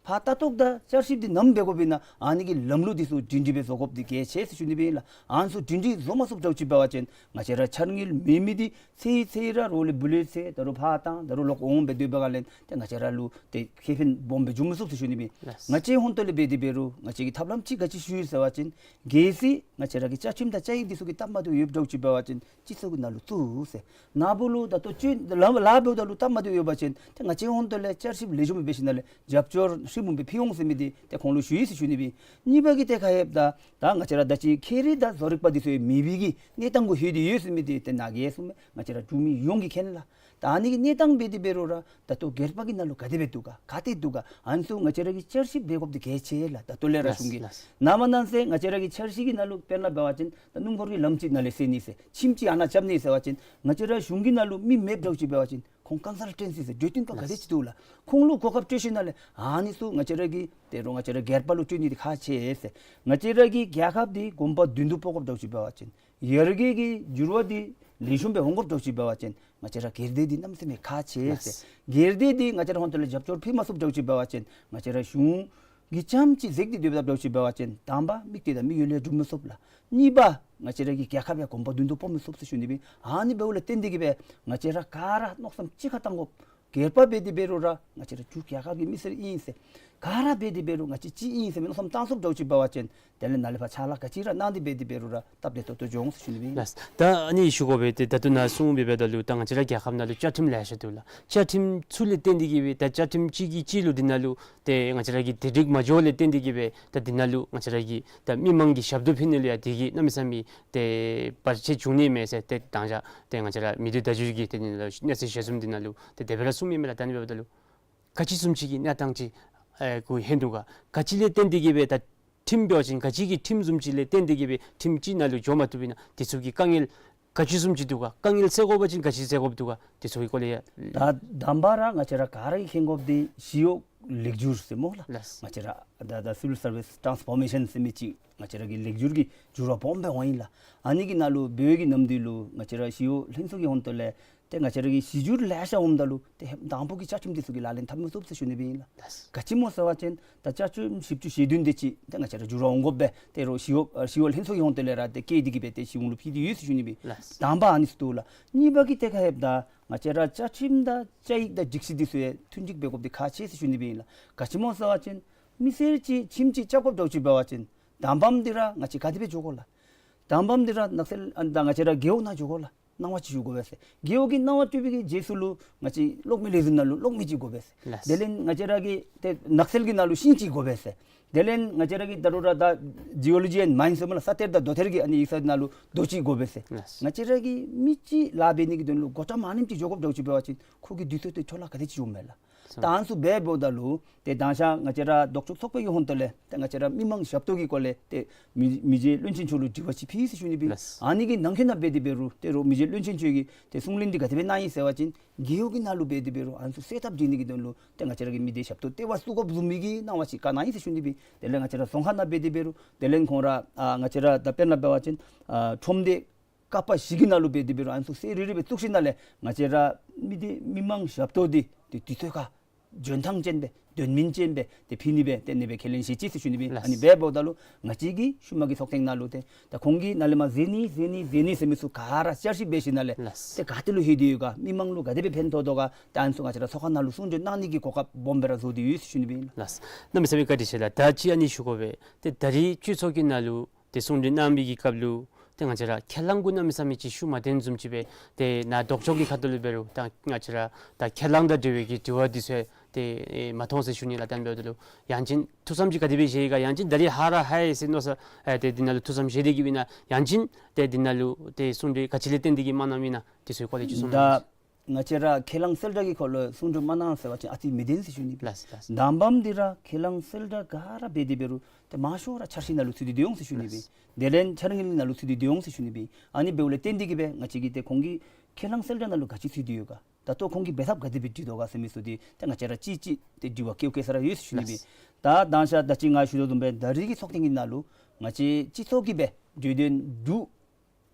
ཕར་ལྟ་རྟོག་དང་བསྐྱར་ཞིབ་འདི་ནམ་འབད་དགོཔ་ཨིན་ན་ཨ་ནི་གི་ལམ་ལུགས་འདི་ཚུ་སྒྲིང་སྒྲིང་སྦེ་བཟོ་དགོཔ་འདི་གལ་ཆེ་ཟེར་ཞུ་ནི་སྦེ་ཨིན་ལགས། ཨ་ནི་ཚུ་སྒྲིང་སྒྲིང་བཟོ་མ་ཚུགསཔ་འདྲཝ་ཅིག་འབད་བ་ཅིན་ང་བཅས་ར་འཆར་དངུལ་མེད་མི་འདི་ཚེ་ཡི་ཚེ་ཡི་ར་རོགས་ལས་འབུལ་ལས་ཚེ་ད་རུང་ཕར་བཏང་ད་རུང་ལོག་འོང་སྦེ་སྡོད་པའི་སྒང་ལས་ཏེ་ང་བཅས་ར་ལུ་ཏེ་ཁེ་ཕན་སྦོམ་སྦེ་འབྱུང་མི་ཚུགས་ཟེར་ཞུ་ནི་སྦེ། ལགས། ང་བཅས་ཧོང་ཏོ་ལས་འབད་དེ་འབད་རུང་ང་བཅས་ཀྱིས་ཐབས་ལམ་ཅིག་ག་ཅི་ཞུ་ཡི་ཟེར་བ་ཅིན་གལ་སྲིད་ང་བཅས་ར་གི་བཅའ་ཁྲིམས་དང་བཅའ་ཡིག་འདི་ཚུ་གི་སྟབས་མ་བདེཝ་ཡོདཔ་འདྲཝ་ཅིག་འབད་བ་ཅིན་སྤྱི་ཚོགས་ཀྱི་ནང་ལུ་བཙུགས་ཟེར། ནཱ་བུ་ལུ་ད་ལྟོ་སྤྱོད་ལཱ་ལཱ་འབདཝ་ད་ལུ་སྟབས་མ་བདེཝ་ཡོད་པ་ཅིན་ཏེ་ང་བཅས་ཧོང་ཏོ་ལས་བསྐྱར་ཞིབ་ལེགས་ཤོམ་འབད་ཞིནམ་ལས་རྒྱབ་སྐྱོར་ཧྲིལ་བུམ་སྦེ་ཕུལ་འོང་ཟེར་མི་འདི་ཏེ་ཁོང་ལུ་ཞུ་ཡི་ཟེར་ཞུ་ནི་སྦེ། གཉིས་པ་གི་ཐད་ཁར་ལྷོདཔ་ད་ད་ང་བཅས་ར་ད་ཅི་ཁེ་རེ་དང་བཟོ་རིག་པ་འདི་ཚུ་མེད་པའི་གི་གནས་སྟངས་གུ་ལྷོད་དེ་ཡོད་ཟེར་མི་འདི་ཏེ་ནཱ་གིས་གསུངས་མས། ང་བཅས་ར་འབྲུག་མི་ཡོངས་ཀྱིས་མཁྱེན་ལགས། ད་ཨ་ནི་གི་གནས་སྟངས་འབད་དེ་འབད་རུང་ར་ད་ལྟོ་སྒེར་པ་གི་ནང་ལུ་ག་དེ་སྦེ་འདུག་ག་ག་ཏེ་འདུག་ག་ཨ་ནི་ཚུ་ང་བཅས་ར་གིས་བསྐྱར་ཞིབ་འབད་དགོཔ་འདི་གལ་ཆེ་ལགས། ད་ལྟོ་ལས་ར་ལགས་གཞུང་གིས་ལགས། ནཱ་མ་ནང་ཚེ་ང་བཅས་ར་གི་འཆར་གཞི་གི་ནང་ལུ་དཔེར་ན་འབད་བ་ཅིན་ད་སྣུམ་འཁོར་གྱི་ལམ་ཅིག་ནཱ་ལས་སེལ་ནི་ཟེར་ཁྱིམ་ཅིག་ཨ་ནཱ་རྐྱབ་ནི་ཟེར་བ་ཅིན་ང་བཅས་ར་གཞུང་གི་ནང་ལུ་མི་མེདཔ་འདྲཝ་ཅིག་འབད་བ་ཅིན་ཁོང་ཀོན་སཱལ་ཊེན་སི་ཟེར་གྲོས་བསྟུན་པ་ག་དེ་ཅིག་འདུག་ལགས། ཁོང་ལུ་གོ་སྐབས་སྤྲོད་ཞིནམ་ལས་ཨ་ནི་ཚུ་ང་བཅས་ར་གི་ད་རུང་ང་བཅས་ར་སྒེར་པ་ལུ་སྤྲོད་ནི་འདི་ཁག་ཆེ་ཟེར། ང་བཅས་ར་གི་རྒྱལ་ཁབ་འདི་གོམ་པ་བདུན་དུ་སྤོ་དགོཔ་འདྲཝ་ཅིག་འབད་བ་ཅིན་ཡར་རྒྱས་ཀྱི་འགྱུར་བ་འདི་ལེགས་ཤོམ་སྦེ་འོང་དགོཔ་འདྲཝ་ཅིག་འབད་བ་ཅིན་ང་བཅས་ར་སྒེར་སྡེ་འདི་གནམ་མེད་ས་མེད་ཁག་ཆེ་ཟེར། ལགས། སྒེར་སྡེ་འདི་ང་བཅས་ར་ཧོང་ཏོ་ལས་རྒྱབ་སྐྱོར་ཕུལ་མ་ཚུགསཔ་འདྲཝ་ཅིག་འབད་བ་ཅིན་ང་བཅས་ར་གཞུང་གིས་རྐྱངམ་ཅིག་འཛེགས་ཏེ་སྡོདཔ་འདྲཝ་ཅིག་འབད་བ་ཅིན་དང་པ་དམིགས་གཏད་དང་དམིགས་ཡུལ་ལས་འགྲུབ་མི་ཚུགས་ལགས། གཉིས་པ་ང་བཅས་ར་གི་རྒྱལ་ཁབ་ཡང་གོམ་པ་བདུན་དུ་སྤོ་མི་ཚུགས་ཟེར་ཞུ་ནི་སྦེ། ཨ་ནི་འབདཝ་ལས་བརྟེན་ཏེ་གི་སྦེ་ང་བཅས་ར་ག་ར་མནོ་བསམ་གཅིག་ཁར་བཏང་དགོཔ། སྒེར་པ་འབད་དེ་འབད་རུང་ར་ང་བཅས་ར་འབྲུག་རྒྱལ་ཁབ་ཀྱི་མི་སེར་ཨིན་ཟེར། ག་ར་འབད་དེ་འབད་རུང་ང་བཅས་གཅིག་ཨིན་ཟེར་མི་མནོ་བསམ་བཏང་ཚུགསཔ་འདྲཝ་ཅིག་འབད་བ་ཅིན་དེ་ལས་ནཱ་ལས་ཕར་ཕྱག་ལཱ་ག་ཅི་ར་གནང་སྟེ་འབད་དེ་འབད་རུང་ར་སྟབས་བདེ་ཏོག་ཏོ་འགྱོ་འོང་ཟེར་ཞུ་ནི་སྦེ། ལགས། ད་ཨ་ནི་ཞུ་དགོ་པས། ཏེ་ད་ལྟོ་ནཱ་གསུངས་པའི་འབདཝ་ད་ལུ་ད་ང་བཅས་ར་རྒྱལ་ཁབ་ནང་ལུ་བཅའ་ཁྲིམས་ལེ་ཤ་འདུག་ལགས། བཅའ་ཁྲིམས་ཚུ་ལས་བརྟེན་ཏེ་གི་སྦེ་ད་བཅའ་ཁྲིམས་གཅིག་གིས་གཅིག་ལུ་འདི་ནང་ལུ་ཏེ་ང་བཅས་ར་གི་དེ་སྒྲིག་མ་འགྱོ་ལས་བརྟེན་ཏེ་གི་སྦེ་ད་འདི་ནང་ལུ་ང་བཅས་ར་གི་ད་མི་མང་གི་ཞབས་ཏོག་ཕུལ་ནི་ལུ་ཡང་དེ་གིས་གནམ་མེད་ས་མེད་ཏེ་བར་ཆད་བྱུང་ནི་མས་ཟེར་ཏེ་དང་ཅ་ཏེ་ང་བཅས་ར་མི་སྡེ་བརྡ་བརྒྱུད་ཀྱི་ཏེ་འདི་ནང་ལུ་གནས་ཚུལ་ཞལ་འཛོམས་འདི་ནང་ལུ་ཏེ་དེ་སྦེ་ར་གསུངས་མི་མས་ལགས། ད་ཨ་ནི་འབདཝ་ད་ལུ་ག་ཅི་བཟུམ་ཅིག་གི་གནས་སྟངས་ཅིག་ཨེ་གུ་ལྷོད་འདུག་ག། ག་ཅི་ལས་བརྟེན་ཏེ་གི་སྦེ་ད་ཁྲིམས་འབད་བ་ཅིན་ག་ཅི་གི་ཁྲིམས་བཟུམ་ཅིག་ལས་བརྟེན་ཏེ་གི་སྦེ་ཁྲིམས་ཅིག་ནང་ལུ་འགྱོ་མ་བཏུབ་ཨིན་ན་དེ་ཚུ་གི་དཀའ་ངལ་ག་ཅི་བཟུམ་ཅིག་འདུག་ག། དཀའ་ངལ་སེལ་དགོ་པ་ཅིན་ག་ཅི་སེལ་དགོཔ་འདུག་ག། དེ་ཚུ་གི་སྐོར་ལས་ཡང་། ད་དང་པ་ར་ང་བཅས་ར་ག་ར་གིས་མཁྱེན་དགོཔ་འདི་ཞི་གཡོག་ལེགས་བསྒྱུར་ཟེར་སྨོ་ལགས། ལགས། ང་བཅས་ར་ད་ད་སི་ཝིལ་སར་བིསི་ཊཱནསི་ཕོར་མེ་ཤཱན་ཟེར་མི་ཅིག་ང་བཅས་ར་གི་ལེགས་བསྒྱུར་གྱི་འགྱུར་བ་སྦོམ་སྦེ་འོང་ཡི་ལགས། ཨ་ནི་གི་ནང་ལུ་འབད་བའི་གི་ནམ་དུས་ལུ་ང་བཅས་ར་ཞི་གཡོག་ལྷན་ཚོགས་ཀྱི་ཧོང་ཏོ་ལས་ ཏེ་ང་བཅས་ར་གི་གཞི་འགྱུར་ལེ་ཤ་འོངམ་ད་ལུ་ཏེ་ཧེ་མ་དང་པོ་གི་བཅའ་ཁྲིམས་འདི་ཚུ་གིས་ལག་ལེན་འཐབ་མི་ཚུགས་ཟེར་ཞུ་ནི་སྦེ་ཨིན་ལགས། ལགས། ག་ཅི་སྨོ་ཟེར་བ་ཅིན་ད་བཅའ་ཁྲིམས་བཞི་བཅུ་ཞེ་བདུན་དེ་ཅིག་ཏེ་ང་བཅས་ར་འགྱུར་བ་འོང་དགོ་པས། ཏེ་རོགས་ཞི་གཡོག་ཞི་གཡོག་ལྷན་ཚོགས་ཀྱི་ཧོང་ཏེ་ལས་ར་ཏེ་བཀལ་ཏེ་གི་སྦེ་ཏེ་ཞི་གཡོག་ལུ་ཕུལ་ཏེ་ཡོད་ཟེར་ཞུ་ནི་སྦེ། ལགས། དང་པ་ཨ་ནི་ཚུ་འདུག་ལགས། གཉིས་པ་གི་ཐད་ཁར་ལྷོདཔ་ད་ང་བཅས་ར་བཅའ་ཁྲིམས་དང་བཅའ་ཡིག་དང་སྒྲིག་གཞི་འདི་ཚུ་ཡང་མཐུན་འགྱུར་འབད་དགོཔ་འདི་ཁག་ཆེ་ཟེར་ཞུ་ནི་སྦེ་ཨིན་ལགས། ག་ཅི་སྨོ་ཟེར་བ་ཅིན་མི་སེར་ཅིག་ཁྱིམ་ཅིག་རྐྱབ་དགོཔ་འདྲཝ་ཅིག་འབད་བ་ཅིན་དང་པམ་འདི་ར་ང་བཅས་ག་དེ་སྦེ་འགྱོ་དགོ་ལགས། དང་པམ་འདི་ར་ནགས་ཚལ་ཨ་ནི་ད་ང་བཅས་ར་རྒེད་འོག་ནང་འགྱོ་དགོ་ལགས། གནང་བ་ཅིག་ཞུ་དགོ་པས་ཟེར། རྒེད་འོག་གིས་གནང་བ་སྤྲོད་པའི་གི་རྗེས་སུ་ལུ་ང་བཅས་གློག་མེ་ལས་འཛིན་ནང་ལུ་གློག་མེ་ཅིག་དགོ་པས་ཟེར། ལགས། དེ་ལས་ང་བཅས་ར་གི་ཏེ་ནགས་ཚལ་གྱི་ནང་ལུ་ཤིང་ཅིག་དགོ་པས་ཟེར། དེ་ལས་ང་བཅས་ར་གི་ད་རུང་ར་ད་ཇི་ཨོ་ལོ་ཇི་ཨེནཌ་མའིནསི་ཟེར་སྨོ་ལགས། ས་གཏེར་དང་རྡོ་གཏེར་གྱི་ཨ་ནི་ཡིག་ཚང་ནང་ལུ་རྡོ་ཅིག་དགོ་པས་ཟེར། ལགས། ང་བཅས་ར་གི་མི་ཅིག་ལཱ་འབད་ནི་གི་དོན་ལུ་སྒོ་ཁྲམ་ཨ་ནེམ་ཅིག་འགྱོ་དགོཔ་འདྲཝ་ཅིག་འབད་བ་ཅིན་ཁོ་གི་དུས་ཚོད་དེ་འཕྲོ་བརླག་ག་དེ་ཅིག་འོང་མས་ལགས། ད་ཨ་ནི་ཚུ་འབད་འབདཝ་ད་ལུ་ཏེ་མདང་ཞག་ང་བཅས་ར་ལྡོག་ཕྱོགས་ཚོགས་པ་གི་ཧོང་ཏེ་ལས་ཏེ་ང་བཅས་ར་མི་མང་ཞབས་ཏོག་གི་སྐོར་ལས་ཏེ་མི་མི་རྗེ་བློན་ཆེན་མཆོག་ལུ་དྲི་བ་ཅིག་ཕུལ་ཡི་ཟེར་ཞུ་ནི་སྦེ། ལགས། ཨ་ནི་གི་ནང་འཁོད་ནང་འབད་དེ་འབད་རུང་ཏེ་རོགས་མི་རྗེ་བློན་ཆེན་མཆོག་གིས་ཏེ་གསུང་གླེང་འདི་ག་དེ་སྦེ་གནང་ཡི་ཟེར་བ་ཅིན་རྒེད་འོག་གི་ནང་ལུ་འབད་དེ་འབད་རུང་ཨ་ནི་ཚུ་སེལ་ཐབས་སྒྲིག་ནི་གི་དོན་ལུ་ཏེ་ང་བཅས་ར་གི་མི་སྡེ་ཞབས་ཏོག་ལྟེ་བ་བཙུགས་དགོཔ་བཟུམ་མའི་གི་གནང་བ་ཅིག་བཀའ་གནང་ཡི་ཟེར་ཞུ་ནི་སྦེ། དེ་ལས་ང་བཅས་ར་རྫོང་ཁག་ནང་འབད་དེ་འབད་རུང་དེ་ལས་ཁོང་ར་ཨ་ང་བཅས་ར་ད་དཔེར་ན་འབད་བ་ཅིན་ཨ་ཁྲོམ་སྡེ་ཀ་པ་བཞི་གི་ནང་ལུ་འབད་དེ་འབད་རུང་ཨ་ནི་ཚུ་སེལ་རི་རི་སྦེ་བཙུགས་ཞིནམ་ལས་ང་བཅས་ར་མི་སྡེ་མི་མང་ཞབས་ཏོག་འདི་ཏེ་དུས་ཚོད་ཁར་འབྱོན་ཐངས་ཅན་སྦེ་འབྱོན་མིན་ཅན་སྦེ་ཏེ་ཕུལ་ནི་སྦེ་ཏེ་ཨ་ནི་སྦེ་ཁས་ལེན་བཞེས་ཅི་ཟེར་ཞུ་ནི་སྦེ། ལགས། ཨ་ནི་འབད་འབདཝ་ད་ལུ་ང་བཅས་ཀྱི་ཤུལ་མ་གི་ཚོགས་ཐེངས་ནང་ལུ་ཏེ་ད་ཁོང་གིས་ནཱ་ལས་མར་མཛད་ནི་མཛད་ནི་མཛད་ནི་ཟེར་མི་ཚུ་ག་ར་བསྐྱར་ཞིབ་འབད་ཞིནམ་ལས། ལགས། ཏེ་ག་ཏེ་ལུ་ལྷོད་དེ་ཡོད་ག་མི་མང་ལུ་ག་དེ་སྦེ་ཕན་ཐོགས་དོ་ག་ད་ཨ་ནི་ཚུ་ང་བཅས་ར་ཚོགས་ཁང་ནང་ལུ་གསུང་གྲོས་གནང་ནི་གི་གོ་སྐབས་སྦོམ་སྦེ་ར་བཟོ་སྟེ་ཡོད་ཟེར་ཞུ་ནི་སྦེ་ཨིན་ལགས། ལགས། གནམ་མེད་ས་མེད་བཀའ་དྲིན་ཆེ་ལགས། ད་ཅི་ཨ་ནི་ཞུ་དགོ་པས། ཏེ་ད་རིས་སྤྱི་ཚོགས་ཀྱི་ནང་ལུ་ཏེ་གསུང་གྲོས་གནང་བའི་གི་སྐབས་ལུ་ཏེ་ང་བཅས་ར་ཁས་བླངས་གུ་གནམ་མེད་ས་མེད་ཅིག་ཤུགས་མ་བཏོན་བཟུམ་ཅིག་སྦེ་ཏེ་ནཱ་ལྡོག་ཕྱོགས་ཀྱི་ཁ་ཐུག་ལས་འབད་རུང་ད་ང་བཅས་ར་ད་ཁས་བླངས་དང་འབྲེལ་བའི་གི་དྲི་བ་འདི་ཚུ་ཏེ་ཨེ་མ་མཐོང་ཟེར་ཞུ་ནི་ལགས། ད་ཨ་ནི་འབདཝ་ད་ལུ་ཡང་ཅིན་ཐུགས་བསམ་ཅིག་ག་དེ་སྦེ་བཞེས་ཡི་ག། ཡང་ཅིན་ད་རིས་ཧ་ར་ཧ་ཡི་ཟེར་མནོ་ས་ཨེ་ཏེ་འདི་ནང་ལུ་ཐུགས་བསམ་བཞེས་ཏེ་གི་སྦེ་ཨིན་ན། ཡང་ཅིན་ཏེ་འདི་ནང་ལུ་ཏེ་གསུང་གྲོས་ག་ཅི་ལས་བརྟེན་ཏེ་གི་མ་གནངམ་ཨིན་ན། དེ་ཚུའི་སྐོར་ལས་ཅིག་གསུང་གནང་། ད་ང་བཅས་ར་ཁས་བླངས་གསལ་བསྒྲགས་ཀྱི་སྐོར་ལུ་གསུང་གྲོས་མ་གནང་ཟེར་བ་ཅིན་ཨ་ཙི་མི་བདེན་ཟེར་ཞུ་ནི་སྦེ། ལགས་ལགས། དང་པམ་འདི་ར་ཁས་བླངས་གསལ་བསྒྲགས་ག་ར་འབད་དེ་འབད་རུང་ཏེ་མང་ཤོས་ར་འཆར་གཞི་ནང་ལུ་ཚུད་དེ་འདུག་ཡོད་ཟེར་ཞུ་ནི་སྦེ། ལགས། དེ་ལས་འཆར་དངུལ་ནང་ལུ་ཚུད་དེ་འདུག་ཡོད་ཟེར་ཞུ་ནི་སྦེ། ཨ་ནི་འབདཝ་ལས་བརྟེན་ཏེ་གི་སྦེ་ང་བཅས་ཀྱིས་ཏེ་ཁོང་གི་ཁས་བླངས་གསལ་བསྒྲགས་ནང་ལུ་ག་ཅི་ཚུད་དེ་ཡོད་ག། ད་ལྟོ་ཁོང་གིས་འབད་ཐབས་ག་དེ་སྦེ་སྒྲིག་དོ་ག་ཟེར་མི་ཚུ་འདི་ཏེ་ང་བཅས་ར་ཅིག་ཅིག་ཏེ་དྲི་བ་བཀོད་བཀོད་ས་ར་ཡོད་ཟེར་ཞུ་ནི་སྦེ། ལགས། ད་མདང་ཞག་ད་ཅི་ང་ཞུ་དོ་བཟུམ་སྦེ་ད་རིས་ཀྱི་ཚོགས་ཐེངས་ཀྱི་ནང་ལུ་ང་བཅས་སྤྱི་ཚོགས་ཀྱིས་སྦེ་གྲོས་དོན་དྲུག་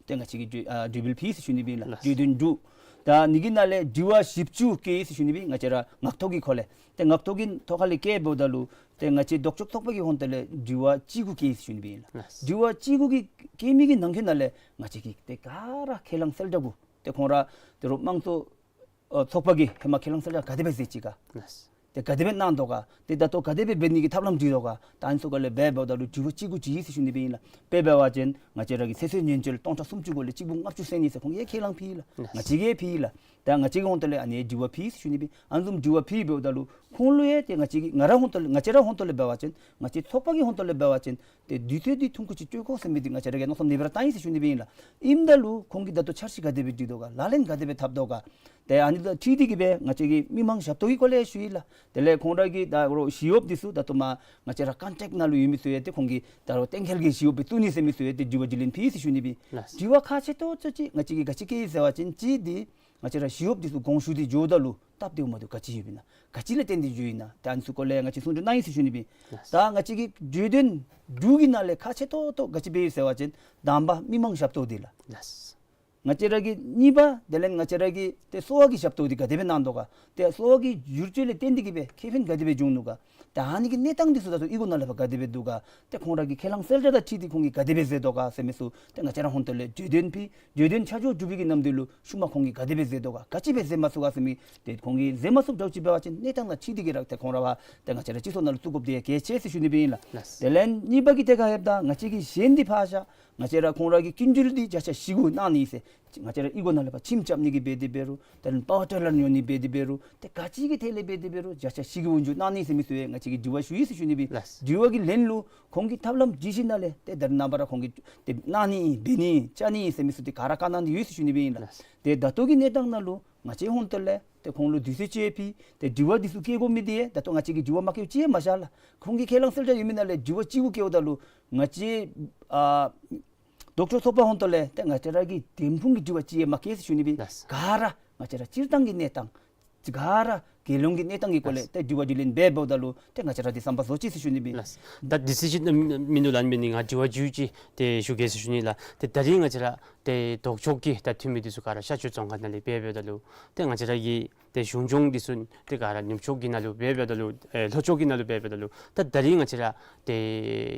ཏེ་ང་བཅས་ཀྱིས་གྲོས་ཨ་གྲོས་འབུལ་ཕུལ་ཟེར་ཞུ་ནི་སྦེ་ལགས། ལགས། གྲོས་དོན་དྲུག། ད་ཨ་ནི་གི་ནང་ལས་དྲི་བ་བཞི་བཅུ་བཀོད་ཡི་ཟེར་ཞུ་ནི་སྦེ། ང་བཅས་ར་ངག་ཐོག་གི་ཁོ་ལས་ཏེ་ངག་ཐོག་གི་ཐོག་ཁ་ལས་བཀོད་འབདཝ་ད་ལུ་ཏེ་ང་བཅས་ལྡོག་ཕྱོགས་ཚོགས་པ་གི་ཧོང་ཏེ་ལས་དྲི་བ་བཅུ་དགུ་བཀོད་ཡི་ཟེར་ཞུ་ནི་སྦེ་ལགས། ལགས། དྲི་བ་བཅུ་དགུ་གི་བཀོད་མི་གི་ནང་འཁོད་ནང་ལས་ང་བཅས་ཀྱིས་ཏེ་ག་ར་ཁས་བླངས་གསལ་བསྒྲགས་གུ་ཏེ་ཁོང་ར་ཏེ་རོགས་དམངས་གཙོ་ཨ་ཚོགས་པ་གིས་ཧེ་མ་ཁས་བླངས་གསལ་བསྒྲགས་ག་དེ་སྦེ་མཛད་ཅི་ག། ལགས། ཏེ་ག་དེ་སྦེ་གནང་དོ་ག། ཏེ་ད་ལྟོ་ག་དེ་སྦེ་འབད་ནི་གི་ཐབས་ལམ་སྒྲིག་དོ་ག། ད་ཨ་ནི་ཚུ་ག་ལས་འབད་འབདཝ་ད་ལུ་དྲི་བ་བཅུ་དགུ་དྲི་ཡི་ཟེར་ཞུ་ནི་སྦེ་ཨིན་ལགས། དཔེ་འབད་བ་ཅིན་ང་བཅས་ར་གི་ཚེ་སྲོག་ཉེན་བཅོལ་སྟོང་ཕྲག་སུམ་ཅུ་གུ་ལས་གཅིག་པུ་ལྔ་བཅུ་བསད་ནི་ཟེར་ཁོང་གིས་ཁས་བླངས་ཕུལ་ཡི་ལགས། ལགས། ང་བཅས་ཀྱིས་ཕུལ་ཡི་ལགས། ད་ང་བཅས་ཀྱི་ཧོང་ཏེ་ལས་ཨ་ནི་དྲི་བ་ཕུལ་ཡི་ཟེར་ཞུ་ནི་སྦེ། ཨ་ནི་བཟུམ་དྲི་བ་ཕུལ་འབདཝ་ད་ལུ་ཁོང་ལུ་ཡང་ཏེ་ང་བཅས་ཀྱི་ང་ར་ཧོང་ཏེ་ལས་ང་བཅས་ར་ཧོང་ཏེ་ལས་འབད་བ་ཅིན་ང་བཅས་ཚོགས་པ་གི་ཧོང་ཏེ་ལས་འབད་བ་ཅིན་ཏེ་དུས་ཚོད་འདི་ཐུང་ཀུ་ཅིག་སྤྲོད་དགོ་ཟེར་མི་འདི་ང་བཅས་ར་གིས་མནོ་བསམ་ཨ་ནི་སྦེ་ར་བཏང་ཡི་ཟེར་ཞུ་ནི་སྦེ་ཨིན་ལགས། ཨིནམ་ད་ལུ་ཁོང་གིས་ད་ལྟོ་འཆར་གཞི་ག་དེ་སྦེ་སྒྲིག་དོ་ག། ལག་ལེན་ག་དེ་སྦེ་འཐབ་དོ་ག། ཏེ་ཨ་ནི་དང་འཁྲིལ་ཏེ་གི་སྦེ་ང་བཅས་ཀྱིས་མི་མང་ཞབས་ཏོག་གི་སྐོར་ལས་ཞུ་ཡི་ལགས། དེ་ལས་ཁོང་ར་གི་ད་རོགས་ཞི་གཡོགཔ་འདི་ཚུ་ད་ལྟོ་མར་ང་བཅས་ར་ཀོན་ཊེཀཊ་ནང་ལུ་ཡོད་མི་ཚུ་ཡང་ཏེ་ཁོང་གིས་ད་རོགས་གཏན་འཁེལ་གྱི་ཞི་གཡོགཔ་སྦེ་བཙུགས་ནི་ཟེར་མི་ཚུ་ཡང་ཏེ་དྲི་བ་དྲིས་ལན་ཕུལ་ཡི་ཟེར་ཞུ་ནི་སྦེ། ལགས། དྲི་བ་ཁག་ཆེ་ཏོག་ཏོ་ཅིག་ང་བཅས་ཀྱིས་ག་ཅི་བཀོད་ཡི་ཟེར་བ་ཅིན་གཅིག་འདི་ང་བཅས་ར་ཞི་གཡོགཔ་འདི་ཚུ་དགོངས་ཞུ་སྟེ་འགྱོཝ་ད་ལུ་སྟབས་བདེཝ་མ་བདེཝ་ག་ཅི་ཡོདཔ་ཨིན་ན། ག་ཅི་ལས་བརྟེན་ཏེ་འགྱོཝ་ཨིན་ན། ད་ཨ་ནི་ཚུ་སྐོར་ལས་ང་བཅས་གསུང་གྲོས་གནང་ཡི་ཟེར་ཞུ་ནི་སྦེ། ལགས། ད་ང་བཅས་ཀྱིས་གྲོས་དོན་དྲུག་གི་ནང་ལས་ཁག་ཆེ་ཏོག་ཏོ་ག་ཅི་འབད་ཡི་ཟེར་བ་ཅིན་དང་པ་མི་མང་ཞབས་ཏོག་འདི་ལགས། ལགས། ང་བཅས་ར་གི་གཉིས་པ་དེ་ལས་ང་བཅས་ར་གི་ཏེ་གསོ་བ་གི་ཞབས་ཏོག་འདི་ག་དེ་སྦེ་གནང་དོ་ག། ཏེ་གསོ་བ་གི་བསྒྱུར་བཅོས་ལས་བརྟེན་ཏེ་གི་སྦེ་ཁེ་ཕན་ག་དེ་སྦེ་འབྱུང་ནུག་ག། ཏེ་ཨ་ནི་གི་གནས་སྟངས་འདི་ཚུ་ད་ལྟོ་གཡུས་སྒོ་ནང་ལས་ཕར་ག་དེ་སྦེ་འདུག་ག། ཏེ་ཁོང་ར་གི་ཁས་བླངས་གསལ་བསྒྲགས་དང་འཁྲིལ་ཏེ་ཁོང་གིས་ག་དེ་སྦེ་མཛད་དོ་ག་ཟེར་མི་ཚུ་ཏེ་ང་བཅས་ར་ཧོང་ཏོ་ལས་གྲོས་དོན་ཕུལ། གྲོས་དོན་ཆ་འཇོག་གྲུབ་པའི་གི་ནམ་དུས་ལུ་ཤུལ་མ་ཁོང་གིས་ག་དེ་སྦེ་མཛད་དོ་ག། ག་ཅི་སྦེ་མཛད་མ་ཚུགས་ག་ཟེར་མི་ཏེ་ཁོང་གིས་མཛད་མ་ཚུགསཔ་འདྲཝ་ཅིག་འབད་བ་ཅིན་གནས་སྟངས་དང་འཁྲིལ་ཏེ་གི་ར་ཏེ་ཁོང་ར་ཕར་ཏེ་ང་བཅས་ར་སྤྱི་ཚོགས་ནང་ལུ་བཙུགས་དགོཔ་འདི་ཡང་གལ་ཆེ་ཟེར་ཞུ་ནི་སྦེ་ཨིན་ལགས། ལགས། དེ་ལས་གཉིས་པ་གི་ཐད་ཁར་ལྷོདཔ་ད་ང་བཅས་ཀྱིས་གཞན་འདི་ཕར་བཞག། ང་བཅས་ར་ཁོང་ར་གི་སྐྱིན་འགྲུལ་འདི་བརྒྱ་ཆ་བཞི་གུ་གནང་ནི་ཟེར། ང་བཅས་ར་གཡུས་སྒོ་ནང་ལས་ཕར་ཁྱིམ་རྐྱབ་ནི་གི་འབད་དེ་འབད་རུང་དེ་ལས་པ་ཝར་ཊི་ལར་ཉོ་ནི་འབད་དེ་འབད་རུང་ཏེ་ག་ཅི་གི་ཐད་ལས་འབད་དེ་འབད་རུང་བརྒྱ་ཆ་བཞི་གི་འོག་འགྱོ་གནང་ནི་ཟེར་མི་ཚུ་ཡང་ང་བཅས་ཀྱིས་དྲི་བ་ཞུ་ཡི་ཟེར་ཞུ་ནི་སྦེ། ལགས། དྲི་བ་གི་ལན་ལུ་ཁོང་གིས་ཐབས་ལམ་སྒྲིག་ཞིནམ་ལས་ཏེ་ད་རེས་ནངས་པ་ར་ཁོང་གིས་ཏེ་གནང་ནི་འབད་ནི་བཅའ་ནི་ཟེར་མི་ཚུ་ཏེ་ག་ར་བཀའ་གནང་སྟེ་ཡོད་ཟེར་ཞུ་ནི་སྦེ་ཨིན་ལགས། ལགས། ཏེ་ད་ལྟོ་གི་གནས་སྟངས་ནང་ལུ་ང་བཅས་ཧོང་ཏོ་ལས་ཏེ་ཁོང་ལུ་དུས་ཚོད་ཅིག་ཕུལ། ཏེ་དྲི་བ་འདི་ཚུ་བཀོད་དགོ་མི་འདི་ཡང་ད་ལྟོ་ང་བཅས་ཀྱིས་དྲི་བ་མ་བཀོདཔ་ཅིག་ཡང་མ་བཞག་ལགས། ཁོང་གིས་ཁས་བླངས་གསལ་བསྒྲགས་ཡོད་མི་ནང་ལས་དྲི་བ་གཅིག་གུ་བཀོདཔ་ད་ལུ་ང་བཅས་ཨ་ལྡོག་ཕྱོགས་ཚོགས་པ་ཧོང་ཏོ་ལས་ཏེ་ང་བཅས་ར་གི་འདེམས་ཁོངས་ཀྱི་དྲི་བ་ཅིག་ཡང་མ་བཀོད་ཟེར་ཞུ་ནི་སྦེ། ལགས། ག་ར་ང་བཅས་ར་སྤྱིར་བཏང་གི་གནས་སྟངས་ག་ར་ རྒྱལ་ཡོངས་ཀྱི་གནས་སྟངས་ཀྱི་སྐོར་ལས་ལགས། ཏེ་དྲི་བ་དྲིས་ལན་འབད་འབདཝ་ད་ལུ་ཏེ་ང་བཅས་ར་འདི་བསམ་པ་བཟོ་ཅི་ཟེར་ཞུ་ནི་སྦེ་ཨིན། ལགས། ད་དུས་ཚོད་ཅིག་མིན་འདུག་ལགས། མི་ནི་ང་དྲི་བ་མཇུག་ཅིག་ཏེ་ཞུ་གེ་ཟེར་ཞུ་ནི་ལགས། ཏེ་ད་རིས་ང་བཅས་ར་ཏེ་ལྡོག་ཕྱོགས་ཀྱི་ད་འཐུས་མི་འདི་ཚུ་ག་ར་ཤར་ཕྱོགས་རྫོང་ཁག་ནང་ལས་འབད་འབདཝ་ད་ལུ་ཏེ་ང་བཅས་ར་གི་ཏེ་གཞུང་སྐྱོང་འདི་ཚུ་ཏེ་ག་ར་ནུབ་ཕྱོགས་ཀྱི་ནང་ལུ་འབད་འབདཝ་ད་ལུ་ཨེ་ལྷོ་ཕྱོགས་ཀྱི་ནང་ལུ་འབད་འབདཝ་ད་ལུ་ད་ད་རིས་ང་བཅས་ར་ཏེ་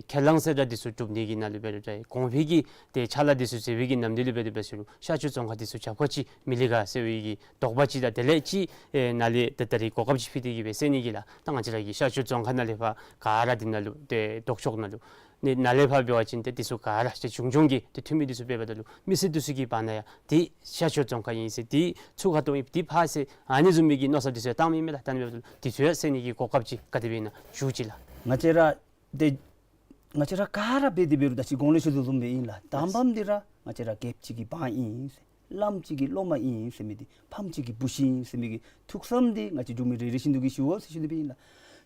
ཁས་བླངས་གསལ་བསྒྲགས་འདི་ཚུ་གྲུབ་ནི་གི་ནང་ལུ་འབད་འབདཝ་ད་གོང་འཕེལ་གྱི་ཏེ་ཕྱག་ལཱ་འདི་ཚུ་མཛད་པའི་གི་ནམ་དུས་ལུ་འབད་འབདཝ་ད་ལུ་ཤར་ཕྱོགས་རྫོང་ཁག་འདི་ཚུ་རྒྱབ་ཁ་ཅིག་མི་ལེགས་ག་ཟེར་བའི་གི་དོགས་པ་ཅིག་དང་དེ་ལས་ཅིག་ཨེ་ནཱ་ལས་ད་ད་རིས་གོ་སྐབས་ཅིག་ཕུལ་ཏེ་གི་སྦེ་སེལ་ནི་གི་ལགས། ད་ང་བཅས་ར་གི་ཤར་ཕྱོགས་རྫོང་ཁག་ནང་ལས་ཕར་ག་ར་འདི་ནང་ལུ་ཏེ་ལྡོག་ཕྱོགས་ནང་ལུ་ནི་ནཱ་ལས་ཕར་འབད་བ་ཅིན་ཏེ་འདི་ཚུ་ག་ར་ཏེ་གཞུང་སྐྱོང་གི་ཏེ་འཐུས་མི་འདི་ཚུ་འབད་འབདཝ་ད་ལུ་མི་སེར་འདི་ཚུ་གི་བར་ན་ཡང་ཏེ་ཤར་ཕྱོགས་རྫོང་ཁག་ཨིན་ཟེར་ཏེ་ཚུར་ཁ་གཏོང་ཡི་ཏེ་ཕར་ཟེར་ཨ་ནི་བཟུམ་མའི་གི་མནོ་བསམ་འདི་ཚུ་ཡང་བཏངམ་ཨིན་མས་ལགས། ད་ཨ་ནི་འབདཝ་ད་ལུ་འདི་ཚུ་ཡང་སེལ་ནི་གི་གོ་སྐབས་ཅིག་ག་དེ་སྦེ་ཨིན་ན་ཞུ་ཅི་ལགས། ང་བཅས་ར་ཏེ་ང་བཅས་ར་ག་ར་འབད་དེ་འབད་རུང་ད་ཅི་གོང་ལས་ཞུ་དོ་བཟུམ་སྦེ་ཨིན་ལགས། དང་པམ་འདི་ར་ང་བཅས་ར་རྒྱལཔོ་གཅིག་གི་འབངས་ཨིན་ཟེར། བླམ་གཅིག་གི་སློབ་མ་ཨིན་ཟེར་མི་འདི་ཕམ་གཅིག་གི་བུ་གཞི་ཨིན་ཟེར་མི་གི་ཐུགས་བསམ་འདི་ང་བཅས་འབྲུག་མི་རེ་རེ་བཞིན་དུ་གིས་ཞུ་དགོ་ཟེར་ཞུ་ནི་སྦེ་ཨིན་ལགས།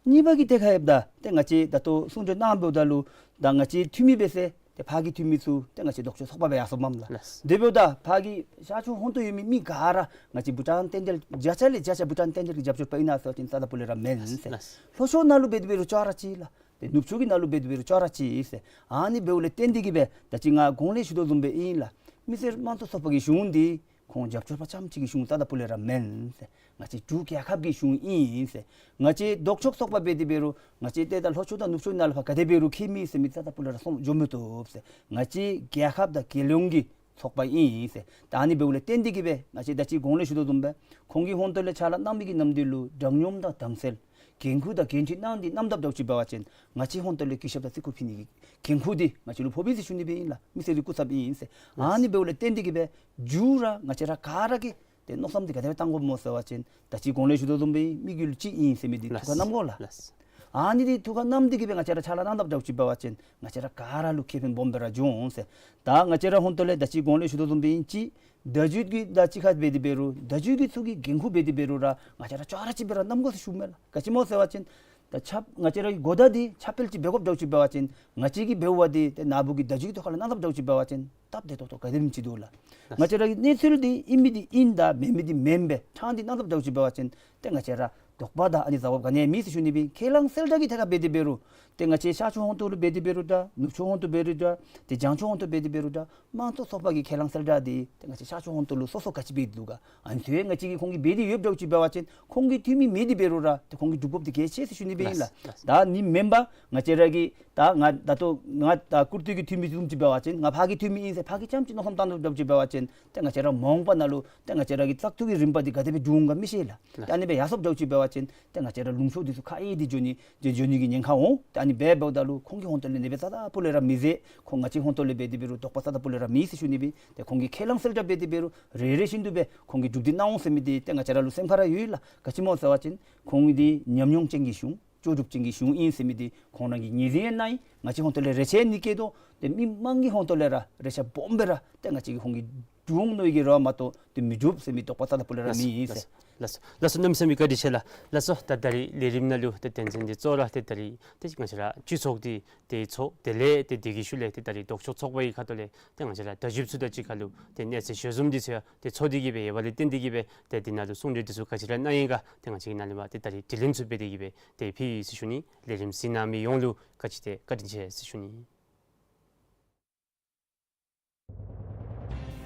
གཉིས་པ་གི་ཏེ་ཁ་ཡོདཔ་ད་ཏེ་ང་བཅས་ད་ལྟོ་གསུང་གྲོས་གནང་འབདཝ་ད་ལུ་ད་ང་བཅས་འཐུས་མི་འབད་ཟེར་ཏེ་ཕར་གྱི་འཐུས་མི་ཚུ་ཏེ་ང་བཅས་ལྡོག་ཕྱོགས་ཚོགས་པ་སྦེ་ཡར་སོངམ་མས་ལགས། ལགས། དེ་འབདཝ་ད་ཕར་གྱི་ཤར་ཕྱོགས་ཧོང་ཏོ་ཡོད་མི་མི་ག་ར་ང་བཅས་བྷུ་ཊཱན་བསྟན་རྒྱས་བརྒྱ་ཆ་ལས་བརྒྱ་ཆ་བྷུ་ཊཱན་བསྟན་རྒྱས་ཀྱི་རྒྱབ་སྐྱོར་པ་ཨིན་ན་ཟེར་བ་ཅིན་རྩ་དང་སྤུ་ལས་ར་མེན་ཟེར། ལགས། ལྷོ་ཕྱོགས་ནང་ལུ་འབད་དེ་འབད་རུང་ཅོག་ར་གཅིག་ལགས། ཏེ་ནུབ་ཕྱོགས་ཀྱི་ནང་ལུ་འབད་དེ་འབད་རུང་ཅོག་ར་གཅིག་ཟེར། ཨ་ནི་འབདཝ་ལས་བརྟེན་ཏེ་གི་སྦེ་ད་ཅི་ང་གོང་ལས་ཞུ་དོ་བཟུམ་སྦེ་ཨིན་ལགས། མི་སེར་དམངས་གཙོ་ཚོགས་པ་གི་གཞུང་འདི་ཁོང་རྒྱབ་སྐྱོར་པ་རྐྱངམ་གཅིག་གི་གཞུང་རྩ་དང་སྤུ་ལས་ར་མེན་ཟེར། ང་བཅས་འབྲུག་རྒྱལ་ཁབ་ཀྱི་གཞུང་ཨིན་ཟེར། ང་བཅས་ལྡོག་ཕྱོགས་ཚོགས་པ་འབད་དེ་འབད་རུང་ང་བཅས་ཏེ་ད་ལྷོ་ཕྱོགས་དང་ནུབ་ཕྱོགས་ནང་ལུ་ཕར་ག་དེ་འབད་རུང་འཁྱིད་མི་ཟེར་མི་རྩ་དང་སྤུ་ལས་ར་སོང་འགྱོ་མི་བཏུབ་ཟེར། ང་བཅས་རྒྱལ་ཁབ་དང་རྒྱལ་ཡོངས་ཀྱི་ཚོགས་པ་ཨིན་ཟེར། ད་ཨ་ནི་འབདཝ་ལས་བརྟེན་ཏེ་གི་སྦེ་ང་བཅས་ད་ཅི་གོང་ལས་ཞུ་དོ་བཟུམ་སྦེ་ཁོང་གི་ཧོང་ཏོ་ལས་ཕྱག་ལཱ་གནང་མི་གི་ནམ་དུས་ལུ་དྲང་སྙོམས་དང་དྭངས་གསལ་འགན་ཁུར་དང་འགན་འཁྲི་གནང་སྟེ་གནངམ་ད་འདྲཝ་ཅིག་འབད་བ་ཅིན་ང་བཅས་ཧོང་ཏོ་ལས་གུས་ཞབས་དང་བརྩི་བཀུར་ཕུལ་ནི་གི་འགན་ཁུར་འདི་ང་བཅས་ལུ་ཕོག་པས་ཟེར་ཞུ་ནི་སྦེ་ཨིན་ལགས། མི་སེར་གྱི་སྐུ་ཚབ་ཨིན་ཟེར། ཨ་ནི་འབདཝ་ལས་བརྟེན་ཏེ་གི་སྦེ་མཇུག་ར་ང་བཅས་ར་ག་ར་གིས་ཏེ་མནོ་བསམ་འདི་ག་དེ་སྦེ་བཏང་དགོཔ་སྨོ་ཟེར་བ་ཅིན་ད་ཅི་གོང་ལས་ཞུ་དོ་བཟུམ་སྦེ་དམིགས་ཡུལ་གཅིག་ཨིན་ཟེར་མི་འདི་ཐུགས་ཁར་བསྣམ་དགོ་ལགས། ལགས། ཨ་ནི་འདི་ཐུགས་ཁར་བསྣམས་ཏེ་གི་སྦེ་ང་བཅས་ར་ཕྱག་ལཱ་གནངམ་ད་འདྲཝ་ཅིག་འབད་བ་ཅིན་ང་བཅས་ར་ག་ར་ལུ་ཁེ་ཕན་སྦོམ་སྦེ་ར་འབྱུང་འོང་ཟེར། ད་ང་བཅས་ར་ཧོང་ཏོ་ལས་ད་ཅི་གོང་ལས་ཞུ་དོ་བཟུམ་སྦེ་ཨིན་ཅི། བརྡ་བརྒྱུད་ཀྱི་ད་ཅི་ཁ་འབད་དེ་འབད་རུང་བརྡ་བརྒྱུད་ཀྱི་ཚུ་གི་འགན་ཁུར་འབད་དེ་འབད་རུང་ར་ང་བཅས་ར་ཅོག་ར་གཅིག་སྦེ་ར་བསྣམ་དགོ་ཟེར་ཞུཝ་མས་ལགས། ག་ཅི་སྨོ་ཟེར་བ་ཅིན་ད་ཁྱབ་ང་བཅས་ར་གི་གོ་བརྡ་འདི་ཁྱབ་སྤེལ་ཅིག་འབད་དགོཔ་འདྲཝ་ཅིག་འབད་བ་ཅིན་ང་བཅས་ཀྱིས་འབདཝ་འདི་ཏེ་ནཱ་བུ་གི་བརྡ་བརྒྱུད་ཀྱི་ཐོག་ཁ་ལས་གནངམ་ད་འདྲཝ་ཅིག་འབད་བ་ཅིན་སྟབས་བདེ་ཏོག་ཏོ་ག་དེམ་ཅིག་འདུག་ལགས། ང་བཅས་ར་གི་གནས་ཚུལ་འདི་ཨིན་མི་འདི་ཨིན་དང་མེན་མི་འདི་མེན་སྦེ་ཕྲང་སྟེ་གནངམ་ད་འདྲཝ་ཅིག་འབད་བ་ཅིན་ཏེ་ང་བཅས་ར་དོགས་པ་དང་ཨ་ནི་ཟ་འོག་ག་ནི་ཡང་མེད་ཟེར་ཞུ་ནི་སྦེ། ཁས་བླངས་གསལ་བསྒྲགས་ཀྱི་ཐད་ཁར་འབད་དེ་འབད་རུང་ཏེ་ང་བཅས་ཤར་ཕྱོགས་ཧོང་ཏོ་ལུ་འབད་དེ་འབད་རུང་འདྲ་ནུབ་ཕྱོགས་ཧོང་ཏོ་འབད་རུང་འདྲ་ཏེ་བྱང་ཕྱོགས་ཧོང་ཏོ་འབད་དེ་འབད་རུང་འདྲ་དམངས་གཙོ་ཚོགས་པ་གི་ཁས་བླངས་གསལ་བསྒྲགས་འདི་ཏེ་ང་བཅས་ཤར་ཕྱོགས་ཧོང་ཏོ་ལུ་སོ་སོ་ག་ཅི་འབད་དེ་འདུག་ག། ཨ་ནི་ཚུ་ཡང་ང་བཅས་ཀྱིས་ཁོང་གིས་འབད་དེ་ཡོདཔ་འདྲཝ་ཅིག་འབད་བ་ཅིན་ཁོང་གི་འཐུས་མི་མེད་དེ་འབད་རུང་ར་ཏེ་ཁོང་གིས་སྒྲུབ་དགོཔ་འདི་གལ་ཆེ་ཟེར་ཞུ་ནི་སྦེ་ཨིན་ལགས། ལགས། ད་ནི་མེན་པར་ང་བཅས་ར་གི་ད་ང་ད་ལྟོ་ང་ད་ཀུར་སྟོད་ཀྱི་འཐུས་མི་བཟུམ་ཅིག་འབད་བ་ཅིན་ང་ཕར་གྱི་འཐུས་མི་ཨིན་ཟེར་ཕར་གྱི་རྐྱངམ་ཅིག་མནོ་བསམ་བཏང་དོ་འདྲཝ་ཅིག་འབད་བ་ཅིན་ཏེ་ང་བཅས་ར་མ་འོངས་པ་ནང་ལུ་ཏེ་ང་བཅས་ར་གི་བཙག་འཐུ་གི་རིམ་པ་འདི་ག་དེ་སྦེ་འགྱོ་འོང་ག་མི་ཤེས་ལགས། ལགས། ད་ཨ་ནི་སྦེ་ཡར་སོངམ་འདྲཝ་ཅིག་འབད་བ་ཅིན་ཏེ་ང་བཅས་ར་ལུང་ཕྱོགས་འདི་ཚུ་ཁ་གཡེང་སྟེ་འགྱོ་ནི་འགྱོ་འགྱོ་ནི་གི་ཉེན་ཁ་འོང་། ཏེ་ཨ་ནི་སྦེ་འབདཝ་ད་ལུ་ཁོང་གི་ཧོང་ཏོ་ལས་ནེ་སྦེ་རྩ་དང་སྤུ་ལས་ར་མི་མཛད། ཁོང་ང་བཅས་ཧོང་ཏོ་ལས་འབད་དེ་འབད་རུང་དོགས་པ་རྩ་དང་སྤུ་ལས་ར་མེད་ཟེར་ཞུ་ནི་སྦེ། ཏེ་ཁོང་གིས་ཁས་བླངས་གསལ་བསྒྲགས་འབད་དེ་འབད་རུང་རེ་རེ་བཞིན་དུ་སྦེ་ཁོང་གིས་སྒྲུབ་སྟེ་གནང་འོང་ཟེར་མི་འདི་ཏེ་ང་བཅས་ར་ལུ་སེམས་ཁར་ར་ཡོད་ལགས། ག་ཅི་སྨོ་ཟེར་བ་ཅིན་ཁོང་འདི་ཉམས་མྱོང་ཅན་གྱི་གཞུང་ལྕོགས་གྲུབ་ཅན་གྱི་གཞུང་ཨིན་ཟེར་མི་འདི་ཁོང་ར་གིས་ངོས་འཛིན་ཡང་གནང་ཡི། ང་བཅས་ཧོང་ཏོ་ལས་རེ་ཆེ་ནི་སྐྱེད་དོ། ཏེ་མི་མང་གི་ཧོང་ཏོ་ལས་ར་རེ་ཆེ་སྦོམ་སྦེ་ར་ཏེ་ང་བཅས་ཀྱི་ཁོང་གིས་སྒྲུབ་འོང་མནོ་བའི་གི་རེ་བ་མ་གཏོགས་ཏེ་མི་སྒྲུབ་ཟེར་མི་དོགས་པ་རྩ་དང་སྤུ་ལས་ར་མེད་ཟེར། ལགས་སོ། ལགས་སོ། གནམ་མེད་ས་མེད་བཀའ་དྲིན་ཆེ་ལགས། ལགས་སོ། ད་ད་རིས་ལས་རིམ་ནང་ལུ་ཏེ་དོན་ཚན་འདི་གཙོ་བོ་ར་ཏེ་ད་རིས་ཏེ་ང་བཅས་ར་སྤྱི་ཚོགས་འདི་ཏེ་ཚོགས་དེ་ལས་ཏེ་དེ་གི་ཤུལ་ལས་ཏེ་ད་རིས་ལྡོག་ཕྱོགས་ཚོགས་པ་གི་ཁ་ཐུག་ལས་ཏེ་ང་བཅས་ར་བརྡ་བརྒྱུད་ཚུ་དང་གཅིག་ཁར་ལུ་ཏེ་གནས་ཚུལ་ཞལ་འཛོམས་འདི་ཚུ་ཡང་ཏེ་ཚོགས་ཏེ་གི་སྦེ་ཡོདཔ་ལས་བརྟེན་ཏེ་གི་སྦེ་ཏེ་འདི་ནང་ལུ་གསུང་གྲོས་འདི་ཚུ་ག་ཅི་ར་གནང་ཡི་ག་ཏེ་ང་བཅས་ཀྱིས་ནཱ་ལས་མར་ཏེ་ད་རིས་དྲི་ལན་ཚུ་འབད་དེ་གི་སྦེ་ཏེ་ཕུལ་ཡི་ཟེར་ཞུ་ནི། ལས་རིམ་གཟིགས་གནང་མི་ཡོངས་ལུ་ག་ཅི་ཏེ་བཀའ་དྲིན་ཆེ་ཟེར་ཞུ་ནི།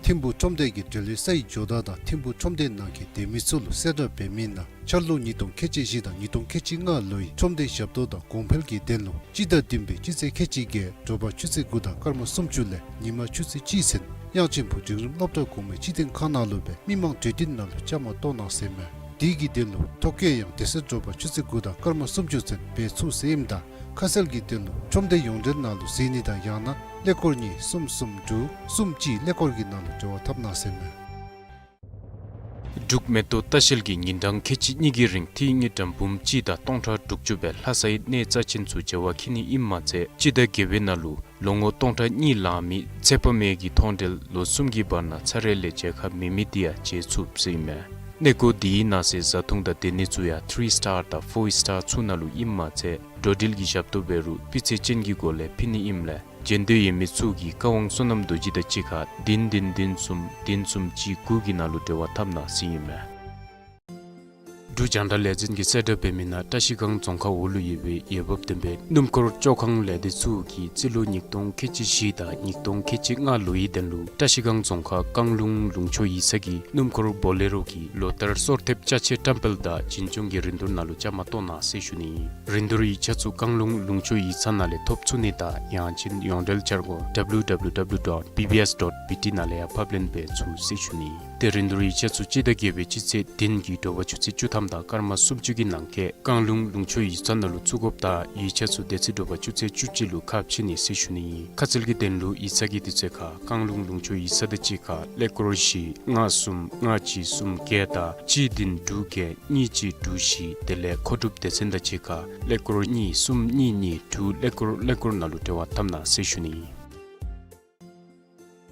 ཐིམ་ཕུག་ཁྲོམ་སྡེ་གི་འབྲེལ་ཡོད་ས་ཡི་ཇོ་བདག་དང་ཐིམ་ཕུག་ཁྲོམ་སྡེ་ནང་གི་སྡོད་མི་ཚུ་ལུ་གསལ་བསྒྲགས་འབད་མི་ནང་འཆར་ལོ་ཉིས་སྟོང་ཁལ་གཅིག་བཞི་དང་ཉིས་སྟོང་ཁལ་གཅིག་ལྔ་ལོའི་ཁྲོམ་སྡེ་ཞབས་ཏོག་དང་གོང་འཕེལ་གྱི་དོན་ལུ་སྤྱི་ཟླ་བདུན་པའི་སྤྱི་ཚེས་ཁལ་གཅིག་བརྒྱད་དྲོ་པ་ཆུ་ཚོད་དགུ་དང་སྐར་མ་སུམ་ཅུ་ལས་ཉི་མ་ཆུ་ཚོད་གཅིག་ཚུན་དབྱངས་ཅན་ཕུག་འབྲིང་རིམ་སློབ་གྲྭ་གོང་མའི་སྤྱི་དོན་ཁང་ནང་ལུ་སྦེ་མི་མང་གྲོས་བསྟུན་ནང་ལུ་བཅའ་མར་གཏོགས་གནང་ཟེར་མས། དེ་གི་དོན་ལུ་ཐོ་བཀོད་ཡང་དེ་ཚེ་དྲོ་པ་ཆུ་ཚོད་དགུ་དང་སྐར་མ་སུམ་ཅུ་ཚུན་འབད་ཚུགས་ཟེར་ཨིནམ་ད་ཁ་གསལ་གྱི་དོན་ལུ་ཁྲོམ་སྡེ་ཡོངས་འབྲེལ་ནང་ལུ་གཟིགས་ནི་དང་ཡང་ན་ཀླད་ཀོར་གཉིས་གསུམ་གསུམ་དྲུག་གསུམ་གཅིག་ཀླད་ཀོར་གྱི་ནང་ལུ་འབྲེལ་བ་འཐབ་གནང་ཟེར་མས། འབྲུག་མེ་ཏོག་ལྟ་བཤལ་གྱིས་ཉིན་གྲངས་ཁལ་གཅིག་གཉིས་ཀྱི་རིང་ཐིག་ངེ་ཌམ་འབུམ་གཅིག་དང་སྟོང་ཕྲག་དྲུག་ཅུ་སྦེ་ལྷ་སའི་གནས་རྩ་ཆེན་ཚུ་བྱ་བ་འཁྱིད་ནི་ཨིནམ་མ་ཚད་སྤྱི་ཟླ་བརྒྱད་པའི་ནང་ལུ་ལོ་ངོ་སྟོང་ཕྲག་གཉིས་ལང་མི་ཚེ་དཔག་མེད་ཀྱི་མཐོང་གྲོལ་ལོ་གསུམ་གྱི་བར་ན་ཚར་རེ་ལས་མཇལ་ཁ་མེད་མི་འདི་ཡང་མཇལ་ཚུགས་ཟེར་ཨིན་མས། གནས་སྐོར་འདིའི་ནང་གསེས་བཟའ་འཐུང་དང་སྡོད་ནི་ཚུ་ཡང་ཐི་རི་སི་ཊར་དང་ཕོར་སི་ཊར་ཚུ་ནང་ལུ་ཨིནམ་མ་ཚད་འགྲོ་འགྲུལ་གྱི་ཞབས་ཏོག་འབད་རུང་སྤུས་ཚད་ཅན་གྱི་སྒོ་ལས་ཕུལ་ནི་ཨིནམ་ལས་མཇལ་འདོད་ཡོད་མི་ཚུ་གིས་བཀའ་དབང་བསོད་ནམས་རྡོ་རྗེ་དང་གཅིག་ཁར་བདུན་བདུན་བདུན་གསུམ་བདུན་གསུམ་གཅིག་དགུ་གི་ནང་ལུ་འབྲེལ་བ་འཐབ་གནང་ཟེར་ཨིན་མས། འབྲུག་རྒྱང་བསྒྲགས་ལས་འཛིན་གྱིས་གསལ་བསྒྲགས་འབད་མི་ནང་བཀྲ་ཤིས་སྒང་རྫོང་ཁག་འོག་ལུ་ཡོད་པའི་འོས་འབབ་ལྡན་པའི་སྣུམ་འཁོར་བཅོ་ཁང་ལས་སྡེ་ཚུ་གིས་རྩིས་ལོ་ཉིས་སྟོང་ཁལ་གཅིག་བཞི་དང་ཉིས་སྟོང་ཁལ་གཅིག་ལྔ་ལོའི་དོན་ལུ་བཀྲ་ཤིས་སྒང་རྫོང་ཁག་རྐང་ལུང་ལུང་ཕྱོགས་ཡིག་ཚང་གི་སྣུམ་འཁོར་བོ་ལེ་རོ་གི་ལོ་ལྟར་སོར་ཐེབས་ཅ་ཆས་བཀྲམ་སྤེལ་དང་བྱིན་སྐྱོང་གི་རིན་བསྡུར་ནང་ལུ་བཅའ་མར་གཏོགས་གནང་ཟེར་ཞུ་ནི། རིན་བསྡུར་ཡིག་ཆ་ཚུ་རྐང་ལུང་ལུང་ཕྱོགས་ཡིག་ཚང་ནང་ལས་ཐོབ་ཚུགས་ནི་དང་ཡང་ཅིན་ཡོངས་འབྲེལ་འཆར་སྒོ་W W W dot B B S dot B T ནང་ལས་ཡང་ཕབ་ལེན་འབད་ཚུགས་ཟེར་ཞུ་ནི། ཏེ་རིན་བསྡུར་ཡིག་ཆ་ཚུ་སྤྱི་ཟླ་བརྒྱད་པའི་སྤྱི་ཚེས་བདུན་གྱི་དྲོ་པ་ཆུ་ཚོད་བཅུ་ཐམ་དང་སྐར་མ་སུམ་ཅུ་གི་ནང་འཁོད་རྐང་ལུང་ལུང་ཕྱོགས་ཡིག་ཚང་ནང་ལུ་བཙུགས་དགོཔ་དང་ཡིག་ཆ་ཚུ་དེ་ཚེ་དྲོ་པ་ཆུ་ཚོད་བཅུ་གཅིག་ལུ་ཁ་ཕྱེ་ནི་ཟེར་ཞུ་ནི་ཨིན། ཁ་གསལ་གྱི་དོན་ལུ་ཡིག་ཚང་གི་དུས་ཚོད་ཁར་རྐང་ལུང་ལུང་ཕྱོགས་ཡིག་ཚང་དང་གཅིག་ཁར་ཀླད་ཀོར་བཞི་ལྔ་གསུམ་ལྔ་གཅིག་གསུམ་བརྒྱད་དང་གཅིག་བདུན་དྲུག་བརྒྱད་གཉིས་གཅིག་དྲུག་བཞི་དེ་ལས་མཁོ་སྒྲུབ་སྡེ་ཚན་དང་གཅིག་ཁར་ཀླད་ཀོར་གཉིས་གསུམ་གཉིས་གཉིས་དྲུག་ཀླད་ཀོར་ཀླད་ཀོར་ནང་ལུ་འབྲེལ་བ་འཐབ་གནང་ཟེར་ཞུ་ནི་ཨིན།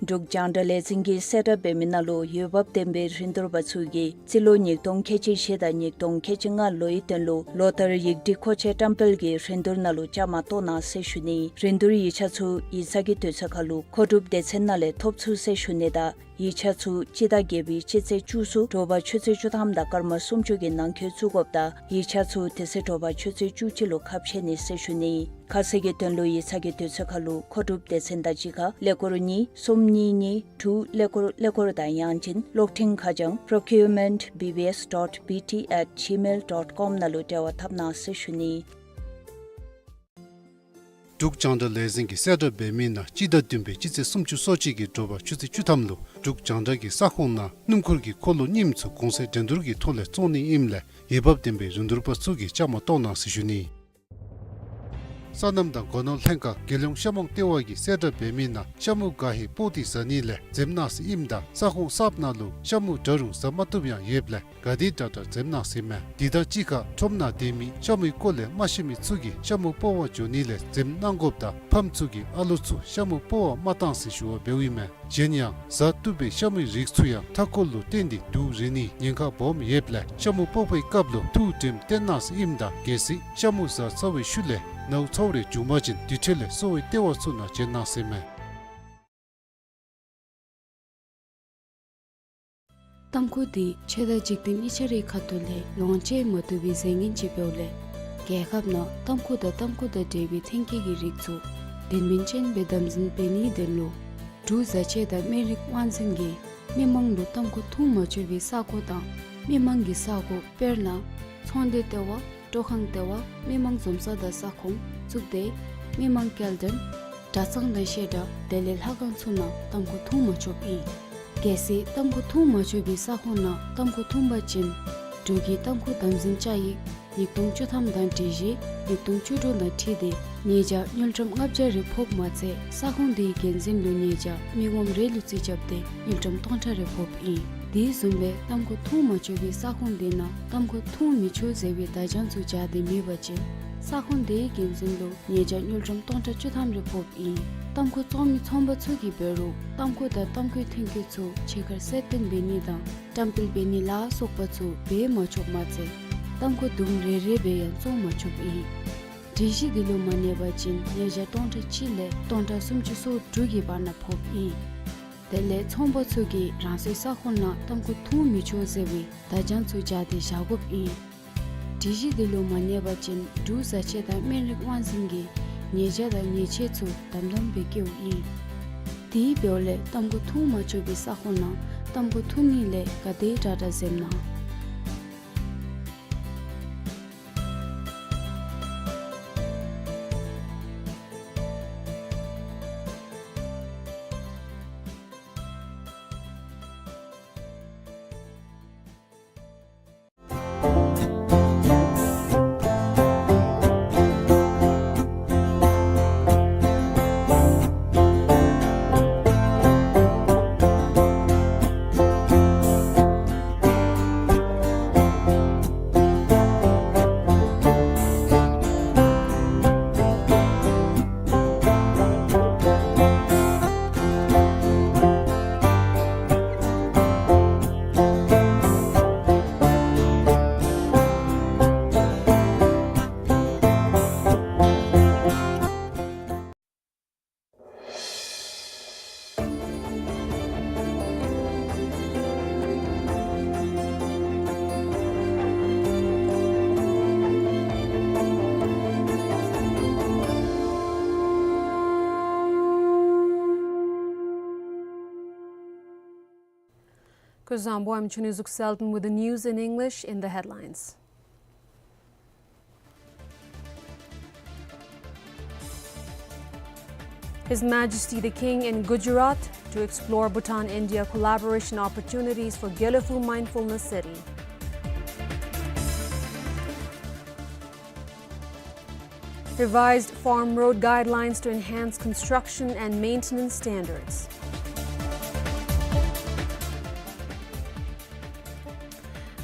འབྲུག་རྒྱང་བསྒྲགས་ལས་འཛིན་གྱིས་གསལ་བསྒྲགས་འབད་མི་ནང་ལུ་འོས་འབབ་ལྡན་པའི་རིན་བསྡུར་པ་ཚུ་གིས་རྩིས་ལོ་ཉིས་སྟོང་ཁལ་གཅིག་བཞི་དང་ཉིས་སྟོང་ཁལ་གཅིག་ལྔ་ལོའི་དོན་ལུ་ལོ་ལྟར་ཡིག་སྒྲིག་མཁོ་ཆས་བཀྲམ་སྤེལ་གྱི་རིན་བསྡུར་ནང་ལུ་བཅའ་མར་གཏོགས་གནང་ཟེར་ཞུ་ནི། རིན་བསྡུར་ཡིག་ཆ་ཚུ་ཡིག་ཚང་གི་དུས་ཚོད་ཁར་ལུ་མཁོ་སྒྲུབ་སྡེ་ཚན་ནང་ལས་ཐོབ་ཚུགས་ཟེར་ཞུ་ནི་དང་ཡིག་ཆ་ཚུ་སྤྱི་ཟླ་བརྒྱད་པའི་སྤྱི་ཚེས་བཅུ་གསུམ་དྲོ་པ་ཆུ་ཚོད་བཅུ་ཐམ་དང་སྐར་མ་སུམ་ཅུ་གི་ནང་འཁོད་བཙུགས་དགོཔ་དང་ཡིག་ཆ་ཚུ་དེ་ཚེ་དྲོ་པ་ཆུ་ཚོད་བཅུ་གཅིག་ལུ་ཁ་ཕྱེ་ནི་ཟེར་ཞུ་ནི། ཁ་གསལ་གྱི་དོན་ལུ་ཡིག་ཚང་གི་དུས་ཚོད་ཁར་ལུ་མཁོ་སྒྲུབ་སྡེ་ཚན་དང་གཅིག་ཁར་ཀླད་ཀོར་གཉིས་གསུམ་གཉིས་གཉིས་དྲུག་ཀླད་ཀོར་ཀླད་ཀོར་དང་ཡང་ཅིན་གློག་འཕྲིན་ཁ་བྱང་procurement B B S dot B T at gmail dot com ནང་ལུ་འབྲེལ་བ་འཐབ་གནང་ཟེར་ཞུ་ནི། འབྲུག་རྒྱང་བསྒྲགས་ལས་འཛིན་གྱིས་གསལ་བསྒྲགས་འབད་མི་ནང་སྤྱི་ཟླ་བདུན་པའི་སྤྱི་ཚེས་སུམ་ཅུ་སོ་གཅིག་གི་དྲོ་པ་ཆུ་ཚོད་བཅུ་ཐམ་ལུ་འབྲུག་རྒྱང་བསྒྲགས་ཀྱི་ས་ཁོངས་ནང་སྣུམ་འཁོར་གྱི་འཁོར་ལོ་རྙིངམ་ཚུ་གོང་ཚད་འགྲན་བསྡུར་གྱི་ཐོག་ལས་བཙོང་ནི་ཨིནམ་ལས་འོས་འབབ་ལྡན་པའི་རིན་བསྡུར་པ་ཚུ་གིས་བཅའ་མར་གཏོགས་གནང་ཟེར་ཞུ་ནི། སོ་ནམ་དང་སྒོ་ནོར་ལྷན་ཁག་རྒྱལ་ཡོངས་ཤ་མོང་ལྟེ་བ་གིས་གསལ་བསྒྲགས་འབད་མི་ནང་ཤ་མུ་ག་ཧེ་སྤོག་སྟེ་ཟ་ནི་ལས་འཛེམ་གནང་ཟེར་ཨིནམ་ད་ས་ཁོངས་གསརཔ་ནང་ལུ་ཤ་མུ་འདྲ་རུང་ཟ་མ་བཏུབ་ཡང་ཡོདཔ་ལས་ག་དེ་དྲག་དྲག་འཛེམ་གནང་ཟེར་མས། དེ་དང་གཅིག་ཁར་ཁྲོམ་ནང་སྡོད་མི་ཤ་མུའི་སྐོར་ལས་མ་ཤེས་མི་ཚུ་གིས་ཤ་མུ་སྤོག་པར་འགྱོ་ནི་ལས་འཛེམ་གནང་དགོཔ་དང་ཕམ་ཚུ་གིས་ཨ་ལོ་ཚུ་ཤ་མུ་སྤོག་པར་མ་གཏང་ཟེར་ཞུ་བ་འབདཝ་ཨིན་མས། གཞན་ཡང་བཟའ་བཏུབ་པའི་ཤ་མུའི་རིགས་ཚུ་ཡང་མཐའ་འཁོར་ལུ་བརྟེན་ཏེ་དུག་རེག་ནིའི་ཉེན་ཁ་སྦོམ་ཡོདཔ་ལས་ཤ་མུ་སྤོག་པའི་སྐབས་ལུ་ཐུགས་དྲནམ་བཏོན་གནང་ཟེར་ཨིནམ་ད་གལ་སྲིད་ཤ་མུ་བཟའ་ཚར་བའི་ཤུལ་ལས་ནཝ་ཚཝ་རེ་བྱུང་པ་ཅིན་དེ་འཕྲོ་ལས་གསོ་བའི་ལྟེ་བ་ཚུ་ནང་བྱོན་གནང་ཟེར་མས། ཏམ་ཁུ་འདི་ཆོས་དང་འཇིག་རྟེན་གཉིས་ཆ་རའི་ཁ་ཐུག་ལས་ལོངས་སྤྱོད་མ་བཏུབ་པའི་རྫས་ངན་ཅིག་འབདཝ་ལས་རྒྱལ་ཁབ་ནང་ཏམ་ཁུ་དང་ཏམ་ཁུ་དང་འབྲེལ་བའི་ཐོན་སྐྱེད་ཀྱི་རིགས་ཚུ་དོན་སྨིན་ཅན་སྦེ་དམ་འཛིན་འབད་ནིའི་དོན་ལུ་འབྲུག་བཟའ་ཆས་དང་སྨན་རིགས་དབང་འཛིན་གྱིས་མི་མང་ལུ་ཏམ་ཁུ་འཐུང་མ་ཆོག་པའི་ས་གོ་དང་མི་མང་གི་ས་གོ་དཔེར་ན་ཚོང་སྡེ་ལྟེ་བ་སྤྲོ་ཁང་ལྟེ་བ་མི་མང་འཛོམས་ས་དང་ས་ཁོངས་གཙུག་སྡེ་མི་མང་སྐྱེལ་འདྲེན་གྲྭ་ཚང་དང་བཤད་གྲྭ་དེ་ལས་ལྷ་ཁང་ཚུ་ནང་ཏམ་ཁུ་འཐུང་མ་ཆོགཔ་ཨིན། གལ་སྲིད་ཏམ་ཁུ་འཐུང་མ་ཆོག་པའི་ས་ཁོངས་ནང་ཏམ་ཁུ་འཐུང་པ་ཅིན་འབྲུག་གི་ཏམ་ཁུ་དམ་འཛིན་བཅའ་ཡིག་ཉིས་སྟོང་བཅུ་ཐམ་དང་སྒྲིག་གཞི་ཉིས་སྟོང་བཅུ་དྲུག་དང་འཁྲིལ་ཏེ་ཉེས་བྱ་དངུལ་ཀྲམ་ལྔ་བརྒྱ་རེ་ཕོགཔ་མ་ཚད་ས་ཁོངས་དེའི་འགན་འཛིན་ལུ་ཉེས་བྱ་མི་ངོམ་རེ་ལུ་རྩིས་རྐྱབ་སྟེ་དངུལ་ཀྲམ་སྟོང་ཕྲག་རེ་ཕོགཔ་ཨིན། དེ་བཟུམ་སྦེ་ཏམ་ཁུ་འཐུང་མ་ཆོག་པའི་ས་ཁོངས་དེ་ནང་ཏམ་ཁུ་འཐུང་མི་ཆོག་ཟེར་བའི་བརྡ་བྱང་ཚུ་སྦྱར་ཏེ་མེད་པ་ཅིན་ས་ཁོངས་དེའི་འགན་འཛིན་ལུ་ཉེས་བྱ་དངུལ་ཀྲམ་སྟོང་ཕྲག་བཅུ་ཐམ་རེ་ཕོགཔ་ཨིན། ཏམ་ཁུ་བཙོང་མི་ཚོང་པ་ཚུ་གིས་འབད་རུང་ཏམ་ཁུ་དང་ཏམ་ཁུའི་ཐོན་སྐྱེད་ཚུ་ཕྱི་ཁར་གསལ་སྟོན་འབད་ནི་དང་བཀྲམ་སྤེལ་འབད་ནི་ལ་སོགས་པ་ཚུ་འབད་མ་ཆོགཔ་མ་ཚད་ཏམ་ཁུ་དུམ་རེ་རེ་སྦེ་ཡང་བཙོང་མ་ཆོགཔ་ཨིན། སྒྲིག་གཞི་འདི་ལུ་མ་གནས་པ་ཅིན་ཉེས་བྱ་སྟོང་ཕྲག་གཅིག་ལས་སྟོང་ཕྲག་སུམ་ཅུ་སོ་དྲུག་གི་བར་ན་ཕོགཔ་ཨིན། དེ་ལས་ཚོང་པ་ཚུ་གིས་རང་སོའི་ས་ཁོངས་ནང་ཏམ་ཁུ་འཐུང་མི་ཆོག་ཟེར་བའི་བརྡ་བྱང་ཚུ་སྦྱར་ཏེ་བཞག་དགོཔ་ཨིན། སྒྲིག་གཞི་འདི་ལུ་མ་གནས་པ་ཅིན་འབྲུག་བཟའ་ཆས་དང་སྨན་རིགས་དབང་འཛིན་གྱིས་ཉེས་བྱ་དང་ཉེས་ཆད་ཚུ་དམ་དམ་སྦེ་བཀལཝ་ཨིན། དེ་འབདཝ་ལས་ཏམ་ཁུ་འཐུང་མ་ཆོག་པའི་ས་ཁོངས་ནང་ཏམ་ཁུ་འཐུང་ནི་ལས་ག་དེ་དྲག་དྲག་འཛེམ་གནང་། Kuzuzangpo, I'm Chuni Zuksalton with the news in English. In the headlines: His Majesty the King in Gujarat to explore Bhutan-India collaboration opportunities for Gelephu Mindfulness City. Revised farm road guidelines to enhance construction and maintenance standards.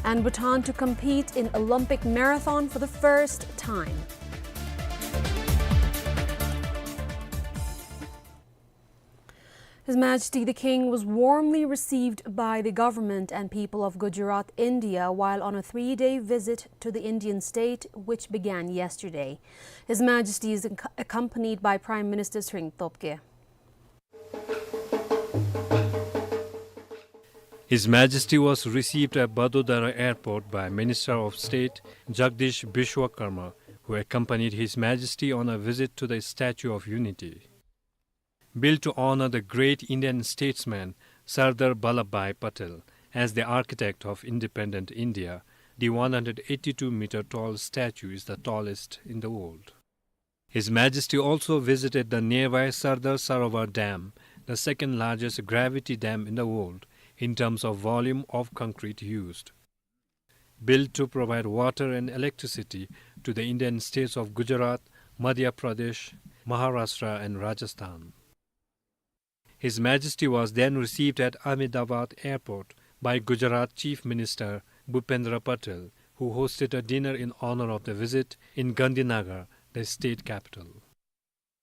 And Bhutan to compete in Olympic marathon for the first time. His Majesty the King was warmly received by the government and people of Gujarat, India, while on a three-day visit to the Indian state, which began yesterday. His Majesty is ac-, accompanied by Prime Minister Tshering Tobgay. His Majesty was received at Vadodara Airport by Minister of State Jagdish Vishwakarma, who accompanied His Majesty on a visit to the Statue of Unity. Built to honor the great Indian statesman Sardar Vallabhbhai Patel as the architect of independent India, the one hundred eighty-two meter tall statue is the tallest in the world. His Majesty also visited the nearby Sardar Sarovar Dam, the second largest gravity dam in the world in terms of volume of concrete used. Built to provide water and electricity to the Indian states of Gujarat, Madhya Pradesh, Maharashtra and Rajasthan. His Majesty was then received at Ahmedabad Airport by Gujarat Chief Minister Bhupendra Patel, who hosted a dinner in honor of the visit in Gandhinagar, the state capital.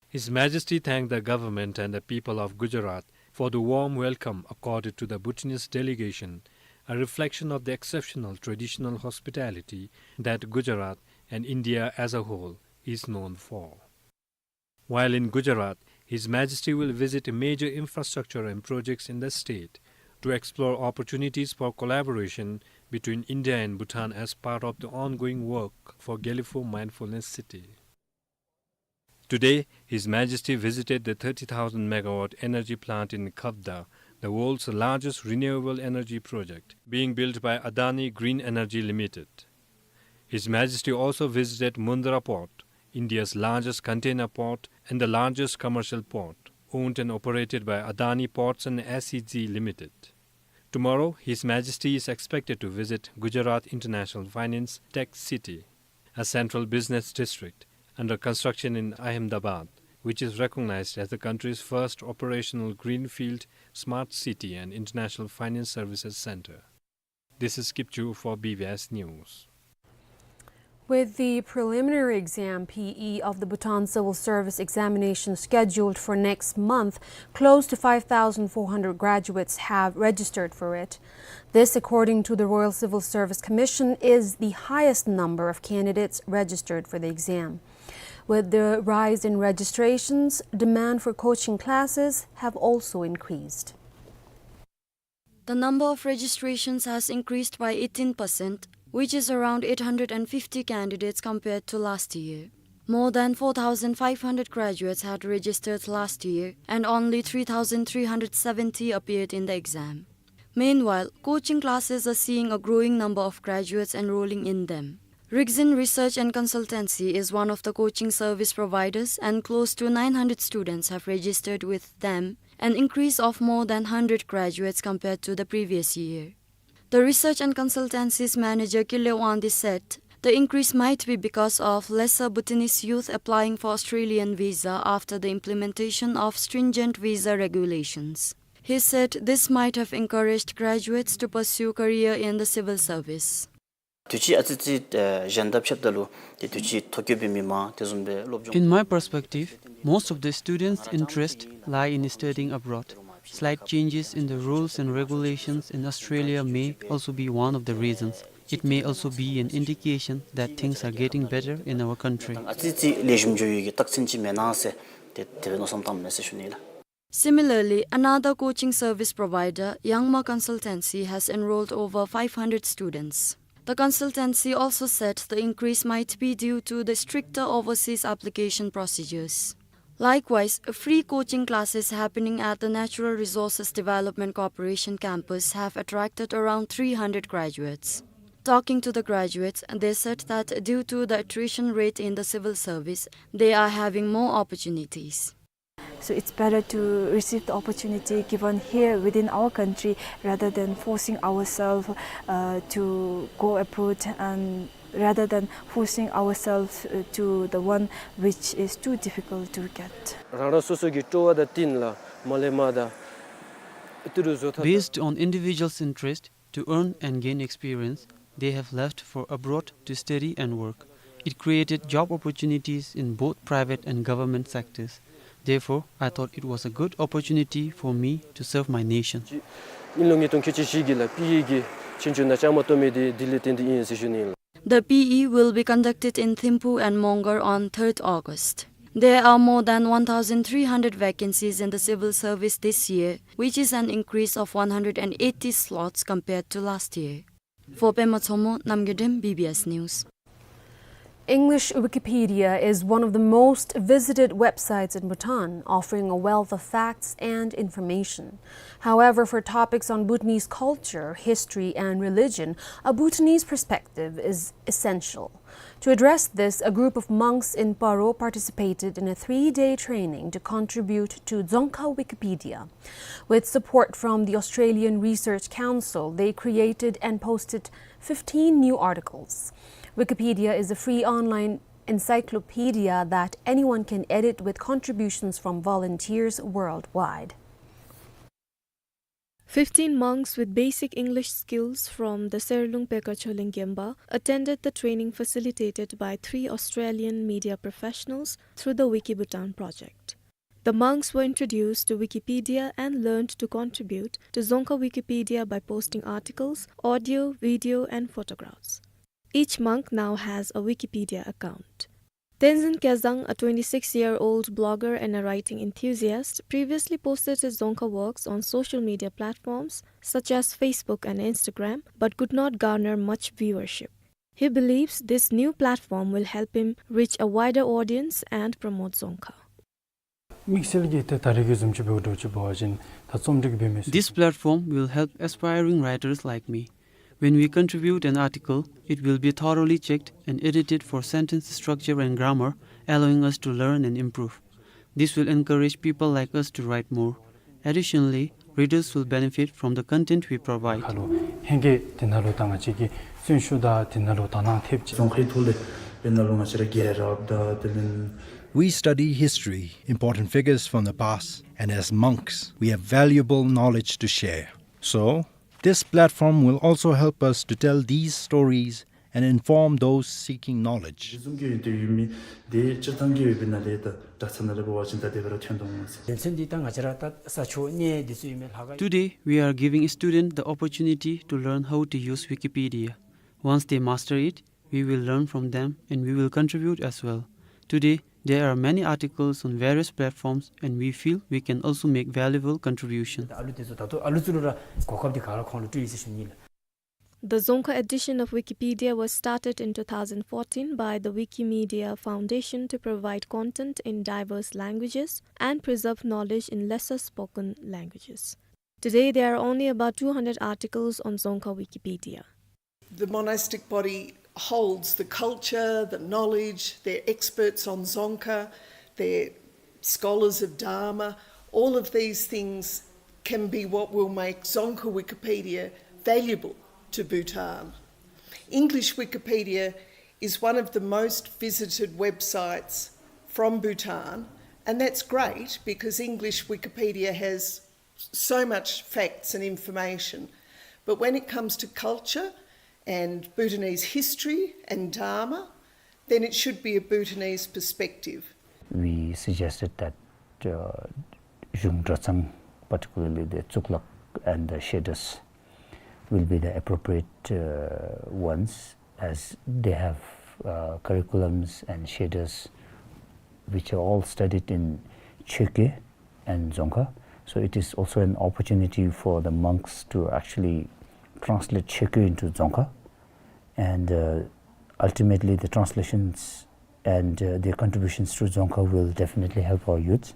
His Majesty thanked the government and the people of Gujarat for the warm welcome accorded to the Bhutanese delegation, a reflection of the exceptional traditional hospitality that Gujarat and India as a whole is known for. While in Gujarat, His Majesty will visit major infrastructure and projects in the state to explore opportunities for collaboration between India and Bhutan as part of the ongoing work for Gelephu Mindfulness City. Today, His Majesty visited the thirty thousand megawatt energy plant in Khavda, the world's largest renewable energy project, being built by Adani Green Energy Limited. His Majesty also visited Mundra Port, India's largest container port and the largest commercial port, owned and operated by Adani Ports and S E Z Limited. Tomorrow, His Majesty is expected to visit Gujarat International Finance Tech City, a central business district under construction in Ahmedabad, which is recognized as the country's first operational greenfield smart city and international finance services center. This is Kipchu for B B S News. With the preliminary exam, P E, of the Bhutan Civil Service Examination scheduled for next month, close to five thousand four hundred graduates have registered for it. This, according to the Royal Civil Service Commission, is the highest number of candidates registered for the exam. With the rise in registrations, demand for coaching classes have also increased. The number of registrations has increased by eighteen percent, which is around eight hundred and fifty candidates compared to last year. More than four thousand five hundred graduates had registered last year, and only three thousand three hundred seventy appeared in the exam. Meanwhile, coaching classes are seeing a growing number of graduates enrolling in them. Rigzin Research and Consultancy is one of the coaching service providers, and close to nine hundred students have registered with them, an increase of more than hundred graduates compared to the previous year. The Research and Consultancy's manager, Kile Wangdi, said the increase might be because of lesser Bhutanese youth applying for Australian visa after the implementation of stringent visa regulations. He said this might have encouraged graduates to pursue career in the civil service. དུས་ཅི་ཨ་ཙི་ཅིག་ཨེ་གཞན་དང་ཕྱདཔ་ད་ལུ་ཏེ་དུས་ཅི་ཐོ་བཀོད་པའི་མི་མང་དེ་བཟུམ་སྦེ་སློབ་སྦྱོང In my perspective, most of the students' interest lie in studying abroad. Slight changes in the rules and regulations in Australia may also be one of the reasons. It may also be an indication that things are getting better in our country. ཨ་ཙི་ཅིག་ལེགས་ཤོམ་འགྱོ་ཡོད་ཀྱི་རྟགས་མཚན་ཅིག་མེན་ན་ཟེར་ཏེ་དེ་སྦེ་མནོ་བསམ་བཏངམ་མས་ཟེར་ཞུ་ནི་ལགས། Similarly, another coaching service provider, Yangma Consultancy, has enrolled over five hundred students. The consultancy also said the increase might be due to the stricter overseas application procedures. Likewise, free coaching classes happening at the Natural Resources Development Corporation campus have attracted around three hundred graduates. Talking to the graduates, they said that due to the attrition rate in the civil service, they are having more opportunities. So it's better to receive the opportunity given here within our country rather than forcing ourselves, uh, to go abroad and rather than forcing ourselves, uh, to the one which is too difficult to get. རང་རང་སོ་སོ་གི་སྤྲོ་བ་དང་བསྟུན་ལ་མ་ལས་མ་དང་ཏི་རུ་བཟོ་ཐབས། Based on individuals' interest, to earn and gain experience, they have left for abroad to study and work. It created job opportunities in both private and government sectors. Therefore, I thought it was a good opportunity for me to serve my nation. ཨིན་ལོ་ཉིས་སྟོང་ཁལ་གཅིག་བཞི་གི་ལ་པི་ཨི་གི་ཆོས་རྒྱུགས་ནང་བཅའ་མར་གཏོགས་མི་དེ་དེ་ལས་བརྟེན་ཏེ་ཨིན་ཟེར་ཞུ་ནི་ཨིན་ལགས། The P E will be conducted in Thimphu and Mongar on third August. There are more than one thousand three hundred vacancies in the civil service this year, which is an increase of one hundred and eighty slots compared to last year. For Pema Tshomo, Namgay Dem, B B S News. English Wikipedia is one of the most visited websites in Bhutan, offering a wealth of facts and information. However, for topics on Bhutanese culture, history, and religion, a Bhutanese perspective is essential. To address this, a group of monks in Paro participated in a three-day training to contribute to Dzongkha Wikipedia. With support from the Australian Research Council, they created and posted fifteen new articles. Wikipedia is a free online encyclopedia that anyone can edit with contributions from volunteers worldwide. Fifteen monks with basic English skills from the Serlung Pekar Choling Gemba attended the training facilitated by three Australian media professionals through the Wiki Bhutan project. The monks were introduced to Wikipedia and learned to contribute to Dzongkha Wikipedia by posting articles, audio, video, and photographs. Each monk now has a Wikipedia account. Tenzin Kyazang, a twenty-six-year-old blogger and a writing enthusiast, previously posted his Dzongkha works on social media platforms such as Facebook and Instagram, but could not garner much viewership. He believes this new platform will help him reach a wider audience and promote Dzongkha. དམིགས་བསལ་གྱིས་ཏེ་ད་རེས་ཀྱི་བཟུམ་ཅིག་འབད་དགོཔ་འདྲཝ་ཅིག་འབད་བ་ཅིན་ད་རྩོམ་སྒྲིག་འབད་མི་ཚུ། This platform will help aspiring writers like me. When we contribute an article, it will be thoroughly checked and edited for sentence structure and grammar, allowing us to learn and improve. This will encourage people like us to write more. Additionally, readers will benefit from the content we provide. ཁ་ལུ་ཧེང་སྐལ་དེ་ནང་ལུ་ད་ང་བཅས་ཀྱི་བརྩོན་ཤུགས་དང་དེ་ནང་ལུ་དོ་སྣང་ཐེབས་ཅི། རྫོང་ཁའི་ཐོག་ལས་དཔེར་ན་ལུ་ང་བཅས་ར་རྒྱལ་རབས་དང་དེ་ལས། We study history, important figures from the past, and as monks, we have valuable knowledge to share. So, this platform will also help us to tell these stories and inform those seeking knowledge. དེ་བཟུམ་གྱི་ཡོན་ཏན་ཡོད་མི་དེ་སྤྱིར་བཏང་གི་ཡོད་པའི་ནང་ལས་ད་གྲྭ་ཚང་ནང་ལས་འབད་བ་ཅིན་ད་དེ་སྦེ་ར་ཐོན་དོ་འོང་ཟེར། དོན་ཚན་འདི་ད་ང་བཅས་ར་ད་ས་ཆ་གནས་འདི་ཚུ་ཨིན་མས་ལྷག་དཀར། Today, we are giving students the opportunity to learn how to use Wikipedia. Once they master it, we will learn from them and we will contribute as well. Today, there are many articles on various platforms and we feel we can also make valuable contribution. ཨ་ལུ་དེ་ཚུ་ད་ལྟོ་ཨ་ལུ་ཚུ་ལུ་ར་གོ་སྐབས་འདི་ག་ར་ཁོང་ལུ་སྤྲོད་ཡི་ཟེར་ཞུ་ནི་ལགས། The Dzongkha edition of Wikipedia was started in two thousand fourteen by the Wikimedia Foundation to provide content in diverse languages and preserve knowledge in lesser spoken languages. Today, there are only about two hundred articles on Dzongkha Wikipedia. The monastic body holds the culture, the knowledge, they're experts on Dzongkha, they're scholars of Dharma. All of these things can be what will make Dzongkha Wikipedia valuable to Bhutan. English Wikipedia is one of the most visited websites from Bhutan, and that's great because English Wikipedia has so much facts and information. But when it comes to culture and Bhutanese history and Dharma, then it should be a Bhutanese perspective. We suggested that, uh, Zhung Dratshang, particularly the Tsuklak and the Shedus, will be the appropriate, uh, ones, as they have, uh, curriculums and Shedus which are all studied in Chökyi and Dzongkha. So it is also an opportunity for the monks to actually translate Chökyi into Dzongkha. And, uh, ultimately the translations And, uh, their contributions to Dzongkha will definitely help our youth,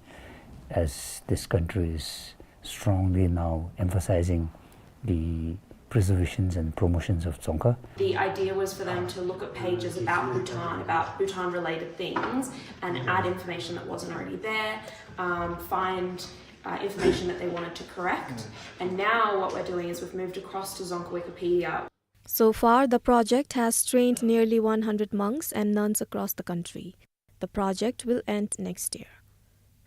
as this country is strongly now emphasizing the preservations and promotions of Dzongkha. The idea was for them to look at pages about Bhutan, about Bhutan-related things, and add information that wasn't already there, um, find, uh, information that they wanted to correct. And now what we're doing is we've moved across to Dzongkha Wikipedia. So far, the project has trained nearly one hundred monks and nuns across the country. The project will end next year.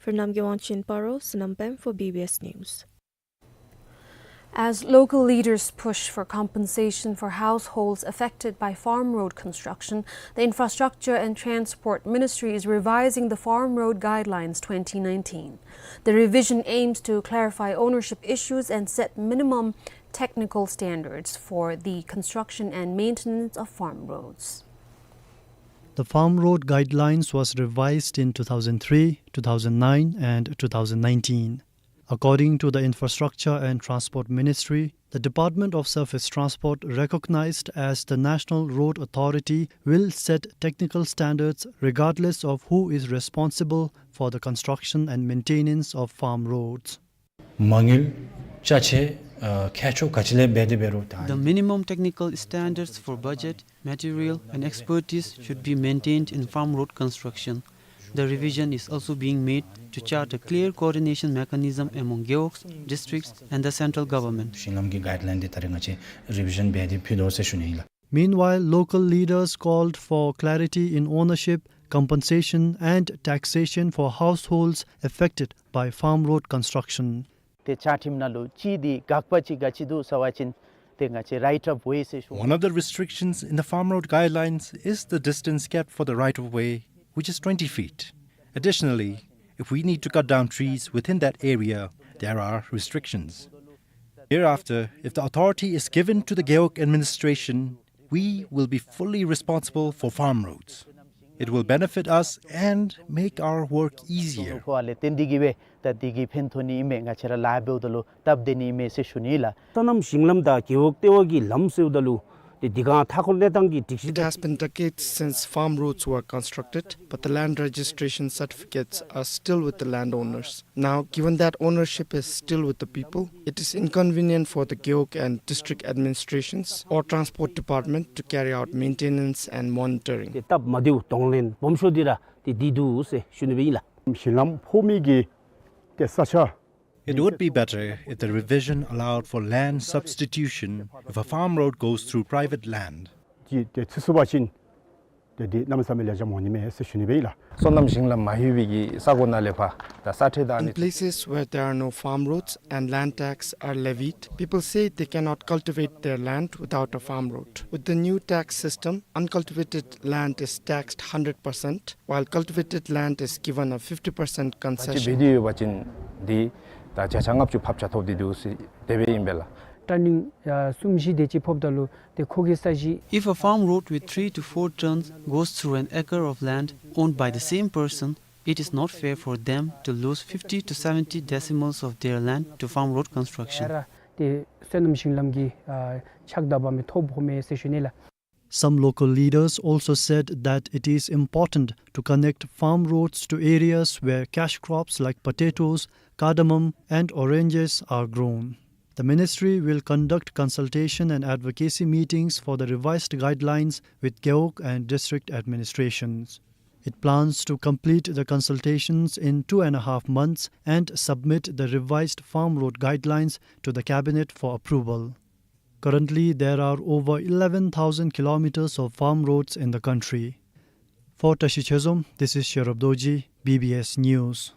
Fernam Gewang Chin Paro, Snam Pem for B B S News. As local leaders push for compensation for households affected by farm road construction, the Infrastructure and Transport Ministry is revising the Farm Road Guidelines twenty nineteen. The revision aims to clarify ownership issues and set minimum technical standards for the construction and maintenance of farm roads. The Farm Road Guidelines was revised in two thousand three, two thousand nine, and two thousand nineteen. According to the Infrastructure and Transport Ministry, the Department of Surface Transport, recognized as the National Road Authority, will set technical standards regardless of who is responsible for the construction and maintenance of farm roads. མ་དངུལ་ཅ་ཆས་ཨ་མཁས་མཆོག་ག་ཅི་ལས་འབད་དེ་འབད་རུང་ད། The minimum technical standards for budget, material and expertise should be maintained in farm road construction. The revision is also being made to chart a clear coordination mechanism among gewogs, districts and the central government. ཞིང་ལམ་གྱི་གའིཌ་ལའིན་འདི་ད་རེས་ང་བཅས་རི་བི་ཞཱན་འབད་དེ་ཕུལ་དོ་ཟེར་ཞུ་ནི་ཨིན་ལགས། Meanwhile, local leaders called for clarity in ownership, compensation and taxation for households affected by farm road construction. ཏེ་བཅའ་ཁྲིམས་ནང་ལུ་གཅིག་འདི་དགག་པ་ཅིག་ག་ཅི་འདུག་ཟེར་བ་ཅིན་ཏེ་ང་བཅས་right of way ཟེར་ཞུ། One of the restrictions in the Farm Road Guidelines is the distance kept for the right of way, which is twenty feet. Additionally, if we need to cut down trees within that area, there are restrictions. Hereafter, if the authority is given to the Gewog administration, we will be fully responsible for farm roads. It will benefit us and make our work easier. ཁོ་ཨ་ལས་བརྟེན་ཏེ་གིས་སྦེ་ད་འདི་གིས་ཕན་ཐོགས་ནི་ཨིན་མས། ང་བཅས་ར་ལཱ་འབདཝ་ད་ལུ་སྟབས་བདེ་ནི་ཨིན་མས་ཟེར་ཞུ་ནི་ལགས། སོ་ནམ་ཞིང་ལམ་དང་རྒེད་འོག་ལྟེ་བ་གི་ལམ་ཟེརཝ་ད་ལུ་ཏེ་འདི་ག་མཐའ་འཁོར་གནས་སྟངས་ཀྱི་སྒྲིག་གཞི། It has been decades since farm roads were constructed, but the land registration certificates are still with the landowners. Now, given that ownership is still with the people, it is inconvenient for the Gewog and district administrations or transport department to carry out maintenance and monitoring. ཏེ་སྟབས་མ་བདེཝ་གདོང་ལེན་སྦོམ་ཤོས་འདི་ར་ཏེ་འདི་འདུག་ཟེར་ཞུ་ནི་སྦེ་ཨིན་ལགས། ཞིང་ལམ་ཕོག་མི་གི་ཏེ་ས་ཆ། It would be better if the revision allowed for land substitution if a farm road goes through private land. ཅིག་ཏེ་ཚུད་སོང་པ་ཅིན་ཏེ་འདི་གནམ་མེད་ས་མེད་ལེགས་ཤོམ་འོང་ནི་མས་ཟེར་ཞུ་ནི་སྦེ་ཨིན་ལགས། སོ་ནམ་ཞིང་ལམ་མ་ལྷོད་པའི་གི་ས་གོ་ནང་ལས་ཕར་ད་ས་ཁྲལ་དང་། In places where there are no farm roads and land tax are levied, people say they cannot cultivate their land without a farm road. With the new tax system, uncultivated land is taxed hundred percent, while cultivated land is given a fifty percent concession. ཨ་ཅི་འབད་དེ་ཡོད་པ་ཅིན་འདི་ད་བརྒྱ་ཆ་ལྔ་བཅུ་ཕབ་ཆ་ཐོབ་སྟེ་འདུག་ཟེར་དེ་སྦེ་ཨིན་པས་ལགས། ཊར་ནིང་ཨ་གསུམ་བཞི་དེ་ཅིག་ཕོགཔ་ད་ལུ་ཏེ་ཁོ་གི་ས་གཞི། If a farm road with three to four turns goes through an acre of land owned by the same person, it is not fair for them to lose fifty to seventy decimals of their land to farm road construction. ཏེ་སོ་ནམ་ཞིང་ལམ་གྱི་ཨ་ཕྱགས་བདའ་བ་མི་ཐོབ་འོང་མས་ཟེར་ཞུ་ནི་ལགས། Some local leaders also said that it is important to connect farm roads to areas where cash crops like potatoes, cardamom, and oranges are grown. The ministry will conduct consultation and advocacy meetings for the revised guidelines with Gewog and district administrations. It plans to complete the consultations in two and a half months and submit the revised farm road guidelines to the cabinet for approval. Currently, there are over eleven thousand kilometers of farm roads in the country. For Tashi Chezom, this is Sherub Dorji, B B S News.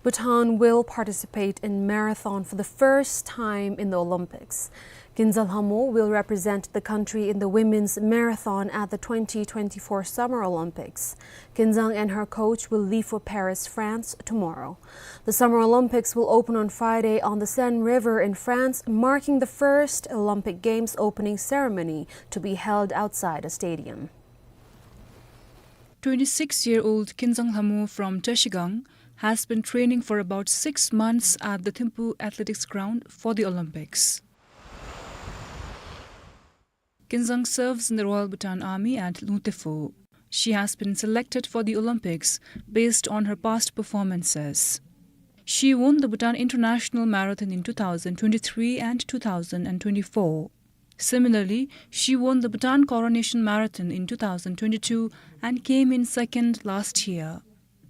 Bhutan will participate in marathon for the first time in the Olympics. Kinzang Lhamo will represent the country in the women's marathon at the twenty twenty-four Summer Olympics. Kinzang and her coach will leave for Paris, France, tomorrow. The Summer Olympics will open on Friday on the Seine River in France, marking the first Olympic Games opening ceremony to be held outside a stadium. Twenty-six-year-old Kinzang Lhamo from Trashigang has been training for about six months at the Thimphu Athletics Ground for the Olympics. Kinzang serves in the Royal Bhutan Army at Lungte Pho. She has been selected for the Olympics based on her past performances. She won the Bhutan International Marathon in two thousand twenty-three and two thousand twenty-four. Similarly, she won the Bhutan Coronation Marathon in two thousand twenty-two and came in second last year.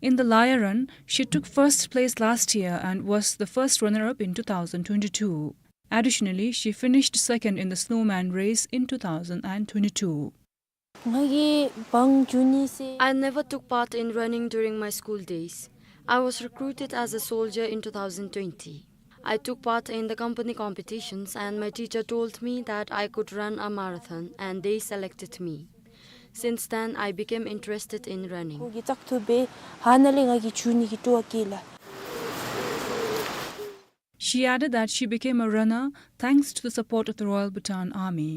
In the Laya Run, she took first place last year and was the first runner-up in two thousand twenty-two. Additionally, she finished second in the Snowman Race in two thousand twenty-two. ང་གིས་བང་རྒྱུག་ནི་ཟེར། I never took part in running during my school days. I was recruited as a soldier in two thousand twenty. I took part in the company competitions and my teacher told me that I could run a marathon and they selected me. Since then, I became interested in running. ཁོང་གིས་བཙག་འཐུ་འབད། ཨ་ནཱ་ལས་ང་གིས་རྒྱུག་ནི་གི་སྤྲོ་བ་སྐྱེས་ལགས། She added that she became a runner thanks to the support of the Royal Bhutan Army.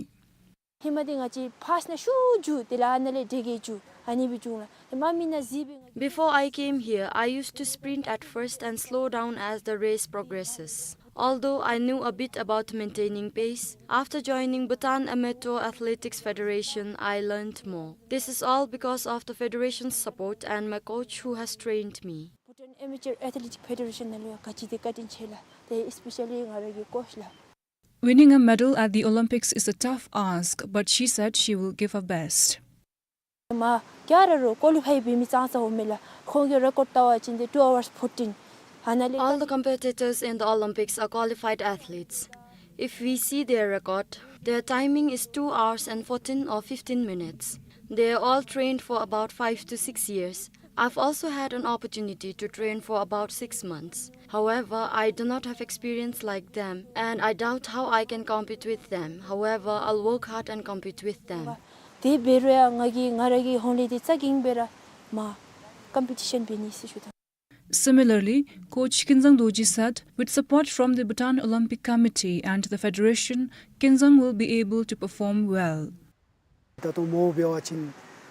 ཧེ་མ་འདི་ང་བཅས་ཕར་ནང་ཤུགས་རྒྱུག། དེ་ལས་ཨ་ནཱ་ལས་དེ་གིས་རྒྱུག། ཨ་ནི་སྦེ་རྒྱུག་ལགས། དེ་མ་མི་ནང་གཟིགས་སྦེ་ང་། Before I came here, I used to sprint at first and slow down as the race progresses. Although I knew a bit about maintaining pace, after joining Bhutan Amateur Athletics Federation, I learned more. This is all because of the federation's support and my coach who has trained me. Bhutan Amateur Athletic Federation ནང་ལུ་ཡང་ག་ཅི་དེ་བཀའ་དྲིན་ཆེ་ལགས། དེ་especially ང་ར་གི་ཀོཆ་ལགས། Winning a medal at the Olympics is a tough ask, but she said she will give her best. མ་ག་ར་རུང་ཀོ་ལི་ཕའི་འབད་མི་ཙང་ཙ་འོང་མས་ལགས། ཁོང་གི་རེ་ཀོཌ་བལྟ་བ་ཅིན་ཏེ་two hours fourteen། ཨ་ནཱ་ལས། All the competitors in the Olympics are qualified athletes. If we see their record, their timing is two hours and fourteen or fifteen minutes. They are all trained for about five to six years. I've also had an opportunity to train for about six months. However, I do not have experience like them, and I doubt how I can compete with them. However, I'll work hard and compete with them. དེ་འབད་རུང་ཡང་ང་གིས་ང་ར་གི་ཧོངས་ལས་དེ་རྩ་འགེངས་སྦེ་ར་མ་ཀམ་པི་ཊི་ཤཱན་འབད་ནི་ཟེར་ཞུ་དོ། Similarly, Coach Kinzang Dorji said, with support from the Bhutan Olympic Committee and the Federation, Kinzang will be able to perform well. ད་ལྟོ་མོ་འབད་བ་ཅིན་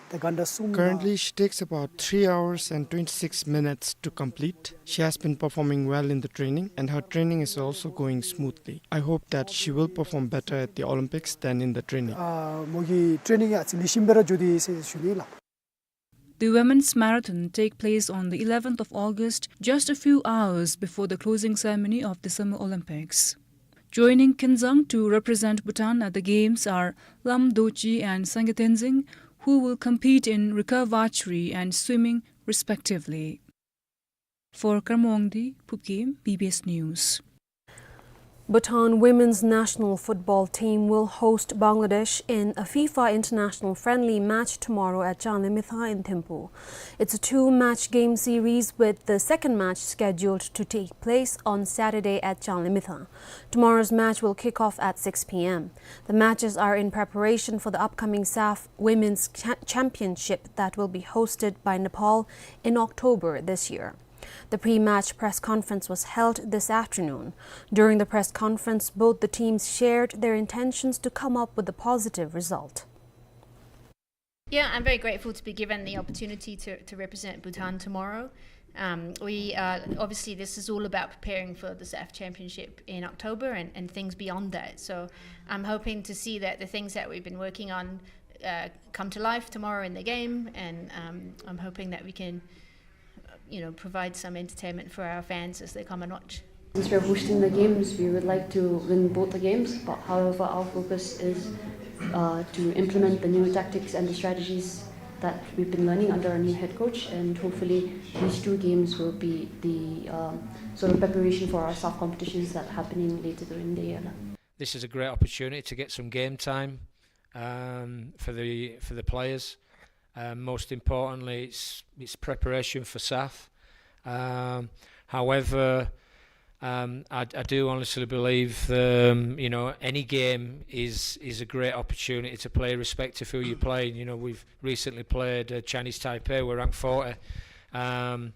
ད་གྷན་ཊ་གསུམ། Currently, she takes about three hours and twenty-six minutes to complete. She has been performing well in the training, and her training is also going smoothly. I hope that she will perform better at the Olympics than in the training. ཨ་མོ་གི་ཊེ་ནིང་ཡང་ཨ་ཙི་ལེགས་ཤོམ་སྦེ་ར་འགྱོ་དེས་ཟེར་ཞུ་ནི་ལགས། The women's marathon take place on the eleventh of August, just a few hours before the closing ceremony of the Summer Olympics. Joining Kinzang to represent Bhutan at the games are Lam Dorji and Sangay Tenzing, who will compete in recurve archery and swimming respectively. For Karma Wangdi, Phubgim, B B S News. Bhutan women's national football team will host Bangladesh in a FIFA international friendly match tomorrow at Changlimithang in Thimphu. It's a two-match game series, with the second match scheduled to take place on Saturday at Changlimithang. Tomorrow's match will kick off at six p.m. The matches are in preparation for the upcoming SAFF Women's Cha-, Championship that will be hosted by Nepal in October this year. The pre-match press conference was held this afternoon. During the press conference, both the teams shared their intentions to come up with a positive result. Yeah, I'm very grateful to be given the opportunity to, to represent Bhutan tomorrow. Um, we, uh, obviously, this is all about preparing for the SAFF Championship in October and, and things beyond that. So I'm hoping to see that the things that we've been working on, uh, come to life tomorrow in the game, and, um, I'm hoping that we can, you know, provide some entertainment for our fans as they come and watch. Since we're hosting the games, we would like to win both the games, but however, our focus is, uh, to implement the new tactics and the strategies that we've been learning under our new head coach, and hopefully these two games will be the, um, sort of preparation for our SAFF competitions that are happening later during the year. This is a great opportunity to get some game time, um, for the, for the players. Um, most importantly, it's, it's preparation for SAFF. Um, however, um, I, I do honestly believe, um, you know, any game is, is a great opportunity to play, irrespective of who you're playing. You know, we've recently played, uh, Chinese Taipei, we're ranked forty. Um,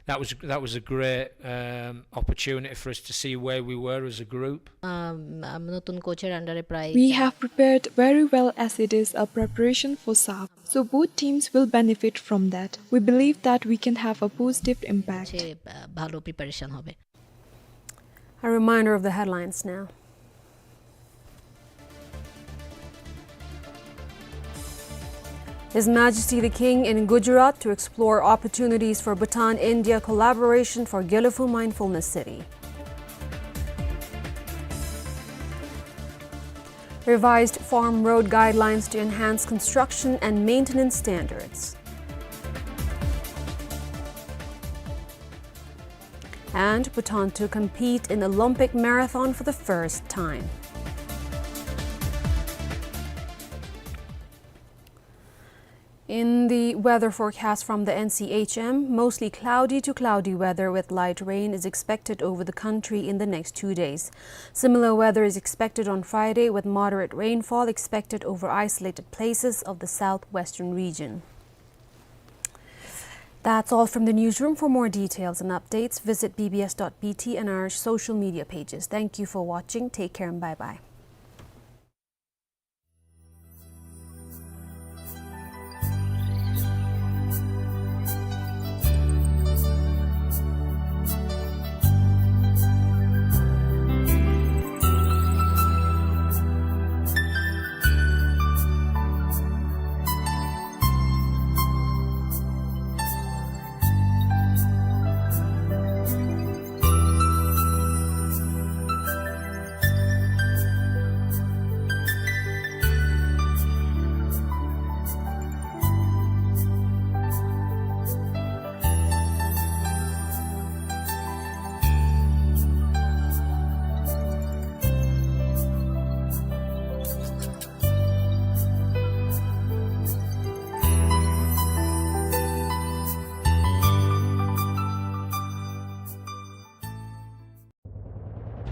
that was, that was a great, um, opportunity for us to see where we were as a group. আম, আম, নতুন কোচের আন্ডারে প্রায় We have prepared very well as it is a preparation for SAFF. So both teams will benefit from that. We believe that we can have a positive impact. হচ্ছে, আহ, ভালো প্রিপারেশন হবে। A reminder of the headlines now. His Majesty the King in Gujarat to explore opportunities for Bhutan-India collaboration for Gelephu Mindfulness City. Revised farm road guidelines to enhance construction and maintenance standards. And Bhutan to compete in Olympic marathon for the first time. In the weather forecast from the N C H M, mostly cloudy to cloudy weather with light rain is expected over the country in the next two days. Similar weather is expected on Friday, with moderate rainfall expected over isolated places of the southwestern region. That's all from the newsroom. For more details and updates, visit B B S dot B T and our social media pages. Thank you for watching. Take care and bye-bye.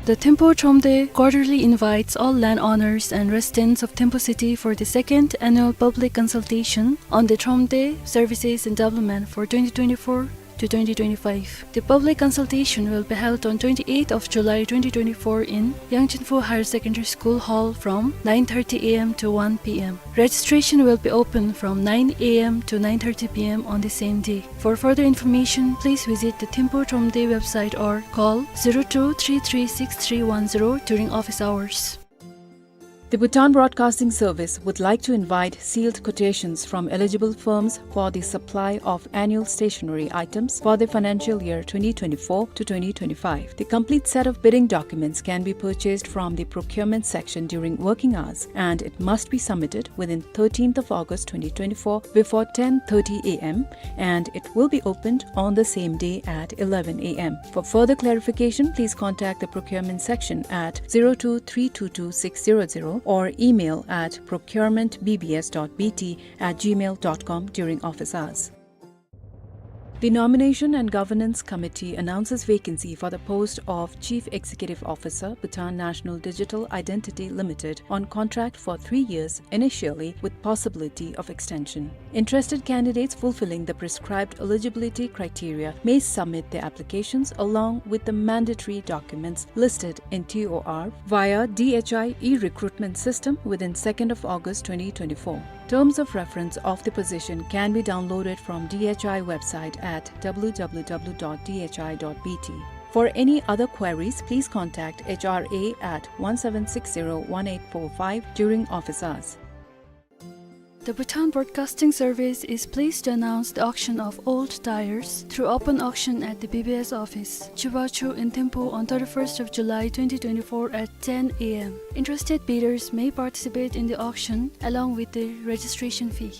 The Thimphu Thromde quarterly invites all landowners and residents of Thimphu city for the second annual public consultation on the Thromde services and development for twenty twenty-four to twenty twenty-five. The public consultation will be held on twenty-eighth of July twenty twenty-four in Yangchenphu Higher Secondary School Hall from nine thirty A M to one P M. Registration will be open from nine A M to nine thirty P M on the same day. For further information, please visit the Thimphu Thromde website or call zero two three three six three one zero during office hours. The Bhutan Broadcasting Service would like to invite sealed quotations from eligible firms for the supply of annual stationery items for the financial year twenty twenty-four to twenty twenty-five. The complete set of bidding documents can be purchased from the procurement section during working hours, and it must be submitted within thirteenth of August twenty twenty-four before ten thirty A M, and it will be opened on the same day at eleven A M. For further clarification, please contact the procurement section at zero two three two two six zero zero or email at procurement B B S dot B T at gmail dot com during office hours. The Nomination and Governance Committee announces vacancy for the post of Chief Executive Officer, Bhutan National Digital Identity Limited, on contract for three years initially with possibility of extension. Interested candidates fulfilling the prescribed eligibility criteria may submit their applications along with the mandatory documents listed in T O R via D H I e-recruitment system within second of August twenty twenty-four. Terms of reference of the position can be downloaded from D H I website at W W W dot D H I dot B T. For any other queries, please contact H R A at one seven six zero one eight four five during office hours. The Bhutan Broadcasting Service is pleased to announce the auction of old tires through open auction at the B B S office, Chibachu in Thimphu on thirty-first of July twenty twenty-four at ten A M. Interested bidders may participate in the auction along with the registration fee.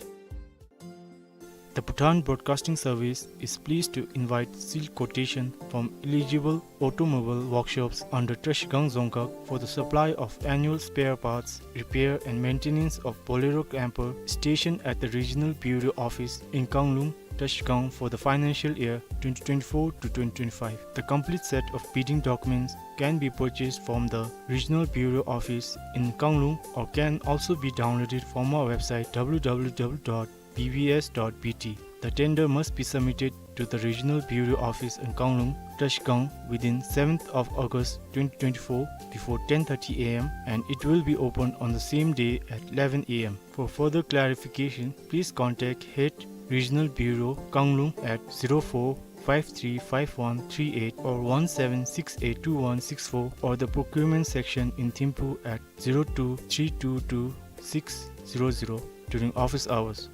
The Bhutan Broadcasting Service is pleased to invite sealed quotation from eligible automobile workshops under Trashigang Dzongkhag for the supply of annual spare parts, repair and maintenance of Bolero camper stationed at the Regional Bureau Office in Kanglung, Trashigang for the financial year twenty twenty-four to twenty twenty-five. The complete set of bidding documents can be purchased from the Regional Bureau Office in Kanglung or can also be downloaded from our website W W W dot B B S dot B T. The tender must be submitted to the Regional Bureau Office in Kanglung, Trashigang within seventh of August twenty twenty-four before ten thirty A M and it will be opened on the same day at eleven A M. For further clarification, please contact Head Regional Bureau, Kanglung at zero four five three five one three eight or one seven six eight two one six four or the procurement section in Thimphu at zero two three two two six zero zero during office hours.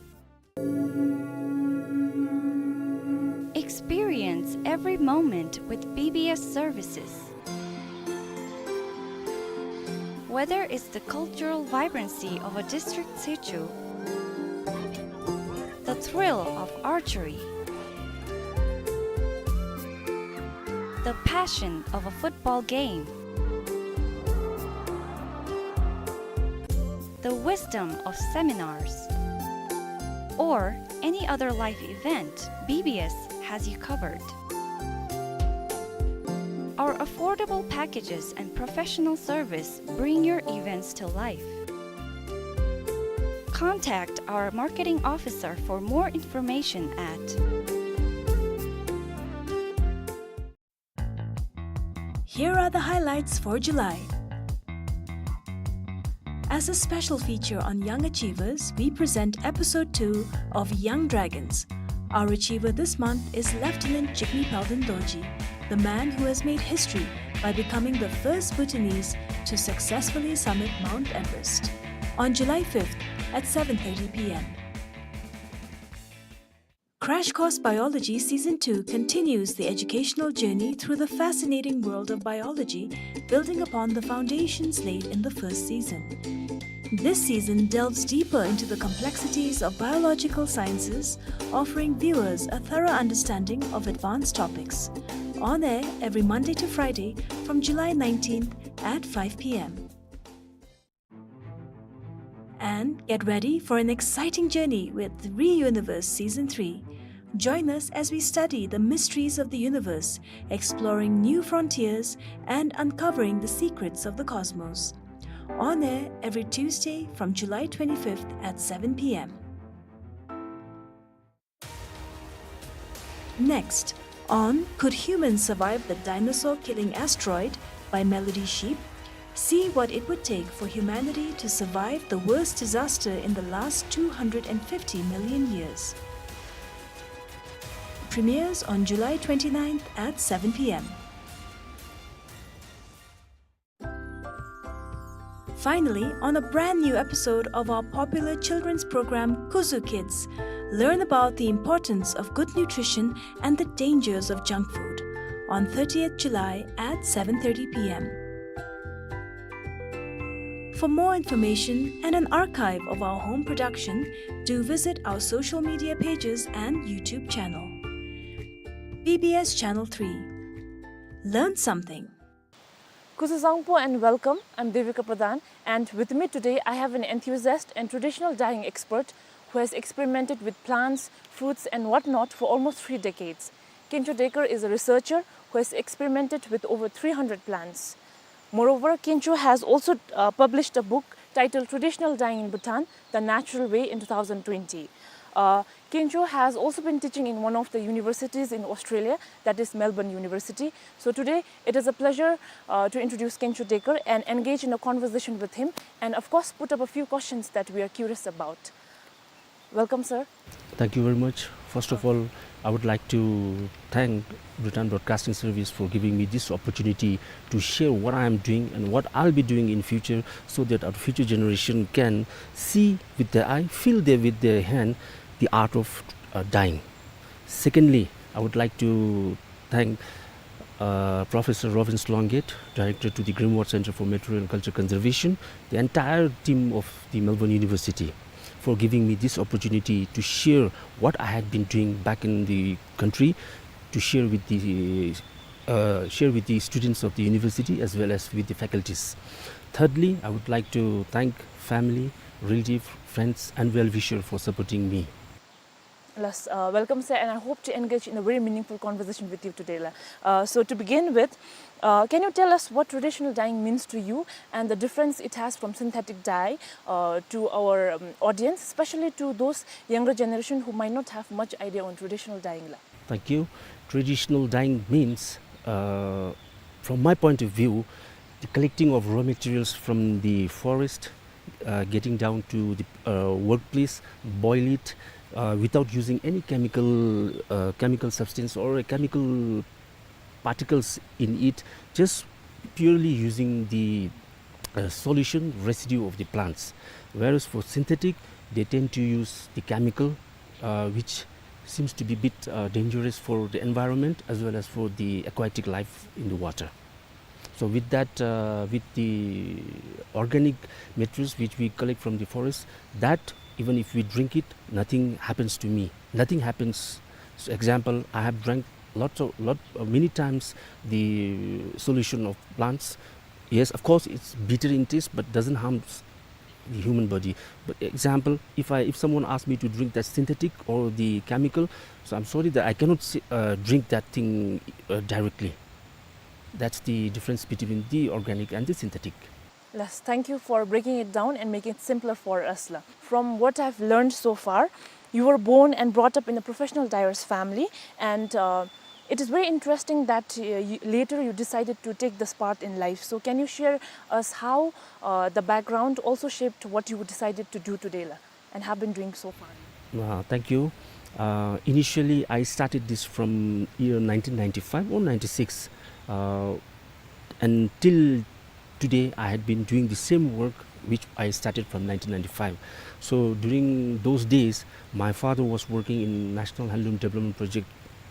every moment with B B S services. Whether it's the cultural vibrancy of a district situ, the thrill of archery, the passion of a football game, the wisdom of seminars, or any other life event, B B S has you covered. Our affordable packages and professional service bring your events to life. Contact our marketing officer for more information at Here are the highlights for July. As a special feature on young achievers, we present episode two of Young Dragons. Our achiever this month is Lieutenant Jigme Palden Dorji, the man who has made history by becoming the first Bhutanese to successfully summit Mount Everest. On July fifth at seven thirty p m. Crash Course Biology Season two continues the educational journey through the fascinating world of biology, building upon the foundations laid in the first season. This season delves deeper into the complexities of biological sciences, offering viewers a thorough understanding of advanced topics. On air every Monday to Friday from July nineteenth at five p m. And get ready for an exciting journey with Reuniverse Season three. Join us as we study the mysteries of the universe, exploring new frontiers and uncovering the secrets of the cosmos. On air every Tuesday from July twenty-fifth at seven p m. Next, on Could Humans Survive the Dinosaur Killing Asteroid by Melody Sheep, see what it would take for humanity to survive the worst disaster in the last two hundred and fifty million years. Premieres on July twenty-ninth at seven p m. Finally, on a brand new episode of our popular children's program, Kuzu Kids, learn about the importance of good nutrition and the dangers of junk food on thirtieth July at seven thirty p m. For more information and an archive of our home production, do visit our social media pages and YouTube channel. B B S Channel three. Learn something. Kuzuzangpo and welcome. I'm Devika Pradhan, and with me today I have an enthusiast and traditional dyeing expert who has experimented with plants, fruits and whatnot for almost three decades. Kencho Dekar is a researcher who has experimented with over three hundred plants. Moreover, Kencho has also, uh, published a book titled Traditional Dyeing in Bhutan, The Natural Way in two thousand twenty. Uh, Kencho has also been teaching in one of the universities in Australia, that is Melbourne University. So today, it is a pleasure, uh, to introduce Kencho Dekar and engage in a conversation with him, and of course, put up a few questions that we are curious about. Welcome, sir. Thank you very much. First of all, I would like to thank Bhutan Broadcasting Service for giving me this opportunity to share what I am doing and what I'll be doing in future, so that our future generation can see with their eye, feel there with their hand the art of, uh, dyeing. Secondly, I would like to thank, uh, Professor Rovince Longate, Director to the Grimwald Center for Material and Culture Conservation, the entire team of the Melbourne University, for giving me this opportunity to share what I had been doing back in the country, to share with the, uh, share with the students of the university as well as with the faculties. Thirdly, I would like to thank family, relative, friends, and well-wisher for supporting me. Yes, uh, welcome, sir, and I hope to engage in a very meaningful conversation with you today, la. Uh, so to begin with, uh, can you tell us what traditional dyeing means to you and the difference it has from synthetic dye, uh, to our, um, audience, especially to those younger generation who might not have much idea on traditional dyeing, la? Thank you. Traditional dyeing means, uh, from my point of view, the collecting of raw materials from the forest, uh, getting down to the, uh, workplace, boil it, uh, without using any chemical, uh, chemical substance or a chemical particles in it, just purely using the, uh, solution residue of the plants. Whereas for synthetic, they tend to use the chemical, uh, which seems to be a bit, uh, dangerous for the environment as well as for the aquatic life in the water. So with that, uh, with the organic materials which we collect from the forest, that even if we drink it, nothing happens to me. Nothing happens. So example, I have drank lots of, lot, uh, many times the solution of plants. Yes, of course, it's bitter in taste, but doesn't harm the human body. But example, if I, if someone asks me to drink that synthetic or the chemical, so I'm sorry that I cannot si-, uh, drink that thing, uh, directly. That's the difference between the organic and the synthetic. Yes, thank you for breaking it down and making it simpler for us, la. From what I've learned so far, you were born and brought up in a professional dyer's family, and, uh, it is very interesting that, uh, you, later you decided to take this path in life. So can you share us how, uh, the background also shaped what you decided to do today, la, and have been doing so far? Uh, thank you. Uh, initially, I started this from year nineteen ninety-five or ninety-six, uh, and till today, I had been doing the same work which I started from nineteen ninety-five. So during those days, my father was working in National Handloom Development Project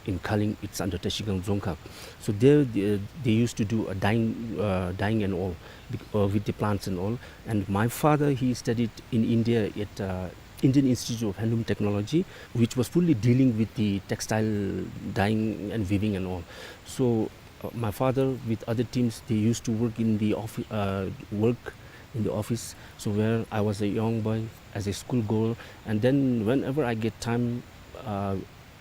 in Khaling. It's under Trashigang Dzongkhag. So there, they, they used to do a dyeing, uh, dyeing and all, bec-, uh, with the plants and all. And my father, he studied in India at, uh, Indian Institute of Handloom Technology, which was fully dealing with the textile dyeing and weaving and all. So, uh, my father with other teams, they used to work in the offi-, uh, work in the office. So where I was a young boy, as a school girl, and then whenever I get time, uh,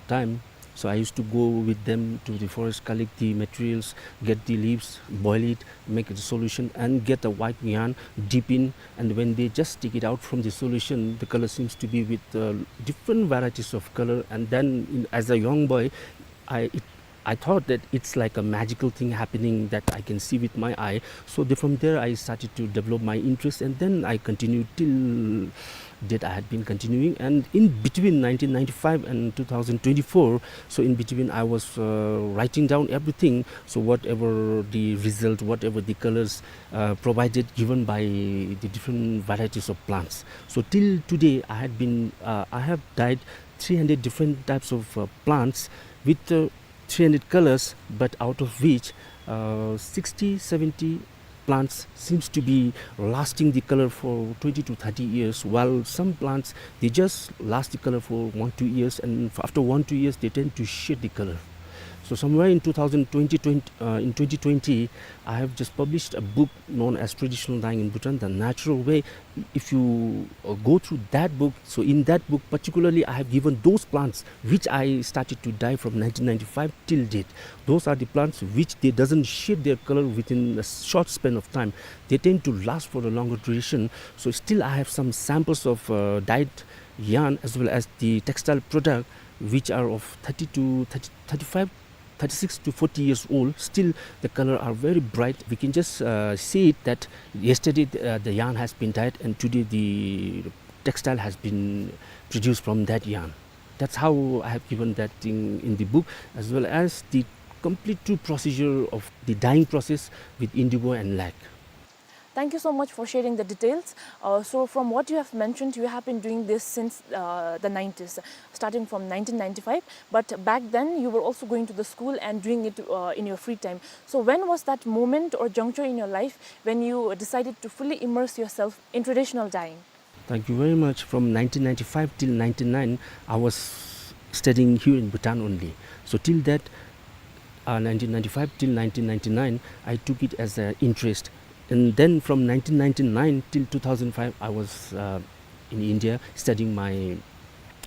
time, so I used to go with them to the forest, collect the materials, get the leaves, boil it, make the solution, and get the white yarn, dip in, and when they just take it out from the solution, the color seems to be with, uh, different varieties of color. And then, in, as a young boy, I, it, I thought that it's like a magical thing happening that I can see with my eye. So the, from there, I started to develop my interest, and then I continued till date. I had been continuing, and in between nineteen ninety-five and two thousand twenty-four, so in between, I was, uh, writing down everything. So whatever the result, whatever the colors, uh, provided, given by the different varieties of plants. So till today, I had been, uh, I have dyed three hundred different types of, uh, plants with, uh, three hundred colors, but out of which, uh, sixty, seventy plants seems to be lasting the color for twenty to thirty years, while some plants, they just last the color for one, two years, and f-, after one, two years, they tend to shed the color. So somewhere in two thousand twenty, twenty, uh, in twenty twenty, I have just published a book known as Traditional Dyeing in Bhutan, The Natural Way. If you, uh, go through that book, so in that book particularly, I have given those plants which I started to dye from nineteen ninety-five till date. Those are the plants which they doesn't shed their color within a short span of time. They tend to last for a longer duration. So still I have some samples of, uh, dyed yarn as well as the textile product which are of thirty to thirty, thirty-five, thirty-six to forty years old. Still the color are very bright. We can just, uh, see it that yesterday the, uh, the yarn has been dyed and today the textile has been produced from that yarn. That's how I have given that thing in the book, as well as the complete true procedure of the dyeing process with indigo and lac. Thank you so much for sharing the details. Uh, so from what you have mentioned, you have been doing this since, uh, the nineties, starting from nineteen ninety-five. But back then, you were also going to the school and doing it, uh, in your free time. So when was that moment or juncture in your life when you decided to fully immerse yourself in traditional dyeing? Thank you very much. From nineteen ninety-five till ninety-nine, I was studying here in Bhutan only. So till that, uh, nineteen ninety-five till nineteen ninety-nine, I took it as an interest. And then from nineteen ninety-nine till two thousand five, I was, uh, in India studying my,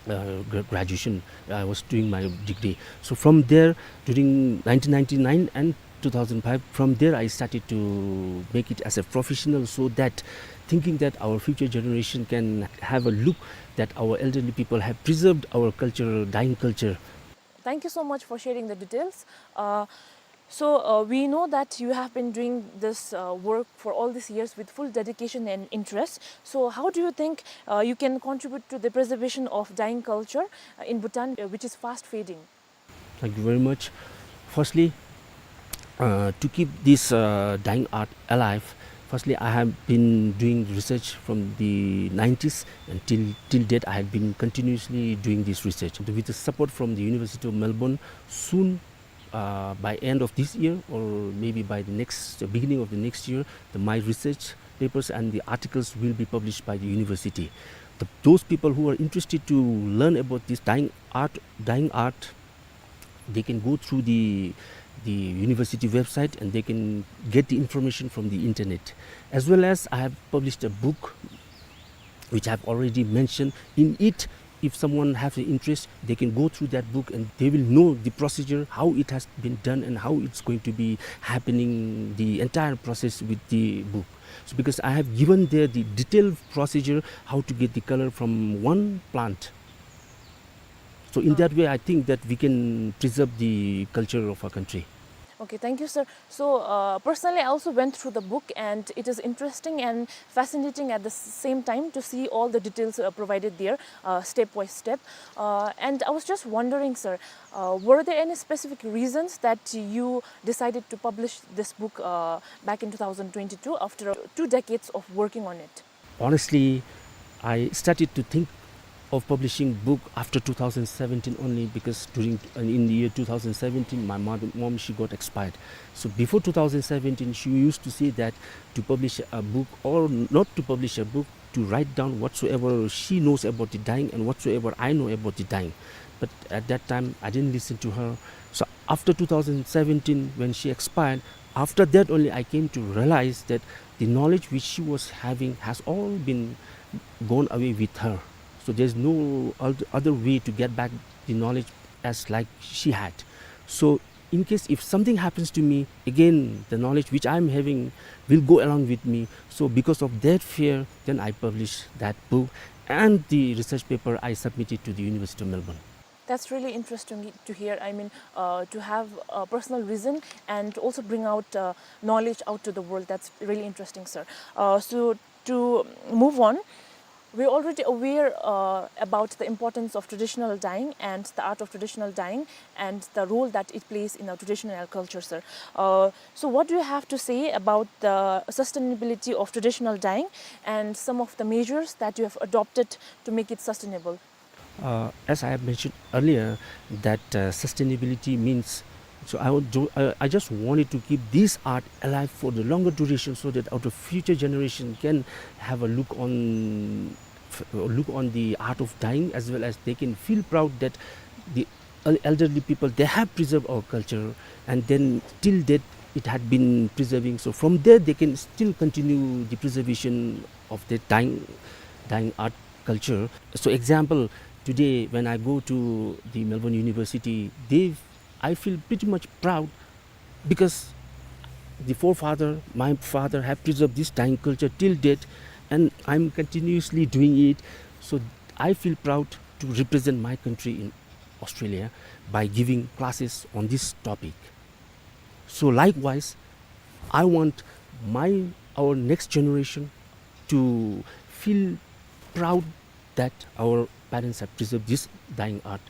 uh, gra-, graduation. I was doing my degree. So from there, during nineteen ninety-nine and two thousand five, from there I started to make it as a professional, so that thinking that our future generation can have a look that our elderly people have preserved our culture, dyeing culture. Thank you so much for sharing the details. Uh, so, uh, we know that you have been doing this, uh, work for all these years with full dedication and interest. So how do you think, uh, you can contribute to the preservation of dyeing culture, uh, in Bhutan, uh, which is fast fading? Thank you very much. Firstly, uh, to keep this, uh, dyeing art alive, Firstly, I have been doing research from the nineties, and till, till date, I have been continuously doing this research. With the support from the University of Melbourne, soon, uh, by end of this year or maybe by the next, the beginning of the next year, the, my research papers and the articles will be published by the university. The, those people who are interested to learn about this dyeing art, dyeing art, they can go through the, the university website and they can get the information from the internet. As well as I have published a book which I have already mentioned. In it, if someone has an interest, they can go through that book and they will know the procedure, how it has been done and how it's going to be happening, the entire process with the book. So because I have given there the detailed procedure, how to get the color from one plant. So in that way, I think that we can preserve the culture of our country. Okay, thank you, sir. So, uh, personally, I also went through the book, and it is interesting and fascinating at the s-, same time to see all the details, uh, provided there, uh, step by step. Uh, and I was just wondering, sir, uh, were there any specific reasons that you decided to publish this book, uh, back in two thousand twenty-two after two decades of working on it? Honestly, I started to think of publishing book after two thousand seventeen only, because during, in the year two thousand seventeen, my mother, mom, she got expired. So before two thousand seventeen, she used to say that to publish a book or not to publish a book, to write down whatsoever she knows about the dyeing and whatsoever I know about the dyeing. But at that time, I didn't listen to her. So after two thousand seventeen, when she expired, after that only I came to realize that the knowledge which she was having has all been gone away with her. So there's no oth-, other way to get back the knowledge as like she had. So in case if something happens to me, again, the knowledge which I'm having will go along with me. So because of that fear, then I published that book and the research paper I submitted to the University of Melbourne. That's really interesting to hear. I mean, uh, to have a personal reason and also bring out, uh, knowledge out to the world. That's really interesting, sir. Uh, so to move on, we're already aware, uh, about the importance of traditional dyeing and the art of traditional dyeing and the role that it plays in our traditional culture, sir. Uh, so what do you have to say about the sustainability of traditional dyeing and some of the measures that you have adopted to make it sustainable? Uh, as I have mentioned earlier, that, uh, sustainability means, so I would do, I, I just wanted to keep this art alive for the longer duration so that our future generation can have a look on, f-, look on the art of dyeing, as well as they can feel proud that the el-, elderly people, they have preserved our culture, and then till date it had been preserving. So from there they can still continue the preservation of the dyeing, dyeing art culture. So example, today when I go to the Melbourne University, they, I feel pretty much proud because the forefather, my father, have preserved this dyeing culture till date, and I'm continuously doing it. So I feel proud to represent my country in Australia by giving classes on this topic. So likewise, I want my, our next generation to feel proud that our parents have preserved this dyeing art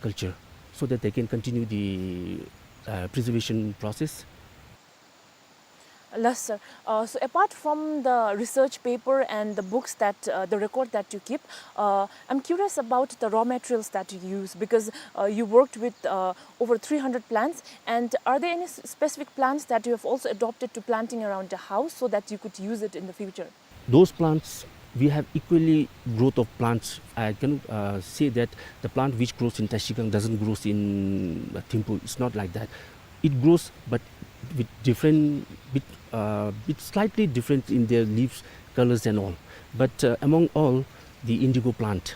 culture so that they can continue the, uh, preservation process. Yes, sir. Uh, so apart from the research paper and the books that, uh, the record that you keep, uh, I'm curious about the raw materials that you use because, uh, you worked with, uh, over three hundred plants. And are there any s-, specific plants that you have also adopted to planting around the house so that you could use it in the future? Those plants, we have equally growth of plants. I can, uh, say that the plant which grows in Trashigang doesn't grows in, uh, Thimphu. It's not like that. It grows, but with different, bit, uh, bit slightly different in their leaves, colors and all. But, uh, among all, the indigo plant,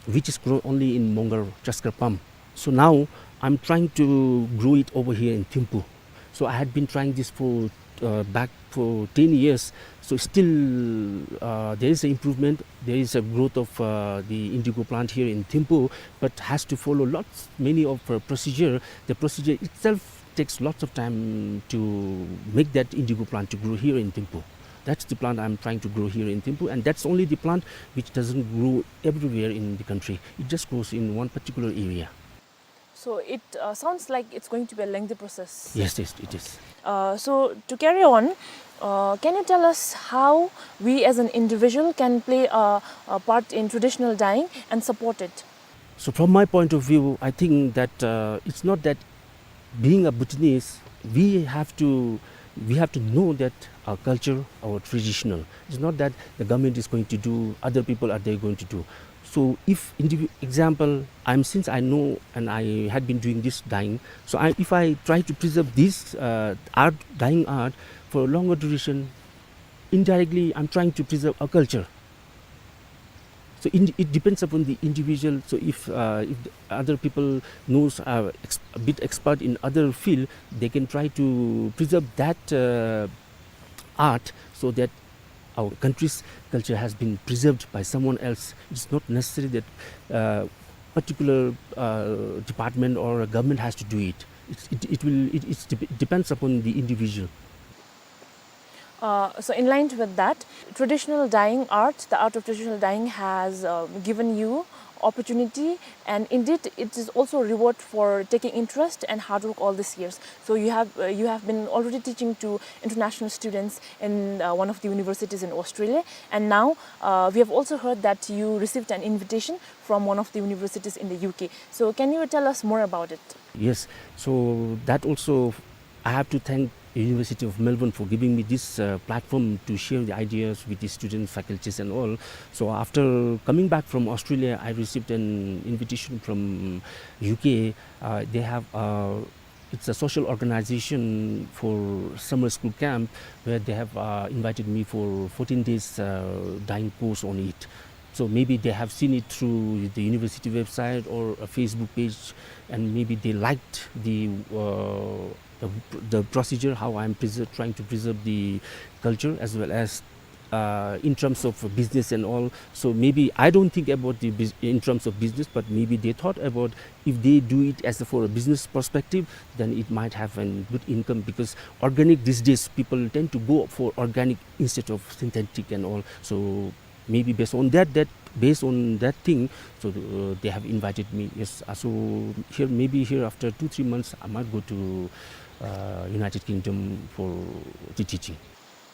which is grown only in Mongar, Chaskar Pam. So now I'm trying to grow it over here in Thimphu. So I had been trying this for, uh, back for ten years. So still, uh, there is an improvement. There is a growth of, uh, the indigo plant here in Thimphu, but has to follow lots, many of, uh, procedure. The procedure itself takes lots of time to make that indigo plant to grow here in Thimphu. That's the plant I'm trying to grow here in Thimphu, and that's only the plant which doesn't grow everywhere in the country. It just grows in one particular area. So it, uh, sounds like it's going to be a lengthy process. Yes, yes, it is. Uh, so to carry on, uh, can you tell us how we as an individual can play a, a part in traditional dyeing and support it? So from my point of view, I think that, uh, it's not that being a Bhutanese, we have to, we have to know that our culture, our traditional. It's not that the government is going to do, other people are they going to do. So if indivi-, example, I'm, since I know and I had been doing this dyeing, so I, if I try to preserve this, uh, art, dyeing art for a longer duration, indirectly I'm trying to preserve a culture. So in, it depends upon the individual. So if, uh, if the other people knows, uh, ex-, a bit expert in other field, they can try to preserve that, uh, art so that our country's culture has been preserved by someone else. It's not necessary that, uh, particular, uh, department or a government has to do it. It's, it, it will, it, it's dep-, depends upon the individual. Uh, so in line with that, traditional dyeing art, the art of traditional dyeing has, uh, given you opportunity, and indeed it is also a reward for taking interest and hard work all these years. So you have, uh, you have been already teaching to international students in, uh, one of the universities in Australia, and now, uh, we have also heard that you received an invitation from one of the universities in the U K. So can you tell us more about it? Yes, so that also I have to thank University of Melbourne for giving me this, uh, platform to share the ideas with the students, faculties and all. So after coming back from Australia, I received an invitation from U K. Uh, they have, uh, it's a social organization for summer school camp where they have, uh, invited me for fourteen days, uh, dyeing course on it. So maybe they have seen it through the university website or a Facebook page, and maybe they liked the, uh, the, the procedure, how I'm preser-, trying to preserve the culture as well as, uh, in terms of business and all. So maybe I don't think about the bus-, in terms of business, but maybe they thought about if they do it as a, for a business perspective, then it might have a good income, because organic these days, people tend to go for organic instead of synthetic and all. So maybe based on that, that, based on that thing, so, uh, they have invited me. Yes, uh, so here, maybe here after two, three months, I might go to, uh, United Kingdom for the teaching.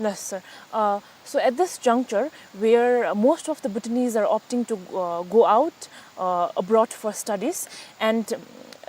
Yes, sir. Uh, so at this juncture, where most of the Bhutanese are opting to, uh, go out, uh, abroad for studies, and,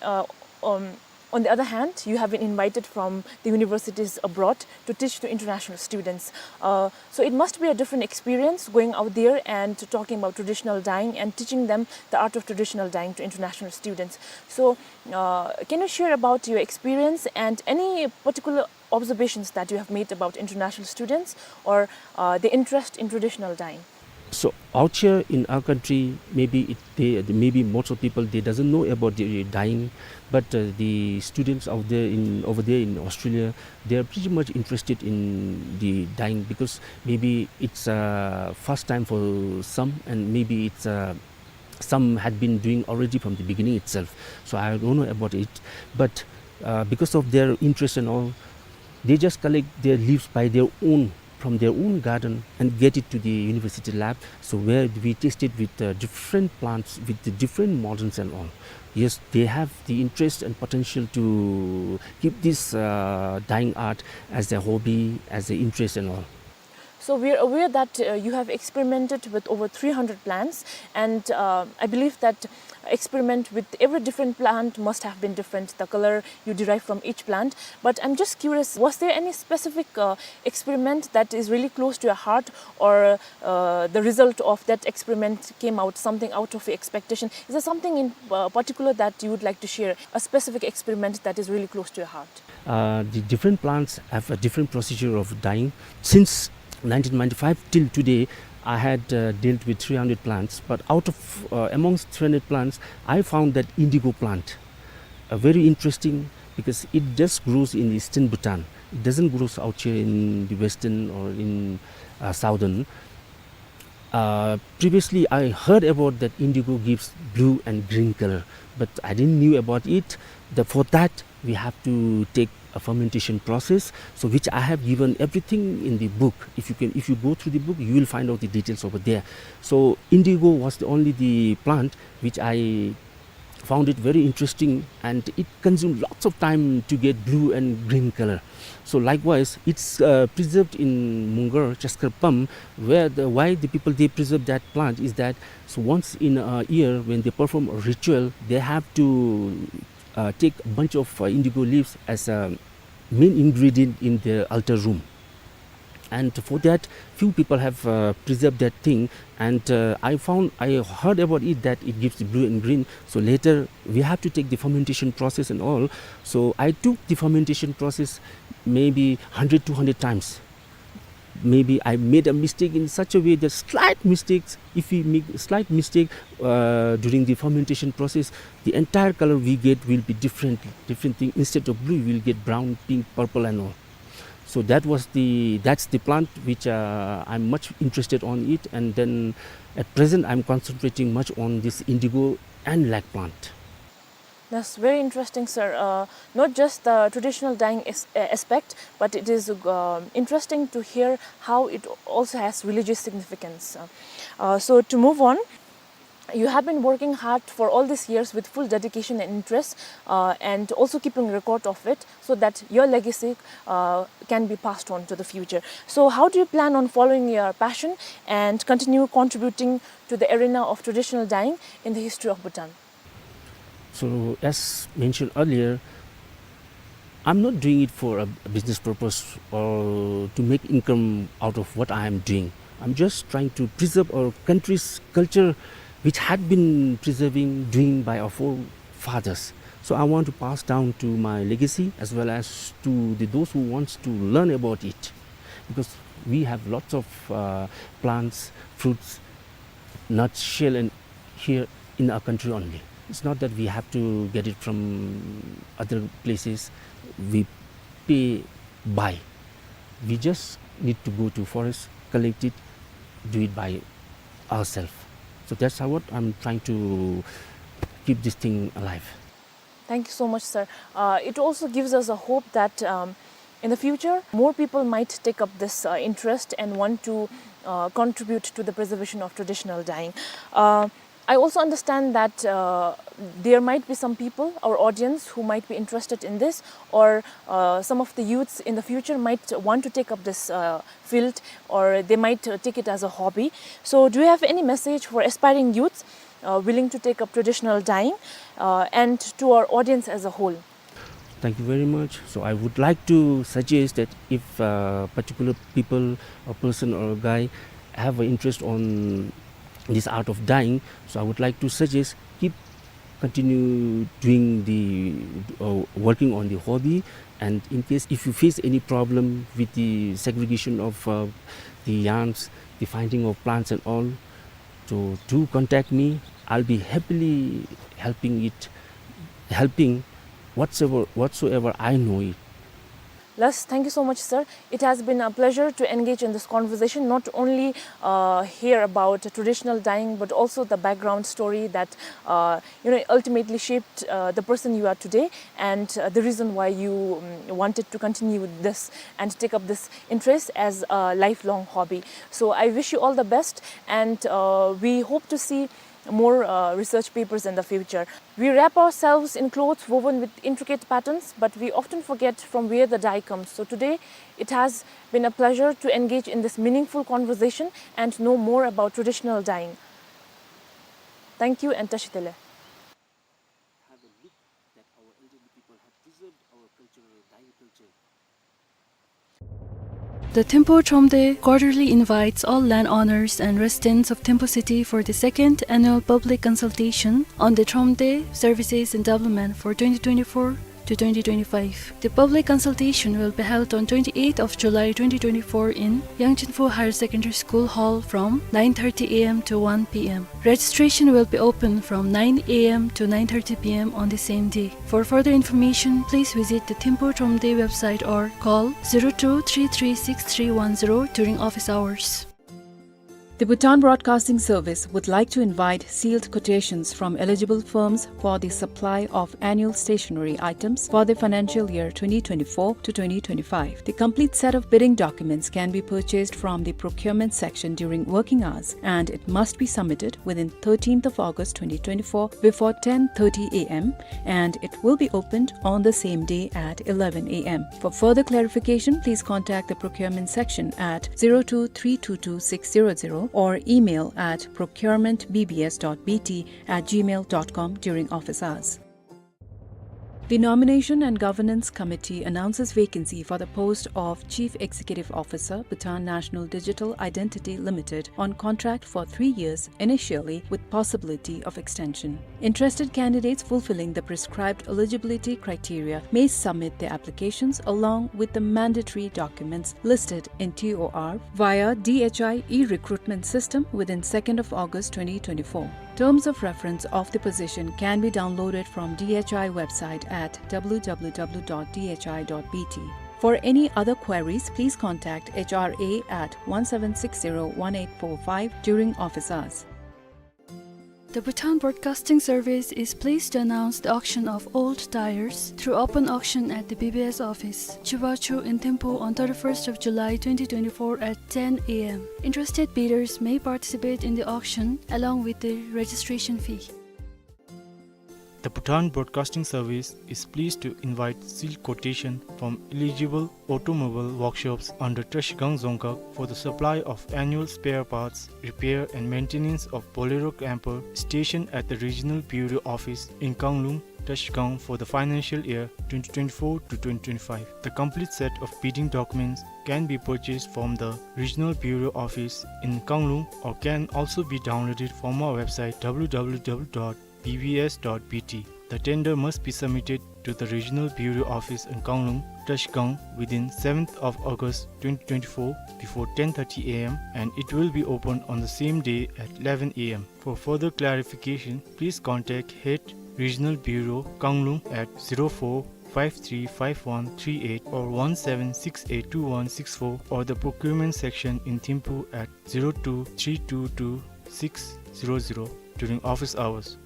uh, um, on the other hand, you have been invited from the universities abroad to teach to international students. Uh, so it must be a different experience going out there and talking about traditional dyeing and teaching them the art of traditional dyeing to international students. So, uh, can you share about your experience and any particular observations that you have made about international students or, uh, the interest in traditional dyeing? So out here in our country, maybe it, they, maybe most of people, they doesn't know about the dyeing, but, uh, the students out there in, over there in Australia, they are pretty much interested in the dyeing because maybe it's, uh, first time for some, and maybe it's, uh, some had been doing already from the beginning itself. So I don't know about it, but, uh, because of their interest and all, they just collect their leaves by their own, from their own garden, and get it to the university lab. So where we tested with, uh, different plants, with the different models and all. Yes, they have the interest and potential to keep this, uh, dyeing art as a hobby, as an interest and all. So we are aware that, uh, you have experimented with over three hundred plants, and, uh, I believe that experiment with every different plant must have been different, the color you derive from each plant. But I'm just curious, was there any specific, uh, experiment that is really close to your heart, or, uh, the result of that experiment came out something out of your expectation? Is there something in, uh, particular that you would like to share, a specific experiment that is really close to your heart? Uh, the different plants have a different procedure of dyeing. Since nineteen ninety-five till today, I had, uh, dealt with three hundred plants, but out of, uh, amongst three hundred plants, I found that indigo plant, uh, very interesting because it just grows in eastern Bhutan. It doesn't grow out here in the western or in, uh, southern. Uh, previously, I heard about that indigo gives blue and green color, but I didn't knew about it. The, for that, we have to take a fermentation process, so which I have given everything in the book. If you can, if you go through the book, you will find out the details over there. So indigo was the only the plant which I found it very interesting, and it consumed lots of time to get blue and green color. So likewise, it's, uh, preserved in Mungar, Chaskar Pam, where the, why the people, they preserve that plant is that, so once in a year when they perform a ritual, they have to, uh, take a bunch of, uh, indigo leaves as a main ingredient in their altar room. And for that, few people have, uh, preserved that thing. And, uh, I found, I heard about it that it gives blue and green. So later, we have to take the fermentation process and all. So I took the fermentation process maybe hundred, two hundred times. Maybe I made a mistake in such a way that slight mistakes, if we make slight mistake, uh, during the fermentation process, the entire color we get will be different, different thing. Instead of blue, we'll get brown, pink, purple and all. So that was the, that's the plant which, uh, I'm much interested on it, and then at present I'm concentrating much on this indigo and lac plant. That's very interesting, sir. Uh, not just the traditional dyeing as-, uh, aspect, but it is, um, interesting to hear how it also has religious significance. Uh, uh, so to move on, you have been working hard for all these years with full dedication and interest, uh, and also keeping record of it so that your legacy, uh, can be passed on to the future. So how do you plan on following your passion and continue contributing to the arena of traditional dyeing in the history of Bhutan? So, as mentioned earlier, I'm not doing it for a, a business purpose or to make income out of what I am doing. I'm just trying to preserve our country's culture, which had been preserving, doing by our forefathers. So I want to pass down to my legacy as well as to the, those who wants to learn about it, because we have lots of, uh, plants, fruits, nuts, shell, and here in our country only. It's not that we have to get it from other places. We pay, buy. We just need to go to forest, collect it, do it by ourselves. So that's how what I'm trying to keep this thing alive. Thank you so much, sir. Uh, it also gives us a hope that, um, in the future, more people might take up this, uh, interest and want to, uh, contribute to the preservation of traditional dyeing. Uh, I also understand that, uh, there might be some people, our audience, who might be interested in this, or, uh, some of the youths in the future might want to take up this, uh, field, or they might, uh, take it as a hobby. So, do you have any message for aspiring youths, uh, willing to take up traditional dyeing, uh, and to our audience as a whole? Thank you very much. So I would like to suggest that if, uh, particular people, a person or a guy have an interest on this art of dyeing, so I would like to suggest keep continue doing the, uh, working on the hobby. And in case if you face any problem with the segregation of, uh, the yarns, the finding of plants and all, so do contact me. I'll be happily helping it, helping whatsoever, whatsoever I know it. Lars, thank you so much, sir. It has been a pleasure to engage in this conversation, not only, uh, hear about traditional dyeing, but also the background story that, uh, you know, ultimately shaped, uh, the person you are today, and, uh, the reason why you, um, wanted to continue this and take up this interest as a lifelong hobby. So I wish you all the best, and, uh, we hope to see more, uh, research papers in the future. We wrap ourselves in clothes woven with intricate patterns, but we often forget from where the dye comes. So today, it has been a pleasure to engage in this meaningful conversation and know more about traditional dyeing. Thank you and Tashi Delek. Have a look that our elderly people have preserved our cultural dyeing culture. The Thimphu Thromde quarterly invites all landowners and residents of Thimphu city for the second annual public consultation on the Thromde services and development for twenty twenty-four to twenty twenty-five. The public consultation will be held on twenty-eighth of July twenty twenty-four in Yangchinphu Higher Secondary School Hall from nine thirty A M to one P M. Registration will be open from nine A M to nine thirty P M on the same day. For further information, please visit the Thimphu Thromde website or call zero two three three six three one zero during office hours. The Bhutan Broadcasting Service would like to invite sealed quotations from eligible firms for the supply of annual stationery items for the financial year twenty twenty-four to twenty twenty-five. The complete set of bidding documents can be purchased from the procurement section during working hours, and it must be submitted within thirteenth of August twenty twenty-four before ten thirty a m, and it will be opened on the same day at eleven a m. For further clarification, please contact the procurement section at zero two three two two six zero zero or email at procurement B B S dot B T at gmail dot com during office hours. The Nomination and Governance Committee announces vacancy for the post of Chief Executive Officer, Bhutan National Digital Identity Limited, on contract for three years initially with possibility of extension. Interested candidates fulfilling the prescribed eligibility criteria may submit their applications along with the mandatory documents listed in T O R via D H I e-recruitment system within second of August twenty twenty-four. Terms of reference of the position can be downloaded from D H I website at W W W dot D H I dot B T. For any other queries, please contact H R A at one seven six zero one eight four five during office hours. The Bhutan Broadcasting Service is pleased to announce the auction of old tires through open auction at the B B S office, Chibachu in Thimphu on thirty-first of July twenty twenty-four at ten a m. Interested bidders may participate in the auction along with the registration fee. The Bhutan Broadcasting Service is pleased to invite sealed quotation from eligible automobile workshops under Trashigang Dzongkhag for the supply of annual spare parts, repair and maintenance of Bolero camper stationed at the Regional Bureau Office in Kanglung, Trashigang for the financial year twenty twenty-four to twenty twenty-five. The complete set of bidding documents can be purchased from the Regional Bureau Office in Kanglung or can also be downloaded from our website W W W dot B B S dot B T. The tender must be submitted to the Regional Bureau Office in Kanglung, Trashigang within seventh of August twenty twenty-four before ten thirty a m and it will be opened on the same day at eleven a m. For further clarification, please contact Head Regional Bureau, Kanglung at zero four five three five one three eight or one seven six eight two one six four or the procurement section in Thimphu at zero two three two two six zero zero during office hours.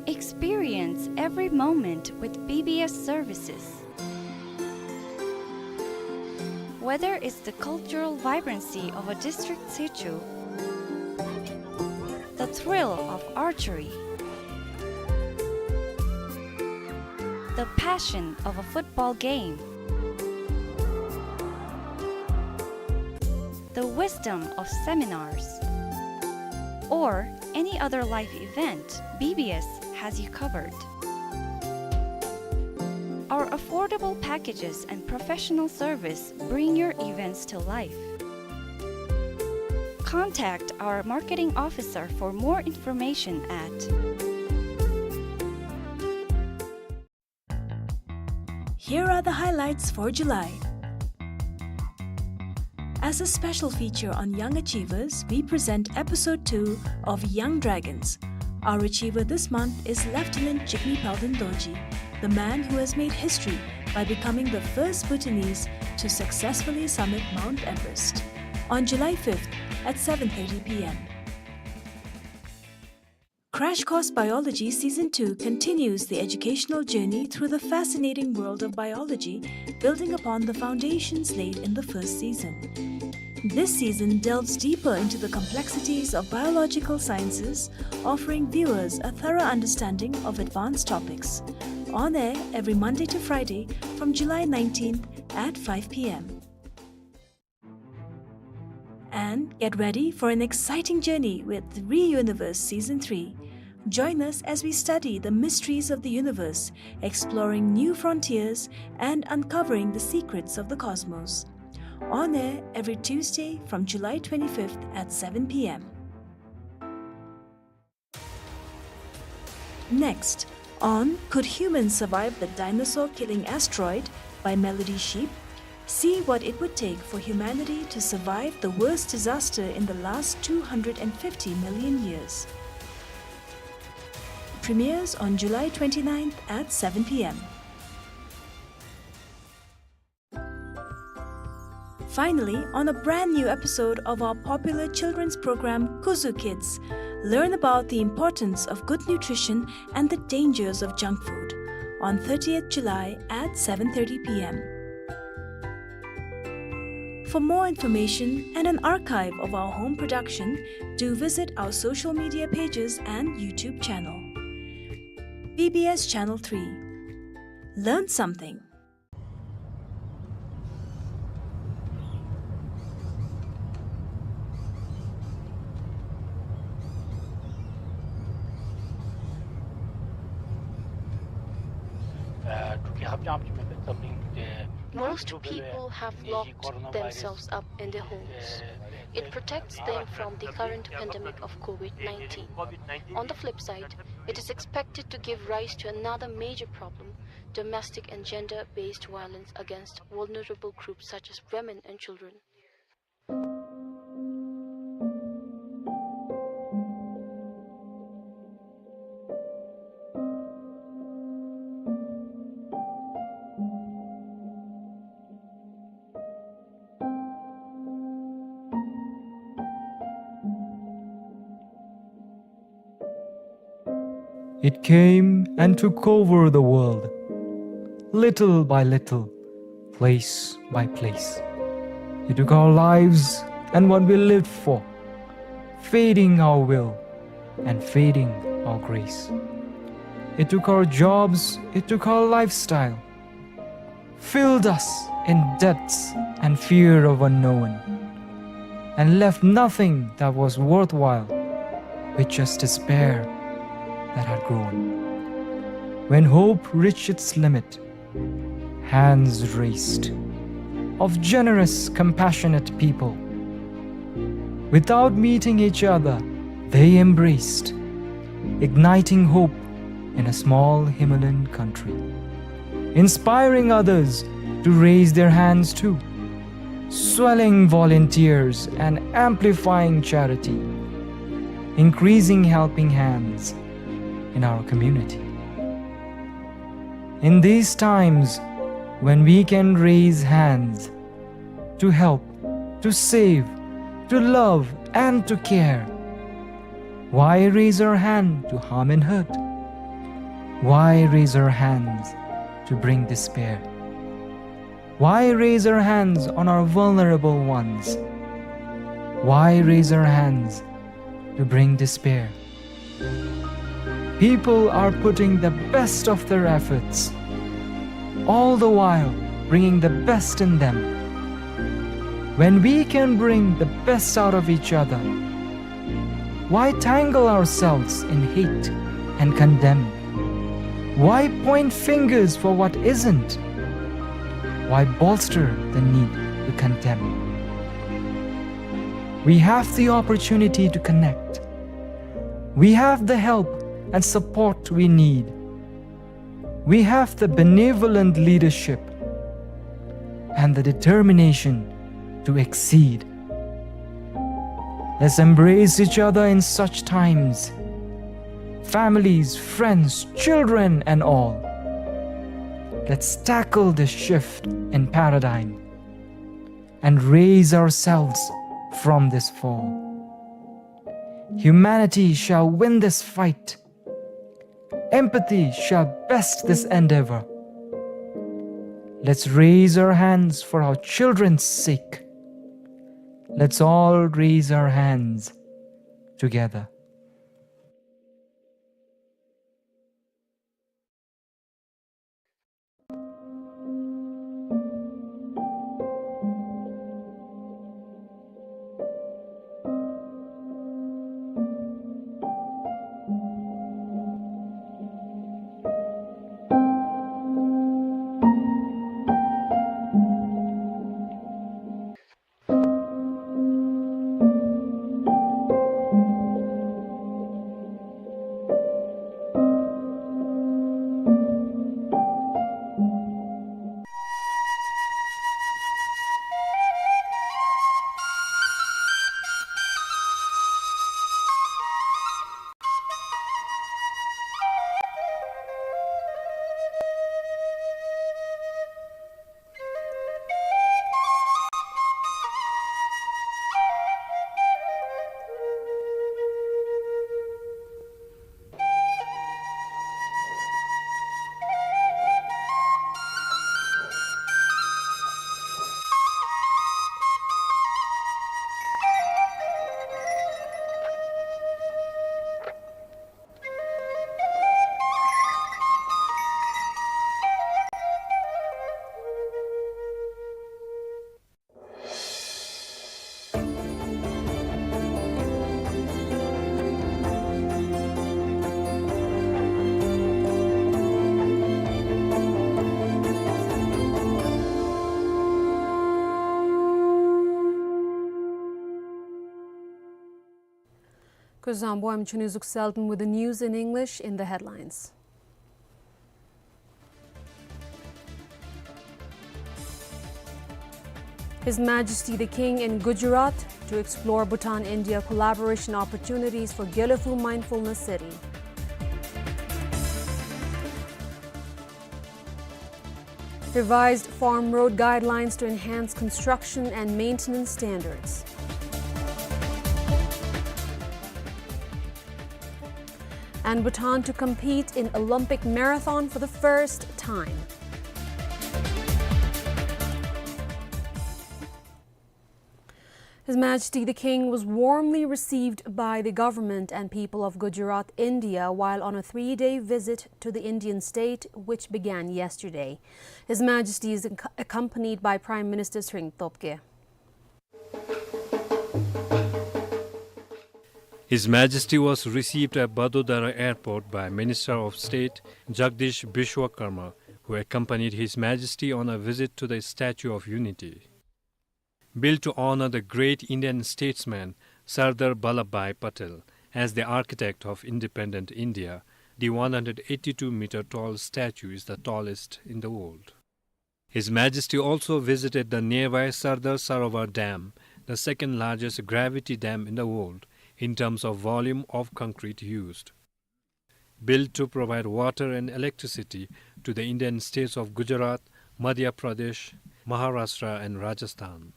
Experience every moment with B B S services. Whether it's the cultural vibrancy of a district situ, the thrill of archery, the passion of a football game, the wisdom of seminars, or any other life event, B B S has you covered. Our affordable packages and professional service bring your events to life. Contact our marketing officer for more information at Here are the highlights for July. As a special feature on young achievers, we present episode two of Young Dragons. Our achiever this month is Lieutenant Jigme Palden Dorji, the man who has made history by becoming the first Bhutanese to successfully summit Mount Everest. On July fifth at seven thirty p m. Crash Course Biology Season two continues the educational journey through the fascinating world of biology, building upon the foundations laid in the first season. This season delves deeper into the complexities of biological sciences, offering viewers a thorough understanding of advanced topics. On air every Monday to Friday from July nineteenth at five p m. And get ready for an exciting journey with Reuniverse Season three. Join us as we study the mysteries of the universe, exploring new frontiers and uncovering the secrets of the cosmos. On air every Tuesday from July twenty-fifth at seven p m. Next, on Could Humans Survive the Dinosaur Killing Asteroid by Melody Sheep, see what it would take for humanity to survive the worst disaster in the last two hundred and fifty million years. Premieres on July twenty-ninth at seven p m. Finally, on a brand new episode of our popular children's program, Kuzu Kids, learn about the importance of good nutrition and the dangers of junk food on thirtieth July at seven thirty p m. For more information and an archive of our home production, do visit our social media pages and YouTube channel. B B S Channel three. Learn something. Most people have locked themselves up in their homes. It protects them from the current pandemic of COVID nineteen. On the flip side, it is expected to give rise to another major problem, domestic and gender-based violence against vulnerable groups such as women and children. It came and took over the world, little by little, place by place. It took our lives and what we lived for, fading our will and fading our grace. It took our jobs, it took our lifestyle, filled us in debts and fear of unknown, and left nothing that was worthwhile, with just despair that had grown. When hope reached its limit, hands raised of generous, compassionate people. Without meeting each other, they embraced, igniting hope in a small Himalayan country, inspiring others to raise their hands too, swelling volunteers and amplifying charity, increasing helping hands in our community. In these times when we can raise hands to help, to save, to love, and to care, why raise our hand to harm and hurt? Why raise our hands to bring despair? Why raise our hands on our vulnerable ones? Why raise our hands to bring despair? People are putting the best of their efforts, all the while bringing the best in them. When we can bring the best out of each other, why tangle ourselves in hate and condemn? Why point fingers for what isn't? Why bolster the need to condemn? We have the opportunity to connect. We have the help and support we need. We have the benevolent leadership and the determination to exceed. Let's embrace each other in such times, families, friends, children, and all. Let's tackle this shift in paradigm and raise ourselves from this fall. Humanity shall win this fight. Empathy shall best this endeavor. Let's raise our hands for our children's sake. Let's all raise our hands together. Kuzuzangpo, I'm Chuni Zuksalden with the news in English. In the headlines, His Majesty the King in Gujarat to explore Bhutan-India collaboration opportunities for Gelephu Mindfulness City. Revised farm road guidelines to enhance construction and maintenance standards. And Bhutan to compete in Olympic marathon for the first time. His Majesty the King was warmly received by the government and people of Gujarat, India, while on a three-day visit to the Indian state, which began yesterday. His Majesty is ac-, accompanied by Prime Minister Tshering Tobgay. His Majesty was received at Vadodara Airport by Minister of State Jagdish Vishwakarma, who accompanied His Majesty on a visit to the Statue of Unity. Built to honor the great Indian statesman Sardar Vallabhbhai Patel as the architect of independent India, the one hundred eighty-two meter tall statue is the tallest in the world. His Majesty also visited the nearby Sardar Sarovar Dam, the second largest gravity dam in the world in terms of volume of concrete used. Built to provide water and electricity to the Indian states of Gujarat, Madhya Pradesh, Maharashtra and Rajasthan.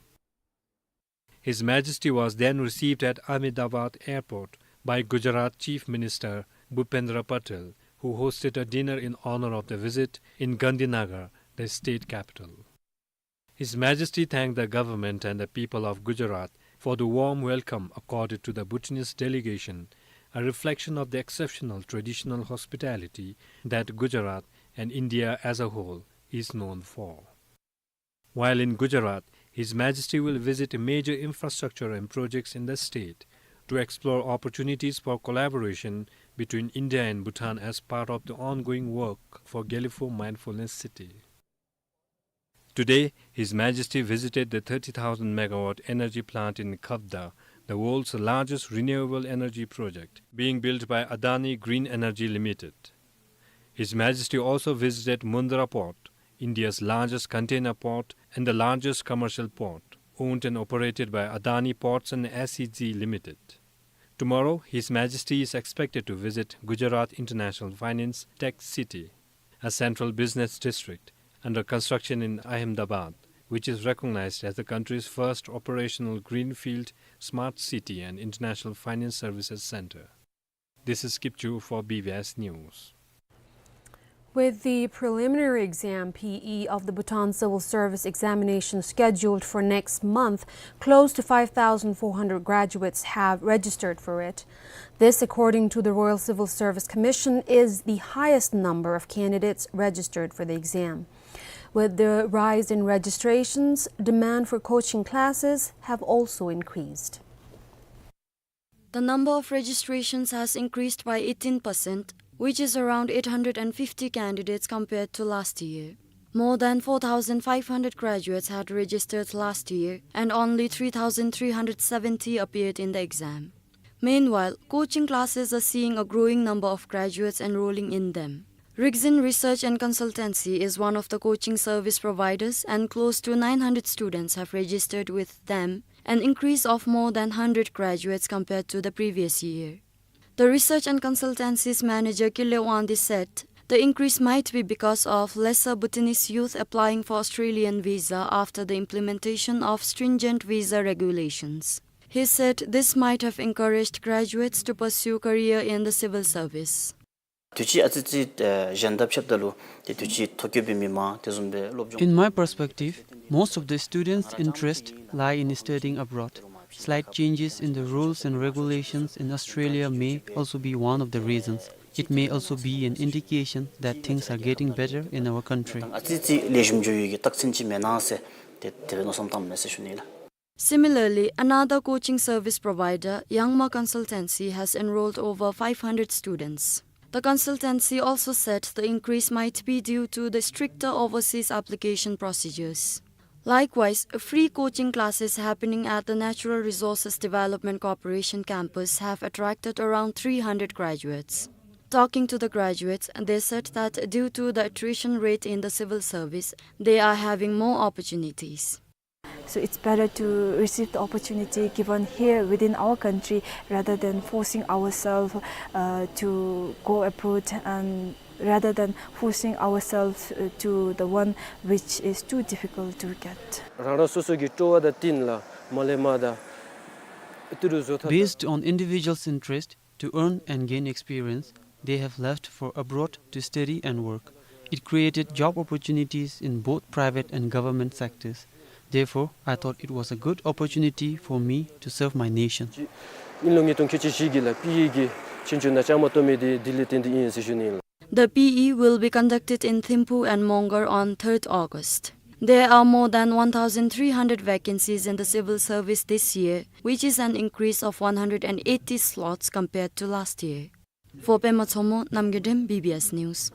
His Majesty was then received at Ahmedabad Airport by Gujarat Chief Minister Bhupendra Patel, who hosted a dinner in honor of the visit in Gandhinagar, the state capital. His Majesty thanked the government and the people of Gujarat for the warm welcome accorded to the Bhutanese delegation, a reflection of the exceptional traditional hospitality that Gujarat and India as a whole is known for. While in Gujarat, His Majesty will visit major infrastructure and projects in the state to explore opportunities for collaboration between India and Bhutan as part of the ongoing work for Gelephu Mindfulness City. Today, His Majesty visited the thirty thousand megawatt energy plant in Khavda, the world's largest renewable energy project, being built by Adani Green Energy Limited. His Majesty also visited Mundra Port, India's largest container port and the largest commercial port, owned and operated by Adani Ports and S E Z Limited. Tomorrow, His Majesty is expected to visit Gujarat International Finance Tech City, a central business district under construction in Ahmedabad, which is recognized as the country's first operational greenfield smart city and international finance services center. This is Kipchu for B B S News. With the preliminary exam, P E, of the Bhutan Civil Service examination scheduled for next month, close to five thousand four hundred graduates have registered for it. This, according to the Royal Civil Service Commission, is the highest number of candidates registered for the exam. With the rise in registrations, demand for coaching classes have also increased. The number of registrations has increased by eighteen percent, which is around eight hundred and fifty candidates compared to last year. More than four thousand five hundred graduates had registered last year, and only three thousand three hundred seventy appeared in the exam. Meanwhile, coaching classes are seeing a growing number of graduates enrolling in them. Rigzin Research and Consultancy is one of the coaching service providers, and close to nine hundred students have registered with them, an increase of more than hundred graduates compared to the previous year. The Research and Consultancy's manager, Kile Wangdi, said the increase might be because of lesser Bhutanese youth applying for Australian visa after the implementation of stringent visa regulations. He said this might have encouraged graduates to pursue career in the civil service. དུས་ཅི་ཨ་ཙི་ཅིག་ཨེ་གཞན་དང་ཕྱདཔ་ད་ལུ་ཏེ་དུས་ཅི་ཐོ་བཀོད་པའི་མི་མང་དེ་བཟུམ་སྦེ་སློབ་སྦྱོང In my perspective, most of the students' interest lie in studying abroad. Slight changes in the rules and regulations in Australia may also be one of the reasons. It may also be an indication that things are getting better in our country. ཨ་ཙི་ཅིག་ལེགས་ཤོམ་འགྱོ་ཡོད་ཀྱི་རྟགས་མཚན་ཅིག་མེན་ན་ཟེར་ཏེ་དེ་སྦེ་མནོ་བསམ་བཏངམ་མས་ཟེར་ཞུ་ནི་ལགས། Similarly, another coaching service provider, Yangma Consultancy, has enrolled over five hundred students. The consultancy also said the increase might be due to the stricter overseas application procedures. Likewise, free coaching classes happening at the Natural Resources Development Corporation campus have attracted around three hundred graduates. Talking to the graduates, they said that due to the attrition rate in the civil service, they are having more opportunities. So it's better to receive the opportunity given here within our country rather than forcing ourselves, uh, to go abroad and rather than forcing ourselves, uh, to the one which is too difficult to get. རང་རང་སོ་སོ་གི་སྤྲོ་བ་དང་བསྟུན་ལ་མ་ལས་མ་དང་ཏི་རུ་བཟོ་ཐབས། Based on individuals' interest, to earn and gain experience, they have left for abroad to study and work. It created job opportunities in both private and government sectors. Therefore, I thought it was a good opportunity for me to serve my nation. ཨིན་ལུ་ཉིས་སྟོང་ཁལ་གཅིག་བཞི་གི་ལ་པི་ཨི་གི་ཆོས་རྒྱུགས་ནང་བཅའ་མར་གཏོགས་མི་དེ་ལྡི་ལི་ཏན་ཏན་ཨིན་ཟེར་ཞུ་ནི་ཨིན་ལགས། The P E will be conducted in Thimphu and Mongar on third August. There are more than one thousand three hundred vacancies in the civil service this year, which is an increase of one hundred and eighty slots compared to last year. For Pema Tshomo, Namgay Dem, B B S News.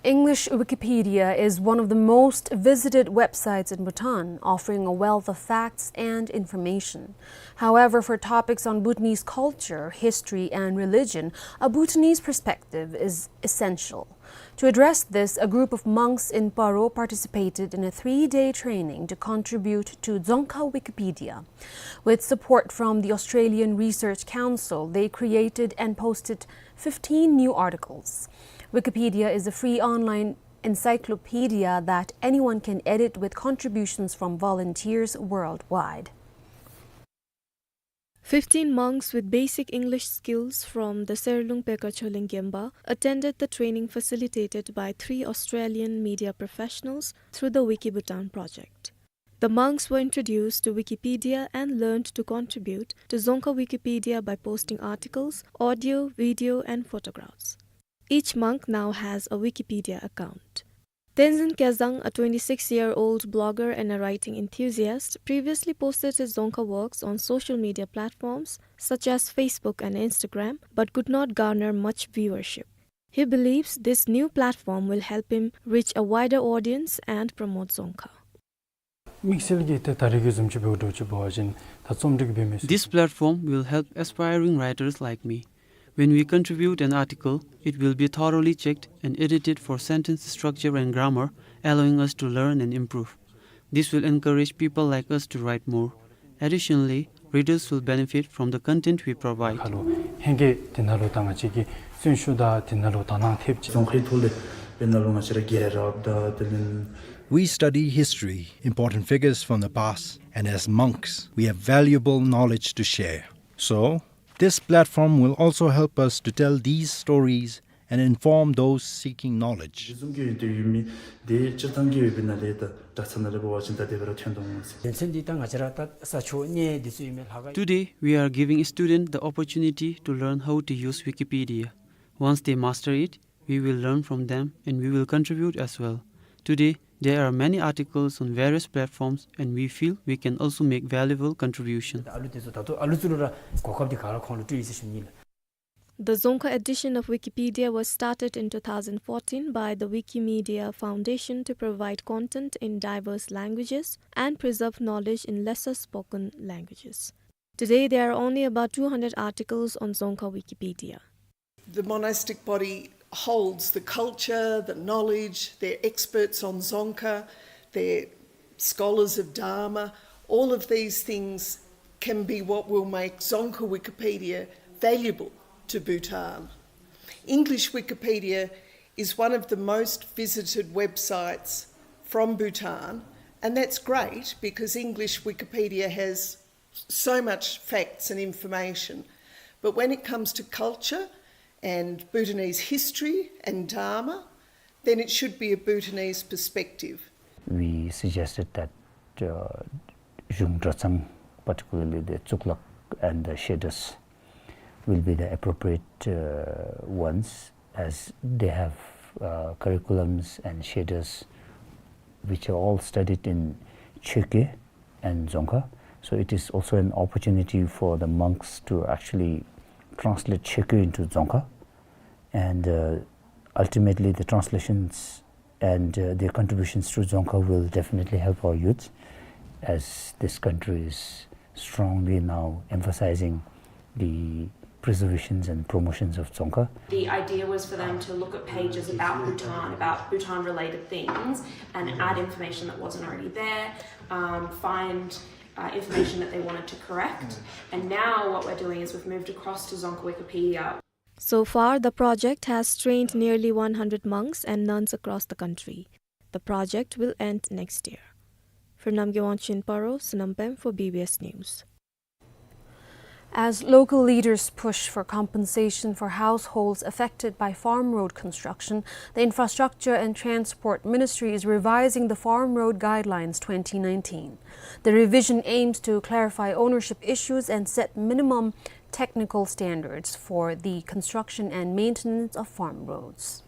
English Wikipedia is one of the most visited websites in Bhutan, offering a wealth of facts and information. However, for topics on Bhutanese culture, history, and religion, a Bhutanese perspective is essential. To address this, a group of monks in Paro participated in a three-day training to contribute to Dzongkha Wikipedia. With support from the Australian Research Council, they created and posted fifteen new articles. Wikipedia is a free online encyclopedia that anyone can edit with contributions from volunteers worldwide. Fifteen monks with basic English skills from the Serlung Pekar Choling Gemba attended the training facilitated by three Australian media professionals through the Wiki Bhutan project. The monks were introduced to Wikipedia and learned to contribute to Dzongkha Wikipedia by posting articles, audio, video, and photographs. Each monk now has a Wikipedia account. Tenzin Kyazang, a twenty-six-year-old blogger and a writing enthusiast, previously posted his Dzongkha works on social media platforms such as Facebook and Instagram, but could not garner much viewership. He believes this new platform will help him reach a wider audience and promote Dzongkha. དམིགས་བསལ་གྱིས་ཏེ་ད་རེས་ཀྱི་བཟུམ་ཅིག་འབད་དགོཔ་ཅིག་འབད་བ་ཅིན་ད་རྩོམ་སྒྲིག་འབད་མི་ཚུ། This platform will help aspiring writers like me. When we contribute an article, it will be thoroughly checked and edited for sentence structure and grammar, allowing us to learn and improve. This will encourage people like us to write more. Additionally, readers will benefit from the content we provide. ཁ་ལུ་ཧེང་སྐལ་དེ་ནང་ལུ་ད་ང་བཅས་ཀྱི་བརྩོན་ཤུགས་དང་དེ་ནང་ལུ་དོ་སྣང་ཐེབས་ཅི། རྫོང་ཁའི་ཐོག་ལས་དཔེར་ན་ལུ་ང་བཅས་ར་རྒྱལ་རབས་དང་དེ་ལས། We study history, important figures from the past, and as monks, we have valuable knowledge to share. So, this platform will also help us to tell these stories and inform those seeking knowledge. དེ་བཟུམ་གྱི་ཡོད་དེ་ཡོད་མི་དེ་སྤྱིར་བཏང་གི་ཡོད་པའི་ནང་ལས་ད་གྲྭ་ཚང་ནང་ལས་འབད་བ་ཅིན་ད་དེ་སྦེ་ར་ཐོན་དོ་འོང་ཟེར། དོན་ཚན་འདི་ད་ང་བཅས་ར་ད་ས་ཆ་གནས་འདི་ཚུ་ཨིན་མས་ལྷག་དཀར། Today, we are giving students the opportunity to learn how to use Wikipedia. Once they master it, we will learn from them and we will contribute as well. Today, there are many articles on various platforms and we feel we can also make valuable contribution. ཨ་ལུ་དེ་ཚུ་ད་ལྟོ་ཨ་ལུ་ཚུ་ལུ་ར་གོ་སྐབས་འདི་ག་ར་ཁོང་ལུ་སྤྲོད་ཡི་ཟེར་ཞུ་ནི་ལགས། The Dzongkha edition of Wikipedia was started in two thousand fourteen by the Wikimedia Foundation to provide content in diverse languages and preserve knowledge in lesser spoken languages. Today, there are only about two hundred articles on Dzongkha Wikipedia. The monastic body holds the culture, the knowledge, they're experts on Dzongkha, they're scholars of Dharma. All of these things can be what will make Dzongkha Wikipedia valuable to Bhutan. English Wikipedia is one of the most visited websites from Bhutan, and that's great because English Wikipedia has so much facts and information. But when it comes to culture and Bhutanese history and Dharma, then it should be a Bhutanese perspective. We suggested that, uh, Zhung Dratshang, particularly the Tsuklak and the Shedus, will be the appropriate, uh, ones, as they have, uh, curriculums and Shedus which are all studied in Chökyi and Dzongkha. So it is also an opportunity for the monks to actually translate Chökyi into Dzongkha. And, uh, ultimately the translations And, uh, their contributions to Dzongkha will definitely help our youth, as this country is strongly now emphasizing the preservations and promotions of Dzongkha. The idea was for them to look at pages about Bhutan, about Bhutan-related things, and add information that wasn't already there, um, find, uh, information that they wanted to correct. And now what we're doing is we've moved across to Dzongkha Wikipedia. So far, the project has trained nearly one hundred monks and nuns across the country. The project will end next year. Fernam Gewon Chin Paro, Snam Pem for B B S News. As local leaders push for compensation for households affected by farm road construction, the Infrastructure and Transport Ministry is revising the Farm Road Guidelines twenty nineteen. The revision aims to clarify ownership issues and set minimum technical standards for the construction and maintenance of farm roads.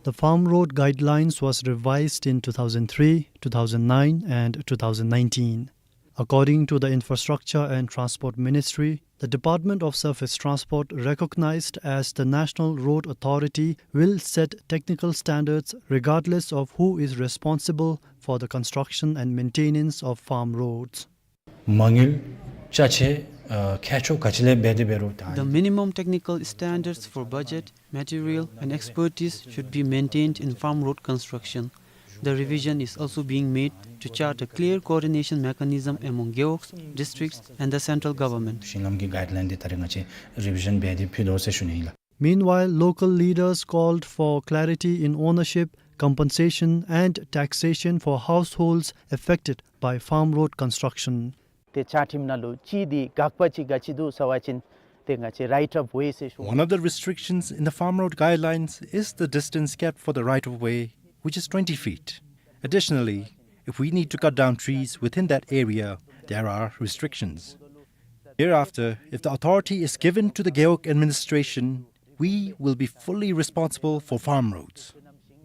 The Farm Road Guidelines was revised in two thousand three, two thousand nine, and two thousand nineteen. According to the Infrastructure and Transport Ministry, the Department of Surface Transport, recognized as the National Road Authority, will set technical standards regardless of who is responsible for the construction and maintenance of farm roads. མ་དངུལ་ཅ་ཆས་ཨ་མཁས་མཆོག་ག་ཅི་ལས་འབད་དེ་འབད་རུང་ད། The minimum technical standards for budget, material and expertise should be maintained in farm road construction. The revision is also being made to chart a clear coordination mechanism among gewogs, districts and the central government. ཞིང་ལམ་གྱི་གའིཌ་ལའིན་འདི་ད་རེས་ང་བཅས་རི་བི་ཞཱན་འབད་དེ་ཕུལ་དོ་ཟེར་ཞུ་ནི་ཨིན་ལགས། Meanwhile, local leaders called for clarity in ownership, compensation and taxation for households affected by farm road construction. ཏེ་བཅའ་ཁྲིམས་ནང་ལུ་གཅིག་འདི་དགག་པ་ཅིག་ག་ཅི་འདུག་ཟེར་བ་ཅིན་ཏེ་ང་བཅས་right of way ཟེར་ཞུ། One of the restrictions in the Farm Road Guidelines is the distance kept for the right of way, which is twenty feet. Additionally, if we need to cut down trees within that area, there are restrictions. Thereafter, if the authority is given to the Gewog administration, we will be fully responsible for farm roads.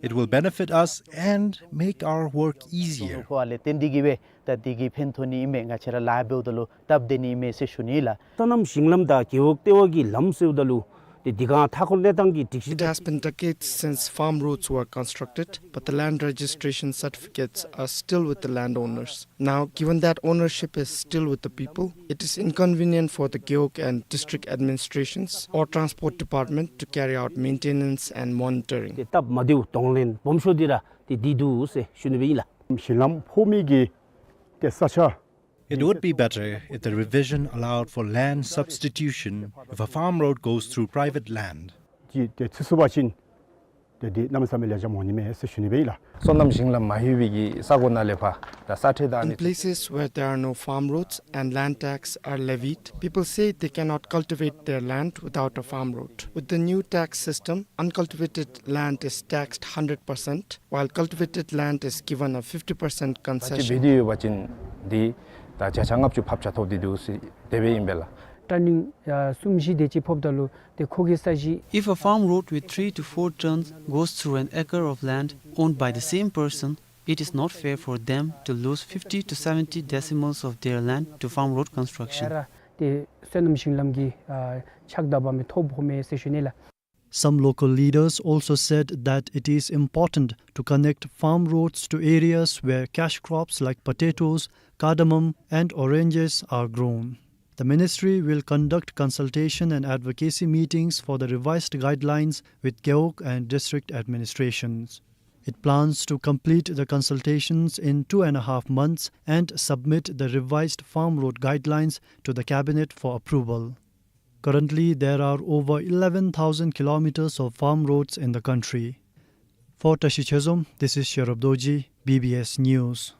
It will benefit us and make our work easier. ཁོ་ཨ་ལས་བརྟེན་ཏེ་གིས་སྦེ་ད་འདི་གིས་ཕན་ཐོགས་ནི་ཨིན་མས། ང་བཅས་ར་ལཱ་འབདཝ་ད་ལུ་སྟབས་བདེ་ནི་ཨིན་མས་ཟེར་ཞུ་ནི་ལགས། སོ་ནམ་ཞིང་ལམ་དང་རྒེད་འོག་ལྟེ་བ་གི་ལམ་ཟེརཝ་ད་ལུ་ཏེ་འདི་ག་མཐའ་འཁོར་གནས་སྟངས་ཀྱི་སྒྲིག་གཞི། It has been decades since farm roads were constructed, but the land registration certificates are still with the landowners. Now, given that ownership is still with the people, it is inconvenient for the Gewog and district administrations or transport department to carry out maintenance and monitoring. ཏེ་སྟབས་མ་བདེཝ་གདོང་ལེན་སྦོམ་ཤོས་འདི་ར་ཏེ་འདི་འདུག་ཟེར་ཞུ་ནི་སྦེ་ཨིན་ལགས། ཞིང་ལམ་ཕོག་མི་གི་ཏེ་ས་ཆ། It would be better if the revision allowed for land substitution if a farm road goes through private land. ཅིག་ཏེ་ཚུད་སོང་པ་ཅིན་ཏེ་འདི་གནམ་མེད་ས་མེད་ལེགས་ཤོམ་འོང་ནི་མས་ཟེར་ཞུ་ནི་སྦེ་ཨིན་ལགས། སོ་ནམ་ཞིང་ལམ་མ་ལྷོད་པའི་གི་ས་གོ་ནང་ལས་ཕར་ད་ས་ཁྲལ་དང་། In places where there are no farm roads and land tax are levied, people say they cannot cultivate their land without a farm road. With the new tax system, uncultivated land is taxed hundred percent, while cultivated land is given a fifty percent concession. ད་ཅི་འབད་དེ་ཡོད་པ་ཅིན་འདི་ད་བརྒྱ་ཆ་ལྔ་བཅུ་ཕབ་ཆ་ཐོབ་སྟེ་འདུག་ཟེར་དེ་སྦེ་ཨིན་པས་ལགས། ཊར་ནིང་ཨ་གསུམ་བཞི་དེ་ཅིག་ཕོགཔ་ད་ལུ་ཏེ་ཁོ་གི་ས་གཞི། If a farm road with three to four turns goes through an acre of land owned by the same person, it is not fair for them to lose fifty to seventy decimals of their land to farm road construction. ཏེ་སོ་ནམ་ཞིང་ལམ་གྱི་ཨ་ཕྱགས་བདའ་བ་མི་ཐོབ་འོང་མས་ཟེར་ཞུ་ནི་ལགས། Some local leaders also said that it is important to connect farm roads to areas where cash crops like potatoes, cardamom, and oranges are grown. The ministry will conduct consultation and advocacy meetings for the revised guidelines with Gewog and district administrations. It plans to complete the consultations in two and a half months and submit the revised farm road guidelines to the cabinet for approval. Currently, there are over eleven thousand kilometers of farm roads in the country. For Tashi Chezom, this is Sherab Dorji, B B S News.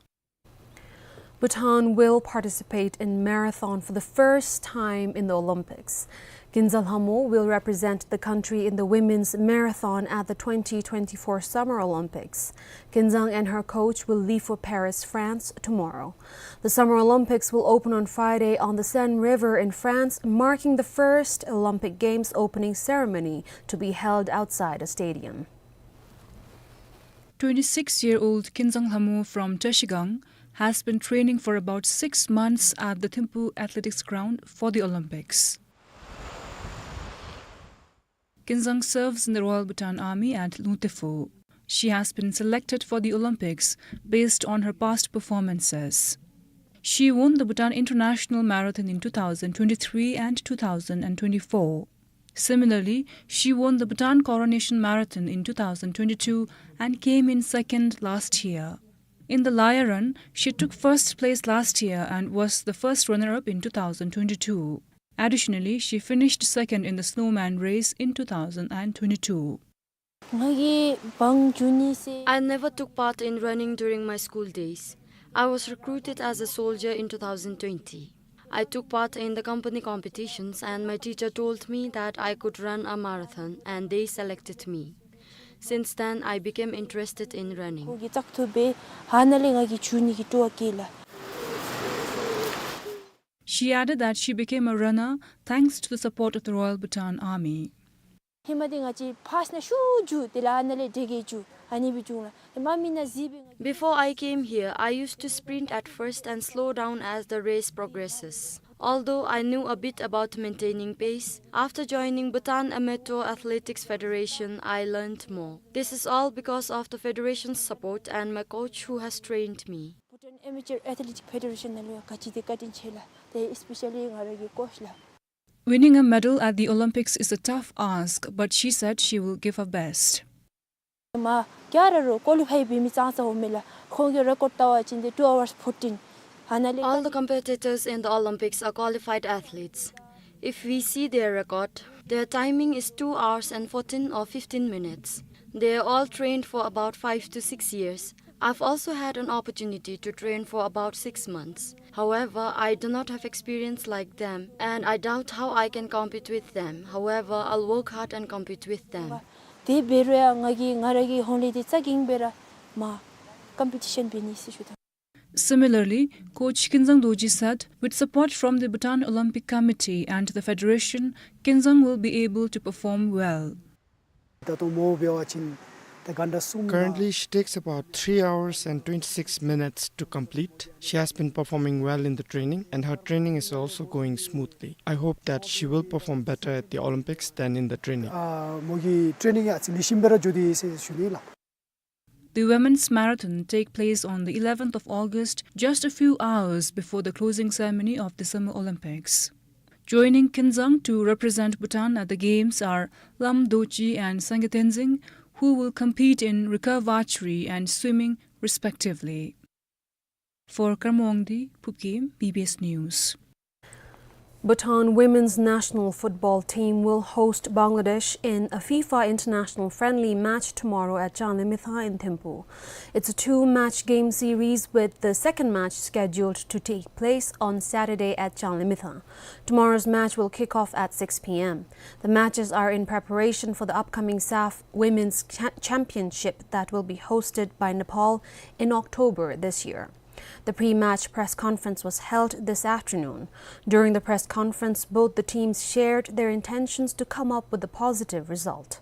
Bhutan will participate in marathon for the first time in the Olympics. Kinzang Lhamo will represent the country in the women's marathon at the twenty twenty-four Summer Olympics. Kinzang and her coach will leave for Paris, France, tomorrow. The Summer Olympics will open on Friday on the Seine River in France, marking the first Olympic Games opening ceremony to be held outside a stadium. Twenty-six-year-old Kinzang Lhamo from Trashigang has been training for about six months at the Thimphu Athletics Ground for the Olympics. Kinzang serves in the Royal Bhutan Army at Lungte Pho. She has been selected for the Olympics based on her past performances. She won the Bhutan International Marathon in two thousand twenty-three and two thousand twenty-four. Similarly, she won the Bhutan Coronation Marathon in two thousand twenty-two and came in second last year. In the Laya Run, she took first place last year and was the first runner-up in two thousand twenty-two. Additionally, she finished second in the Snowman Race in two thousand twenty-two. ང་གིས་བང་རྒྱུག་ནི་ཟེར། I never took part in running during my school days. I was recruited as a soldier in two thousand twenty. I took part in the company competitions and my teacher told me that I could run a marathon and they selected me. Since then, I became interested in running. ཁོ་གིས་བཙག་འཐུ་འབད། ཨ་ནཱ་ལས་ང་གིས་རྒྱུག་ནི་གི་སྤྲོ་བ་སྐྱེས་ལགས། She added that she became a runner thanks to the support of the Royal Bhutan Army. ཧེ་མ་འདི་ང་བཅས་ཕར་ནང་ཤུགས་རྒྱུག། དེ་ལས་ཨ་ནཱ་ལས་དེ་གིས་རྒྱུག། ཨ་ནི་སྦེ་རྒྱུག་ལགས། ཧེ་མ་མི་ནང་གཟིགས་སྦེ་ང་། Before I came here, I used to sprint at first and slow down as the race progresses. Although I knew a bit about maintaining pace, after joining Bhutan Amateur Athletics Federation, I learned more. This is all because of the federation's support and my coach who has trained me. Bhutan Amateur Athletic Federation ནང་ལུ་ཡང་ག་ཅི་དེ་བཀའ་དྲིན་ཆེ་ལགས། དེ་especially ང་ར་གི་ཀོཆ་ལགས། Winning a medal at the Olympics is a tough ask, but she said she will give her best. མ་ག་ར་རོགས་ཀོ་ལི་ཕའི་འབད་མི་ཙང་ཙང་འོང་མས་ལགས། ཁོང་གི་རེ་ཀོཌ་བལྟ་བ་ཅིན་ཏེ་two hours fourteen། ཨ་ནཱ་ལས། All the competitors in the Olympics are qualified athletes. If we see their record, their timing is two hours and fourteen or fifteen minutes. They are all trained for about five to six years. I've also had an opportunity to train for about six months. However, I do not have experience like them, and I doubt how I can compete with them. However, I'll work hard and compete with them. དེ་འབད་རུང་ཡང་ང་གིས་ང་ར་གི་ཧོངས་ལས་དེ་རྩ་འགེངས་སྦེ་ར་མ་ཀམ་པི་ཊི་ཤཱན་འབད་ནི་ཟེར་ཞུ་དོ། Similarly, Coach Kinzang Dorji said, with support from the Bhutan Olympic Committee and the Federation, Kinzang will be able to perform well. ད་ལྟོ་མོ་འབད་བ་ཅིན་ད་གྷན་ཊ་གསུམ། Currently, she takes about three hours and twenty-six minutes to complete. She has been performing well in the training, and her training is also going smoothly. I hope that she will perform better at the Olympics than in the training. ཨ་མོ་གི་ཊེ་ནིང་ཡང་ཨ་ཙི་ལེགས་ཤོམ་སྦེ་ར་འགྱོ་དེས་ཟེར་ཞུ་ནི་ལགས། The women's marathon take place on the eleventh of August, just a few hours before the closing ceremony of the Summer Olympics. Joining Kinzang to represent Bhutan at the games are Lam Dorji and Sangay Tenzing, who will compete in recurve archery and swimming respectively. For Karma Wangdi, Phubgim, B B S News. Bhutan women's national football team will host Bangladesh in a FIFA international friendly match tomorrow at Changlimithang in Thimphu. It's a two-match game series, with the second match scheduled to take place on Saturday at Changlimithang. Tomorrow's match will kick off at six p.m. The matches are in preparation for the upcoming SAFF Women's Cha-, Championship that will be hosted by Nepal in October this year. The pre-match press conference was held this afternoon. During the press conference, both the teams shared their intentions to come up with a positive result.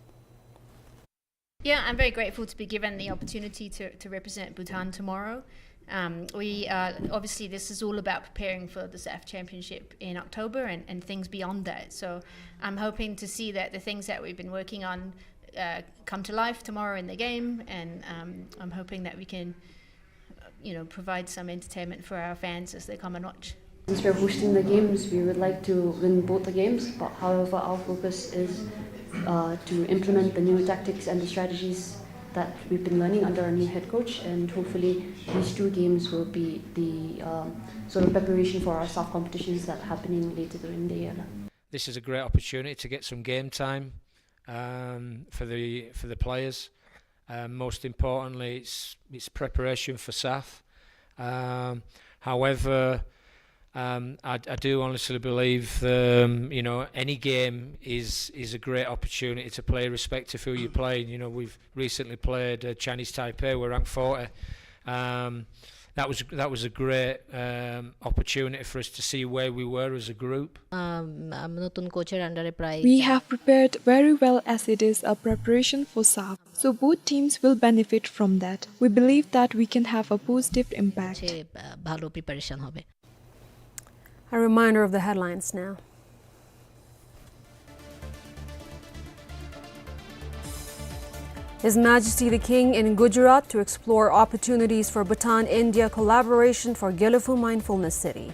Yeah, I'm very grateful to be given the opportunity to, to represent Bhutan tomorrow. Um, we, uh, obviously, this is all about preparing for the SAFF Championship in October and, and things beyond that. So I'm hoping to see that the things that we've been working on, uh, come to life tomorrow in the game, and, um, I'm hoping that we can, you know, provide some entertainment for our fans as they come and watch. Since we're hosting the games, we would like to win both the games, but however, our focus is, uh, to implement the new tactics and the strategies that we've been learning under our new head coach, and hopefully these two games will be the, um, sort of preparation for our SAFF competitions that are happening later during the year. This is a great opportunity to get some game time, um, for the, for the players. Um, most importantly, it's, it's preparation for SAFF. Um, however, um, I, I do honestly believe, um, you know, any game is, is a great opportunity to pay respect to who you're playing. You know, we've recently played, uh, Chinese Taipei, we're ranked forty. Um, that was, that was a great, um, opportunity for us to see where we were as a group. আম, আম, নতুন কোচের আন্ডারে প্রায় We have prepared very well as it is a preparation for SAFF. So both teams will benefit from that. We believe that we can have a positive impact. হচ্ছে, আহ, ভালো প্রিপারেশন হবে। A reminder of the headlines now. His Majesty the King in Gujarat to explore opportunities for Bhutan-India collaboration for Gelephu Mindfulness City.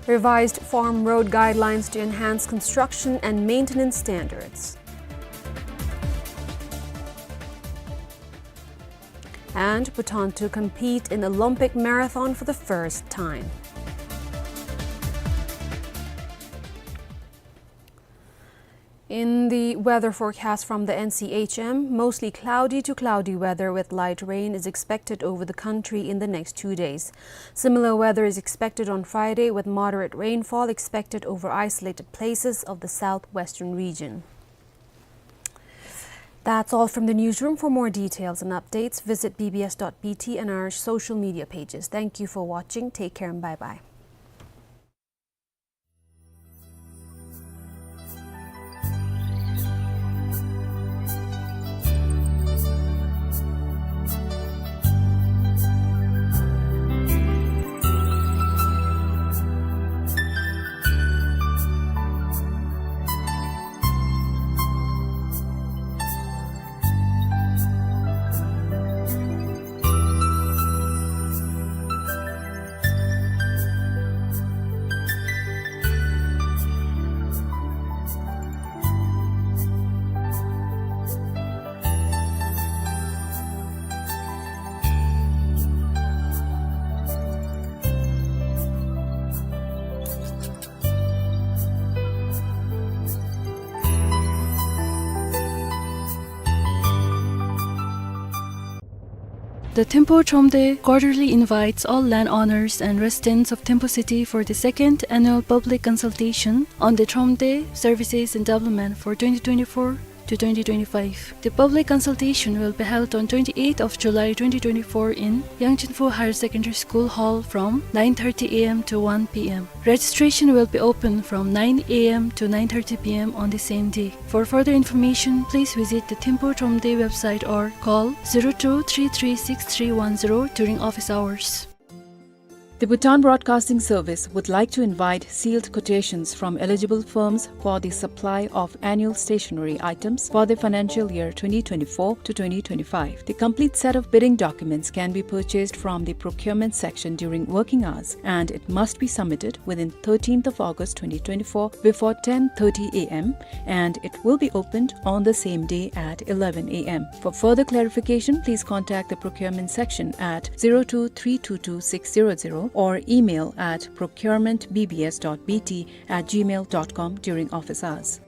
Revised farm road guidelines to enhance construction and maintenance standards. And Bhutan to compete in Olympic marathon for the first time. In the weather forecast from the N C H M, mostly cloudy to cloudy weather with light rain is expected over the country in the next two days. Similar weather is expected on Friday, with moderate rainfall expected over isolated places of the southwestern region. That's all from the newsroom. For more details and updates, visit B B S dot B T and our social media pages. Thank you for watching. Take care and bye-bye. The Thimphu Thromde quarterly invites all landowners and residents of Thimphu city for the second annual public consultation on the Thromde services and development for twenty twenty-four to twenty twenty-five. The public consultation will be held on twenty-eighth of July twenty twenty-four in Yangchenphu Higher Secondary School Hall from nine thirty A M to one P M. Registration will be open from nine A M to nine thirty P M on the same day. For further information, please visit the Thimphu Thromde website or call zero two three three six three one zero during office hours. The Bhutan Broadcasting Service would like to invite sealed quotations from eligible firms for the supply of annual stationery items for the financial year twenty twenty-four to twenty twenty-five. The complete set of bidding documents can be purchased from the procurement section during working hours, and it must be submitted within thirteenth of August twenty twenty-four before ten thirty A M, and it will be opened on the same day at eleven A M. For further clarification, please contact the procurement section at zero two three two two six zero zero or email at procurement B B S dot B T at gmail dot com during office hours.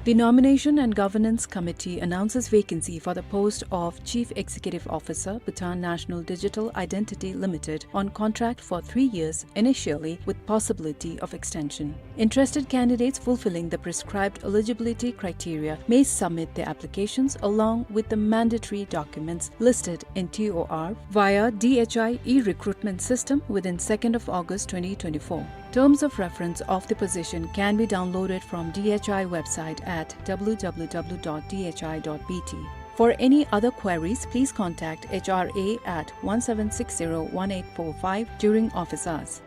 The Nomination and Governance Committee announces vacancy for the post of Chief Executive Officer, Bhutan National Digital Identity Limited, on contract for three years initially with possibility of extension. Interested candidates fulfilling the prescribed eligibility criteria may submit their applications along with the mandatory documents listed in T O R via D H I e-recruitment system within second of August twenty twenty-four. Terms of reference of the position can be downloaded from D H I website at W W W dot D H I dot B T. For any other queries, please contact H R A at one seven six zero one eight four five during office hours.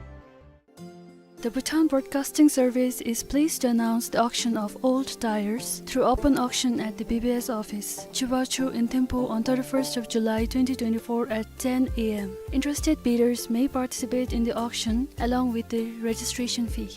The Bhutan Broadcasting Service is pleased to announce the auction of old tires through open auction at the B B S office, Chubachu in Thimphu on thirty-first of July twenty twenty-four at ten A M. Interested bidders may participate in the auction along with the registration fee.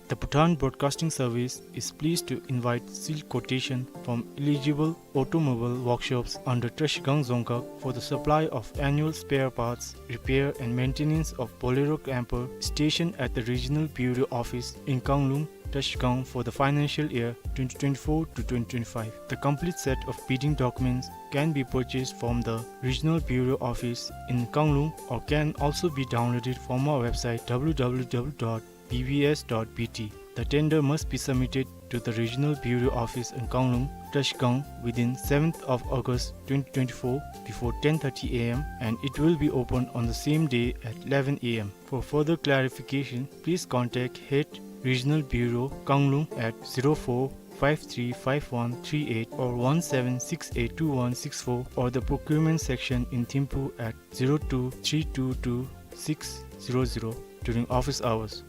The Bhutan Broadcasting Service is pleased to invite sealed quotation from eligible automobile workshops under Trashigang Dzongkhag for the supply of annual spare parts, repair and maintenance of Bolero camper stationed at the Regional Bureau Office in Kanglung, Trashigang for the financial year twenty twenty-four to twenty twenty-five. The complete set of bidding documents can be purchased from the Regional Bureau Office in Kanglung or can also be downloaded from our website W W W dot B B S dot B T. The tender must be submitted to the Regional Bureau Office in Kanglung, Trashigang within seventh of August twenty twenty-four before ten thirty A M, and it will be opened on the same day at eleven A M. For further clarification, please contact Head Regional Bureau, Kanglung at zero four five three five one three eight or one seven six eight two one six four or the procurement section in Thimphu at zero two three two two six zero zero during office hours.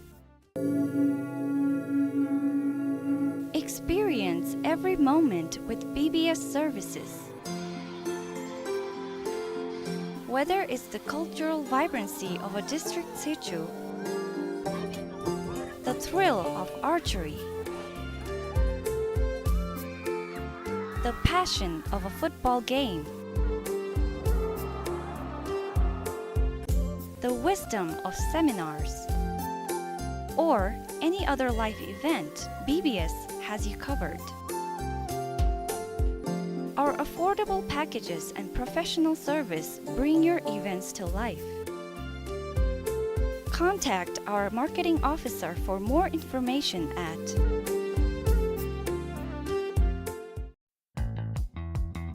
Every moment with B B S services. Whether it's the cultural vibrancy of a district situ, the thrill of archery, the passion of a football game, the wisdom of seminars, or any other life event, B B S has you covered. Our affordable packages and professional service bring your events to life. Contact our marketing officer for more information at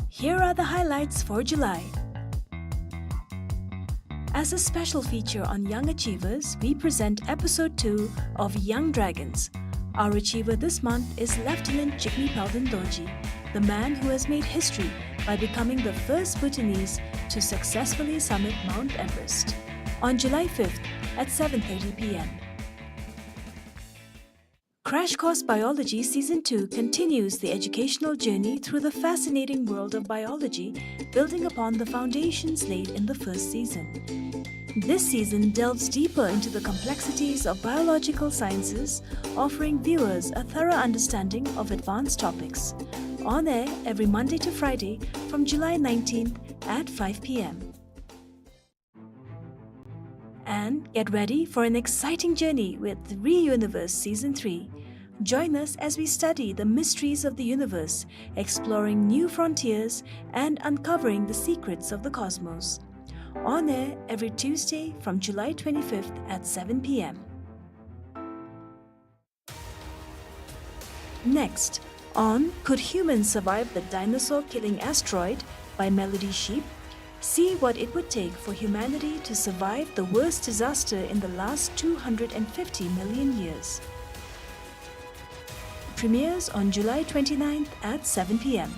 Here are the highlights for July. As a special feature on young achievers, we present episode two of Young Dragons. Our achiever this month is Lieutenant Jigme Palden Dorji, the man who has made history by becoming the first Bhutanese to successfully summit Mount Everest. On July fifth at seven thirty P M. Crash Course Biology Season two continues the educational journey through the fascinating world of biology, building upon the foundations laid in the first season. This season delves deeper into the complexities of biological sciences, offering viewers a thorough understanding of advanced topics. On air every Monday to Friday from July nineteenth at five P M. And get ready for an exciting journey with ReUniverse Season three. Join us as we study the mysteries of the universe, exploring new frontiers and uncovering the secrets of the cosmos. On air every Tuesday from July twenty-fifth at seven P M. Next, on Could Humans Survive the Dinosaur Killing Asteroid by Melody Sheep, see what it would take for humanity to survive the worst disaster in the last two hundred and fifty million years. Premieres on July twenty-ninth at seven P M.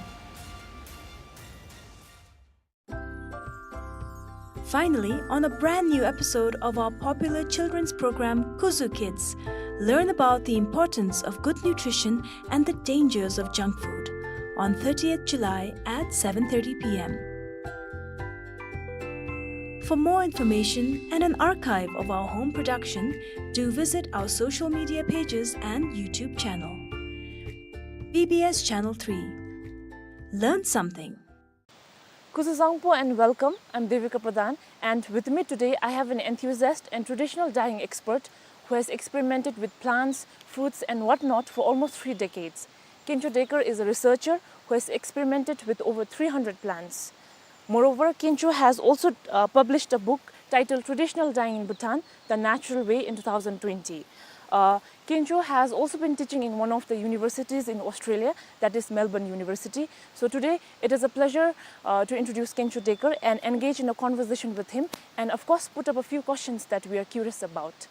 Finally, on a brand new episode of our popular children's program, Kuzu Kids, learn about the importance of good nutrition and the dangers of junk food on thirtieth July at seven thirty P M. For more information and an archive of our home production, do visit our social media pages and YouTube channel. B B S Channel three. Learn something. Kuzuzangpo and welcome. I'm Devika Pradhan, and with me today I have an enthusiast and traditional dyeing expert who has experimented with plants, fruits, and whatnot for almost three decades. Kencho Dekar is a researcher who has experimented with over three hundred plants. Moreover, Kencho has also, uh, published a book titled Traditional Dyeing in Bhutan, The Natural Way in two thousand twenty. Uh, Kencho has also been teaching in one of the universities in Australia, that is Melbourne University. So today, it is a pleasure, uh, to introduce Kencho Dekar and engage in a conversation with him, and of course, put up a few questions that we are curious about.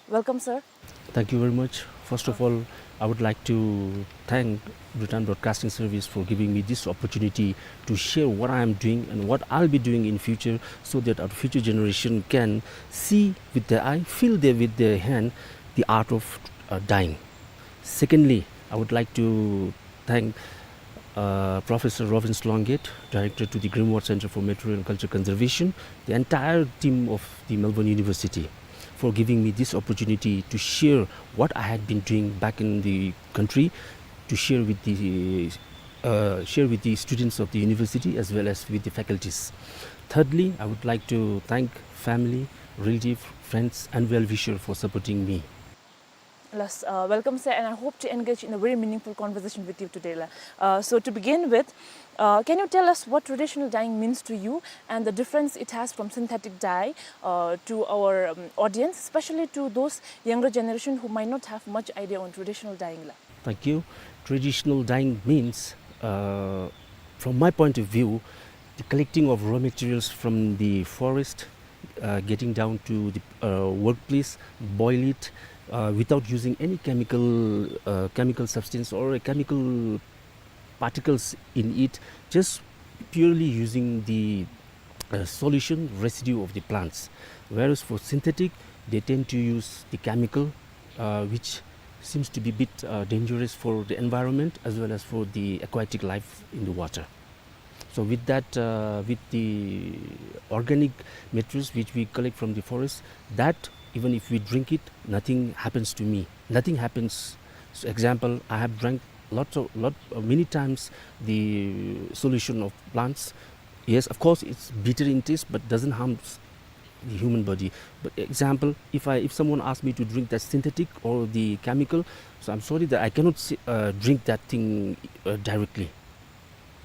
Welcome, sir. Thank you very much. First of all, I would like to thank Bhutan Broadcasting Service for giving me this opportunity to share what I am doing and what I'll be doing in future, so that our future generation can see with their eye, feel there with their hand the art of, uh, dyeing. Secondly, I would like to thank, uh, Professor Robbins Longate, Director to the Greenwald Center for Material and Culture Conservation, the entire team of the Melbourne University, for giving me this opportunity to share what I had been doing back in the country, to share with the, uh, share with the students of the university as well as with the faculties. Thirdly, I would like to thank family, relative, friends, and well-wisher for supporting me. Yes, uh, welcome, sir, and I hope to engage in a very meaningful conversation with you today, la. Uh, so to begin with, uh, can you tell us what traditional dyeing means to you and the difference it has from synthetic dye, uh, to our, um, audience, especially to those younger generation who might not have much idea on traditional dyeing, la? Thank you. Traditional dyeing means, uh, from my point of view, the collecting of raw materials from the forest, uh, getting down to the, uh, workplace, boil it, uh, without using any chemical, uh, chemical substance or a chemical particles in it, just purely using the, uh, solution residue of the plants. Whereas for synthetic, they tend to use the chemical, uh, which seems to be a bit, uh, dangerous for the environment as well as for the aquatic life in the water. So with that, uh, with the organic materials which we collect from the forest, that even if we drink it, nothing happens to me. Nothing happens. So example, I have drank lots of, lot, uh, many times the solution of plants. Yes, of course, it's bitter in taste, but doesn't harm the human body. But example, if I, if someone asks me to drink that synthetic or the chemical, so I'm sorry that I cannot say, uh, drink that thing, uh, directly.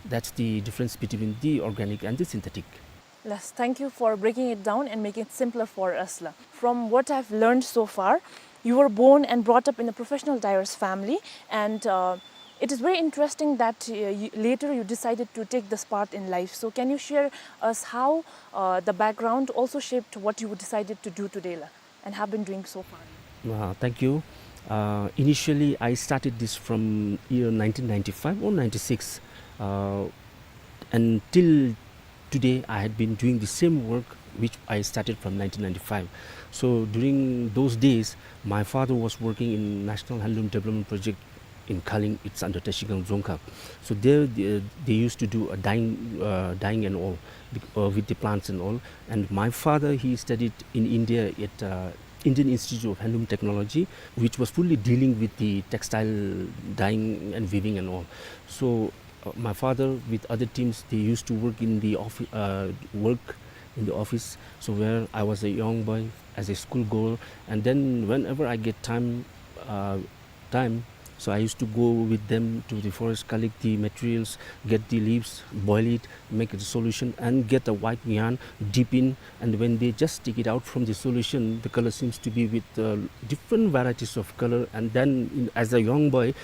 That's the difference between the organic and the synthetic. Yes, thank you for breaking it down and making it simpler for us, la. From what I've learned so far, you were born and brought up in a professional dyer's family, and, uh, it is very interesting that, uh, you, later you decided to take this path in life. So can you share us how, uh, the background also shaped what you decided to do today, la, and have been doing so far? Uh, thank you. Uh, initially, I started this from year nineteen ninety-five or ninety-six, uh, and till today, I had been doing the same work which I started from nineteen ninety-five. So during those days, my father was working in National Handloom Development Project in Kaleng, it's under Tashigang Dzongkhag. So there, they, they used to do a dyeing, uh, dyeing and all, bec-, uh, with the plants and all. And my father, he studied in India at, uh, Indian Institute of Handloom Technology, which was fully dealing with the textile dyeing and weaving and all. So, uh, my father with other teams, they used to work in the offi-, uh, work in the office. So where I was a young boy, as a school girl, and then whenever I get time, uh, time, so I used to go with them to the forest, collect the materials, get the leaves, boil it, make a solution, and get a white yarn, dip in, and when they just take it out from the solution, the color seems to be with, uh, different varieties of color. And then, in, as a young boy,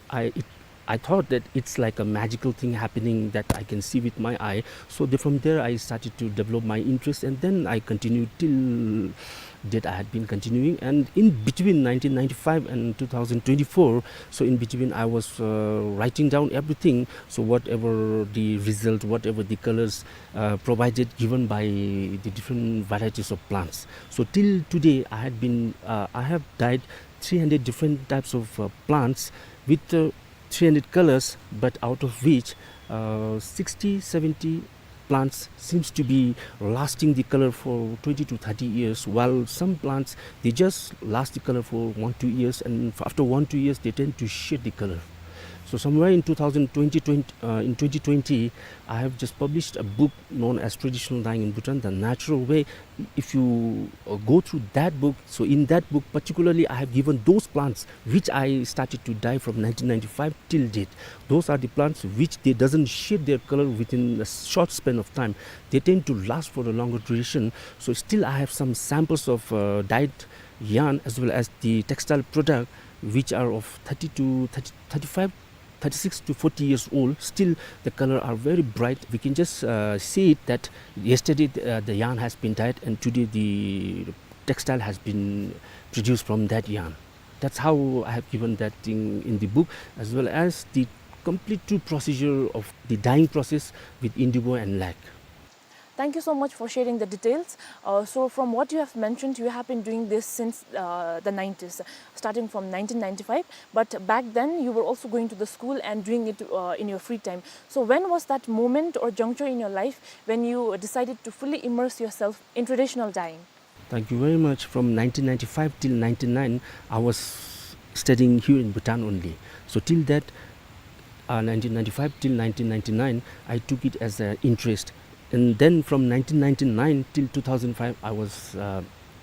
I, it, I thought that it's like a magical thing happening that I can see with my eye. So the, from there, I started to develop my interest, and then I continued till date. I had been continuing, and in between nineteen ninety-five and two thousand twenty-four, so in between, I was, uh, writing down everything. So whatever the result, whatever the colors, uh, provided, given by the different varieties of plants. So till today, I had been, uh, I have dyed three hundred different types of, uh, plants with, uh, three hundred colors, but out of which, uh, sixty, seventy plants seems to be lasting the color for twenty to thirty years, while some plants, they just last the color for one, two years, and f-, after one, two years, they tend to shed the color. So somewhere in two thousand twenty, twenty, uh, in twenty twenty, I have just published a book known as Traditional Dyeing in Bhutan, The Natural Way. If you, uh, go through that book, so in that book particularly, I have given those plants which I started to dye from nineteen ninety-five till date. Those are the plants which they doesn't shed their color within a short span of time. They tend to last for a longer duration. So still I have some samples of, uh, dyed yarn as well as the textile product which are of thirty to thirty, thirty-five, thirty-six to forty years old. Still the color are very bright. We can just, uh, see it that yesterday the, uh, the yarn has been dyed and today the textile has been produced from that yarn. That's how I have given that thing in the book, as well as the complete true procedure of the dyeing process with indigo and lac. Thank you so much for sharing the details. Uh, so from what you have mentioned, you have been doing this since, uh, the nineties, starting from nineteen ninety-five. But back then, you were also going to the school and doing it, uh, in your free time. So when was that moment or juncture in your life when you decided to fully immerse yourself in traditional dyeing? Thank you very much. From nineteen ninety-five till ninety-nine, I was studying here in Bhutan only. So till that, uh, nineteen ninety-five till nineteen ninety-nine, I took it as an interest. And then from nineteen ninety-nine till two thousand five, I was, uh,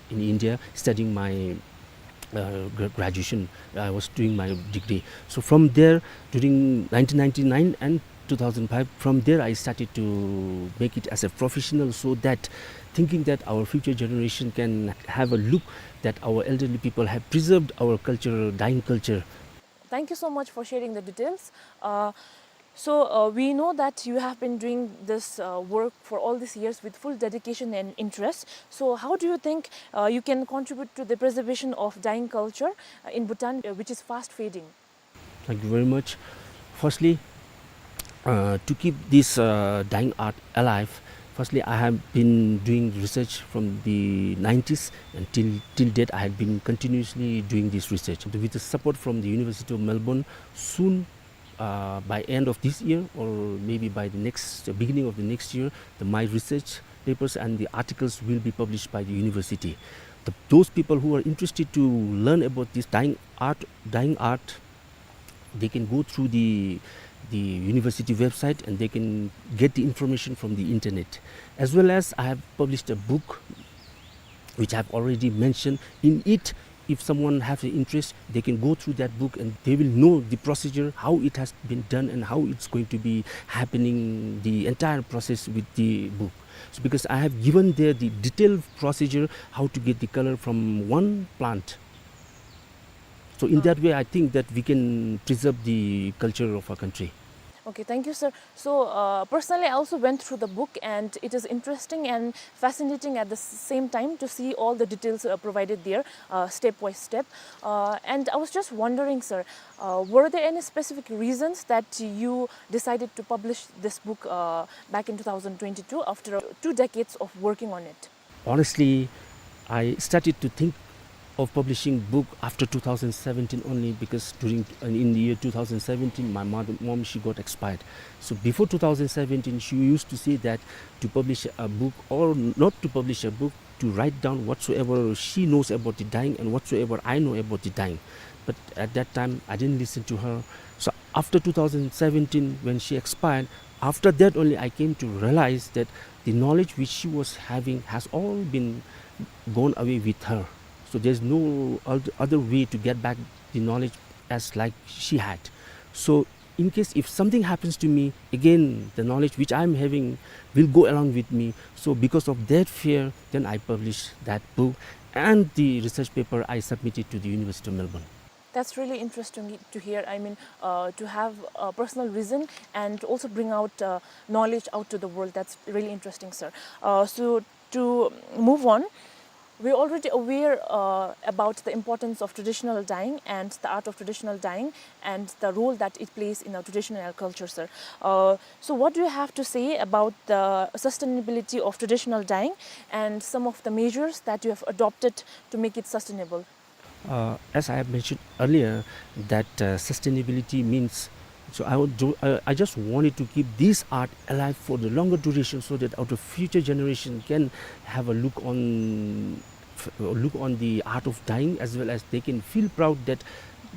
in India studying my, uh, gra-, graduation. I was doing my degree. So from there, during nineteen ninety-nine and two thousand five, from there I started to make it as a professional, so that thinking that our future generation can have a look that our elderly people have preserved our culture, dyeing culture. Thank you so much for sharing the details. Uh, so, uh, we know that you have been doing this, uh, work for all these years with full dedication and interest. So how do you think, uh, you can contribute to the preservation of dyeing culture, uh, in Bhutan, uh, which is fast fading? Thank you very much. Firstly, uh, to keep this, uh, dyeing art alive, Firstly, I have been doing research from the nineties, and till, till date, I have been continuously doing this research. With the support from the University of Melbourne, soon, uh, by end of this year or maybe by the next, uh, beginning of the next year, the, my research papers and the articles will be published by the university. The, those people who are interested to learn about this dyeing art, dyeing art, they can go through the, the university website and they can get the information from the internet. As well as I have published a book which I have already mentioned. In it, if someone has an interest, they can go through that book and they will know the procedure, how it has been done and how it's going to be happening, the entire process with the book. So because I have given there the detailed procedure, how to get the color from one plant. So in that way, I think that we can preserve the culture of our country. Okay, thank you, sir. So, uh, personally, I also went through the book, and it is interesting and fascinating at the s-, same time to see all the details, uh, provided there, uh, step by step. Uh, and I was just wondering, sir, uh, were there any specific reasons that you decided to publish this book, uh, back in two thousand twenty-two after, uh, two decades of working on it? Honestly, I started to think of publishing book after two thousand seventeen only, because during, in the year two thousand seventeen, my mother, mom, she got expired. So before two thousand seventeen, she used to say that to publish a book or not to publish a book, to write down whatsoever she knows about the dyeing and whatsoever I know about the dyeing. But at that time, I didn't listen to her. So after two thousand seventeen, when she expired, after that only I came to realize that the knowledge which she was having has all been gone away with her. So there's no oth-, other way to get back the knowledge as like she had. So in case if something happens to me, again, the knowledge which I'm having will go along with me. So because of that fear, then I published that book and the research paper I submitted to the University of Melbourne. That's really interesting to hear. I mean, uh, to have a personal reason and also bring out, uh, knowledge out to the world. That's really interesting, sir. Uh, so to move on, we're already aware, uh, about the importance of traditional dyeing and the art of traditional dyeing and the role that it plays in our traditional culture, sir. Uh, so what do you have to say about the sustainability of traditional dyeing and some of the measures that you have adopted to make it sustainable? Uh, as I have mentioned earlier, that, uh, sustainability means, so I would do, uh, I just wanted to keep this art alive for the longer duration so that our future generation can have a look on, f-, look on the art of dyeing, as well as they can feel proud that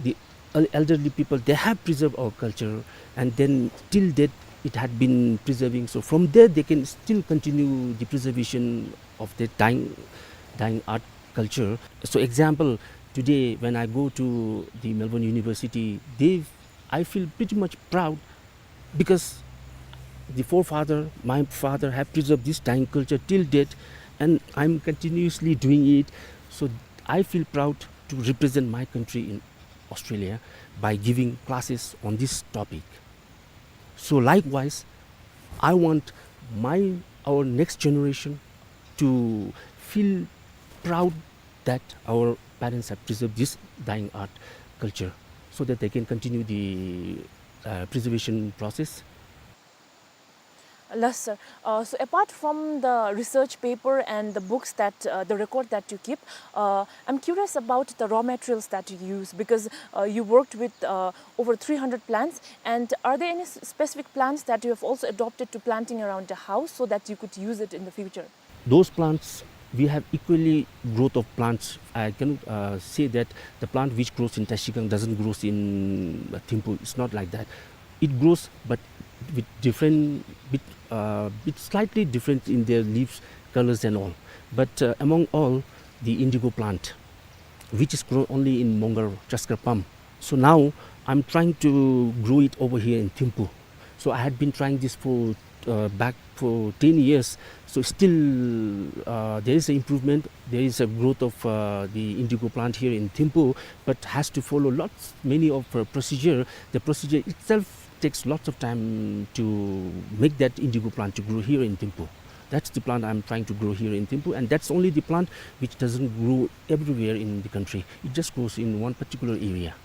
the el-, elderly people, they have preserved our culture, and then till date it had been preserving. So from there, they can still continue the preservation of the dyeing, dyeing art culture. So example, today when I go to the Melbourne University, they, I feel pretty much proud because the forefather, my father, have preserved this dyeing culture till date, and I'm continuously doing it. So I feel proud to represent my country in Australia by giving classes on this topic. So likewise, I want my, our next generation to feel proud that our parents have preserved this dyeing art culture so that they can continue the, uh, preservation process. Yes, sir. Uh, so apart from the research paper and the books that, uh, the record that you keep, uh, I'm curious about the raw materials that you use, because, uh, you worked with, uh, over three hundred plants. And are there any s-, specific plants that you have also adopted to planting around the house so that you could use it in the future? Those plants, we have equally growth of plants. I cannot, uh, say that the plant which grows in Trashigang doesn't grows in, uh, Thimphu. It's not like that. It grows, but with different, bit, uh, bit slightly different in their leaves, colors and all. But, uh, among all, the indigo plant, which is grown only in Mongar, Chaskar Pam. So now I'm trying to grow it over here in Thimphu. So I had been trying this for, uh, back for ten years. So still, uh, there is an improvement. There is a growth of, uh, the indigo plant here in Thimphu, but has to follow lots, many of, uh, procedure. The procedure itself takes lots of time to make that indigo plant to grow here in Thimphu. That's the plant I'm trying to grow here in Thimphu, and that's only the plant which doesn't grow everywhere in the country. It just grows in one particular area.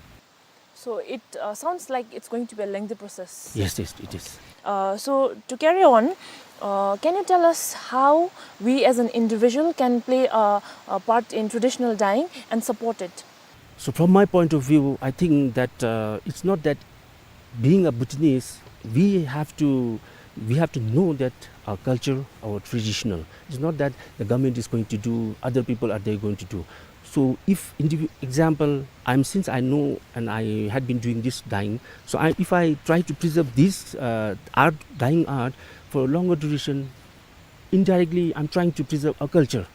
So it uh, sounds like it's going to be a lengthy process. Yes, yes, it is. Uh, so to carry on, uh, can you tell us how we as an individual can play a, a part in traditional dyeing and support it? So from my point of view, I think that uh, it's not that being a Bhutanese, we have to we have to know that our culture, our traditional. It's not that the government is going to do, other people are they going to do. So if indivi- example, I'm since I know and I had been doing this dyeing, so I, if I try to preserve this uh, art, dyeing art, for a longer duration, indirectly I'm trying to preserve a culture.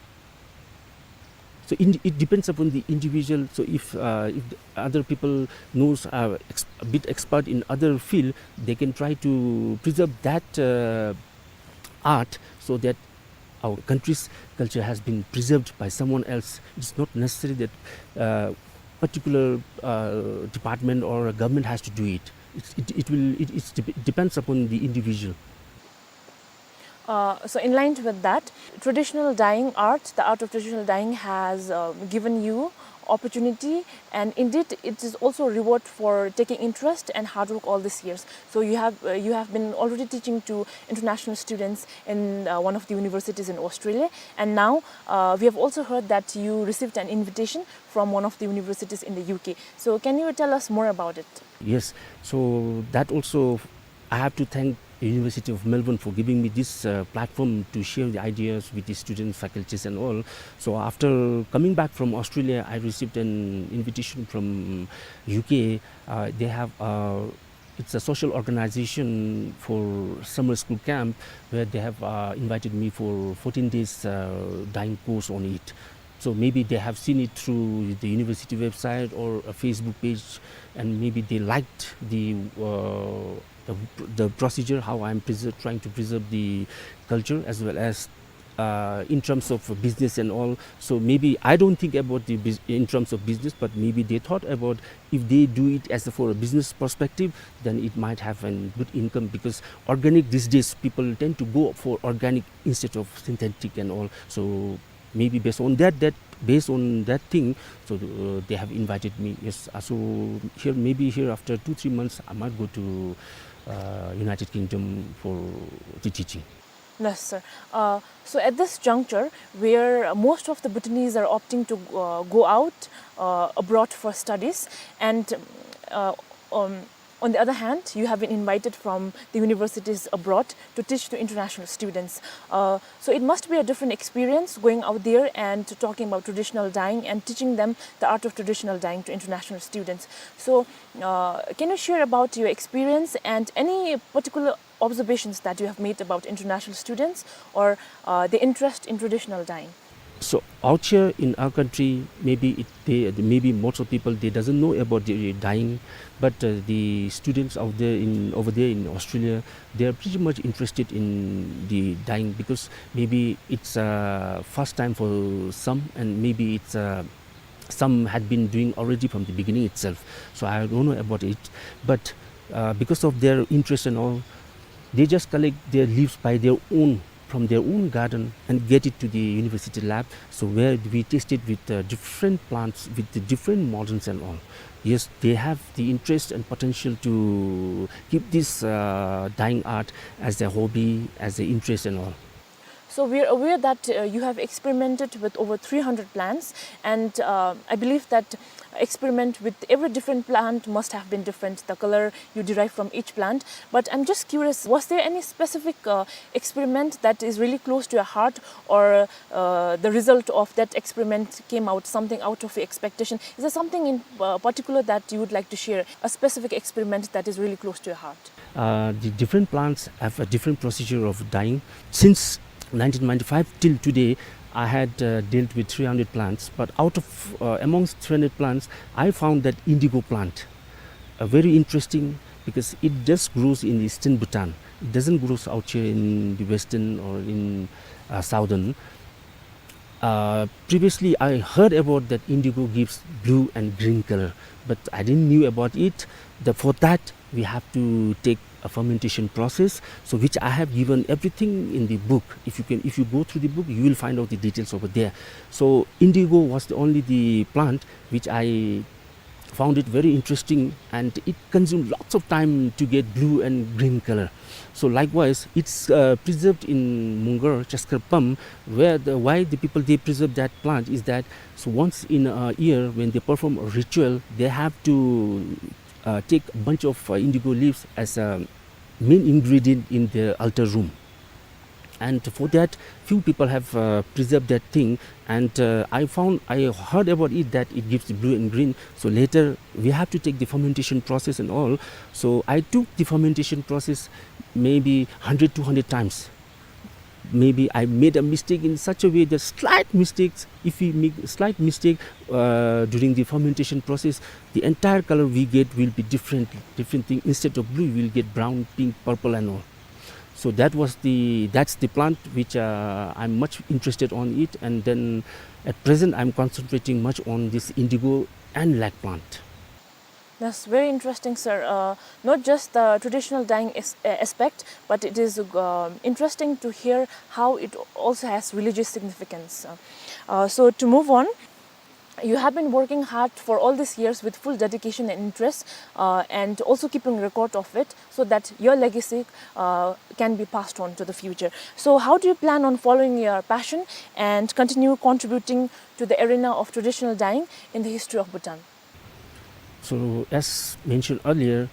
So in, it depends upon the individual. So if uh, if the other people knows uh, ex- a bit expert in other field, they can try to preserve that uh, art so that our country's culture has been preserved by someone else. It's not necessary that uh, particular uh, department or a government has to do it. It's, it, it will it it's dep- depends upon the individual. Uh, so in line with that, traditional dyeing art, the art of traditional dyeing has uh, given you opportunity, and indeed it is also a reward for taking interest and hard work all these years. So you have uh, you have been already teaching to international students in uh, one of the universities in Australia, and now uh, we have also heard that you received an invitation from one of the universities in the U K. So can you tell us more about it? Yes, so that also I have to thank the University of Melbourne for giving me this uh, platform to share the ideas with the students, faculties and all. So after coming back from Australia, I received an invitation from U K. Uh, they have uh, it's a social organization for summer school camp where they have uh, invited me for fourteen days uh, dyeing course on it. So maybe they have seen it through the university website or a Facebook page, and maybe they liked the uh, the, the procedure, how I'm preser- trying to preserve the culture as well as uh, in terms of business and all. So maybe I don't think about the bus- in terms of business, but maybe they thought about if they do it as a, for a business perspective, then it might have a good income, because organic these days people tend to go for organic instead of synthetic and all. So maybe based on that that based on that thing, so uh, they have invited me. Yes, uh, so here maybe here after two three months I might go to uh, United Kingdom for the teaching. Yes, sir. Uh, so at this juncture, where most of the Bhutanese are opting to uh, go out uh, abroad for studies, and uh, um, on the other hand, you have been invited from the universities abroad to teach to international students. Uh, so it must be a different experience going out there and talking about traditional dyeing and teaching them the art of traditional dyeing to international students. So uh, can you share about your experience and any particular observations that you have made about international students or uh, the interest in traditional dyeing? So out here in our country, maybe it, they, maybe most of people they doesn't know about the dyeing, but uh, the students out there in over there in Australia, they are pretty much interested in the dyeing because maybe it's uh, first time for some, and maybe it's uh, some had been doing already from the beginning itself. So I don't know about it, but uh, because of their interest and all, they just collect their leaves by their own from their own garden and get it to the university lab. So where we tested with uh, different plants, with the different models and all. Yes, they have the interest and potential to keep this uh, dyeing art as a hobby, as an interest and all. So we are aware that uh, you have experimented with over three hundred plants, and uh, I believe that experiment with every different plant must have been different, the color you derive from each plant. But I'm just curious, was there any specific uh, experiment that is really close to your heart, or uh, the result of that experiment came out something out of your expectation? Is there something in uh, particular that you would like to share, a specific experiment that is really close to your heart? Uh, the different plants have a different procedure of dyeing. Since nineteen ninety-five till today, I had uh, dealt with three hundred plants, but out of uh, amongst three hundred plants, I found that indigo plant uh, very interesting because it just grows in eastern Bhutan. It doesn't grow out here in the western or in uh, southern. Uh, previously, I heard about that indigo gives blue and green color, but I didn't knew about it. The, for that, we have to take a fermentation process, so which I have given everything in the book. If you can, if you go through the book, you will find out the details over there. So indigo was the only the plant which I found it very interesting, and it consumed lots of time to get blue and green color. So likewise, it's, uh, preserved in Mungar, Chaskarpam, where the, why the people, they preserve that plant is that, so once in a year, when they perform a ritual, they have to, uh, take a bunch of, uh, indigo leaves as a main ingredient in their altar room. And for that, few people have, uh, preserved that thing. And, uh, I found, I heard about it that it gives blue and green. So later, we have to take the fermentation process and all. So I took the fermentation process maybe hundred, two hundred times. Maybe I made a mistake in such a way that slight mistakes, if we make slight mistake, uh, during the fermentation process, the entire color we get will be different, different thing. Instead of blue, we'll get brown, pink, purple and all. So that was the, that's the plant which, uh, I'm much interested on it, and then at present I'm concentrating much on this indigo and lac plant. That's very interesting, sir. Uh, not just the traditional dyeing as-, uh, aspect, but it is, uh, interesting to hear how it also has religious significance. Uh, uh, so to move on, you have been working hard for all these years with full dedication and interest, uh, and also keeping record of it so that your legacy, uh, can be passed on to the future. So how do you plan on following your passion and continue contributing to the arena of traditional dyeing in the history of Bhutan? So, as mentioned earlier,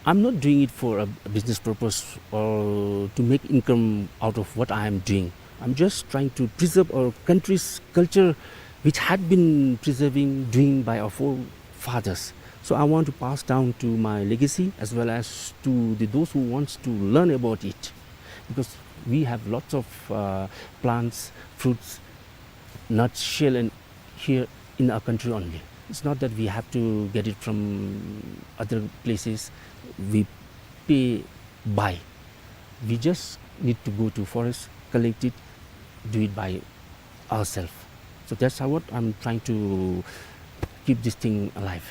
I'm not doing it for a, a business purpose or to make income out of what I am doing. I'm just trying to preserve our country's culture, which had been preserving, doing by our forefathers. So I want to pass down to my legacy as well as to the, those who wants to learn about it, because we have lots of, uh, plants, fruits, nuts, shell, and here in our country only. It's not that we have to get it from other places. We pay, buy. We just need to go to forest, collect it, do it by ourselves. So that's how what I'm trying to keep this thing alive.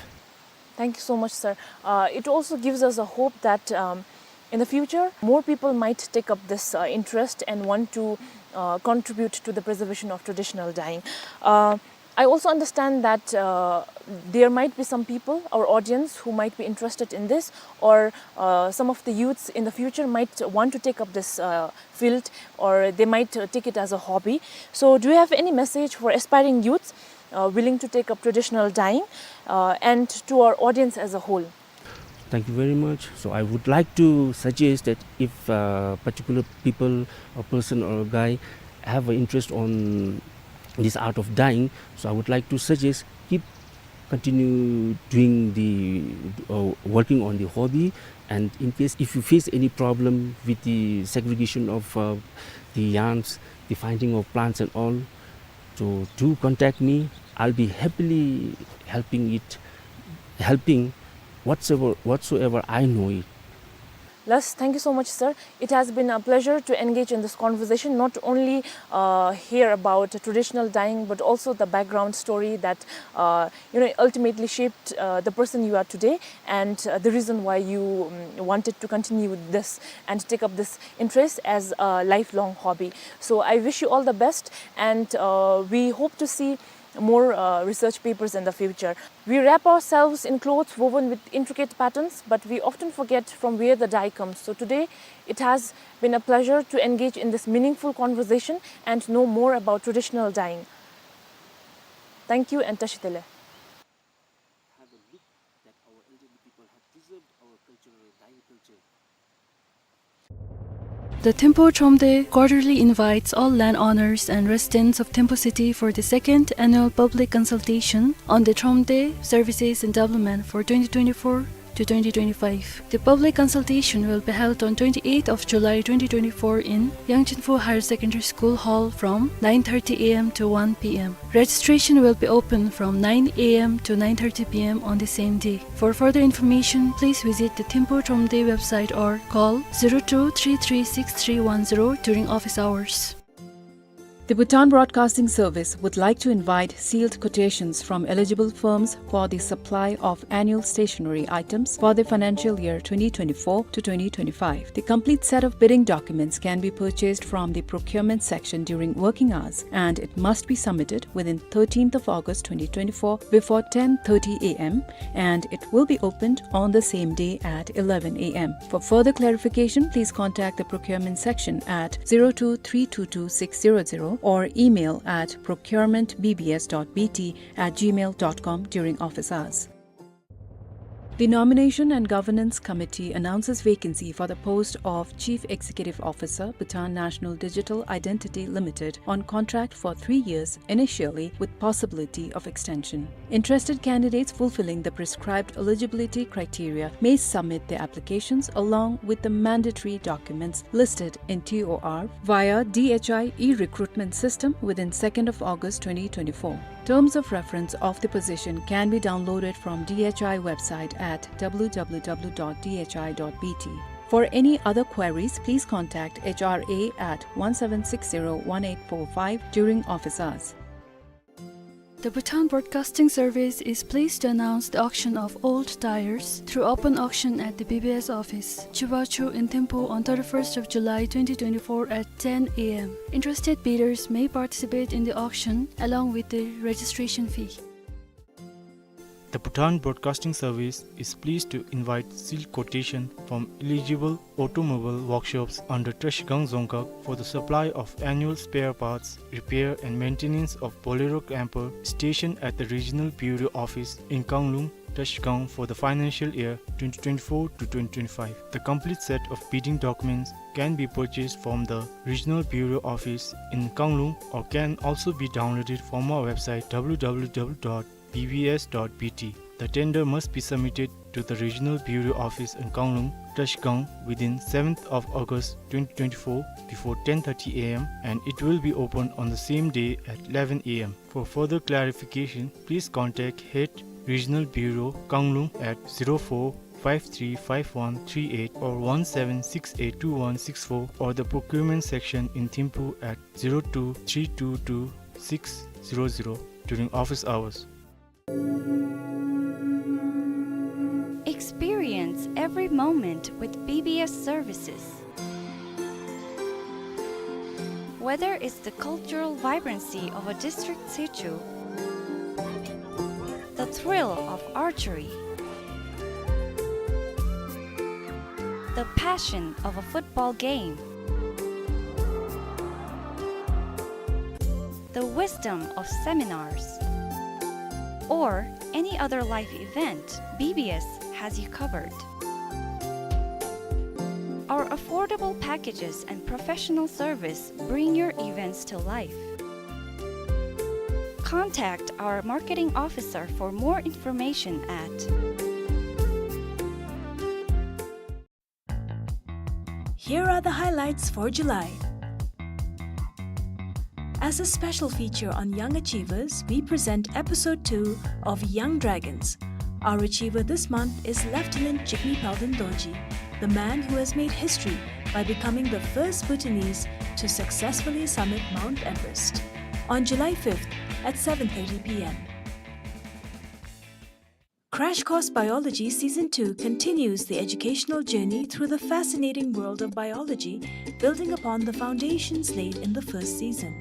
Thank you so much, sir. Uh, it also gives us a hope that, um, in the future, more people might take up this, uh, interest and want to, uh, contribute to the preservation of traditional dyeing. Uh, I also understand that, uh, there might be some people, our audience, who might be interested in this, or, uh, some of the youths in the future might want to take up this, uh, field, or they might, uh, take it as a hobby. So, do you have any message for aspiring youths, uh, willing to take up traditional dyeing, uh, and to our audience as a whole? Thank you very much. So I would like to suggest that if, uh, particular people, a person or a guy have an interest on this art of dyeing, so I would like to suggest, keep continue doing the, uh, working on the hobby. And in case if you face any problem with the segregation of, uh, the yarns, the finding of plants and all, so do contact me. I'll be happily helping it, helping whatsoever, whatsoever I know it. Lus, thank you so much, sir. It has been a pleasure to engage in this conversation, not only, uh, hear about traditional dyeing, but also the background story that, uh, you know, ultimately shaped, uh, the person you are today, and, uh, the reason why you, um, wanted to continue this and take up this interest as a lifelong hobby. So I wish you all the best, and, uh, we hope to see more, uh, research papers in the future. We wrap ourselves in clothes woven with intricate patterns, but we often forget from where the dye comes. So today, it has been a pleasure to engage in this meaningful conversation and know more about traditional dyeing. Thank you and Tashi Delek. Have a look that our elderly people have preserved our cultural, dyeing culture. The Thimphu Thromde quarterly invites all landowners and residents of Thimphu city for the second annual public consultation on the Thromde services and development for twenty twenty-four to twenty twenty-five. The public consultation will be held on twenty-eighth of July twenty twenty-four in Yangchenphu Higher Secondary School Hall from nine thirty A M to one P M. Registration will be open from nine A M to nine thirty P M on the same day. For further information, please visit the Thimphu Thromde website or call zero two three three six three one zero during office hours. The Bhutan Broadcasting Service would like to invite sealed quotations from eligible firms for the supply of annual stationery items for the financial year twenty twenty-four to twenty twenty-five. The complete set of bidding documents can be purchased from the procurement section during working hours, and it must be submitted within thirteenth of August twenty twenty-four before ten thirty a m, and it will be opened on the same day at eleven a m. For further clarification, please contact the procurement section at zero two three two two six zero zero or email at procurement B B S dot B T at gmail dot com during office hours. The Nomination and Governance Committee announces vacancy for the post of Chief Executive Officer, Bhutan National Digital Identity Limited, on contract for three years initially with possibility of extension. Interested candidates fulfilling the prescribed eligibility criteria may submit their applications along with the mandatory documents listed in T O R via D H I e-recruitment system within second of August twenty twenty-four. Terms of reference of the position can be downloaded from D H I website at W W W dot D H I dot B T. For any other queries, please contact H R A at one seven six zero one eight four five during office hours. The Bhutan Broadcasting Service is pleased to announce the auction of old tires through open auction at the B B S office, Chubachu in Thimphu on thirty-first of July twenty twenty-four at ten a m. Interested bidders may participate in the auction along with the registration fee. The Bhutan Broadcasting Service is pleased to invite sealed quotation from eligible automobile workshops under Trashigang Dzongkhag for the supply of annual spare parts, repair and maintenance of Bolero camper stationed at the Regional Bureau Office in Kanglung, Trashigang for the financial year twenty twenty-four to twenty twenty-five. The complete set of bidding documents can be purchased from the Regional Bureau Office in Kanglung or can also be downloaded from our website W W W dot B B S dot B T. The tender must be submitted to the Regional Bureau Office in Kanglung, Trashigang within seventh of August twenty twenty-four before ten thirty a m, and it will be opened on the same day at eleven a m. For further clarification, please contact Head Regional Bureau, Kanglung at zero four five three five one three eight or one seven six eight two one six four, or the procurement section in Thimphu at zero two three two two six zero zero during office hours. Experience every moment with B B S services. Whether it's the cultural vibrancy of a district situ, the thrill of archery, the passion of a football game, the wisdom of seminars, or any other life event, B B S has you covered. Our affordable packages and professional service bring your events to life. Contact our marketing officer for more information at Here are the highlights for July. As a special feature on young achievers, we present episode two of Young Dragons. Our achiever this month is Lieutenant Jigme Palden Dorji, the man who has made history by becoming the first Bhutanese to successfully summit Mount Everest. On July fifth at seven thirty p m. Crash Course Biology Season two continues the educational journey through the fascinating world of biology, building upon the foundations laid in the first season.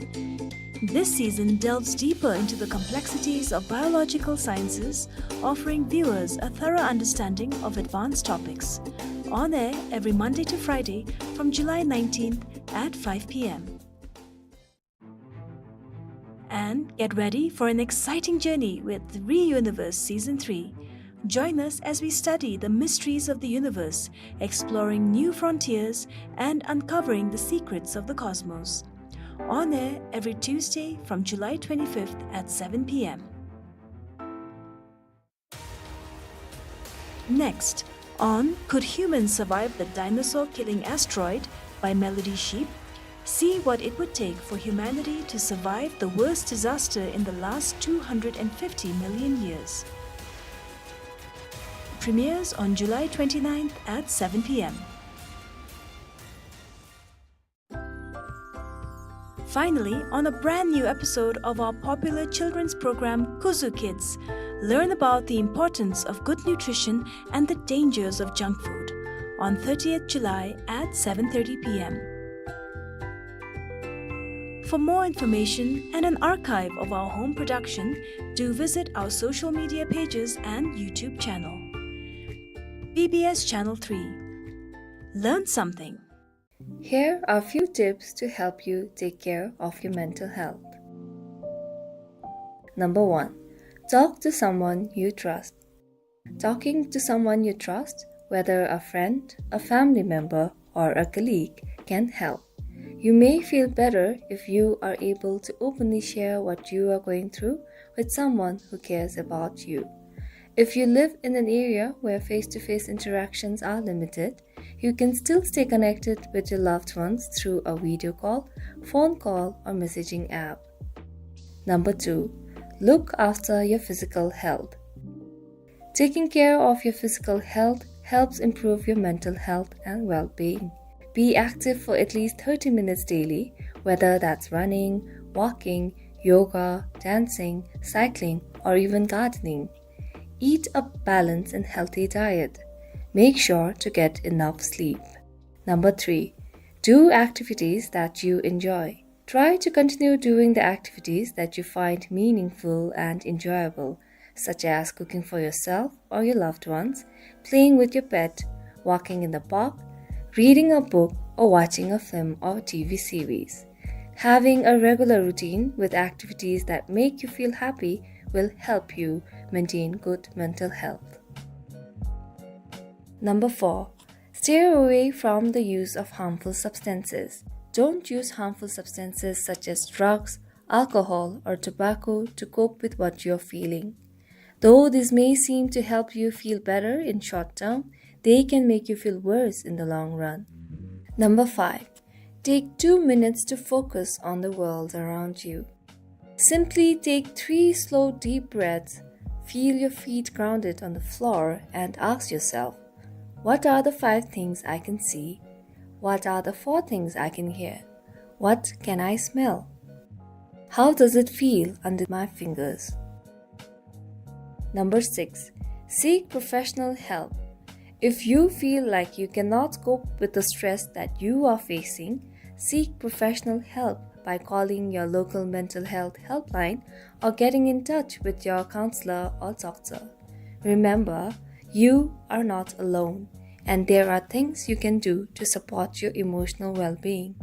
This season delves deeper into the complexities of biological sciences, offering viewers a thorough understanding of advanced topics. On air every Monday to Friday from July nineteenth at five p m. And get ready for an exciting journey with Reuniverse Season three. Join us as we study the mysteries of the universe, exploring new frontiers and uncovering the secrets of the cosmos. On air every Tuesday from July twenty-fifth at seven p m. Next, on Could Humans Survive the Dinosaur Killing Asteroid by Melody Sheep, see what it would take for humanity to survive the worst disaster in the last two hundred and fifty million years. Premieres on July twenty-ninth at seven p m. Finally, on a brand new episode of our popular children's program, Kuzu Kids, learn about the importance of good nutrition and the dangers of junk food on thirtieth July at seven thirty p m. For more information and an archive of our home production, do visit our social media pages and YouTube channel. B B S Channel three. Learn something. Here are a few tips to help you take care of your mental health. Number one, talk to someone you trust. Talking to someone you trust, whether a friend, a family member, or a colleague, can help. You may feel better if you are able to openly share what you are going through with someone who cares about you. If you live in an area where face-to-face interactions are limited, you can still stay connected with your loved ones through a video call, phone call, or messaging app. Number two, look after your physical health. Taking care of your physical health helps improve your mental health and well-being. Be active for at least thirty minutes daily, whether that's running, walking, yoga, dancing, cycling, or even gardening. Eat a balanced and healthy diet. Make sure to get enough sleep. Number three, do activities that you enjoy. Try to continue doing the activities that you find meaningful and enjoyable, such as cooking for yourself or your loved ones, playing with your pet, walking in the park, reading a book, or watching a film or T V series. Having a regular routine with activities that make you feel happy will help you maintain good mental health. Number four, stay away from the use of harmful substances. Don't use harmful substances such as drugs, alcohol, or tobacco to cope with what you're feeling. Though this may seem to help you feel better in short term, they can make you feel worse in the long run. Number five, take two minutes to focus on the world around you. Simply take three slow, deep breaths, feel your feet grounded on the floor, and ask yourself, "What are the five things I can see? What are the four things I can hear? What can I smell? How does it feel under my fingers?" Number six, seek professional help. If you feel like you cannot cope with the stress that you are facing, seek professional help by calling your local mental health helpline or getting in touch with your counselor or doctor. Remember, you are not alone, and there are things you can do to support your emotional well-being.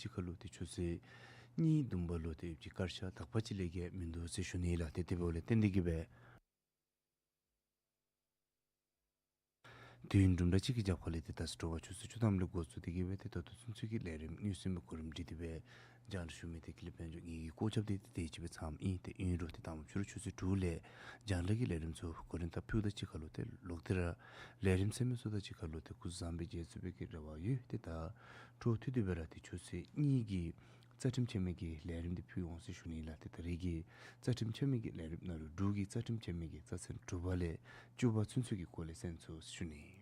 ཅིག་ཁར་ལུ་ཏེ་ཆུ་ཚོད་གཉིས་བདུན་པ་ལུ་ཏེ་ཡོདཔ་ཅིག་སྐར་ཆ་དག་པ་ཅིག་ལས་བརྒལ་མིན་འདུག་ཟེར་ཞུ་ནི་ལགས། ཏེ་དེ་འབདཝ་ལས་བརྟེན་ཏེ་གིས་སྦེ་དུས་ཡུན་དུམ་གྲ་ཅིག་གི་རྒྱབ་ཁ་ལས་ཏེ་ད་ལྟོ་དྲོ་པ་ཆུ་ཚོད་བཅུ་ཐམ་ལས་འགོ་བཙུགས་ཏེ་གིས་སྦེ་ཏེ་ད་ལྟོ་ཚུན་ཚོད་ཀྱི་ལས་རིམ་དངོས་སུ་མི་གོ་རིམ་སྒྲིག་སྟེ་སྦེ་རྒྱང་བསྒྲགས་ཞུ་མི་དེ་ཀུན་ལས་དཔལ་འབྱོར་ངེ་གི་བཀོད་ཁྱབ་དེ་ཏེ་དེ་ཅིག་སྦེ་མཚམས་ཨིན། ཏེ་ཨིན་རུང་ཏེ་དང་པ་ཕྱི་རུ་ཆུ་ཚོད་དྲུག་ལས་རྒྱང་བསྒྲགས་ཀྱི་ལས་རིམ་ཚུ་གོ་རིམ་ལྟར་ཕུལཝ་ད་ཅིག་ཁར་ལུ་ཏེ་ལོག་སྟེ་ར་ལས་རིམ་ཚུ་མི་ཚུ་དང་ཅིག་ཁར་ལུ་ཏེ་སྐུ་གཟུགས་བཟང་པོ་སྦེ་མཇལ་ཚུགས་པའི་གི་རེ་བ་ཡོད། ཏེ་ད་འཕྲོ་མཐུད་དེ་སྦེ་ར་ཏེ་ཆུ་ཚོད་གཉིས་ཀྱི་རྩ་ཁྲིམས་འཆལ་མི་གི་ལས་རིམ་དེ་ཕུལ་འོང་ཟེར་ཞུ་ནི་ལགས། ཏེ་ད་རེས་ཀྱི་རྩ་ཁྲིམས་འཆལ་མི་གི་ལས་རིམ་ནང་ལུ་འབྲུག་གི་རྩ་ཁྲིམས་འཆལ་མི་གི་རྩ་ཚན་དྲུག་པ་ལས་བཅུ་པ་ཚུན་ཚོད་ཀྱི་སྐོར་ལས་གསན་ཚུགས་ཟེར་ཞུ་ནི།